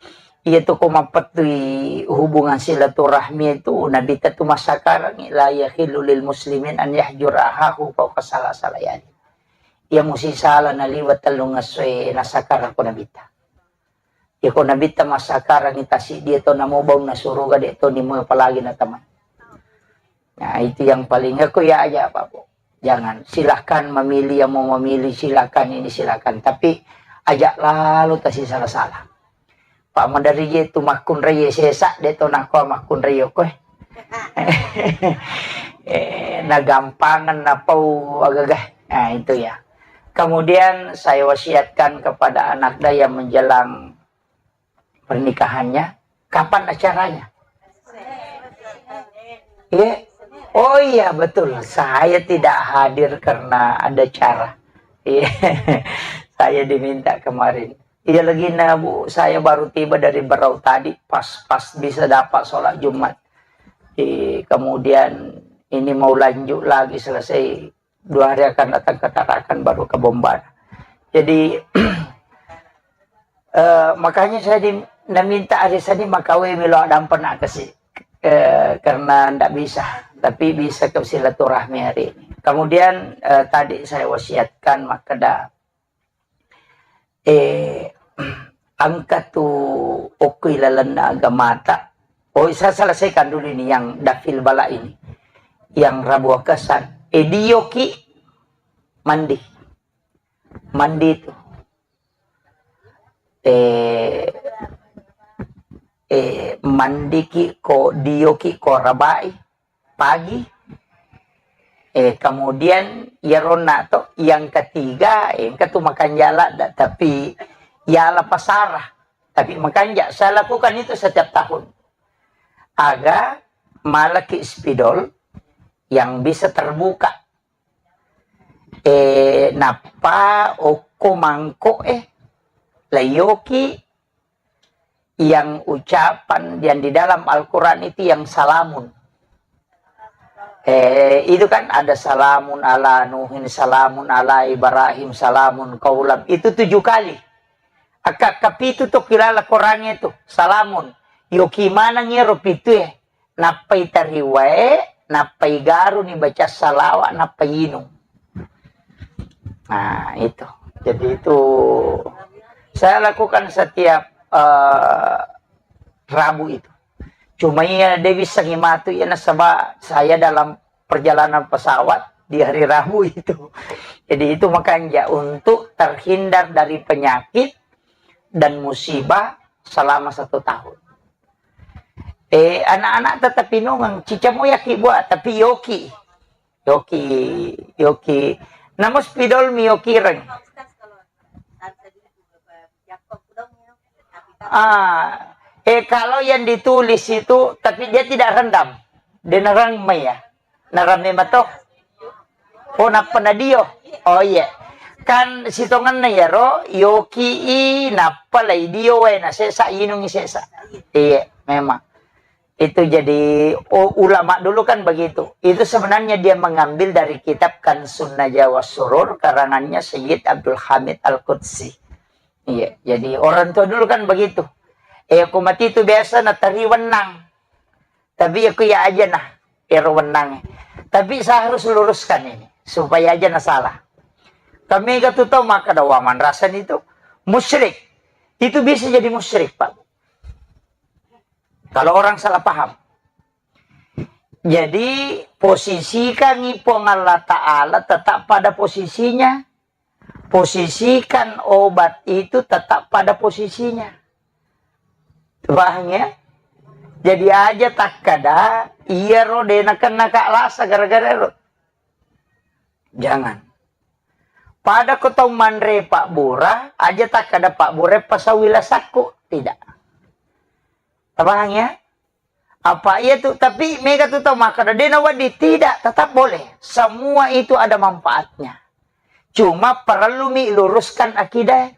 Iya tu ko mappettui hubungan silaturahmi itu, Nabitta tu massakarangngi, "La yahillu lil muslimin an yahjura akhahu fauqa salasati layalin." Iya musi sala naliwa tellung essoe nassakarang ko Nabitta. Iya ko Nabitta massakarangngi tasiddi to namo baunna suruga, de' to nimo apalagi na teman. Nah, itu yang paling aku ya aja, Pak Bu. Jangan, silakan memilih yang mau memilih, silakan ini, silakan. Tapi ajak lalu tasi salah-salah. Pak Madari je tu makkunrai sesa, de' to nako makkunrai koe. Eh, nagampangan napau agaga. Nah, itu ya. Kemudian saya wasiatkan kepada anak saya menjelang pernikahannya, kapan acaranya? Iya. Oh iya, betul. Saya tidak hadir karena ada acara. Iya. Saya diminta kemarin. Iya lagi, nah, Bu, saya baru tiba dari Berau tadi, pas-pas bisa dapat sholat Jumat. Eh, kemudian ini mau lanjut lagi, selesai dua hari akan datang ke Tarakan, baru ke Bombar. Jadi, eh, makanya saya di, naminta hari Senin makawe milo adampen kasi. Eh, karena ndak bisa, tapi bisa ke silaturahmi hari ini. Kemudian, eh, tadi saya wasiatkan makkeda, eh, engka tu okko ilalenna agamata. Oh, saya selesaikan dulu ini yang dafil bala ini. Yang rabu akasan. Eh, dioki mandi. Mandi tu. Eh, eh, mandiki ko, dioki ko rabai pagi. Eh, kemudian iyaronna to yang ketiga, eh, engka tu makanja ladda, tapi yala pasara, tapi makanja. Saya lakukan itu setiap tahun. Aga malaki spidol yang bisa terbuka. Eh, nappa okko mangko, eh, layoki yang ucapan yang di dalam Al-Quran itu yang salamun. Eh, itu kan ada salamun ala Nuhin, salamun ala Ibrahim, salamun kaulam. Itu tujuh kali. Akka kapitu tu kilala Quran itu, salamun. Yoki maneng ero pitu e. Nappai tariwae, nappai garuni baca salawa, nappai inung. Nah, itu. Jadi itu saya lakukan setiap, eh, Rabu itu. Cuma iya de' bisa ngimatu iya nasaba saya dalam perjalanan pesawat di hari Rabu itu. Jadi itu makanya untuk terhindar dari penyakit dan musibah selama satu tahun. Eh, anak-anak tetap inungang, cica moyaki buat, tapi yoki. Yoki, yoki. Namo spidol mi yoki reng. Ah, eh, kalau yang ditulis itu, tapi dia tidak rendam. Dia nerang mai ya. Nerang mai mato. Oh, nappa na dio. Oh iya. Kan sitongenna iyaro, yoki i, nappa lai dio wae, na sesa, inungi sesa. Iya, memang. Itu jadi, u-, ulama dulu kan begitu. Itu sebenarnya dia mengambil dari kitab Kansun Najwa Surur, karangannya Sayyid Abdul Hamid Al-Qudsi. Iya, jadi orang tua dulu kan begitu. Eh, aku mati itu biasa natari wenang. Tapi aku ya aja nah, ero wenang. Tapi saya harus luruskan ini, supaya aja na salah. Kami gak tuh tahu maka ada waman rasan itu musyrik. Itu bisa jadi musyrik, Pak. Kalau orang salah paham. Jadi, posisikan Puang Allah Ta'ala tetap pada posisinya. Posisikan obat itu tetap pada posisinya. Paham ya? Jadi aja takkada, iyaro de' nakenna ka lasa gara-gara ero. Jangan. Pada ko tau manre pabbura, aja takkada pabbura pasau wilasakku. Tidak. Paham ya? Apa iya tu, tapi mega tu tau makkada, de' nawedding, tidak, tetap boleh. Semua itu ada manfaatnya. Cuma perlu mi luruskan akidah.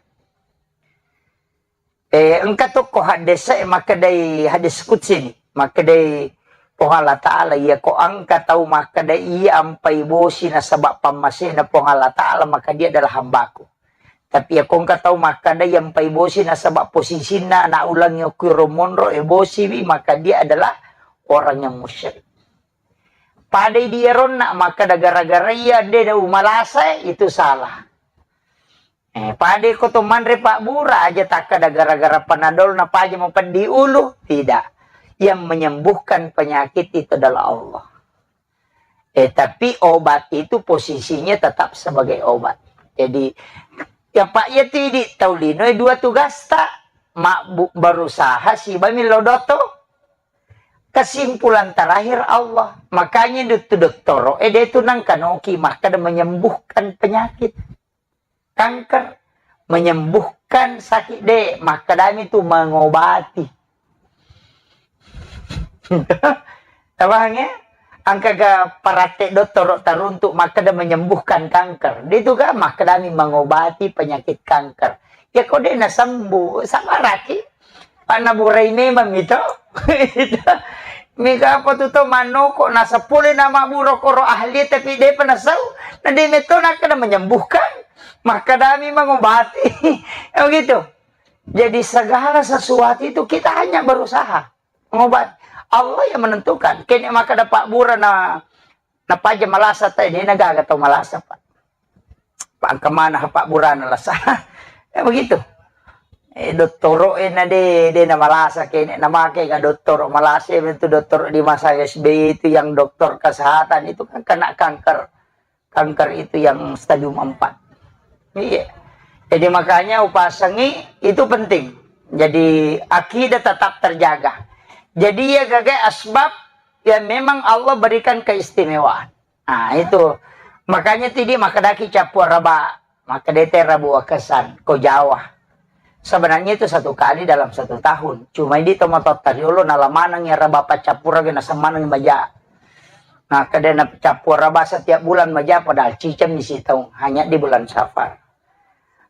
Eh, engka tu ko hadis e makkedai hadis qudsi ni, makkedai Puang Allah Ta'ala, iya ko engka tau makkeda iya ampai bosi nasaba pammasena Puang Allah Ta'ala, maka dia adalah hambaku. Tapi ya kongka tau makkada yang pai bosi nasaba posisinna anak ulang yang kiro monro e bosiwi, maka dia adalah orang yang musyrik. Padai di eronna makkada gara-gara iya de da umalasa, itu salah. Eh, padai ko to manre pabbura aja takkada gara-gara panadol na paja mau peddi ulu, tidak. Yang menyembuhkan penyakit itu adalah Allah. Eh, tapi obat itu posisinya tetap sebagai obat. Jadi, ya Pak, ya tidi tau lino, eh, dua tugasta, mabbu-, berusaha siba millo doto. Kesimpulan terakhir Allah. Makanya dotto dottoro, eh, de tu nangkanoki makkada menyembuhkan penyakit. Kanker, menyembuhkan sakit de, makkadami tu mengobati. Tabahang ya? Angkaga paratte dottoro taruntuk makkada menyembuhkan kanker. De tu ga makkadami mengobati penyakit kanker. Ya ko de nasembuh, sabaraki. Panna burai memang mito. Mega apa tu to manoko nasepole nama buro koro ahli tapi de pa nasau. Na de meto nakkada menyembuhkan. Makkadami mengobati. Ya begitu. Jadi segala sesuatu itu kita hanya berusaha mengobati. Allah yang menentukan. Kene makkada pabbura na, na paja malasa tai, de na gaga tau malasa, Pak. Pak, engka mana pabburana lasa. Ya begitu. Eh, dottoro e na de, de na malasa kene, na make ga dottoro malasa, itu dottoro di masa S B Y itu yang dokter kesehatan itu kan kena kanker. Kanker itu yang stadium empat. Iya. Jadi makanya upasangi itu penting. Jadi akidah tetap terjaga. Jadi ya gagai asbab yang memang Allah berikan keistimewaan. Nah, itu. Makanya tidi makkadaki cappu raba, makkadete rabu wakesan, ko Jawa. Sebenarnya itu satu kali dalam satu tahun. Cuma ini tomato tariolo nalamanang ya raba paccappurang na semanang maja. Nah, kada na cappura ba setiap bulan maja, padahal ciceng misi taung, hanya di bulan Safar.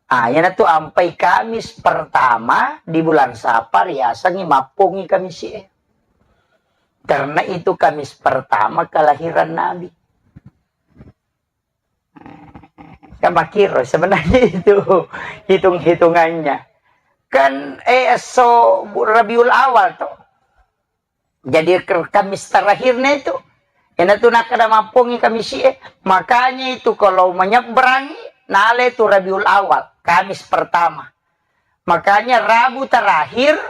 Ah, yana tu ampai Kamis pertama di bulan Safar, yasengi mappongi Kamis e. Karena itu Kamis pertama kelahiran Nabi. Kan makiro sebenarnya itu hitung-hitungannya. Kan, eh, so Rabiul Awal tuh. Jadi ke-, Kamis terakhirnya itu. Ena tu nakada mappongi Kamis e. Makanya itu kalau menyeberangi, nale tu Rabiul Awal, Kamis pertama. Makanya Rabu terakhir,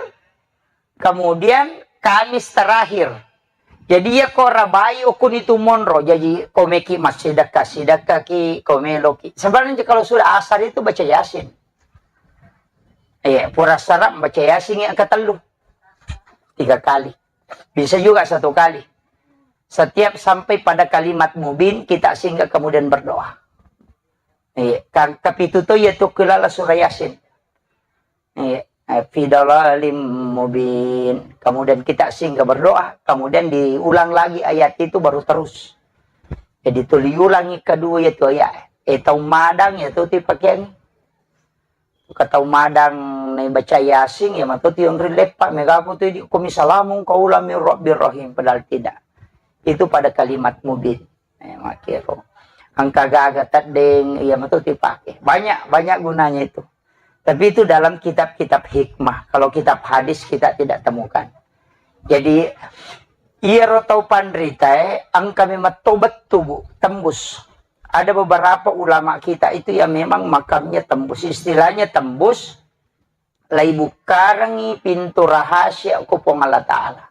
kemudian Kamis terakhir. Jadi ya ko rabai okuni tu monro. Jadi ko meki massidekka, sidekkaki, ko meloki. Sebenarnya kalau sudah asar itu baca Yasin. Iya, pura sarap baca Yasin yang ketellu. Tiga kali. Bisa juga satu kali. Setiap sampai pada kalimat mubin, kita singgah kemudian berdoa. Iya, kan kepitu tu ya tu kelala surah Yasin. Iya, eh, fi dalalim mubin. Kemudian kita singgah berdoa, kemudian diulang lagi ayat itu baru terus. Jadi tuli ulangi kedua ya tu ayat. Eh, tau madang ya tu ti pakeang. Katau madang nai baca Yasin, ya matu tionri leppa, megaku tu di kumi salamun qaulam min rabbir rahim, padahal tidak. Itu pada kalimat mubin. Eh, makiro. Angka gaga teddeng, iya matu dipake. Banyak, banyak gunanya itu. Tapi itu dalam kitab-kitab hikmah. Kalau kitab hadis kita tidak temukan. Jadi, iyaro tau panritae, angka memang tobat tubuh, tembus. Ada beberapa ulama kita itu yang memang makamnya tembus. Istilahnya tembus, lai bukkarengi pintu rahasia ko Puang Allah Ta'ala.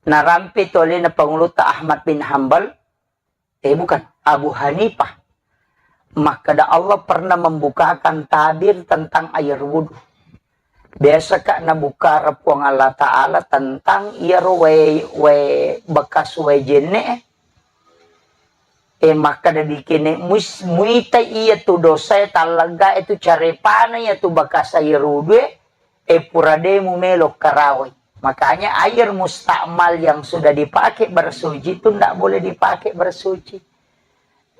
Narampe tu alena Pangulutta Ahmad bin Hambal, eh, bukan, Abu Hanifah. Makkeda Allah pernah membukakan tabir tentang air wudhu. Biasa ka nabukkara Puang Allah Ta'ala tentang iyaro wae, wae bekas wae jenne, eh. Eh, makkeda dikene mus-, muita iya tu dosa e tallegga e tu carepana iya tu bekas air wudhu e, eh, pura de mumelo karawai. Makanya air mustakmal yang sudah dipakai bersuci itu ndak boleh dipakai bersuci.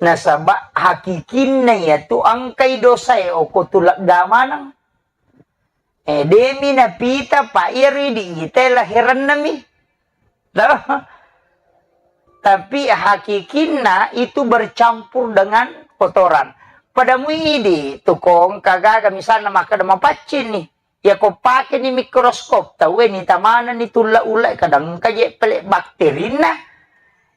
Nasaba hakikinna iya tu engkai dosa e oko tu legga maneng. Eh, demi napita, Pak, iyaro idi ita lahirannami. Loh. Tapi hakikinna itu bercampur dengan kotoran. Pada muidi tu ko engka gaga misalna makkeda mapaccinni. Iya ko pakeni mikroskop tauwe ni tamanenni tulla-ulla kadang engka je pele bakterinna.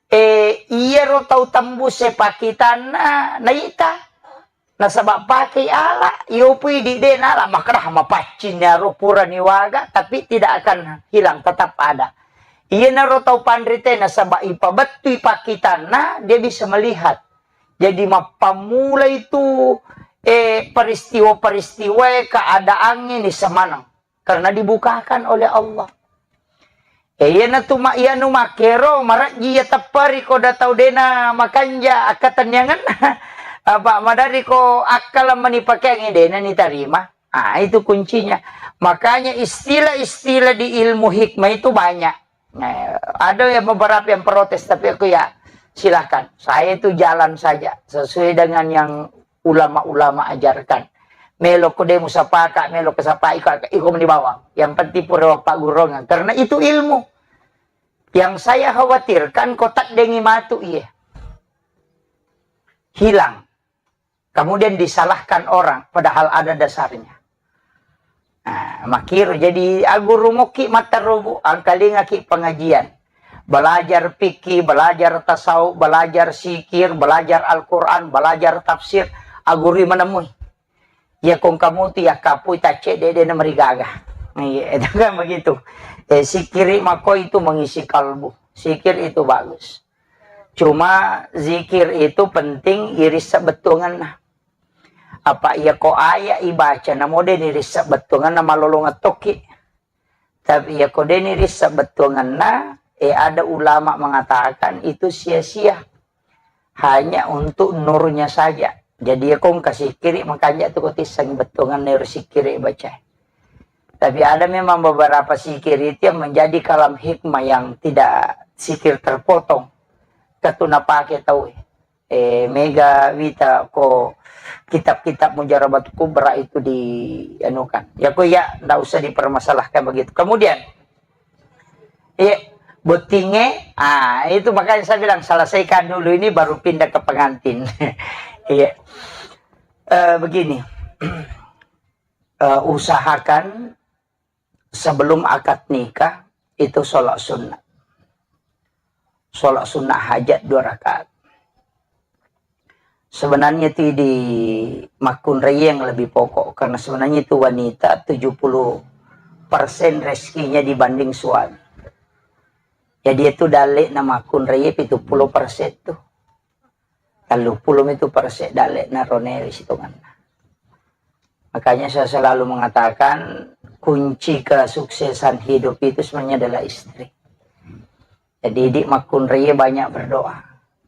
Eh, iyaro tau tembus e pakitanna naita. Nasaba pakei ala, iyopui di de nala makkeda mapaccinni aro purani waga, tapi tidak akan hilang, tetap ada. Iyanaro tau panrite nasaba ipabettui pakitanna, dia bisa melihat. Jadi mappammula itu, eh, peristiwa-peristiwa keadaan ini semanang. Karena dibukakan oleh Allah. Eh, iyana tu ma-, iyanu makkero, marejji iya tepperi ko da tau dena makanja akkatenniangenna. Apa madari ko akkala mani pakeangi dena nitarima. Ah, itu kuncinya. Makanya istilah-istilah di ilmu hikmah itu banyak. Eh, ada yang beberapa yang protes, tapi aku ya silahkan. Saya itu jalan saja sesuai dengan yang ulama-ulama ajarkan. Melo ko demu sapaka, melo ko sapa iko, iko meni bawang. Yang penting pura paggurungan. Karena itu ilmu. Yang saya khawatirkan ko taddengi matu iye. Hilang. Kemudian disalahkan orang, padahal ada dasarnya. Nah, makir jadi aguru mokki mattarubu, angkalingaki pengajian. Belajar fikih, belajar tasawuf, belajar sikir, belajar Al-Quran, belajar tafsir, agurui menemui. Ya kong kamu tu ya kapui tacce dede na merigaga. Iya, itu kan begitu. Eh, sikiri mako itu mengisi kalbu. Sikir itu bagus. Cuma zikir itu penting irissa bettuanganna. Apa iya ko aya ibaca namo de nirissa bettuanganna malolong tokki. Tapi iya ko de nirissa bettuanganna, eh, ada ulama mengatakan itu sia-sia. Hanya untuk nurnya saja. Jadi iya ko engka sikiri makanja tu ko tisseng bettuanganna ero sikiri baca. Tapi ada memang beberapa sikir itu yang menjadi kalam hikmah yang tidak sikir terpotong. Katu napake tau, eh, mega wita ko kitab-kitab Mujarabat Kubra itu di anu kan. Ya ko ya ndak usah dipermasalahkan begitu. Kemudian, iya, bottinge, ah, itu makanya saya bilang selesaikan dulu ini baru pindah ke pengantin. Iya. Eh, begini. Eh, usahakan sebelum akad nikah itu sholat sunnah. Sholat sunnah hajat dua rakaat. Sebenarnya itu di makkunrai yang lebih pokok, karena sebenarnya itu wanita tujuh puluh persen rezekinya dibanding suami. Jadi itu dalek na makkunrai pitu puluh persen tuh. Telluppulo mitu perse dalle naronewe sitongenna. Makanya saya selalu mengatakan kunci kesuksesan hidup itu sebenarnya adalah istri. Jadi di makkunrai banyak berdoa.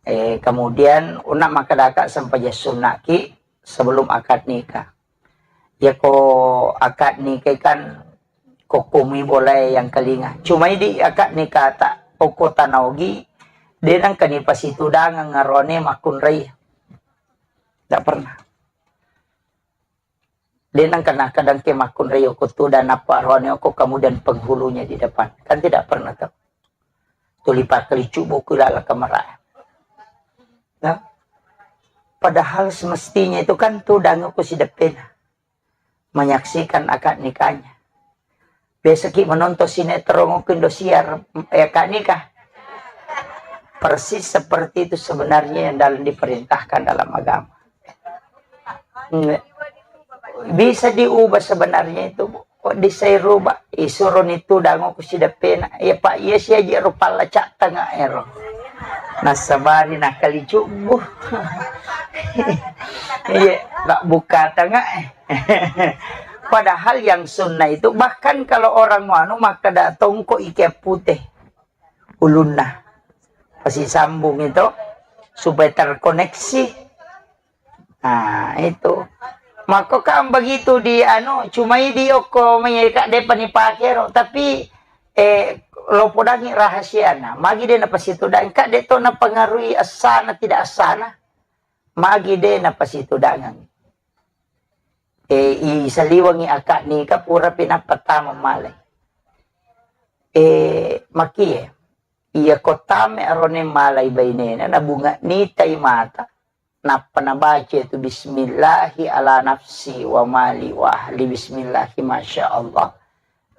Eh, kemudian una makkadaka sempaja sunnaki sebelum akad nikah. Yako akad nikah kan kokkomui bolae yang kelinga. Cuma idi akad nikah ta okko tanaogi, de nangka ni pasitudangeng arone makkunrai. Tidak pernah. De nangka nakadang ke makkunrai okko tudang apa arone okko kemudian penghulunya di depan. Kan tidak pernah tuh. Tuli pakkalicu buku lala kamera. Nah, padahal semestinya itu kan tudang aku si depena menyaksikan akad nikahnya. Biasa ki menonton sinetron aku Indosiar, eh, akad nikah. Persis seperti itu sebenarnya yang dalam diperintahkan dalam agama. Nge-, bisa diubah sebenarnya itu, Bu. Kok disai rubah? Isuro ni tudang aku si depena. Ya, Pak, iya si aji rupa lacak tengah ero. Nasabari nakali cubu. Iya, tak buka tengah. Padahal yang sunnah itu, bahkan kalau orang mau anu, maka da tongko ike putih ulunna. Pasti sambung itu supaya terkoneksi. Nah, itu. Maka kan begitu di anu, cuma di okko menyeka depa ni pakero, tapi, eh, lo podangi rahasiana. Magi de napasitudangi, ka de to napengaruhi asana tidak asana. Magi de napasitudangi. Eh, i saliwangi akad nikah pura pinappa tama malai. Eh, makie. Iya ko tame arone malai bainena, nabunga nitai mata. Nappa nabaca itu, "Bismillahi ala nafsi wa mali wa ahli, bismillahi masya Allah,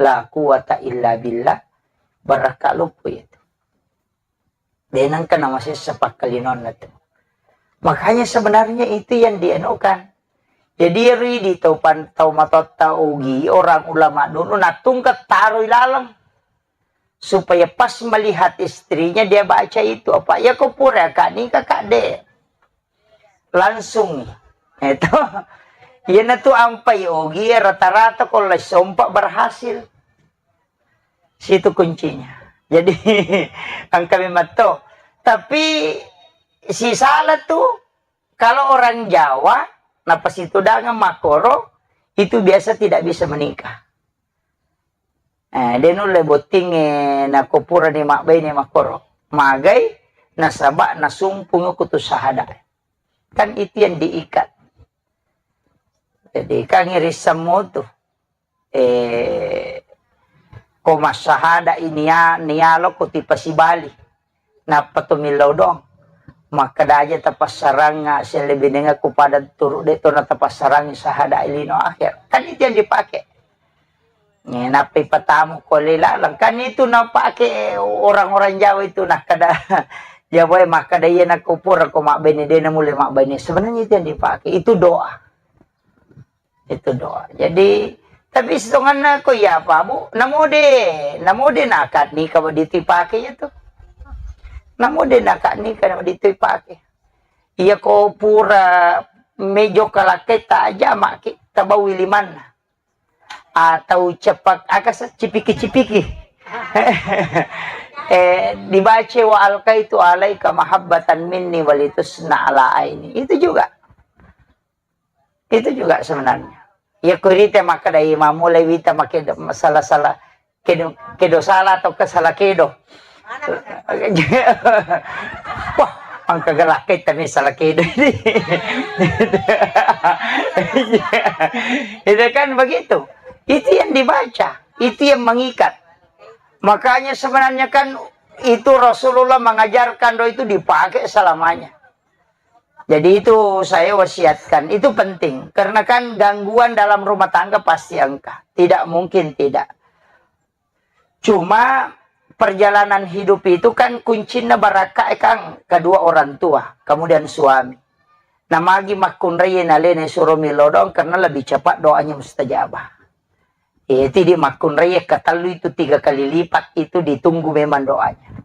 la quwata illa billah." Barakka loppo itu. De nengka namasessa pakkalinonna tu. Makanya sebenarnya itu yang dianukan. Jadi, ri di tau pan-, tau matotta ugi, orang ulama dulu natungka taroi laleng. Supaya pas melihat istrinya, dia baca itu. Apa? Ya, ko pura ka nikah, Kak, de. Langsung. Itu. Iyana tu ampai ogi, rata-rata ko lai sompa berhasil. Situ kuncinya. Jadi, engka memang to. Tapi, si salah tu, kalau orang Jawa, napasitudangan makkoro, itu biasa tidak bisa menikah. Eh, de nulle bottingnge nako purani mabbaine makkoro. Magai, nasaba nasumpung kutu sahada. Kan itu yang diikat. Jadi, kan irissemmu tu. Eh, ko massahada i nia-, nialo ko tipasibali. Nappa to millau doang. Makkeda aja tapassarangnga, selebinengnga ku pada turu de to na tapassarangngi sahada lino akhir. Kan itu yang dipakai. Eh, nappa ipatamu ko le laleng. Kan itu napake orang-orang Jawa itu, nakkeda Jawa e, makkeda iya nako pura ko mabbene, de na mulle mabbene. Sebenarnya itu yang dipakai, itu doa. Itu doa. Jadi, tapi sitonganna ko iya apa, Bu? Namode, namode nakat nikah ditipake ya tu. Namode nakat nikah ditipake. Iya ko pura mejo kalakkai ta aja maki, tabawi limanna. Atau cepak, aka se-, cipiki-cipiki. Eh, dibaca, "Wa alqaitu alaika mahabbatan minni walitusna ala aini." Itu juga. Itu juga sebenarnya. Ya, kurite makkeda, "Iya, mamulai wita make do-, salah-salah kedo, kedo salah atau ke salah kedo." Wah, engka galak kita nih salah kedo ini. Itu kan begitu. Itu yang dibaca, itu yang mengikat. Makanya sebenarnya kan itu Rasulullah mengajarkan doa itu dipakai selamanya. Jadi itu saya wasiatkan, itu penting. Karena kan gangguan dalam rumah tangga pasti engka. Tidak mungkin tidak. Cuma perjalanan hidup itu kan kuncinna barakka e, Kang, kedua orang tua, kemudian suami. Namagi makkunrai nalena suro milodong karena lebih cepat doanya mustajabah. Eh, tidi makkunrai katellu itu tiga kali lipat itu ditunggu memang doanya.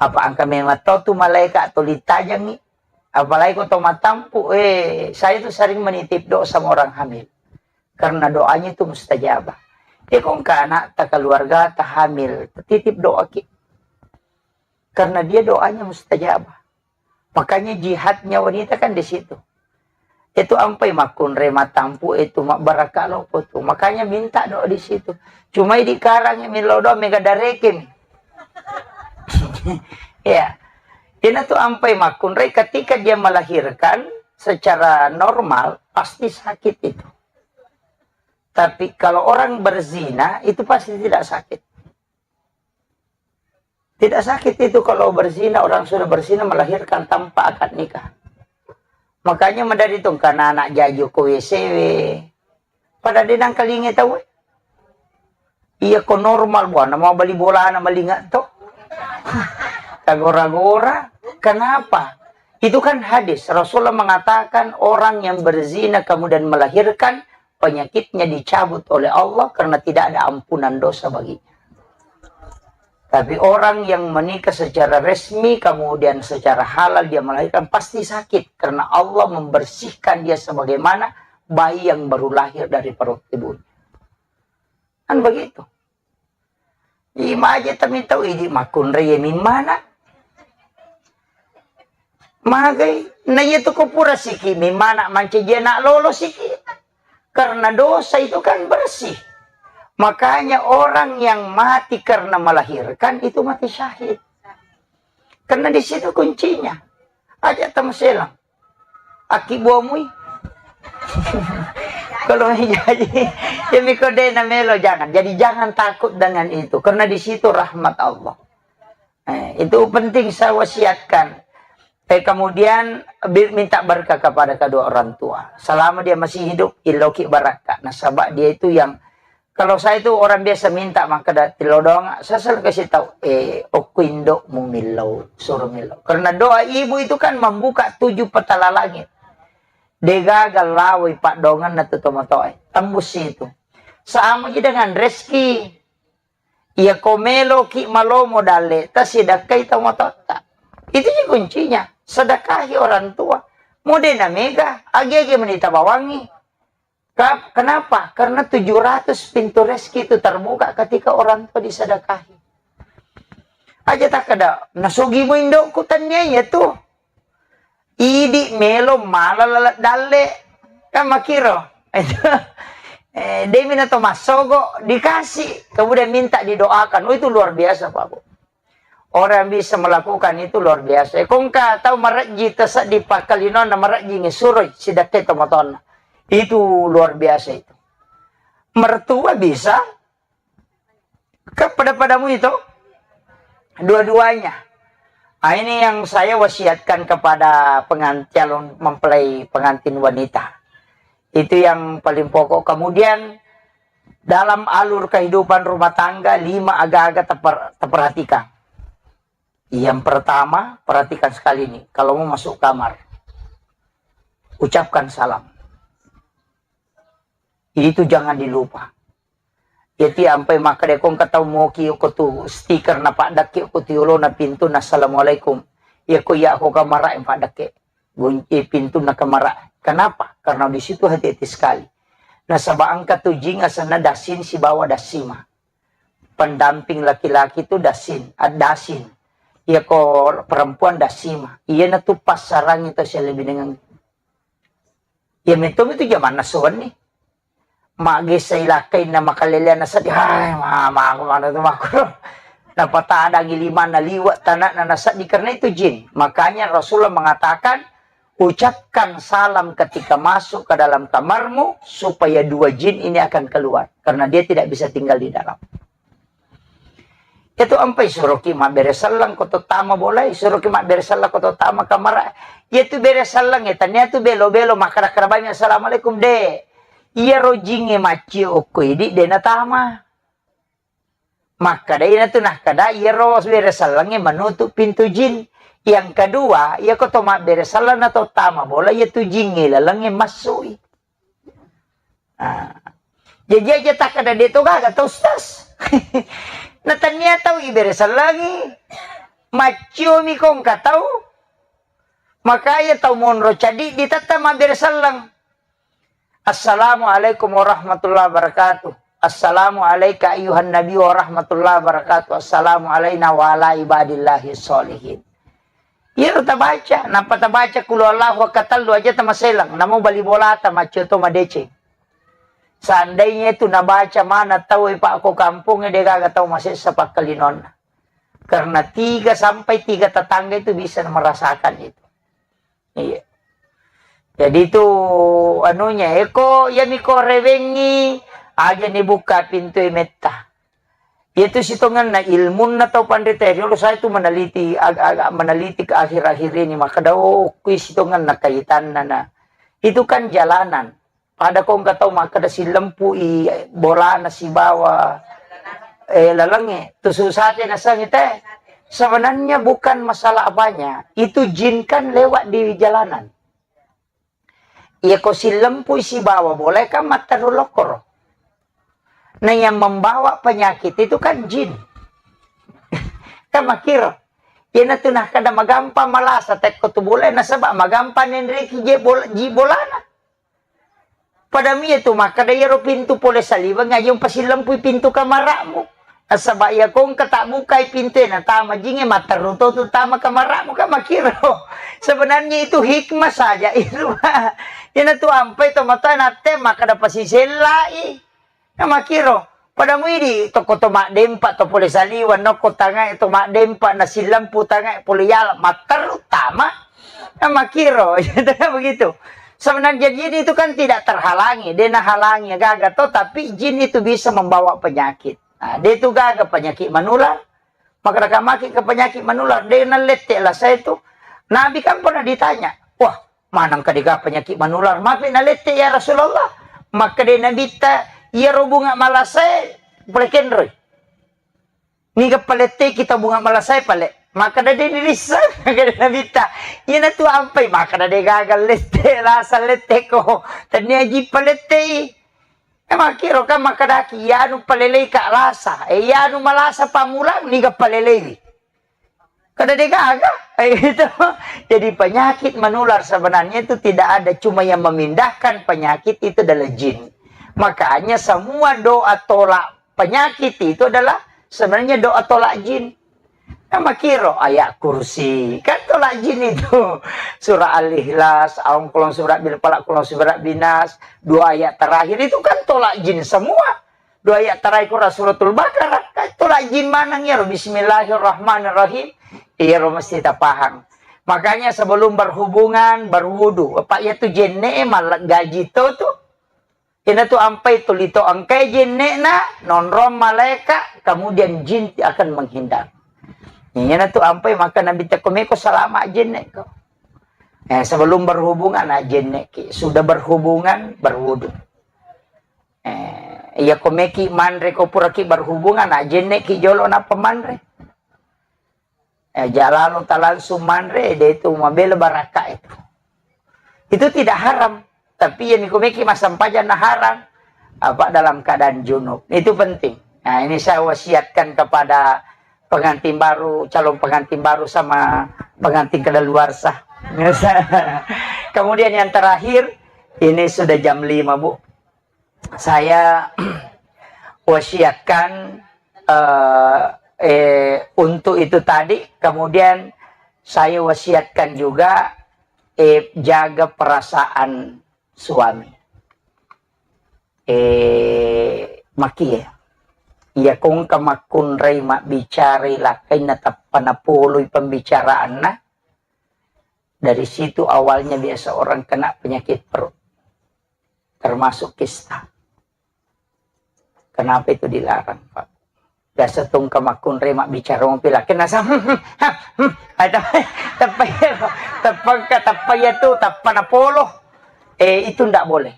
Apa engka memang to tu malaikat tuli tajangi? Apalagi ko to matampu, eh, saya tu sering menitip doa sama orang hamil. Karena doanya itu mustajabah. Eh, ko engka anak ta keluarga ta hamil, titip doa ki. Karena dia doanya mustajabah. Makanya jihadnya wanita kan di situ. Itu ampai makkunrai matampu itu ma-, barakka loppo tu. Makanya minta doa di situ. Cuma di karang millau doa mega darekin. Ya. Ina tu ampai makkunrai ketika dia melahirkan secara normal pasti sakit itu. Tapi kalau orang berzina itu pasti tidak sakit. Tidak sakit itu kalau berzina, orang sudah berzina melahirkan tanpa akad nikah. Makanya madari tu engka anak jaji ko W C W. Pada de nangkalinga tau. Iya ko normal buana mau bali bolana malinga to. Tagora-gora. Kenapa? Itu kan hadis. Rasulullah mengatakan orang yang berzina kemudian melahirkan penyakitnya dicabut oleh Allah karena tidak ada ampunan dosa baginya. Tapi orang yang menikah secara resmi, kemudian secara halal dia melahirkan, pasti sakit karena Allah membersihkan dia sebagaimana bayi yang baru lahir dari perut ibunya. Kan begitu. Imaje tamitau idi makkunrai mimmana. Magai, na iya tu ko pura siki mimmana mancaji anak lolo siki. Karena dosa itu kan bersih. Makanya orang yang mati karena melahirkan itu mati syahid. Karena di situ kuncinya. Aja tamu selang. Aki buamui. Kalau menjadi, ya miko de na melo, jangan. Jadi jangan takut dengan itu. Karena di situ rahmat Allah. Eh, itu penting saya wasiatkan. Eh, kemudian bi-, minta berkah kepada kedua orang tua. Selama dia masih hidup, illoki barakka. Nasaba dia itu yang, kalau saya itu orang biasa minta, maka da-, tillo doang, saya selalu kasih tahu, eh, okko indokmu millau, suruh millau. Karena doa ibu itu kan membuka tujuh petala langit. Degaga lawai paddongenna tu tomatoae. Tembus itu. Sama ji dengan rezeki. Iya ko meloki malomo dalle, tasidakkai tomatoatta. Itu ji kuncinya. Sedekahi orang tua. Mode na mega, agi-agi menita bawangi. Ka-, kenapa? Karena tujuh ratus pintu rezeki itu terbuka ketika orang tua disedekahi. Aja takkeda, "Nasogi mo indokku," tania iya tu. Idi melo mala laleng dalle. Kan makiro. Eh, demi na to massogo, dikasih. Kemudian minta didoakan. Oh, itu luar biasa, Pak Bu. Orang yang bisa melakukan itu luar biasa. Kongka tau marejji taseddi pakkalinonna marejji ngesuroi sidakkai tomatoanna. Itu luar biasa itu. Mertua bisa, kan pada-padamu itu dua-duanya. Ah, ini yang saya wasiatkan kepada pengan-, calon mempelai pengantin wanita. Itu yang paling pokok. Kemudian dalam alur kehidupan rumah tangga, lima aga-aga teper-, teperhatikan. Yang pertama, perhatikan sekali nih, kalau mau masuk kamar, ucapkan salam. Itu jangan dilupa. Jadi ampai makkeda ko engka tau moki ko tu stiker na paddakke ko tu yolona pintu na assalamualaikum. Iya ko iya ko kamara yang paddakke. Gunci pintu na kamara. Kenapa? Karena di situ hati-hati sekali. Nasaba engka tu jing asenna dasin sibawa dasima. Pendamping laki-laki tu dasin, ad-, dasin. Iya ko perempuan dasima. Iya na tu passarangi to selebih dengan. Iya metto itu jamanna sowan nih. Maggessa ilakkainna makaleleanna seddi, hai, mama, aku mana tu makku. Napatadangi limanna liwa' tanakna naseddi karena itu jin. Makanya Rasulullah mengatakan, "Ucapkan salam ketika masuk ke dalam kamarmu supaya dua jin ini akan keluar karena dia tidak bisa tinggal di dalam." Itu ampai suroki mabbere selleng ko to tama bolai, suroki mabbere selleng ko to tama kamara. Iya tu bere selleng e, tania tu belo-belo makkada-kada bami assalamualaikum de. Iya rojinge maccio okko idi de natama. Makkada ina tu nakkada iya ro bere selleng e menutup pintu jin. Yang kedua, iya ko to mabbere selleng na to tama bola iya tu jin e laleng e massui. Ah. Jaji aja takkada de to gaga tau, Ustaz. Na tania tau ibere sellengi. Macciomi ko engka tau. Makanya tau monro cadi ditetta mabbere selleng. Assalamualaikum warahmatullahi wabarakatuh. Assalamu alaika ayyuhan nabi warahmatullahi wabarakatuh. Assalamu alaina wa ala ibadillahi sholihin. Iyaro tabaca, nappa tabaca qul huwallahu ahad katellu aja tamaselang, namo bali bolata maccio to madeceng. Seandainya itu nabaca mana tau e, Pak, ko kampung e, de gaga tau masessa pakkalinonna. Karena tiga sampai tiga tetangga itu bisa merasakan itu. Iya. Jadi itu anunya, eko, iya miko rewengi, aja ni buka pintu e metta. Itu sitongenna ilmunna tau panrita riolo, saya itu meneliti, ag-, agak meneliti ke akhir-akhir ini, maka dao kui sitongenna kaitanna na. Itu kan jalanan. Pada ko engka tau makkeda silempui bolana sibawa, eh, lalengnge, tu susate nasengi te. Sebenarnya bukan masalah apanya, itu jin kan lewat di jalanan. Iya ko silempui sibawa bola kan matteru lokkoro. Nah, yang membawa penyakit itu kan jin. Kan makiro. Iyana tu nah kada magampang malasa tekko tu bola nasaba magampang nenreki je bola, ji bolana. Padami iya tu makkada iyaro pintu pole saliweng aja umpasilempui pintu kamara'mu. Nasaba iya ko engka tabbukai pintu e natama jinge matteru to tu tama kamara'mu kan makiro. Sebenarnya itu hikmah saja itu. Iyana tu ampai to matoa natte makkada pasisellai. Kan makiro. Pada muidi tokko to maddempa to pole saliweng nokko tangae to maddempa na silempu tangae pole yala matteru tama. Kan makiro. Begitu. Sebenarnya jin itu kan tidak terhalangi, de nahalangi gaga to, tapi jin itu bisa membawa penyakit. Nah, de tu gaga penyakit menular. Maka maki ke penyakit menular, de nalette lah saya tu. Nabi kan pernah ditanya, "Wah, maneng ka dega penyakit manular, mapi nalette ya Rasulullah?" Makkeda Nabitta, "Iyaro bunga malasae pole kenroi. Niga paletteki tau bunga malasae pale?" Makkeda de nirisseng, makkeda Nabitta, "Iyanatu ampai, makkeda de gaga lette, lasa letteko, tennia ji palettei." E, makkiro kan makkedaki, "Iyanu palelei ka lasa, e, iyanu malasa pammulang, niga paleleiwi?" Kada de gaga. Eh, gitu. Jadi penyakit menular sebenarnya itu tidak ada, cuma yang memindahkan penyakit itu adalah jin. Makanya semua doa tolak penyakit itu adalah sebenarnya doa tolak jin. Nah, makiro ayat kursi, kan tolak jin itu. Surah Al-Ikhlas, aung kolong surat bil falak, kolong surat binas, dua ayat terakhir itu kan tolak jin semua. Dua ayat terakhir Quran Suratul Baqarah, kan tolak jin maneng iyaro, Bismillahirrahmanirrahim. Iyaro mesti tapahang. Makanya sebelum berhubungan, berwudu. Apa iya tu jenne e mallegaji to tu. Ina tu ampai tu lito engkai jenne na, nonrong malaika, kemudian jin akan menghindar. Ina tu ampai maka Nabi teko meko salama jenne ko. Eh, sebelum berhubungan, ah, jenne ki. Sudah berhubungan, berwudu. Eh, iya ko meki manre ko puraki berhubungan, ah, jenne ki jolo nappa manre. Eh, jalalo ta langsung manre, de itu mabela baraka itu. Itu tidak haram. Tapi ya miko meki massempajang na haram. Apa dalam keadaan junub. Itu penting. Nah, ini saya wasiatkan kepada pengantin baru, calon pengantin baru sama pengantin kedaluarsa. Kemudian yang terakhir, ini sudah jam lima, Bu. Saya wasiatkan, eh, eh, untuk itu tadi, kemudian saya wasiatkan juga, eh, jaga perasaan suami. Eh, makie. Iya kongka makkunrai mabbicarai lakkainna tappa napoloi pembicaraanna, dari situ awalnya biasa orang kena penyakit perut, termasuk kista. Kenapa itu dilarang, Pak? Biasa tungka makkunrai mabbicara mopi lakkainna sa-, hmm, hmm, ha, hmm, ada, tappa iya, tappa ka, tappa iya tu, tappa napolo. Eh, itu ndak boleh.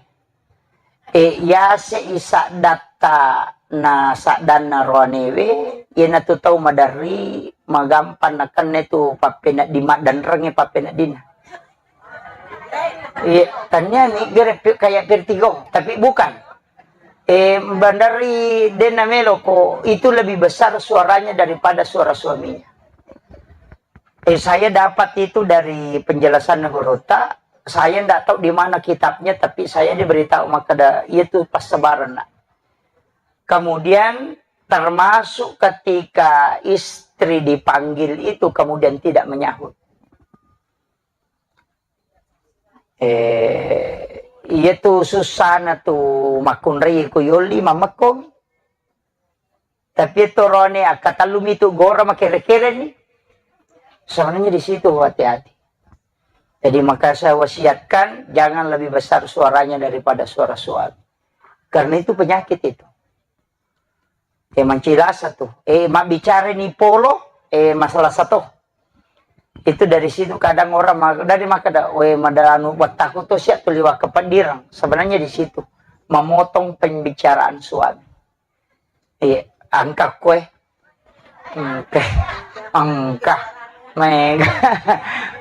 Eh, yase i saddatta na saddanna roanewe, iyanatu tau maderri, magampang nakenna tu pappenedding, maddenrengnge pappeneddinna. Iya, tania ni gere pi-, kayak vertigo, tapi bukan. Eh, bandari dena meloko, itu lebih besar suaranya daripada suara suaminya. Eh, saya dapat itu dari penjelasan gurutta. Saya ndak tahu di mana kitabnya, tapi saya diberitahu maka ada, itu pas sebaran, nak. Kemudian termasuk ketika istri dipanggil itu kemudian tidak menyahut. Eh, iya tu susana tu makkunrai ku yolli mamekko. Tapi torone akkatallumi tu gora makere-kere ni. Sebenarnya di situ hati-hati. Jadi maka saya wasiatkan jangan lebih besar suaranya daripada suara suami. Karena itu penyakit itu. Eh, mancilasa tu. Eh, mabbicara ni polo, eh, masalah satu. Itu dari situ kadang orang ma-, dari maka da, we, madalanu wattaku tu siap tu liwat kepeddirang. Sebenarnya di situ memotong pembicaraan suami. Iya, angka kue. Engka. Engka. Mega.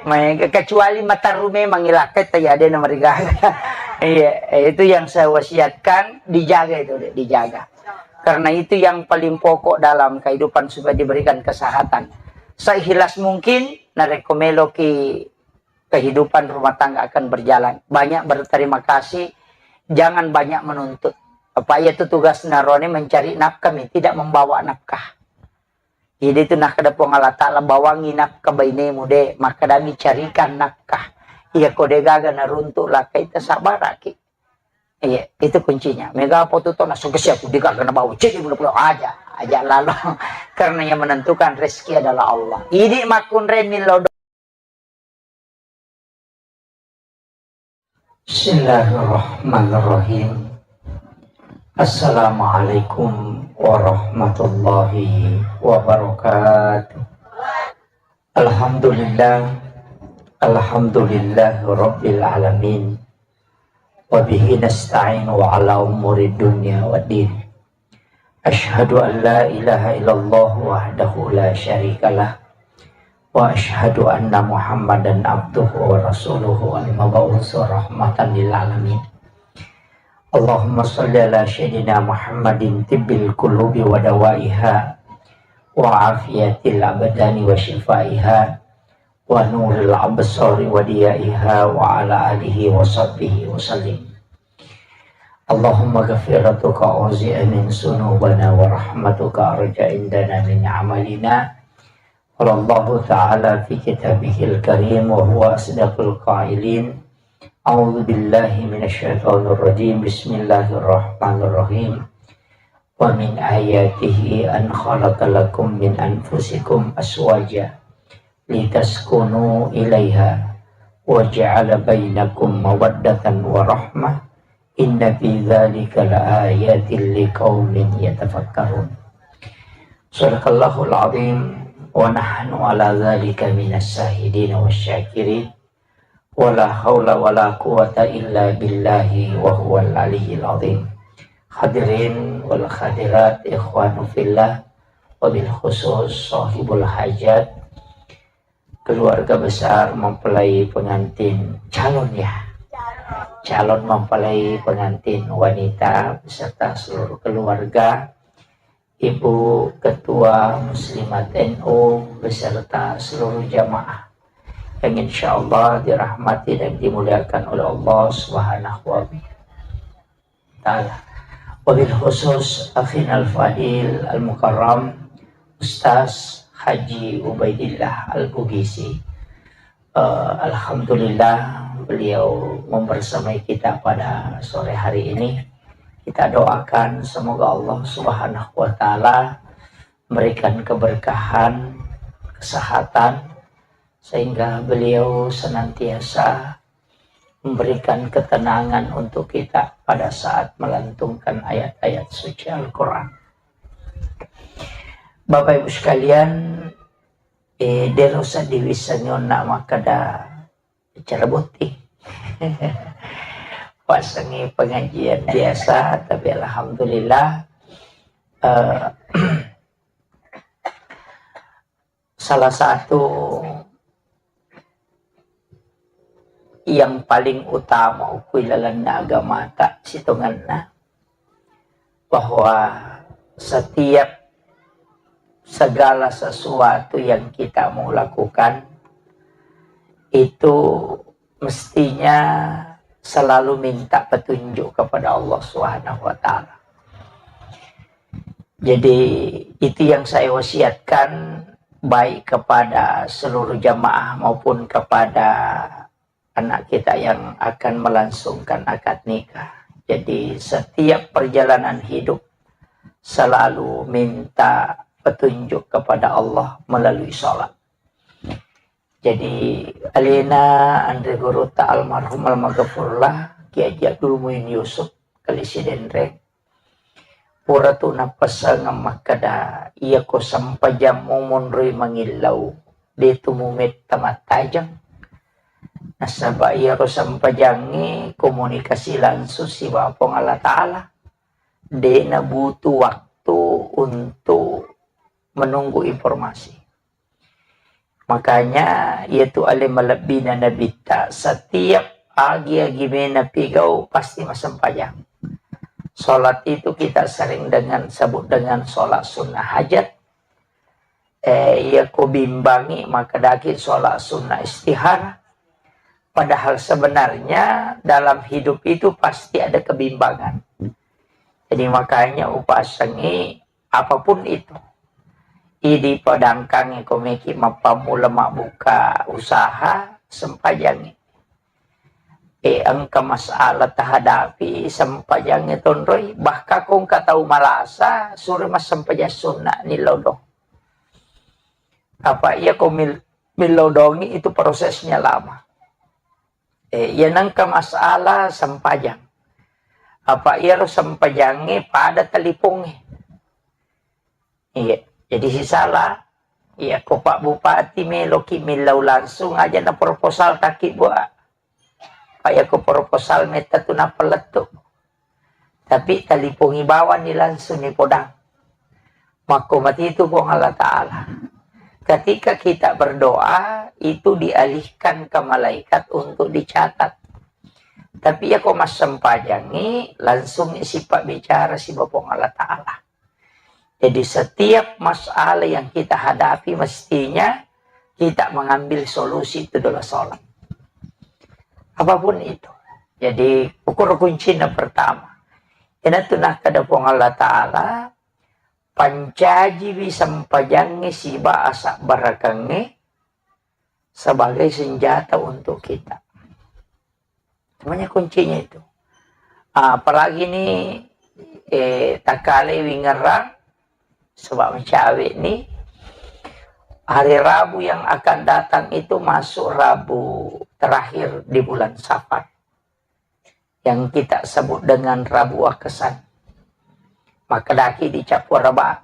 Mega. Kecuali mataru memang ilakkai tayade na marigaga. Iya, itu yang saya wasiatkan, dijaga itu, Dek, dijaga. Karena itu yang paling pokok dalam kehidupan supaya diberikan kesehatan. Seikhlas mungkin, narekko meloki kehidupan rumah tangga akan berjalan. Banyak berterima kasih, jangan banyak menuntut. Apa iya tu tugas narone mencari nafkah mi, tidak membawa nafkah. Jadi itu nakkeda Puang Allah Ta'ala, "Bawangi nafkah bainemu de, makkadami carikan nafkah." Iya ko de gaga naruntuk lakkai, tasabaraki. Iya, itu kuncinya. Mega apa tu tona sukses aku de gaga nabawa cek pula aja, aja lalu. Karena yang menentukan rezeki adalah Allah. Idi makkunre millo. Bismillahirrahmanirrahim. Assalamualaikum warahmatullahi wabarakatuh. Alhamdulillah, Alhamdulillahirabbil alamin. Wa bihi nasta'inu ala umuri dunya waddin. Asyhadu an la ilaha illallah wahdahu la syarikalah. Wa asyhadu anna Muhammadan abduhu wa rasuluhu al-mab'usu rahmatan lil alamin. Allahumma shalli ala sayyidina Muhammadin tibbil qulubi wa dawaiha wa afiyatil abdani wa syifaiha wa nuril absari wa diyaiha wa ala alihi wa sahbihi wa sallim. Allahumma ghafiratuka auzi'a min sunubana wa rahmatuka arja indana min amalina. Qala Allahu ta'ala fi kitabihil karim wa huwa asdaqul qailin. A'udzu billahi minasy syaithanir rajim. Bismillahirrahmanirrahim. Wa min ayatihi an khalaqa lakum min anfusikum azwaja litaskunu ilaiha wa ja'ala bainakum mawaddatan wa rahmah. Inna fi dzalika laayatil liqaumin yatafakkarun. Sadaqallahul azim wa nahnu ala dzalika minas syahidin wasy syakirin. Wala haula wala quwata illa billahi wa huwal aliyyil azim. Hadirin wal hadirat, ikhwanu fillah, wabil khusus sahibul hajat, keluarga besar mempelai pengantin calon, ya, calon mempelai pengantin wanita beserta seluruh keluarga, Ibu Ketua Muslimat N U beserta seluruh jamaah yang insya Allah dirahmati dan dimuliakan oleh Allah Subhanahu wa Ta'ala. Wabil khusus akhina al-fadil al-mukarram Ustaz Haji Ubaidillah Al-Bugisi. Eh, alhamdulillah, beliau membersamai kita pada sore hari ini. Kita doakan semoga Allah Subhanahu wa Ta'ala memberikan keberkahan, kesehatan, sehingga beliau senantiasa memberikan ketenangan untuk kita pada saat melantunkan ayat-ayat suci Al-Quran. Bapak Ibu sekalian, eh, de' usah diwissengi onna makkeda acara botting. Passengi pengajian biasa, tapi alhamdulillah, eh, salah satu yang paling utama okko ilalenna agamata sitongenna, bahwa setiap segala sesuatu yang kita mau lakukan itu mestinya selalu minta petunjuk kepada Allah Subhanahu wa Ta'ala. Jadi, itu yang saya wasiatkan, baik kepada seluruh jamaah maupun kepada anak kita yang akan melangsungkan akad nikah. Jadi, setiap perjalanan hidup selalu minta petunjuk kepada Allah melalui sholat. Jadi, alena anre gurutta almarhum almaghfurlah, Kiai Haji Abdul Muin Yusuf, Kali Sidenreng, pura tu nappessengeng makkeda, iyako sempajammu monroi mangillau, de' tu mumetta mattajeng. Nasaba iyaro sempajangnge komunikasi langsung sibawa Puang Allah Ta'ala. De' nabutuh waktu untuk menunggu informasi. Makanya, iyatu ale malebbina Nabitta, setiap agi-agi mena pigau pasti massempajang. Sholat itu kita sering dengan sebut dengan sholat sunnah hajat. Eh, iya ko bimbangi, maka daki sholat sunnah istihara. Padahal sebenarnya dalam hidup itu pasti ada kebimbangan. Jadi makanya upasengi apapun itu. Idi padangkangi komeki mappammula mabbuka usaha, sempajangi. E, engka masalah tahadapi, sempajangi tonroi. Bahkan ko engka tau malasa, suro massempajang sunna nilodong. Apa iya ko mil-, milodongi itu prosesnya lama. E, iya nengka masalah sempajang. Apa iyaro sempajangi pada telipungi. Iya, jadi sisala Iya, ko Pak Bupati meloki millau langsung aja na proposal taki buat. Pak, ya ko proposal metta tu nappa lettu. Tapi talipongi bawang ni langsung ni podang. Makko mati itu Puang Allah Ta'ala. Ketika kita berdoa, itu dialihkan ke malaikat untuk dicatat. Tapi ya ko massempajangi, langsung sifat bicara si Puang Allah Ta'ala. Jadi setiap masalah yang kita hadapi mestinya kita mengambil solusi itu adalah sholat. Apapun itu. Jadi ukur kuncinya pertama. Inatu nakkeda Puang Allah Ta'ala, pancajiwi sempajangnge siba asabbarakeng sebagai senjata untuk kita. Namanya kuncinya itu. Ah, apalagi ni, eh, takkale wingerang, sebab mencawe ni, hari Rabu yang akan datang itu masuk Rabu terakhir di bulan Safar, yang kita sebut dengan Rabu Wakesan. Maka daki dicapu raba.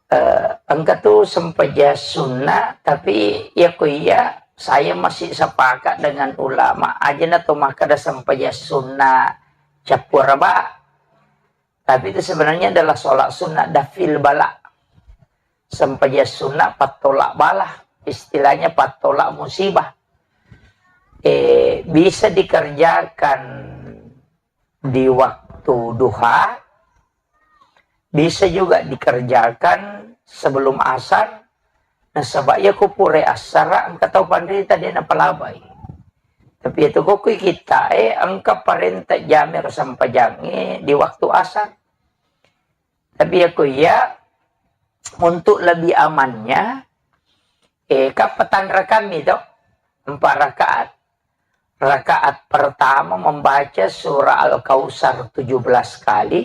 Eh, engka tu sempajang sunnah, tapi ya ko iya saya masih sepakat dengan ulama, aja na to makkeda sempajang sunnah capu raba. Tapi itu sebenarnya adalah sholat sunnah dafil bala. Sempajang sunnah pattolak bala, istilahnya pattolak musibah. Eh, bisa dikerjakan di waktu duha, bisa juga dikerjakan sebelum asar. Nasaba iya ko pura assara engka tau panrita de napalabai. Tapi itu kokui kita, eh, engka parenta jame ro sempajangnge di waktu asar. Tapi ya ko iya, untuk lebih amannya, eh, kan patanrakammi to, empat rakaat. Rakaat pertama membaca surah Al-Kautsar tujuh belas kali,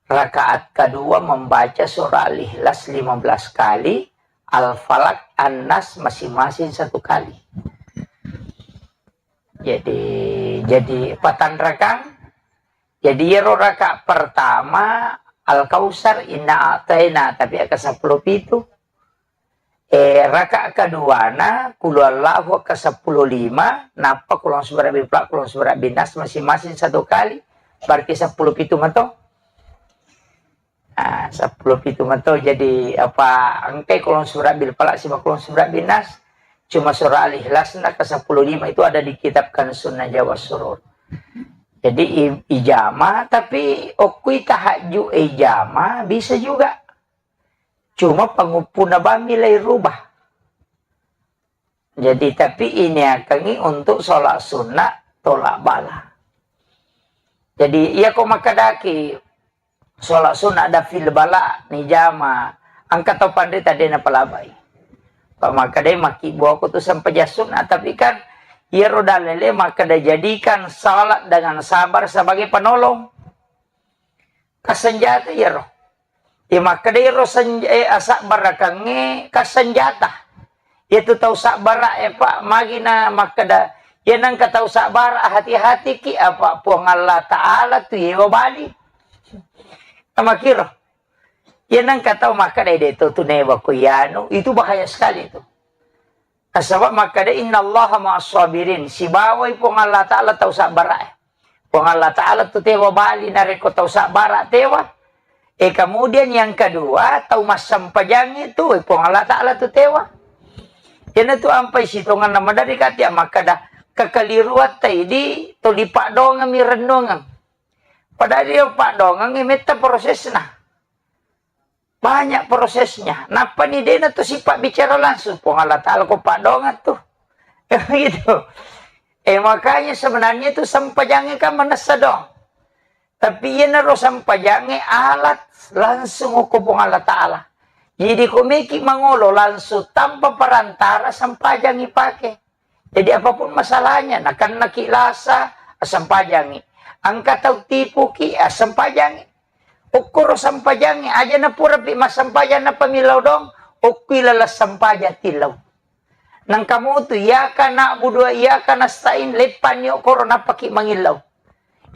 rakaat kedua membaca surah Al-Ikhlas lima belas kali, Al-Falaq, An-Nas masing-masing satu kali. Jadi, jadi patanrakang. Jadi iyaro rakaat pertama Al-Kautsar, inna a'taina, tapi aka seppulo pitu. Eh, rakaat keduana, Qul huwallahu aka seppulo lima, nappa Qul a'udzu birabbil falaq, Qul a'udzu birabbin nas masing-masing satu kali, berarti seppulo pitu mato. Ah, seppulo pitu mato, jadi apa, engkai Qul a'udzu birabbil falaq siba Qul a'udzu birabbin nas, cuma surah Al-Ikhlasna ke seppulo lima itu ada di kitab Kanzun Najwa was Surur. Jadi i-, ijama, tapi okkui tahajud ijama bisa juga. Cuma panguppuna bammi lai rubah. Jadi, tapi ini akangi untuk sholat sunnah tolak bala. Jadi, iya ko makkedaki sholat sunnah dafil bala ni jama, engka tau panrita de napalabai. Pak makkedai makkibbuako tu sempajang sunnah, tapi kan iyaro dalele makkeda jadikan salat dengan sabar sebagai penolong. Kasenjata iyaro. Iya makkeda iyaro senj-, eh, asabbarakengnge kasenjata. Iyatu tau sabbara e, Pak, magi na makkeda, iya nengka tau sabbara, hati-hatiki, apa Puang Allah Ta'ala tu yewa bali. Namakiro. Iya nengka tau makkeda, "Eh, de to tu newa ko iyanu," itu bahaya sekali itu. Nasaba makkeda, "Innallaha ma'as sabirin." Sibawai Puang Allah Ta'ala tau sabbara e. Puang Allah Ta'ala tu tewa bali narekko tau sabbara tewa. Eh, kemudian yang kedua, tau massempajangnge tu, eh, Puang Allah Ta'ala tu tewa. Iyana tu ampai sitonganna maderri kati makkeda, kekeliruatta idi tuli paddoangeng mi rennuangeng. Padahal iya paddoangeng metta prosesna. Banyak prosesnya. Nappani dena tu sifat bicara langsung. Puang Allah Ta'ala ko paddoangeng tu. Gitu. Eh, makanya sebenarnya itu sempajangnge kan manessa doang. Tapi iyanaro sempajangnge alat langsung ko Puang Allah Ta'ala. Jadi ko meki mangolo langsung tanpa perantara sempajangngi pake. Jadi apapun masalahnya, nakennaki lasa, sempajangngi. Engka tau tipuki, sempajangngi. Okkoro sempajangngi, aja na purapi massempajang nappa millau doang, okkui laleng sempajang tillau. Nangka mutu, iyyaka na'budu wa iyyaka nasta'in, leppanni okkoro nappaki mangillau.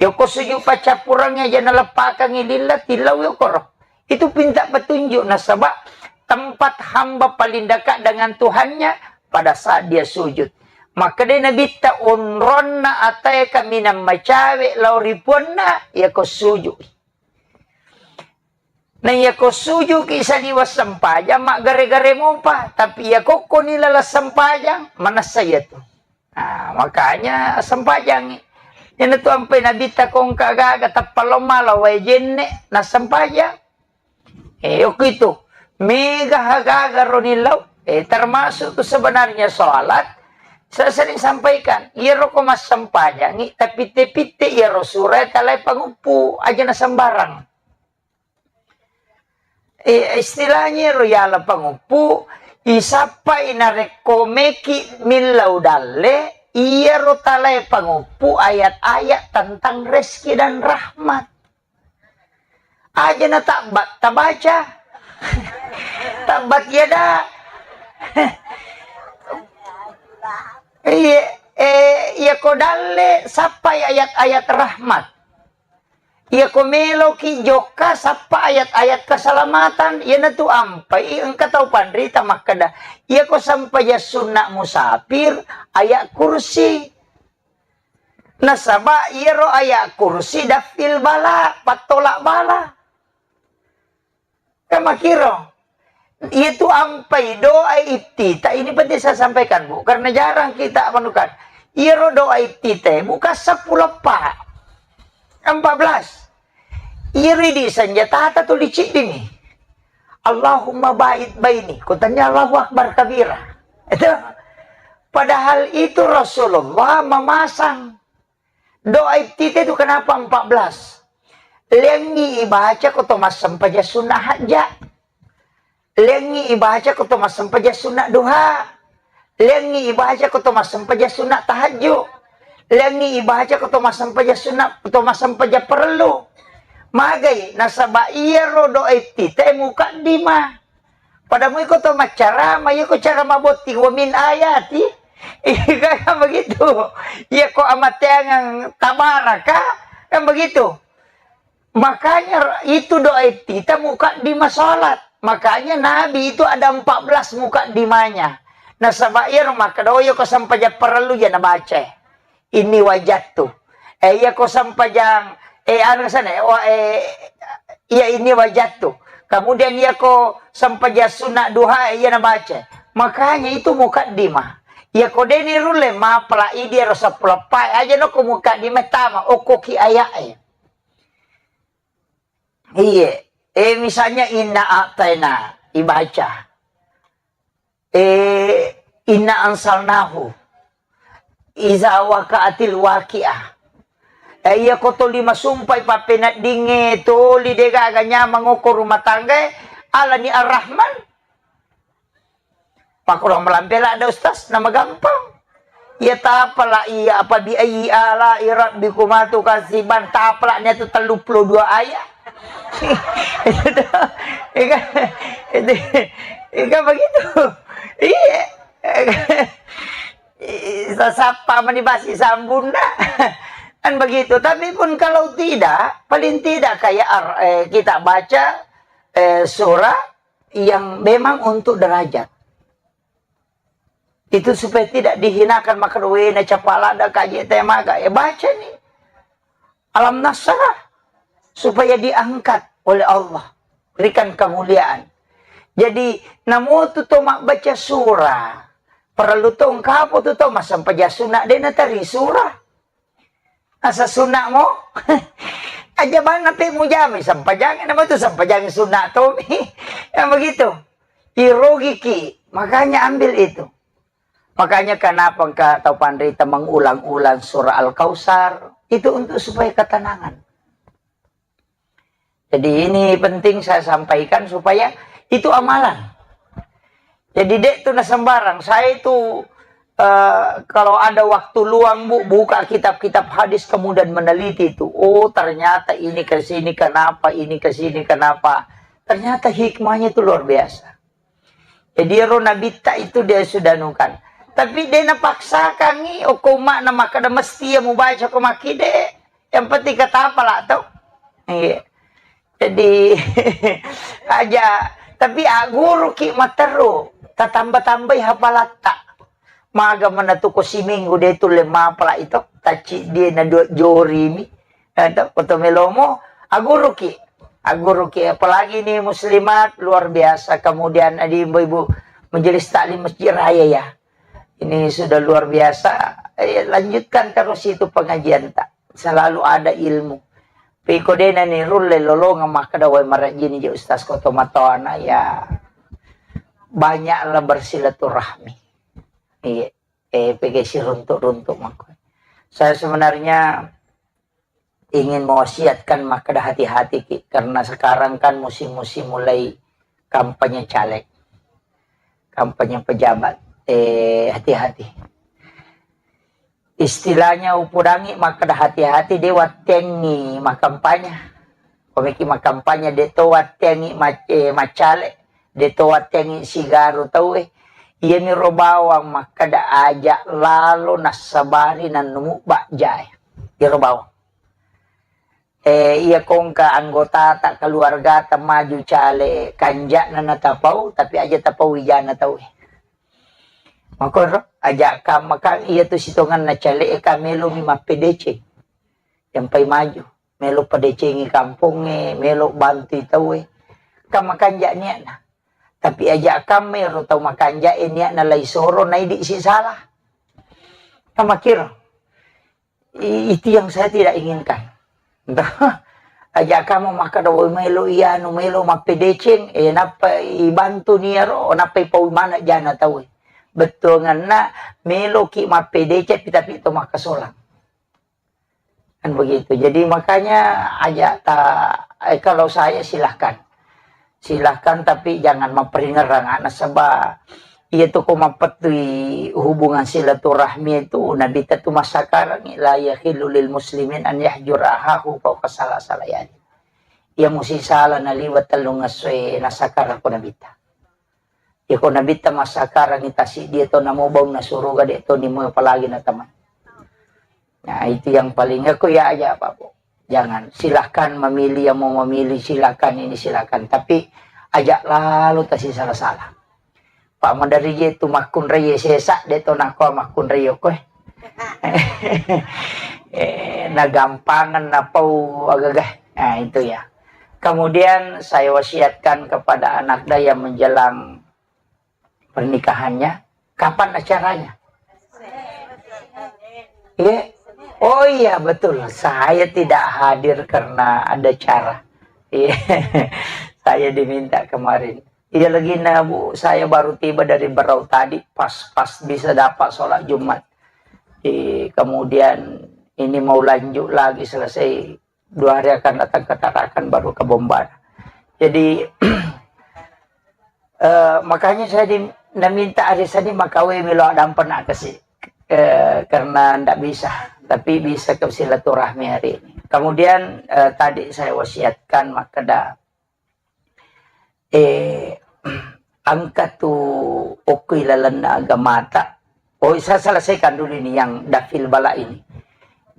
Yoko sujud paccappurangnge aja naleppakangngi lilla, tillau yokoro. Itu pinta petunjuk nasaba tempat hamba paling dekat dengan Tuhannya pada saat dia sujud. Makkedai Nabitta, onronna atae kaminang macawe lao ri Puanna, iyako sujud. Na iyako sujuki saliweng sempajang, maggare-gare mopa. Tapi iyako koni laleng sempajang, manessa iyatu. Nah, makanya sempajangi. Iyanatu ampai Nabitta kongka gaga tappa lao mala wae jenne, nassempajang. Eh, okko itu. Mega hagaga ro nillau. Eh, termasuk tu sebenarnya sholat. Saya sering sampaikan, iyaro ko massempajangi, tapitte-pitte iyaro sura talae panguppu, aja na sembarang. Eh, istilahnya ro yala panguppu, isappai narekko meki millau dalle, iyaro talae panguppu ayat-ayat tentang rezeki dan rahmat. Aja na tabbat tabaca. Tabbat yada. Iya, eh, iya ko dalle sappai ayat-ayat rahmat. Iya ko meloki jokka sappa ayat-ayat keselamatan. Iyanatu ampai engka tau panrita makkeda, iya ko sempajang sunna musafir, ayat kursi. Nasaba iyaro ayat kursi daf'il bala, pattolak bala. Kan makiro. Itu ampai doa iftitah, ini penting saya sampaikan, Bu, karena jarang kita menemukan. Iyaro doa iftitah, bukan sepuluh empat. Empat belas. Iyaro di senjata tu licik dini. Allahumma ba'id baini. Kutanya Allahu Akbar kabira. Itu. Padahal itu Rasulullah memasang. Doa iftitah itu kenapa empat belas? Lengngi ibaca ko to massempajang sunna hajja. Lengngi ibaca ko to massempajang sunna duha. Lengngi ibaca ko to massempajang sunna tahajju. Lengngi ibaca ko to massempajang sunna, ko to massempajang parellu. Magai, nasaba iyaro doa iftitah mukaddimah. Pada mui ko to maccarama, iya ko cara mabotting, wa min ayati. Iya kan begitu. Iya ko amateangang tabaraka, kan begitu. Makanya itu doa iftitah mukaddimah salat. Makanya Nabi itu ada empat belas mukaddimahnya. Nasaba iya maka doa iya ko sempajang parellu ya nabaca. Inni wajattu. Eh, iya ko sempajang, eh, anu sana, eh, wa-, eh, iya inni wajattu. Kemudian iya ko sempajang sunat duha, eh, iya nabaca. Makanya itu mukaddimah. Iya ko deni rulle mapala idi ero sepuluh pai aja no ko mukaddimah tama okko ki ayat, eh. Iya. Eh, misalnya inna a'taina ibaca. Eh, inna ansalnahu. Iza waqa'atil waqi'ah. Eh, iya ko toli masumpai pappeneddingnge, toli degaga nyamang okko rumah tangga, alani Ar-Rahman. Pakkulang malampe ladde, Ustaz, nama gampang. Iya tapala iya apa bi ayyi ala'i rabbikuma tukadziban, tapala nia tu telluppulo dua ayat. Itu tuh, iya kan? Itu, iya kan begitu. Iya. Sasappa mani basi sambunna. Kan begitu. Tapi pun kalau tidak, paling tidak kayak ar-, eh, kita baca, eh, surah yang memang untuk derajat. Itu supaya tidak dihinakan, maka wena capala ada kaji temaga. Ya baca nih. Alam Nasrah. Supaya diangkat oleh Allah. Berikan kemuliaan. Jadi, namo tu to mabbaca surah. Perlu to engkapo tu to massempajang sunat dena tari surah. Asa sunat mo. Aja bana pe mujami sempajang, nama tu sempajang sunat to. Yang begitu. Irogiki. Makanya ambil itu. Makanya kenapa engka tau panrita mengulang-ulang surah Al-Kautsar? Itu untuk supaya ketenangan. Jadi ini penting saya sampaikan supaya itu amalan. Jadi dek tu na sembarang. Saya itu, eh, kalau ada waktu luang, Bu, buka kitab-kitab hadis kemudian meneliti itu. Oh, ternyata ini ke sini kenapa, ini ke sini kenapa. Ternyata hikmahnya itu luar biasa. Jadi ro nabitta itu dia sudah nukan. Tapi dia napaksakangi, okko umma'na makkeda mesti ya mubaca ko makkide. Yang penting kata apa lah tau. Iya. Jadi aja Tapi agguruki matteru, tatamba-tambai hapalatta. Maga manatuko siminggu de tulle mapala ito, tacci die na dua jorimi. Eh, to, koto melomo, agguruki. Agguruki, apalagi ini muslimat, luar biasa. Kemudian adi ibu-ibu majelis taklim Masjid Raya ya. Ini sudah luar biasa. Eh, lanjutkan terus itu pengajian tak. Selalu ada ilmu. Piko dena ni rulle lolongang makkeda, "Wai, marajini je Ustaz ko tomatoana ya." Banyaklah bersilaturahmi. Iya. Eh, pege siruntuk-runtuk mako. Saya sebenarnya ingin mewasiatkan makkeda hati-hati ki, karena sekarang kan musim-musim mulai kampanye caleg, kampanye pejabat. Eh, hati-hati. Istilahnya upudangi makkeda hati-hati de wattengi makampanye. Komeki makampanye de to wattengi mac-, eh, macale, de to wattengi sigaru tauwe. Iyami ro bawang makkeda aja lalo nassabari nannumu bajjae. Iro bawang. Eh, iya kongka anggotata, keluargata maju cale kanja'na natapau, tapi aja tapau wijana tauwe. Makoro, aja kamma kan iya tu sitonganna cale e ka melomi mappedeceng. Yang pai maju, melo pedecengi kampongnge, melo bantui tauwe. Kan makanja niatna. Tapi aja kamma ero tau makanja e niatna lai soro naidi si salah. Kan makiro. I-, itu yang saya tidak inginkan. Aja kamu makkeda, "Woi, melo ianu, melo mappedeceng, eh, nappa ibantu niaro, nappa ipau mana jana tau." Bettuanganna melo ki mappedeceng, tapi to makkasolang. Kan begitu. Jadi makanya aja ta-, eh, kalau saya silahkan. Silahkan, tapi jangan maperingerang anak seba. Iya tu ko mapettui hubungan silaturahmi itu, Nabi tu massakarangi, "La yahillu lil muslimin an yahjura ahahu fauqa salasati layalin." Iya musi sala naliwa tellung essoe nasakarang ko Nabi ta. Iya ko Nabi ta massakarangi tasi dia to namo baunna suruga de to nimo apalagi na teman. Nah, itu yang paling aku ya aja apa, Bu. Jangan, silahkan memilih yang mau memilih, silahkan ini, silahkan. Tapi ajak lalu tasi salah-salah. Pak Madari je tu makkunrai sesa, de to nako makkunrai koe. Eh, nagampangan napau agagah. Nah, itu ya. Kemudian saya wasiatkan kepada anak da yang menjelang pernikahannya, kapan acaranya? Iya. Oh iya, betul. Saya tidak hadir karena ada cara. Iya. Saya diminta kemarin. Iya lagi, nah, Bu, saya baru tiba dari Berau tadi, pas-pas bisa dapat sholat Jumat. Eh, kemudian ini mau lanjut lagi, selesai dua hari akan datang ke Tarakan, baru ke Bombar. Jadi, eh, makanya saya di-, naminta hari Senin makawe melo adampen kasi, eh, karena ndak bisa, tapi bisa ke silaturahmi hari ini. Kemudian, eh, tadi saya wasiatkan makkeda, eh, engka tu okko ilalenna agamata. Oh, saya selesaikan dulu ini yang dafil bala ini.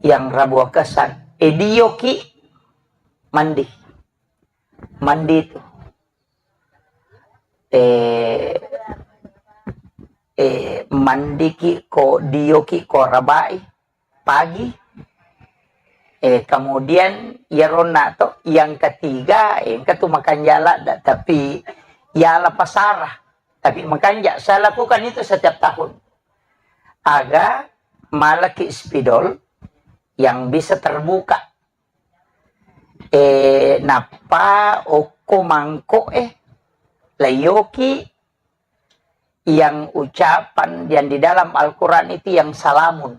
Yang Rabu Akasan. Eh, dioki mandi. Mandi tu. Eh, eh, mandiki ko dioki ko rabai. Pagi. Eh, kemudian iyaronna to, yang ketiga, eh, engka tu makanja ladda, tapi yala pasara. Tapi makanja, saya lakukan itu setiap tahun. Aga malaki spidol yang bisa terbuka. Eh, nappa okko mangko, eh, layoki yang ucapan yang di dalam Al-Quran itu yang salamun.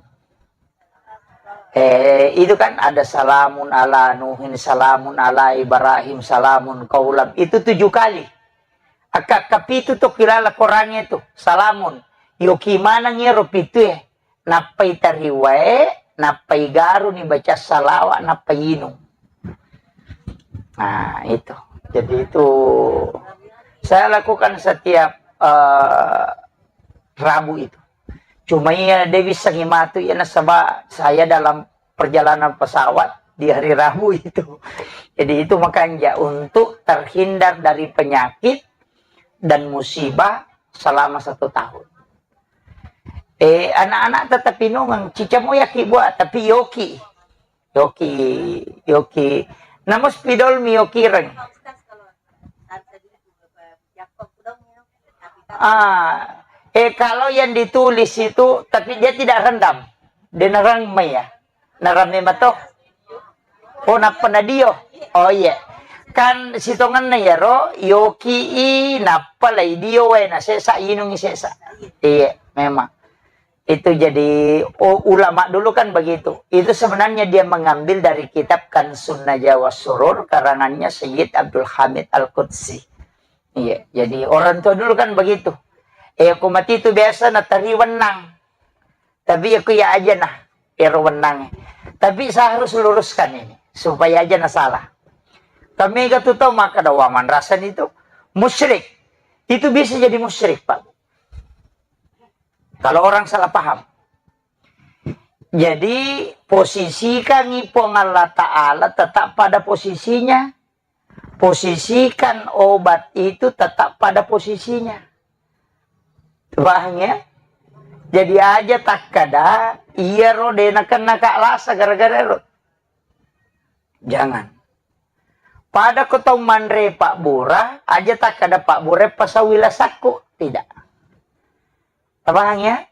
Eh, itu kan ada salamun ala Nuhin, salamun ala Ibrahim, salamun kaulam. Itu tujuh kali. Akka kapitu to kilala Quran itu. Salamun. Yoki manang iyaro pitu e. Nappai tariwae, nappai garuni baca salawa, nappai inung. Nah, itu. Jadi itu saya lakukan setiap, eh, Rabu itu. Cuma iya de bisa ngimatu iya nasaba saya dalam perjalanan pesawat di hari Rabu itu. Jadi itu makanya untuk terhindar dari penyakit, dan musibah selama satu tahun. Eh, anak-anak tetap inungang, cica mo yaki buat, tapi yoki. Yoki, yoki. Namun spidol mi yoki reng. Ah, eh, kalau yang ditulis itu, tapi dia tidak rendam. Dia nerang mai ya. Narame mato. Oh, nappa nadio. Oh, iya. Kan sitongenna iyaro, yoki i, nappa lai dio wae na sesa, inungi sesa. Iya, memang. Itu jadi, oh, ulama dulu kan begitu. Itu sebenarnya dia mengambil dari kitab Kansun Najwa Surur, karangannya Sayyid Abdul Hamid Al-Qudsi. Iya, jadi orang tua dulu kan begitu. Eh, aku mati itu biasa natari wenang. Tapi aku ya aja nah, ero wenang. Tapi saya harus luruskan ini, supaya aja nah salah. Kami gak tuh tahu maka ada waman rasan itu musyrik. Itu bisa jadi musyrik, Pak. Kalau orang salah paham. Jadi, posisikan Puang Allah Ta'ala tetap pada posisinya. Posisikan obat itu tetap pada posisinya. Paham ya? Jadi aja takkada, iya ro de nakenna ka lasa gara-gara ro. Jangan. Pada ko tau manre Pak Bura, aja takkada Pak Bura pasawi lasakku. Tidak. Paham ya?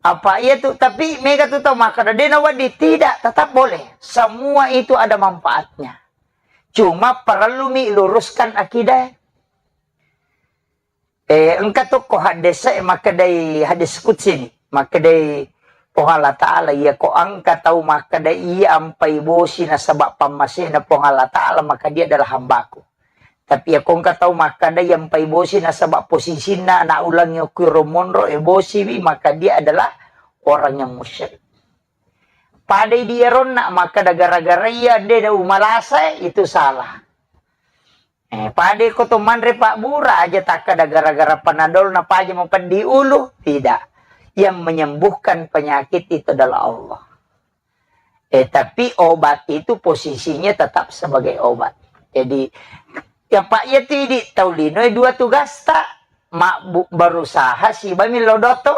Apa iya tu, tapi mega tu tau makkada, de nawedding, tidak, tetap boleh. Semua itu ada manfaatnya. Cuma perlu mi luruskan akidah. Eh, engka tu ko hadis e makkedai hadis qudsi ni. Makkedai Puang Allah Ta'ala, iya ko engka tau makkeda iya ampai bosi nasaba pammasena Puang Allah Ta'ala, maka dia adalah hambaku. Tapi iya ko engka tau makkeda iya ampai bosi nasaba posisinna anak ulangi okko ro monro e bosi wi, maka dia adalah orang yang musyrik. Padai di eronna makkeda gara-gara iya de umalasa, itu salah. Eh, pada ko to manre Pak Bura aja takkada gara-gara panadol na paja mapeddi ulu. Tidak. Yang menyembuhkan penyakit itu adalah Allah. Eh, tapi obat itu posisinya tetap sebagai obat. Jadi, ya Pak, ya tidi tau lino e dua tugasta. Mak bu-, berusaha siba millo doto.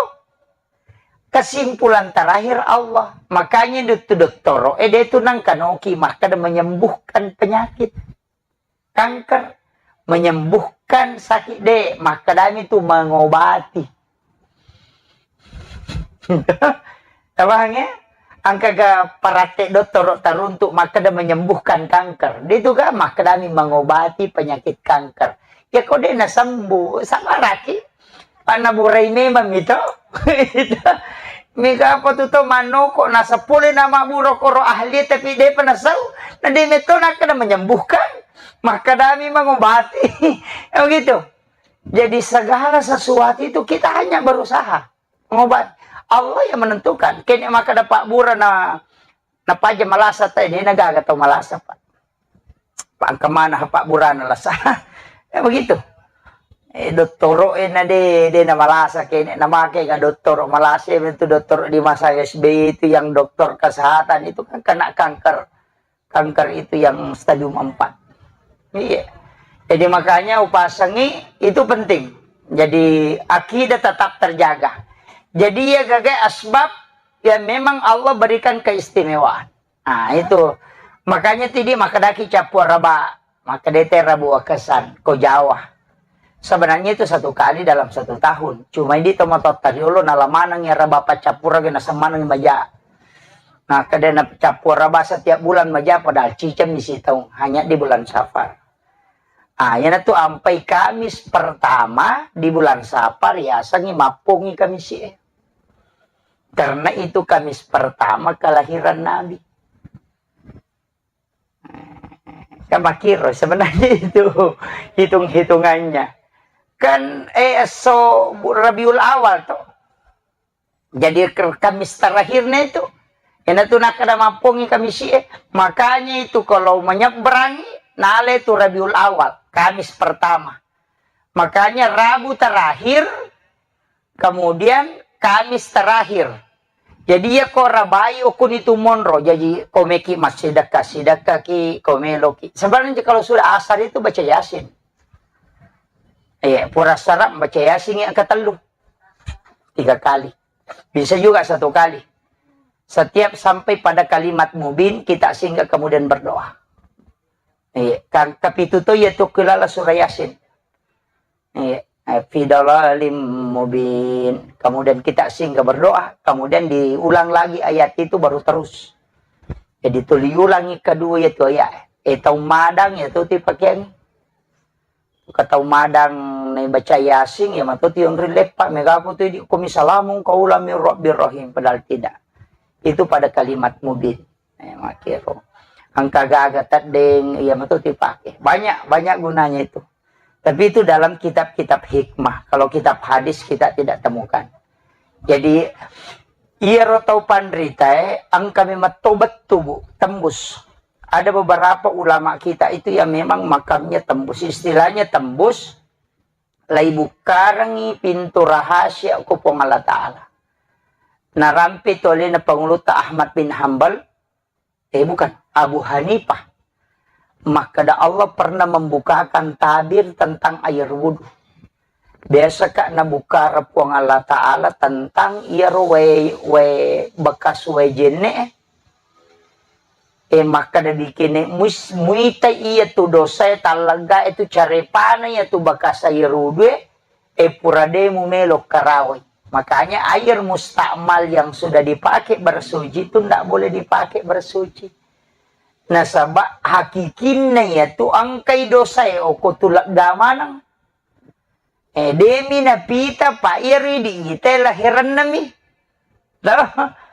Kesimpulan terakhir Allah. Makanya itu dottoro, eh, dia itu nangkanoki makkada menyembuhkan penyakit. Kanker, menyembuhkan sakit de, makkedami tu mengobati. Paham ya? Angkaga parate dottoro taruntuk makkeda menyembuhkan kanker. Dia itu kan makkedami mengobati penyakit kanker. Ya ko de nasembuh, sabaraki. Panna burai memang mito. Mega apa tu to manoko nasapole nama buro koro ahli tapi de pa nasau. Na de meto nakkeda menyembuhkan. Makkadami mengobati. Ya begitu. Jadi segala sesuatu itu kita hanya berusaha mengobati. Allah yang menentukan. Kene makkeda Pak Bura na, na paja malasa tai, de na gaga tau malasa, Pak. Pak, engka mana Pak Burana lasa. Ya begitu. Eh, dottoro e na de, de na malasa kene, na make ga dottoro malasa, itu dottoro di masa S B Y itu yang dokter kesehatan itu kan kena kanker. Kanker itu yang stadium empat. Iya. Jadi makanya upasangi itu penting. Jadi akidah tetap terjaga. Jadi ya gaga asbab yang memang Allah berikan keistimewaan. Nah, itu. Makanya tidi makkedaki cappu araba, makkedai te rabu wakesan, ko Jawa. Sebenarnya itu satu kali dalam satu tahun. Cuma idi tomatoatta riolo nala maneng araba paccappureng nasemaneng maja. Nah, kedena cappu araba setiap bulan maja padahal ciceng mi sitaung, hanya di bulan Safar. Ah, iyanatu ampai Kamis pertama di bulan Safar yasengngi mappongi Kamis e. Karena itu Kamis pertama kelahiran Nabi. Kan makkiro sebenarnya itu hitung-hitungannya. Kan, eh, esso Rabiul Awal to. Jadi ke-, Kamis terakhirnya itu. Iyanatu nakkeda mappongi Kamis e. Makanya itu kalau menyeberangi, nale itu Rabiul Awal, Kamis pertama. Makanya Rabu terakhir, kemudian Kamis terakhir. Jadi iya ko rabai okuni tu monro. Jadi ko meki massidekka, sidekkaki, ko meloki. Sebenarnya kalau sudah asar itu baca Yasin. Eh, pura sara baca Yasin yang ketellu. Tiga kali. Bisa juga satu kali. Setiap sampai pada kalimat mubin, kita singgah kemudian berdoa. Iya, kan kapitu to iya tu kelala surah Yasin. Iya, eh, fi dalalim mubin. Kemudian kita singgah berdoa, kemudian diulang lagi ayat itu baru terus. Jadi tuli ulangi kedua itu ayat. Eh, tau madang ya tu tipakeang. Ka tau madang naibaca Yasin, ya matu tionri leppa, megaku tu idi komi salamun qaulam min rabbir rahim, padahal tidak. Itu pada kalimat mubin. Eh, makero. Engka gaga teddeng, iya matu dipake. Banyak, banyak gunanya itu. Tapi itu dalam kitab-kitab hikmah. Kalau kitab hadis kita tidak temukan. Jadi, iyaro tau panritae, engka memang tobat tubuh, tembus. Ada beberapa ulama kita itu yang memang makamnya tembus. Istilahnya tembus, lai bukkarengi pintu rahasia ko Puang Allah Ta'ala. Narampe tu alena Pangulutta Ahmad bin Hambal, eh, bukan, Abu Hanifah. Makkeda Allah pernah membukakan tabir tentang air wudhu. Biasa ka nabukkara Puang Allah Ta'ala tentang iyaro wae, wae bekas wae jenne, eh, makkeda dikene muis-, muita iya tu dosa e tallegga e tu carepana iya tu bekas air wudhu e, eh, pura de mumelo karawai. Makanya air mustakmal yang sudah dipakai bersuci itu ndak boleh dipakai bersuci. Nasaba hakikinna iya tu engkai dosa e oko tu lega maneng. Eh, demi napita pa iya ridi ite laherenna mi. Toh?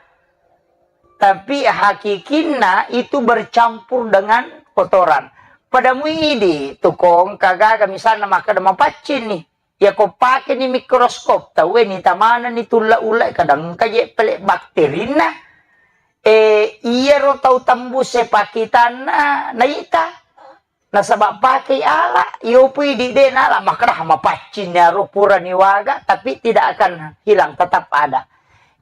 Tapi hakikinna itu bercampur dengan kotoran. Pada muidi tu kong kagaga misalnya makkeda mapaccing ni. Ya ko pake ni mikroskop, tau ni tamana ni tulla-ulla kadang kaje pele bakterinna. Eh, iyaro tau tembus e pakitanna naita. Nasaba pakei ala, iyopui di de nala makkeda mapaccing iyaro purani waga, tapi tidak akan hilang, tetap ada.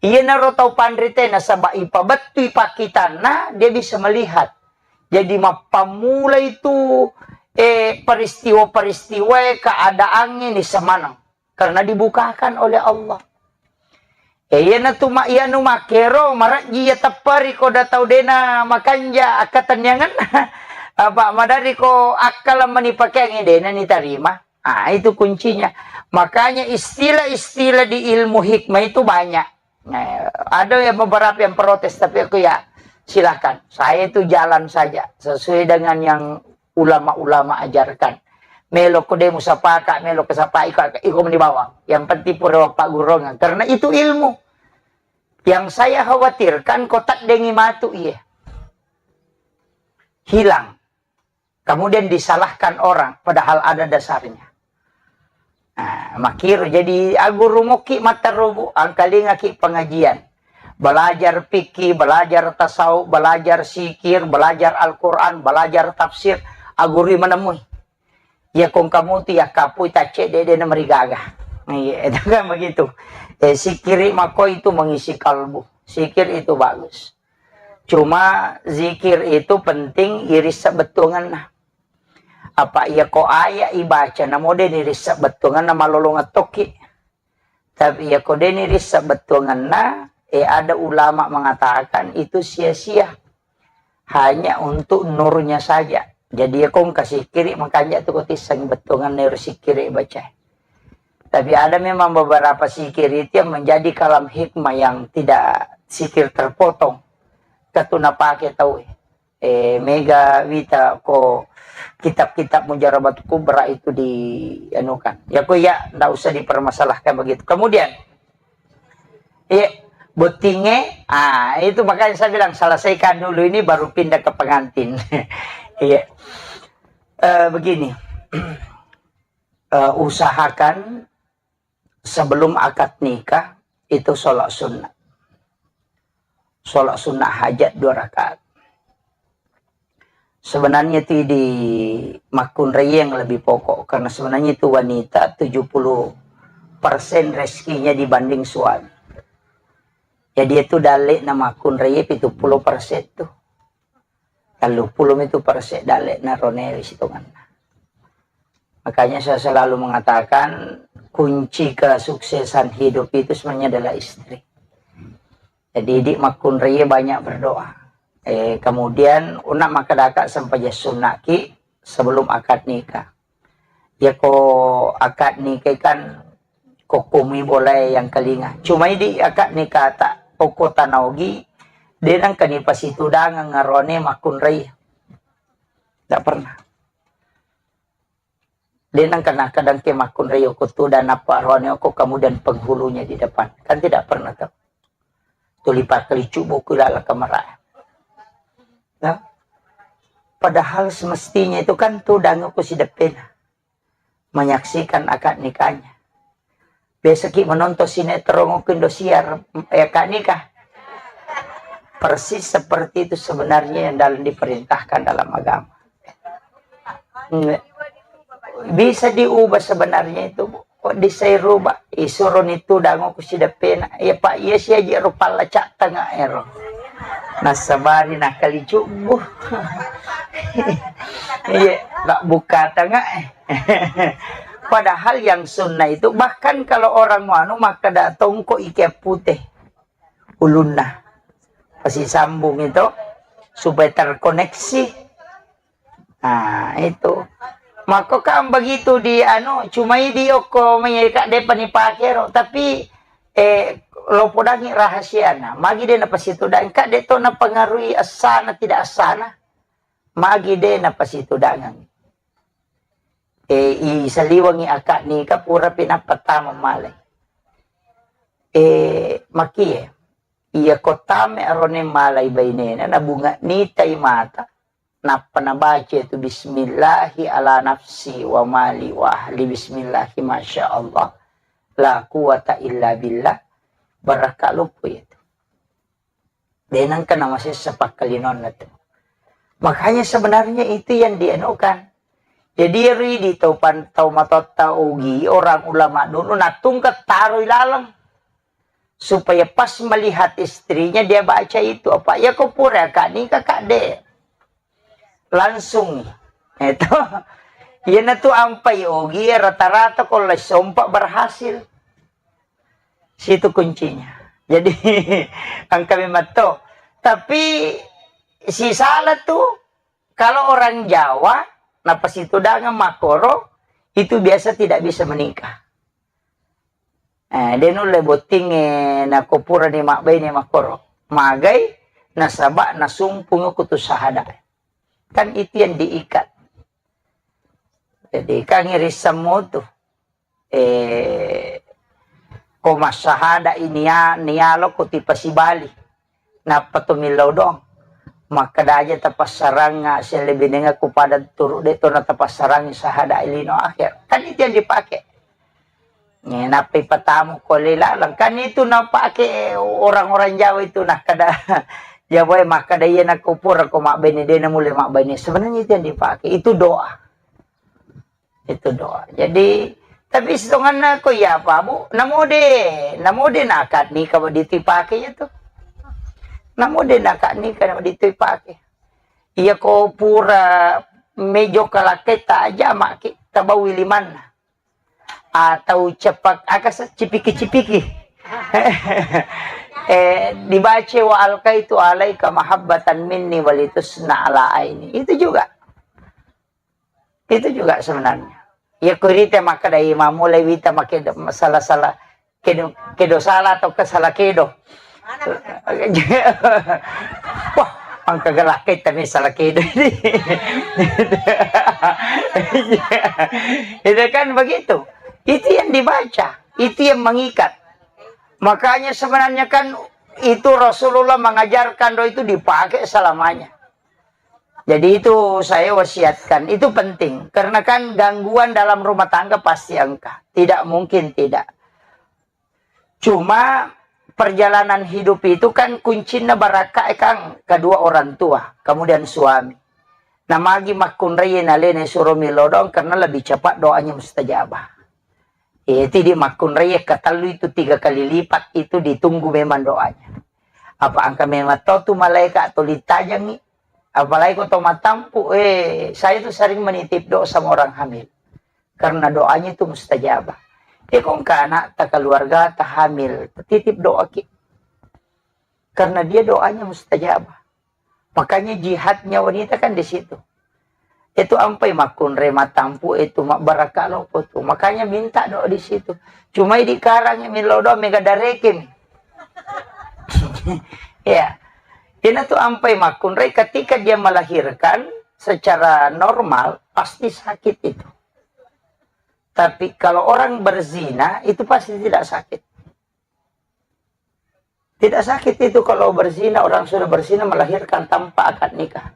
Iyanaro tau panrite nasaba ipabettui pakkitanna, dia bisa melihat. Jadi mappammula itu, eh, peristiwa-peristiwa keadaan ini semanang. Karena dibukakan oleh Allah. Eh, iyana tu ma-, iyanu makkero, marejji iya tepperi ko da tau dena makanja akkatenniangenna. Apa madari ko akkala mani pakeangi dena ni tarima. Ah, itu kuncinya. Makanya istilah-istilah di ilmu hikmah itu banyak. Eh, ada yang beberapa yang protes, tapi aku ya silakan. Saya itu jalan saja sesuai dengan yang ulama-ulama ajarkan. Melo ko de musapaka, melo ko sapa iko, iko meni bawang. Yang penting pura paggurungan. Karena itu ilmu. Yang saya khawatirkan ko taddengi matu iye. Hilang. Kemudian disalahkan orang, padahal ada dasarnya. Nah, makkiro jadi aguru mokki matterubu, angkalingaki pengajian. Belajar fikih, belajar tasawuf, belajar sikir, belajar Al-Quran, belajar tafsir, agurui menemui. Ya kong kamu tu ya kapui tacce dede na merigaga. Iya, itu kan begitu. Eh, sikiri mako itu mengisi kalbu. Sikir itu bagus. Cuma zikir itu penting irissa bettuangenna. Apa iya ko aya ibaca namo de nirissa bettuangenna malolong tokki. Tapi iya ko de nirissa bettuangenna, eh, ada ulama mengatakan itu sia-sia. Hanya untuk nurnya saja. Jadi iya ko engka sikiri makanja tu ko tisseng bettuangenna ero sikiri baca. Tapi ada memang beberapa sikir itu yang menjadi kalam hikmah yang tidak sikir terpotong. Ketu napake tau, eh, mega wita ko kitab-kitab Mujarabat Kubra itu di anukan. Ya ko ya ndak usah dipermasalahkan begitu. Kemudian, iya, bottinge, ah, itu makanya saya bilang selesaikan dulu ini baru pindah ke pengantin. Iya. Eh, begini. Eh, usahakan sebelum akad nikah itu sholat sunnah. Sholat sunnah hajat dua rakaat. Sebenarnya itu di makkunrai yang lebih pokok, karena sebenarnya itu wanita tujuh puluh persen rezekinya dibanding suami. Jadi itu dalek na makkunrai pitu puluh persen tuh. Tellu puluh itu perse dalle na roneri sitonganna. Makanya saya selalu mengatakan, kunci kesuksesan hidup itu sebenarnya adalah istri. Jadi, di makkunrai banyak berdoa. Eh, kemudian, una makkadaka sempajang sunnaki sebelum akad nikah. Ya, ko akad nikah kan, kokkumi boleh yang kelinga. Cuma di akad nikah tak, okko tanaogi, de nangka ni pasitudangeng arone makkunrai. Tak pernah. De nangka nakadangke makkunrai okko tudang, nappa arone okko kemudian penghulunya di depan. Kan tidak pernah tuh. Tuli pakkalicu buku lala kamera. Nah, padahal semestinya itu kan tudang okko sideppena. Menyaksikan akad nikahnya. Biasa ki menonton sinetron okko Indosiar, eh, akad nikah. Persis seperti itu sebenarnya yang dalam diperintahkan dalam agama. Nggak. Bisa diubah sebenarnya itu, Bu. Kok bisa rubah? Isuro ni tudang okko sideppena. Ya, Pak, iya siaji ro palla cak tengah ero. Nasabari nakali cubu. Iya, tak buka tengah. Padahal yang sunnah itu, bahkan kalau orang mau anu, maka datong kok ikat putih ulunna. Pasti sambung itu supaya terkoneksi. Nah, itu. Maka kan begitu di anu, cuma di okko mai ka de pani pakero, tapi, eh, lo podangi rahasiana. Magi de napasitudang, ka de to napengaruhi asana tidak asana. Magi de napasitudangan. Eh, i saliwangi akad nikah pura pinappa tama malai. Eh, makie. Iya ko tame arone malai bainena, nabunga nitai mata, nappa nabaca itu, "Bismillahi ala nafsi wa mali wa ahli, bismillahi, masya Allah, la quwata illa billah." Barakka loppo itu. De nangka namasessa pakkalinonna tu. Makanya sebenarnya itu yang dianukan. Jadi, ri di tau pan-, tau matotta ugi, orang ulama dulu natungka taroi laleng. Supaya pas melihat istrinya, dia baca itu. Apa? Ya, ko pura akad nikah, Kak, de. Langsung. Itu. Iyanatu ampai ogi, rata-rata ko lai sompa berhasil. Situ kuncinya. Jadi, engka memang to. Tapi, si salah tu, kalau orang Jawa, napasitudangan makkoro, itu biasa tidak bisa menikah. Eh, de nulle bottingnge nako purani mabbaine makkoro. Magai, nasaba nasumpungi kutu sahada. Kan itu yang diikat. Jadi, kan irissammu tu. Eh, ko massahada ini ya, nialo ko tipasibali. Nappa to millau doang. Makkeda aja tapassarangnga, sellebinengnga ku pada turu de to na tapassarangngi sahada lino akhir. Kan itu yang dipakai. Eh, nappa ipatamu ko le laleng. Kan itu napake orang-orang Jawa itu, nakkeda Jawa e makkeda, "Iya, nako pura ko mabbene, de na mulle mabbene." Sebenarnya itu yang dipakai. Itu doa. Itu doa. Jadi, tapi setonganna ko iya apa, Bu? Namode, namode nakad nikah wa ditu ipake ya tu. Namode nakad nikah wa ditu ipake. Iya ko pura mejo kalakkai ta aja maki, tabawi limanna. Atau cepak, aga sa, cipiki-cipiki. Eh, dibaca, "Wa alqaitu alaika mahabbatan minni walitusna ala aini." Itu juga. Itu juga sebenarnya. Ya, kurita makkeda, "Imam, mulai wita makkeda salah-salah, kedo, kedo salah atau ke salah kedo." Wah, angka gelak kita nih salah kedo ini. Itu kan begitu. Itu yang dibaca, itu yang mengikat. Makanya sebenarnya kan itu Rasulullah mengajarkan doa itu dipakai selamanya. Jadi itu saya wasiatkan, itu penting. Karena kan gangguan dalam rumah tangga pasti engka. Tidak mungkin tidak. Cuma perjalanan hidup itu kan kuncinna barakka, eh, Kang, kedua orang tua, kemudian suami. Namagi makkunrai nalena suro milodong karena lebih cepat doanya mustajabah. Eh, tidi makkunrai katellu itu tiga kali lipat itu ditunggu memang doanya. Apa angka memang to tu malaikat atau ditajangi? Apalagi ko to matampu, eh, saya tuh sering menitip doa sama orang hamil. Karena doanya itu mustajabah. Iko engka anakta, keluargata hamil, titip doa ki. Karena dia doanya mustajabah. Makanya jihadnya wanita kan di situ. Itu ampai makkunrai matampu itu mabbarakka loppo tu. Makanya minta doa di situ. Cuma di karang millau doa mega dareke mi. Ya. Ina tu ampai makkunrai ketika dia melahirkan secara normal pasti sakit itu. Tapi kalau orang berzina itu pasti tidak sakit. Tidak sakit itu kalau berzina, orang sudah berzina melahirkan tanpa akad nikah.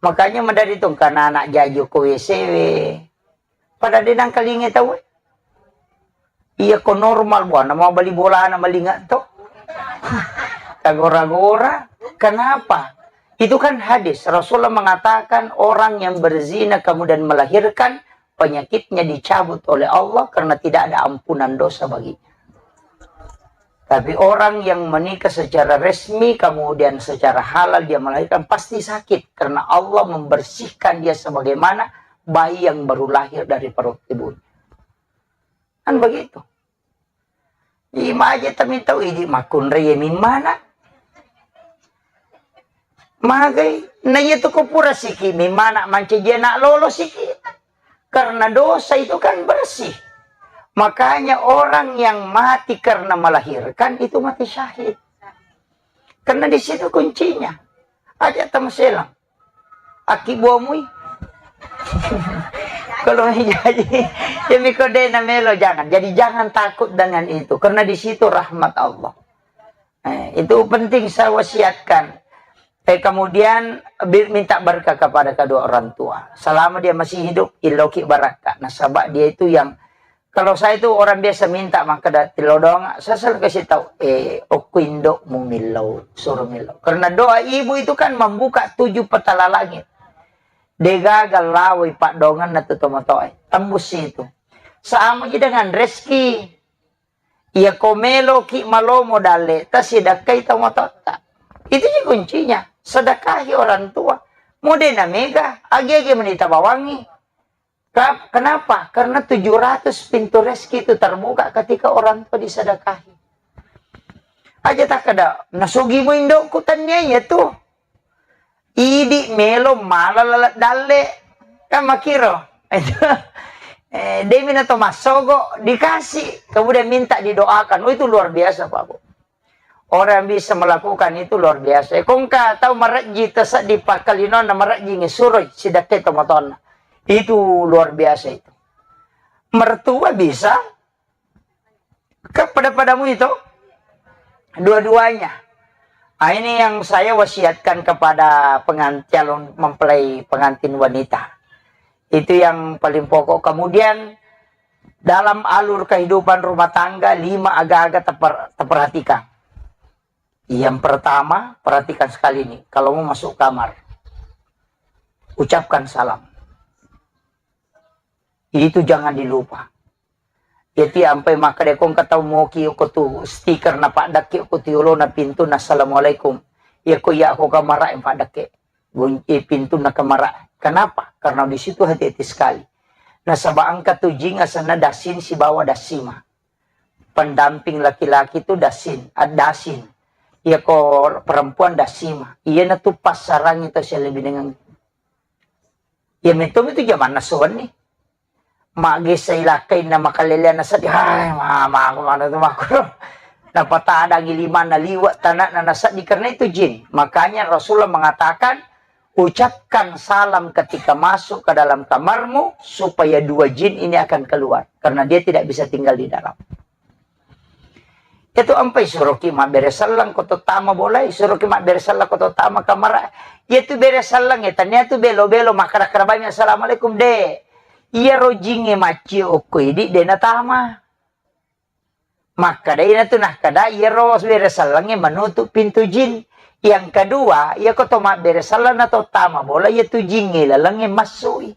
Makanya madari tu karena anak jaju ko W C W. Pada denang kalinge tau. Iya ko normal buana mau beli bola na malinga to. Kagora-gora. Kenapa? Itu kan hadis. Rasulullah mengatakan orang yang berzina kemudian melahirkan penyakitnya dicabut oleh Allah karena tidak ada ampunan dosa baginya. Tapi orang yang menikah secara resmi, kemudian secara halal dia melahirkan, pasti sakit karena Allah membersihkan dia sebagaimana bayi yang baru lahir dari perut ibunya. Kan begitu. Imaje tamitau idi makkunrai mimmana. Magai, na iya tu ko pura siki mimmana mancaji anak lolo siki. Karena dosa itu kan bersih. Makanya orang yang mati karena melahirkan itu mati syahid. Karena di situ kuncinya. Aja tamaselang. Aki buamui. Kalau jadi, ya miko de na melo, jangan. Jadi jangan takut dengan itu. Karena di situ rahmat Allah. Eh, itu penting saya wasiatkan. Eh, kemudian bi-, minta berkah kepada kedua orang tua. Selama dia masih hidup, iloki barakka. Nasaba dia itu yang, kalau saya itu orang biasa minta, maka da-, tilodong, saya selalu kasih tahu, eh, okko indokmu millau, suruh millau. Karena doa ibu itu kan membuka tujuh petala langit. Degaga lawai paddonganna tu tomatoe. Tembus itu. Sama ji dengan rezeki. Iya ko meloki malomo dalle, tasidakkai tomatotta. Itu ji kuncinya. Sedekahi orang tua. Mode na mega, agi-agi menita bawangi. Ka-, kenapa? Karena tujuh ratus pintu rezeki itu terbuka ketika orang tua disedekahi. Aja takkeda, "Nasugi mu indokku," tania iya tu. Idi melo mala laleng dalle. Kan makiro. Eh, demi na to massogo dikasih, kemudian minta didoakan. Oh, itu luar biasa, Pak Bu. Orang yang bisa melakukan itu luar biasa. Eh, kongka tau marejji taseddi pakkalinonna marejji ngesuroi sidakkai tomatonna. Itu luar biasa itu. Mertua bisa, kan pada-padamu itu dua-duanya. Ah, ini yang saya wasiatkan kepada pengan-, calon mempelai pengantin wanita. Itu yang paling pokok. Kemudian dalam alur kehidupan rumah tangga, lima aga-aga teper-, teperhatikan. Yang pertama, perhatikan sekali nih, kalau mau masuk kamar, ucapkan salam. Itu jangan dilupa. Jadi ampai makkeda ko engka tau moki ko tu stiker na paddakke ko tu yolona pintu na assalamualaikum. Iya ko iya ko kamara yang paddakke. Gunci pintu na kamara. Kenapa? Karena di situ hati-hati sekali. Nasaba engka tu jing asenna dasin sibawa dasima. Pendamping laki-laki tu dasin, ah, dasin. Iya ko perempuan dasima. Iya na tu passarangi tau sialebbi dengan. Iya metto itu jamanna sowenni. Maggessa ilakkainna makaleleanna seddi, hai mama aku mana tu makku. Napatadangi limanna liwe' tanakna naseddi karena itu jin. Makanya Rasulullah mengatakan, ucapkan salam ketika masuk ke dalam kamarmu supaya dua jin ini akan keluar karena dia tidak bisa tinggal di dalam. Iyatu ampai suroki mabbere selleng ko to tama bolai, suroki mabbere selleng ko to tama kamara. Iyatu bere selleng e, tania tu belo-belo makkada-kada bami assalamualaikum de. Iyaro jingnge maccio okko idi de natama. Makkada ina tu nakkada iyaro bere selleng e menutup pintu jin. Yang kedua, iya ko to mabbere selleng na to tama bola, iyatu jingnge laleng e massui.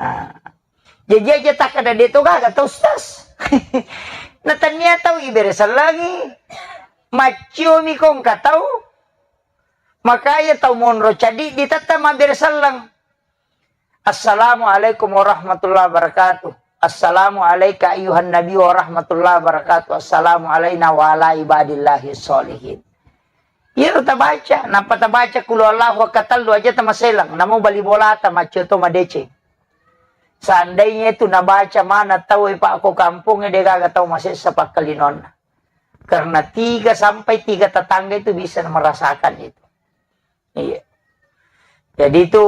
Ah. Jaji aja takkada de to gaga to, Ustaz. Na tania tau ibere sellengi, maccio mi ko engka tau, makanya tau monro cadi ditetta mabbere selleng. "Assalamualaikum warahmatullahi wabarakatuh. Assalamu alaika ayyuhan nabi warahmatullahi wabarakatuh. Assalamu alaina wa ala ibadillahi sholihin." Iyaro tabaca, nappa tabaca qul huwallahu ahad katellu aja tamaselang, namo bali bolata maccio to madeceng. Seandainya itu nabaca mana tau e, Pak, ko kampung e, de gaga tau masessa pakkalinonna. Karena tiga sampai tiga tetangga itu bisa merasakan itu. Iya. Jadi itu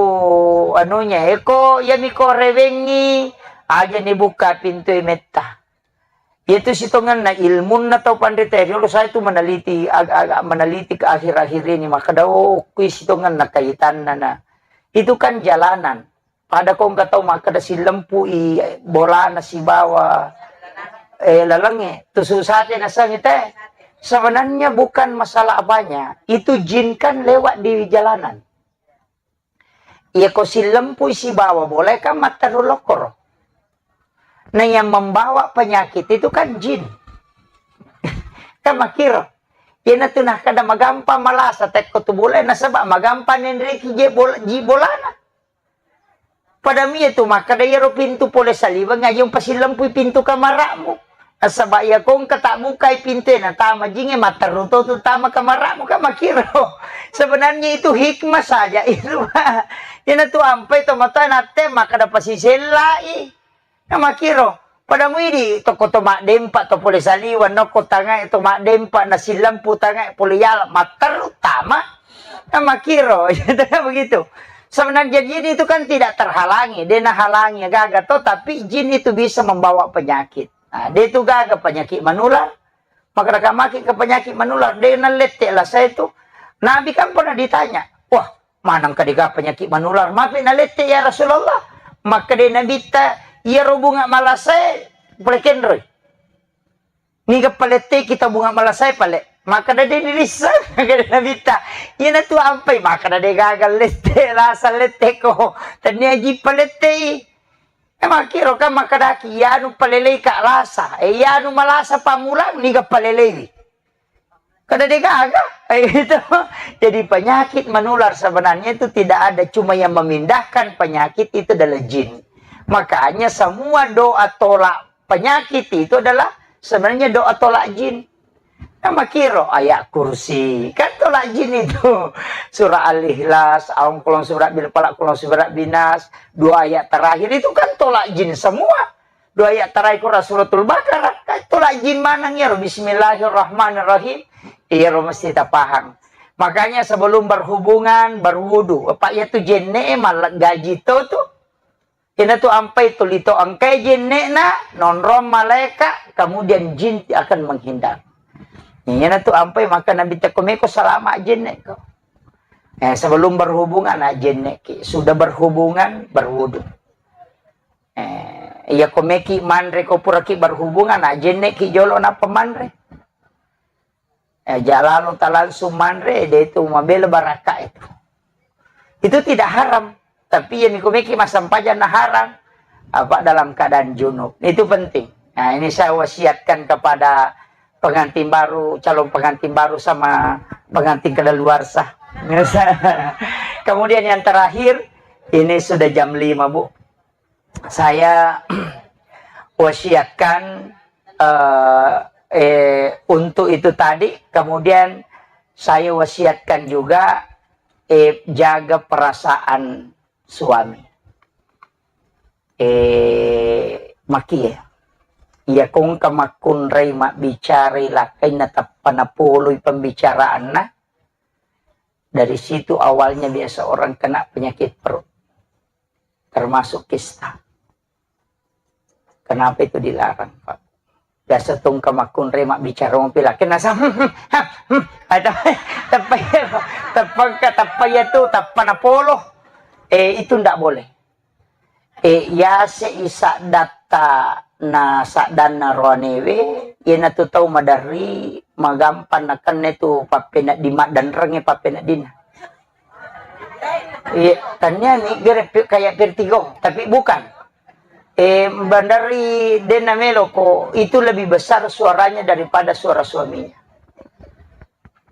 anunya, eko, iya miko rewengi, aja ni buka pintu e metta. Itu sitongenna ilmunna tau panrita riolo, saya itu meneliti, agak-agak meneliti ke akhir-akhir ini, maka dao kui sitongenna kaitanna na. Itu kan jalanan. Pada ko engka tau makkeda sillempu'i bolana sibawa, eh, lalengnge, tu susate nasengngi te. Sebenarnya bukan masalah apanya, itu jin kan lewat di jalanan. Iya ko sillempu'i sibawa bola kan matteru lokkoro. Nah, yang membawa penyakit itu kan jin. Kan makkiro. Iyanatu nakkeda magampang malasa tekko tu bola, nasaba magampang nenreki je bola, ji bolana. Pada mie tu makkeda iyaro pintu pole saliweng aja umpasilempui pintu kamara'mu. Nasaba iya ko engka tabbukai pintu e natama jinge, matteru to tu tama kamara'mu, kan makkiro. Sebenarnya itu hikmah saja itu. Iyanatu ampai tomatoa natte makkeda pasisellai. Kan makkiro. Pada muidi tokko to maddempa to pole saliweng, nokko tangae to maddempa, nasilempu tangae pole yala, matteru tama. Kan makkiro. Begitu. Sebenarnya jin itu kan tidak terhalangi, de nahalangi gaga to, tapi jin itu bisa membawa penyakit. Nah, de tu gaga penyakit menular, maka maki ke penyakit menular, de nalette lasa itu. Nabi kan pernah ditanya, "Wah, maneng ka de gaga penyakit menular, mape nalette ya Rasulullah?" Maka de Nabitta, "Iyaro bunga malasae pole kenroi." Niga paletteki tau bunga malasae pale? Makkeda de dirisseng, makkeda Nabitta. Iyanatu ampai, makkeda de gaga lette, lasa letteko. Tennia ji palettei. E makkiro kan makkedaki, iyanu palelei ka lasa. E iyanu malasa pammulang, niga paleleiwi. Kada de gaga. E, itu. Jadi penyakit menular sebenarnya itu tidak ada, cuma yang memindahkan penyakit itu adalah jin. Makanya semua doa tolak penyakit itu adalah sebenarnya doa tolak jin. Kan makkiro ayat kursi, kan tolak jin itu. Surah Al-Ikhlas, aung kolong surah bil falak, kolong surah binas, dua ayat terakhir itu kan tolak jin semua. Dua ayat terakhir Quran Suratul Baqarah, kan tolak jin maneng iyaro, Bismillahirrahmanirrahim. Iyaro mesti tapahang. Makanya sebelum berhubungan, berwudu. Apa iya tu jenne malah gaji to tu. Iyanatu ampai tu lito engkai jenne'na, nonrong malaika, kemudian jin akan menghindar. Iyanatu ampai maka Nabi tekko meko salama jenne'ko. Eh, sebelum berhubungan, ah, jenne'ki. Sudah berhubungan, berwudu. Eh, iya ko meki manre, ko puraki berhubungan, ah, jenne'ki jolo nappa manre. Eh, jalalo ta langsung manre, de itu mabela baraka itu. Itu tidak haram. Tapi yang ikumeki massempajang na haram, apa dalam keadaan junub. Itu penting. Nah, ini saya wasiatkan kepada pengantin baru, calon pengantin baru sama pengantin kadaluarsa. Kemudian yang terakhir, ini sudah jam lima, Bu. Saya wasiatkan, eh, eh, untuk itu tadi, kemudian saya wasiatkan juga, eh, jaga perasaan suami. Eh, makie. Iya kongka makkunrai mabbicarai lakkainna tappa napoloi pembicaraanna, dari situ awalnya biasa orang kena penyakit perut, termasuk kista. Kenapa itu dilarang, Pak? Biasa tungka makkunrai mabbicara mopi laki nasa, ada teppa iya, teppa engka, teppa iya tu, teppa napolo. Eh, itu ndak boleh. Eh, yase isa datta na saddanna roanewe, iyanatu tau maderri magampang nakenna tu pappenedding maddenrengnge pappeneddinna. Iya, tania ni gere pi-, kayak vertigo, tapi bukan. Eh, bandari denna meloko, itu lebih besar suaranya daripada suara suaminya.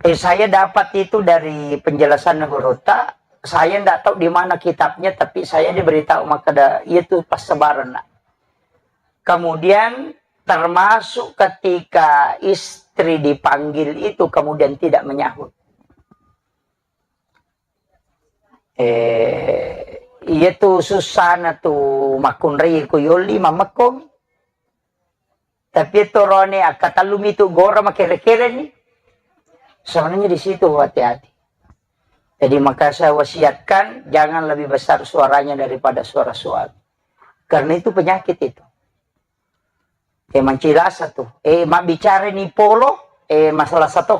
Eh, saya dapat itu dari penjelasan gurutta, Saya ndak tahu di mana kitabnya, tapi saya diberitahu makkeda, iya tu passabarenna. Kemudian termasuk ketika istri dipanggil itu kemudian tidak menyahut. Eh, iya tu susana tu makkunrai ko yolli mammekko. Tapi torone akkatallumi tu gora makere-kere ni. Sebenarnya di situ hati-hati. Jadi maka saya wasiatkan jangan lebih besar suaranya daripada suara suami. Karena itu penyakit itu. Eh, mancilasa tu. Eh, mabbicara ni polo, eh, masalah satu.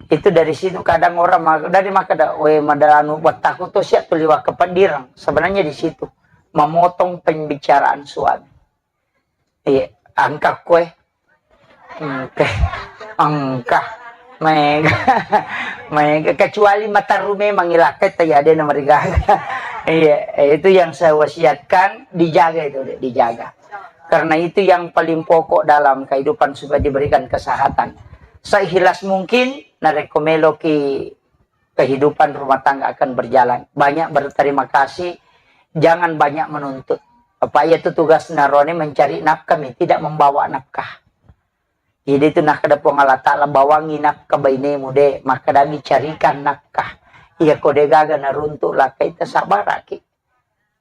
Itu dari situ kadang orang ma-, dari makkeda, "We, madalanu wattaku tu siap tu liwa kepeddirang." Sebenarnya di situ memotong pembicaraan suami. Iya, angka kue. Engka. Engka. Maega. Maega. Kecuali mataru memang ilakkai, tapi ada nama rigaga. Iya, eh, itu yang saya wasiatkan, dijaga itu, Dek, dijaga. Karena itu yang paling pokok dalam kehidupan supaya diberikan kesehatan. Seikhlas mungkin, narekko meloki kehidupan rumah tangga akan berjalan. Banyak berterima kasih, jangan banyak menuntut. Apa iya tu tugas narone mencari nafkah mi, tidak membawa nafkah. Jadi itu nakkeda Puang Allah Ta'ala, "Bawangi nafkah bainemu, de, makkadami carikan nafkah. Iya ko de gaga naruntuk lakkai, tasabaraki."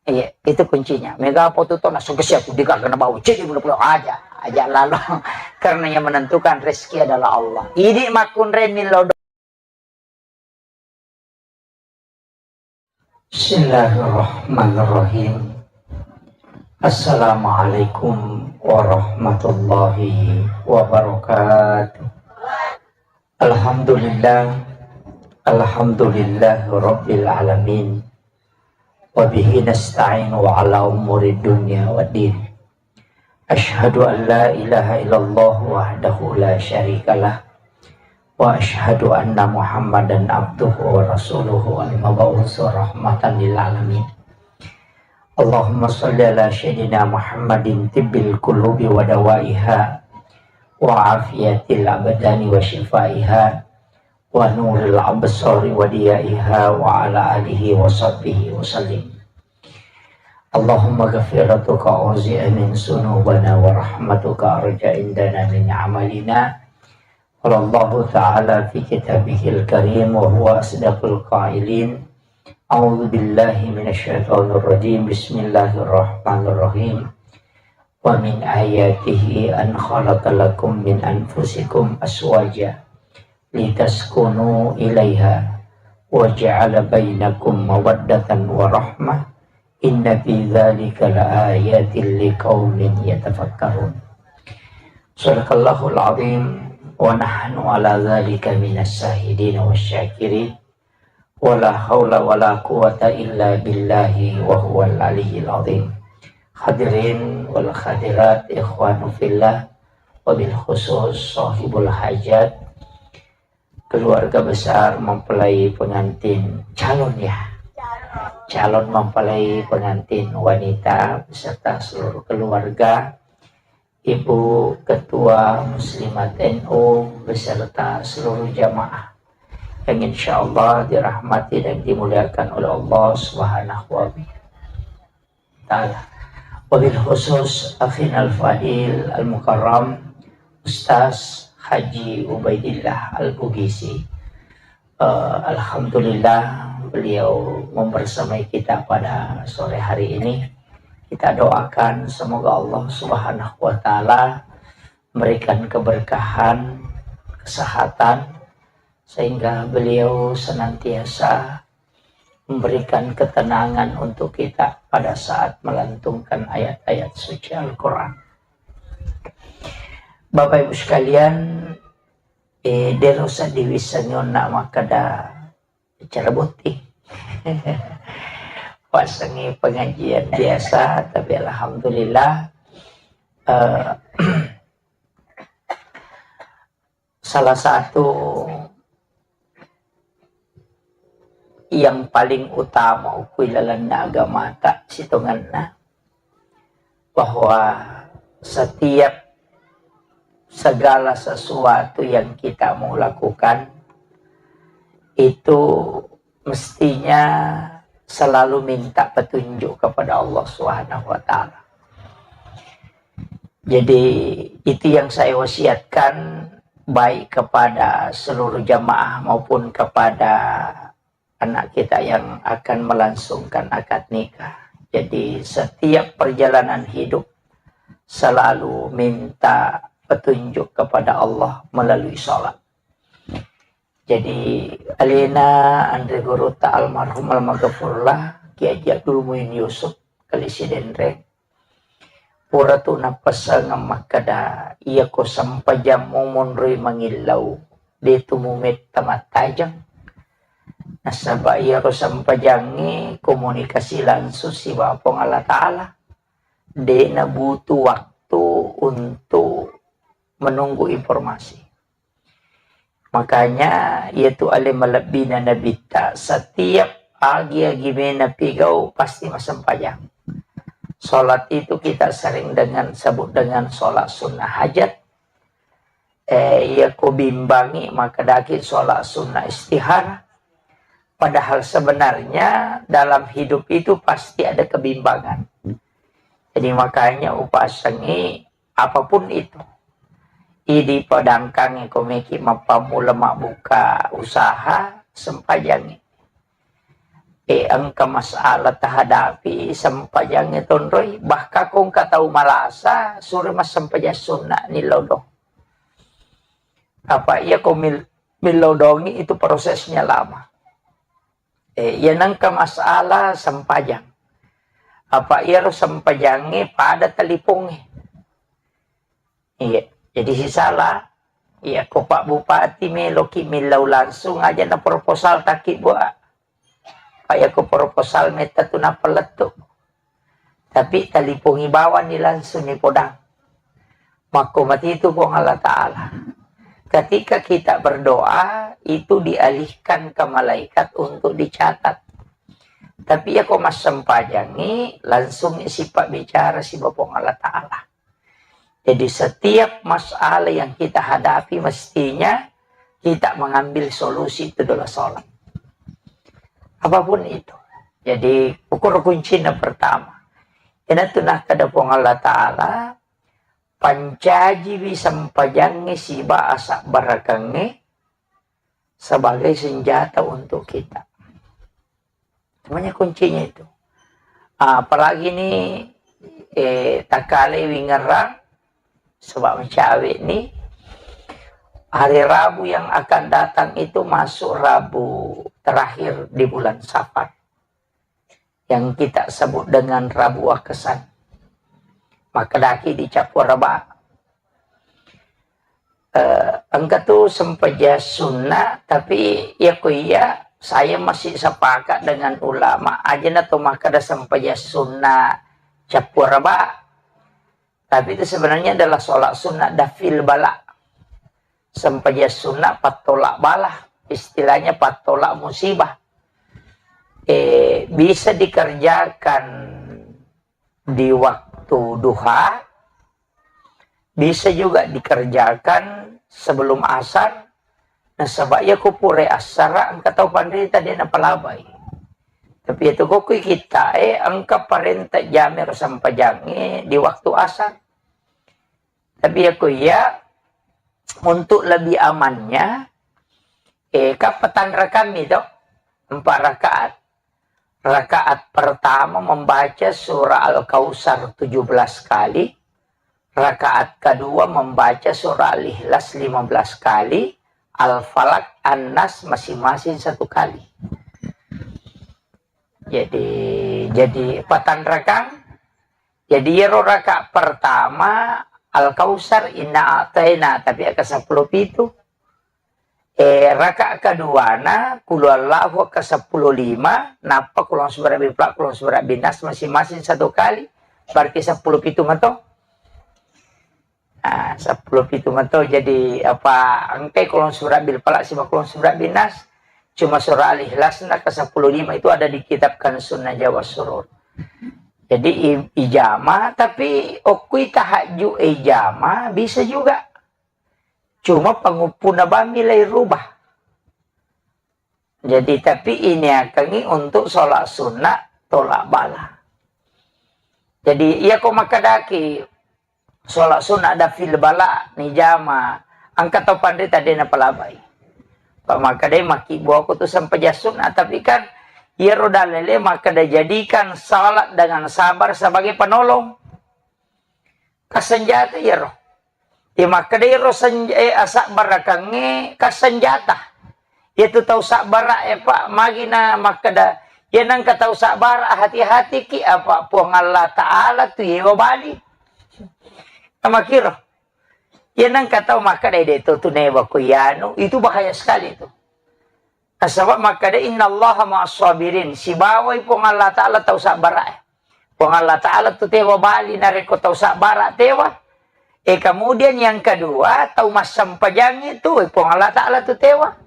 Iya, itu kuncinya. Mega apa tu tona sugesti aku de gaga nabawa cedi pula aja, aja lalu. Karena yang menentukan rezeki adalah Allah. Idi makkunrai millau. Bismillahirrahmanirrahim. Assalamualaikum warahmatullahi wabarakatuh. Alhamdulillah. Alhamdulillah Rabbil Alamin. Wa bihi nasta'in wa ala umuri dunya wa din. Asyhadu an la ilaha illallah wahdahu la syarikalah. Wa asyhadu anna Muhammadan abduhu wa rasuluhu al-mab'usu rahmatan lil alamin. Allahumma salli ala sayyidina Muhammadin tibbil qulubi wa dawaiha wa afiyatil abdani wa syifaiha wa nuril absari wa diyaiha wa ala alihi wa sahbihi wa sallim. Allahumma ghafiratuka auzi'a min sunubana wa rahmatuka arja indana min amalina. Qala Allahu ta'ala fi kitabihil karim wa huwa asdaqul qailin. A'udzu billahi minasy syaithanir rajim. Bismillahirrahmanirrahim. Wa min ayatihi an khalaqa lakum min anfusikum azwaja litaskunu ilaiha wa ja'ala bainakum mawaddatan wa rahmah. Inna fi dzalika laayatil liqaumin yatafakkarun. Sadaqallahul azim wa nahnu ala dzalika minas syahidin wasy syakirin. Wala haula wala quwata illa billahi wa huwal aliyyil azim. Hadirin wal hadirat, ikhwanu fillah, wabil khusus sahibul hajat, keluarga besar mempelai pengantin, calon ya, calon mempelai pengantin wanita beserta seluruh keluarga, Ibu Ketua Muslimat N U beserta seluruh jamaah yang insya Allah dirahmati dan dimuliakan oleh Allah Subhanahu wa Ta'ala. Wabil khusus Akhin Al-Fadil Al-Mukarram Ustaz Haji Ubaidillah Al-Bugisi. Eh, Alhamdulillah, beliau membersamai kita pada sore hari ini. Kita doakan semoga Allah Subhanahu wa Ta'ala memberikan keberkahan, kesehatan, sehingga beliau senantiasa memberikan ketenangan untuk kita pada saat melantunkan ayat-ayat suci Al-Quran. Bapak Ibu sekalian, eh, dero sadiwi sanyonna makkeda acara botting. Pasengi pengajian biasa, tapi alhamdulillah, eh, salah satu yang paling utama ukui lalenna agamata sitongenna bahwa setiap segala sesuatu yang kita mau lakukan itu mestinya selalu minta petunjuk kepada Allah Subhanahu wa Ta'ala. Jadi, itu yang saya wasiatkan, baik kepada seluruh jamaah maupun kepada anak kita yang akan melangsungkan akad nikah. Jadi, setiap perjalanan hidup selalu minta petunjuk kepada Allah melalui sholat. Jadi, alena anre guruta almarhum almaghfurlah Kiai Haji Abdul Muin Yusuf, Kali Sidenreng, pura tu nappessengeng makkeda, iyako sempajammu monroi mangillau, de tu mumetta mattajeng. Nasaba iyaro sempajangnge komunikasi langsung sibawa Puang Allah Ta'ala. De nabutuh waktu untuk menunggu informasi. Makanya, iyatu ale malebbina Nabitta, setiap agi-agi mena pigau pasti massempajang. Sholat itu kita sering dengan sebut dengan sholat sunnah hajat. Eh, iya ko bimbangi, maka daki sholat sunnah istihara. Padahal sebenarnya dalam hidup itu pasti ada kebimbangan. Jadi makanya upasengi apapun itu. Idi padangkangi komeki mappammula mabbuka usaha, sempajangi. E, engka masalah tahadapi, sempajangi tonroi. Bahkan ko engka tau malasa, sure massempajang sunna ni lodong. Apa iya ko mil-, milodongi itu prosesnya lama. Eh, iya nengka masalah sempajang. Apa iyaro sempajangnge pada talipongnge. Iya, jadi sisala. Iya, ko Pak Bupati meloki millau langsung aja na proposal taki buat. Pak, iya ko proposal metta tu napalettu. Tapi talipongi bawang ni langsung ni podang. Makko matitu Puang Allah Ta'ala. Ketika kita berdoa, itu dialihkan ke malaikat untuk dicatat. Tapi iya ko massempajangi, langsung sipa bicara siba Puang Allah Ta'ala. Jadi setiap masalah yang kita hadapi mestinya kita mengambil solusi itu adalah sholat. Apapun itu. Jadi ukur kuncinya pertama. Ina tu nakkeda Puang Allah Ta'ala, pancajiwi sempajangnge siba asabbarakengnge sebagai senjata untuk kita. Semuanya kuncinya itu. Ah, apalagi ni, eh, takkale wingerang, sebab mencawe ni, hari Rabu yang akan datang itu masuk Rabu terakhir di bulan Safar. Yang kita sebut dengan Rabu Akesan. Maka daki dicappur raba. Eh, engka tu sempajang sunna, tapi iya ko iya, saya masih sepakat dengan ulama, aja na to makkeda sempajang sunna cappur raba. Tapi itu sebenarnya adalah sholat sunnah dafil bala. Sempajang sunnah pattolak bala, istilahnya pattolak musibah. Eh, bisa dikerjakan di waktu duha, bisa juga dikerjakan sebelum asar. Nasaba iya ko pura asara engka tau panrita de napalabai. Tapi itu ko kui kita, eh, engka parenta jami ro sempajangnge di waktu asar. Tapi iya ko iya, untuk lebih amannya, eh, kan petang rakang mi to, empat rakaat. Rakaat pertama membaca surah Al-Kautsar tujuh belas kali, rakaat kedua membaca surah Al-Ikhlas lima belas kali, Al-Falaq, An-Nas masing-masing satu kali. Jadi, jadi patang rakang. Jadi iyaro rakaat pertama Al-Kautsar, Inna A'taina, tapi aka seppulo pitu. Eh, rakaat keduana, Qul Huwallahu aka seppulo lima, nappa Qul A'udzu birabbil falaq, Qul A'udzu birabbin nas masing-masing satu kali, berarti seppulo pitu mato. Ah, seppulo pitu mato. Jadi apa, engkai Qul A'udzu birabbil falaq siba Qul A'udzu birabbin nas, cuma surah Al-Ikhlas na ke seppulo lima itu ada di kitab Kanzun Najwa was Surur. Jadi i-, ijama, tapi okkui tahajud ijama bisa juga. Cuma panguppuna bammi lai rubah. Jadi, tapi iniakengngi untuk sholat sunnah tolak bala. Jadi, iya ko makkedaki sholat sunnah daf'il bala nijama, engka tau panrita de napalabai. Pamakkeda makkibbuako tu sempajang sunnah, tapi kan iyaro dalile makkeda jadikan salat dengan sabar sebagai penolong. Kasenjata iyaro. Iya makkeda iyaro senj-, eh, asabbarakengnge kasenjata. Iyatu tau sabbara, eh, Pak, magi na makkeda, iya nengka tau sabbara, hati-hatiki, apa Puang Allah Ta'ala tu yewa bali. Amakiro. Iya nengka tau makkeda, "De to tu newa ko iyanu," itu bahaya sekali itu. Nasaba makkeda, "Innallaha ma'as sabirin." Sibawai Puang Allah Ta'ala tau sabbarae. Puang Allah Ta'ala tu tewa bali narekko tau sabbara tewa. Eh, kemudian yang kedua, tau massempajang itu, eh, Puang Allah Ta'ala tu tewa.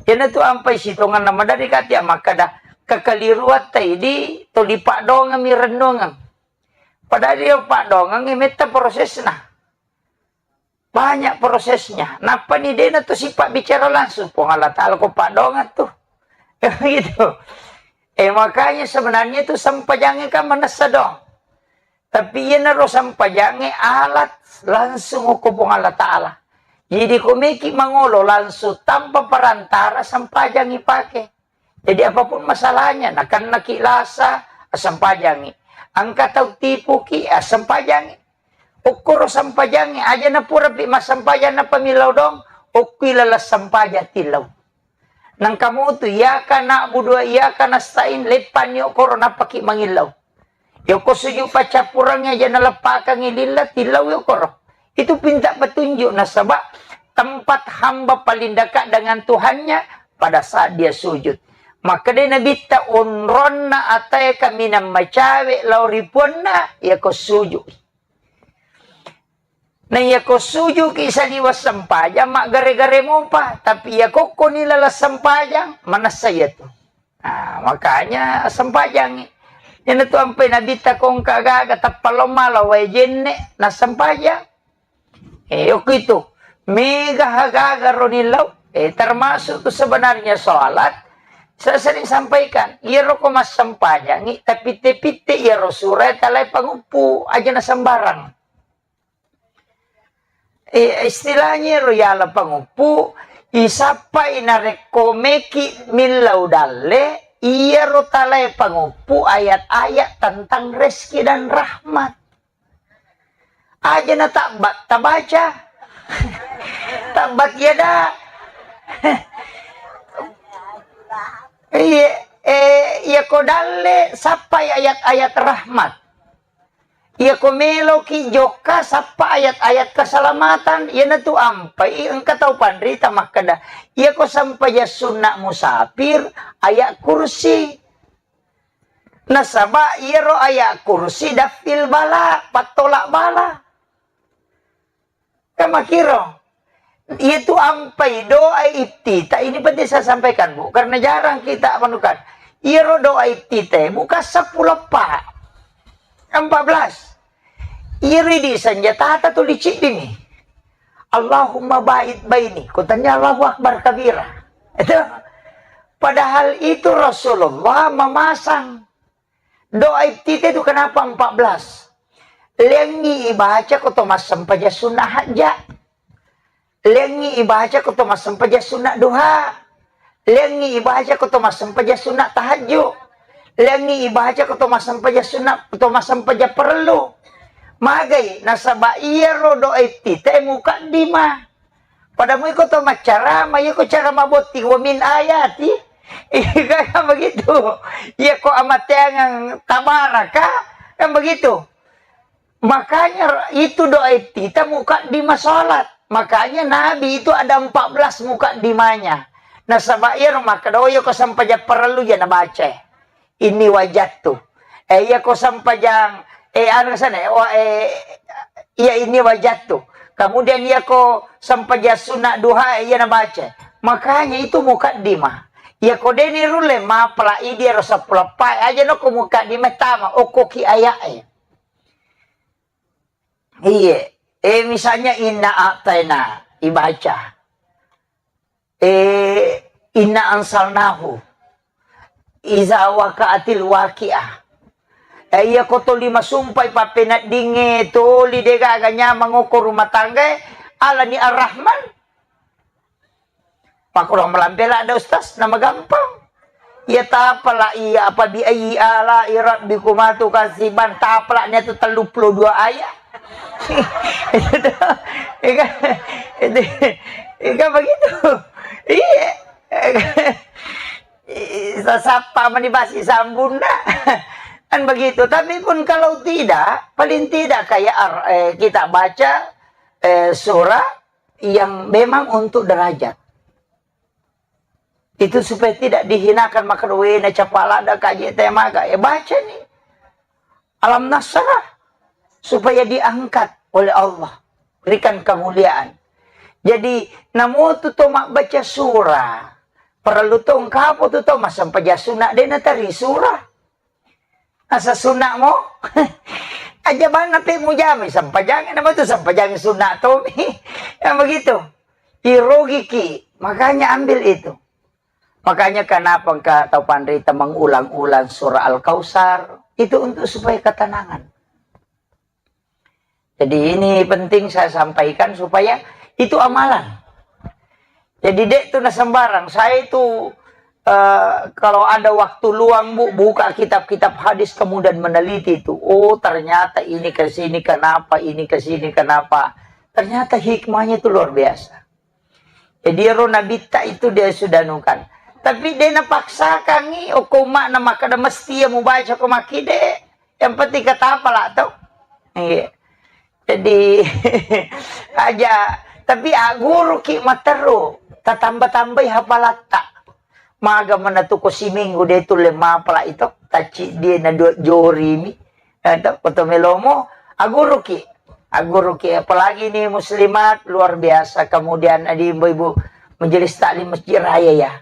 Iyanatu ampai sitonganna maderri kati makkeda, kekeliruatta idi toli paddoangeng mi rennuangeng. Padahal iya paddoangeng metta prosesna. Banyak prosesnya. Nappani dena tu sifat bicara langsung. Puang Allah Ta'ala ko paddoangeng tu. Gitu. Eh, makanya sebenarnya itu sempajangnge kan manessa dong. Tapi iyanaro sempajangnge alat langsung ko Puang Allah Ta'ala. Jadi ko meki mangolo langsung tanpa perantara sempajang ipake. Jadi apapun masalahnya, nakennaki lasa, assempajangi. Engka tau tipuki, assempajangi. Okkoro sempajangi, aja napurapi massempajang nappa millau dong, okkui laleng sempajang tillau. Nangka mutu, iyyaka na'budu wa iyyaka nasta'in, leppanni okkoro nappaki mangillau. Yoko sujud paccappurengnge aja naleppakengngi lilla, tillau yokoro. Itu pinta petunjuk, nasaba tempat hamba paling dekat dengan Tuhannya pada saat dia sujud. Makkeda Nabitta, onronna atae kaminang macawe lao ri puanna, yako sujud. Na yako sujuki saliweng sempajang, maggare-gare mopa. Tapi yako koni laleng sempajang, manessa iyatu. Nah, makanya sempajangi. Iyanatu ampai Nabitta kongka gaga tappa lomma lao wae jenne, na sempajang. Eh, yoko itu. Mega gaga roni lao. Eh, termasuk tu sebenarnya sholat. Saya sering sampaikan, iyaro ko massempajangi, tapitte-pitte iyaro sura talae panguppu, aja na sembarang. Eh, istilahnya ro yala panguppu, isappai narekko meki millau dalle, iyaro talae panguppu ayat-ayat tentang rezeki dan rahmat. Aja na tabbat tabaca. Tabbat yada. Iya, eh, iya ko dalle sappai ayat-ayat rahmat. Iya ko meloki jokka sappa ayat-ayat keselamatan, iyanatu ampai engka tau panrita makkeda, iya ko sempajang sunna musafir, ayat kursi. Nasaba iyaro ayat kursi daf'il bala, pattolak bala. Kan makiro. Iyatu ampai doa iftitah, ini penting saya sampaikan, Bu, karena jarang kita menemukan. Iyaro doa iftitah, bukan sepuluh, Pak. Empat belas. Iri di senjatata tuli ciddini. Allahumma ba'id baini. Kutanya Allahu Akbar kabira. Itu. Padahal itu Rasulullah memasang. Doa iftitah itu kenapa empat belas? Lengngi ibaca ko to massempajang sunna hajja. Lengngi ibaca ko to massempajang sunna duha. Lengngi ibaca ko to massempajang sunna tahajju. Lengngi ibaca ko to massempajang sunna, to massempajang parellu. Magai, nasaba iyaro doa iftitah mukaddimah. Pada muiko to maccarama, iya ko cara mabotting, wa min ayati. Iya kan begitu. Iya ko amateangang tabaraka, kan begitu. Makanya itu doa iftitah mukaddimah salat. Makanya Nabi itu ada empat belas mukaddimahnya. Nasaba iyaro makkeda, oh, iya ko sempajang parellu ja nabaca. Inni wajattu. Eh, iya ko sempajang, eh, anu sana, eh, wa-, eh, iya inni wajattu. Kemudian iya ko sempajang sunna duha, eh, iya nabaca. Makanya itu mukaddimah. Iya ko deni rulle mapala idi ero seppulo eppa aja no ko mukaddimah tama, okkoki ayat, eh. Iya. Eh, misalnya inna a'taina ibaca. Eh, Inna anzalnahu iza waqa'atil waqi'ah. Eh, iya ko toli masumpai pappeneddingnge toli de gaga nyameng okko rumah tanggae, alani Ar-Rahman. Pakko malampe ladde, Ustaz, nama gampang. Iya tapala iya, apa bi ayyi ala'i rabbikuma tukadziban, tapala nia tu telluppulo dua ayat. Itu, itu, itu, itu begitu. Iya. Sasappa mani basi sambunna. Kan begitu. Tapi pun kalau tidak, paling tidak kayak ar-, eh, kita baca, eh, surah yang memang untuk derajat. Itu supaya tidak dihinakan, maka wena capalada kaji temaga. Eh, baca nih. Alam Nasrah, supaya diangkat oleh Allah, berikan kemuliaan. Jadi, namotu to mabbaca surah, perlu to engkapo tu to massempajang sunna de nateri surah. Asa sunna mo? Aja bana pe mujami sempajang, nama tu sempajang sunna to mi. Yang begitu. Irogiki, makanya ambil itu. Makanya kenapa engka tau panrita mengulang-ulang surah Al-Kautsar? Itu untuk supaya ketenangan. Jadi ini penting saya sampaikan supaya itu amalan. Jadi dek tu na sembarang. Saya itu, eh, kalau ada waktu luang, Bu, buka kitab-kitab hadis kemudian meneliti itu. Oh, ternyata ini ke sini kenapa, ini ke sini kenapa. Ternyata hikmahnya itu luar biasa. Jadi ero nabitta itu dia sudah nukan. Tapi de napaksakangi, okko umma'na makkeda mesti iya mubaca ko makkide. Yang penting katapala to. Iya. Jadi aja, tapi agguruki matteru, tatamba-tambai hafalatta. Maga manatu ko siminggu de tulle mapala itu, tacci dia na dua jori mi. Eh, to, koto melomo, agguruki. Agguruki, apalagi ini muslimat, luar biasa. Kemudian ada ibu-ibu majelis taklim Masjid Raya ya.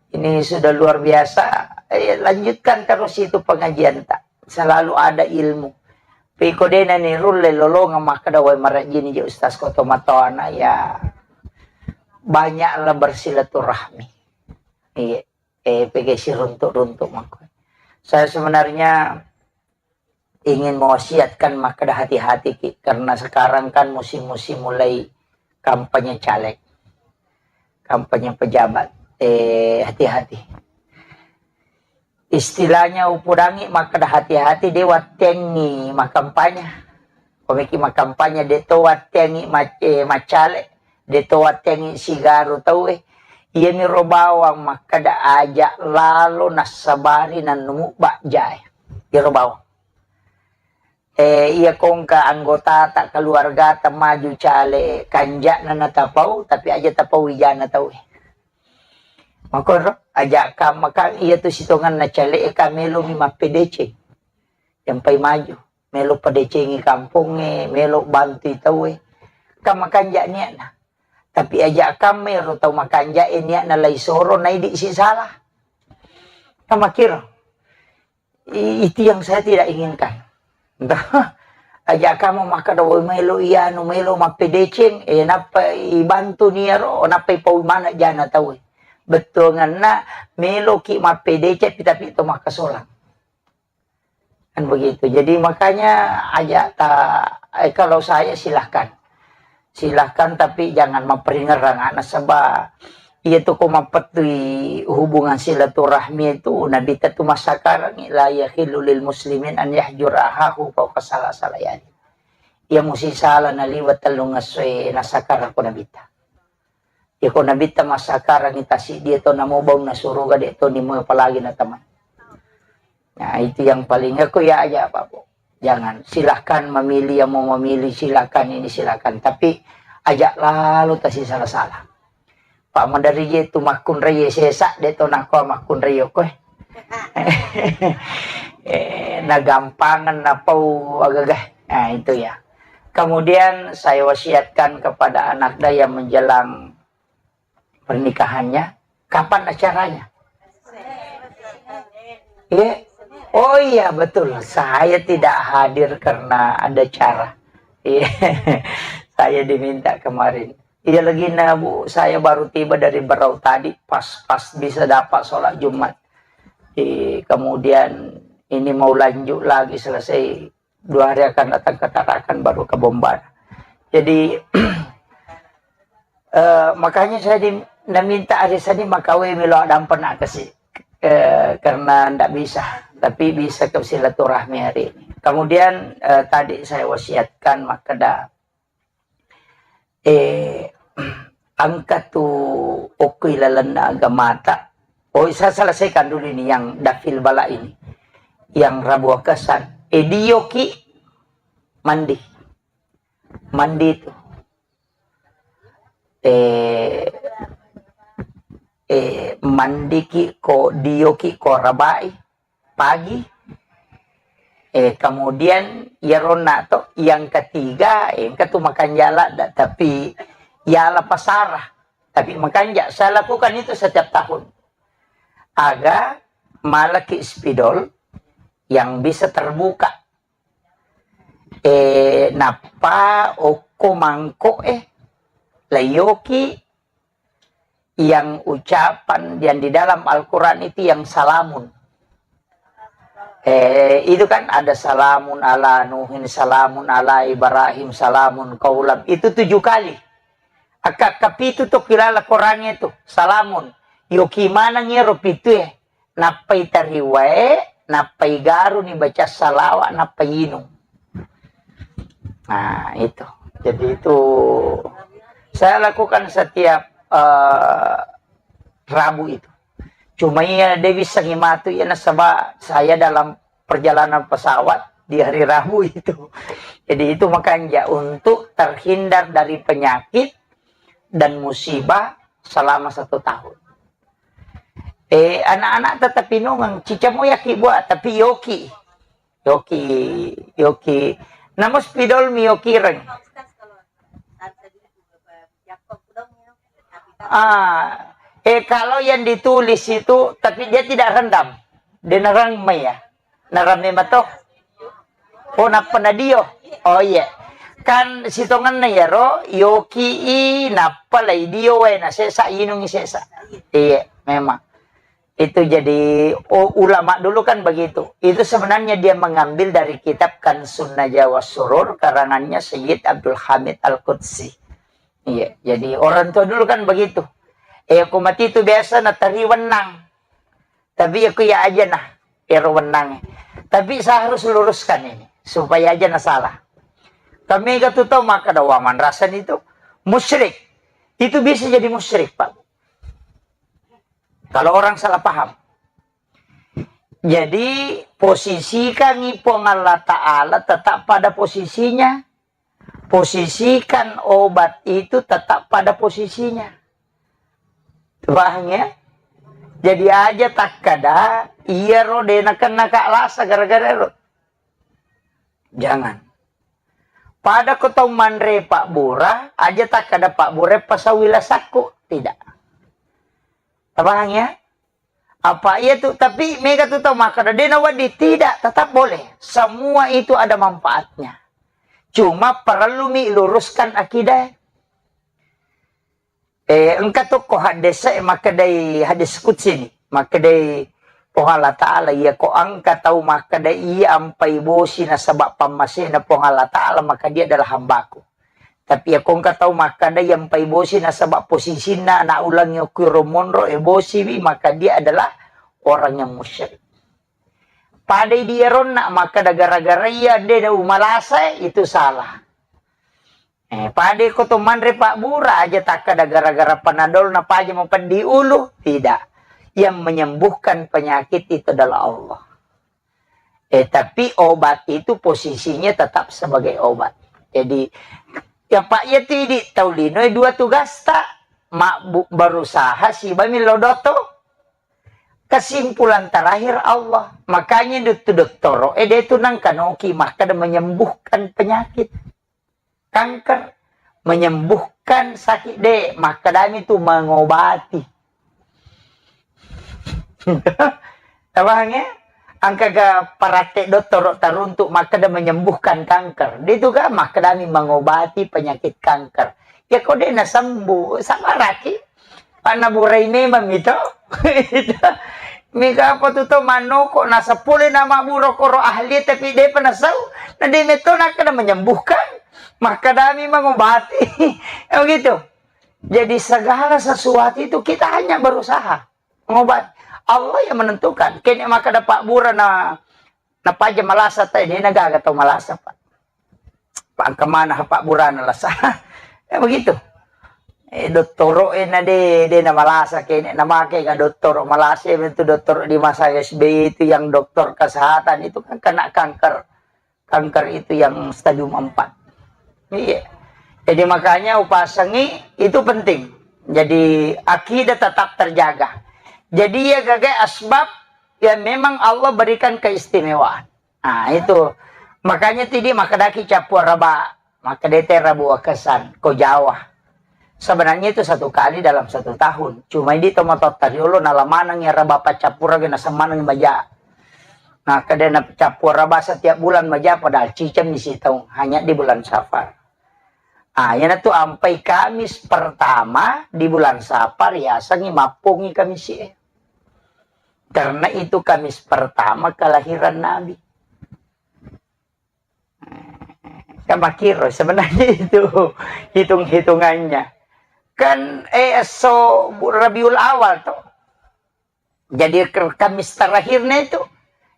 Ini sudah luar biasa. Eh, lanjutkan terus itu pengajian tak. Selalu ada ilmu. Piko dena ni rulle lolongang makkeda wai marajini je Ustaz koto matoana ya. Banyaklah bersilaturahmi. Iya. Eh, pege siruntuk-runtuk makko. Saya sebenarnya ingin mewasiatkan makkeda hati-hati ki, karena sekarang kan musim-musim mulai kampanye caleg, kampanye pejabat. Eh, hati-hati. Istilahnya upudangi makkeda hati-hati de wattengi makampanye. Komeki makampanye de to wattengi mac-, eh, macale, de to wattengi sigaru tau eh. Iyami ro bawang makkeda aja lalo nassabari nannumubba jae. Iyaro bawang. Eh, iya kongka anggotata, keluargata maju cale, kanja'na natapau, tapi aja tapau wijana tau eh. Makoro, aja kamma kan iya tu sitonganna cale e ka melomi mappedeceng. Yang pai maju, melo pedecengi kampongnge, melo bantui tau e. Kan makanja niatna. Tapi aja kamma ero tau makanja e niatna lai soro naidi si salah. Kan makiro. I-, itu yang saya tidak inginkan. Entah, aja kamu makkeda, "Woi, melo ianu, melo mappedeceng, eh, nappa ibantu niaro, nappa ipau mana jana tau." Bettuanganna, meloki mappedeceng, tapi to makkasolang. Kan begitu. Jadi makanya aja ta-, eh, kalau saya silahkan. Silahkan, tapi jangan maperingerang anak sebab iya tu ko mappettui hubungan silaturahmi itu, Nabi ta tu massakarangi, "La yahillu lil muslimin an yahjura ahahu fauqa salasati layalin." Iya musi sala naliwa tellung essoe nasakarang ko Nabi ta. Iya ko Nabi ta massakarangi tasi dia to namo baunna suruga de to nimo apalagi na teman. Nah, itu yang paling aku ya aja apa, Bu. Jangan, silahkan memilih yang mau memilih, silahkan ini, silahkan. Tapi ajak lalu tasi salah-salah. Pak Madari je tu makkunrai sesa, de to nako makkunrai ko eh. Eh, nagampangan napau agagah. Nah, itu ya. Kemudian saya wasiatkan kepada anak da yang menjelang pernikahannya, kapan acaranya? Iya. Oh iya, betul. Saya tidak hadir karena ada cara. Iya. Saya diminta kemarin. Iya lagi na, Bu, saya baru tiba dari Berau tadi, pas-pas bisa dapat sholat Jumat. Eh, kemudian ini mau lanjut lagi, selesai dua hari akan datang ke Tarakan, baru ke Bombana. Jadi, eh, makanya saya di, naminta hari Senin makawe melo dampa na kasi, eh, karena ndak bisa, tapi bisa ke silaturahmi hari ini. Kemudian, eh, tadi saya wasiatkan makkeda, eh, engka tu okko ilalenna agamata. Oh, saya selesaikan dulu ini yang dafil bala ini. Yang Rabu Akasan. Eh, dioki mandi. Mandi tu. Eh, eh, mandiki ko, dioki ko rabai pagi. Eh, kemudian iyaronna to yang ketiga, eh, engka tu makanja ladda, tapi yala pasara, tapi makanja. Saya lakukan itu setiap tahun. Aga malaki spidol yang bisa terbuka. Eh, nappa okko mangko, eh, layoki yang ucapan yang di dalam Al-Quran itu yang salamun. Eh, itu kan ada salamun ala Nuhin, salamun ala Ibrahim, salamun kaulam. Itu tujuh kali. Akka-, kapitu to kilala Quran itu. Salamun. Yoki maneng iyaro pitu e. Nappai tariwae, nappai garuni baca salawa, nappai inung. Nah, itu. Jadi itu saya lakukan setiap, eh, Rabu itu. Cuma iya de bisa ngimatu iya nasaba saya dalam perjalanan pesawat di hari Rabu itu. Jadi itu makanya untuk terhindar dari penyakit dan musibah selama satu tahun. Eh, anak-anak tetap inungang, cica moyaki buat, tapi yoki. Yoki, yoki. Namun spidol mi yoki reng. Ah, eh, kalau yang ditulis itu, tapi dia tidak rendam. Dia nerang mai ya. Naramme mato. Oh, nappa nadio. Oh, iya. Kan sitongenna iyaro, yoki i, nappa lai dio wae, na sesa, inungi sesa. Iya, memang. Itu jadi, oh, ulama dulu kan begitu. Itu sebenarnya dia mengambil dari kitab Kansun Najwa Surur, karangannya Sayyid Abdul Hamid Al-Qudsi. Iya, jadi orang tua dulu kan begitu. Eh, aku mati itu biasa natari wenang. Tapi aku ya aja nah, ero wenang. Tapi saya harus luruskan ini, supaya aja nah salah. Kami gak tuh tahu maka ada waman rasan itu musyrik. Itu bisa jadi musyrik, Pak. Kalau orang salah paham. Jadi, posisikan Puang Allah Ta'ala tetap pada posisinya. Posisikan obat itu tetap pada posisinya. Paham ya? Jadi aja takkada, iya ro de nakenna ka lasa gara-gara ro. Jangan. Pada ko tau manre Pak Bura, aja takkada Pak Bura pasawi lasakku. Tidak. Paham ya? Apa iya tu, tapi mega tu tau makkada, de nawedding, tidak, tetap boleh. Semua itu ada manfaatnya. Cuma perlu mi luruskan akidah. Eh, engka tu ko hadis e makkedai hadis qudsi ni. Makkedai Puang Allah Ta'ala, iya ko engka tau makkeda iya ampai bosi nasaba pammasena Puang Allah Ta'ala, maka dia adalah hambaku. Tapi iya ko engka tau makkeda iya ampai bosi nasaba posisinna anak ulangnge okko ro monro e bosiwi, maka dia adalah orang yang musyrik. Padai dia ronna makkeda gara-gara iya de na umalasa, itu salah. Eh, pada ko to manre Pak Bura aja takkada gara-gara panadol na paja mapeddi ulu, tidak. Yang menyembuhkan penyakit itu adalah Allah. Eh, tapi obat itu posisinya tetap sebagai obat. Jadi, ya Pak, ya tidi tau lino dua tugasta, mak bu-, berusaha siba millo doto. Kesimpulan terakhir Allah. Makanya dotto-dottoro, eh, de tu nangkanoki makkada menyembuhkan penyakit. Kanker, menyembuhkan sakit de, makkedami tu mengobati. Paham ya? Engka ga parate dottoro taruntuk makkeda menyembuhkan kanker. De tu ga makkedami mengobati penyakit kanker. Ya ko de' nasembuh, sabaraki. Panna burai memang mito. Mega apa tu to manoko, nasapole nama buro koro ahli, tapi de' pa nasau, na de' metto nakkeda menyembuhkan, makkadami mengobati. Ya begitu. Jadi segala sesuatu itu kita hanya berusaha ngobat. Allah yang menentukan. Kene makkeda pabbura na, napaja malasa te, de' nagaga tau malasa, Pak. Pak, engka mana pabbura na lasa. Ya begitu. Eh, dottoro e na de', de' na malasa kene, na make ga dottoro malasa, itu dottoro di masa S B Y itu yang dokter kesehatan itu kan kena kanker. Kanker itu yang stadium empat. Iya. Jadi makanya upasangi itu penting. Jadi akidah tetap terjaga. Jadi ya gagai asbab yang memang Allah berikan keistimewaan. Nah, itu. Makanya tidi makkadaki cappu raba, makkadete rabu akesan, ko Jawa. Sebenarnya itu satu kali dalam satu tahun. Cuma ini tomatotta riolo nala maneng ya raba paccappurang na semaneng baja. Nah, kedena cappu raba setiap bulan maja padahal ciceng misi taung hanya di bulan Safar. Ah, yana tu ampai Kamis pertama di bulan Safar yasengi mappongi Kamis e. Karena itu Kamis pertama kelahiran Nabi. Kan makiro sebenarnya itu hitung-hitungannya. Kan eh so Rabiul Awal tuh. Jadi ke-, Kamis terakhirnya itu.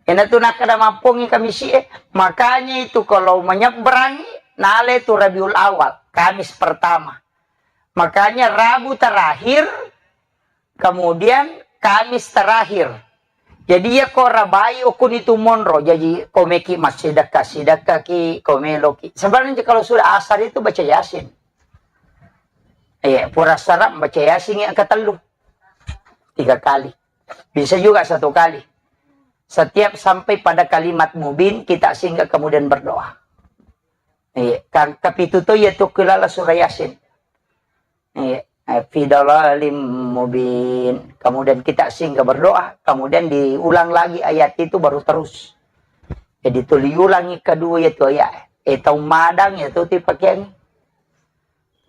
Ena tu nakkeda mappongi Kamis e. Makanya itu kalau menyeberangi nale tu Rabiul Awal, Kamis pertama. Makanya Rabu terakhir, kemudian Kamis terakhir. Jadi ya ko rabai okuni tu monro. Jadi ko meki massidekka, sidekka ki, ko meloki. Sebenarnya kalau sudah asar itu baca Yasin. Iya, pura sarap baca Yasin yang ketellu. Tiga kali. Bisa juga satu kali. Setiap sampai pada kalimat mubin, kita singgah kemudian berdoa. Iya, kan kepitu tu ya tu kelala surah Yasin. Iya, eh, fi dalalim mubin. Kemudian kita singgah berdoa, kemudian diulang lagi ayat itu baru terus. Jadi tu diulangi kedua ya tu ayat. Eh, tau madang ya tu tipakeang.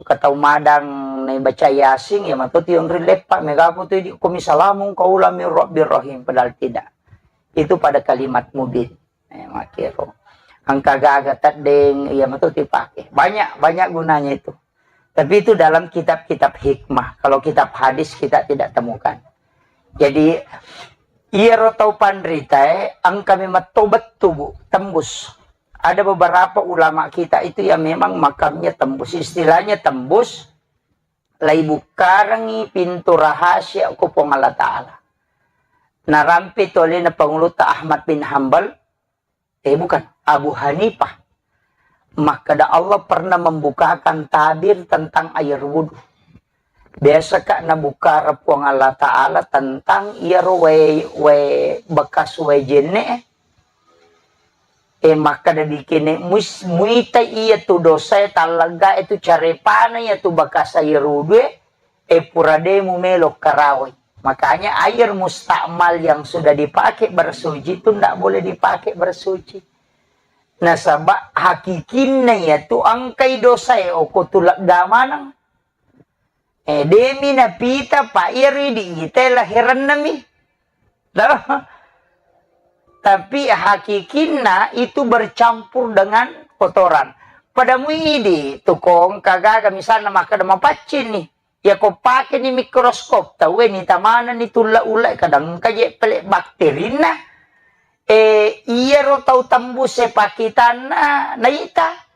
Katau madang nai baca Yasin, ya matu tionri leppa, megaku tu di kumi salamun qaulam min rabbir rahim, padahal tidak. Itu pada kalimat mubin. Eh, makiro. Engka gaga teddeng, iya matu dipake. Banyak, banyak gunanya itu. Tapi itu dalam kitab-kitab hikmah. Kalau kitab hadis kita tidak temukan. Jadi, iyaro tau panritae, engka memang tobat tubuh, tembus. Ada beberapa ulama kita itu yang memang makamnya tembus. Istilahnya tembus, lai bukkarengi pintu rahasia ko Puang Allah Ta'ala. Narampe tu alena Pangulutta Ahmad bin Hambal, eh, bukan, Abu Hanifah. Makkeda Allah pernah membukakan tabir tentang air wudhu. Biasa ka nabukkara Puang Allah Ta'ala tentang iyaro wae, wae bekas wae jenne, eh, makkeda dikene mus-, muita iya tu dosa e tallegga e tu carepana iya tu bekas air wudhu e, eh, pura de mumelo karawai. Makanya air mustakmal yang sudah dipakai bersuci itu ndak boleh dipakai bersuci. Nasaba hakikinna iya tu engkai dosa e oko tu legga maneng. Eh, demi napita, pa iyaro idi ita laherannami. Toh? Tapi hakikinna itu bercampur dengan kotoran. Pada muidi tukong kagaga misalna makkeda mapaccing ni. Ya ko pake ni mikroskop, tau ni tamana ni tulla-ulla kadang kaje pele bakterinna. Eh, iyaro tau tembus e pakitanna naita.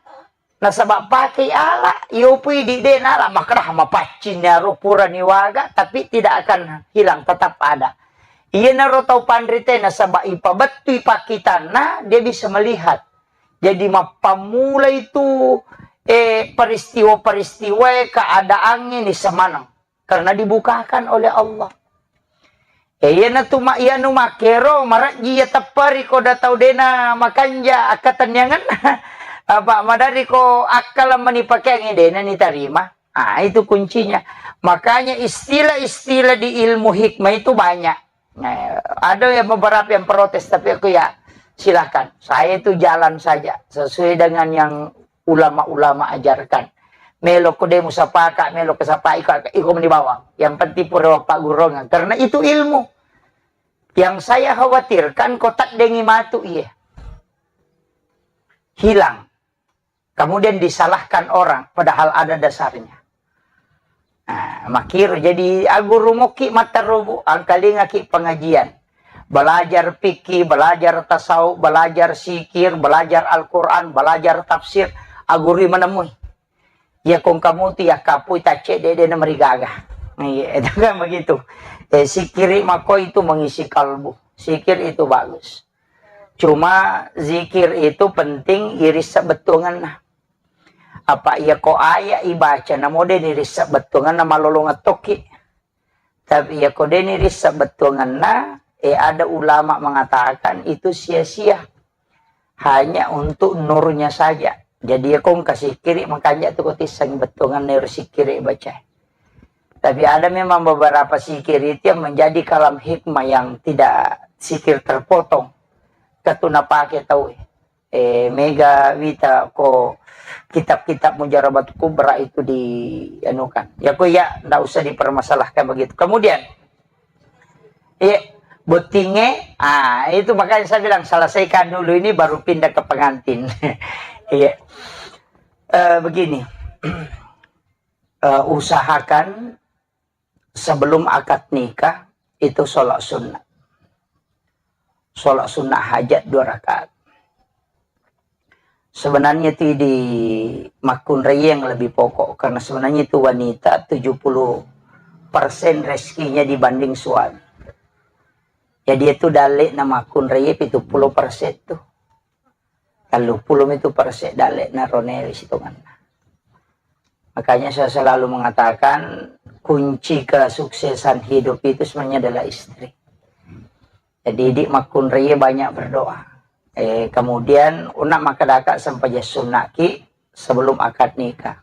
Nasaba pakei ala, iyopui di de nala makkeda mapaccing iyaro purani waga, tapi tidak akan hilang, tetap ada. Iyanaro tau panrite nasaba ipabettui pakitanna, dia bisa melihat. Jadi mappammula itu, eh, peristiwa-peristiwa keadaan ini semanang. Karena dibukakan oleh Allah. Eh, iyana tu ma-, iyanu makkero, marejji iya tepperi ko da tau dena makanja akkatenniangan. Apa madari ko akkala mani pakeangi dena ni tarima. Ah, itu kuncinya. Makanya istilah-istilah di ilmu hikmah itu banyak. Eh, ada yang beberapa yang protes, tapi aku ya silakan. Saya itu jalan saja sesuai dengan yang ulama-ulama ajarkan. Melo ko de musapaka, melo ko sapai ka, iko meni bawang. Yang penting pura paggurungan. Karena itu ilmu. Yang saya khawatirkan ko taddengi matu iye. Hilang. Kemudian disalahkan orang, padahal ada dasarnya. Nah, makkiro jadi aguru mokki mattarobu, angkalingaki pengajian. Belajar fikih, belajar tasawuf, belajar sikir, belajar Al-Quran, belajar tafsir, agurui menemui. Ya kong kamu tu ya kapui tacce dede na merigaga. Iya, itu kan begitu. Eh, sikiri mako itu mengisi kalbu. Sikir itu bagus. Cuma zikir itu penting iris sebetulnya. Apa iya ko ayat ibaca namo de iris sebetulnya malolong tokki. Tapi iya ko de iris sebetulnya, eh, ada ulama mengatakan itu sia-sia. Hanya untuk nurnya saja. Jadi ya kong kasih kiri makanya tu kau tisang betongan nero sikiri baca. Tapi ada memang beberapa sikir itu yang menjadi kalam hikmah yang tidak sikir terpotong. Katu napake tau, eh, mega wita ko kitab-kitab Mujarabat Kubra itu di anu kan. Ya ko ya ndak usah dipermasalahkan begitu. Kemudian, iya, bottinge, ah, itu makanya saya bilang selesaikan dulu ini baru pindah ke pengantin. Iya. Eh, begini. Eh, usahakan sebelum akad nikah itu sholat sunnah. Sholat sunnah hajat dua rakaat. Sebenarnya itu di makkunrai yang lebih pokok, karena sebenarnya itu wanita tujuh puluh persen rezekinya dibanding suami. Jadi itu dalek na makkunrai pitu puluh persen tuh. Tellu puluh itu persen dalek na roneri sitonganna. Makanya saya selalu mengatakan kunci kesuksesan hidup itu sebenarnya adalah istri. Jadi di makkunrai banyak berdoa. Eh, kemudian una makadaka sempaja sunnaki sebelum akad nikah.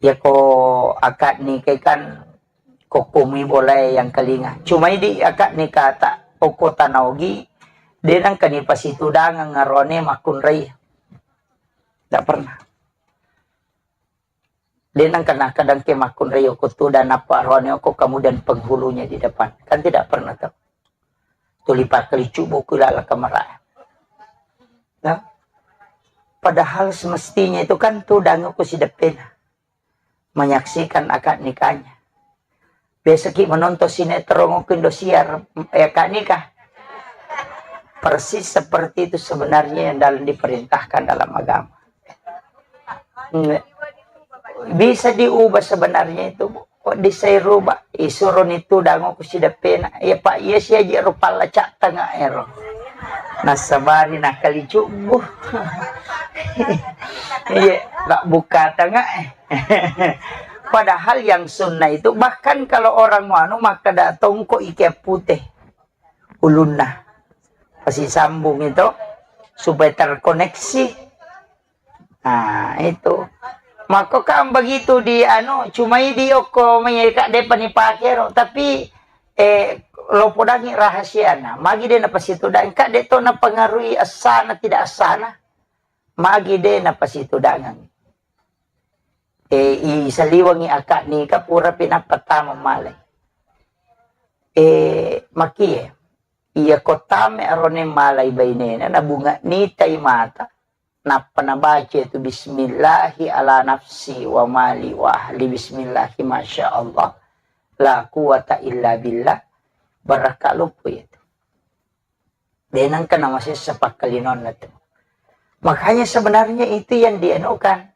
Ya ko akad nikah kan kokkomi boleh yang kelinga. Cuma di akad nikah tak oko tanaogi, de nangka ni pasitudangan ngarone makkunrai. Tidak pernah. De nangka nakadang ke makkunrai oko tu dan apa rone oko kemudian penghulunya di depan. Kan tidak pernah tuh. Tuli pakkalicu buku lala kamara. Nah, padahal semestinya itu kan tu danguku si depena menyaksikan akad nikahnya. Biasa ki menonton sinetron waktu Indosiar, eh, akad nikah. Persis seperti itu sebenarnya yang dalam diperintahkan dalam agama. Nge-, bisa diubah sebenarnya itu, Bu. Kok disai rubah? Isuro ni tu danguku si depena. Ya Pak, iya si aji rupa laca tengah ero. Nasabari nakalicu, Bu. Iya, tak buka tengah. Padahal yang sunnah itu, bahkan kalau orang mau anu, maka datang kok ikat putih ulunna. Pasti sambung itu supaya terkoneksi. Nah, itu. Maka kan begitu di anu, cuma di oko menyeka depa ni pakero, tapi, eh, lo podangi rahasiana. Magi de napasitudang, ka de to napengaruhi asana tidak asana. Magi de napasitudangan. Eh, i saliwangi akad nikah pura pinappa tama malai. Eh, makie, iya ko tame arone malai bainena, nabunga nitai mata, nappa nabaca itu bismillahi ala nafsi wa mali wa ahli bismillahi masya Allah la quwata illa billah, barakka loppo itu. De nangka namasessa pakkalinonna tu. Makanya sebenarnya itu yang dianukan.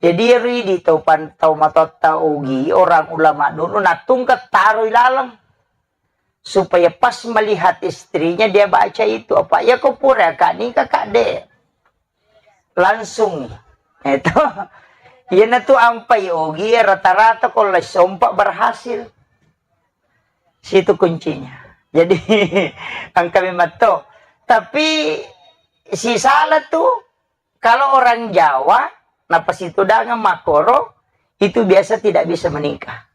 Jadi ri di tau pan-, tau matotta ugi orang ulama dulu natungka taroi laleng. Supaya pas melihat istrinya dia baca itu. Apa ya kau pura kak nikah kak de. Langsung. Itu. Iyana tu ampai ogi rata-rata kalau sompa berhasil. Situ kuncinya. Jadi, engka memang to. Tapi, si salah tu, kalau orang Jawa, napasitudangan makkoro, itu biasa tidak bisa menikah.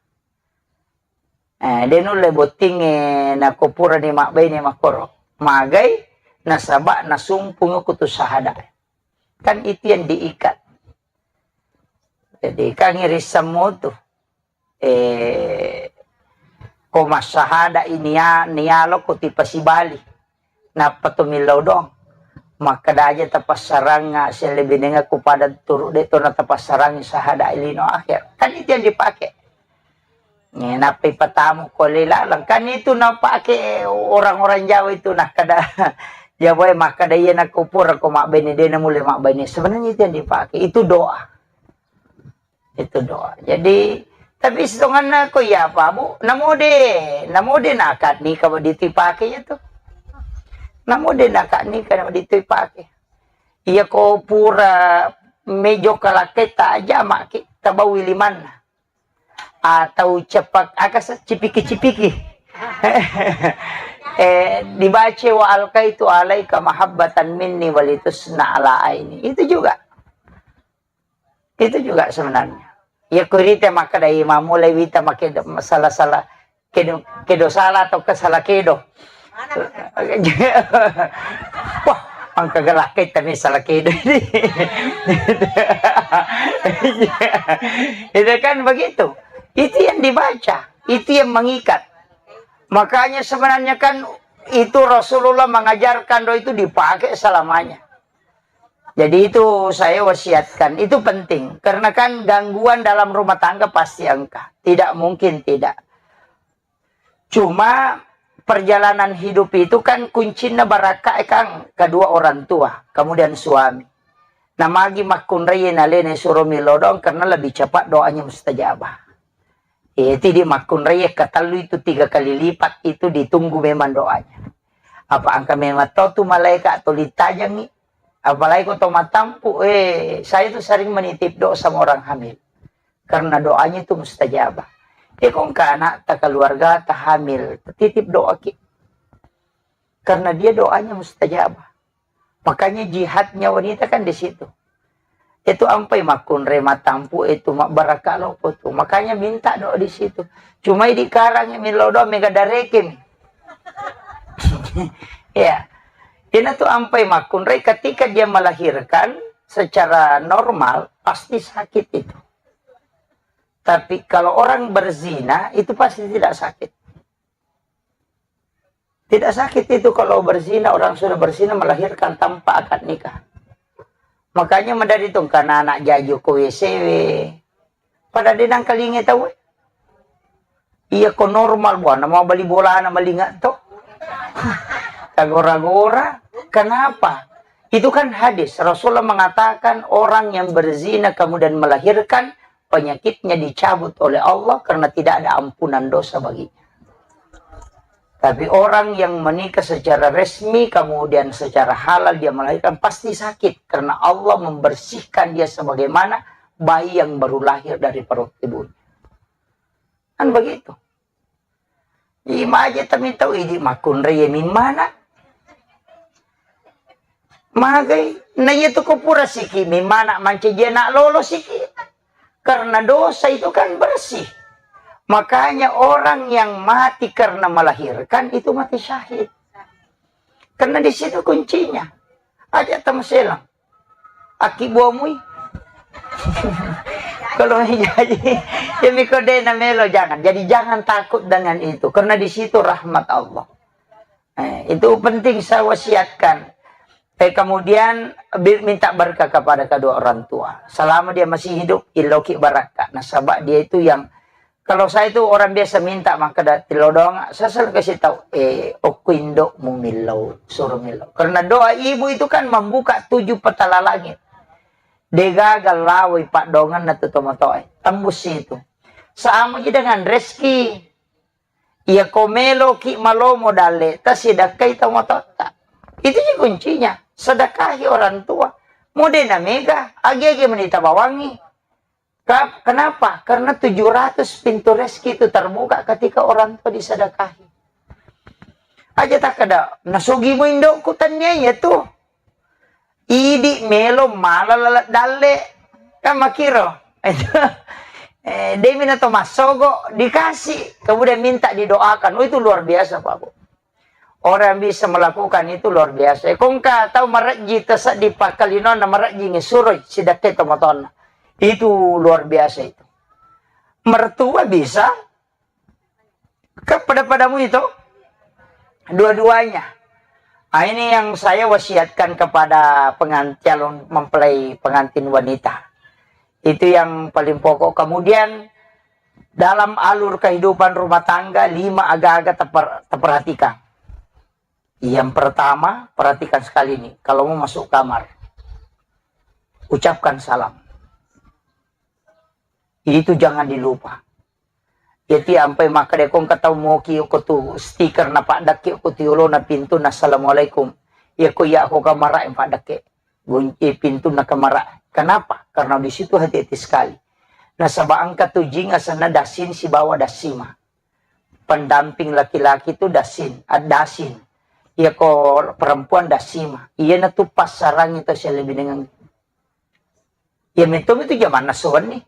Eh, de nulle bottinge, nako purani mabbaine makkoro. Magai, nasaba nasumpungi kutu sahada. Kan itu yang diikat. Jadi kan irissemmu tu. Eh, ko massahada i nia-, nialo ko tipasibali. Nappa to millau doang. Makkeda aja tapassarangnga, sellebinenga ku pada turu de to na tapassarangi sahada i lino akhir. Kan itu yang dipakai. Eh, nappa ipatamu ko le lalang. Kan itu napake orang-orang Jawa itu nakkeda. Jawa e makkeda iya nakko pura ko mabbene de na mule mabbene. Sebenarnya itu yang dipakai. Itu doa. Itu doa. Jadi, tapi sitonganna ko iya apa, Bu? Namo de, namo de naka nika wa ditu ipake ya tu. Namo de naka nika wa ditu ipake. Iya ko pura mejo kalaketta aja maki tabawi limanna. Atau cepak, aka se-, cipiki-cipiki. Eh, dibaca wa alkaitu alaika mahabbatan minni walitusna ala aini. Itu juga. Itu juga sebenarnya. Ya, kurite makkeda, "Ih, mamulai wita makkeda salah-salah, kedo, kedo salah atau ke salah kedo." Wah, engka gelak kita nih salah kedo ini. Itu kan begitu. Itu yang dibaca, itu yang mengikat. Makanya sebenarnya kan itu Rasulullah mengajarkan doa itu dipakai selamanya. Jadi itu saya wasiatkan, itu penting. Karena kan gangguan dalam rumah tangga pasti engka. Tidak mungkin tidak. Cuma perjalanan hidup itu kan kuncinna barakka e, Kang, kedua orang tua, kemudian suami. Namagi makkunrai nalena suro milo doang karena lebih cepat doanya mustajabah. Eh, tidi makkunrai katellu itu tiga kali lipat itu ditunggu memang doanya. Apa engka memang tau tu malaikat tuli tajangi? Apalagi ko to matampu, eh, saya tuh sering menitip doa sama orang hamil. Karena doanya itu mustajabah. Eh, ko engka anakta, keluargata hamil, titip doa ki. Karena dia doanya mustajabah. Makanya jihadnya wanita kan di situ. Itu ampai makkunrai matampu itu mabbarakka loppo tu. Makanya minta doa di situ. Cuma di karang milo doa mega darekin. Ya. Ina tu ampai makkunrai ketika dia melahirkan secara normal pasti sakit itu. Tapi kalau orang berzina itu pasti tidak sakit. Tidak sakit itu kalau berzina, orang sudah berzina melahirkan tanpa akad nikah. Makanya madari tu engka anak jaju ko W C W. Pada denang kalinge tau. Iya ko normal buana mau bali bolana malinga to. Kagora-gora. Kenapa? Itu kan hadis. Rasulullah mengatakan orang yang berzina kemudian melahirkan penyakitnya dicabut oleh Allah karena tidak ada ampunan dosa baginya. Tapi orang yang menikah secara resmi, kemudian secara halal dia melahirkan, pasti sakit karena Allah membersihkan dia sebagaimana bayi yang baru lahir dari perut ibunya. Kan begitu. Imaje tami tau idi makkunrai mimmana. Magai, na iya tu ko pura siki mimmana mancaji anak lolo siki. Karena dosa itu kan bersih. Makanya orang yang mati karena melahirkan itu mati syahid. Karena di situ kuncinya. Aja tamaselang. Aki buamui. Kalau jadi, ya miko de na melo, jangan. Jadi jangan takut dengan itu. Karena di situ rahmat Allah. Eh, itu penting saya wasiatkan. Eh, kemudian bi-, minta berkah kepada kedua orang tua. Selama dia masih hidup, iloki barakka. Nasaba dia itu yang, kalau saya itu orang biasa minta, maka da-, tilodong, saya selalu kasih tahu, eh, okko indokmu millau, suruh millau. Karena doa ibu itu kan membuka tujuh petala langit. Degaga lawai paddonganna tu tomatoe. Tembus itu. Sama ji dengan rezeki. Iya ko meloki malomo dalle, tasidakkai tomatotta. Itu ji kuncinya. Sedekahi orang tua. Mode na mega, agi-agi menita bawangi. Ka-, kenapa? Karena tujuh ratus pintu rezeki itu terbuka ketika orang tua disedekahi. Aja takkeda, "Nasugi mu indokku," tania iya tu. Idi melo mala lalat dalle. Kan makiro. Eh, demi na to massogo, dikasih. Kemudian minta didoakan. Oh, itu luar biasa, Pak Bu. Orang yang bisa melakukan itu luar biasa. Kongka tau marejji taseddi pakkalinonna marejji ngesuroi sidakkai tomatonna. Itu luar biasa itu. Mertua bisa, kan pada-padamu itu, dua-duanya. Ah, ini yang saya wasiatkan kepada pengan-, calon mempelai pengantin wanita. Itu yang paling pokok. Kemudian, dalam alur kehidupan rumah tangga, lima aga-aga teper-, teperhatikan. Yang pertama, perhatikan sekali nih, kalau mau masuk kamar, ucapkan salam. Itu jangan dilupa. Jadi ampai makkeda ko engka tau moki ko tu stiker napaddekke ko tu yolona pintu na assalamualaikum. Iya ko iya ko kamara yang paddekke. Gunci pintu na kamara. Kenapa? Karena di situ hati-hati sekali. Nasaba engka tu jing asenna dasin sibawa dasima. Pendamping laki-laki tu dasin, addasin. Iya ko perempuan dasima. Iya na tu passarangi to sialebinengang. Iya meto itu jamanna suwenni.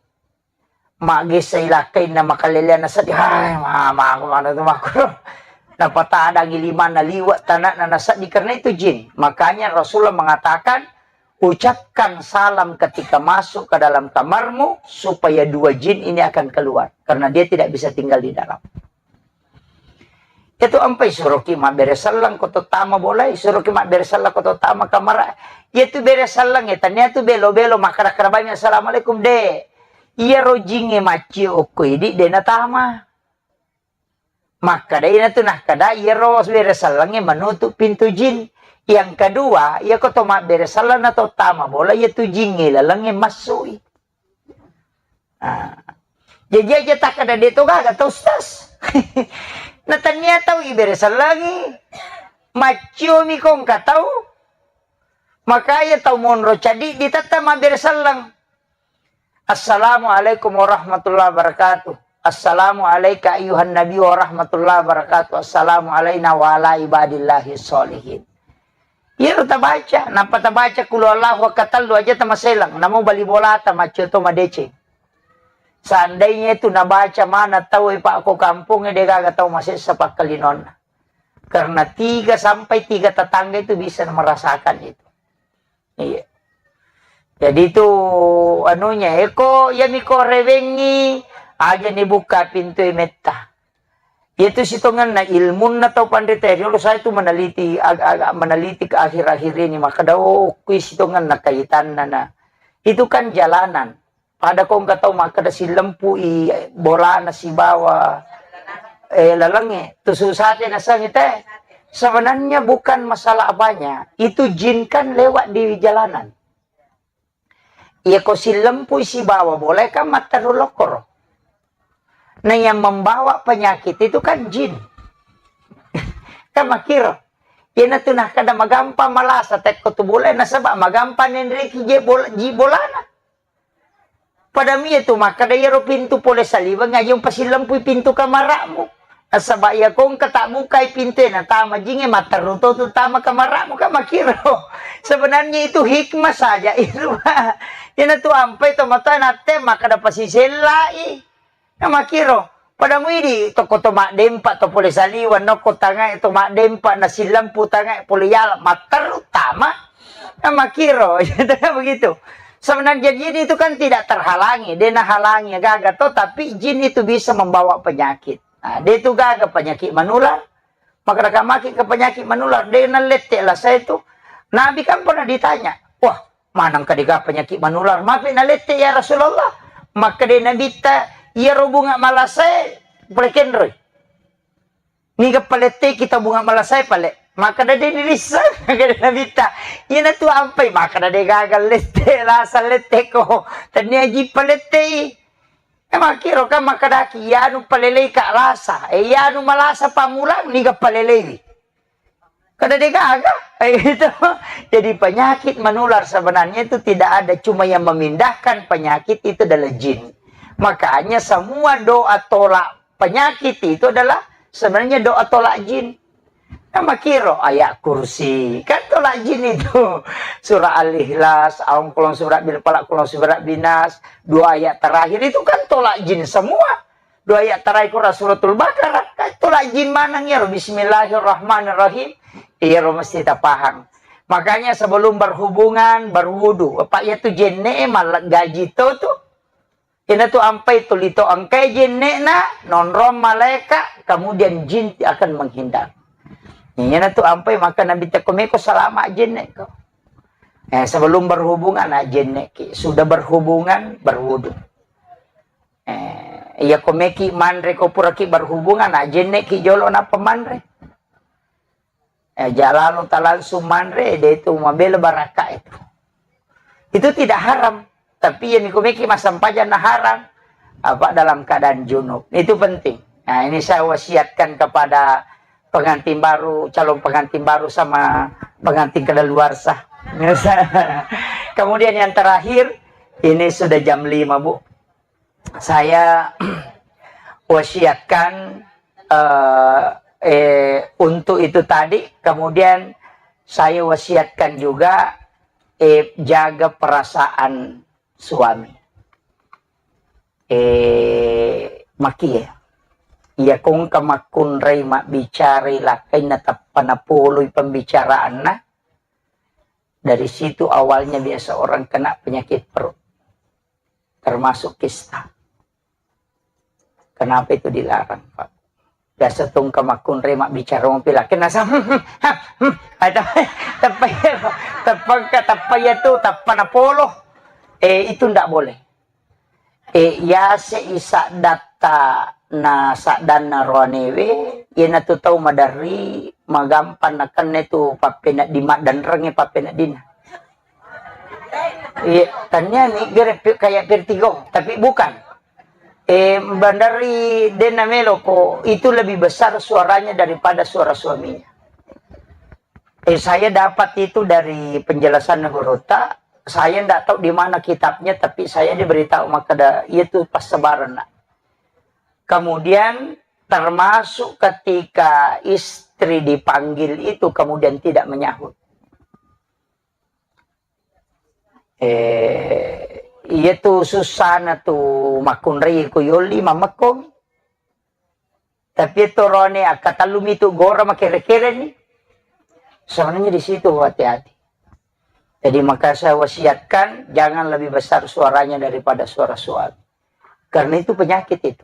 Maggessa ilakkainna makaleleanna seddi, hai, ma-, ma-, mana tu makkuro. Napatadangi limanna liwe' tanakna naseddi karena itu jin. Makanya Rasulullah mengatakan, ucapkan salam ketika masuk ke dalam kamarmu supaya dua jin ini akan keluar karena dia tidak bisa tinggal di dalam. Itu ampai suroki mabbere selleng ko to tama bolai, suroki mabbere selleng ko to tama kamara. Iya tu bere selleng ya, tania tu belo-belo makkada-kada bami assalamualaikum de. Iya rojinge maccio okko idi de natama. Makkada ina tu nakkada iyaro bere sellengnge menutup pintu jin. Yang kedua, iya ko to mabbere selleng na to tama bola, iya tu jingnge lalengnge massui. Ah. Jadi aja takkada de to gaga to, Ustaz. Na tania tau ibere sellengi. Macciomi ko engka tau. Makanya tau monro cadi ditetta mabbere selleng. Assalamualaikum warahmatullahi wabarakatuh. Assalamu alaika ayyuhan nabi warahmatullahi wabarakatuh. Assalamu alaina wa ala ibadillahi sholihin. Iyaro tabaca, nappa tabaca kulu Allahu katellu aja tamaselang, namo bali bolata maccio to madeceng. Seandainya itu nabaca mana tau e pak ko kampung e de gaga tau masessa pakkalinonna. Karena tiga sampai tiga tetangga itu bisa merasakan itu. Iya. Jadi itu anunya, eko, iya miko rewengi, aja ni buka pintu e metta. Itu sitongenna ilmunna tau panrita riolo saya itu meneliti, ag-, agak meneliti ke akhir-akhir ini, maka dao kui sitongenna kaitanna na. Itu kan jalanan. Pada ko engka tau makkeda silempui bolana sibawa, eh, lalengnge, tu susate nasengi te. Sebenarnya bukan masalah apanya, itu jin kan lewat di jalanan. Iya ko silempui sibawa bola kan matteru lokkoro. Nah, yang membawa penyakit itu kan jin. Kan makkiro. Iyana tu nakkeda magampang malasa tekko tu bola nasaba magampang nenreki je bola, ji bolana. Pada mie tu makkeda iyaro pintu pole saliweng aja umpasilempui pintu kamara'mu. Nasaba iya ko engka tabbukai pintu e natama jinge matteru to tu tama kamara'mu kan makkiro. Sebenarnya itu hikmah saja itu. Iyana tu ampai to matoa natte makkeda pasisellai. Kan makkiro. Pada muidi tokko to maddempa to pole saliweng nokko tangae to maddempa nasilempu tangae pole yala matteru tama. Kan makkiro. Begitu. Sebenarnya jin itu kan tidak terhalangi, de nahalangi gaga to, tapi jin itu bisa membawa penyakit. Nah, de tu gaga penyakit menular. Maka maki ke penyakit menular, de nalette lah saya itu. Nabi kan pernah ditanya, wah, maneng kadega penyakit menular? Mapi nalette ya Rasulullah. Maka de Nabi ta, iya ro bunga malasae, pole kenroi. Niga paletteki tau bunga malasae pale. Makkeda de dirisseng, makkeda Nabitta. Iyana tu ampai, makkeda de gaga lette, lasa letteko. Tania ji palettei. E makkiro kan makkedaki, iyanu palelei ka lasa. E iyanu malasa pammulang, niga paleleiwi. Kada de gaga. E, itu. Jadi penyakit menular sebenarnya itu tidak ada. Cuma yang memindahkan penyakit itu adalah jin. Makanya semua doa tolak penyakit itu adalah sebenarnya doa tolak jin. Nah, makkiro ayat kursi, kan tolak jin itu. Surah Al-Ikhlas, aung kolong surah bil falak, kolong surah binas, dua ayat terakhir itu kan tolak jin semua. Dua ayat terakhir Quran Suratul Baqarah, kan tolak jin maneng ya, Bismillahirrahmanirrahim. Iya, mesti tapaham. Makanya sebelum berhubungan, berwudu. Apa iya tu jenne e malleggaji to tu. Ina tu ampai tu lito engkai jenne na, nonrong malaika, kemudian jin akan menghindar. Ina tu ampai maka Nabi teko meko salama jenne ko. Eh, sebelum berhubungan, ah, jenne ki. Sudah berhubungan, berwudu. Eh, iya ko meki manre ko pura ki berhubungan, ah, jenne ki jolo na pemanre. Eh, jalalo ta langsung manre, de itu mabela baraka itu. Itu tidak haram. Tapi yang mikumiki masampaja na haram. Apa dalam keadaan junub. Itu penting. Nah, ini saya wasiatkan kepada pengantin baru, calon pengantin baru sama pengantin kedaluarsa. Kemudian yang terakhir, ini sudah jam lima, Bu. Saya wasiatkan, eh, eh, untuk itu tadi, kemudian saya wasiatkan juga, eh, jaga perasaan suami. Eh, makie. Iya kongka makkunrai mabbicarai lakkainna tappa napoloi pembicaraanna. Dari situ awalnya biasa orang kena penyakit perut. Termasuk kista. Kenapa itu dilarang, Pak? Biasa tungka makkunrai mabbicara mopi lakkainna sa-, ada, tappa iya, tappa engka, tappa iya tu, tappa napolo. Eh, itu ndak boleh. Eh, yase i saddatta na saddanna roanewe, iyanatu tau maderri, magampang nakenna tu pappenedding, maddenrengnge pappeneddinna. Iya, tania ni gere pi-, kayak vertigo, tapi bukan. Eh, bandari dena melo ko, itu lebih besar suaranya daripada suara suaminya. Eh, saya dapat itu dari penjelasan gurutta. Saya ndak tahu di mana kitabnya, tapi saya diberitahu maka ada, itu pas sebaran, nak. Kemudian termasuk ketika istri dipanggil itu kemudian tidak menyahut. Eh, iya tu susana tu makkunrai ku yolli mamekko. Tapi torone akkatallumi tu gora makere-kere ni. Sebenarnya di situ hati-hati. Jadi maka saya wasiatkan jangan lebih besar suaranya daripada suara suami. Karena itu penyakit itu.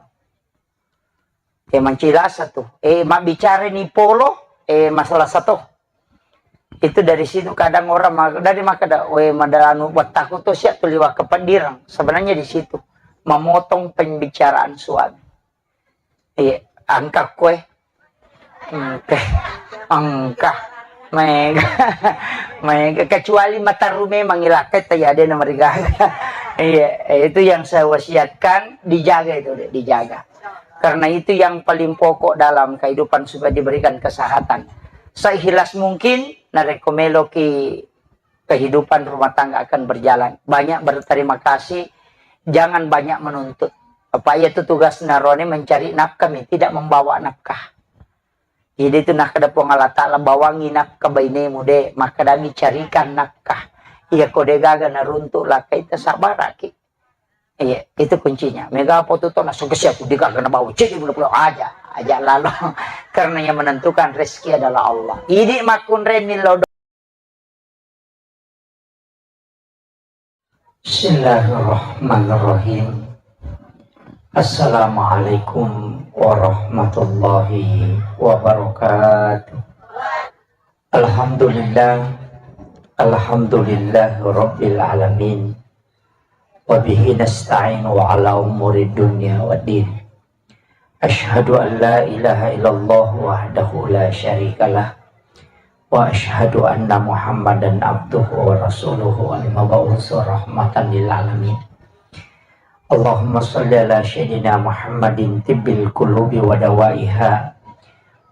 Eh, mancilasa tu. Eh, mabbicara ni polo, eh, masalah satu. Itu dari situ kadang orang ma-, dari maka da, we madalanu wattaku tu siap tu liwat kepeddirang. Sebenarnya di situ memotong pembicaraan suami. Iya, angka kue. Engka. Engka. Mega. Mega. Kecuali mataru memang ilakkai tayade na marigaga. Iya, itu yang saya wasiatkan, dijaga itu, Dek, dijaga. Karena itu yang paling pokok dalam kehidupan supaya diberikan kesehatan. Seikhlas mungkin, narekko meloki kehidupan rumah tangga akan berjalan. Banyak berterima kasih, jangan banyak menuntut. Apa iya tu tugas narone mencari nafkah mi, tidak membawa nafkah. Jadi itu nakkeda Puang Allah Ta'ala, bawangi nafkah bainemu de, makkadami carikan nafkah. Iya ko de gaga naruntuk lakkai, tasabaraki. Iya, itu kuncinya. Mega apa tu tona sukses aku de gaga nabawa cedde pula-pula aja, aja lalo. Karena yang menentukan rezeki adalah Allah. Idi makkunrai millau. Bismillahirrahmanirrahim. Assalamualaikum warahmatullahi wabarakatuh. Alhamdulillah. Alhamdulillah Rabbil Alamin. Wa bihi nasta'inu ala umuri dunya wa din. Asyhadu an la ilaha illallah wahdahu la syarikalah. Wa asyhadu anna Muhammadan abduhu wa rasuluhu al-mab'usu rahmatan lil alamin. Allahumma salli ala sayyidina Muhammadin tibbil qulubi wa dawaiha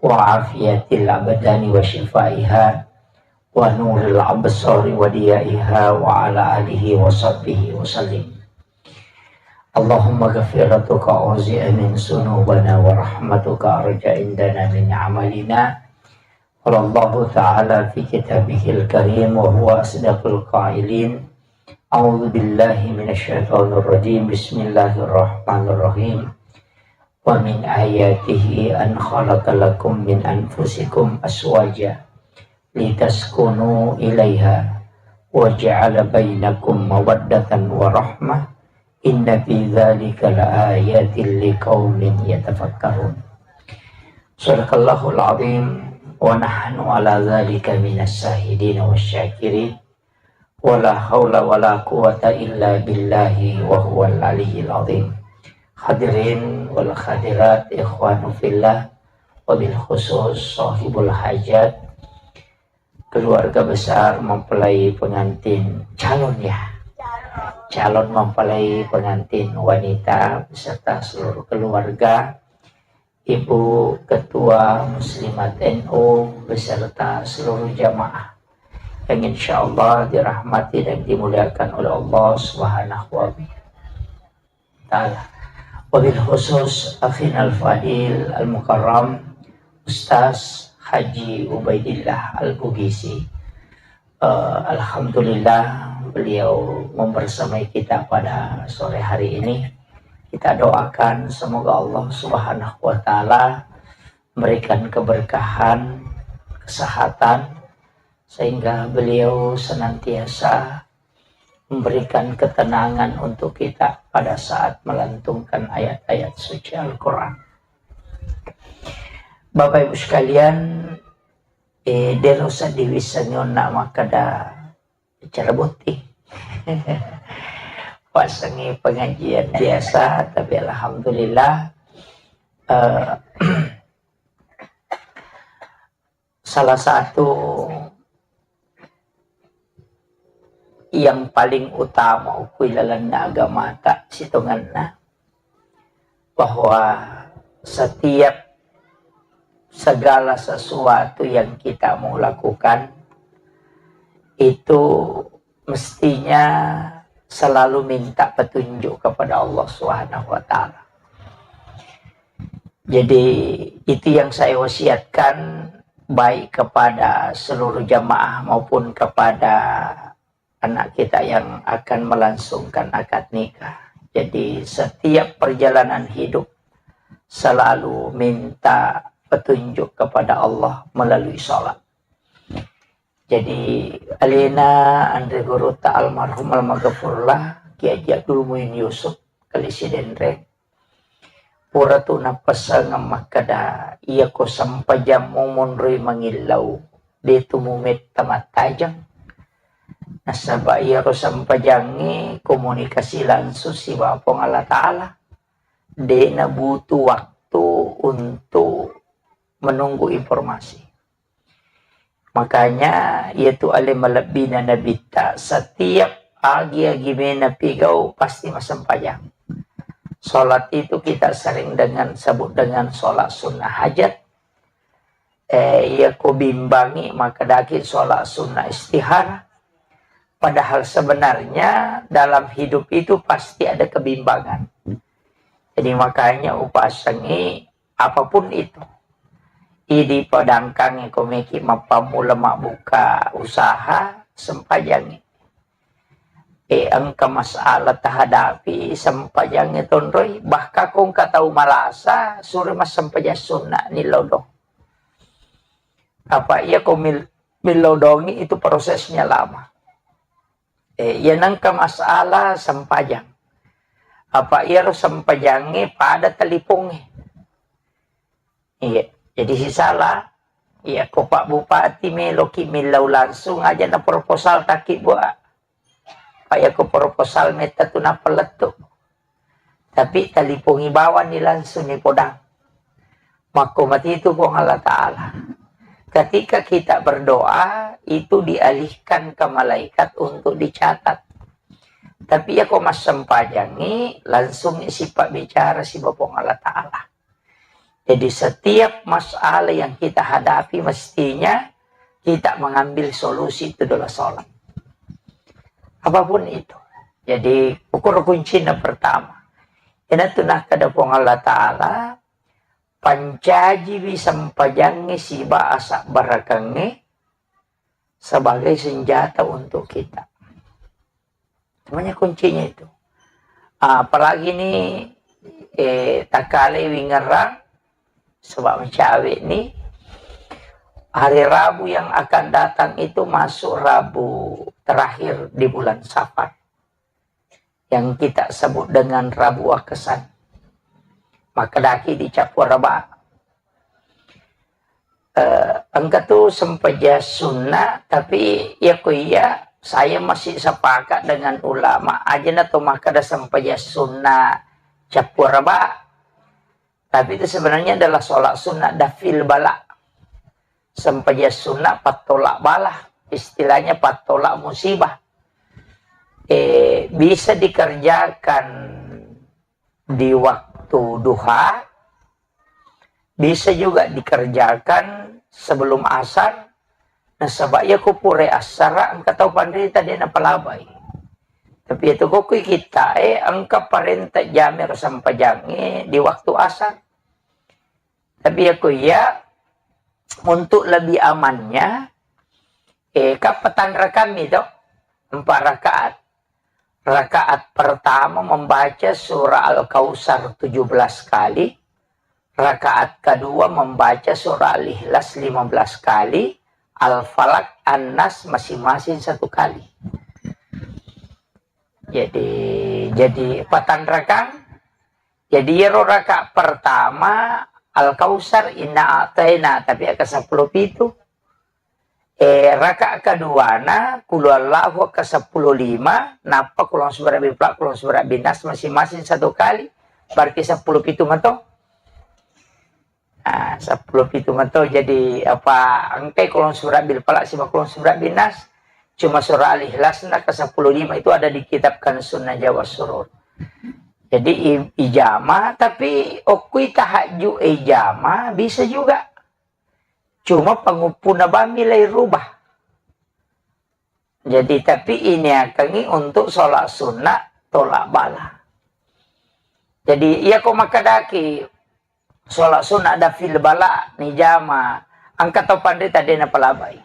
wa afiyatil abdani wa syifaiha wa nuril absari wa diyaiha wa ala alihi wa sahbihi wa sallim. Allahumma ghafiratuka auzi'a min sunubana wa rahmatuka arja indana min amalina. Qala Allahu ta'ala fi kitabihil karim wa huwa asdaqul qailin. A'udzu billahi minasy syaithanir rajim. Bismillahirrahmanirrahim. Wa min ayatihi an khalaqa lakum min anfusikum azwaja litaskunu ilaiha wa ja'ala bainakum mawaddatan wa rahmah, inna fi dzalika laayatil liqaumin yatafakkarun. Sadaqallahul azim, wa nahnu ala dzalika minas syahidin wasy syakirin. Wala haula wala quwwata illa billahi wa huwal aliyyil azim. Hadirin wal hadirat, ikhwanu fillah, wabil khusus sahibul hajat, keluarga besar mempelai pengantin, calon ya, calon mempelai pengantin wanita beserta seluruh keluarga, Ibu Ketua Muslimat N U beserta seluruh jamaah yang insya Allah dirahmati dan dimuliakan oleh Allah Subhanahu wa Ta'ala. Wabil khusus akhinal fadil al mukarram Ustaz Haji Ubaidillah Al Bugisi. Eh, alhamdulillah, beliau membersamai kita pada sore hari ini. Kita doakan semoga Allah Subhanahu wa Ta'ala memberikan keberkahan, kesehatan, sehingga beliau senantiasa memberikan ketenangan untuk kita pada saat melantunkan ayat-ayat suci Al-Quran. Bapak Ibu sekalian, eh, dero seddi wissengi onna makkeda acara botting. Wassengi pengajian biasa, tapi alhamdulillah, eh, salah satu yang paling utama ukui lalenna agamata sitongenna, bahwa setiap segala sesuatu yang kita mau lakukan itu mestinya selalu minta petunjuk kepada Allah Subhanahu wa Ta'ala. Jadi, itu yang saya wasiatkan, baik kepada seluruh jamaah maupun kepada anak kita yang akan melangsungkan akad nikah. Jadi, setiap perjalanan hidup selalu minta petunjuk kepada Allah melalui sholat. Jadi, alena anre guruta almarhum almaghfurlah Kiai Haji Abdul Muin Yusuf, Kali Sidenreng, pura tu napessengeng makkeda, iyako sempajammu monroi mangillau, de tu mumetta mattajeng. Nasaba iyaro sempajangnge komunikasi langsung sibawa Puang Allah Ta'ala. De nabutuh waktu untuk menunggu informasi. Makanya, iyatu ale malebbina Nabitta, setiap agi-agi mena pigau pasti massempajang. Sholat itu kita sering dengan sebut dengan sholat sunnah hajat. Eh, iya ko bimbangi, maka daki sholat sunnah istihara. Padahal sebenarnya dalam hidup itu pasti ada kebimbangan. Jadi makanya upasengi apapun itu. Idi padangkangi komeki mappammula mabbuka usaha, sempajangi. E, engka masalah tahadapi, sempajangi tonroi. Bahkan ko engka tau malasa, sure massempajang sunna ni lodong. Apa iya ko mil-, milodongi itu prosesnya lama. Eh, iya nengka masalah sempajang. Apa iyaro sempajangnge pada talipongnge. Iya, jadi sisala. Iya, ko Pak Bupati meloki millau langsung aja na proposal taki buat. Pak, iya ko proposal metta tu nappa lettu. Tapi talipongi bawang ni langsung ni podang. Makko matitu Puang Allah Ta'ala. Ketika kita berdoa, itu dialihkan ke malaikat untuk dicatat. Tapi iya ko massempajangi, langsung sifat bicara siba Puang Allah Ta'ala. Jadi setiap masalah yang kita hadapi mestinya kita mengambil solusi itu adalah sholat. Apapun itu. Jadi ukur kuncinya pertama. Ina tu nakkeda Puang Allah Ta'ala, pancajiwi sempajangnge siba asabbarakeng sebagai senjata untuk kita. Semuanya kuncinya itu. Ah, apalagi ni, eh, takkale wingerang, sebab mencawe ni, hari Rabu yang akan datang itu masuk Rabu terakhir di bulan Safar, yang kita sebut dengan Rabu Wakasan. Makkedaki di Cappua Raba, eh, engka tu sempajang sunna, tapi ya ku iya, saya masih sepakat dengan ulama, aja na to makkeda sempajang sunna Cappua Raba, tapi itu sebenarnya adalah sholat sunnah dafil bala. Sempajang sunnah pattolak bala, istilahnya pattolak musibah. Eh, bisa dikerjakan di waktu duha, bisa juga dikerjakan sebelum asar. Nasaba iya ko pura asara engka tau panrita de napalabai. Tapi itu ko kui kita, eh, engka parenta jami ro sempajangnge di waktu asar. Tapi ya ko iya, untuk lebih amannya, eh, kan patanrakammi to, empat rakaat. Rakaat pertama membaca surah Al-Kautsar tujuh belas kali, rakaat kedua membaca surah Al-Ikhlas lima belas kali, Al-Falaq, An-Nas masing-masing satu kali. Jadi, jadi patanrakang. Jadi iyaro rakaat pertama Al-Kautsar, Inna A'taina, tapi aka seppulo pitu. Eh, rakaat keduana, Qul Huwallahu aka seppulo lima, nappa Qul A'udzu Birabbil Falaq, Qul A'udzu Birabbin Nas masing-masing satu kali, berarti seppulo pitu mato. Ah, seppulo pitu mato, jadi apa, engkai Qul A'udzu Birabbil Falaq sibawa Qul A'udzu Birabbin Nas, cuma surah Al-Ikhlas na ke seppulo lima itu ada di kitab Kanzun Najwa was Surur. Jadi i-, ijama, tapi okkui tahajud ijama bisa juga. Cuma panguppuna bammi lai rubah. Jadi, tapi ini akangi untuk sholat sunnah tolak bala. Jadi, iya ko makkedaki sholat sunnah dafil bala ni jama, engka tau panrita de napalabai.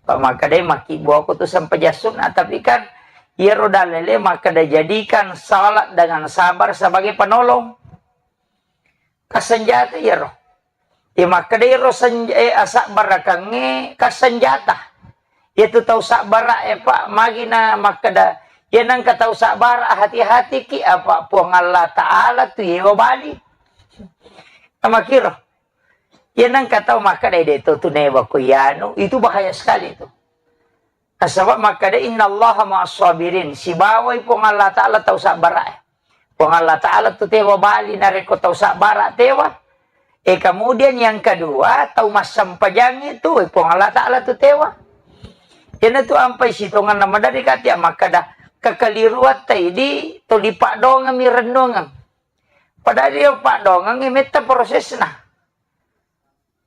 Pak makkedai makkibbuako tu sempajang sunnah, tapi kan iyaro dalele makkeda jadikan salat dengan sabar sebagai penolong. Kasenjata iyaro. Iya makkeda iyaro senj-, eh, asabbarakengnge kasenjata. Iyatu tau sabbara e, Pak, magi na makkeda, iya nengka tau sabbara, hati-hatiki, apa Puang Allah Ta'ala tu yewa bali. Namakiro. Iya nengka tau makkeda, "De to tu newa ko iyanu," itu bahaya sekali itu. Nasaba makkeda, "Innallaha ma'as sabirin," sibawai Puang Allah Ta'ala tau sabbara e. Puang Allah Ta'ala tu tewa bali narekko tau sabbara tewa. Eh, kemudian yang kedua, tau massempajang itu, eh, Puang Allah Ta'ala tu tewa. Iyanatu ampai sitonganna maderri kati makkeda, kekeliruatta idi tuli paddoangeng mi rennuangeng. Padahal iya paddoangeng metta prosesna.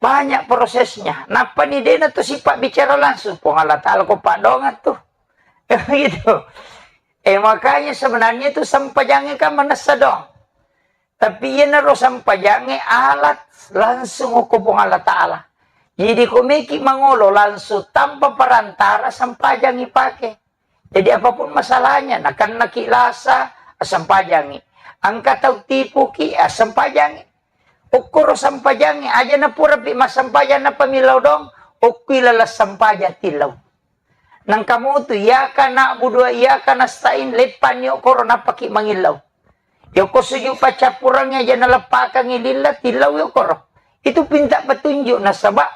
Banyak prosesnya. Nappani dena tu sifat bicara langsung. Puang Allah Ta'ala ko paddoangeng tu. Gitu. Eh, makanya sebenarnya itu sempajangnge kan manessa dong. Tapi iyanaro sempajangnge alat langsung ko Puang Allah Ta'ala. Jadi ko meki mangolo langsung tanpa perantara sempajangngi pake. Jadi apapun masalahnya, nakennaki lasa, sempajangngi. Engka tau tipuki, sempajangngi. Okkoro sempajangngi, aja na purapi massempajang nappa millau dong, okkui laleng sempajang tillau. Nangka mutu, iyyaka na'budu wa iyyaka nasta'in, leppanni okkoro nappaki mangillau. Yoko sujud paccappurengnge aja naleppakengngi lilla, tillau yokoro. Itu pinta petunjuk nasaba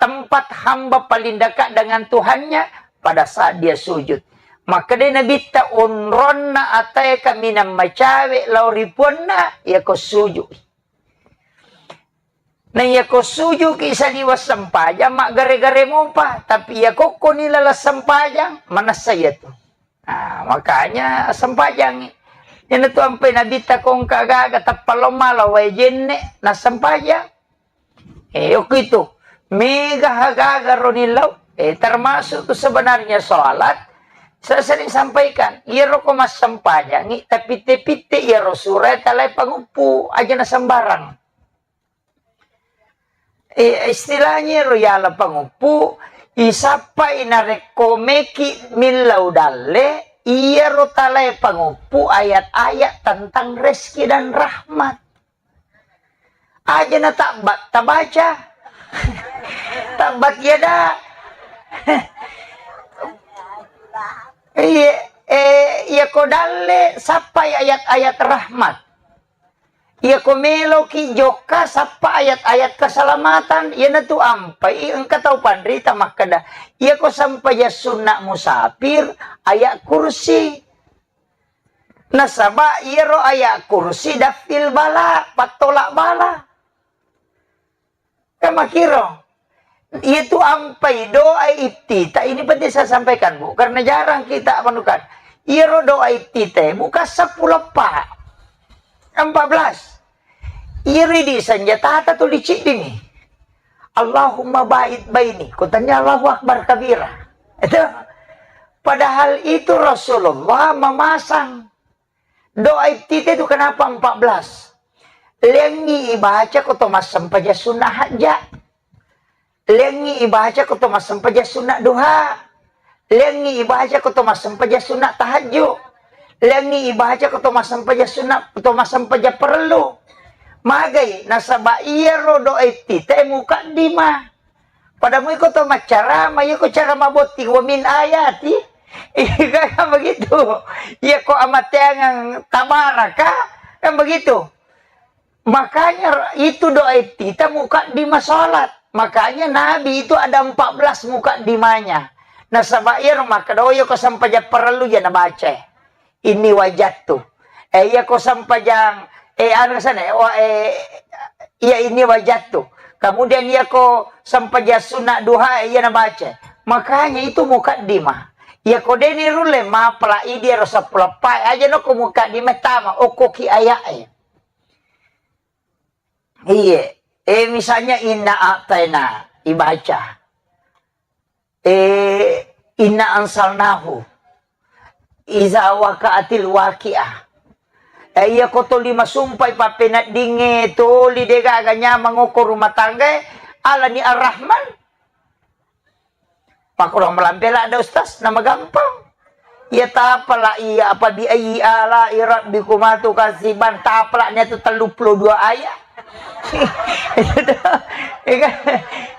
tempat hamba paling dekat dengan Tuhannya pada saat dia sujud. Makkedai Nabitta, onronna atae kaminang macawe lao ri puanna, yako sujud. Na iyako sujuki saliweng sempajang, maggare-gare mopa, tapi iyako koni laleng sempajang, manessa iyatu. Nah, makanya sempajangi. Iyanatu ampai Nabitta ko engka gaga tappa lao mala wae jenne, nassempajang. Eh, okko itu. Mega gaga ro nillau. Eh, termasuk tu sebenarnya sholat. Saya sering sampaikan, iyaro ko massempajangi, tapitte-pitte iyaro sura talai panguppu, aja na sembarang. Eh, istilahnya ro yala panguppu, isappai narekko meki millau dalle, iyaro talai panguppu ayat-ayat tentang rezeki dan rahmat. Aja na tabba-, tabaca. Tabbat yada. Iya, eh, iya ko dalle sappai ayat-ayat rahmat. Iya ko meloki jokka sappa ayat-ayat keselamatan, iyanatu ampai engka tau panrita makkeda, iya ko sempajang sunna musafir, ayat kursi. Nasaba iyaro ayat kursi dafil bala, pattolak bala. Kan makiro. Itu ampai doa iftitah ini penting saya sampaikan, Bu, karena jarang kita menemukan. Iyaro doa iftitah bukan sepuluh empat. Empat belas. Iyaro di senjata tu licik ini. Allahumma ba'id baini. Kutanya Allahu Akbar kabira. Itu. Padahal itu Rasulullah memasang doa iftitah itu kenapa empat belas? Lengi ibaca ko to massempajang sunna hajja. Lengi ibaca ko to massempajang sunna duha. Lengi ibaca ko to massempajang sunna tahajju. Lengi ibaca ko to massempajang sunna, to massempajang parellu. Magai nasaba iyaro doa iftitah mukaddimah. Pada mui ko to maccarama, iya ko cara mabotting wa min ayati. Iya kan begitu. Iya ko amateangang tabaraka, kan begitu. Makanya itu doa iftitah mukaddimah salat. Makanya Nabi itu ada empat belas mukaddimahnya. Nasaba iya maka doa iya ko sempajang parellu ya nabaca. Inni wajadtu. Eh, iya ko sempajang, eh, anu sana, eh, wa-, eh, iya inni wajadtu. Kemudian iya ko sempajang sunat duha, eh, iya nabaca. Makanya itu mukaddimah. Iya ko deni rulle mapala idi ro sepuluh pai aja no ko mukaddimah tama okko ki ayat, eh. Iya. Eh, misalnya inna a'taina ibaca. Eh, inna ansalnahu. Iza waqa'atil waqi'ah. Eh, iya ko toli masumpai pappeneddingnge toli degaga nyamang okko rumah tangga, alani Ar-Rahman. Pakkurang melampela ada ustaz, nama gampang. Iya tapala iya apa bi ayyi ala rabbikuma tukadziban, tapala nia tu telluppulo dua ayat. Itu,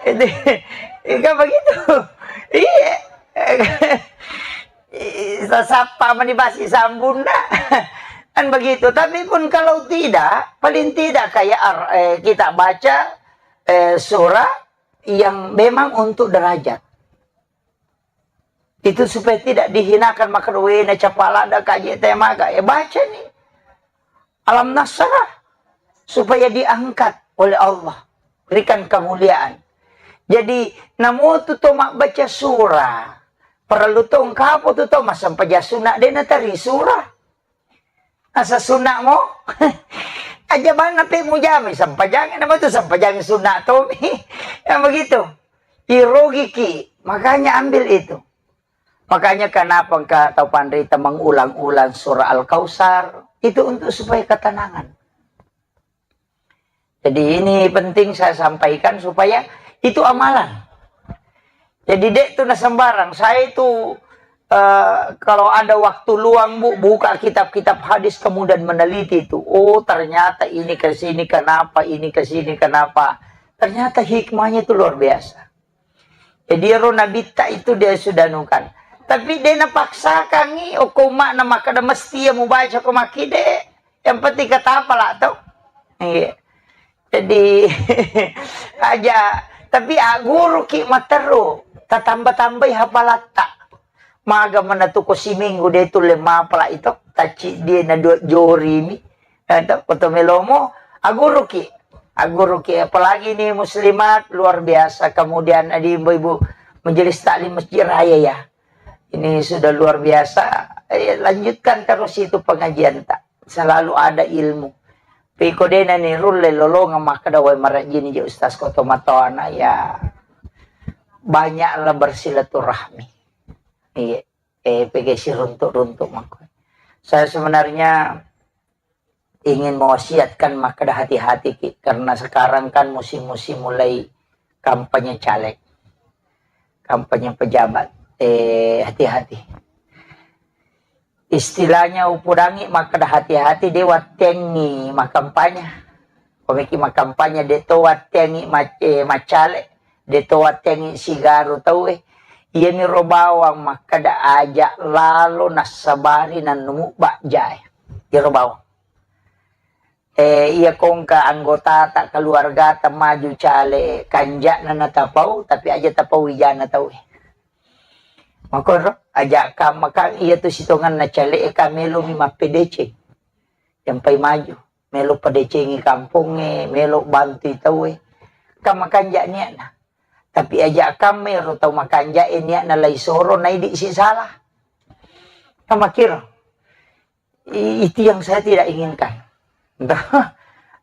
itu, itu begitu. Iya. Sasappa mani basi sambunna. Kan begitu. Tapi pun kalau tidak, paling tidak kayak ar-, eh, kita baca, eh, surah yang memang untuk derajat. Itu supaya tidak dihinakan, maka wena capalada kaji temaga. Ya baca nih. Alam nasrah. Supaya diangkat oleh Allah. Berikan kemuliaan. Jadi, namotu to mabbaca surah. Perlu to engkapo tu to massempajang sunat dena tari surah. Asa sunat mo. Aja bang nape mujami sempajang, nama tu sempajang sunat to mi. Yang begitu. Irogiki. Makanya ambil itu. Makanya kenapa engka tau panrita mengulang-ulang surah Al-Kautsar? Itu untuk supaya ketenangan. Jadi ini penting saya sampaikan supaya itu amalan. Jadi dek tu na sembarang. Saya itu, eh, kalau ada waktu luang, Bu, buka kitab-kitab hadis kemudian meneliti itu. Oh, ternyata ini ke sini kenapa, ini ke sini kenapa. Ternyata hikmahnya itu luar biasa. Jadi ro nabitta itu dia sudah nukan. Tapi dia napaksakangi, okko umma'na makkeda mesti ya mubaca ko makkide. Yang penting kata apalah to. Iya. Jadi aja, tapi aguru ki matteru, tatamba-tambai hapalatta. Maga mana tu ko siminggu de tu le mapala itu, taci dia na dua jori mi. Eh, to, ko to melomo, aguruki. Aguruki, apalagi ini muslimat, luar biasa. Kemudian ada ibu-ibu majelis taklim Masjid Raya ya. Ini sudah luar biasa. Eh, lanjutkan terus itu pengajian tak. Selalu ada ilmu. Piko dena ni rulle lolongang makkeda wai marajini je ustaz ko to matoana ya. Banyaklah bersilaturahmi. Iya. Eh, pege siruntuk-runtuk mako. Saya sebenarnya ingin mewasiatkan makkeda hati-hati ki, karena sekarang kan musim-musim mulai kampanye caleg, kampanye pejabat. Eh, hati-hati. Istilahnya upudangi makkeda hati-hati de wattengi makampanye. Komeki makampanye de to wattengi mac-, eh, maccaleg. de to wattengngi sigaru tauwe. Iyamiro bawang makkeda aja lalo nassabari nannumubba jae. Iyaro bawang. Eh, iya kongka anggotata, keluargata maju cale kanja'na natapau, tapi aja tapau wijana tauwe. Makoro, aja kamma kan iya tu sitonganna cale e ka melomi mappedeceng. Yampai maju, melo pedecengi kampongnge, melo bantui tauwe. Kan makanja niatna. Tapi aja kamma ero tau makanja e niatna lai soro naidi si salah. Kan makiro. I-, itu yang saya tidak inginkan.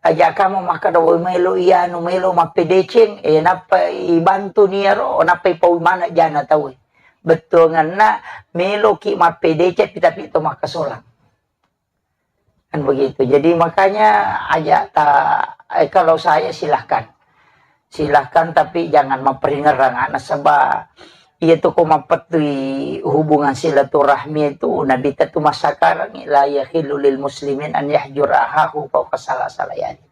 Aja kamu makkeda, "Woi, melo ianu, melo mappedeceng, eh, nappa ibantu niaro, nappa ipau mana jana tau." Bettuanganna meloki mappedeceng, tapi to makkasolang. Kan begitu. Jadi makanya aja ta-, eh, kalau saya silahkan. Silahkan, tapi jangan memperingerang anak sebab iya tu ko mappettui hubungan silaturahmi itu Nabi tu massakarangi, "La yahillu lil muslimin an yahjura ahahu fauqa salasati layali."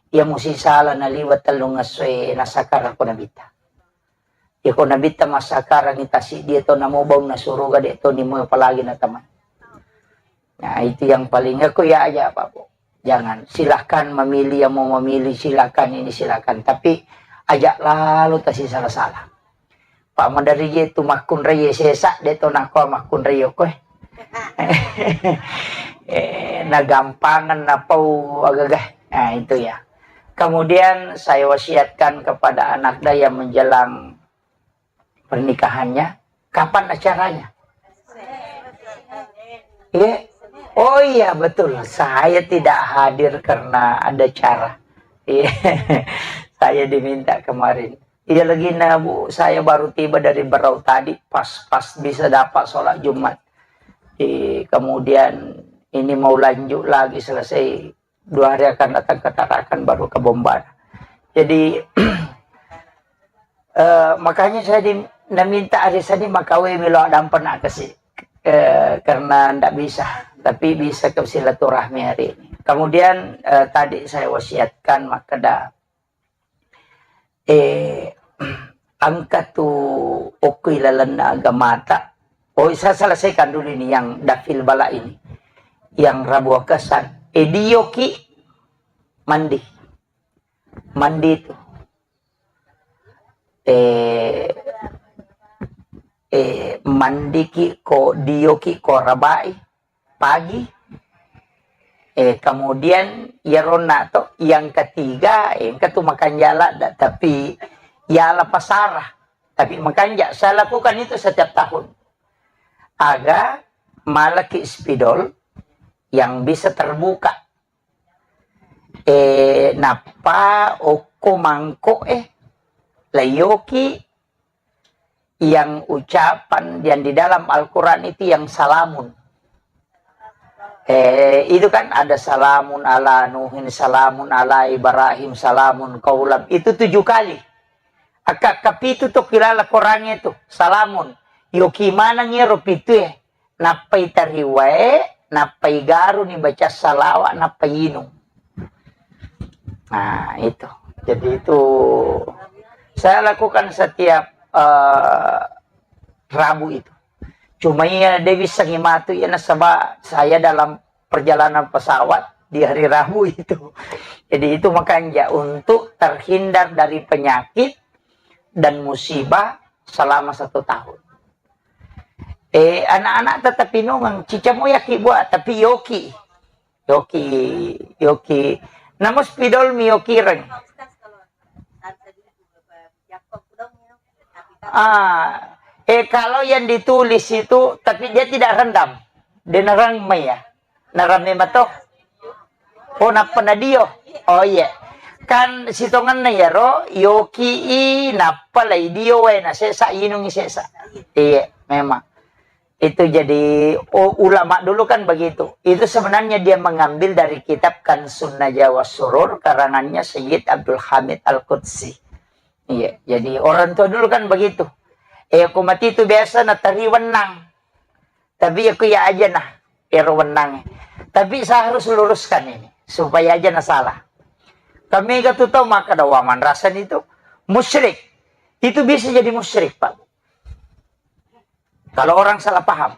Iya musi sala naliwa tellung essoe nasakarang ko Nabi ta. Iya ko Nabi ta massakarangi tasi dia to namo baunna suruga de to nimo apalagi na teman. Nah, itu yang paling aku ya aja apa, Bu. Jangan, silahkan memilih yang mau memilih, silahkan ini, silahkan. Tapi aja lalu tasi salah-salah. Pak madari je tu makkunrai sesa, de to nako makkunrai koe. Eh, nagampangan napau agagah. Nah, itu ya. Kemudian saya wasiatkan kepada anak daya menjelang pernikahannya, kapan acaranya? Iya. Oh iya, betul. Saya tidak hadir karena ada cara. Iya. Saya diminta kemarin. Iya lagi, nah, Bu, saya baru tiba dari Berau tadi, pas-pas bisa dapat sholat Jumat. Eh, kemudian ini mau lanjut lagi, selesai dua hari akan datang ke Tarakan, baru ke Bombar. Jadi, eh, makanya saya di-, naminta ari sani makawe milo adampena kasi, eh, karena ndak bisa, tapi bisa ke silaturahmi hari ini. Kemudian, eh, tadi saya wasiatkan makkeda, eh, engka tu okko ilalenna agamata. Oh, saya selesaikan dulu ini yang dafil bala ini. Yang rabu akasan. Eh, dioki mandi. Mandi tu. Eh, eh, mandiki ko, dioki ko rabai pagi. Eh, kemudian iyaronna to, yang ketiga, eh, engka tu makanja ladda, tapi yala pasara. Tapi makanja, saya lakukan itu setiap tahun. Aga malaki spidol yang bisa terbuka. Eh, nappa okko mangko, eh, layoki yang ucapan yang di dalam Al-Quran itu yang salamun. Eh, itu kan ada salamun ala Nuhin, salamun ala Ibrahim, salamun kaulam. Itu tujuh kali. Akka kapitu to kilala Quran itu. Salamun. Yoki manang ero pitu e. Nappai tariwae, nappai garuni baca salawa, nappai inung. Nah, itu. Jadi itu saya lakukan setiap, eh, Rabu itu. Cuma iya, de bisa ngimatu iya nasaba saya dalam perjalanan pesawat di hari Rabu itu. Jadi itu makanya untuk terhindar dari penyakit dan musibah selama satu tahun. Eh, anak-anak tetap inungang, cica moyaki buat, tapi yoki. Yoki, yoki. Namun spidol mi yoki reng. Ah, eh, kalau yang ditulis itu, tapi dia tidak rendam. Dia nerang mai ya. Nerang memang toh. Oh, nappa nadio. Oh iya. Kan sitonganna iyaro, yoki i, nappa lai dio wae na sesa, inungi sesa. Iya, memang. Itu jadi, oh, ulama dulu kan begitu. Itu sebenarnya dia mengambil dari kitab Kansun Najwa Surur, karangannya Sayyid Abdul Hamid Al-Qudsi. Iya, jadi orang tua dulu kan begitu. Eh, aku mati itu biasa natari wenang. Tapi aku ya aja nah, ero wenang. Tapi saya harus luruskan ini, supaya aja nah salah. Kami gak tuh tahu maka ada waman rasan itu musyrik. Itu bisa jadi musyrik, Pak. Kalau orang salah paham.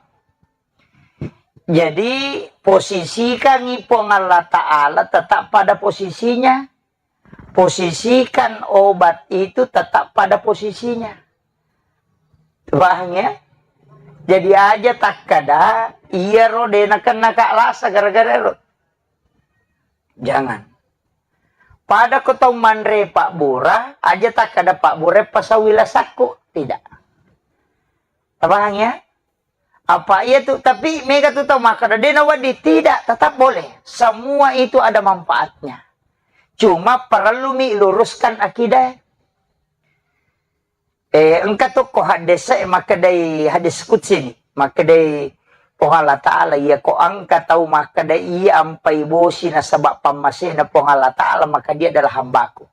Jadi, posisikangi Puang Allah Ta'ala tetap pada posisinya. Posisikan obat itu tetap pada posisinya. Paham ya? Jadi aja takkada, iyaro de nakenna ka lasa gara-gara ero. Jangan. Pada ko tau manre pabbura, aja takkada pabbura pasawi lasakku. Tidak. Paham ya? Apa iya tu, tapi mega tu tau makkada, de nawedding, tidak, tetap boleh. Semua itu ada manfaatnya. Cuma perlu mi luruskan akidah. Eh, engka tu ko hadis e makkedai hadis qudsi ni. Makkedai Puang Allah Ta'ala, iya ko engka tau makkeda iya ampai bosi nasaba pammasena Puang Allah Ta'ala, maka dia adalah hambaku.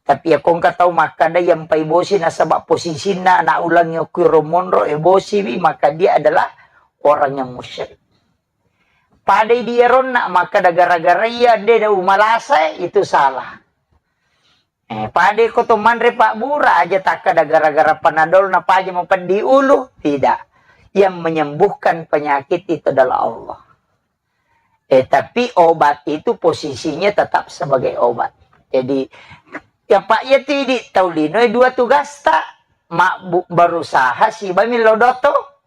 Tapi iya ko engka tau makkeda iya ampai bosi nasaba posisinna anak ulangi okui romonro e bosi wi, maka dia adalah orang yang musyrik. Padai di eronna makkeda gara-gara iya de umalasa, itu salah. Eh, pada ko to manre pabbura aja takkada gara-gara panadol na paja mapeddi ulu, tidak. Yang menyembuhkan penyakit itu adalah Allah. Eh, tapi obat itu posisinya tetap sebagai obat. Jadi, ya Pak, ya tidi tau lino dua tugasta, mabbu berusaha siba millo doto.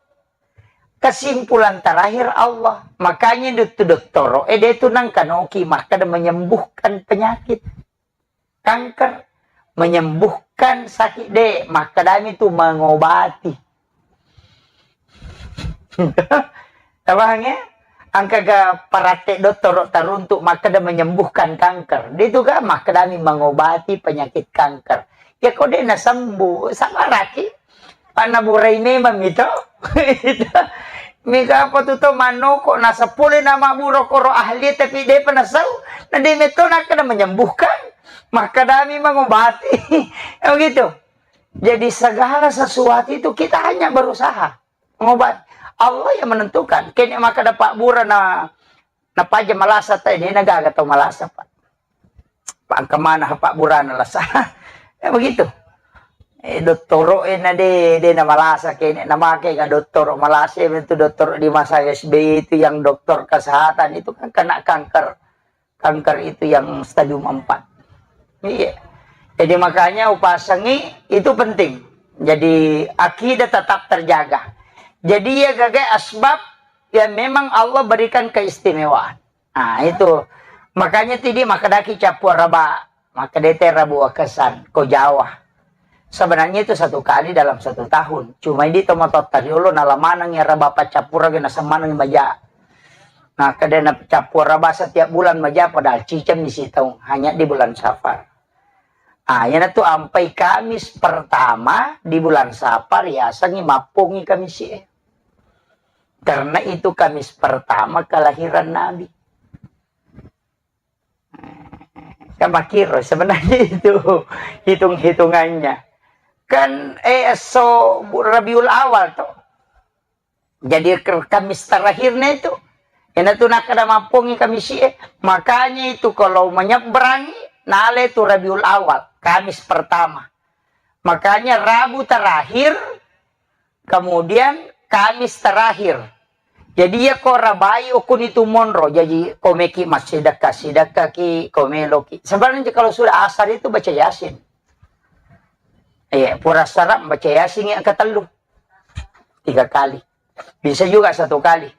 Kesimpulan terakhir Allah. Makanya itu dottoro, eh, dia itu nangkanoki makkada menyembuhkan penyakit. Kanker, menyembuhkan sakit de, makkadami tu mengobati. Tabahang ya? Angkaga paratte dottoro taruntuk makkada menyembuhkan kanker. Dia itu kan makkadami mengobati penyakit kanker. Ya ko de nasembuh, sabaraki. Panna burai memang mito. Mega apa tu to mannoko nasapole nama buro koro ahli tapi de pa nasau. Na de metto nakkada menyembuhkan. Makkadami mengobati. Ya begitu. Jadi segala sesuatu itu kita hanya berusaha mengobati. Allah yang menentukan. Kene makkada pabbura na, na paja malasa tai, de na gaga tau malasa, Pak. Pak, engka mana pabbura na lasa. Ya begitu. Eh, dottoro, eh, na de, de na malasa kene, na make ga dottoro malasa, itu dottoro di masa S B Y itu yang dokter kesehatan itu kan kena kanker. Kanker itu yang stadium empat. Iya. Jadi makanya upasangi itu penting. Jadi akidah tetap terjaga. Jadi ya gagai asbab yang memang Allah berikan keistimewaan. Nah, itu. Makanya tidi makkadaki cappua raba, makkadete rabu akesan, ko Jawa. Sebenarnya itu satu kali dalam satu tahun. Cuma ini tomatotta riolo nala maneng ya raba paccappura ge nasemmaneng maja. Nah, kada na cappua raba setiap bulan maja padahal ciceng misi taung hanya di bulan Safar. Ah, yana tu ampai Kamis pertama di bulan Safar ya sangi mappongi Kamis e. Karena itu Kamis pertama kelahiran Nabi. Kan makiro sebenarnya itu hitung-hitungannya. Kan, eh, esso bu-, Rabiul Awal to. Jadi ke-, Kamis terakhirnya itu. Ena tu nakkada mappongi Kamis e. Makanya itu kalau menyeberangi, nale tu Rabiul Awal, Kamis pertama. Makanya Rabu terakhir, kemudian Kamis terakhir. Jadi ya ko rabai okuni tu monro. Jadi ko meki massidekka, sidekkaki, ko meloki. Sebenarnya kalau sudah asar itu baca Yasin. Iya, pura salam baca Yasin yang ketellu. Tiga kali. Bisa juga satu kali.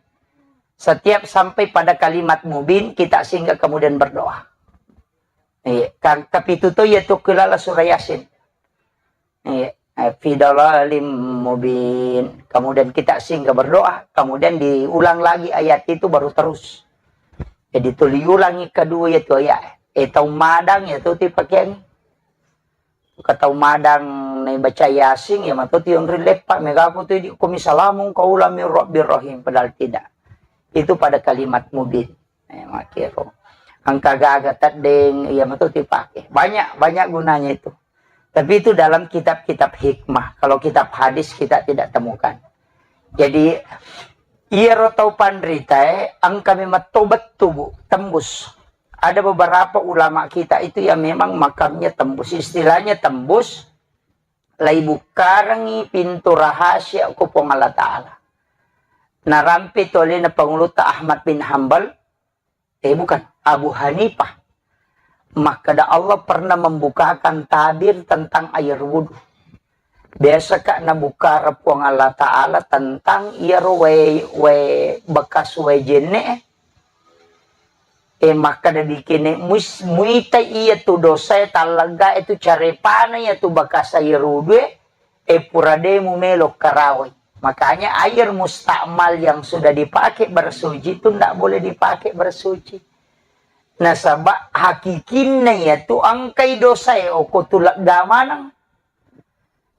Setiap sampai pada kalimat mubin, kita singgah kemudian berdoa. Iya, kan, tapi itu tuh ya tuh kelala surah Yasin. Iya, eh, fi dalalim mubin. Kemudian kita singgah berdoa, kemudian diulang lagi ayat itu baru terus. Jadi tuli ulangi kedua ya tuh ayat. Eh, tau madang ya tuh tipakeangi. Katau madang naibaca Yasin, ya mato tionri leppa, megaku tu idi komi salamun qaulam min rabbir rahim, padahal tidak. Itu pada kalimat mubin. Eh, makero. Engka gaga teddeng, ya mato dipake. Banyak, banyak gunanya itu. Tapi itu dalam kitab-kitab hikmah. Kalau kitab hadis kita tidak temukan. Jadi, iyaro tau panritae, engka memang tobat tubuh, tembus. Ada beberapa ulama kita itu yang memang makamnya tembus. Istilahnya tembus, laibukkarengngi pintu rahasia ko Puang Allah Ta'ala. Narampe tu alena Pangulutta Ahmad bin Hambal, eh, bukan, Abu Hanifah. Makkeda Allah pernah membukakan tabir tentang air wudhu. Biasa ka nabukkara Puang Allah Ta'ala tentang iyaro wae, wae bekas wae jenne, eh, makkeda dikene mus-, muita iya tu dosa e tallegga e tu carepana iya tu bekas air wudhu e, eh, pura de mumelo karawai. Makanya air mustakmal yang sudah dipakai bersuci itu ndak boleh dipakai bersuci. Nasaba hakikinna iya tu engkai dosa e oko tu lega maneng.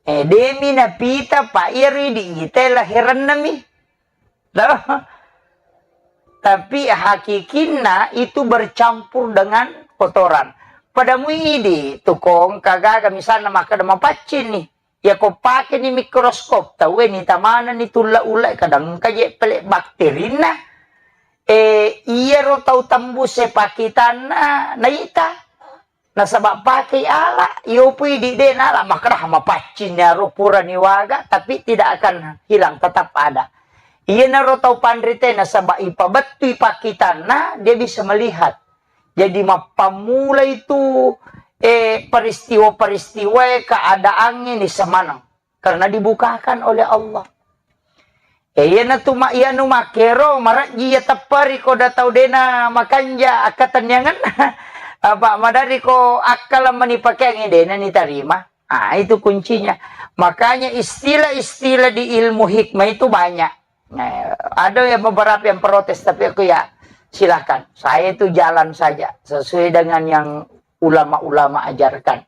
Eh, demi napita pa iya ridi ite lahiranna mi. Loh. Tapi hakikinna itu bercampur dengan kotoran. Pada muidi tukong kagaga misalnya makkeda mapaccing nih. Ya ko pake ni mikroskop, tau ni tamana ni tulla ulla kadang kaje pele bakterinna. Eh, iyaro tau tembus e pakitanna naita. Nasaba pakei ala, iyopui di de nala makkeda mapaccing aro pura niwaga, tapi tidak akan hilang, tetap ada. Iyanaro tau panrite nasaba ipabettui pakitanna, dia bisa melihat. Jadi mappammula itu, eh, peristiwa-peristiwa keadaan ini semanang. Karena dibukakan oleh Allah. Eh, iyana tu ma-, iyanu makkero, marejji iya tepperi ko da tau dena makanja akkatenniangenna. Apa madari ko akkala mani pakeangi dena nitarima. Ah, itu kuncinya. Makanya istilah-istilah di ilmu hikmah itu banyak. Eh, ada yang beberapa yang protes, tapi aku ya silakan. Saya itu jalan saja sesuai dengan yang ulama-ulama ajarkan.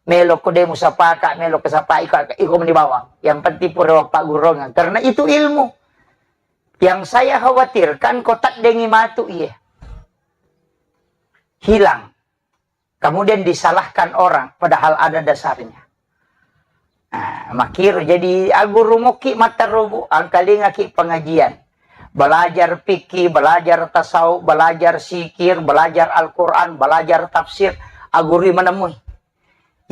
Melo ko de musapaka, melo ko sapa iko, iko meni bawang. Yang penting pura paggurungan. Karena itu ilmu. Yang saya khawatirkan ko taddengi matu iye. Hilang. Kemudian disalahkan orang, padahal ada dasarnya. Nah, makkiro jadi agurumokki matterubu, angkalingaki pengajian. Belajar fikih, belajar tasawuf, belajar sikir, belajar Al-Quran, belajar tafsir, agurui menemui.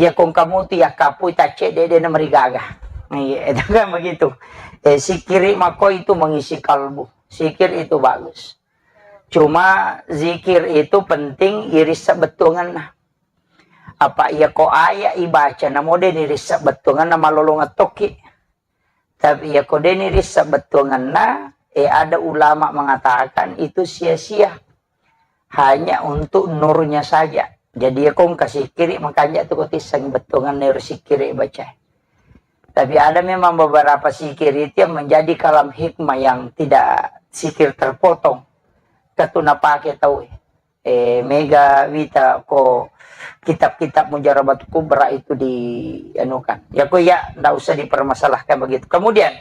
Ya kong kamu tu ya kapui tacce de de namerigaga. Iya, itu kan begitu. Eh, sikiri mako itu mengisi kalbu. Sikir itu bagus. Cuma zikir itu penting irissa bettuanganna. Apa iya ko aya ibaca namo de nirissa bettuanganna malolongeng tokki. Tapi iya ko de nirissa bettuanganna, eh, ada ulama mengatakan itu sia-sia. Hanya untuk nurnya saja. Jadi iya ko engka sikiri makanja tu ko tisseng bettuanganna ero sikiri baca. Tapi ada memang beberapa sikir itu yang menjadi kalam hikmah yang tidak sikir terpotong. Ketu napake tau, eh, mega wita ko kitab-kitab Mujarabat Kubra itu di anukan. Ya ko ya ndak usah dipermasalahkan begitu. Kemudian,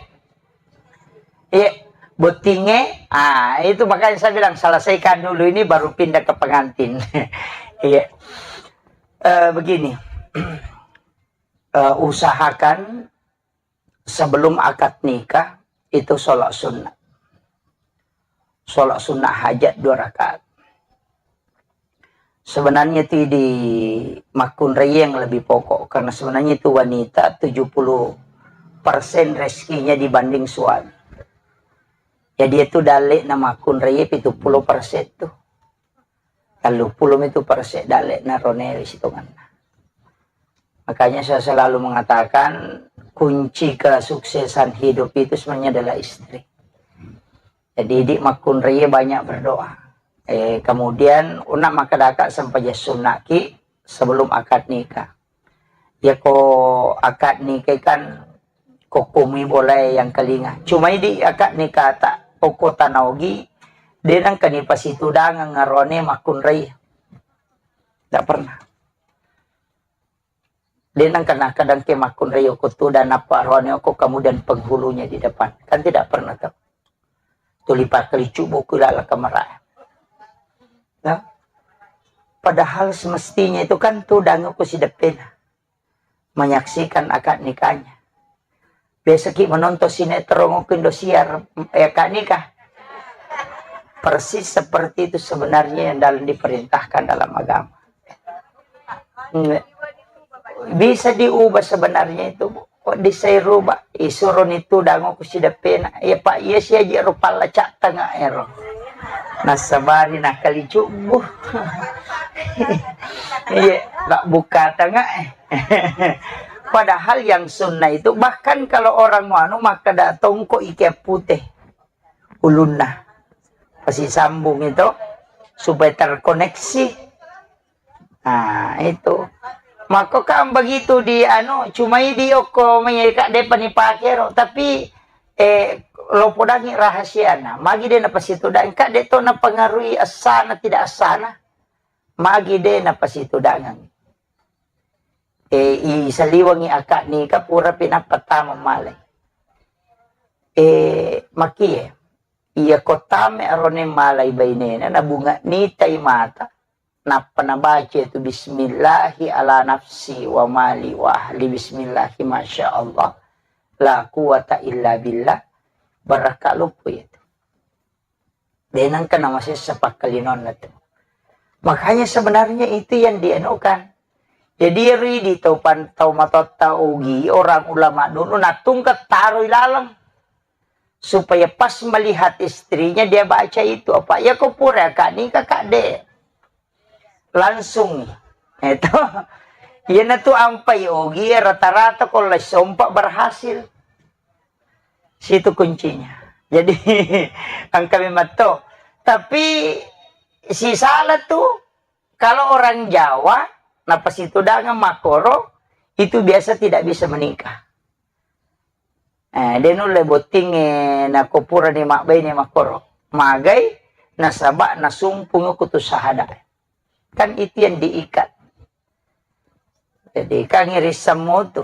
iya, bottinge, ah, itu makanya saya bilang selesaikan dulu ini baru pindah ke pengantin. Iya. Eh, begini. Eh, usahakan sebelum akad nikah itu sholat sunnah. Sholat sunnah hajat dua rakaat. Sebenarnya itu di makkunrai yang lebih pokok, karena sebenarnya itu wanita tujuh puluh persen rezekinya dibanding suami. Jadi itu dalek na makkunrai pitu puluh persen tuh. Telluppulo mitu perse dalle na roneri sitonganna. Makanya saya selalu mengatakan kunci kesuksesan hidup itu sebenarnya adalah istri. Jadi di makkunrai banyak berdoa. Eh, kemudian una makkedaka sempajang sunnaki sebelum akad nikah. Yako akad nikah kan kokkomui bolae yang kelinga. Cuma idi akad nikah ta okko tanaogi, de nengka ni pasitudangeng arone makkunrai. Tidak pernah. De nengka nakadang ke makkunrai okko tudang apa arone okko kemudian penghulunya di depan. Kan tidak pernah tuh. Tuli pakkalicu buku lala kamera. Ya. Padahal semestinya itu kan tudang ku sideppena menyaksikan akad nikahnya. Biasa ki menonton sinetron ku Indosiar, eh, akad nikah. Persis seperti itu sebenarnya yang dalam diperintahkan dalam agama. Bisa diubah sebenarnya itu, Bu. Peddi sai ruba, isuroni tudang ku sideppena. Iya, Pak, iya siaji ro palla cak tengah ero. Nasabari nakali cubbu. Iya, tak buka tengah. Padahal yang sunnah itu, bahkan kalau orang mau anu, maka da tongko ike putih ulunna. Pasti sambung itu supaya terkoneksi. Nah, itu. Maka kan begitu di anu, cuma di oko menyeka depa ni pakero, tapi eh lo podangi rahasiana. Magi de napasitudang, ka de to napengaruhi asana tidak asana. Magi de napasitudangan. Eh, i saliwangi akak nika pura pinappa tama malai. Eh, makie. Iya ko tame arone malai bainena, nabunga nitai mata. Nappa nabaca itu, "Bismillahi ala nafsi wa mali wa ahli, bismillahi, masya Allah, la quwata illa billah." Barakka luppu itu. De nengka namasessa pakkalinonna tu. Makanya sebenarnya itu yang dianukan. Jadi, ri di tau pan-, tau matotta ugi, orang ulama dulu natungka taroi laleng. Supaya pas melihat istrinya, dia baca itu. Apa? Ya, ko pura, Kak, ni, Kakak, de. Langsung. Itu. Iya, na tu ampai ugi, rata-rata ko lai sompa berhasil. Situ kuncinya. Jadi, engka memang to. Tapi, si salah tu, kalau orang Jawa, napasitudangan makkoro, itu biasa tidak bisa menikah. Eh, de nulle bottingnge nako purani mabbaine makkoro. Magai, nasaba nasumpung kutu sahada. Kan itu yang diikat. Jadi, kan irissammu tu.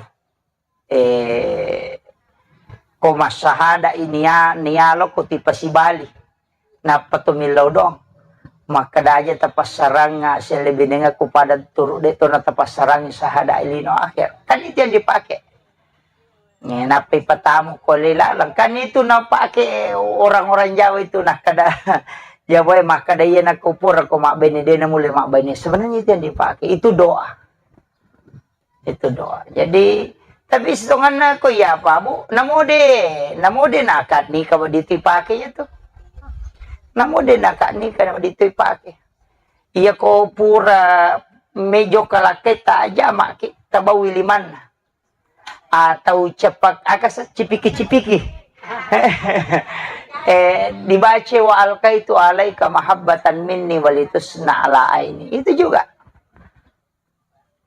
Eh, ko massahada i nia-, nialoko tipasibali. Nappa to millau doang. Makkeda aja tapassaranga, selebinenga ku pada turu de to natapassarang sahada lino akhir. Kan itu yang dipakai. Eh, nappa ipatamu ko le laleng. Kan itu napake orang-orang Jawa itu, nakkeda Jawa e makkeda iya nako pura ko mabbaine de namule mabbaine. Sebenarnya itu yang dipakai. Itu doa. Itu doa. Jadi, tapi sitonganna ko iya apa, Bu? Namode, namode nakat nika ditui pake ya tu. Namode nakat nika ditui pake. Iya ko pura mejo kalakkai ta aja maki tabawi limanna. Atau cepak, aka se-, cipiki-cipiki. Eh, dibaca wa alkaitu alaika mahabbatan minni walitusna ala aini. Itu juga.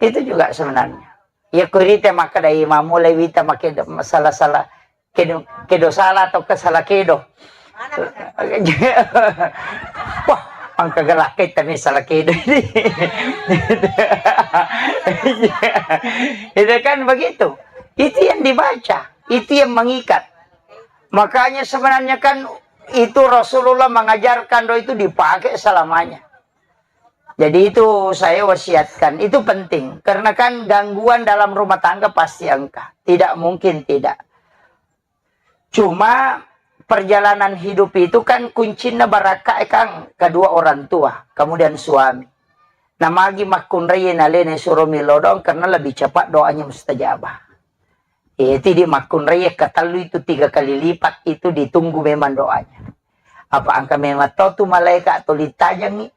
Itu juga sebenarnya. Ya, kurite makkeda, mammulai wita makkeda salah-salah, kedo, kedo salah atau ke salah kedo. Wah, engka galakketta mi salah kedo. Itu kan begitu. Itu yang dibaca, itu yang mengikat. Makanya sebenarnya kan itu Rasulullah mengajarkan doa itu dipakai selamanya. Jadi itu saya wasiatkan, itu penting. Karena kan gangguan dalam rumah tangga pasti engka. Tidak mungkin tidak. Cuma perjalanan hidup itu kan kuncinna barakka e, Kang, kedua orang tua, kemudian suami. Nah, magi makkunrai nalena suro milodong karena lebih cepat doanya mustajabah. Eh, tidi makkunrai katellu itu tiga kali lipat itu ditunggu memang doanya. Apa engka memang tau tu malaikat tuli tajangi.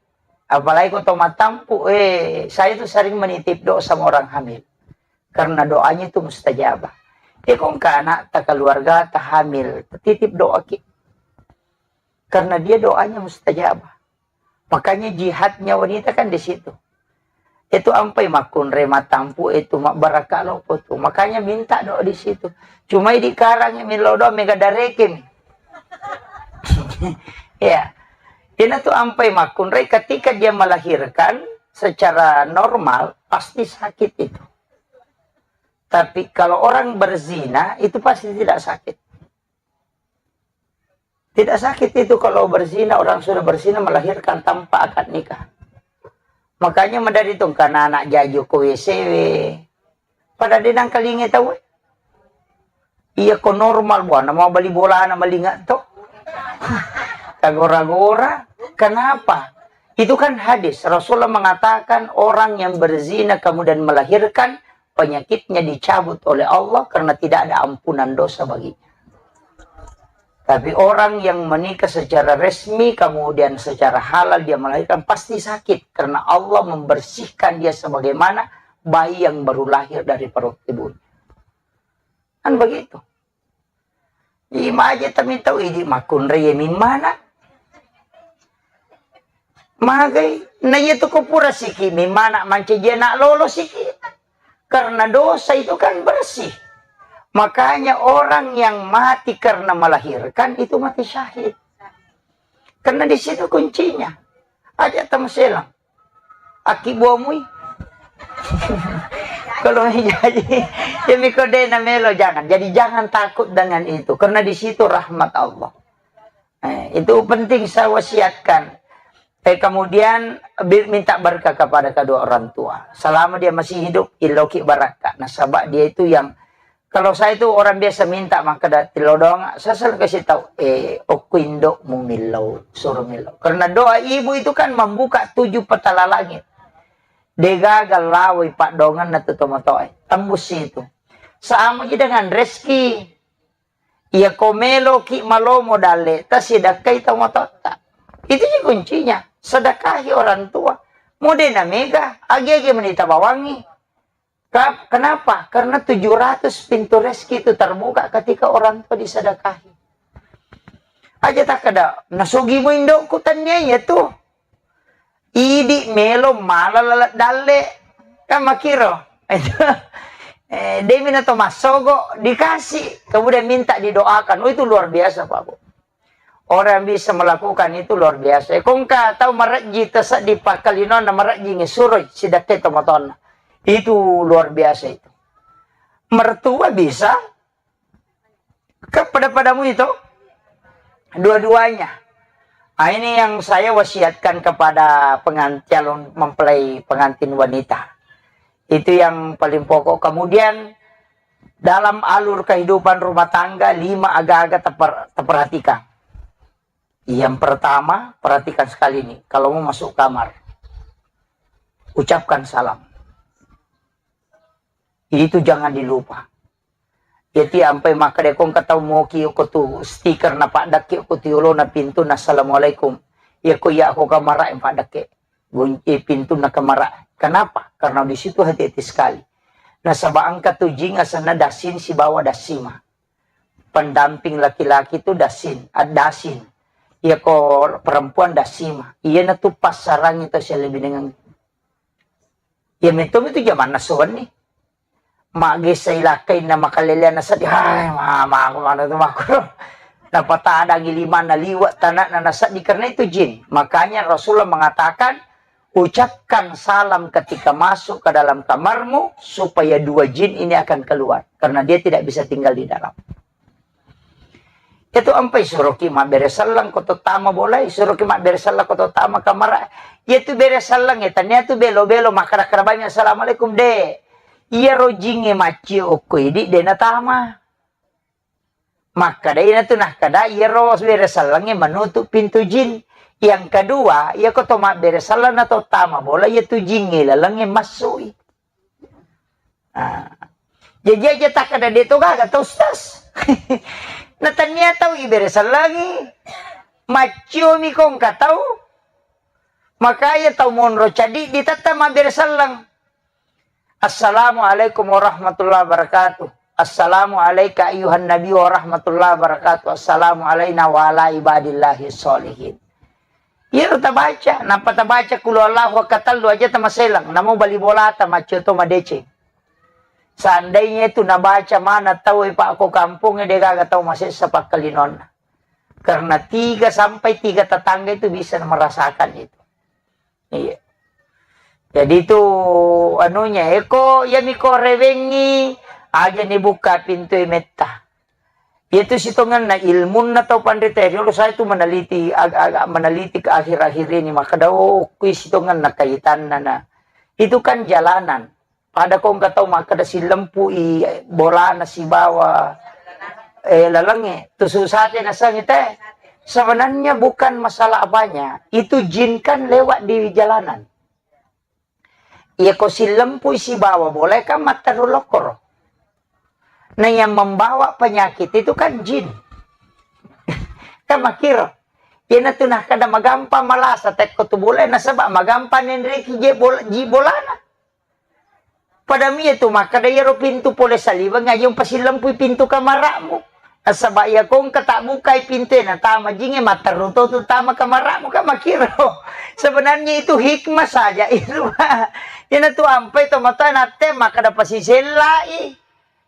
Apalagi ko tau matampu, eh, saya tu sering menitip doa sama orang hamil. Karena doanya itu mustajabah. Dia kok engka anak ta keluarga ta hamil, titip doa ki. Karena dia doanya mustajabah. Makanya jihadnya wanita kan di situ. Itu ampai makkunrai matampu itu mabbarakka loppo tu. Makanya minta doa di situ. Cuma di karang millau doa mega dareke mi. Ya. Ina tu ampai makkunrai ketika dia melahirkan secara normal pasti sakit itu. Tapi kalau orang berzina itu pasti tidak sakit. Tidak sakit itu kalau berzina, orang sudah berzina melahirkan tanpa akad nikah. Makanya madari tu karena anak jaju ko W C W. Pada denang kalinge tau. Iya ko normal buana mau bali bolana malinga to. Kagora-gora. Kenapa? Itu kan hadis. Rasulullah mengatakan orang yang berzina kemudian melahirkan penyakitnya dicabut oleh Allah karena tidak ada ampunan dosa baginya. Tapi orang yang menikah secara resmi, kemudian secara halal dia melahirkan, pasti sakit karena Allah membersihkan dia sebagaimana bayi yang baru lahir dari perut ibunya. Kan begitu. Imaje tamitau idi makkunrai mimmana. Magai, na iya tu ko pura siki mimmana mancaji anak lolo siki. Karena dosa itu kan bersih. Makanya orang yang mati karena melahirkan itu mati syahid. Karena di situ kuncinya. Aja tamaselang. Aki buamui. Kalau jadi, ya miko de na melo, jangan. Jadi jangan takut dengan itu. Karena di situ rahmat Allah. Eh, itu penting saya wasiatkan. Eh, kemudian bi-, minta berkah kepada kedua orang tua. Selama dia masih hidup, iloki barakka. Nasaba dia itu yang, kalau saya itu orang biasa minta maka da-, tilodong, saya selalu kasih tahu, eh, okku indokmu millau, suruh millau. Karena doa ibu itu kan membuka tujuh petala langit. Degaga lawai paddonganna tu tomatoe. Tembus itu. Sama ji dengan rezeki. Iya ko meloki malomo dalle, tasidakkai tomatotta. Itu ji kuncinya. Sedekahi orang tua. Mode na mega, agi-agi menita bawangi. Ka-, kenapa? Karena tujuh ratus pintu rezeki itu terbuka ketika orang tua disedekahi. Aja tak ada, nasugi mu indokku tania iya tu. Idi melo mala lalat dalle. Kan makiro. Eh, demi na to massogo dikasih. Kemudian minta didoakan. Oh, itu luar biasa, Pak Bu. Orang yang bisa melakukan itu luar biasa. Eh, kongka tau marejji taseddi pakkalinonna marejji nge suroi sidakke tomatonna. Itu luar biasa itu. Mertua bisa, kan pada-padamu itu dua-duanya. Ah, ini yang saya wasiatkan kepada pengan-, calon mempelai pengantin wanita. Itu yang paling pokok. Kemudian dalam alur kehidupan rumah tangga, lima aga-aga terper-, terperhatikan. Yang pertama, perhatikan sekali nih, kalau mau masuk kamar, ucapkan salam. Itu jangan dilupa. Jadi ampai makkeda ko engka tau moki ko tu stiker na paddakke ko tu yolona pintu na assalamualaikum. Iya ko iya ko kamara yang paddakke. Gunci pintu na kamara. Kenapa? Karena di situ hati-hati sekali. Nasaba engka tu jing asenna dasin sibawa dasima. Pendamping laki-laki tu dasin, ad-, dasin. Iya ko perempuan dasima. Iya na tu passarangi to selebih dengan. Iya metto itu jamanna sowan nih. Maggessa ilakkainna makaleleanna seddi, hai, mama, aku mana tu makku. Napatadangi limanna liwa' tanakna naseddi karena itu jin. Makanya Rasulullah mengatakan, ucapkan salam ketika masuk ke dalam kamarmu supaya dua jin ini akan keluar karena dia tidak bisa tinggal di dalam. Itu ampai suroki mabbere selleng ko to tama bolai, suroki mabbere selleng ko to tama kamara. Iya tu bere selleng ya, tania tu belo-belo makkada-kada banyak assalamualaikum de. Iya rojinge maccio okko idi de natama. Makkada ina tu nakkada iya ro bere sellengnge menutup pintu jin. Yang kedua, iya ko to mabbere selleng na to tama bola iya tu jinge lalengnge massui. Ah. Jaji aja takkada de to gaga to, Ustaz. Na tania tau ibere sellengi. Maccio mi ko engka tau. Makanya tau monro cadi di tetta mabbere selleng. Assalamualaikum warahmatullahi wabarakatuh. Assalamu alaika ayyuhan nabi warahmatullahi wabarakatuh. Assalamu alaina wa ala ibadillahi sholihin. Iyaro tabaca, nappa tabaca kulu Allahu katellu aja tamaselang, namo bali bolata maccio to madeceng. Seandainya itu nabaca mana tau e pakko kampongnge de gaga tau masessa pakkalinonna. Karena tiga sampai tiga tetangga itu bisa merasakan itu. Iya. Jadi itu anunya, eko, iya miko rewengi, aja ni buka pintu e metta. Itu sitongenna ilmunna tau panrita riolo saya itu meneliti, agak-agak meneliti ke akhir-akhir ini, maka dau kui sitongenna kaitanna na. Itu kan jalanan. Pada ko engka tau makkeda silempui bolana sibawa, eh, lalengnge, tu susate nasengi te. Sebenarnya bukan masalah apanya, itu jin kan lewat di jalanan. Iya ko sillempui sibawa bola kan matteru lokkoro. Nah, yang membawa penyakit itu kan jin. Kan makkiro. Iyanatu nakkeda magampang malasa tekko tu bola, nasaba magampang nenreki je bola, ji bolana. Pada mie tu makkeda iyaro pintu pole saliweng aja umpasilempui pintu kamara'mu. Nasaba iya ko engka tabbukai pintu e natama jinge matteru to tu tama kamara'mu kan makkiro. Sebenarnya itu hikmah saja itu. Iyanatu ampai to matoa natte makkeda pasisellai.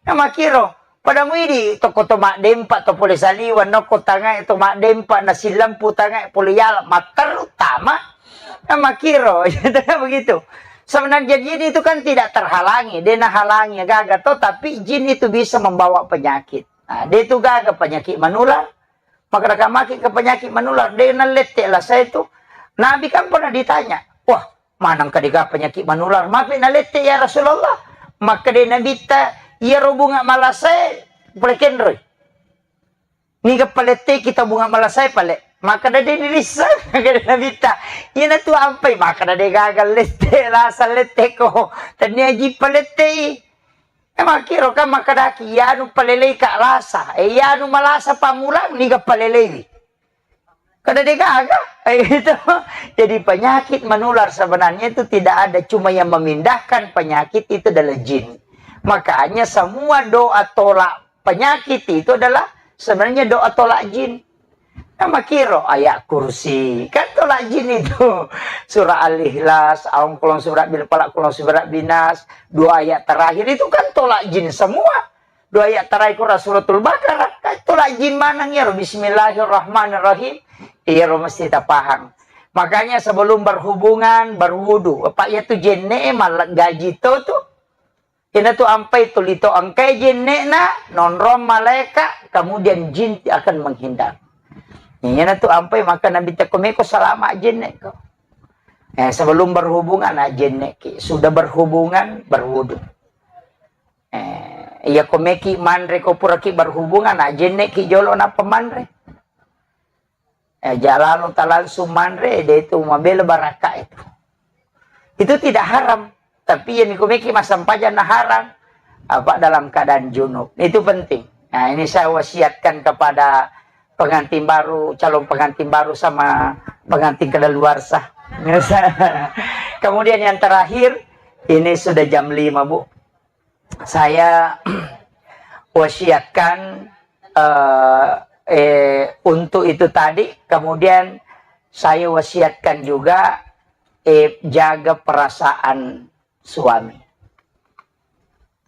Na makkiro, pada muidi tokko to maddempa to pole saliweng, nokko tangae to maddempa, na sillempu tangae pole yala, matteru tama. Na makkiro, begitu. Sebenarnya jin itu kan tidak terhalangi, de nahalangi gaga to, tapi jin itu bisa membawa penyakit. Nah, de itu gaga penyakit menular, maka maki ke penyakit menular, de nalette lasa itu. Nabi kan pernah ditanya, wah, maneng ka dega penyakit menular. Mapi nalette ya Rasulullah. Maka de Nabitta, iya ro bunga malasae, pole kenroi. Niga palette kita bunga malasae pale. Maka de dirissa, maka de Nabitta. Iyanatu ampai, maka de gagal lette, lasa lette ko. Tania ji palettei. E makkiro kan makkedaki, iyanu palelei ka lasa. E iyanu malasa pammulang, niga paleleiwi. Kada degaga. Eh, itu. Jadi penyakit menular sebenarnya itu tidak ada, cuma yang memindahkan penyakit itu adalah jin. Makanya semua doa tolak penyakit itu adalah sebenarnya doa tolak jin. Nah, makkiro ayat kursi kan tolak jin itu. Surah Al-Ikhlas, aung kolong surat bil falak, kolong surat binas, dua ayat terakhir itu kan tolak jin semua. Dua ayat terakhir Quran Suratul Baqarah, kan tolak jin maneng iyaro, Bismillahirrahmanirrahim. Iyaro mesti tapahang. Makanya sebelum berhubungan, berwudu. Apa iya tu jenne e malah gaji to tu. Ina tu ampai tu lito engkai jenne na, nonrong malaika, kemudian jin akan menghindar. Ina tu ampai maka Nabi teko meko salama jenne ko. Eh, sebelum berhubungan, ah, jenne ki. Sudah berhubungan, berwudu. Eh, iya ko meki manre, ko puraki berhubungan, ah, jenne ki jolo nappa manre. Eh, jalalo ta langsung manre, de itu mabela baraka itu. Itu tidak haram, tapi ya miko meki massempajang na haram. Apa dalam keadaan junub. Itu penting. Nah, ini saya wasiatkan kepada pengantin baru, calon pengantin baru sama pengantin kedaluarsa. Kemudian yang terakhir, ini sudah jam lima, Bu. Saya wasiatkan, eh, eh, untuk itu tadi, kemudian saya wasiatkan juga, eh, jaga perasaan suami.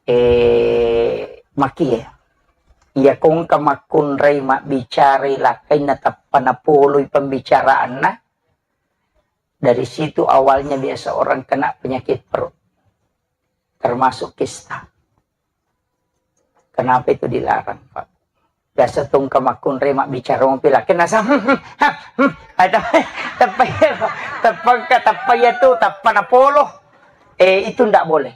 Eh, makie. Iya kongka makkunrai mabbicarai lakkainna tappa napoloi pembicaraanna. Dari situ awalnya biasa orang kena penyakit perut. Termasuk kista. Kenapa itu dilarang, Pak? Biasa tungka makkunrai mabbicara mopi lakkainna sa-, hmm, hmm, ha, hmm. Ada, teppa iya, teppa engka, teppa iya tu, teppa napolo. Eh, itu ndak boleh.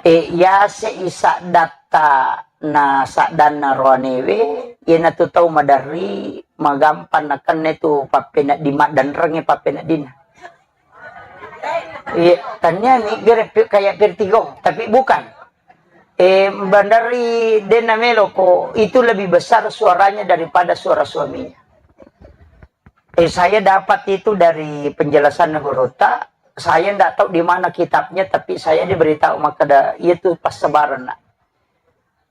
Eh, yase i saddatta na saddanna roanewe, iyanatu tau maderri, magampang nakenna tu pappenedding, maddenrengnge pappeneddinna. Iya, tania ni gere pi-, kayak vertigo, tapi bukan. Eh, bandari dena melo ko, itu lebih besar suaranya daripada suara suaminya. Eh, saya dapat itu dari penjelasan gurutta. Saya ndak tahu di mana kitabnya, tapi saya diberitahu maka ada, itu pas sebaran, nak.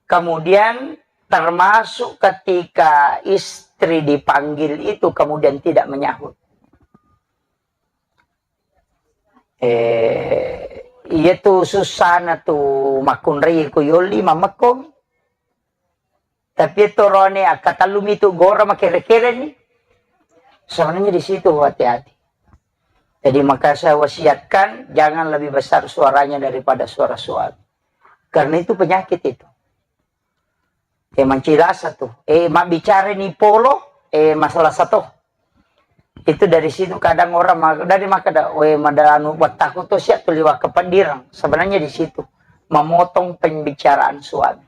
Kemudian termasuk ketika istri dipanggil itu kemudian tidak menyahut. Eh, iya tu susana tu makkunrai ku yolli mamekko. Tapi torone akkatallumi tu gora makere-kere ni. Sebenarnya di situ hati-hati. Jadi maka saya wasiatkan jangan lebih besar suaranya daripada suara suami. Karena itu penyakit itu. Eh, mancilasa tu. Eh, mabbicara ni polo, eh, masalah satu. Itu dari situ kadang orang ma-, dari maka da, we, mada anu, buat takut tu siap tu liwat ke pendirang. Sebenarnya di situ memotong pembicaraan suami.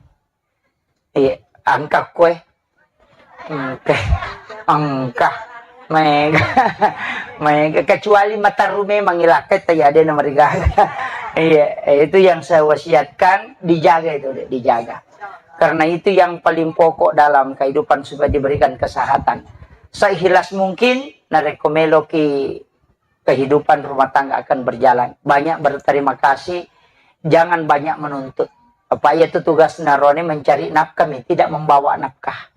Iya, angka kue. Engka. Engka. Maega, maega, kecuali matarru memang ilakkai, tayade na marigaga. Iya, itu yang saya wasiatkan, dijaga itu, dijaga. Karena itu yang paling pokok dalam kehidupan, supaya diberikan kesehatan seikhlas mungkin. Narekko meloki kehidupan rumah tangga akan berjalan, banyak berterima kasih, jangan banyak menuntut. Apa iya tu tugas narone mencari nafkah mi, tidak membawa nafkah.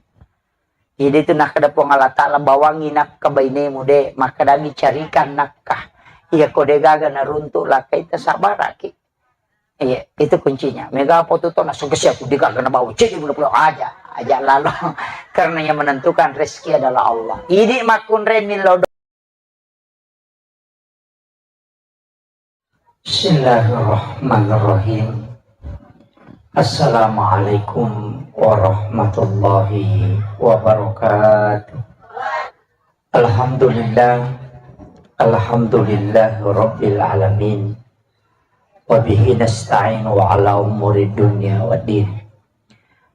Jadi itu nakkeda Puang Allah Ta'ala, bawangi nafkah bainemu de, makkedami carikan nafkah. Iya ko de gaga naruntuk lakkai, tasabaraki. Iya, itu kuncinya. Mega apa tu tona sukses aku de gaga nabawa cek, aja, aja lalo. Karena yang menentukan rezeki adalah Allah. Idi makkunre millo. Bismillahirrahmanirrahim. Assalamualaikum warahmatullahi wabarakatuh. Alhamdulillah. Alhamdulillah Rabbil Alamin. Wa bihi nasta'inu ala umuri dunya waddin.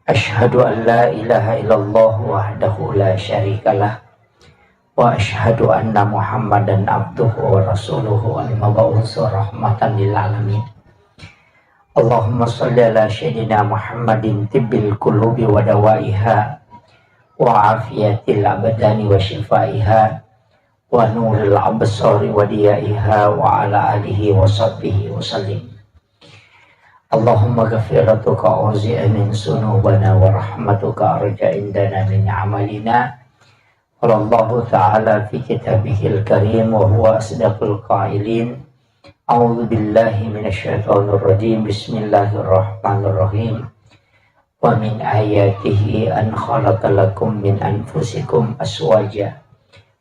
Asyhadu an la ilaha illallah wahdahu la syarikalah. Wa asyhadu anna Muhammadan abduhu wa rasuluhu al-mab'usu rahmatan lil alamin. Allahumma shalli ala sayyidina Muhammadin tibbil qulubi wa dawaiha, wa afiyatil abdani wa shifaiha, wa nuril absari wa diyaiha, wa ala alihi wa sahbihi wa sallim. Allahumma ghafiratuka auzi'a min sunubana wa rahmatuka arja indana min amalina. Qala Allahu ta'ala fi kitabihil karim wa huwa asdaqul qailin. A'udzu billahi minasy syaithanir rajim. Bismillahirrahmanirrahim. Wa min ayatihi an khalaqa lakum min anfusikum azwaja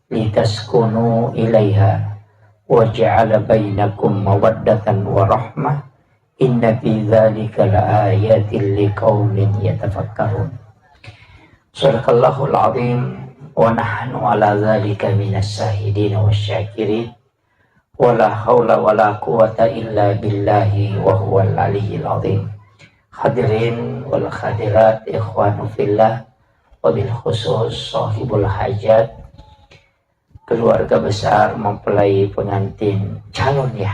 litaskunu ilaiha wa ja'ala bainakum mawaddatan wa rahmah. Inna fi dzalika laayatil liqaumin yatafakkarun. Sadaqallahul azim wa nahnu ala dzalika minas syahidin wasy syakirin. Wala haula wala quwwata illa billahi wa huwal aliyyil azim. Hadirin wal hadirat, ikhwanu fillah, wabil khusus sahibul hajat, keluarga besar mempelai pengantin calon, ya,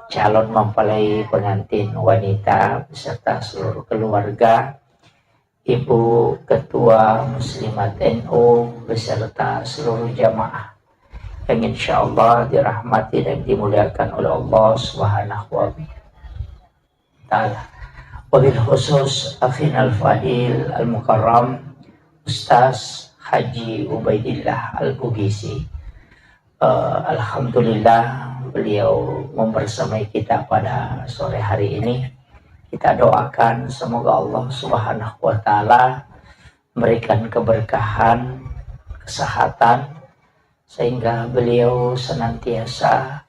calon mempelai pengantin wanita beserta seluruh keluarga, Ibu Ketua Muslimat N U beserta seluruh jamaah yang insya Allah dirahmati dan dimuliakan oleh Allah Subhanahu wa Ta'ala. Wabil khusus akhina al-fadil al-mukarram Ustaz Haji Ubaidillah Al-Bugisi. Eh, alhamdulillah, beliau membersamai kita pada sore hari ini. Kita doakan semoga Allah Subhanahu wa Ta'ala memberikan keberkahan, kesehatan, sehingga beliau senantiasa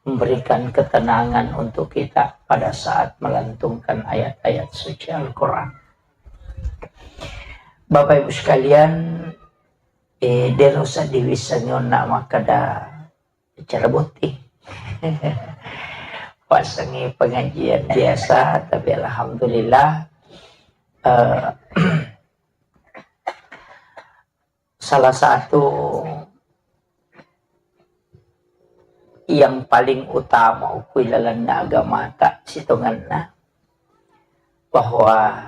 memberikan ketenangan untuk kita pada saat melantunkan ayat-ayat suci Al-Quran. Bapak Ibu sekalian, eh, dero sa diwissengi onna makkeda acara botting. Passengi pengajian biasa, tapi alhamdulillah, eh, salah satu yang paling utama ukui lalenna agamata sitongenna, bahwa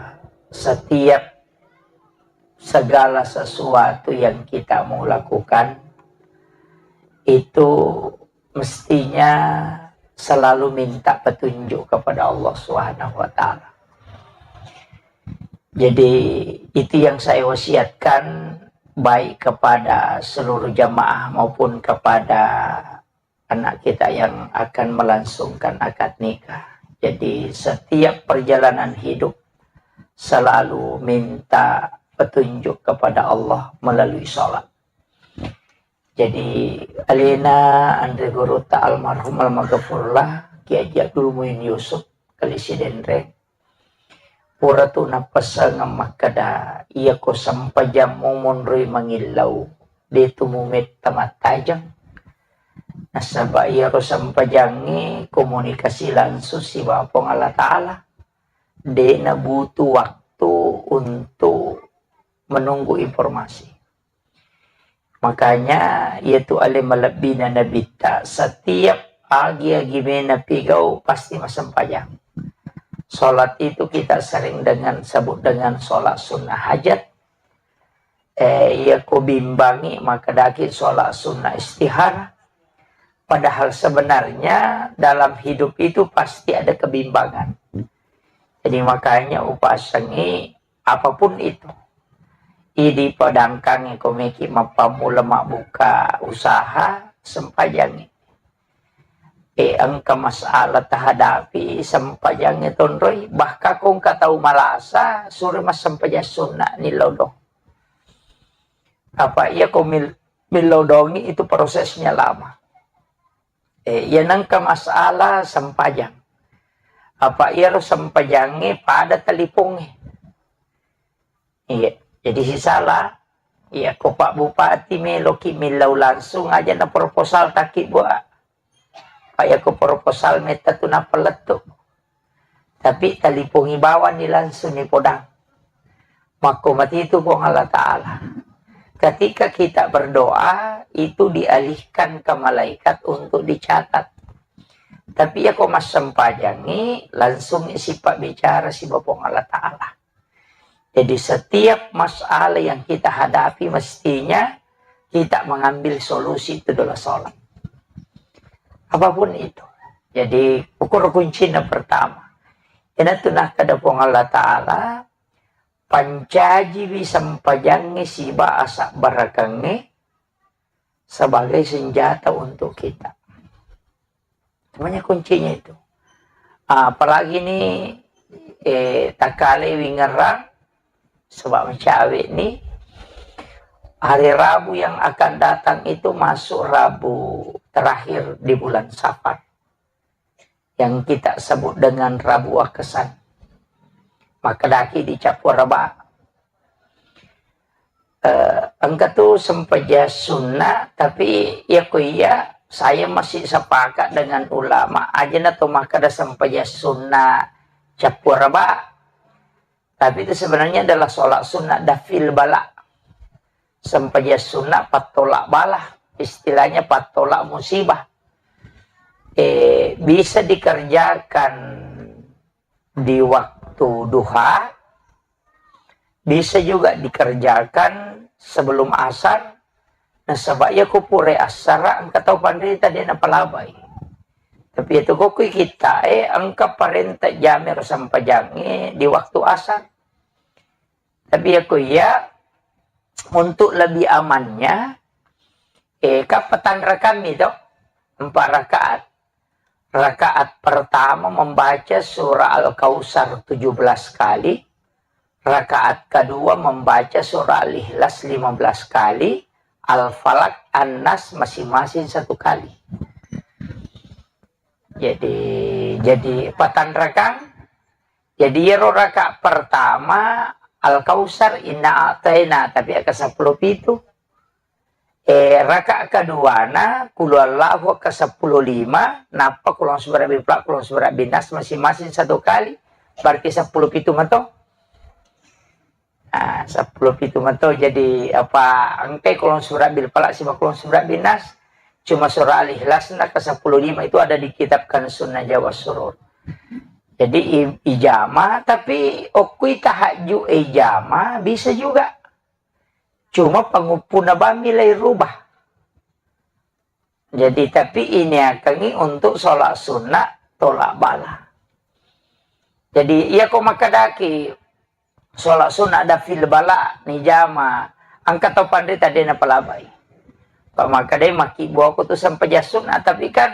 setiap segala sesuatu yang kita mau lakukan itu mestinya selalu minta petunjuk kepada Allah Subhanahu wa Ta'ala. Jadi, itu yang saya wasiatkan, baik kepada seluruh jamaah maupun kepada anak kita yang akan melangsungkan akad nikah. Jadi, setiap perjalanan hidup selalu minta petunjuk kepada Allah melalui sholat. Jadi, alena anre gurutta almarhum almaghfurlah, Kiai Haji Abdul Muin Yusuf, Kali Sidenreng, pura tu napessengeng makkeda, iyako sempajammu monroi mangillau, de tu mumetta mattajeng. Nasaba iyaro sempajangnge komunikasi langsung sibawa Puang Allah Ta'ala. De nabutuh waktu untuk menunggu informasi. Makanya, iyatu ale malebbina Nabitta, setiap agi-agi mena pigau pasti massempajang. Sholat itu kita sering dengan sebut dengan sholat sunnah hajat. Eh, iya ko bimbangi, makkedaki sholat sunnah istihara. Padahal sebenarnya dalam hidup itu pasti ada kebimbangan. Jadi makanya upasengi apapun itu. Idi padangkangi ko meki mappammula mabbuka usaha, sempajangi. Eh, engka masalah tahadapi, sempajangi tonroi. Bahkan ko engka tau malasa, suro massempajang sunna ni lodong. Apa iya ko mil-, milodongi itu prosesnya lama. Eh, iya nengka masalah sempajang. Apa iyaro sempajangi pada talipongi. Iya, jadi sisala. Iya, ko Pak Bupati meloki millau langsung aja na proposal taki buat. Pak, iya ko proposal metta tu napalettu. Tapi talipongi bawang ni langsung ni podang. Makko mati itu Puang Allah Ta'ala. Ketika kita berdoa, itu dialihkan ke malaikat untuk dicatat. Tapi iya ko massempajangi, langsung sifat bicara si Puang Allah Ta'ala. Jadi setiap masalah yang kita hadapi mestinya kita mengambil solusi itu adalah sholat. Apapun itu. Jadi ukur kuncinya pertama. Ina tu nakkeda Puang Allah Ta'ala, pancajiwi sempajangnge siba asabbarakeng sebagai senjata untuk kita. Semuanya kuncinya itu. Ah, apalagi ni, eh, takkale wingerang, sebab mencawe ni, hari Rabu yang akan datang itu masuk Rabu terakhir di bulan Safar, yang kita sebut dengan Rabu Wakesan. Makkedaki di Cappua Raba. Eh, engka tu sempajang sunna, tapi iya ko iya, saya masih sepakat dengan ulama, aja na to makkeda sempajang sunna Cappua Raba. Tapi itu sebenarnya adalah sholat sunnah dafil bala. Sempajang sunnah pattolak bala, istilahnya pattolak musibah. Eh, bisa dikerjakan di waktu duha, bisa juga dikerjakan sebelum asar. Nasaba iya ko pura assara engka tau panrita de napalabai. Tapi iya tu ko kui kita e engka parenta jame ro sempajangnge di waktu asar. Tapi iya ko iya, untuk lebih amannya, eh, kan patanrakammi to, empat rakaat. Rakaat pertama membaca surah Al-Kautsar tujuh belas kali, rakaat kedua membaca surah Al-Ikhlas lima belas kali, Al-Falaq, An-Nas masing-masing satu kali. Jadi, jadi patanrakang. Jadi iyaro rakaat pertama Al-Kautsar, Inna A'taina, tapi aka seppulo pitu. Eh, rakaat keduana Qul Huwallahu aka seppulo lima, nappa Qul A'udzu Birabbil Falaq, Qul A'udzu Birabbin Nas masing-masing satu kali. Berarti seppulo pitu mato. Ah, seppulo pitu mato. Jadi apa engkai Qul A'udzu Birabbil Falaq siba Qul A'udzu Birabbin Nas. Cuma surah Al-Ikhlas na ke seppulo lima itu ada di kitab Kanzun Najwa was Surur. Jadi i-, ijama, tapi okui tahajud ijama bisa juga. Cuma penguppuna bami lai rubah. Jadi, tapi ini akangi untuk sholat sunnah tolak bala. Jadi, iya ko makkedaki sholat sunnah ada fil bala ni jama, engka tau panrita de napalabai. Pak makkeda makkibbuako tu sempajang sunnah, tapi kan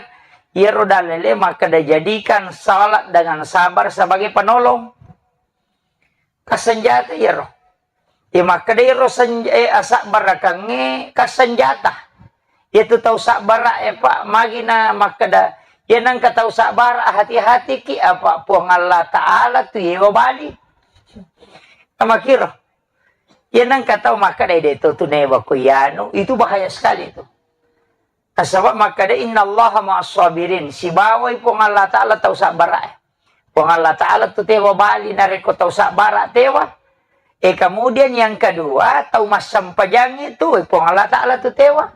iyaro dalile makkeda jadikan salat dengan sabar sebagai penolong. Kasenjata iyaro. Iya makkeda iyaro senj-, eh, asabbarakengnge kasenjata. Iyatu tau sabbara e, Pak, magi na makkeda, iya nengka tau sabbara, hati-hatiki, apa Puang Allah Ta'ala tu yewa bali. Amakiro. Iya nengka tau makkeda, "De to tu newa ko iyanu," itu bahaya sekali tu. Nasaba makkeda, "Innallaha ma'as sabirin." Sibawai Puang Allah Ta'ala tau sabbara e. Puang Allah Ta'ala tu tewa bali narekko tau sabbara tewa. Eh, kemudian yang kedua, tau massempajangnge tu, eh, Puang Allah Ta'ala tu tewa.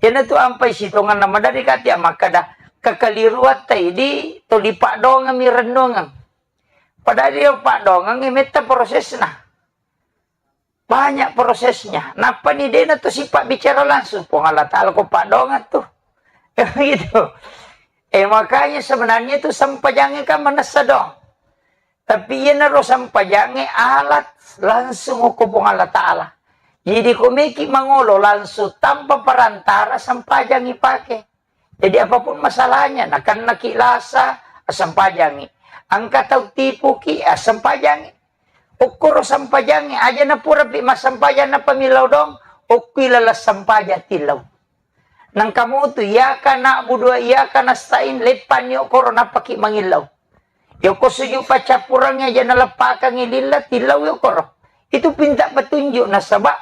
Iyanatu ampai sitongenna maderri kati makkeda, kekeliruatta idi tuli paddoangeng mi rennuangeng. Padahal ri paddoangeng metta prosesna. Banyak prosesnya. Nappani dena tu sifat bicara langsung. Puang Allah Ta'ala ko paddoangeng tu. Gitu. Eh, makanya sebenarnya itu sempajangnge kan manessa doang. Tapi iyanaro sempajangnge alat langsung ko Puang Allah Ta'ala. Jadi ko meki mangolo langsung tanpa perantara sempajangngi pake. Jadi apapun masalahnya, nakennaki lasa, assempajangngi. Engka tau tipuki, assempajangngi. Okkoro sempajangngi, aja napurapi massempajang nappa millau doang, okkui laleng sempajang tillau. Nangka mutu, iyyaka na'budu wa iyyaka nasta'in, leppanni okkoro nappaki mangillau. Yoko sujud paccappurengnge aja naleppakengngi lilla, tillau yokoro. Itu pinta petunjuk nasaba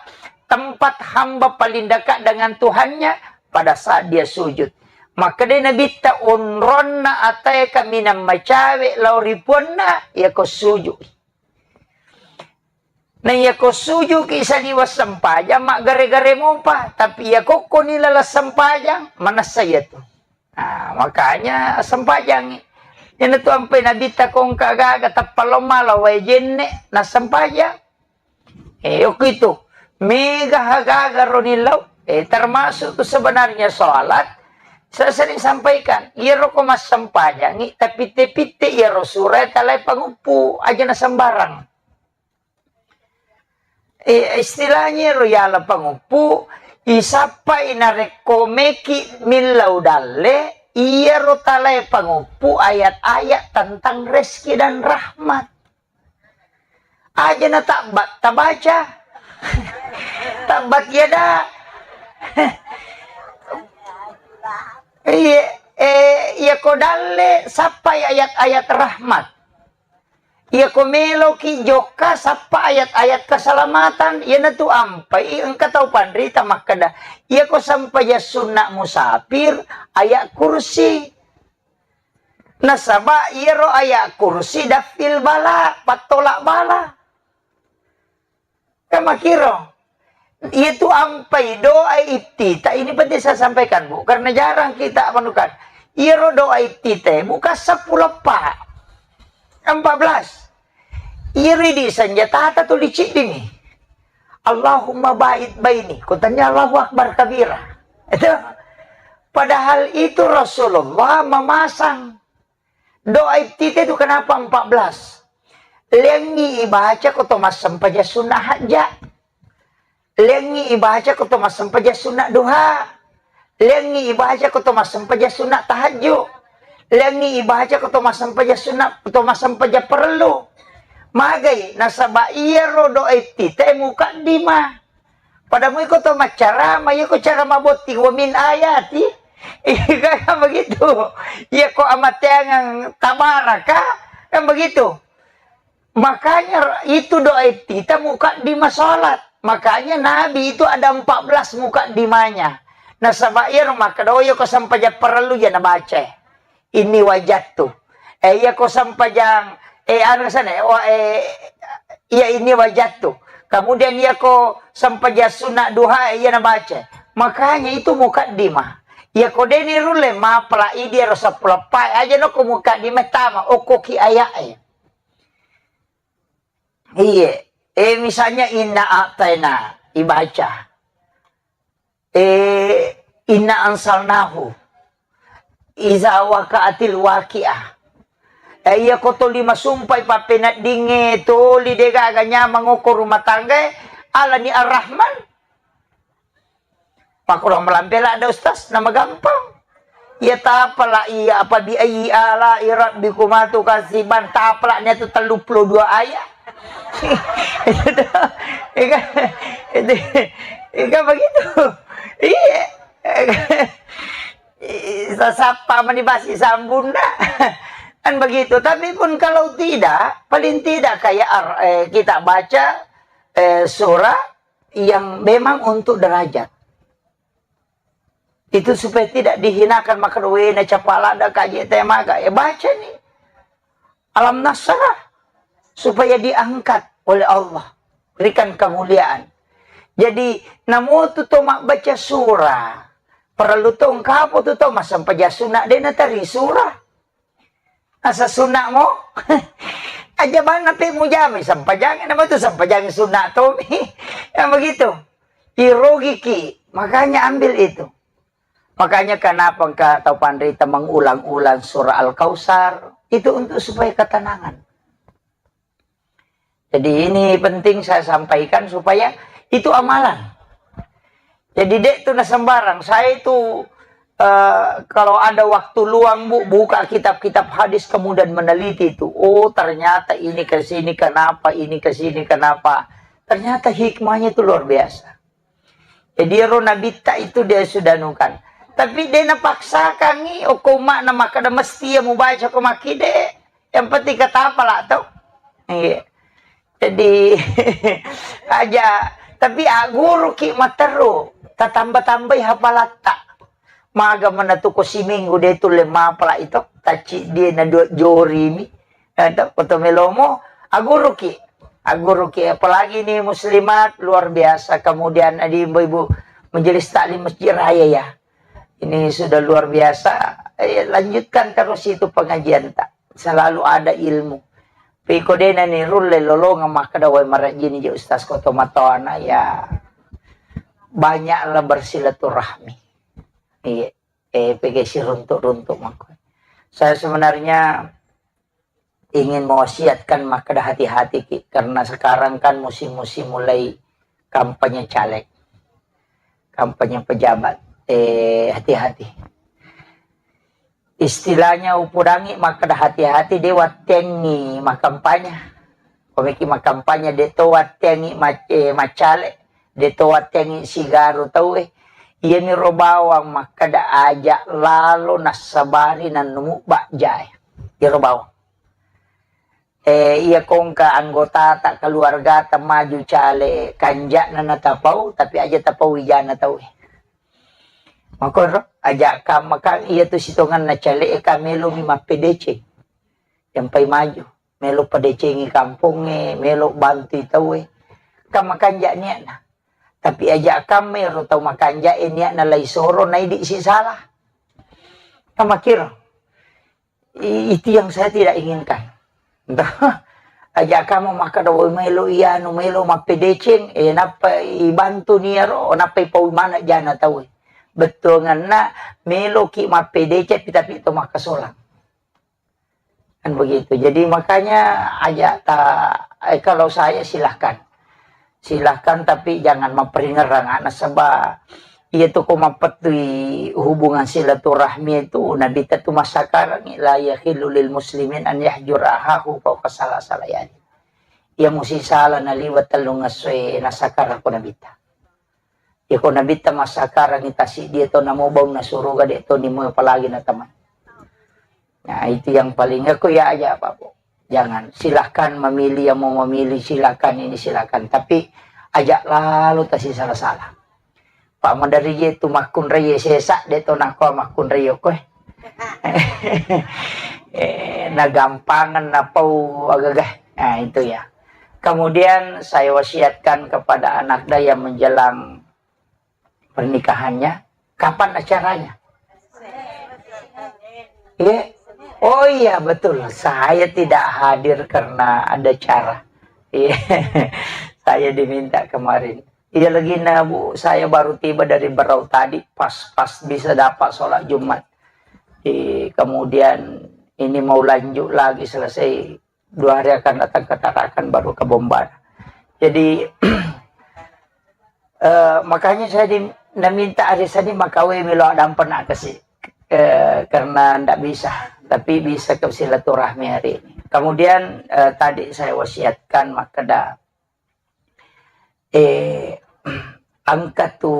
tempat hamba paling dekat dengan Tuhannya pada saat dia sujud. Makkedai Nabitta, onronna atae kaminang macawe lao ri puanna, yako sujud. Na yako sujuki saliweng sempajang, maggare-gare mopa. Tapi yako koni laleng sempajang, manessa iyatu. Nah, makanya sempajangngi. Iyanatu ampai Nabitta kongka gaga tappa lao mala wae jenne, nassempajang. Eh, yoko itu. Mega hagaga ro nillau. Eh, termasuk tu sebenarnya sholat. Saya sering sampaikan, iyaro ko massempajangngi, tapitte-pitte iyaro sura talae panguppu, aja na sembarang. Eh, istilahnya ro yala panguppu, isappai narekko meki millau dalle, iyaro talae panguppu ayat-ayat tentang rezeki dan rahmat. Aja na tabbat tabaca. Tabbat yada. Iya, eh, iya ko dalle, sappai ayat-ayat rahmat. Iya ko meloki jokka, sappa ayat-ayat keselamatan. Iyanatu ampai engka tau panrita makkeda, iya ko sempajang sunna musafir, ayat kursi. Nasaba iyaro ayat kursi dafil bala, pattolak bala. Kan makiro. Iyatu ampai doa iftitah, ini penting saya sampaikan, Bu, karena jarang kita menemukan. Iyaro doa iftitah, Bu, ka seppulo empat. Empat belas. Iyaro idi senjatata tuli ciddimi. Allahumma ba'id baini. Kutannya Allahu Akbar kabira. Itu. Padahal itu Rasulullah memasang. Doa iftitah itu kenapa empat belas? Lengngi ibaca ko to massempajang sunna hajja. Lengngi ibaca ko to massempajang sunna duha. Lengngi ibaca ko to massempajang sunna tahajju. Lengngi ibaca ko to massempajang sunna, to massempajang parellu. Magai, nasaba iyaro doa iftitah mukaddimah. Pada mui ko to maccarama, iya ko cara mabotting, "Wa min ayati." Iya kan begitu. Iya ko amateangang tabaraka, kan begitu. Makanya itu doa iftitah mukaddimah salat. Makanya Nabi itu ada empat belas mukaddimahnya. Nasaba iya maka doa iya ko sampajang parellu ya nabaca. Inni wajattu. Eh, iya ko sampajang, eh, anu sana, eh, wa-, eh, iya inni wajattu. Kemudian iya ko sampajang sunat duha, eh, iya nabaca. Makanya itu mukaddimah. Iya ko deni rulle mapala idi ero seppulo eppa aja no ko mukaddimah tama, okko ki ayat, eh. Iya. Eh, misalnya inna a'taina ibaca. Eh, inna ansalnahu. Iza waqa'atil waqi'ah. Eh, iya ko toli masumpai pappeneddingnge toli degaga nyamang okko rumah tangga, alani Ar-Rahman. Pakkulo melampe ladde, Ustaz, nama gampang. Iya tapala iya apa bi ayyi ala'i rabbikuma tukadziban, tapala nia tu telluppulo dua ayat. Itu, itu, itu begitu. Iya. Sasappa mani basi sambunna. Kan begitu. Tapi pun kalau tidak, paling tidak kayak ar-, eh, kita baca, eh, surah yang memang untuk derajat. Itu supaya tidak dihinakan, maka wena capala ada kaji temaga. Ya baca nih. Alam Nasrah. Supaya diangkat. oleh Allah, berikan kemuliaan. Jadi, namotu to mabbaca surah, parellu to engkapo tu to massempajang sunna de nateri surah. Asa sunna mo? Aja bana pe mujami sempajang, nama tu sempajang sunna to. Yang begitu. Irogiki, makanya ambil itu. Makanya kenapa engka tau panrita mengulang-ulang surah Al-Kautsar? Itu untuk supaya ketenangan. Jadi ini penting saya sampaikan supaya itu amalan. Jadi dek tu na sembarang. Saya itu, eh, kalau ada waktu luang, Bu, buka kitab-kitab hadis kemudian meneliti itu. Oh, ternyata ini ke sini kenapa, ini ke sini kenapa. Ternyata hikmahnya itu luar biasa. Jadi ero nabitta itu dia sudah nukan. Tapi dia napaksakangi, oko umma'na makkeda mesti ya mubaca ko makkide. Yang penting kata apa lah tau. Iya. Jadi aja, tapi aguruki materru, tatamba-tambai hafalatta. Maga menatuko siminggu de tulle mapala itu, tacci dia na dua jorimi. Ada foto melomo, aguruki. Aguruki, apalagi ini muslimat, luar biasa. Kemudian ada ibu-ibu majelis taklim Masjid Raya ya. Ini sudah luar biasa. Eh, lanjutkan terus itu pengajian tak. Selalu ada ilmu. Piko dena ni rulle lolonga makkeda wai marajini je ustaz koto matoana ya. Banyaklah bersilaturahmi. Iya. Eh, pegesi runtuk-runtuk mako. Saya sebenarnya ingin mewasiatkan makkeda hati-hati ki, karena sekarang kan musim-musim mulai kampanye caleg, kampanye pejabat. Eh, hati-hati. Istilahnya upudangi makkeda hati-hati de wattengi makampanye. Komeki makampanye de to wattengi mac-, eh, macale, de to wattengi sigaru tauwe. Iyami ro bawang makkeda aja lalo nassabari nannumubba jae. Iyaro bawang. Eh, iya kongka anggotata, keluargata maju cale kanja'na natapau, tapi aja tapau wijana tauwe. Makoro, aja kamma kan iya tu sitonganna cale e ka melomi mappedeceng. Jampai maju. Melo padecengi kampongnge, melo bantui tauwe. Kan makanja niatna. Tapi aja kamme ro tau makanja e niatna lai soro naidi si salah. Kan makkiro. I-, itu yang saya tidak inginkan. Aja kamu makkeda woi melo ianu, melo mappedeceng, eh, nappa ibantu niaro, nappa ipau mana jana tauwe. Bettuanganna meloki mappedeceng, tapi to makkasolang. Kan begitu. Jadi makanya aja ta-, eh, kalau saya silahkan. Silahkan, tapi jangan maperingerang anak sebab iya tu ko mapettui hubungan silaturahmi itu Nabi tu masakarang la yahillu lil muslimin an yahjura ahahu fauqa salasati layalin. Iya musi sala naliwa tellung essoe nasakarang ko Nabi ta. Iyako Nabitta massakarangi tasiddi to namo baunna suruga, de to nimo apalagi na teman. Nah, itu yang paling aku ya aja apa, Bu. Jangan, silahkan memilih yang mau memilih, silahkan ini silahkan. Tapi aja lalu tasi salah-salah. Pak Mandari je tu makkunrai sesa, de to nako makkunrai koe. Eh, nagampangan napau agagah. Nah, itu ya. Kemudian saya wasiatkan kepada anakda yang menjelang pernikahannya, kapan acaranya? Iya. Oh iya, betul. Saya tidak hadir karena ada cara. Iya. Saya diminta kemarin. Iya lagi, nah, Bu, saya baru tiba dari Berau tadi, pas-pas bisa dapat sholat Jumat. Eh, kemudian ini mau lanjut lagi, selesai dua hari akan datang ke Tarakan, baru ke Bombana. Jadi, eh, makanya saya di-, naminta hari Senin makawe melo adampen akesi. Eh, karena ndak bisa, tapi bisa ke silaturahmi hari ini. Kemudian, eh, tadi saya wasiatkan makkeda, eh, engka tu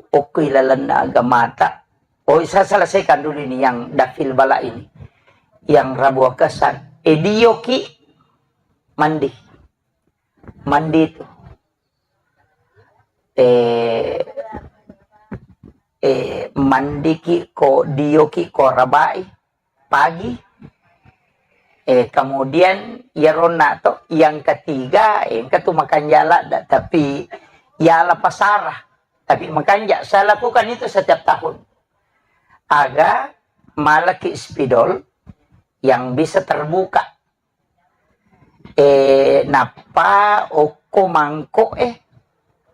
okko ilalenna agamata. Oh, saya selesaikan dulu ini yang dafil bala ini. Yang rabu akasan. Eh, dioki mandi. Mandi tu. Eh, eh, mandiki ko, dioki ko rabai pagi. Eh, kemudian iyaronna to, yang ketiga, eh, engka tu makanja ladda, tapi yala pasara. Tapi makanja, saya lakukan itu setiap tahun. Aga malaki spidol yang bisa terbuka. Eh, nappa okko mangko, eh,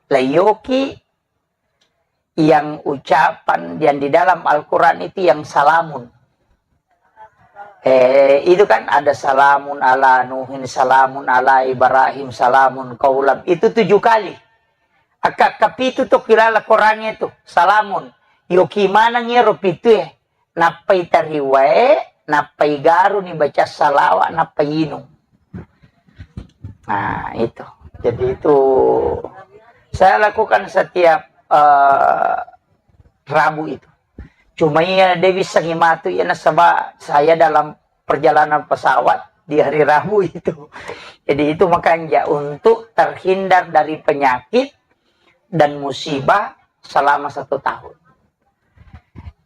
layoki yang ucapan yang di dalam Al-Quran itu yang salamun. Eh, itu kan ada salamun ala Nuhin, salamun ala Ibrahim, salamun kaulam. Itu tujuh kali. Akka-, kapitu tu kilala Quran itu. Salamun. Yoki maneng iyaro pitu e. Nappai tariwae, nappai garuni baca salawa, nappai inung. Nah, itu. Jadi itu saya lakukan setiap, eh, Rabu itu. Cuma iya de' bisa ngimatu iya nasaba saya dalam perjalanan pesawat di hari Rabu itu. Jadi itu makanya untuk terhindar dari penyakit dan musibah selama satu tahun.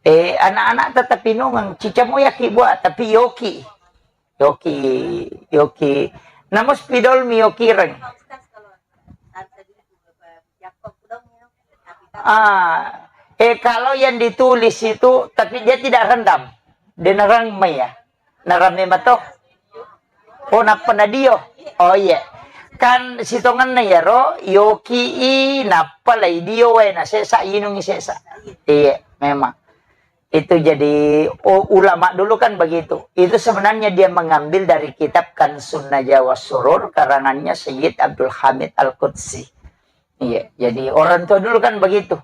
Eh, anak-anak tetap inungang, cica mo yaki buat, tapi yoki. Yoki, yoki. Namo spidol mi yokireng. Ah, eh, kalau yang ditulis itu, tapi dia tidak rendam. Dia nerang mai ya. Nerang mai mato. Oh, nappa nadio. Oh, iya. Kan sitongenna iyaro, yoki i, nappa lai dio wae, na sesa, inungi sesa. Iya, memang. Itu jadi, u-, ulama dulu kan begitu. Itu sebenarnya dia mengambil dari kitab Kansun Najwa Surur, karangannya Sayyid Abdul Hamid Al-Qudsi. Iya, jadi orang tua dulu kan begitu.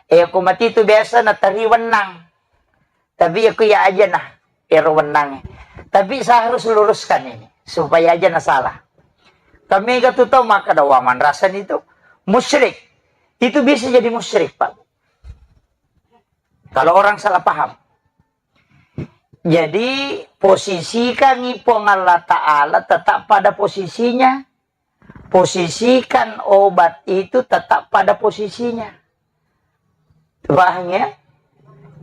Eh, aku mati itu biasa natari wenang. Tapi aku ya aja nah, ero wenang. Tapi saya harus luruskan ini, supaya aja nah salah. Kami gak tuh tahu maka ada waman rasan itu musyrik. Itu bisa jadi musyrik, Pak. Kalau orang salah paham. Jadi, posisikan Puang Allah Ta'ala tetap pada posisinya. Posisikan obat itu tetap pada posisinya. Paham ya?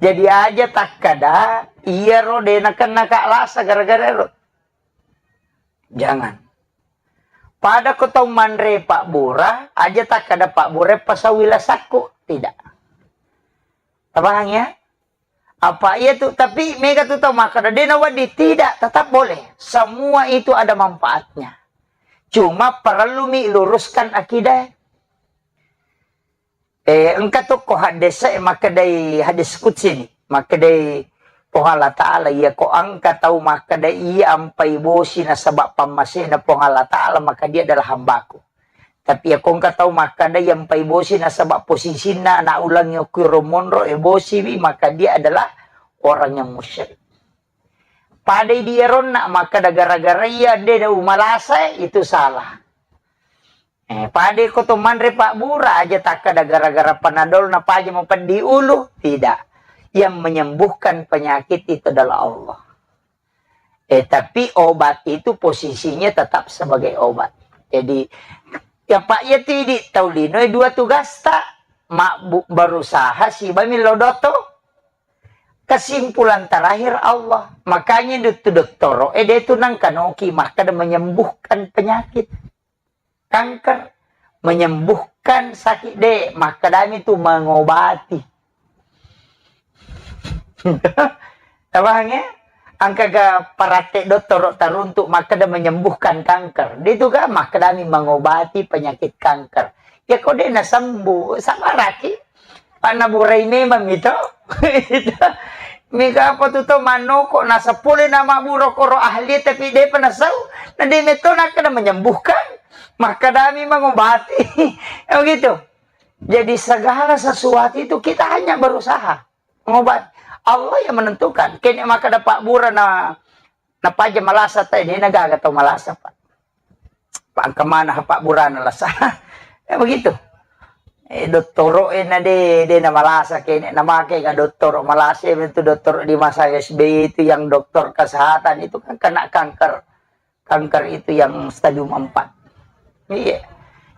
Jadi aja takkada, iyaro de' nakenna ka lasa gara-gara ero. Jangan. Pada ko tau manre pabbura, aja takkada pabbura pasawi lasakku. Tidak. Paham ya? Apa iya tu, tapi mega tu tau makkada, de' nawedding, tidak, tetap boleh. Semua itu ada manfaatnya. Cuma perlu mi luruskan akidah. Eh, engka tokko hadis e makkedai hadis qudsi ni, makkedai Puang Allah Ta'ala, iya ko engka tau makkeda iya ampai bosi nasaba pammasena Puang Allah Ta'ala, maka dia adalah hambaku. Tapi iya ko engka tau makkeda iya ampai bosi nasaba posisinna anak ulangnge okko ro monro e bosiwi, maka dia adalah orang yang musyrik. Padai di eronna makkeda gara-gara iya de' na umalasa, itu salah. Eh, pada ko to manre pabbura aja takkada gara-gara panadol na paja mapeddi ulu, tidak. Yang menyembuhkan penyakit itu adalah Allah. Eh, tapi obat itu posisinya tetap sebagai obat. Jadi, ya Pak, ya tidi tau lino e dua tugasta, mak bu-, berusaha siba millau doto. Kesimpulan terakhir Allah. Makanya itu dottoro, eh, dia itu nangkanoki makkada menyembuhkan penyakit. Kanker, menyembuhkan sakit de', makkedami tu mengobati. Paham ya? Engkaga paratte dottoro taruntuk makkeda menyembuhkan kanker. De' tu ga makkedami mengobati penyakit kanker. Ya ko de' nasembuh, sabaraki. Panna burai memang mi to. Mega apa tu to mannoko, nasapole na mabbura koro ahli, tapi de'pa nasau, na de' metto nakkeda menyembuhkan, makkedami mengobati. Ya begitu. Jadi segala sesuatu itu kita hanya berusaha mengobati. Allah yang menentukan. Kene makkeda pabbura na, napaja malasa, tai de' nagaga tau malasa, Pak. Pangka mana ha pabburana lasa. Eh, begitu. Eh, dottoro e na de', de' na malasa kene, na make ga dottoro malasa, itu dottoro di masa S B Y itu yang dokter kesehatan itu kan kena kanker. Kanker itu yang stadium empat. Iya.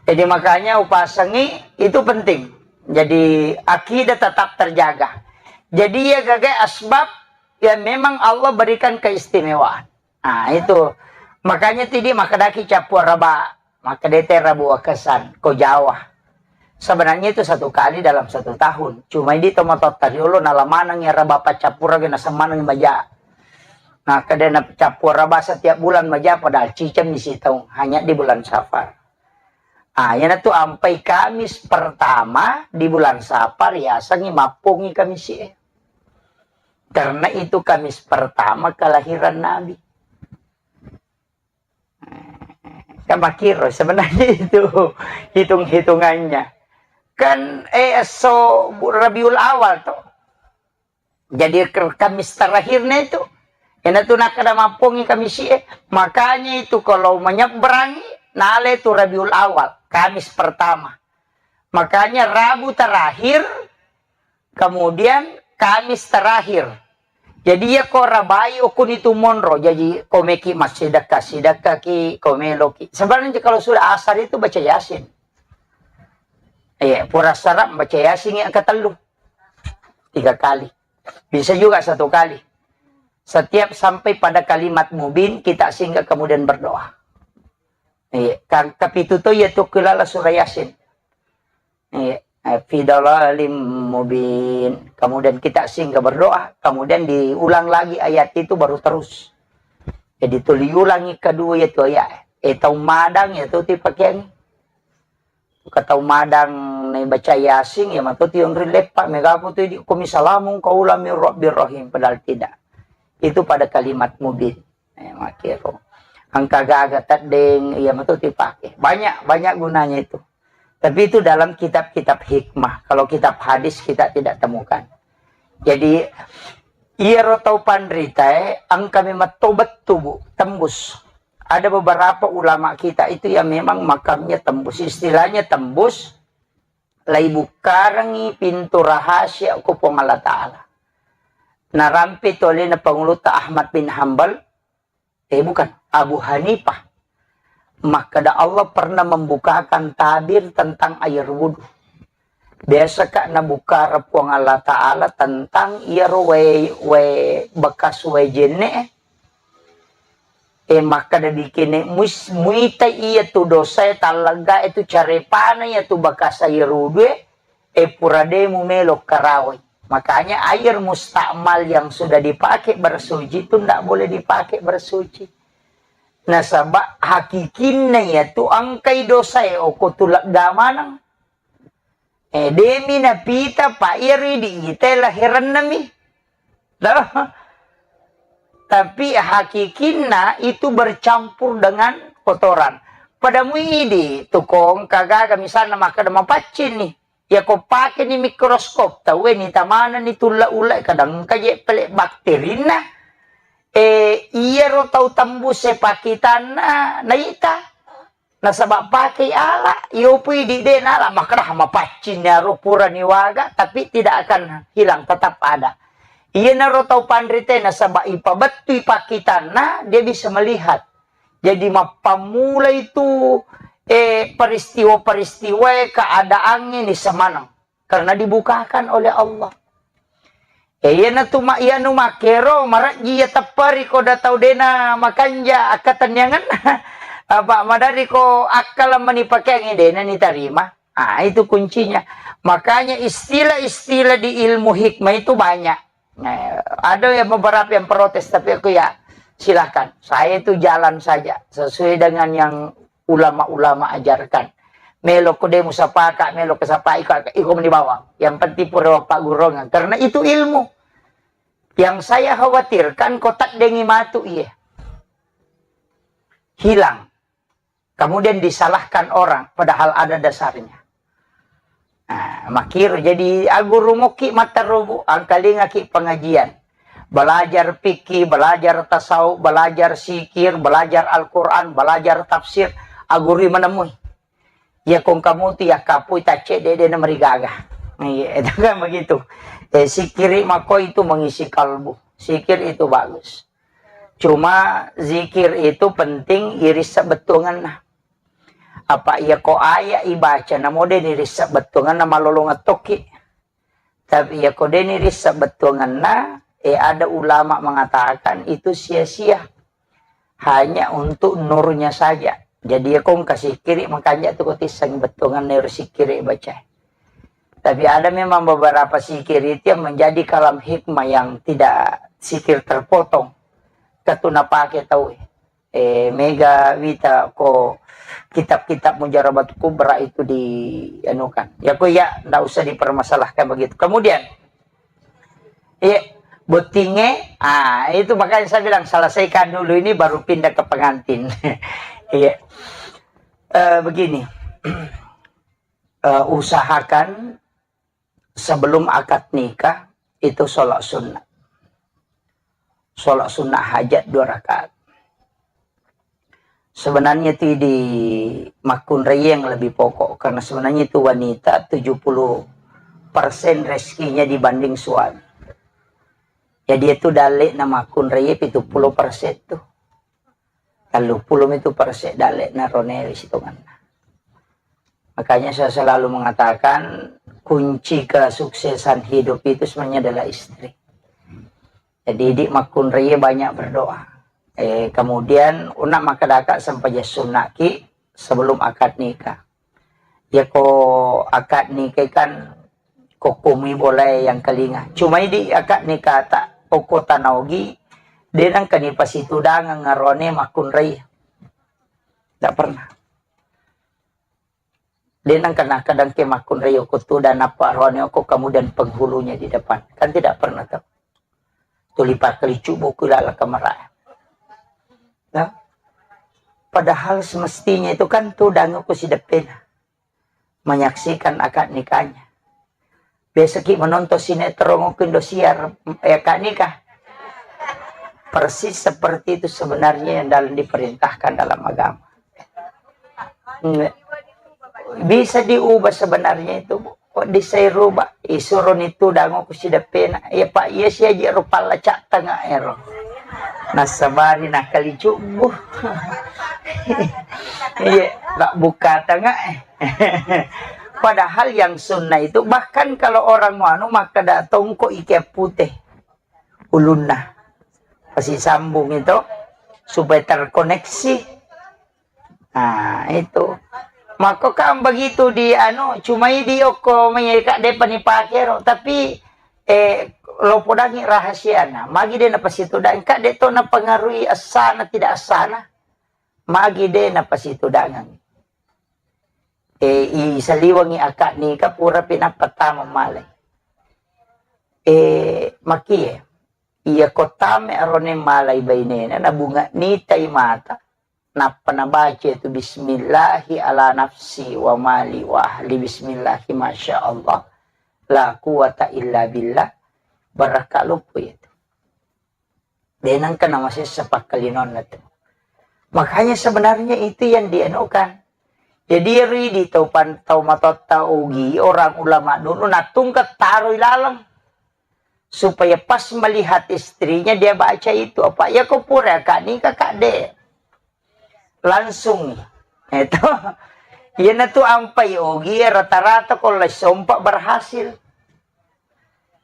Jadi makanya upasangi itu penting. Jadi akidah tetap terjaga. Jadi ya gaga asbab yang memang Allah berikan keistimewaan. Nah, itu. Makanya tidi makkedaki cappu raba, makkedete rabu wakesan, ko Jawa. Sebenarnya itu satu kali dalam satu tahun. Cuma ini tomatotta riolo nalamaneng ya raba paccappurage nasemmaneng maja. Nah, kedena cappu raba setiap bulan maja padahal ciceng di sitaung, hanya di bulan Safar. Ah, iyanatu ampai Kamis pertama di bulan Safar, yasengngi mappongi Kamis e. Karena itu Kamis pertama kelahiran Nabi. Kan makiro sebenarnya itu hitung-hitungannya. Kan, eh, so Rabiul Awal toh. Jadi ke-, Kamis terakhirnya itu. Iyanatu nakkeda mappongi Kamis e. Makanya itu kalau menyeberangi, nale itu Rabiul Awal, Kamis pertama. Makanya Rabu terakhir, kemudian Kamis terakhir. Jadi ya ko rabai okuni tu monro, jadi ko meki massidekka, sidekkaki, ko meloki. Sebenarnya kalau sudah asar itu baca Yasin. Iya, pura sarap baca Yasin yang ketellu. Tiga kali. Bisa juga satu kali. Setiap sampai pada kalimat mubin, kita singgah kemudian berdoa. Iya, ka-, kapitu to iya tu kelala surah Yasin. Iya, eh, fi dalalim mubin. Kemudian kita singgah berdoa, kemudian diulang lagi ayat itu baru terus. Jadi tuli ulangi kedua itu ayat. Eh, tau madang ya tu tipakeang. Ka tau madang naibaca Yasin, ya mato tionri leppa, megaku tu idi, kumi salamun qaulam min rabbir rahim, padahal tidak. Itu pada kalimat mubin. Eh, makero. Engka gaga teddeng, iya mato dipake. Banyak, banyak gunanya itu. Tapi itu dalam kitab-kitab hikmah. Kalau kitab hadis kita tidak temukan. Jadi, iyaro tau panritae, engka memang to bettu, Bu, tembus. Ada beberapa ulama kita itu yang memang makamnya tembus. Istilahnya tembus, lai bukkarengi pintu rahasia ko Puang Allah Ta'ala. Narampe tu alena pangulutta Ahmad bin Hambal, eh, bukan, Abu Hanifah. Makkeda Allah pernah membukakan tabir tentang air wudhu. Biasa ka nabukkara Puang Allah Ta'ala tentang iyaro wae, wae bekas wae jenne, eh, makkeda dikene, muis-, muita iya tu dosae, talleggae tu carepana iya tu bekas air wudhue, eh, pura de mumelo karawai. Makanya air mustakmal yang sudah dipakai bersuci itu ndak boleh dipakai bersuci. Nasaba hakikinna iya tu engkai dosae oko tu legga maneng. Eh, demi napita, pa iyaro idi ita lahirannami. Toh? Tapi hakikinna itu bercampur dengan kotoran. Pada muidi tu kong kagaga misalna makkeda mapaccing ni. Ya ko pake ni mikroskop, tau ni tamana ni tulla-ulla, kadang kaje pele bakterinna. Eh, iyaro tau tembus e pakitanna naita. Nasaba pakei ala, iyopui di de nala, makkeda mapaccing iyaro purani waga, tapi tidak akan hilang, tetap ada. Iyanaro tau panrite, nasaba ipabettui pakkitanna, dia bisa melihat. Jadi mappammula itu, eh, peristiwa-peristiwa keadaan ini semaneng. Karena dibukakan oleh Allah. Eh, iyanatu ma-, iyanu makkero, marejji iya teppari ko da tau dena makanja akkatenniangenna. Apa madari ko akkala mani pakeangi dena nitarima. Ah, itu kuncinya. Makanya istilah-istilah di ilmu hikmah itu banyak. Nah, ada yang beberapa yang protes, tapi aku ya silakan. Saya itu jalan saja sesuai dengan yang ulama-ulama ajarkan. Melo ko de musapaka, melo ko sapa iko, iko meni bawang. Yang penting pura paggurungan. Karena itu ilmu. Yang saya khawatirkan ko taddengi matu iye. Hilang. Kemudian disalahkan orang, padahal ada dasarnya. Nah, makkiro jadi aguru mokki matteru, Bu, angkalingaki pengajian. Belajar fikih, belajar tasawuf, belajar zikir, belajar Al-Quran, belajar tafsir, agurui menemui. Ya kong kamu tu ya kapui tacce dede na marigaga. Iya, itu kan begitu. Eh, zikiri mako itu mengisi kalbu. Zikir itu bagus. Cuma zikir itu penting irissa bettuangenna. Apa iya ko aya ibaca namo de nirissa bettuangenna malolongeng tokki. Tapi iya ko de nirissa bettuangenna, eh, ada ulama mengatakan itu sia-sia. hanya untuk nurnya saja. Jadi, ya, kong kasikiri, makanya tu kau tisseng bettuangan nero sikiri baca. Tapi ada memang beberapa sikiri itu yang menjadi kalam hikmah yang tidak sikir terpotong. Katu napake tau, eh, mega wita ko kitab-kitab Mujarabat Kubra itu di anu kan. Ya, ko ya, ndak usah dipermasalahkan begitu. Kemudian, iya, bottinge, ah, itu makanya saya bilang selesaikan dulu ini baru pindah ke pengantin. Iya. Eh, begini. Eh, usahakan sebelum akad nikah itu sholat sunnah. Sholat sunnah hajat dua rakaat. Sebenarnya itu di makkunrai yang lebih pokok, karena sebenarnya itu wanita tujuh puluh persen rezekinya dibanding suami. Jadi itu dalek na makkunrai pitu puluh persen tuh. Tellu puluh itu persen dalek na roneri sitonganna. Makanya saya selalu mengatakan kunci kesuksesan hidup itu sebenarnya adalah istri. Jadi, di makkunrai banyak berdoa. Eh, kemudian, una makkadaka sempajang sunnaki sebelum akad nikah. Yako akad nikah kan kokkumi boleh yang kelinga. Cuma di akad nikah tak okko tanaogi, de nangka ni pasitudangeng arone makkunrai. Tak pernah. De nangka nakadang ke makkunrai oko tudang apa arone oko kemudian penghulunya di depan. Kan tidak pernah tuh. Tuli pakkalicu buku lala kamera. Nah, padahal semestinya itu kan tudang oko si deppena. Menyaksikan akad nikahnya. Biasa ki menonton sinetron oko Indosiar, eh, akad nikah. Persis seperti itu sebenarnya yang dalam diperintahkan dalam agama. Nggak. Bisa diubah sebenarnya itu, Bu. Kok bisa dirubah? Isuro ni tudang oko si deppena. Iya, Pak, iya si aja rupa lacak tengah ero. Nasabari nakali cubu. Iya, tak buka tengah. Padahal yang sunnah itu, bahkan kalau orang mau anu, maka datang kok ikat putih ulunna. Pasti sambung itu supaya terkoneksi. Nah, itu. Mako kan begitu di anu, cuma di oko mai ka depa ni pakero, tapi, eh, lo podangi rahasiana. Magi de napasitudang, ka de to napengaruhi asana tidak asana. Magi de napasitudangeng. Eh, i saliwangi akad nikah pura pinappa tama malai. Eh, makie. Iya ko tame arone malai bainena, nabunga nitai mata. Nappa nabaca itu, "Bismillahi ala nafsi wa mali wa ahli, bismillahi masya Allah, la quwata illa billah." Barakka loppo itu. De nangka namasessa pakkalinonna tu. Makanya sebenarnya itu yang dianukan. Jadi, ridi tau pan-, tau matotta ugi, orang ulama dulu natungka taroi laleng. Supaya pas melihat istrinya, dia baca itu. Apa? Ya, ko pura akad nikah, Kak, de. Langsung. Itu. Iyanatu ampai ogi, rata-rata ko lai sompa berhasil.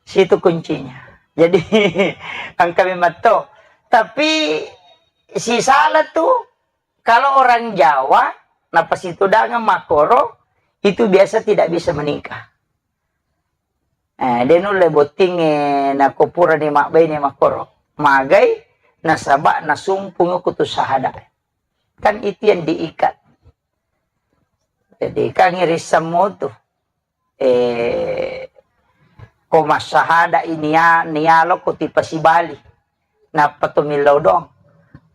Situ kuncinya. Jadi, engka memang to. Tapi, si salah tu, kalau orang Jawa, napasitudangeng makkoro, itu biasa tidak bisa menikah. Eh, de nulle bottingnge nako purani mabbaine makkoro. Magai, nasaba nasumpung kutu sahada. Kan itu yang diikat. Jadi, kan irissemmu tu. Eh, ko massahada ini ya, nialo ko tipasibali. Nappa to millau doang.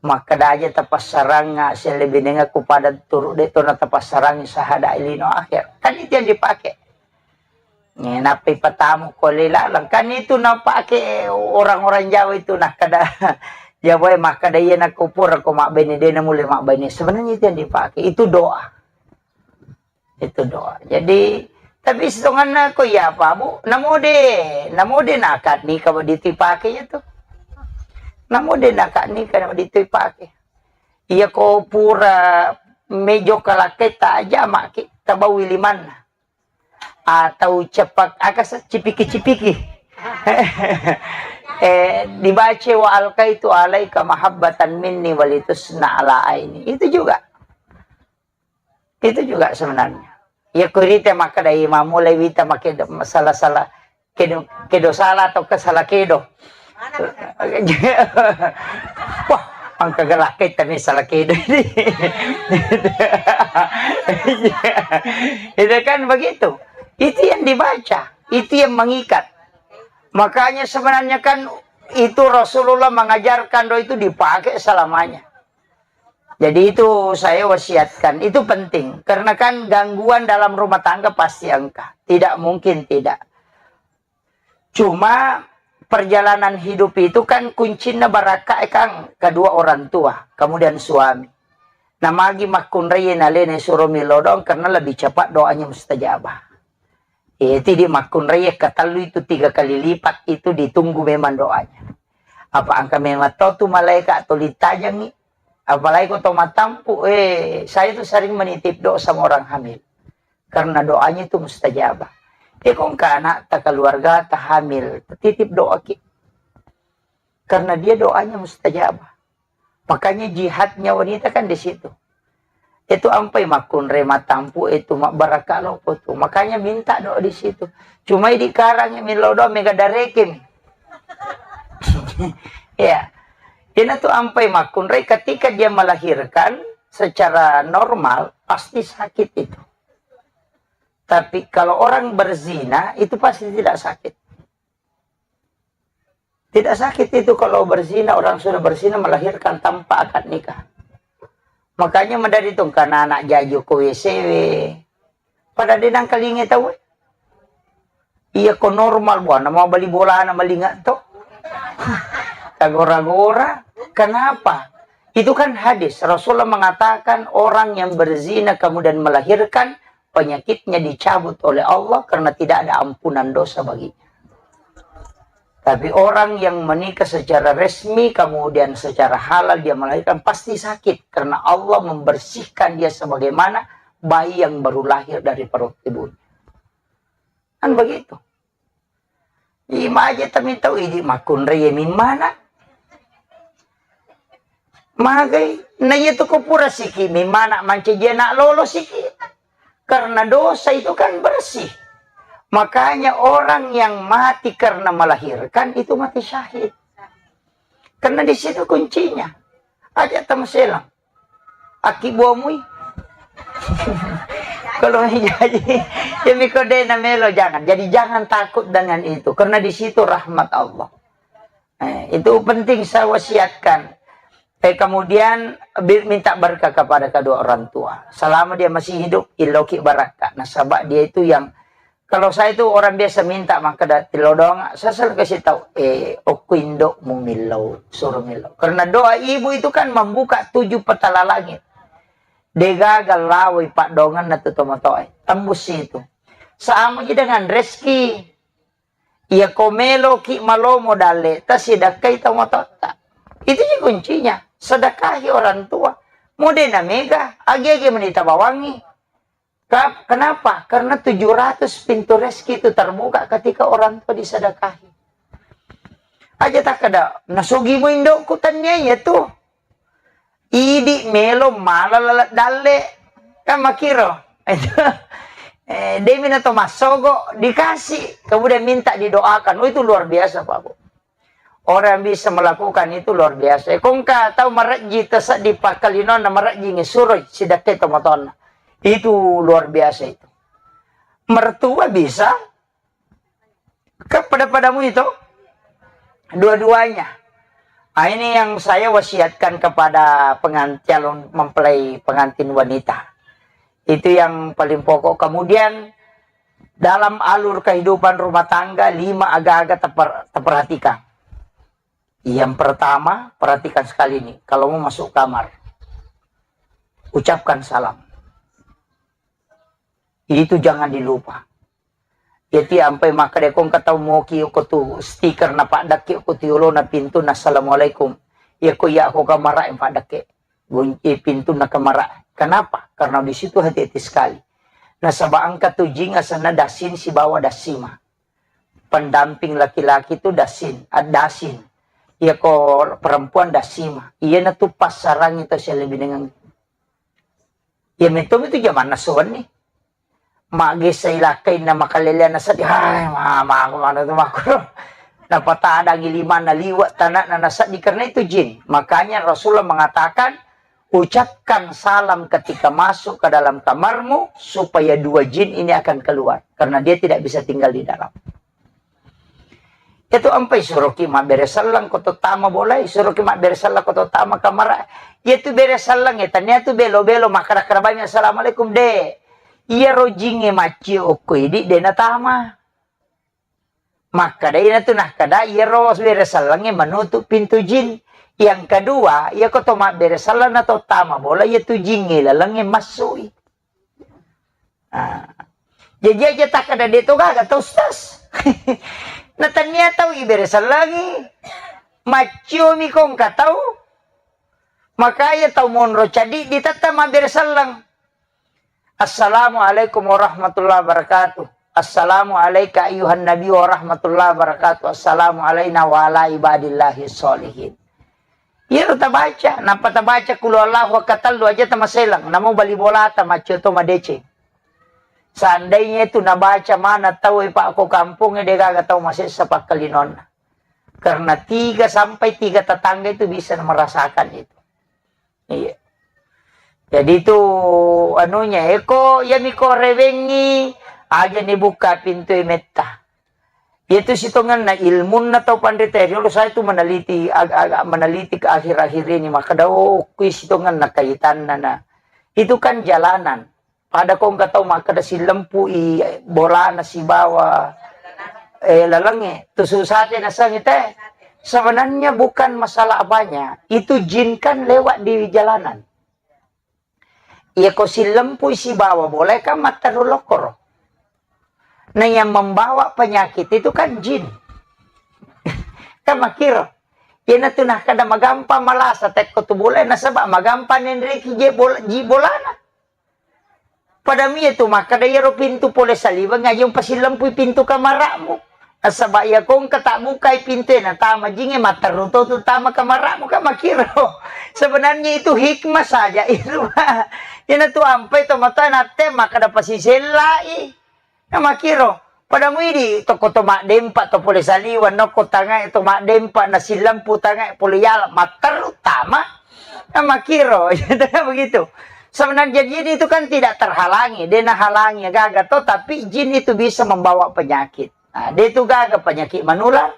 Makkeda aja tapassarangnga, selebinengnga ku pada turu de to na tapassarangngi sahada lino akhir. Kan itu yang dipakai. Eh, nappa ipatamu ko le laleng. Kan itu napake orang-orang Jawa itu, nakkeda Jawa e, makkeda iya nako pura ko mabbaine, de na mulle mabbaine. Sebenarnya itu yang dipakai. Itu doa. Itu doa. Jadi, tapi sitonganna ko iya apa, Bu? Namode, namode nakad nikah wa ditu ipake ya tu. Namode nakad nikah wa ditu ipake. Iya ko pura mejo kalakkai ta aja maki, tabawi limanna. Atau cepak, aka sa-, cipiki-cipiki. Eh, dibaca wa alqaitu alaika mahabbatan minni walitusna ala aini. Itu juga. Itu juga sebenarnya. Ya kurite maka dari mamulai wita make do-, salah-salah kedo, kedo salah atau ke salah kedo. Wah, angka gelak kita nih salah kedo ini. Itu kan begitu. Itu yang dibaca, itu yang mengikat. Makanya sebenarnya kan itu Rasulullah mengajarkan doa itu dipakai selamanya. Jadi itu saya wasiatkan, itu penting. Karena kan gangguan dalam rumah tangga pasti engka. Tidak mungkin tidak. Cuma perjalanan hidup itu kan kuncinya barakka, eh, Kang, kedua orang tua, kemudian suami. Nah, magi makkunrai nalene suro milodong karena lebih cepat doanya mustajabah. Eh, tidi makkunrai katellu itu tiga kali lipat itu ditunggu memang doanya. Apa angka memang tau tu malaikat atau litajangi? Apalagi kau tau matampu, eh, saya tuh sering menitip doa sama orang hamil. Karena doanya itu mustajabah. Eh, kau angka anak, ta keluarga, ta hamil, titip doa ki. Karena dia doanya mustajabah. Makanya jihadnya wanita kan di situ. Itu ampai makkunrai matampu itu mabbarakka loppo tu. Makanya minta doa di situ. Cuma di karang yang milo doa mega darekin. Ya. Ini tuh ampai makkunrai ketika dia melahirkan secara normal pasti sakit itu. Tapi kalau orang berzina itu pasti tidak sakit. Tidak sakit itu kalau berzina, orang sudah berzina melahirkan tanpa akad nikah. Makanya madari tu karena anak jaju ko W C W. Pada denang kalinge tau. Iya ko normal buana mau bali bolana malinga to. Kagora-gora. Kenapa? Itu kan hadis. Rasulullah mengatakan orang yang berzina kemudian melahirkan penyakitnya dicabut oleh Allah karena tidak ada ampunan dosa baginya. Tapi orang yang menikah secara resmi, kemudian secara halal dia melahirkan, pasti sakit karena Allah membersihkan dia sebagaimana bayi yang baru lahir dari perut ibunya. Kan begitu. Imaje tami tau idi makkunrai mimmana. Magai, na iya tu ko pura siki mimmana mancaji anak lolo siki. Karena dosa itu kan bersih. Makanya orang yang mati karena melahirkan itu mati syahid. Karena di situ kuncinya. Aja tamaselang. Aki buamui. Kalau jadi, ya miko de na melo, jangan. Jadi jangan takut dengan itu. Karena di situ rahmat Allah. Eh, itu penting saya wasiatkan. Eh, kemudian bi-, minta berkah kepada kedua orang tua. Selama dia masih hidup, iloki barakka. Nasaba dia itu yang, kalau saya itu orang biasa minta, maka da-, tilodong, saya selalu kasih tahu, eh, okko indokmu millau, suruh millau. Karena doa ibu itu kan membuka tujuh petala langit. Degaga lawai paddonganna tu tomatoe. Tembus itu. Sama ji dengan rezeki. Iya ko meloki malomo dalle, tasidakkai tomatotta. Itu ji kuncinya. Sedekahi orang tua. Mode na mega, agi-agi menita bawangi. Ka-, kenapa? Karena tujuh ratus pintu rezeki itu terbuka ketika orang tua disedekahi. Aja takkeda, "Nasugi mu indokku," tania iya tu. Idi melo mala laleng dalle. Kan makiro. Eh, demi na to massogo dikasih, kemudian minta didoakan. Oh, itu luar biasa, Pak Bu. Orang yang bisa melakukan itu luar biasa. Kongka tau marejji taseddi pakkalinonna marejji ngesuroi sidakkai tomatoanna. Itu luar biasa itu. Mertua bisa, kan pada-padamu itu dua-duanya. Ah, ini yang saya wasiatkan kepada pengan-, calon mempelai pengantin wanita. Itu yang paling pokok. Kemudian dalam alur kehidupan rumah tangga, lima aga-aga teper-, teperhatikan. Yang pertama, perhatikan sekali nih, kalau mau masuk kamar, ucapkan salam. Itu jangan dilupa. Jadi ampai makkeda ko engka tau moki ko tu stiker na paddakke ko tu yolona pintu na assalamualaikum. Iya ko iya ko kamara yang paddakke. Gunci pintu na kamara. Kenapa? Karena di situ hati-hati sekali. Nasaba engka tu jing asenna dasin sibawa dasima. pendamping laki-laki itu dasin, ad-, dasin. Iya ko perempuan dasima. Iya na tu passarangi to siya lebih dengan. Iya metom itu zaman nasowan nih. Magesa ilakkainna makaleleanna seddi, hai, mama aku mana tu makro. Napatadangi limanna liwa tanakna naseddi karena itu jin. Makanya Rasulullah mengatakan, ucapkan salam ketika masuk ke dalam kamarmu supaya dua jin ini akan keluar karena dia tidak bisa tinggal di dalam. Itu ampai suroki mabbere selleng ko to tama bolai, suroki mabbere selleng ko to tama kamara. Iya tu bere selleng ya, tania tu belo-belo makkada-kada banyak assalamualaikum de. Iya rojinge maccio okko idi de natama. Makkada ina tu nakkada iyaro bere sellengnge menutup pintu jin. Yang kedua, iya ko to mabbere selleng na to tama bola, iya tu jingnge lalengnge massui. Ah. Jadi aja takkada de to gaga to Ustaz. Na tania tau ibere sellengi. Maccio mi ko engka tau. Makanya tau monro cadi di tetta mabbere selleng. Assalamualaikum warahmatullahi wabarakatuh. Assalamu alaika ayyuhan nabi warahmatullahi wabarakatuh. Assalamu alaina wa ala ibadillahi sholihin. Iyaro tabaca, nappa tabaca kulu Allahu akkatellu aja tamaselang, namo bali bolata maccio to madeceng. Seandainya itu nabaca mana tau e pak ko kampung e de gaga tau masessa pakkalinonna. Karena tiga sampai tiga tetangga itu bisa merasakan itu. Iya. Jadi itu anunya, eko, iya miko rewengi, aja ni buka pintu e metta. Iya tu sitongenna ilmunna tau panrita riolo saya tu meneliti, ag-, agak meneliti ke akhir-akhir ini, maka dao kui sitongenna kaitanna na. Itu kan jalanan. Pada ko engka tau makkeda sillempu'i bolana sibawa, eh, lalengnge, tu susate nasengi te. Sebenarnya bukan masalah apanya, itu jin kan lewat di jalanan. Iya ko sillempu'i sibawa bola kan matteru lokkoro. Nah, yang membawa penyakit itu kan jin. Kan makkiro. Iyana tu nah kada magampang malasa tekko tu bola nasaba magampang nenreki je bola, ji bolana. Pada mie tu makkeda iyaro pintu pole saliweng aja umpasillempui pintu kamara'mu. Nasaba iya ko engka tabbukai pintu e natama jingnge matteru to tu tama kamara'mu kan makkiro. Sebenarnya itu hikmah saja itu. Iyana tu ampai to matoa natte makkeda pasisellai. Na makkiro. Pada muidi tokko to maddempa to pole saliweng nokko tangae to maddempa nasillempu tangae pole yala matteru tama. Nah, makkiro, begitu. Sebenarnya jin itu kan tidak terhalangi, dia nahalangi gaga to, tapi jin itu bisa membawa penyakit. Nah, dia itu gaga penyakit menular,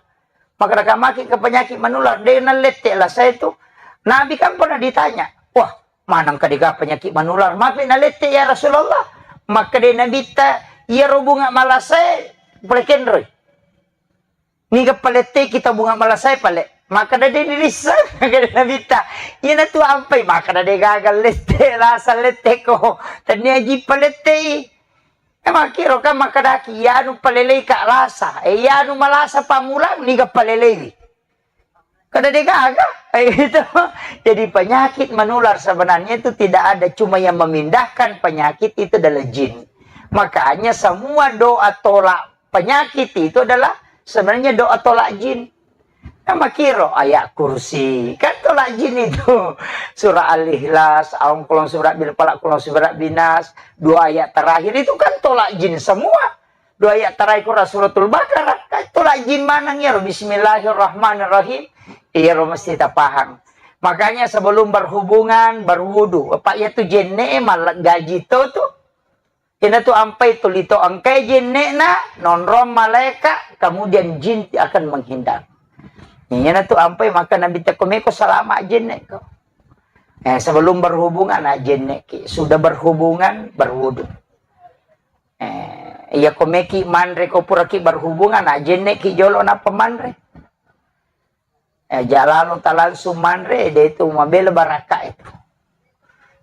maka maki ke penyakit menular, dia nalette lah saya itu. Nabi kan pernah ditanya, wah, manang kadega penyakit menular, mapi nalette ya Rasulullah. Maka dia Nabi ta, iya robunga malasai, pole kenroi. Niga paletteki tau bunga malasai pale. Makkeda de dirisseng, makkeda Nabitta. Iyana tu ampai, makkeda de gaga lette, lasa letteko. Tania ji palettei. E makkiro kan makkedaki, iyanu palelei ka lasa. E iyanu malasa pammulang, niga paleleiwi. Kada de gaga. E, gitu. Jadi penyakit menular sebenarnya itu tidak ada, cuma yang memindahkan penyakit itu adalah jin. Makanya semua doa tolak penyakit itu adalah sebenarnya doa tolak jin. Kan makkiro ayat kursi, kan tolak jin itu. Surah Al-Ikhlas, aung kolong surah bil falak, kolong surah binas, dua ayat terakhir itu kan tolak jin semua. Dua ayat terakhir Quran Suratul Baqarah, kan tolak jin maneng iyaro Bismillahirrahmanirrahim. Iyaro mesti tapahang. Makanya sebelum berhubungan, berwudu. Apa iya tu jenne malah gaji to tu. Ina tu ampai tu lito engkai jenne'na, nonrong malaika, kemudian jin akan menghindar. Ina tu ampai maka Nabi tekko meko salama jenne'ko. Eh, sebelum berhubungan, ah, jenne'ki. Sudah berhubungan, berwudu. Eh, iya ko meki manre ko puraki berhubungan, ah, jenne'ki jolo napa manre. Eh, jalalo talangsung manre, de itu mabela baraka itu.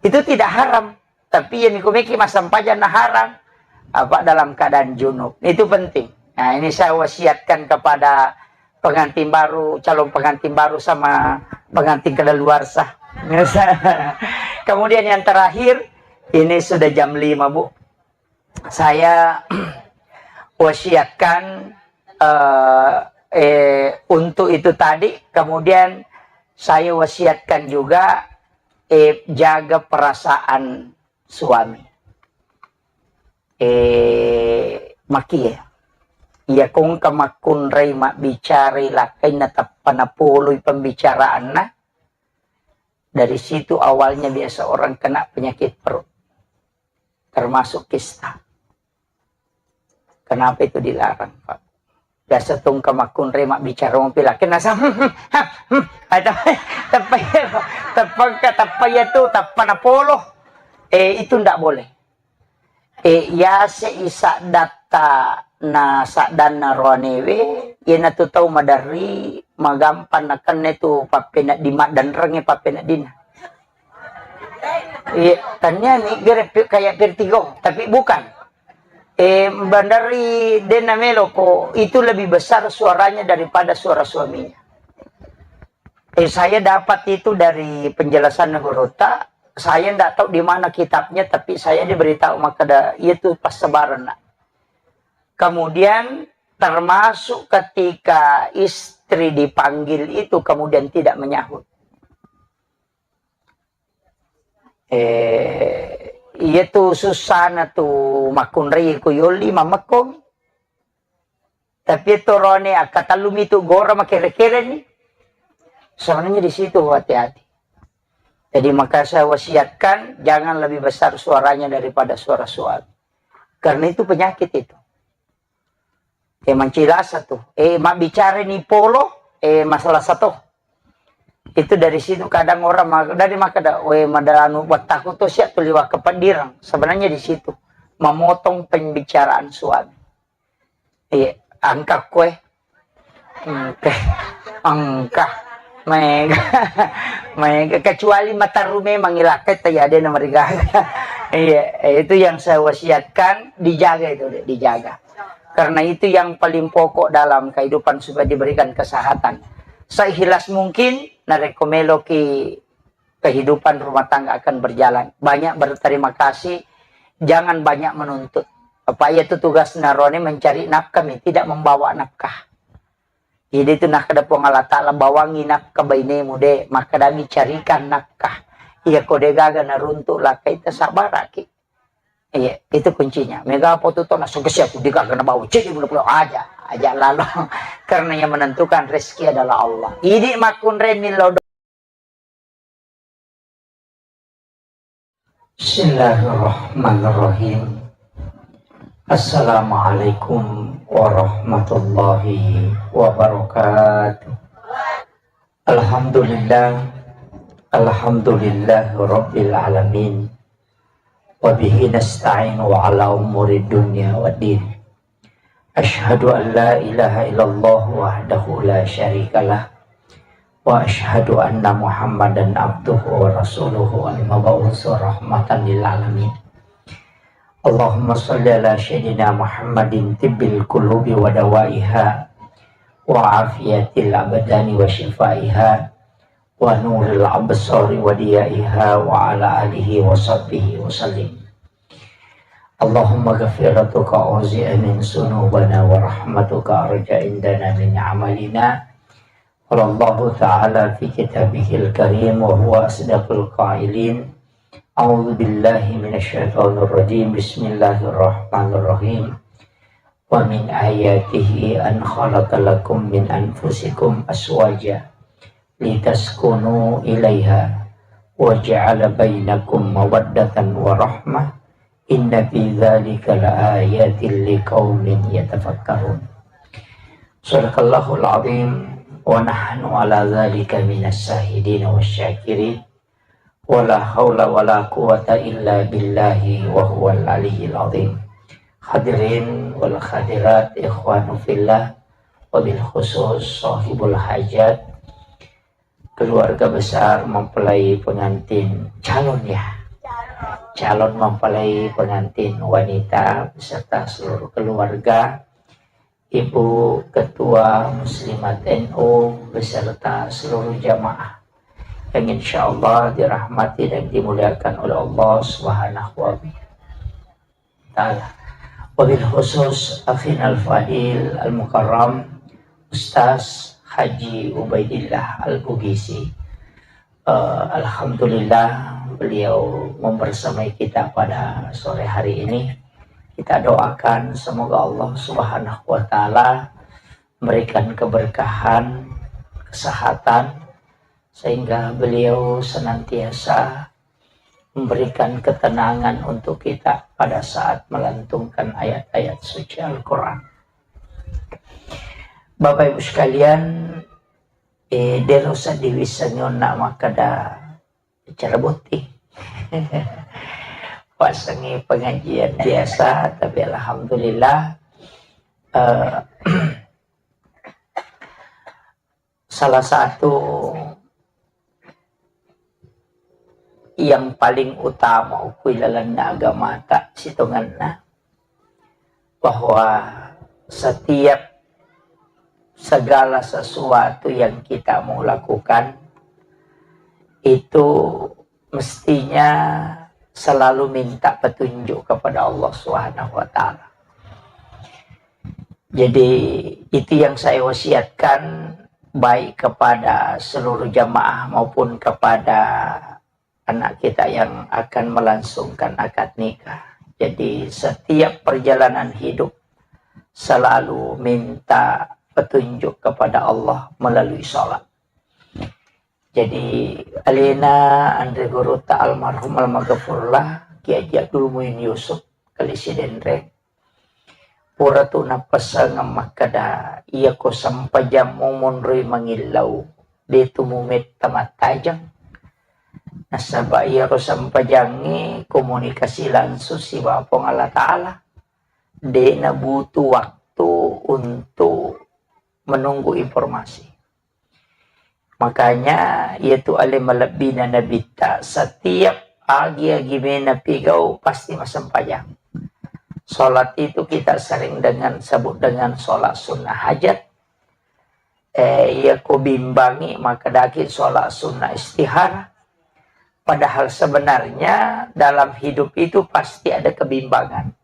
Itu tidak haram. Tapi yang ikumeki masampajan na haram. Apa dalam keadaan junub. Itu penting. Nah, ini saya wasiatkan kepada pengantin baru, calon pengantin baru sama pengantin kadaluarsa. Kemudian yang terakhir, ini sudah jam lima, Bu. Saya wasiatkan Eh, eh, untuk itu tadi, kemudian saya wasiatkan juga, eh, jaga perasaan suami. Eh, makie. Iya, kongka makkunrai mabbicarai lakkainna tappa napoloi pembicaraanna. Dari situ awalnya biasa orang kena penyakit perut, termasuk kista. Kenapa itu dilarang, Pak? Biasa tongka makkunrai mabbicara mopi lakkainna sa-, ada, teppa iya, teppa engka, teppa iya tu, teppa napolo. Eh, itu ndak boleh. Eh, yase i saddatta na saddanna roanewe, iyanatu tau maderri magampang nakenna tu pappenedding, maddenrengnge pappeneddinna. Iya, tania ni gere pi-, kayak vertigo, tapi bukan. Eh, maderri denna meloko, itu lebih besar suaranya daripada suara suaminya. Eh, saya dapat itu dari penjelasan gurutta. Saya ndak tahu di mana kitabnya, tapi saya diberitahu makkeda, iya tu passabarenna. Kemudian termasuk ketika istri dipanggil itu kemudian tidak menyahut. Eh, iya tu sussana tu makkunrai ku yolli mammekko. Tapi itu roane akkatellumi tu gora makere-kere ni. Sebenarnya di situ hati-hati. Jadi maka saya wasiatkan jangan lebih besar suaranya daripada suara suami. Karena itu penyakit itu. Eh, mancilasa tu. Eh, mabbicara ni polo, eh, masalah satu. Itu dari situ kadang orang ma-, dari makkeda, "We, madalanu wattaku tu siap tu liwa kepeddirang." Sebenarnya di situ memotong pembicaraan suami. Iya, engka koe. Engka. Engka. Maega. Maega. Kecuali materru memang ilakkai, tapi ada nama rigaga. Iya, itu yang saya wasiatkan, dijaga itu, Dek, dijaga. Karena itu yang paling pokok dalam kehidupan supaya diberikan kesehatan. Seikhlas mungkin, narekko meloki kehidupan rumah tangga akan berjalan. Banyak berterima kasih, jangan banyak menuntut. Apa iya tu tugas narone mencari nafkah mi, tidak membawa nafkah. Jadi itu nakkeda Puang Allah Ta'ala, "Bawangi nafkah bainemu de, makkadami carikan nafkah." Iya ko de gaga naruntuk lakkai, tasabaraki. Iya, itu kuncinya. Mega apa tu tona sukses aku de gaga nabawa cedde pula aja, aja lalu. Karena yang menentukan rezeki adalah Allah. Idi makkunrai millau Bismillahirrahmanirrahim. Assalamualaikum warahmatullahi wabarakatuh. Alhamdulillah. Alhamdulillah Rabbil Alamin. Wa bihi nasta'inu ala umuri dunya wa din. Asyhadu an la ilaha illallah wahdahu la syarikalah. Wa asyhadu anna Muhammadan abduhu wa rasuluhu al-mab'usu rahmatan lil alamin. Allahumma salli ala sayyidina Muhammadin tibbil qulubi wa dawaiha wa afiyatil abdani wa syifaiha wa nuril absari wa diyaiha wa ala alihi wa sahbihi wa sallim. Allahumma ghafiratuka auzi'a min sunubana wa rahmatuka arja indana min amalina. Qala Allahu ta'ala fi kitabihil karim wa huwa asdaqul qailin. A'udzu billahi minasy syaithanir rajim. Bismillahirrahmanirrahim. Wa min ayatihi an khalaqa lakum min anfusikum azwaja litaskunu ilaiha wa ja'ala bainakum mawaddatan wa rahmah, inna fi dzalika laayatil liqaumin yatafakkarun. Sadaqallahul azim wa nahnu ala dzalika minas syahidin wasy syakirin. Wala haula wala quwata illa billahi wa huwal aliyyil azim. Hadirin wal hadirat, ikhwanu fillah, wabil khusus sahibul hajat, keluarga besar mempelai pengantin, calon ya, calon mempelai pengantin wanita beserta seluruh keluarga, Ibu Ketua Muslimat N U beserta seluruh jamaah yang insya Allah dirahmati dan dimuliakan oleh Allah Subhanahu wa Ta'ala. Wabil khusus akhinal fadil al-mukarram Ustaz Haji Ubaidillah Al-Bugisi. Eh, Alhamdulillah, beliau membersamai kita pada sore hari ini. Kita doakan semoga Allah Subhanahu wa Ta'ala memberikan keberkahan, kesehatan, sehingga beliau senantiasa memberikan ketenangan untuk kita pada saat melantunkan ayat-ayat suci Al-Quran. Bapak Ibu sekalian, eh, dero sadiwi sangionna makkeda acara botting. Pasangi pengajian biasa, tapi alhamdulillah, eh, salah satu yang paling utama ukui lalenna agamata sitongenna, bahwa setiap segala sesuatu yang kita mau lakukan itu mestinya selalu minta petunjuk kepada Allah Subhanahu wa Ta'ala. Jadi, itu yang saya wasiatkan, baik kepada seluruh jamaah maupun kepada anak kita yang akan melangsungkan akad nikah. Jadi, setiap perjalanan hidup selalu minta petunjuk kepada Allah melalui sholat. Jadi, alena anre guruta almarhum almaghfurlah Kiai Haji Abdul Muin Yusuf Kalisi Denreng, pura tu napasengeng makkeda, iyako sempajang mumonroi mangillau, de tu mumetta mattajeng. Nasaba iyaro sempajangnge komunikasi langsung sibawa Puang Allah Ta'ala. De nabutuh waktu untuk menunggu informasi. Makanya, iyatu ale malebbina Nabitta, setiap agi-agi mena pigau pasti massempajang. Sholat itu kita sering dengan sebut dengan sholat sunnah hajat. Eh, iya ko bimbangi, maka daki sholat sunnah istihara. Padahal sebenarnya dalam hidup itu pasti ada kebimbangan.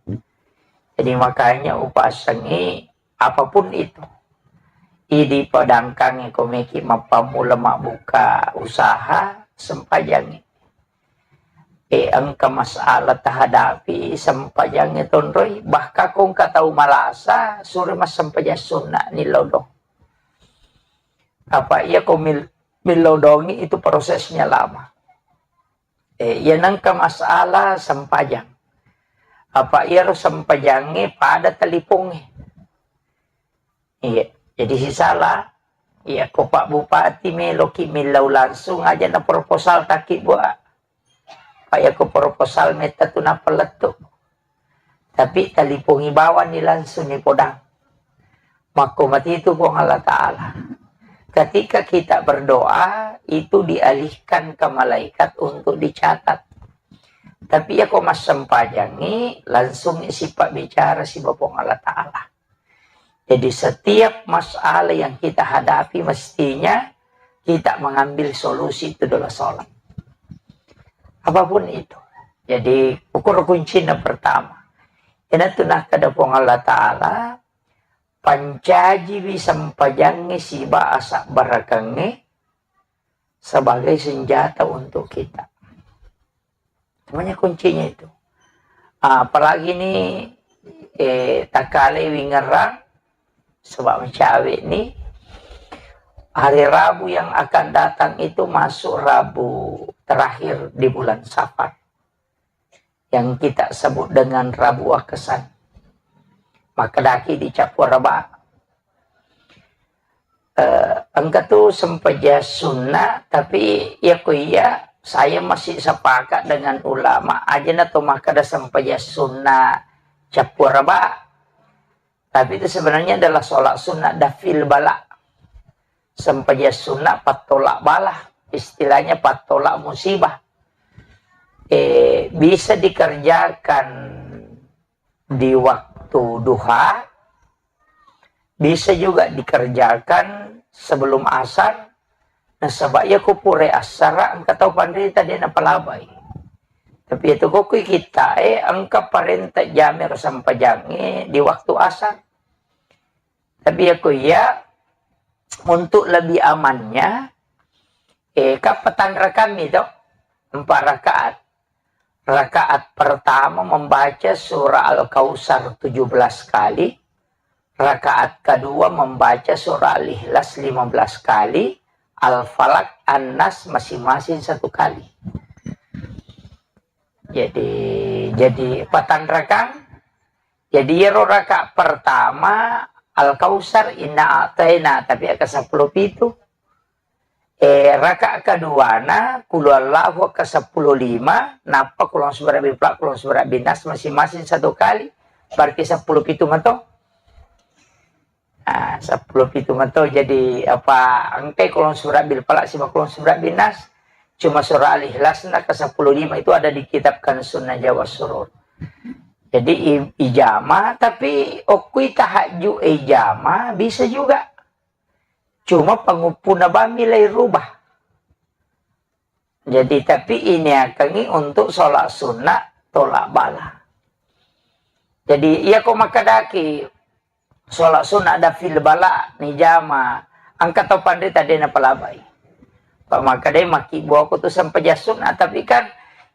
Jadi makanya upasengi apapun itu. Idi padangkangi komeki mappammula mabbuka usaha, sempajangi. E, engka masalah tahadapi, sempajangi tonroi. Bahkan ko engka tau malasa, sure massempajang sunna ni lodong. Apa iya ko mil-, milodongi itu prosesnya lama. Eh, iya nengka masalah sempajang. Apa iyaro sempajangnge pada talipongnge. Iya, jadi sisala. Iya, ko Pak Bupati meloki millau langsung aja na proposal taki buat. Pak, iya ko proposal metta tu napalettu. Tapi talipongi bawang ni langsung ni podang. Makko matitu Puang Allah Ta'ala. Ketika kita berdoa, itu dialihkan ke malaikat untuk dicatat. Tapi ya ko massempajangi, langsung isi pabbicara siba Puang Allah Ta'ala. Jadi setiap masalah yang kita hadapi mestinya kita mengambil solusi itu adalah sholat. Apapun itu. Jadi ukur kuncinya pertama. Ina tu nakkeda Puang Allah Ta'ala, pancajiwi sempajangnge siba asabbarakengnge sebagai senjata untuk kita. Semuanya kuncinya itu. Ah, apalagi ni, eh, takale wingerang, sebab mencawe ni, hari Rabu yang akan datang itu masuk Rabu terakhir di bulan Safar. Yang kita sebut dengan Rabu Wakesan. Maka daki dicappur raba. Eh, engka tu sempajang sunna, tapi ya ko iya, saya masih sepakat dengan ulama, aja na to makkeda sempajang sunna cappur raba. Tapi itu sebenarnya adalah sholat sunnah dafil bala. Sempajang sunnah pattolak bala, istilahnya pattolak musibah. Eh, bisa dikerjakan di waktu duha, bisa juga dikerjakan sebelum asar. Nasaba iya ko pura asara engka tau panrita de napalabai. Tapi itu kok kui kita, eh, engka parenta jami ro sempajangnge di waktu asar. Tapi ya ko iya, untuk lebih amannya, eh, kan petang rakaat mi to, empat rakaat. Rakaat pertama membaca surah Al-Kautsar tujuh belas kali, rakaat kedua membaca surah Al-Ikhlas lima belas kali, Al-Falaq, An-Nas masing-masing satu kali. Jadi, jadi patang rakang. Jadi, iyaro rakaat pertama Al-Kautsar, Inna A'taina, tapi aka seppulo pitu. Eh, rakaat keduana, Qul Huwallahu aka seppulo lima, nappa Qul A'udzu birabbil falaq, Qul A'udzu birabbin nas masing-masing satu kali, berarti seppulo pitu mato. Ah, seppulo pitu mato. Jadi, apa, engkai Qul A'udzu birabbil falaq sibawa Qul A'udzu birabbin nas, cuma surah Al-Ikhlas na ke seppulo lima itu ada di kitab Kanzun Najwa was Surur. Jadi, i-, ijama, tapi okkui tahajud ijama bisa juga. Cuma panguppuna bami lai rubah. Jadi, tapi ini akangi untuk sholat sunnah tolak bala. Jadi, iya ko makkadaki sholat sunnah daf'il bala ni jama, engka tau panrita de napalabai. Pak makkadai maki buaku tu sempajang sunnah, tapi kan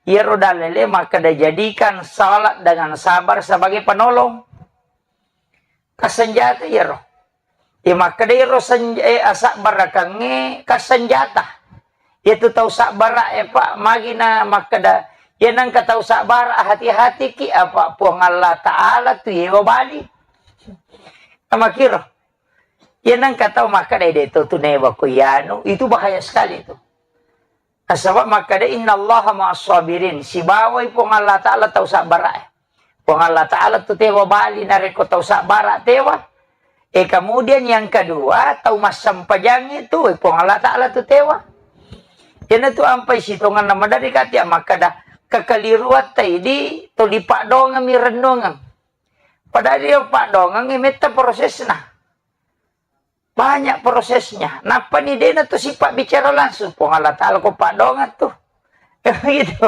iyaro dalile makkada jadikan salat dengan sabar sebagai penolong. Kasenjata iyaro. Iya makkeda iro senj-, eh, asabbarakangngé kassenjata. Iyatu tau sabbara, eh, Pak, magi na makkeda, iya nengka tau sabbara, hati-hatiki, apa Puang Allah Ta'ala tu yewa bali. Amakiro. Iya nengka tau makkeda, "Eh, de to tu newa ko iyanu," itu bahaya sekali tu. Nasaba makkeda, "Innallaha ma'as sabirin." Sibawai Puang Allah Ta'ala tau sabbara. Puang Allah Ta'ala tu tewa bali narekko tau sabbara tewa. Eh, kemudian yang kedua, tau massempajang itu, eh, Puang Allah Ta'ala tu tewa. Iyanatu ampai sitonganna maderri kati makkeda, kekeliruatta idi tuli paddoangeng mi rennuangeng. Padahal iya paddoangeng metta prosesna. Banyak prosesnya. Nappani dena tu sifat bicara langsung. Puang Allah Ta'ala ko paddoangeng tu. Gitu.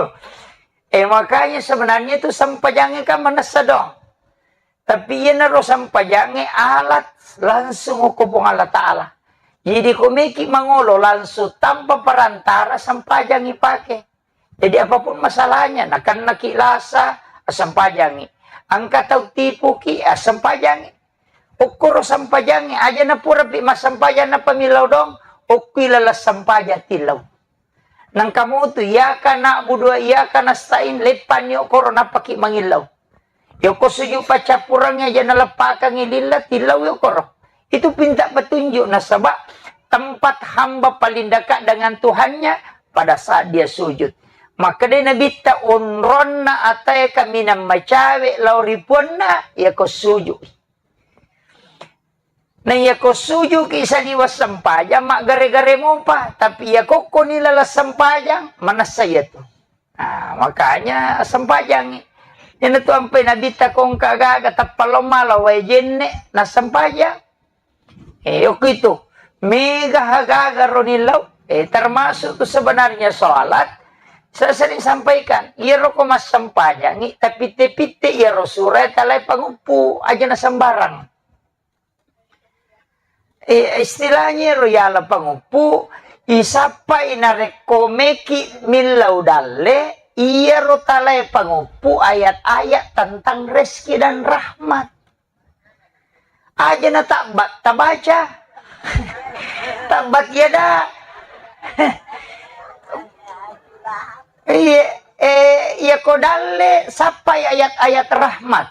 Eh, makanya sebenarnya itu sempajangnya kan manessa dong. Tapi iyanaro sempajangnya alat langsung ko Puang Allah Ta'ala. Jadi ko meki mangolo langsung tanpa perantara sempajang ipake. Jadi apapun masalahnya, nakennaki lasa, assempajangi. Engka tau tipuki, assempajangi. Okkoro sempajangi, aja napurapi massempajang nappa millau dong, okkui laleng sempajang tillau. Nangka mutu, iyyaka na'budu wa iyyaka nasta'in, leppanni okkoro nappaki mangillau. Yoko sujud paccappurengnge aja naleppakengngi lilla, tillau yokoro. Itu pinta petunjuk, nasaba tempat hamba paling dekat dengan Tuhannya pada saat dia sujud. Makkedai Nabitta, onronna atae kaminang macawe lao ri puanna, yako sujud. Na iyako sujuki saliweng sempajang, maggare-gare mopa. Tapi iyako koni laleng sempajang, manessa iyatu. Nah, makanya sempajangi. Iyanatu ampai Nabitta kongka gaga tappa lomma lao wae jenne, nassempajang. Eh, okko itu. Mega gaga roni lao. Eh, termasuk tu sebenarnya sholat. Saya sering sampaikan, iyaro ko massempajangi, tapitte-pitte iyaro sura talae panguppu, aja na sembarang. Eh, istilahnya ro yala panguppu, isappai narekko meki millau dalle, iyaro talae panguppu ayat-ayat tentang rezeki dan rahmat. Aja na tabbat tabaca. Tabbat yada. Iya, eh, iya ko dalle sappai ayat-ayat rahmat.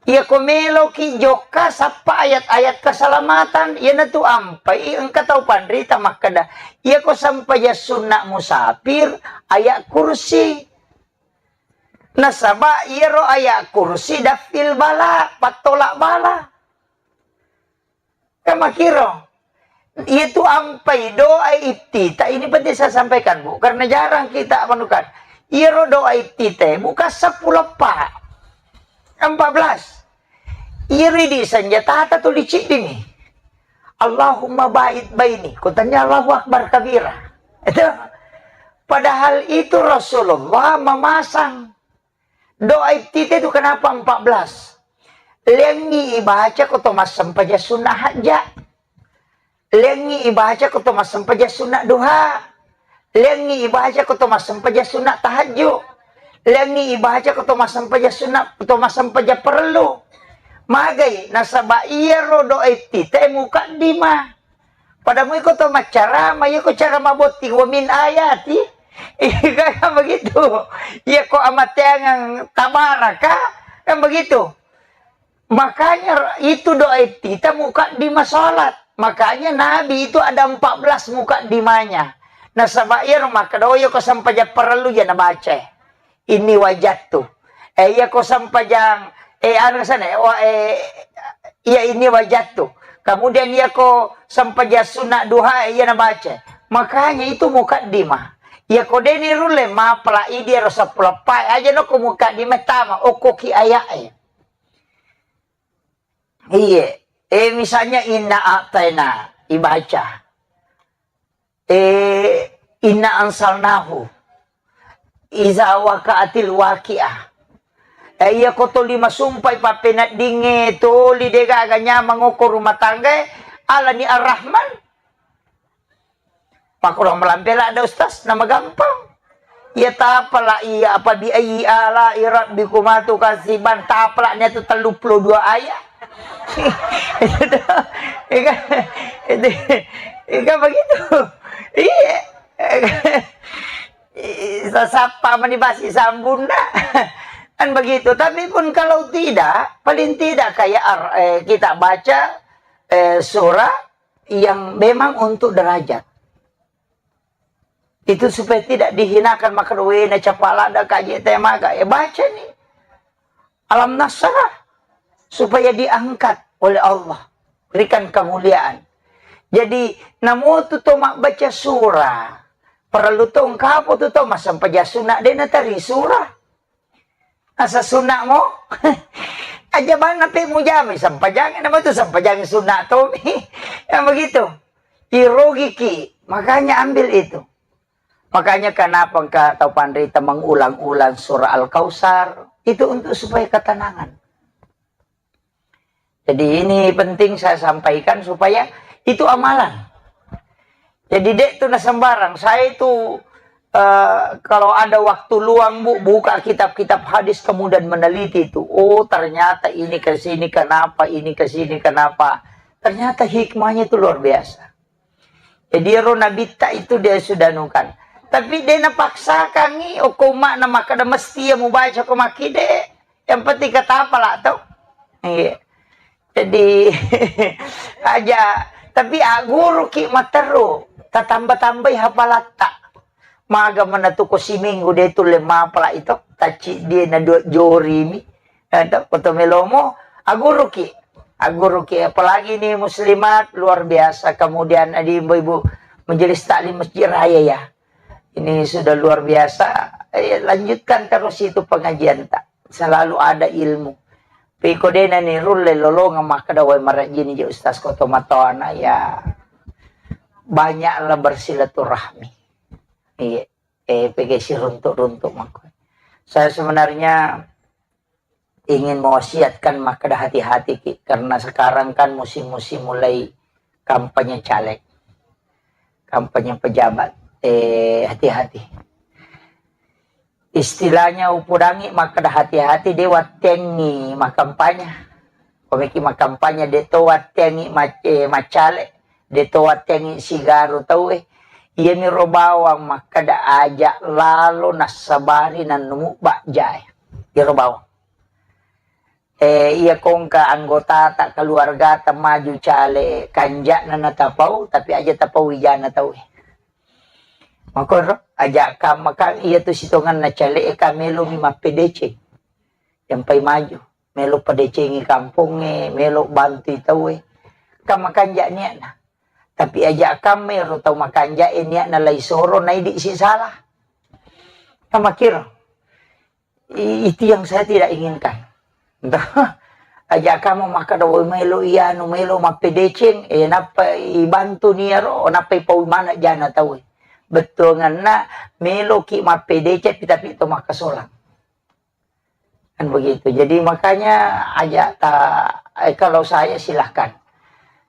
Iya ko meloki jokka sappa ayat-ayat keselamatan, iyanatu ampai engka tau panrita makkeda, iya ko sempajang sunna musafir, ayat kursi. Nasaba iyaro ayat kursi dafil bala, pattolak bala. Kan makiro. Iyatu ampai doa iftitah, ini penting saya sampaikan, Bu, karena jarang kita menemukan. Iyaro doa iftitah, Bu, kan seppulo pa. Empat belas. Iyaro di senjata tu licik ini. Allahumma ba'id baini. Kutanya Allahu Akbar kabira. Itu. Padahal itu Rasulullah memasang doa iftitah itu kenapa empat belas? Lengngi ibaca ko to massempajang sunna hajja. Lengngi ibaca ko to massempajang sunna duha. Lengngi ibaca ko to massempajang sunna tahajju. Lengngi ibaca ko to massempajang sunna, to massempajang parellu. Magai, nasaba iyaro doa iftitah mukaddimah. Pada muiko to maccarama, iyako cara mabotting, wa min ayati. Iya, kan begitu. Iyako amateangang tabaraka, kan begitu. Makanya itu doa iftitah mukaddimah salat. Makanya Nabi itu ada empat belas mukaddimahnya. Nasaba iyaro makkeda, oh, iyako sempajang parellu ja nabaca. Inni wajadtu. Eh, iyako sempajang, eh, anu sana, eh, wa-, eh, iya, inni wajadtu. Kemudian iyako sempajang sunat duha, eh, iya nabaca. Makanya itu mukaddimah. Iyako deni rulle mapala idi ero seppulo eppa aja noko mukaddimah tama, okkoki ayat, eh. Iye. Eh, misalnya inna a'taina, ibaca. Eh, inna ansalnahu. Iza waqa'atil waqi'ah. Eh, iya ko toli masumpai pappeneddingnge, toli degaga nyamang okko rumah tanggae, alani Ar-Rahman. Pakkurang malampe ladde, Ustaz, nama gampang. Iya tapala iya, apa bi ayyi ala'i rabbikuma tukadziban, tapala nia tu telluppulo dua ayat. Ega, ega, ega begitu. Iya. Sasappa mani basi sambunna. Kan begitu. Tapi pun kalau tidak, paling tidak kayak ar-, eh, kita baca, eh, surah yang memang untuk derajat. Itu supaya tidak dihinakan, maka wena capalada kaji temaga. Eh, baca nih. Alam Nasrah. Supaya diangkat oleh Allah. Berikan kemuliaan. Jadi, namo tu to mabbaca surah. Perlu to engkapo tu to massempajang sunat dena tari surah. Asa sunna'mo? Aja bana pe mujami sempajang, nama tu sempajang sunnah tomi. Yang begitu. Irogiki. Makanya ambil itu. Makanya kenapa engka tau panrita mengulang-ulang surah Al-Kautsar? Itu untuk supaya ketenangan. Jadi ini penting saya sampaikan supaya itu amalan. Jadi dek tu na sembarang. Saya itu, eh, kalau ada waktu luang, Bu, buka kitab-kitab hadis kemudian meneliti itu. Oh, ternyata ini ke sini kenapa, ini ke sini kenapa. Ternyata hikmahnya itu luar biasa. Jadi ro nabitta itu dia sudah nukan. Tapi dia napaksakangi, oh, ko makna makkeda mesti ya mubaca ko makkide. Yang penting kata apa lah tuh. Iya. Jadi aja, tapi aguru ki matteru, tatamba-tambai hapalatta. Maga mana tu ko siminggu de tulle mapala itu, taci dia na dua jori mi. Ada foto melomo, aguruki. Aguruki, apalagi ini muslimat luar biasa. Kemudian ada ibu-ibu majelis taklim Masjid Raya ya. Ini sudah luar biasa. Eh, lanjutkan terus itu pengajian tak. Selalu ada ilmu. Piko dena ni rulle lolonga makkeda wai marajini je ustaz ko tomatoana ya. Banyaklah bersilaturahmi. Iya. Eh, pegesi runtuk-runtuk mako. Saya sebenarnya ingin mewasiatkan makkeda hati-hati ki, karena sekarang kan musim-musim mulai kampanye caleg, kampanye pejabat. Eh, hati-hati. Istilahnya upudangi makkeda hati-hati de wattengi makampanye. Komeki makampanye de to wattengi mac-, eh, macale, de to wattengi sigaru tauwe. Iyami ro bawang makkeda aja lalo nassabari nannumubba jae. Iyaro bawang. Eh, iya kongka anggotata, keluargata maju cale, kanja'na natapau, tapi aja tapau wijana tauwe. Makoro, aja kamma kan iya tu sitonganna cale e ka melomi mappedeceng. Yang pai maju, melo pedecengi kampongnge, melo bantui tauwe. Kamma kanja niatna. Tapi aja kamma ero tau makanja e niatna lai soro naidi si salah. Kamakiro. I-, itu yang saya tidak inginkan. Aja kamu makkeda, "Woi, melo ianu, melo mappedeceng, eh, nappa ibantu niaro, nappa ipau mana jana tau." Bettuangenna meloki mappedeceng, tapi to makkasolang. Kan begitu. Jadi makanya aja ta, eh, kalau saya silahkan.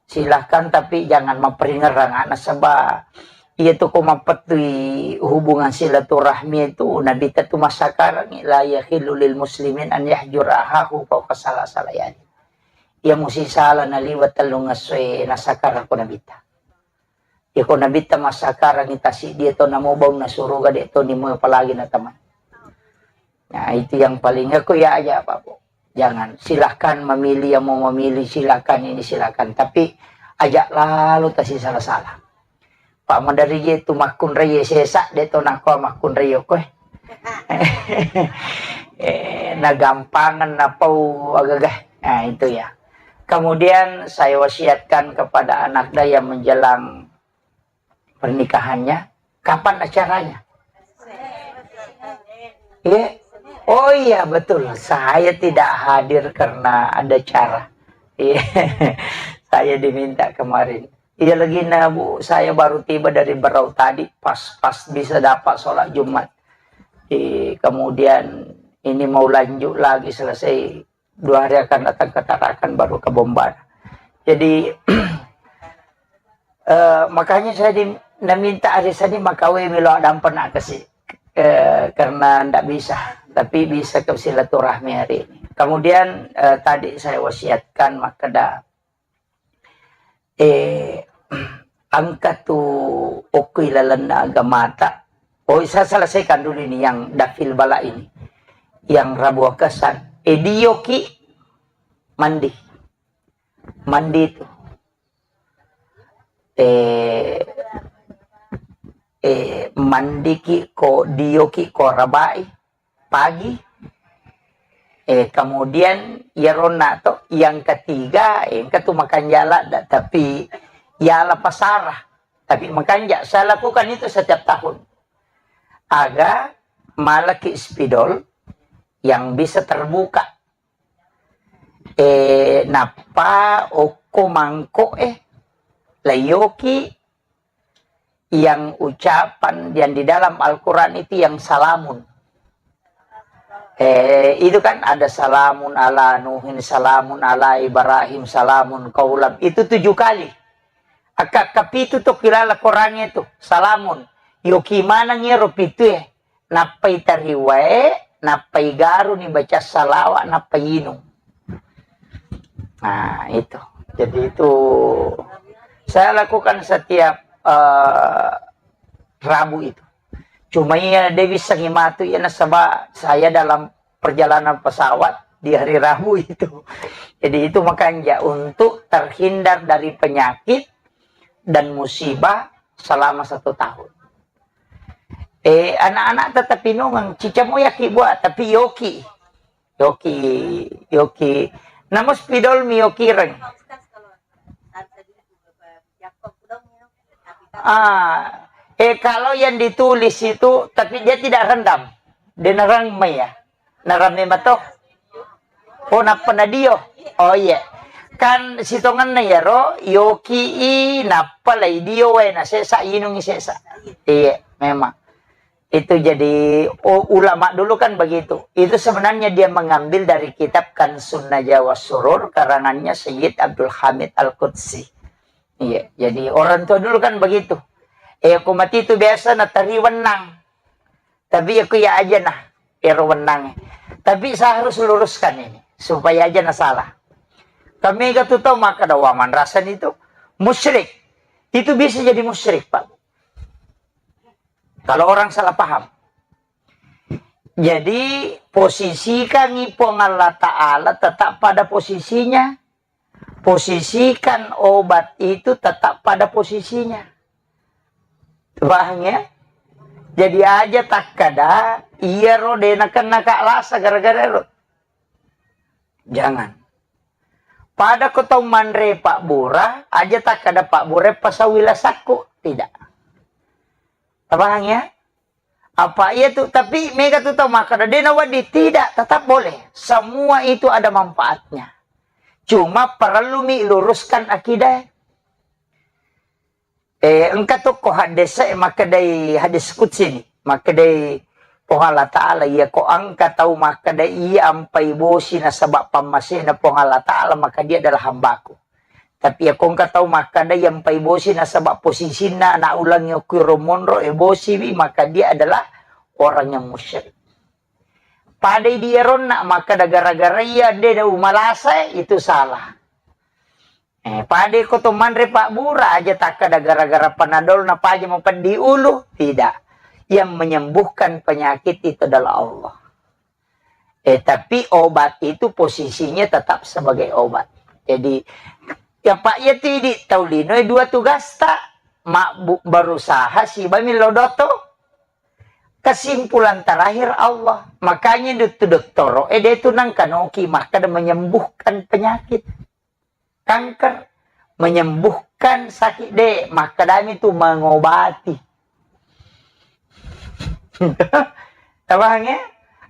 Silahkan, tapi jangan memperingerang anak sebab iya tu ko mappettui hubungan silaturahmi itu Nabi tu masakarangi la yahillu lil muslimin an yahjura ahahu fauqa salasati layalin. Iya musi sala naliwa tellung essoe nasakarang ko Nabi ta. Iyako Nabitta massakarangi tasiddi to namo baunna suruga, de to nimo apalagi na teman. Nah, itu yang paling aku ya aja apa, Bu. Jangan, silahkan memilih yang mau memilih, silahkan ini, silahkan. Tapi ajak lalu tasi salah-salah. Pak madari je tu makkunrai sesa, de to nako makkunrai koe. Eh, nagampangan napau agaga. Nah, itu ya. Kemudian saya wasiatkan kepada anakda yang menjelang pernikahannya, kapan acaranya? Iya. Oh iya, betul. Saya tidak hadir karena ada cara. Iya. Saya diminta kemarin. Iya lagi, nah, Bu, saya baru tiba dari Berau tadi, pas, pas bisa dapat sholat Jumat. Eh, kemudian ini mau lanjut lagi, selesai dua hari akan datang ke Tarakan, baru ke Bombar. Jadi, eh, makanya saya di, naminta hari Senin makawe milo adampa na kasi. Eh, karena ndak bisa, tapi bisa ke silaturahmi hari ini. Kemudian, eh, tadi saya wasiatkan makkeda, eh, engka tu okko ilalenna agamata. Oh, saya selesaikan dulu ini yang dafil bala ini. Yang Rabu Wakasan. Eh, dioki mandi. Mandi tu. Eh, eh, mandiki ko, dioki ko rabai pagi. Eh, kemudian iyaronna to yang ketiga, eh, engka tu makanja ladda, tapi yala pasara. Tapi makanja, saya lakukan itu setiap tahun. Aga malaki spidol yang bisa terbuka. Eh, nappa okko mangko, eh, layoki yang ucapan yang di dalam Al-Quran itu yang salamun. Eh, itu kan ada salamun ala Nuhin, salamun ala Ibrahim, salamun kaulam. Itu tujuh kali. Akka kapitu to kilala Quran itu, salamun. Yoki manang iyaro pitu e. Nappai tariwae, nappai garuni baca salawat, nappai inung. Nah, itu. Jadi itu saya lakukan setiap, eh, Rabu itu. Cuma iya de bisa ngimatu iya nasaba saya dalam perjalanan pesawat di hari Rabu itu. Jadi itu makanya untuk terhindar dari penyakit dan musibah selama satu tahun. Eh, anak-anak tetap inungang, cica moyaki buat, tapi yoki. Yoki, yoki. Namun spidol mi yoki reng. Ah, eh, kalau yang ditulis itu, tapi dia tidak rendam. Dia nerang mai ya. Nerang mai mato. Oh, nappa nadio. Oh iya. Kan sitongenna yaro, yoki i, nappa lai dio wae, na sesa, inungi sesa. Iya, memang. Itu jadi, oh, ulama dulu kan begitu. Itu sebenarnya dia mengambil dari kitab Kansun Najwa Surur, karangannya Sayyid Abdul Hamid Al-Qudsi. Iya, jadi orang tua dulu kan begitu. Eh, aku mati itu biasa natari wenang. Tapi aku ya aja nah, ero wenang. Tapi saya harus luruskan ini, supaya aja na salah. Kami gak tuh tahu maka ada waman rasan itu musyrik. Itu bisa jadi musyrik, Pak. Kalau orang salah paham. Jadi, posisikan Puang Allah Ta'ala tetap pada posisinya. Posisikan obat itu tetap pada posisinya. Paham ya? Jadi aja takkada, iya ro de nakenna ka lasa gara-gara ro. Jangan. Pada ko tau manre Pak Bura, aja takkada Pak Bura pasawi lasakku. Tidak. Paham ya? Apa iya tu, tapi mega tu tau makkada, de nawedding, tidak, tetap boleh. Semua itu ada manfaatnya. Cuma perlu mi luruskan akidah. Eh, engka tokko hadis e makkedai, hadis qudsi ni, makkedai Puang Allah Ta'ala, iya ko engka tau makkeda iya ampai bosi nasaba pammasena Puang Allah Ta'ala, maka dia adalah hambaku. Tapi iya ko engka tau makkeda iya ampai bosi nasaba posisinna anak ulangi okko ro monro e bosiwi, maka dia adalah orang yang musyrik. Padai di eronna makkeda gara-gara iya de na umalasa, itu salah. Eh, pada ko to manre pabbura aja takkeda gara-gara panadol na paja mapeddi ulu, tidak. Yang menyembuhkan penyakit itu adalah Allah. Eh, tapi obat itu posisinya tetap sebagai obat. Jadi, ya Pak, ya tidi tau lino, eh, dua tugasta, mabbu-, berusaha siba millo doto. Kesimpulan terakhir Allah. Makanya dotto-, dottoro, eh, de tu nangkanoki makkeda menyembuhkan penyakit. Kanker, menyembuhkan sakit de, makkedami tu mengobati. Tabahang ya?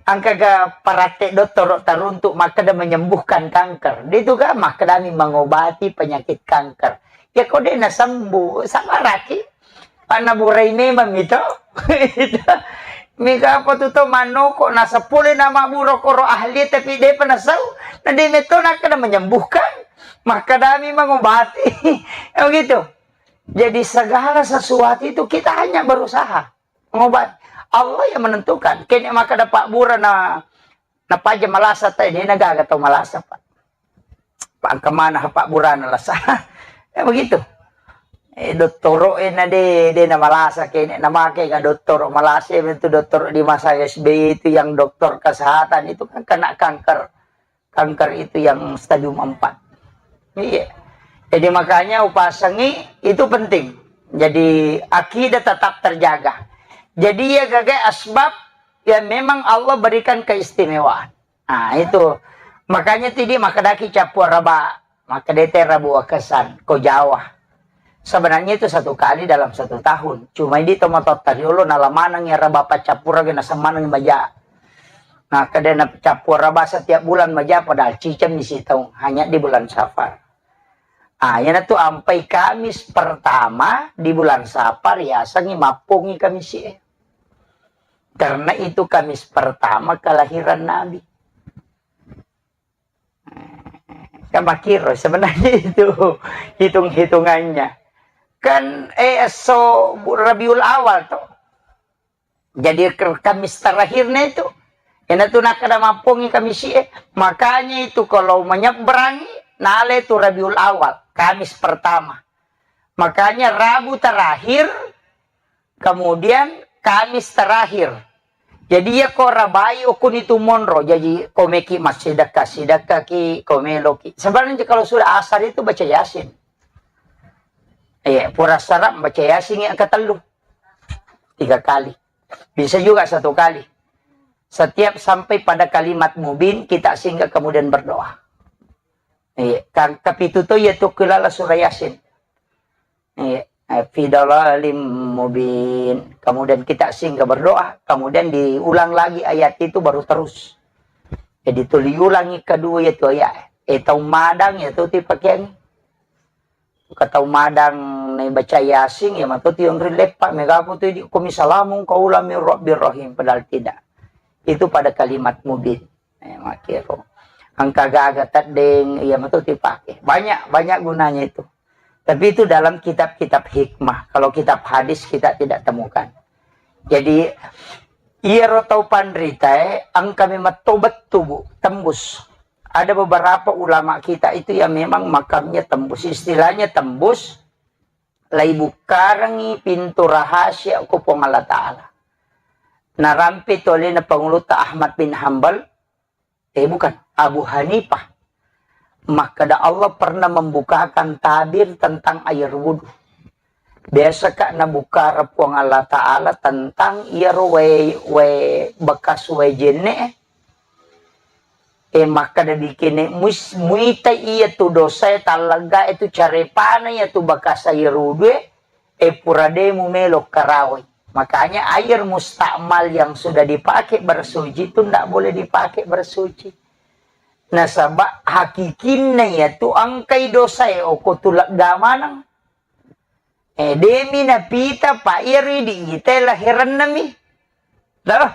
Engkaga paratte dottoro taruntuk makkeda menyembuhkan kanker. De tu ga makkedami mengobati penyakit kanker. Ya ko de nasembuh, sabaraki. Panna burai memang mito. Mika apa tu to manoko, nasapole nama buro koro ahli tapi depa nasau, na de meto nakkeda menyembuhkan, makkedami mengobati. Ya begitu. Jadi segala sesuatu itu kita hanya berusaha mengobati. Allah yang menentukan. Kene maka dapat bura na, na paja malasa tai, de na gaga tau malasa, Pak. Pak, engka mana ha pabburana lasa. Ya begitu. Eh, dottoro e na de, de na malasa kene, na make ga dottoro malasa, e, bentuk dottoro di masa S B Y itu yang dokter kesehatan itu kan kena kanker. Kanker itu yang stadium empat. Iya. Jadi makanya upasangi itu penting. Jadi akidah tetap terjaga. Jadi ya gagai asbab yang memang Allah berikan keistimewaan. Nah, itu. Makanya tidi makkedaki cappua raba, makkedai te rabu wakesan, ko Jawa. Sebenarnya itu satu kali dalam satu tahun. Cuma idi tomatoatta riolo nala maneng ya raba paccappura ge nasemmaneng maja. Nah, kedena cappua raba setiap bulan maja padahal ciceng misi taung, hanya di bulan Safar. Ah, yana tu ampai Kamis pertama di bulan Safar, yasengi mappongi Kamis e. Karena itu Kamis pertama kelahiran Nabi. Kan makiro sebenarnya itu hitung-hitungannya. Kan, eh, so Rabiul Awal toh. Jadi ke-, Kamis terakhirnya itu. Ena tu nakkeda mappongi Kamis e. Makanya itu kalau menyeberangi, nale tu Rabiul Awal, Kamis pertama. Makanya Rabu terakhir, kemudian Kamis terakhir. Jadi ya ko rabai okuni tu monro. Jadi ko meki massidekka, sidekkaki, ko meloki. Sebenarnya kalau sudah asar itu baca Yasin. Iya, pura sarap baca Yasin yang ketellu. Tiga kali. Bisa juga satu kali. Setiap sampai pada kalimat mubin, kita singgah kemudian berdoa. Iya, kan kepitu tu ya tu kelala surah Yasin. Iya, eh, fi dalalim mubin. Kemudian kita singgah berdoa, kemudian diulang lagi ayat itu baru terus. Jadi tuli ulangi kedua itu ayat. Eh, tau madang ya tu ti pakeang. Ka tau madang nai baca Yasin ya mato ti onri leppa, mega ko tu di komi salamun qaulam mir rabbir rahim, padahal tidak. Itu pada kalimat mubin. Eh, makiro. Engka gaga teddeng, iya mato ti pake. Banyak, banyak gunanya itu. Tapi itu dalam kitab-kitab hikmah. Kalau kitab hadis kita tidak temukan. Jadi, iyaro tau panritae engka memang tobat tubuh, tembus. Ada beberapa ulama kita itu yang memang makamnya tembus. Istilahnya tembus, lai bukkarengi pintu rahasia ko Puang Allah Ta'ala. Narampe tu alena pangulutta Ahmad bin Hambal, eh, bukan, Abu Hanifah. Makkeda Allah pernah membukakan tabir tentang air wudhu. Biasa ka nabukkara Puang Allah Ta'ala tentang iyaro wae, wae bekas wae jenne, eh, makkeda dikene mus-, muita iya tu dosa e, tallega itu carepana iya tu bekas air wudhu e, eh, pura de mumelo karawai. Makanya air mustakmal yang sudah dipakai bersuci itu ndak boleh dipakai bersuci. Nasaba hakikinna iya tu engkai dosa e oko tu lega maneng. Eh, demi napita, Pak, iyaro idi ita laherannami. Toh?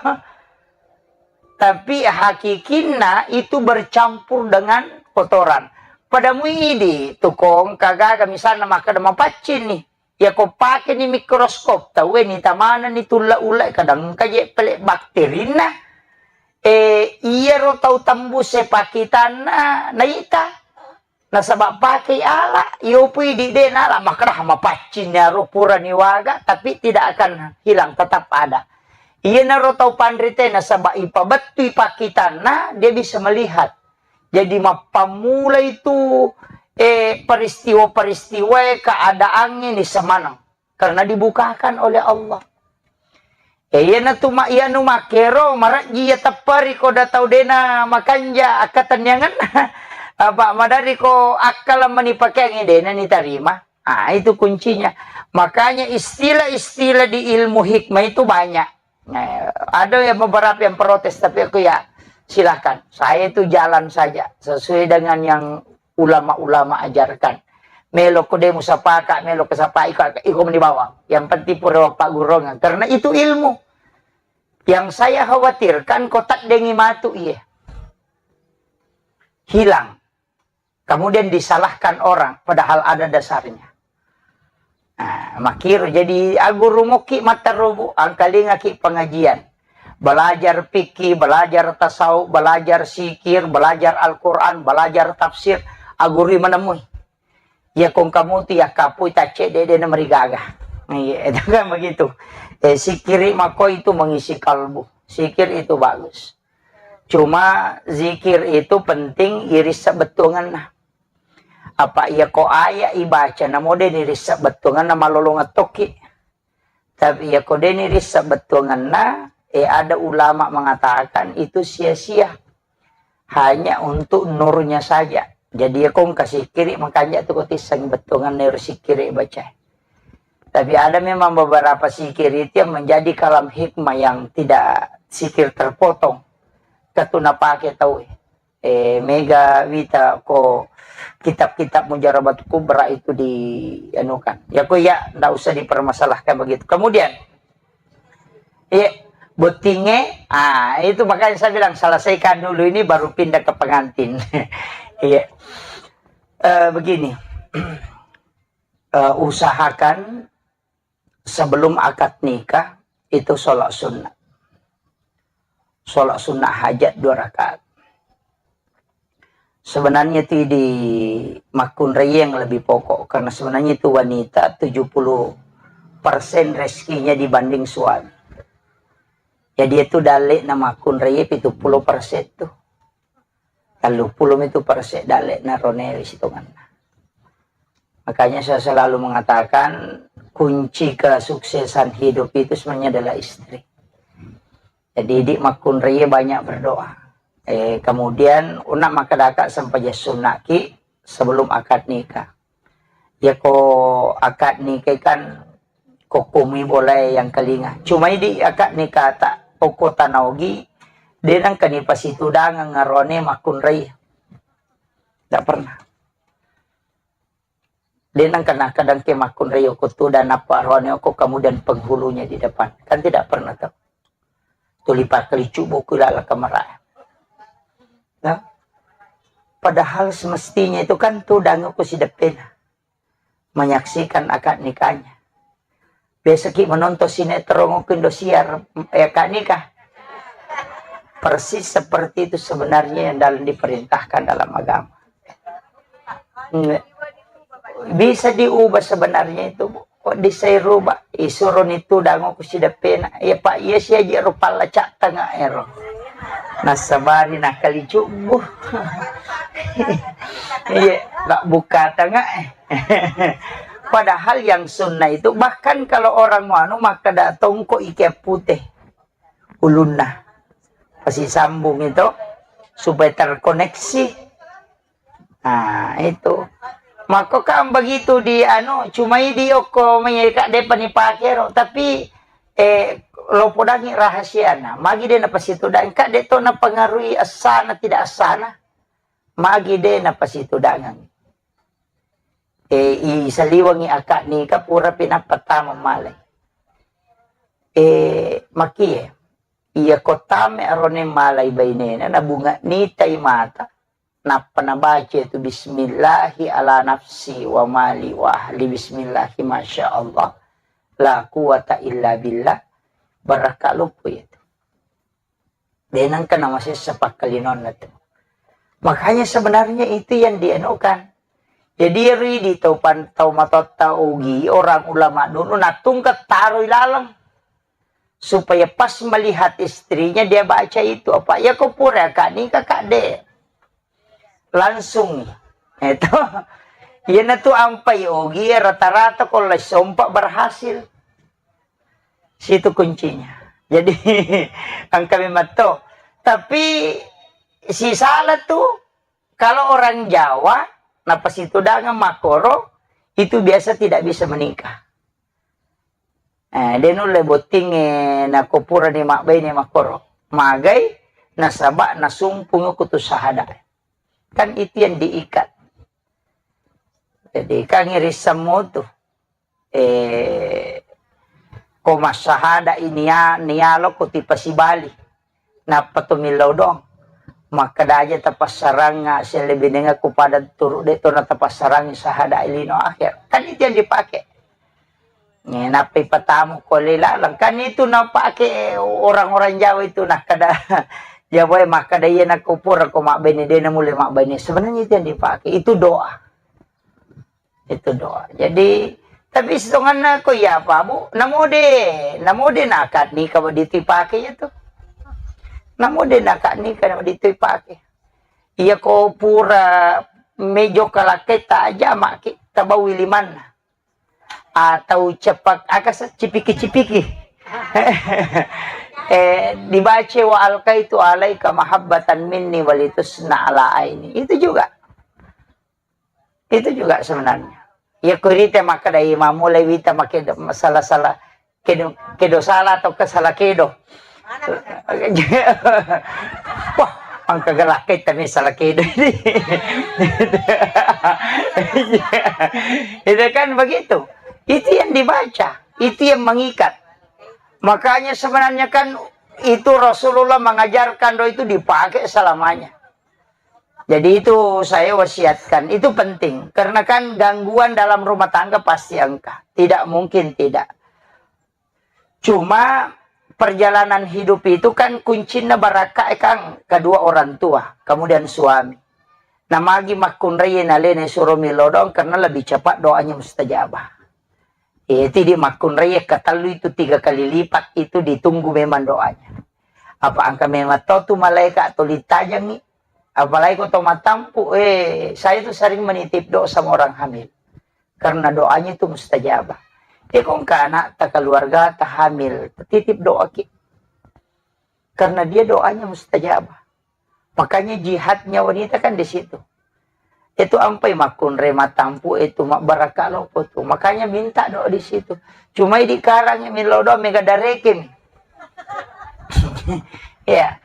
Tapi hakikinna itu bercampur dengan kotoran. Pada muidi tukong kagaga misalna makkeda mapaccing ni. Ya ko pake ni mikroskop, tau ni tamana ni tulla-ulla kadang kaje pele bakterinna. Eh, iyaro tau tembus e pakitanna naita. Nasaba pakei ala, iyopui di de nala makkeda mapaccing iyaro purani waga, tapi tidak akan hilang, tetap ada. Iyanaro tau panrite nasaba ipabettui pakitanna, dia bisa melihat. Jadi mappammula itu, eh, peristiwa-peristiwa keadaan ini semanang. Karena dibukakan oleh Allah. Eh, iyana tu ma-, iyanu makkero, marajji iya teppari ko da tau dena makanja akkatenniangenna. Apa madari ko akkala mani pakeangi dena ni tarima. Ah, itu kuncinya. Makanya istilah-istilah di ilmu hikmah itu banyak. Eh, ada yang beberapa yang protes, tapi aku ya silakan. Saya itu jalan saja sesuai dengan yang ulama-ulama ajarkan. Melo ko de musapaka, melo ko sapa iko, iko meni bawang. Yang penting pura paggurungan. Karena itu ilmu. Yang saya khawatirkan ko taddengi matu iye. Hilang. Kemudian disalahkan orang, padahal ada dasarnya. Nah, makkiro jadi aguru mokki mattarobu, angkalingaki pengajian. Belajar fikih, belajar tasawuf, belajar sikir, belajar Al-Quran, belajar tafsir, agurui menemui. Ya kong kamu tu ya kapui tacce dede na merigaga. Iya, itu kan begitu. Eh, sikiri mako itu mengisi kalbu. Sikir itu bagus. Cuma zikir itu penting irissa bettuangenna. Apa iya ko aya ibaca namo de nirissa bettuangenna malolongeng tokki. Tapi iya ko de nirissa bettuangenna, eh, ada ulama mengatakan itu sia-sia. Hanya untuk nurnya saja. Jadi iya ko engka sikiri makanja tu ko tisseng bettuangenna ero sikiri baca. Tapi ada memang beberapa sikir itu yang menjadi kalam hikmah yang tidak sikir terpotong. Katu napake tau, eh, mega wita ko kitab-kitab Mujarabat Kubra itu di anu kan. Ya ko ya ndak usah dipermasalahkan begitu. Kemudian, iya, bottinge, ah, itu makanya saya bilang selesaikan dulu ini baru pindah ke pengantin. Iya. Eh, begini. Eh, usahakan sebelum akad nikah itu sholat sunnah. Sholat sunnah hajat dua rakaat. Sebenarnya itu di makkunrai yang lebih pokok, karena sebenarnya itu wanita tujuh puluh persen rezekinya dibanding suami. Jadi itu dalek na makkunrai pitu puluh persen tuh. Telluppulo mitu persen dalek na rone sitonganna. Makanya saya selalu mengatakan kunci kesuksesan hidup itu sebenarnya adalah istri. Jadi di makkunrai banyak berdoa. Eh, kemudian una makadaka sempajang sunnaki sebelum akad nikah. Ya ko akad nikah kan kokkumi bolae yang kelinga. Cuma di akad nikah tak koko tanaogi, de nangka ni pasitudangeng arone makkunrai. Tidak pernah. De nangka nakadang ke makkunrai oko tudang apa arone oko kemudian penghulunya di depan. Kan tidak pernah tuh. Tuli pakkalicu buku lala kamera. Nah, padahal semestinya itu kan tudang aku si depena menyaksikan akad nikahnya. Biasa ki menonton sinetron aku Indosiar, eh, akad nikah. Persis seperti itu sebenarnya yang dalam diperintahkan dalam agama. Nggak. Bisa diubah sebenarnya itu, Bu. Kok disai rubah? Isuro ni tudang aku si depena. Ya, Pak, iya si aja rupa lacak tengah ero. Nasabari nakali cubu. Iya, tak buka tengah. Padahal yang sunnah itu, bahkan kalau orang anu, maka datang kok ikat putih ulunna. Pasti sambung itu supaya terkoneksi. Nah, itu. Mako kan begitu di anu, cuma di oko mai ka depa ni pakero, tapi, eh, lo podangi rahasiana. Magi de napasitudang, ka de to napengaruhi asana tidak asana. Magi de napasitudangan. Eh, isaliwengi akad nikah pura pinappa tama malai. Eh, makie, iya ko tame arone malai bainena, nabunga nitai mata, nappa nabaca itu, "Bismillahi ala nafsi wa mali wa ahli, bismillahi, masya Allah, la quwata illa billah," barakka loppo itu. De nengka namasessa pakkalinonna tu. Makanya sebenarnya itu yang dianukan. Jadi, ri di tau pan-, tau matotta ugi, orang ulama dulu natungka taroi laleng. Supaya pas melihat istrinya, dia baca itu. Apa? Ya, ko pura akad nikah, Kak, de. Langsung. Itu. Iyana tu ampai ogi, rata-rata ko lai sompa berhasil. Situ kuncinya. Jadi, engka memang to. Tapi, si salah tu, kalau orang Jawa, nappa situ dangang makkoro, itu biasa tidak bisa menikah. Eh, de nulle bottingnge nako purani mabbaine makkoro. Magai, nasaba nasumpungi kutu sahada. Kan itu yang diikat. Jadi, kan irissemmu tu. Eh, ko massahada i nia-, nialo ko tipasibali. Nappa to millau doang. Makkeda aja tapassarangnga, selebinenga ku pada turu de to na tapassarangngi sahada lino akhir. Kan itu yang dipakai. Eh, nappa ipatamu ko le laleng. Kan itu napake orang-orang Jawa itu, nakkeda, Jawa e makkeda, iya nako pura ko mabbaine, de namulle mabbaine. Sebenarnya itu yang dipakai, itu doa. Itu doa. Jadi, tapi sitonganna ko iya apa, Bu? Namode, namode nakad nikah wa ditu ipake ya tu. Namode nakad nikah wa ditu ipake. Iya ko pura mejo kalaketa aja maki tabawi limanna. Atau cepak, aka se-, cipiki-cipiki. Eh, dibaca, "Wa alqaitu alaika mahabbatan minni walitusna ala aini." Itu juga. Itu juga sebenarnya. Ya, kurite makkeda, "Iya, mamulai wita make do-, salah-salah, kedo, kedo salah atau ke salah kedo." Wah, engka gelak kita nih salah kedo ini. Itu kan begitu. Itu yang dibaca, itu yang mengikat. Makanya sebenarnya kan itu Rasulullah mengajarkan doa itu dipakai selamanya. Jadi itu saya wasiatkan, itu penting. Karena kan gangguan dalam rumah tangga pasti engka. Tidak mungkin tidak. Cuma perjalanan hidup itu kan kuncinna barakka e, Kang, kedua orang tua, kemudian suami. Namagi makkunrai nalena suro milodong karena lebih cepat doanya mustajabah. Eh, tidi makkunrai katellu itu tiga kali lipat itu ditunggu memang doanya. Apa engka memang to tu malaikat tuli tajangi. Apalagi ko to matampu, eh, saya tuh sering menitip doa sama orang hamil. Karena doanya itu mustajabah. Eh, ko engka anak ta keluarga ta hamil, titip doa ki. Karena dia doanya mustajabah. Makanya jihadnya wanita kan di situ. Itu ampai makkunrai matampu itu mabbarakka loppo tu. Makanya minta doa di situ. Cuma di karang millau doa mega darekin. Ya.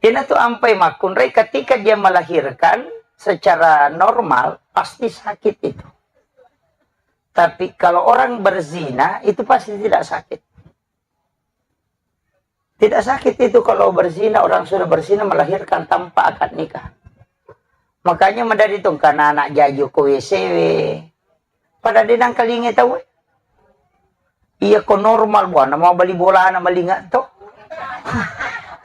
Ina tu ampai makkunrai ketika dia melahirkan secara normal pasti sakit itu. Tapi kalau orang berzina itu pasti tidak sakit. Tidak sakit itu kalau berzina, orang sudah berzina melahirkan tanpa akad nikah. Makanya madari tu engka anak jaju ko W C W. Pada de nangkalinge tau. Iya ko normal buana mau bali bolana malinga to.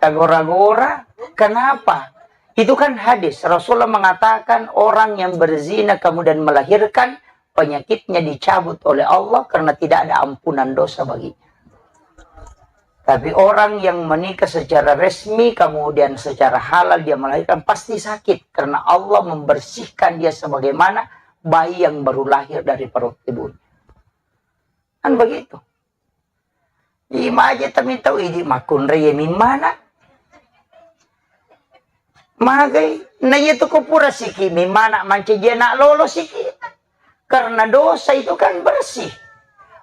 Tagora-gora. Kenapa? Itu kan hadis. Rasulullah mengatakan orang yang berzina kemudian melahirkan penyakitnya dicabut oleh Allah karena tidak ada ampunan dosa baginya. Tapi orang yang menikah secara resmi, kemudian secara halal dia melahirkan, pasti sakit karena Allah membersihkan dia sebagaimana bayi yang baru lahir dari perut ibunya. Kan begitu. Imaje tami tau idi makkunrai mimmana. Magai, na iya tu ko pura siki mimmana mancaji anak lolo siki. Karena dosa itu kan bersih.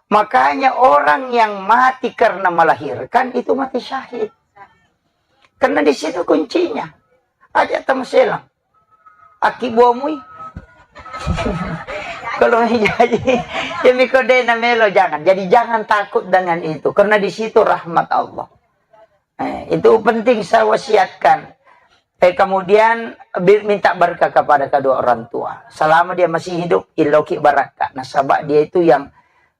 Makanya orang yang mati karena melahirkan itu mati syahid. Karena di situ kuncinya. Aja tamaselang. Aki buamui. Kalau jadi, ya miko de' na melo, jangan. Jadi jangan takut dengan itu, karena di situ rahmat Allah. Eh, itu penting saya wasiatkan. Eh, kemudian bi-, minta berkah kepada kedua orang tua. Selama dia masih hidup, illoki barakka. Nasaba dia itu yang,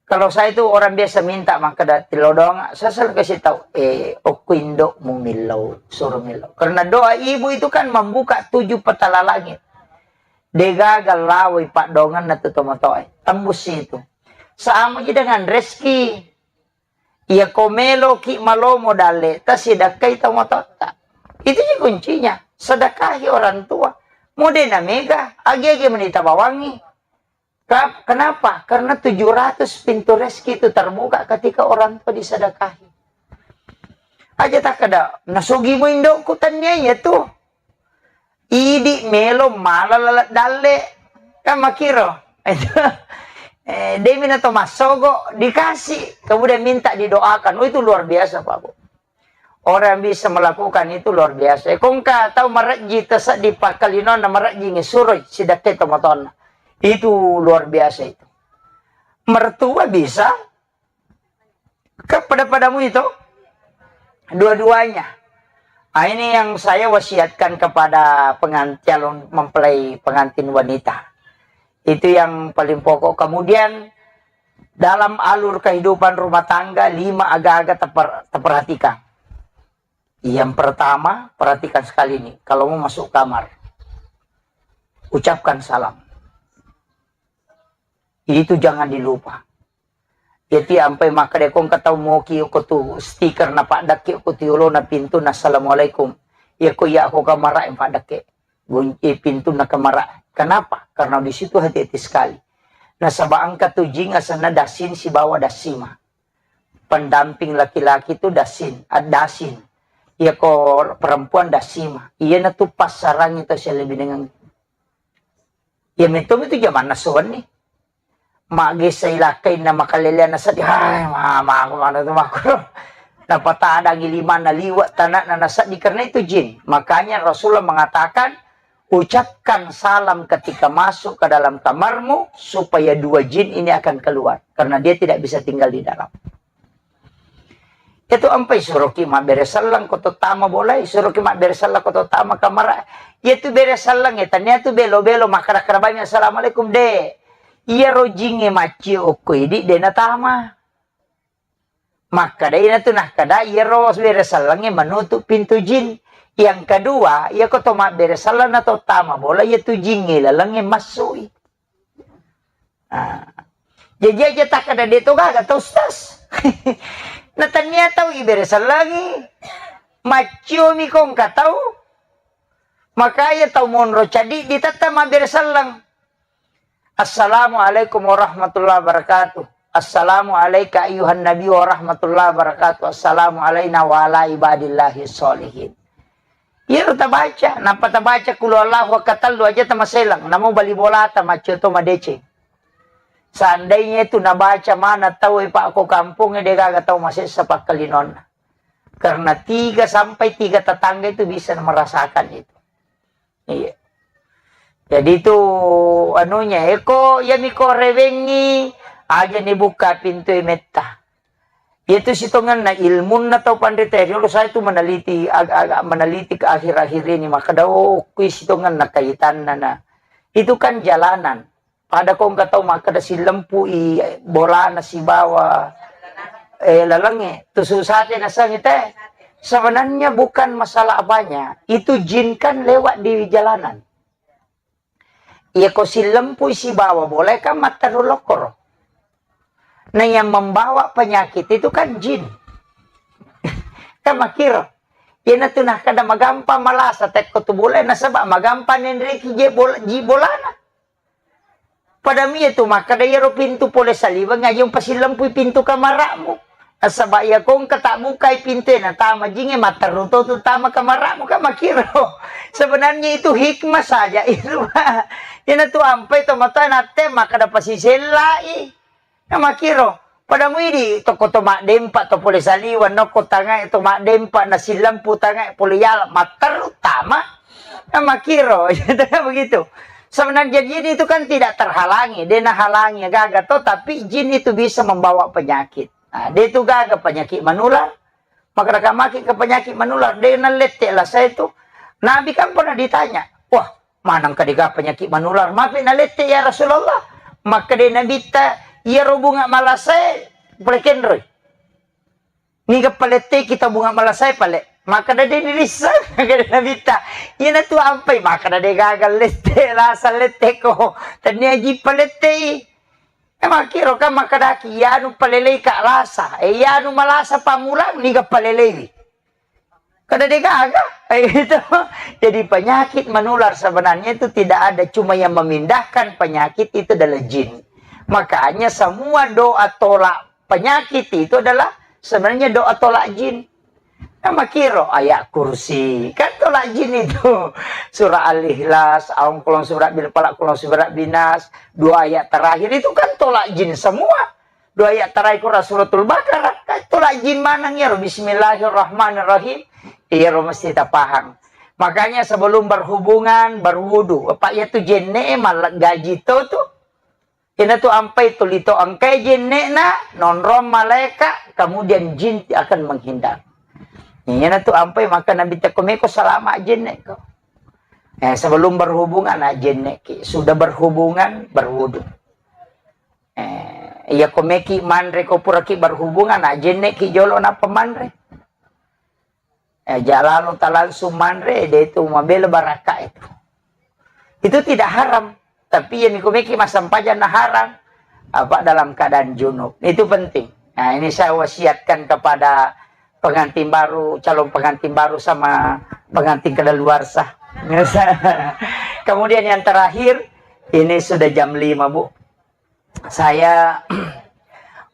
kalau saya itu orang biasa minta, maka da-, tilodong, saya selalu kasih tahu, eh, okko indokmu millau, suruh millau. Karena doa ibu itu kan membuka tujuh petala langit. Degaga lawai paddongenna tu tomatoae. Tembus itu. Sama ji dengan rezeki. Iya ko meloki malomo dalle, tasidakkai tomatoatta. Itu ji kuncinya. Sedekahi orang tua. Mode na mega, agi-agi menita bawangi. Ka-, kenapa? Karena tujuh ratus pintu rezeki itu terbuka ketika orang tua disedekahi. Aja takkeda, "Nasogi mo indokku," tennia iya tu. Idi melo mala lalat dalle. Kan makiro. Eh, demi na to massogo, dikasih. Kemudian minta didoakan. Oh, itu luar biasa, Pak Bu. Orang yang bisa melakukan itu luar biasa. Kongka tau marejji taseddi pakkalinonna, marejji ngesuroi sidakkai tomatoanna. Itu luar biasa itu. Mertua bisa, kan pada-padamu itu dua-duanya. Ah, ini yang saya wasiatkan kepada pengan-, calon mempelai pengantin wanita. Itu yang paling pokok. Kemudian dalam alur kehidupan rumah tangga, lima aga-aga teper-, teperhatikan. Yang pertama, perhatikan sekali nih, kalau mau masuk kamar, ucapkan salam. Itu jangan dilupa. Jadi ampai makkeda ko engka tau moki ko tu stiker na paddakke ko tu yolona pintu na assalamualaikum. Iya ko iya ko kamara yang paddakke. Gunci pintu na kamara. Kenapa? Karena di situ hati-hati sekali. Nasaba engka tu jing asenna dasin sibawa dasima. Pendamping laki-laki tu dasin, ad-, dasin. Iya ko perempuan dasima. Iya na tu passarangi to sialebinengang. Iya metto itu jamanna sowenni. Maggessa ilakkainna makaleleanna seddi, hai, mama, aku mana tu makku. Napatadangi limanna liwa' tanakna naseddi karena itu jin. Makanya Rasulullah mengatakan, "Ucapkan salam ketika masuk ke dalam kamarmu supaya dua jin ini akan keluar karena dia tidak bisa tinggal di dalam." Itu ampai suroki mabbere selleng ko to tama bolai, suroki mabbere selleng ko to tama kamara. Iya tu bere selleng e, tania tu belo-belo makkada-kada bami assalamualaikum de. Iya rojingnge maccio okko idi de natama. Makkada ina tu nakkada iya ro bere selleng e menutup pintu jin. Yang kedua, iya ko to mabbere selleng na to tama bola iya tu jin e laleng e massui. Ah. Jaji aja takkada de to gaga tau, Ustaz. Na tania tau ibere sellengi. Macciomi ko engka tau. Makanya tau monro cadi ditetta mabbere selleng. Assalamualaikum warahmatullahi wabarakatuh. Assalamualaikum ayyuhan nabi warahmatullahi wabarakatuh. Assalamualaikum wa ala ibadillahi sholihin. Iyaro tabaca, nappa tabaca qul huwallahu ahad katellu aja tamaselang, namo bali bolata maccio to madeceng. Seandainya itu nabaca mana tau e, Pak, ko kampung e, de gaga tau masessa pakkalinonna. Karena tiga sampai tiga tetangga itu bisa merasakan itu. Iya. Jadi itu anunya, eko, iya miko rewengi, aja ni buka pintu e metta. Iyatu sitongenna ilmunna tau panrita riolo, saya tu meneliti, ag-, ag-, meneliti ke akhir-akhir ini, makkeda, oh, kui sitongenna kaitanna na. Itu kan jalanan. Pada ko engka tau makkeda silempui bolana sibawa, eh, lalengnge. Tu susate nasengi te. Sebenarnya bukan masalah apanya. Itu jin kan lewat di jalanan. Iya ko sillempui sibawa bola kan matteru lokkoro. Nah, yang membawa penyakit itu kan jin. Kan makkiro. Iyanatu nakkeda magampang malasa tekko tu bola nasaba magampang nenreki je bola, ji bolana. Padami itu makkeda iyaro pintu pole saliweng aja umpasillempui pintu kamara'mu. Nasaba iya ko engka tabbukai pintu e natama jinge matteru to tu tama kamara'mu kan makkiro. Sebenarnya itu hikmah saja itu. Iyanatu ampai tomatoa natte makkeda pasisellai. Kan makkiro. Pada muidi toko to maddempa to pole saliweng nokko tangae to maddempa nasillempu tangae pole yala matteru tama. Kan makkiro. Begitu. Sebenarnya jin itu kan tidak terhalangi, de nahalangi gaga to, tapi jin itu bisa membawa penyakit. Nah, de tu gaga penyakit menular, maka maki ke penyakit menular, de nalette lasa itu. Nabi kan pernah ditanya, wah, manang kadega penyakit menular, mapi nalette ya Rasulullah? Maka de Nabi ta, iya ro bunga malasae, pole kenroi. Niga paletteki tau bunga malasae pale. Makkeda de nirisseng, makkeda Nabitta. Iyanatu ampai, makkeda de gaga lette, lasa letteko. Tennia ji palettei. E, makkiro kan makkedaki, iyanu paleleika lasa. E, iyanu malasa pammulang, niga paleleiwi. Kada de gaga. E, itu. Jadi penyakit menular sebenarnya itu tidak ada. Cuma yang memindahkan penyakit itu adalah jin. Makanya semua doa tolak penyakit itu adalah sebenarnya doa tolak jin. Nah, makkiro ayat kursi, kan tolak jin itu. Surah Al-Ikhlas, aungkulong surat bil falaq, kulong surat binas, dua ayat terakhir itu kan tolak jin semua. Dua ayat terakhir Quran Suratul Baqarah, kan tolak jin maneng ya, Bismillahirrahmanirrahim. Iya, ro mesti tapahang. Makanya sebelum berhubungan, berwudu. Apa ya tu jenne malah gaji to tu. Iyanatu ampai tuli to engkae jenne'na, nonrong malaeka, kemudian jin akan menghindar. Iyanatu ampai maka Nabi tekko meko salama jenne ko. Eh, sebelum berhubungan na jenne ki, sudah berhubungan berwudu. Eh, iya ko meki manre ko puraki berhubungan na jenne ki jolo na pemanre. Eh, jalalo ta langsung manre, de itu mabela baraka itu. Itu tidak haram, tapi yang mikumiki masampaja na haram apa dalam keadaan junub. Itu penting. Nah, ini saya wasiatkan kepada pengantin baru, calon pengantin baru sama pengantin kedaluarsa. Kemudian yang terakhir, ini sudah jam lima, Bu. Saya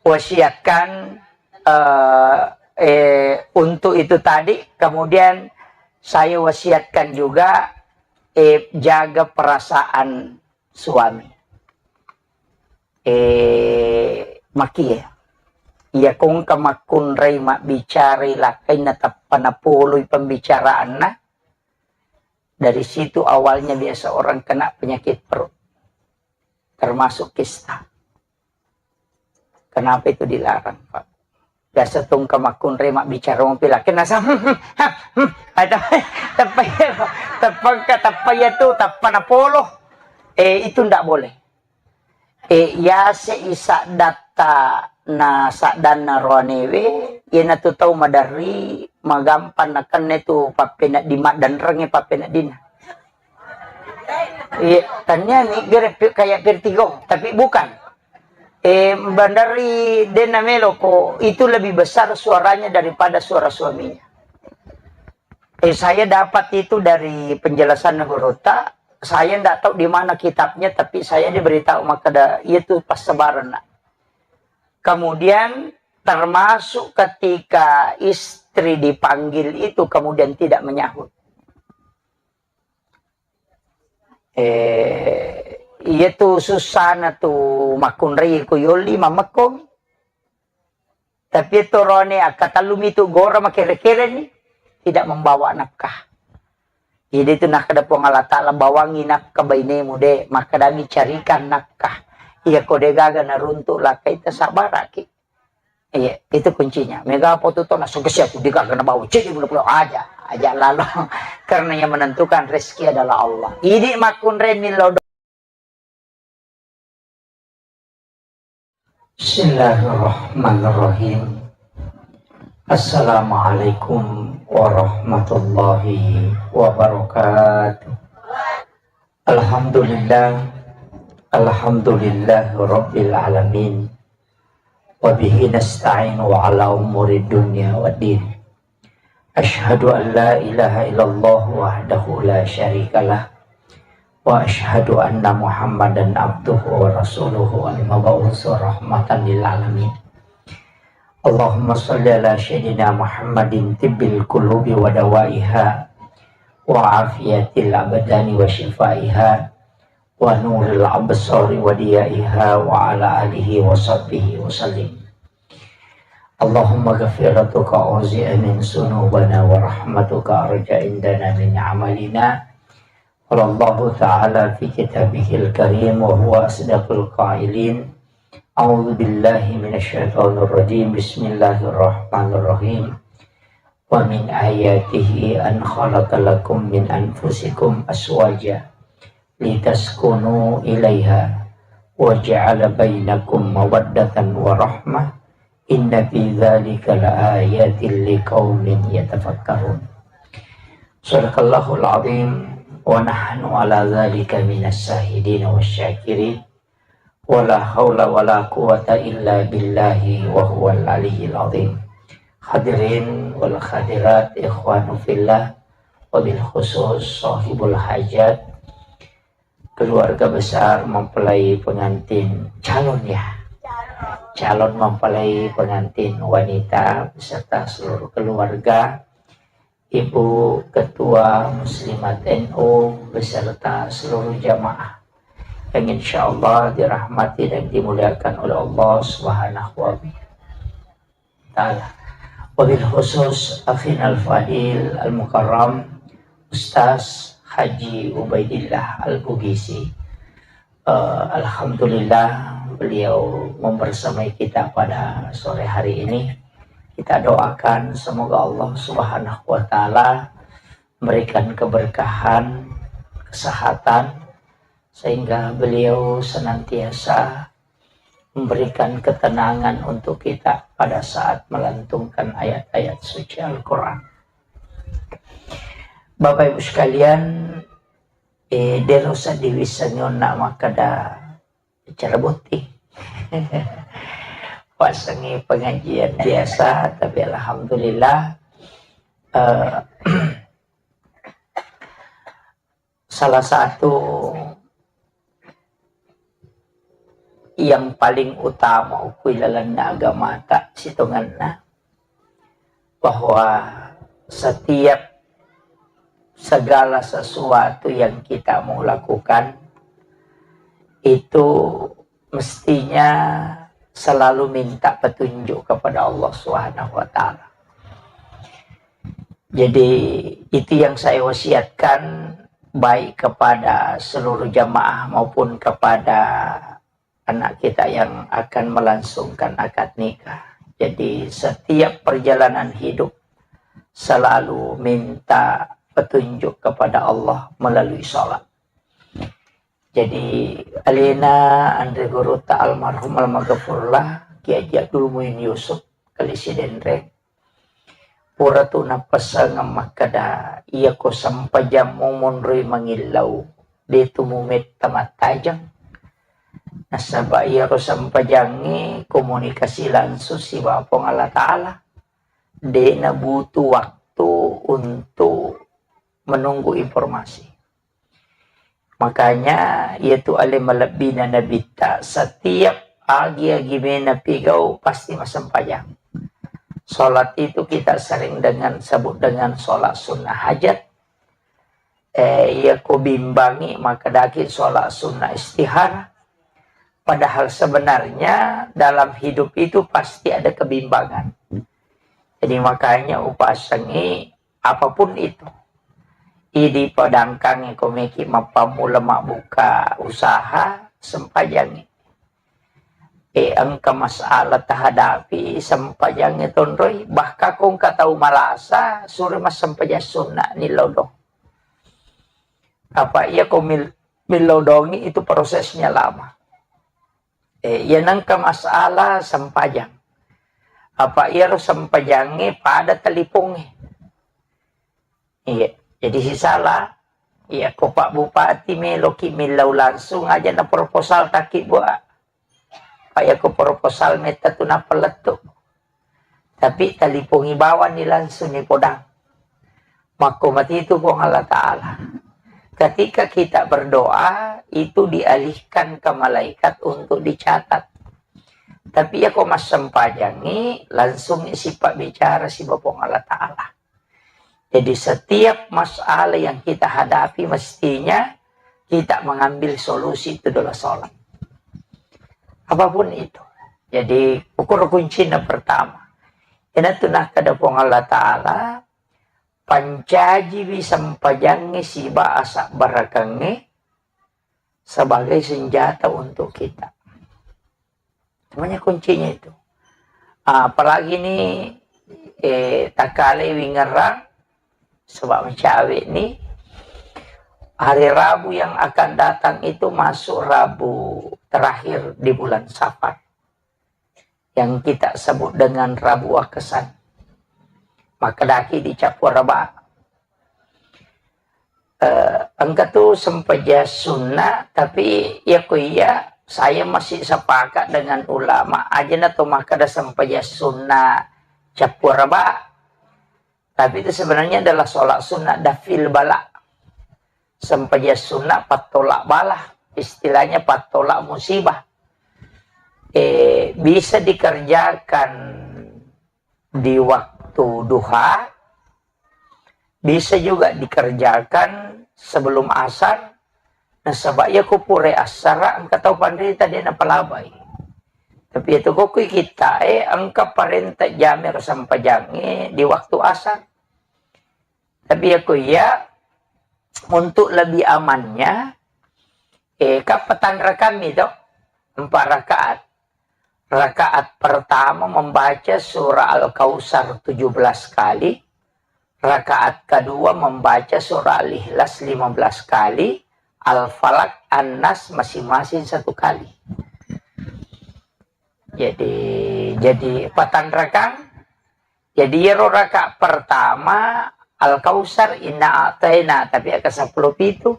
wasiatkan, eh, eh, untuk itu tadi, kemudian saya wasiatkan juga, eh, jaga perasaan suami. Eh, maki ya. Iya kongka makkunrai mabbicarai lakkainna tappa napoloi pembicaraanna. Dari situ awalnya biasa orang kena penyakit perut. Termasuk kista. Kenapa itu dilarang, Pak? Biasa tungka makkunrai mabbicara mopi laki nasa, ada teppa ya, teppa ka teppa ya tu, teppa napolo. Eh, itu ndak boleh. Eh, yase i saddatta na saddanna roanewe, iyanatu tau maderri, magampang nakenna tu pappenedding, maddenrengnge pappeneddinna. Iya, tania ni gere pi-, kayak vertigo, tapi bukan. Eh, bandari denna meloko, itu lebih besar suaranya daripada suara suaminya. Eh, saya dapat itu dari penjelasan gurutta. Saya ndak tahu di mana kitabnya, tapi saya diberitahu maka ada, itu pas sebaran, nak. Kemudian termasuk ketika istri dipanggil itu kemudian tidak menyahut. Eh, iya tu susana tu makkunrai ku yolli mamekko. Tapi torone akkatellumi tu gora makere-kere ni, tidak membawa nafkah. Jadi itu nakkeda Puang Allah Ta'ala, bawangi nafkah bainemu de, makkedami carikan nafkah. Iya ko de gaga naruntuk lakkai, tasabaraki. Iya, itu kuncinya. Mega apa tu tona sukses ya, tu de gaga nabawa, cek dia pulang aja, aja lalu. Karena yang menentukan rezeki adalah Allah. Idi makkunrai millau. Bismillahirrahmanirrahim. Assalamualaikum warahmatullahi wabarakatuh. Alhamdulillah. Alhamdulillah Rabbil Alamin. Wa bihi nasta'inu ala umuri dunya wa din. Asyhadu an la ilaha illallah wahdahu la syarikalah. Wa asyhadu anna Muhammadan abduhu wa rasuluhu al-mab'usu rahmatan lil alamin. Allahumma salli ala sayyidina Muhammadin tibbil qulubi wa dawaiha wa afiyatil abdani wa syifaiha wa nuril absari wa diyaiha wa ala alihi wa sahbihi wa sallim. Allahumma ghafiratuka auzi'a min sunubana wa rahmatuka arja indana min amalina قال الله تعالى في كتابه الكريم وهو أصدق القائلين: أعوذ بالله من الشيطان الرجيم. بسم الله الرحمن الرحيم. ومن آياته أن خلق لكم من أنفسكم أزواجا لتسكنوا إليها وجعل بينكم مودة ورحمة إن في ذلك لآيات لقوم يتفكرون. صدق الله العظيم، ونحن على ذلك من الشاهدين والشاكرين، ولا حول ولا قوة إلا بالله وهو العلي العظيم. Hadirin wal hadirat, ikhwanu fillah, wabil khusus sahibul hajat, keluarga besar mempelai pengantin, calon ya, calon mempelai pengantin wanita beserta seluruh keluarga, Ibu Ketua Muslimat N U beserta seluruh jamaah yang insya Allah dirahmati dan dimuliakan oleh Allah Subhanahu wa Ta'ala. Wabil khusus Akhin Al-Fadil Al-Mukarram Ustaz Haji Ubaidillah Al-Bugisi. Eh, Alhamdulillah, beliau membersamai kita pada sore hari ini. Kita doakan semoga Allah Subhanahu wa Ta'ala memberikan keberkahan, kesehatan, sehingga beliau senantiasa memberikan ketenangan untuk kita pada saat melantunkan ayat-ayat suci Al-Quran. Bapak Ibu sekalian, eh, dero sadiwi sanyonna makkeda acara botting. Pasengi pengajian biasa, tapi alhamdulillah, eh, salah satu yang paling utama ukui lalenna agamata sitongenna, bahwa setiap segala sesuatu yang kita mau lakukan itu mestinya selalu minta petunjuk kepada Allah Subhanahu wa Ta'ala. Jadi, itu yang saya wasiatkan baik kepada seluruh jamaah maupun kepada anak kita yang akan melangsungkan akad nikah. Jadi, setiap perjalanan hidup selalu minta petunjuk kepada Allah melalui sholat. Jadi, alena anre guruta almarhum almaghfurlah Kiai Haji Abdul Muin Yusuf Kali Sidenreng, pura tu nappessengeng makkeda, iyako sempajammu monroi mangillau, de tu mumetta mattajeng. Nasaba iyaro sempajangnge komunikasi langsung sibawa Puang Allah Ta'ala. De nabutuh waktu untuk menunggu informasi. Makanya, iyatu ale malebbina Nabitta, setiap agi-agi mena pigau pasti massempajang. Sholat itu kita sering dengan sebut dengan sholat sunnah hajat. Eh, iya ko bimbangi, maka daki sholat sunnah istihara. Padahal sebenarnya dalam hidup itu pasti ada kebimbangan. Jadi makanya upasengi apapun itu. Idi padangkangi ko meki mappammula mabbuka usaha, sempajangi. E, engka masalah tahadapi, sempajangi tonroi, bahkan ko engka tau malasa, sure massempajang sunna ni lodong. Apa iya ko mil-, millodongi itu prosesnya lama. Eh, iya nengka masalah sempajang. Apa iyaro sempajangnge pada talipongnge. Iya, jadi sisala. Iya, ko Pak Bupati meloki millau langsung aja na proposal taki buat. Pak, iya ko proposal metta tu napalettu. Tapi talipongi bawang ni langsung ni podang. Makko matitu Puang Allah Ta'ala. Ketika kita berdoa, itu dialihkan ke malaikat untuk dicatat. Tapi iya ko massempajangi, langsung isi pabbicara siba Puang Allah Ta'ala. Jadi setiap masalah yang kita hadapi mestinya kita mengambil solusi itu adalah sholat. Apapun itu. Jadi ukur kuncinya pertama. Ina tu nakkeda Puang Allah Ta'ala, Pancajiwi sempajangnge siba asabbarakengnge sebagai senjata untuk kita. Semuanya kuncinya itu. Ah, apalagi ini, eh, takale wingerang, sebab mencawe ni hari Rabu yang akan datang itu masuk Rabu terakhir di bulan Safar, yang kita sebut dengan Rabu Akesan. Makkedaki di Capua Raba, eh, engka tu sempajang sunna, tapi ya ko iya, saya masih sepakat dengan ulama, aja na to makkeda sempajang sunna Capua Raba, tapi itu sebenarnya adalah sholat sunnah dafil bala. Sempajang sunnah pattolak bala, istilahnya pattolak musibah. Eh, bisa dikerjakan di waktu duha, bisa juga dikerjakan sebelum asar. Nasaba iya ko pura asara engka tau panrita de napalabai. Tapi itu kokui kita, eh, engka parenta jami ro sempajangnge di waktu asar. Tapi ya ko iya, untuk lebih amannya, eh, kan patanrakang mi to, empat rakaat. Rakaat pertama membaca surah Al-Kautsar tujuh belas kali, rakaat kedua membaca surah Al-Ikhlas lima belas kali, Al-Falaq, An-Nas masing-masing satu kali. Jadi, jadi patanrakang. Jadi iyaro rakaat pertama Al-Kautsar, Inna A'taina, tapi aka seppulo pitu.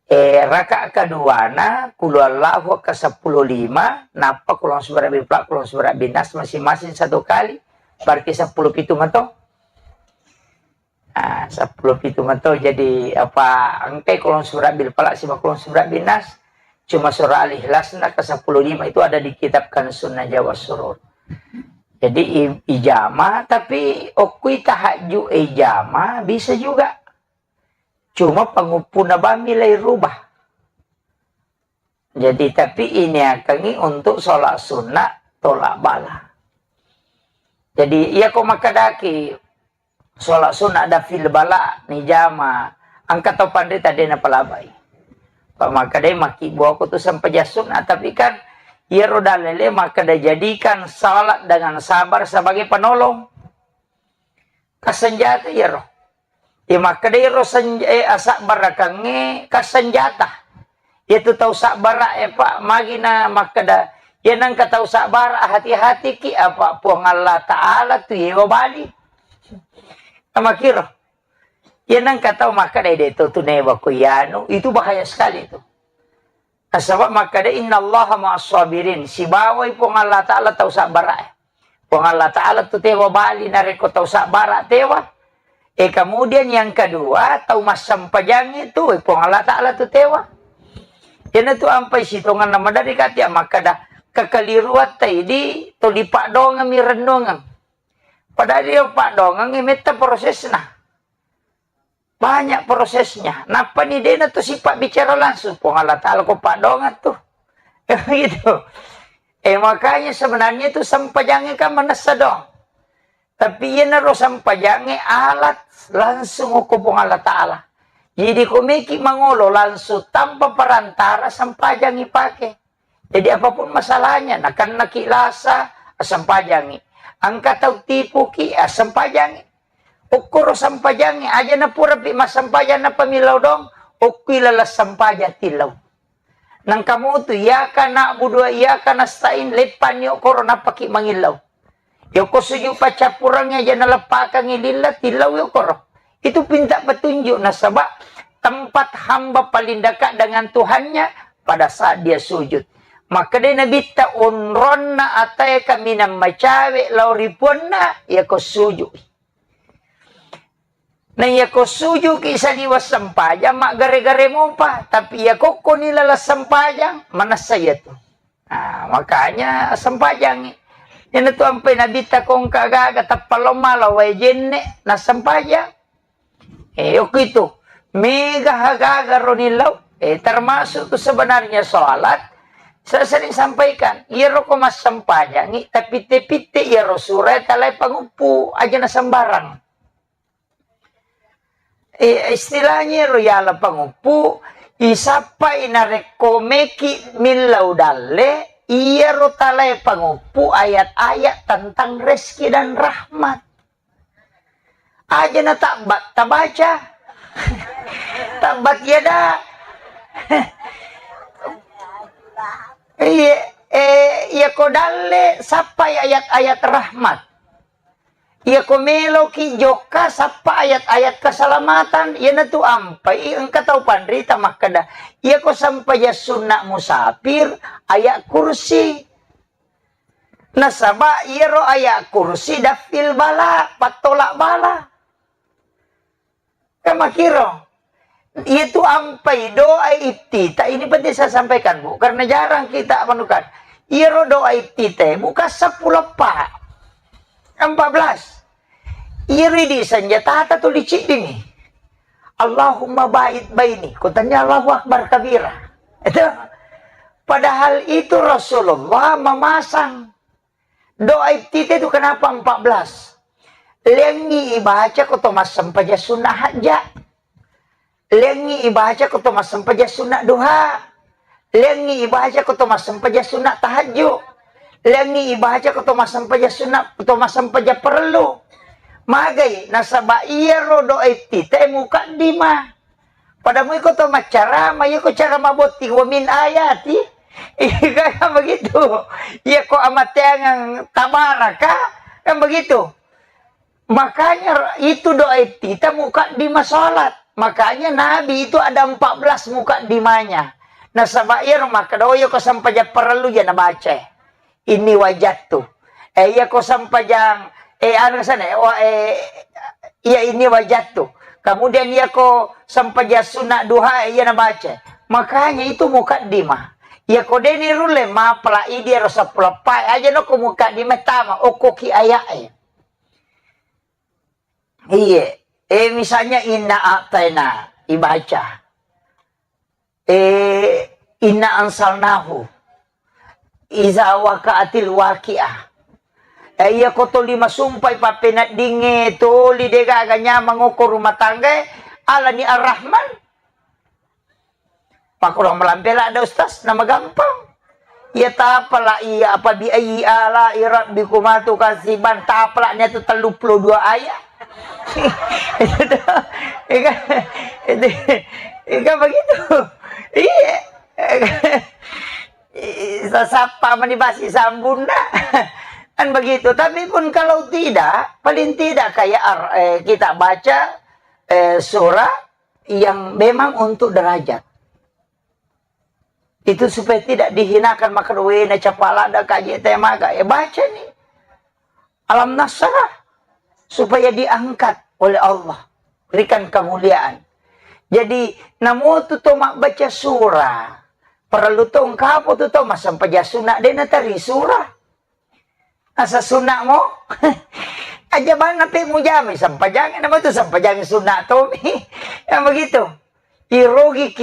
Eh, rakaat keduana Qul Huwallahu aka seppulo lima, nappa Qul A'udzu birabbil falaq, Qul A'udzu birabbin nas masing-masing satu kali. Berarti seppulo pitu mato. Ah, seppulo pitu mato. Jadi apa, engkai Qul A'udzu birabbil falaq siba Qul A'udzu birabbin nas. Cuma surah Al-Ikhlas na ke seppulo lima itu ada di kitab Kanzun Najah was Surur. Jadi i-, ijama, tapi okkui tahajud ijama bisa juga. Cuma panguppuna bami lai rubah. Jadi, tapi ini akangi untuk sholat sunnah tolak bala. Jadi, iya ko makkedaki sholat sunnah dafil bala ni jama, engka tau panrita de napalabai. Pak makkeda makkibbuako tu sempajang sunnah, tapi kan iyaro dalele makkeda jadikan salat dengan sabar sebagai penolong. Kasenjata iyaro. Iya makkeda iyaro senj-, eh, asabbarakengnge kasenjata. Iyatu tau sabbara, eh, Pak, magi na makkeda, iya nengka tau sabbara, hati-hatiki, apa Puang Allah Ta'ala tu yewa bali. Amakiro. Iya nengka tau makkeda, "De to tu newa ko iyanu," itu bahaya sekali tu. Nasaba makkeda, "Innallaha ma'as sabirin." Sibawai Puang Allah Ta'ala tau sabbara. Puang Allah Ta'ala tu tewa bali narekko tau sabbara tewa. Eh, kemudian yang kedua, tau massempajang itu, eh, Puang Allah Ta'ala tu tewa. Iyanatu ampai sitonganna maderri kati makkeda, kekeliruatta idi toli paddongeng mi rennuangeng. Padahal ri paddongeng metta prosesna. Banyak prosesnya. Nappani dena tu sifat bicara langsung. Puang Allah Ta'ala ko paddongeng tu. Gitu. Eh, makanya sebenarnya itu sempajangnge kan manessa dong. Tapi iyanaro sempajangnge alat langsung ko Puang Allah Ta'ala. Jadi ko meki mangolo langsung tanpa perantara sempajangngi pake. Jadi apapun masalahnya, nakennaki lasa, assempajangngi. Engka tau tipuki, assempajangngi. Okkoro sempajangngi, aja napurapi massempajang nappa millau dong, okkui laleng sempajang tillau. Nangka mutu, iyyaka na'budu wa iyyaka nasta'in, leppanni okkoro nappaki mangillau. Yoko sujud paccappurengnge aja naleppakengngi lilla, tillau yokoro. Itu pinta petunjuk, nasaba tempat hamba paling dekat dengan Tuhannya pada saat dia sujud. Makkeda Nabitta, onronna atae kaminang macawe lao ri puanna, yako sujud. Na yako sujuki saliweng sempajang, maggare-gare mopa. Tapi yako koni laleng sempajang, manessa iyatu. Nah, makanya sempajangngi. Iyanatu ampai Nabitta kongka gaga tappa lao mala wae jenne, nassempajang. Eh, okko itu. Mega gaga roni lao. Eh, termasuk tu sebenarnya sholat. Saya sering sampaikan, iyaro ko massempajangngi, tapitte-pitte iyaro sura talai panguppu, aja na sembarang. Eh, istilahnya ro yala panguppu, isappai narekko meki millau dalle, iyaro talae panguppu ayat-ayat tentang rezeki dan rahmat. Aja na tabbat tabaca. Tabbat yada. Iya, eh, iya ko dalle sappai ayat-ayat rahmat. Iya ko meloki jokka sappa ayat-ayat keselamatan. Iyanatu ampai engka tau panrita makkeda, iya ko sempajang sunna musafir, ayat kursi. Nasaba iyaro ayat kursi dafil bala, pattolak bala. Kan makiro. Iyatu ampai doa iftitah, ini penting saya sampaikan, Bu, karena jarang kita menemukan. Iyaro doa iftitah, bukan sepuluh, Pak. Empat belas. Iyaro idi senjata tuli ciddini. Allahumma ba'id baini. Kutanya Allahu Akbar kabira. Itu. Padahal itu Rasulullah memasang. Doa iftitah itu kenapa empat belas? Lengngi ibaca ko to massempajang sunna hajja. Lengngi ibaca ko to massempajang sunna duha. Lengngi ibaca ko to massempajang sunna tahajju. Lengngi ibaca ko to massempajang sunna, to massempajang parellu. Magai, nasaba iyaro doa iftitah mukaddimah. Pada mui ko to maccarama, iya ko cara mabotting, wa min ayati. Iya kan begitu. Iya ko amateangang tabaraka, kan begitu. Makanya itu doa iftitah mukaddimah salat. Makanya Nabi itu ada empat belas mukaddimahnya. Nasaba iyaro makkeda, oh, iya ko sempajang parellu ja nabaca. Inni wajattu. Eh, iya ko sempajang, eh, anu sana, eh, wa-, eh, iya inni wajattu. Kemudian iya ko sempajang sunna duha, eh, iya nabaca. Makanya itu mukaddimah. Iya ko deni rulle mapala idi ero sepuluh pai aja no ko mukaddimah tama, okko ki ayat, eh. Iya. Eh, misalnya inna a'taina ibaca. Eh, inna anzalnahu. Iza waqa'atil waqi'ah. Eh, iya ko toli masumpai pappeneddingnge, toli degaga nyamang okko rumah tangga, alani Ar-Rahman. Pakko malampe ladde, Ustaz, nama gampang. Iya tapala iya, apa bi ayyi ala'i rabbikuma tukadziban, tapala nia tu telluppulo dua ayat. Itu, itu, itu begitu. Iya. Sasappa mani basi sambunna. Kan begitu. Tapi pun kalau tidak, paling tidak kayak ar-, eh, kita baca, eh, surah yang memang untuk derajat. Itu supaya tidak dihinakan, maka wena capala ada kaji temaga. Ya baca nih. Alam Nasrah supaya diangkat oleh Allah, berikan kemuliaan. Jadi, namo tu to mabbaca surah, perlu to engkapo tu to massempajang sunna, de nateri surah. Asa sunna mo? Aja bana pe mujami sempajang, nama tu sempajang sunna to mi. Yang begitu. Irogi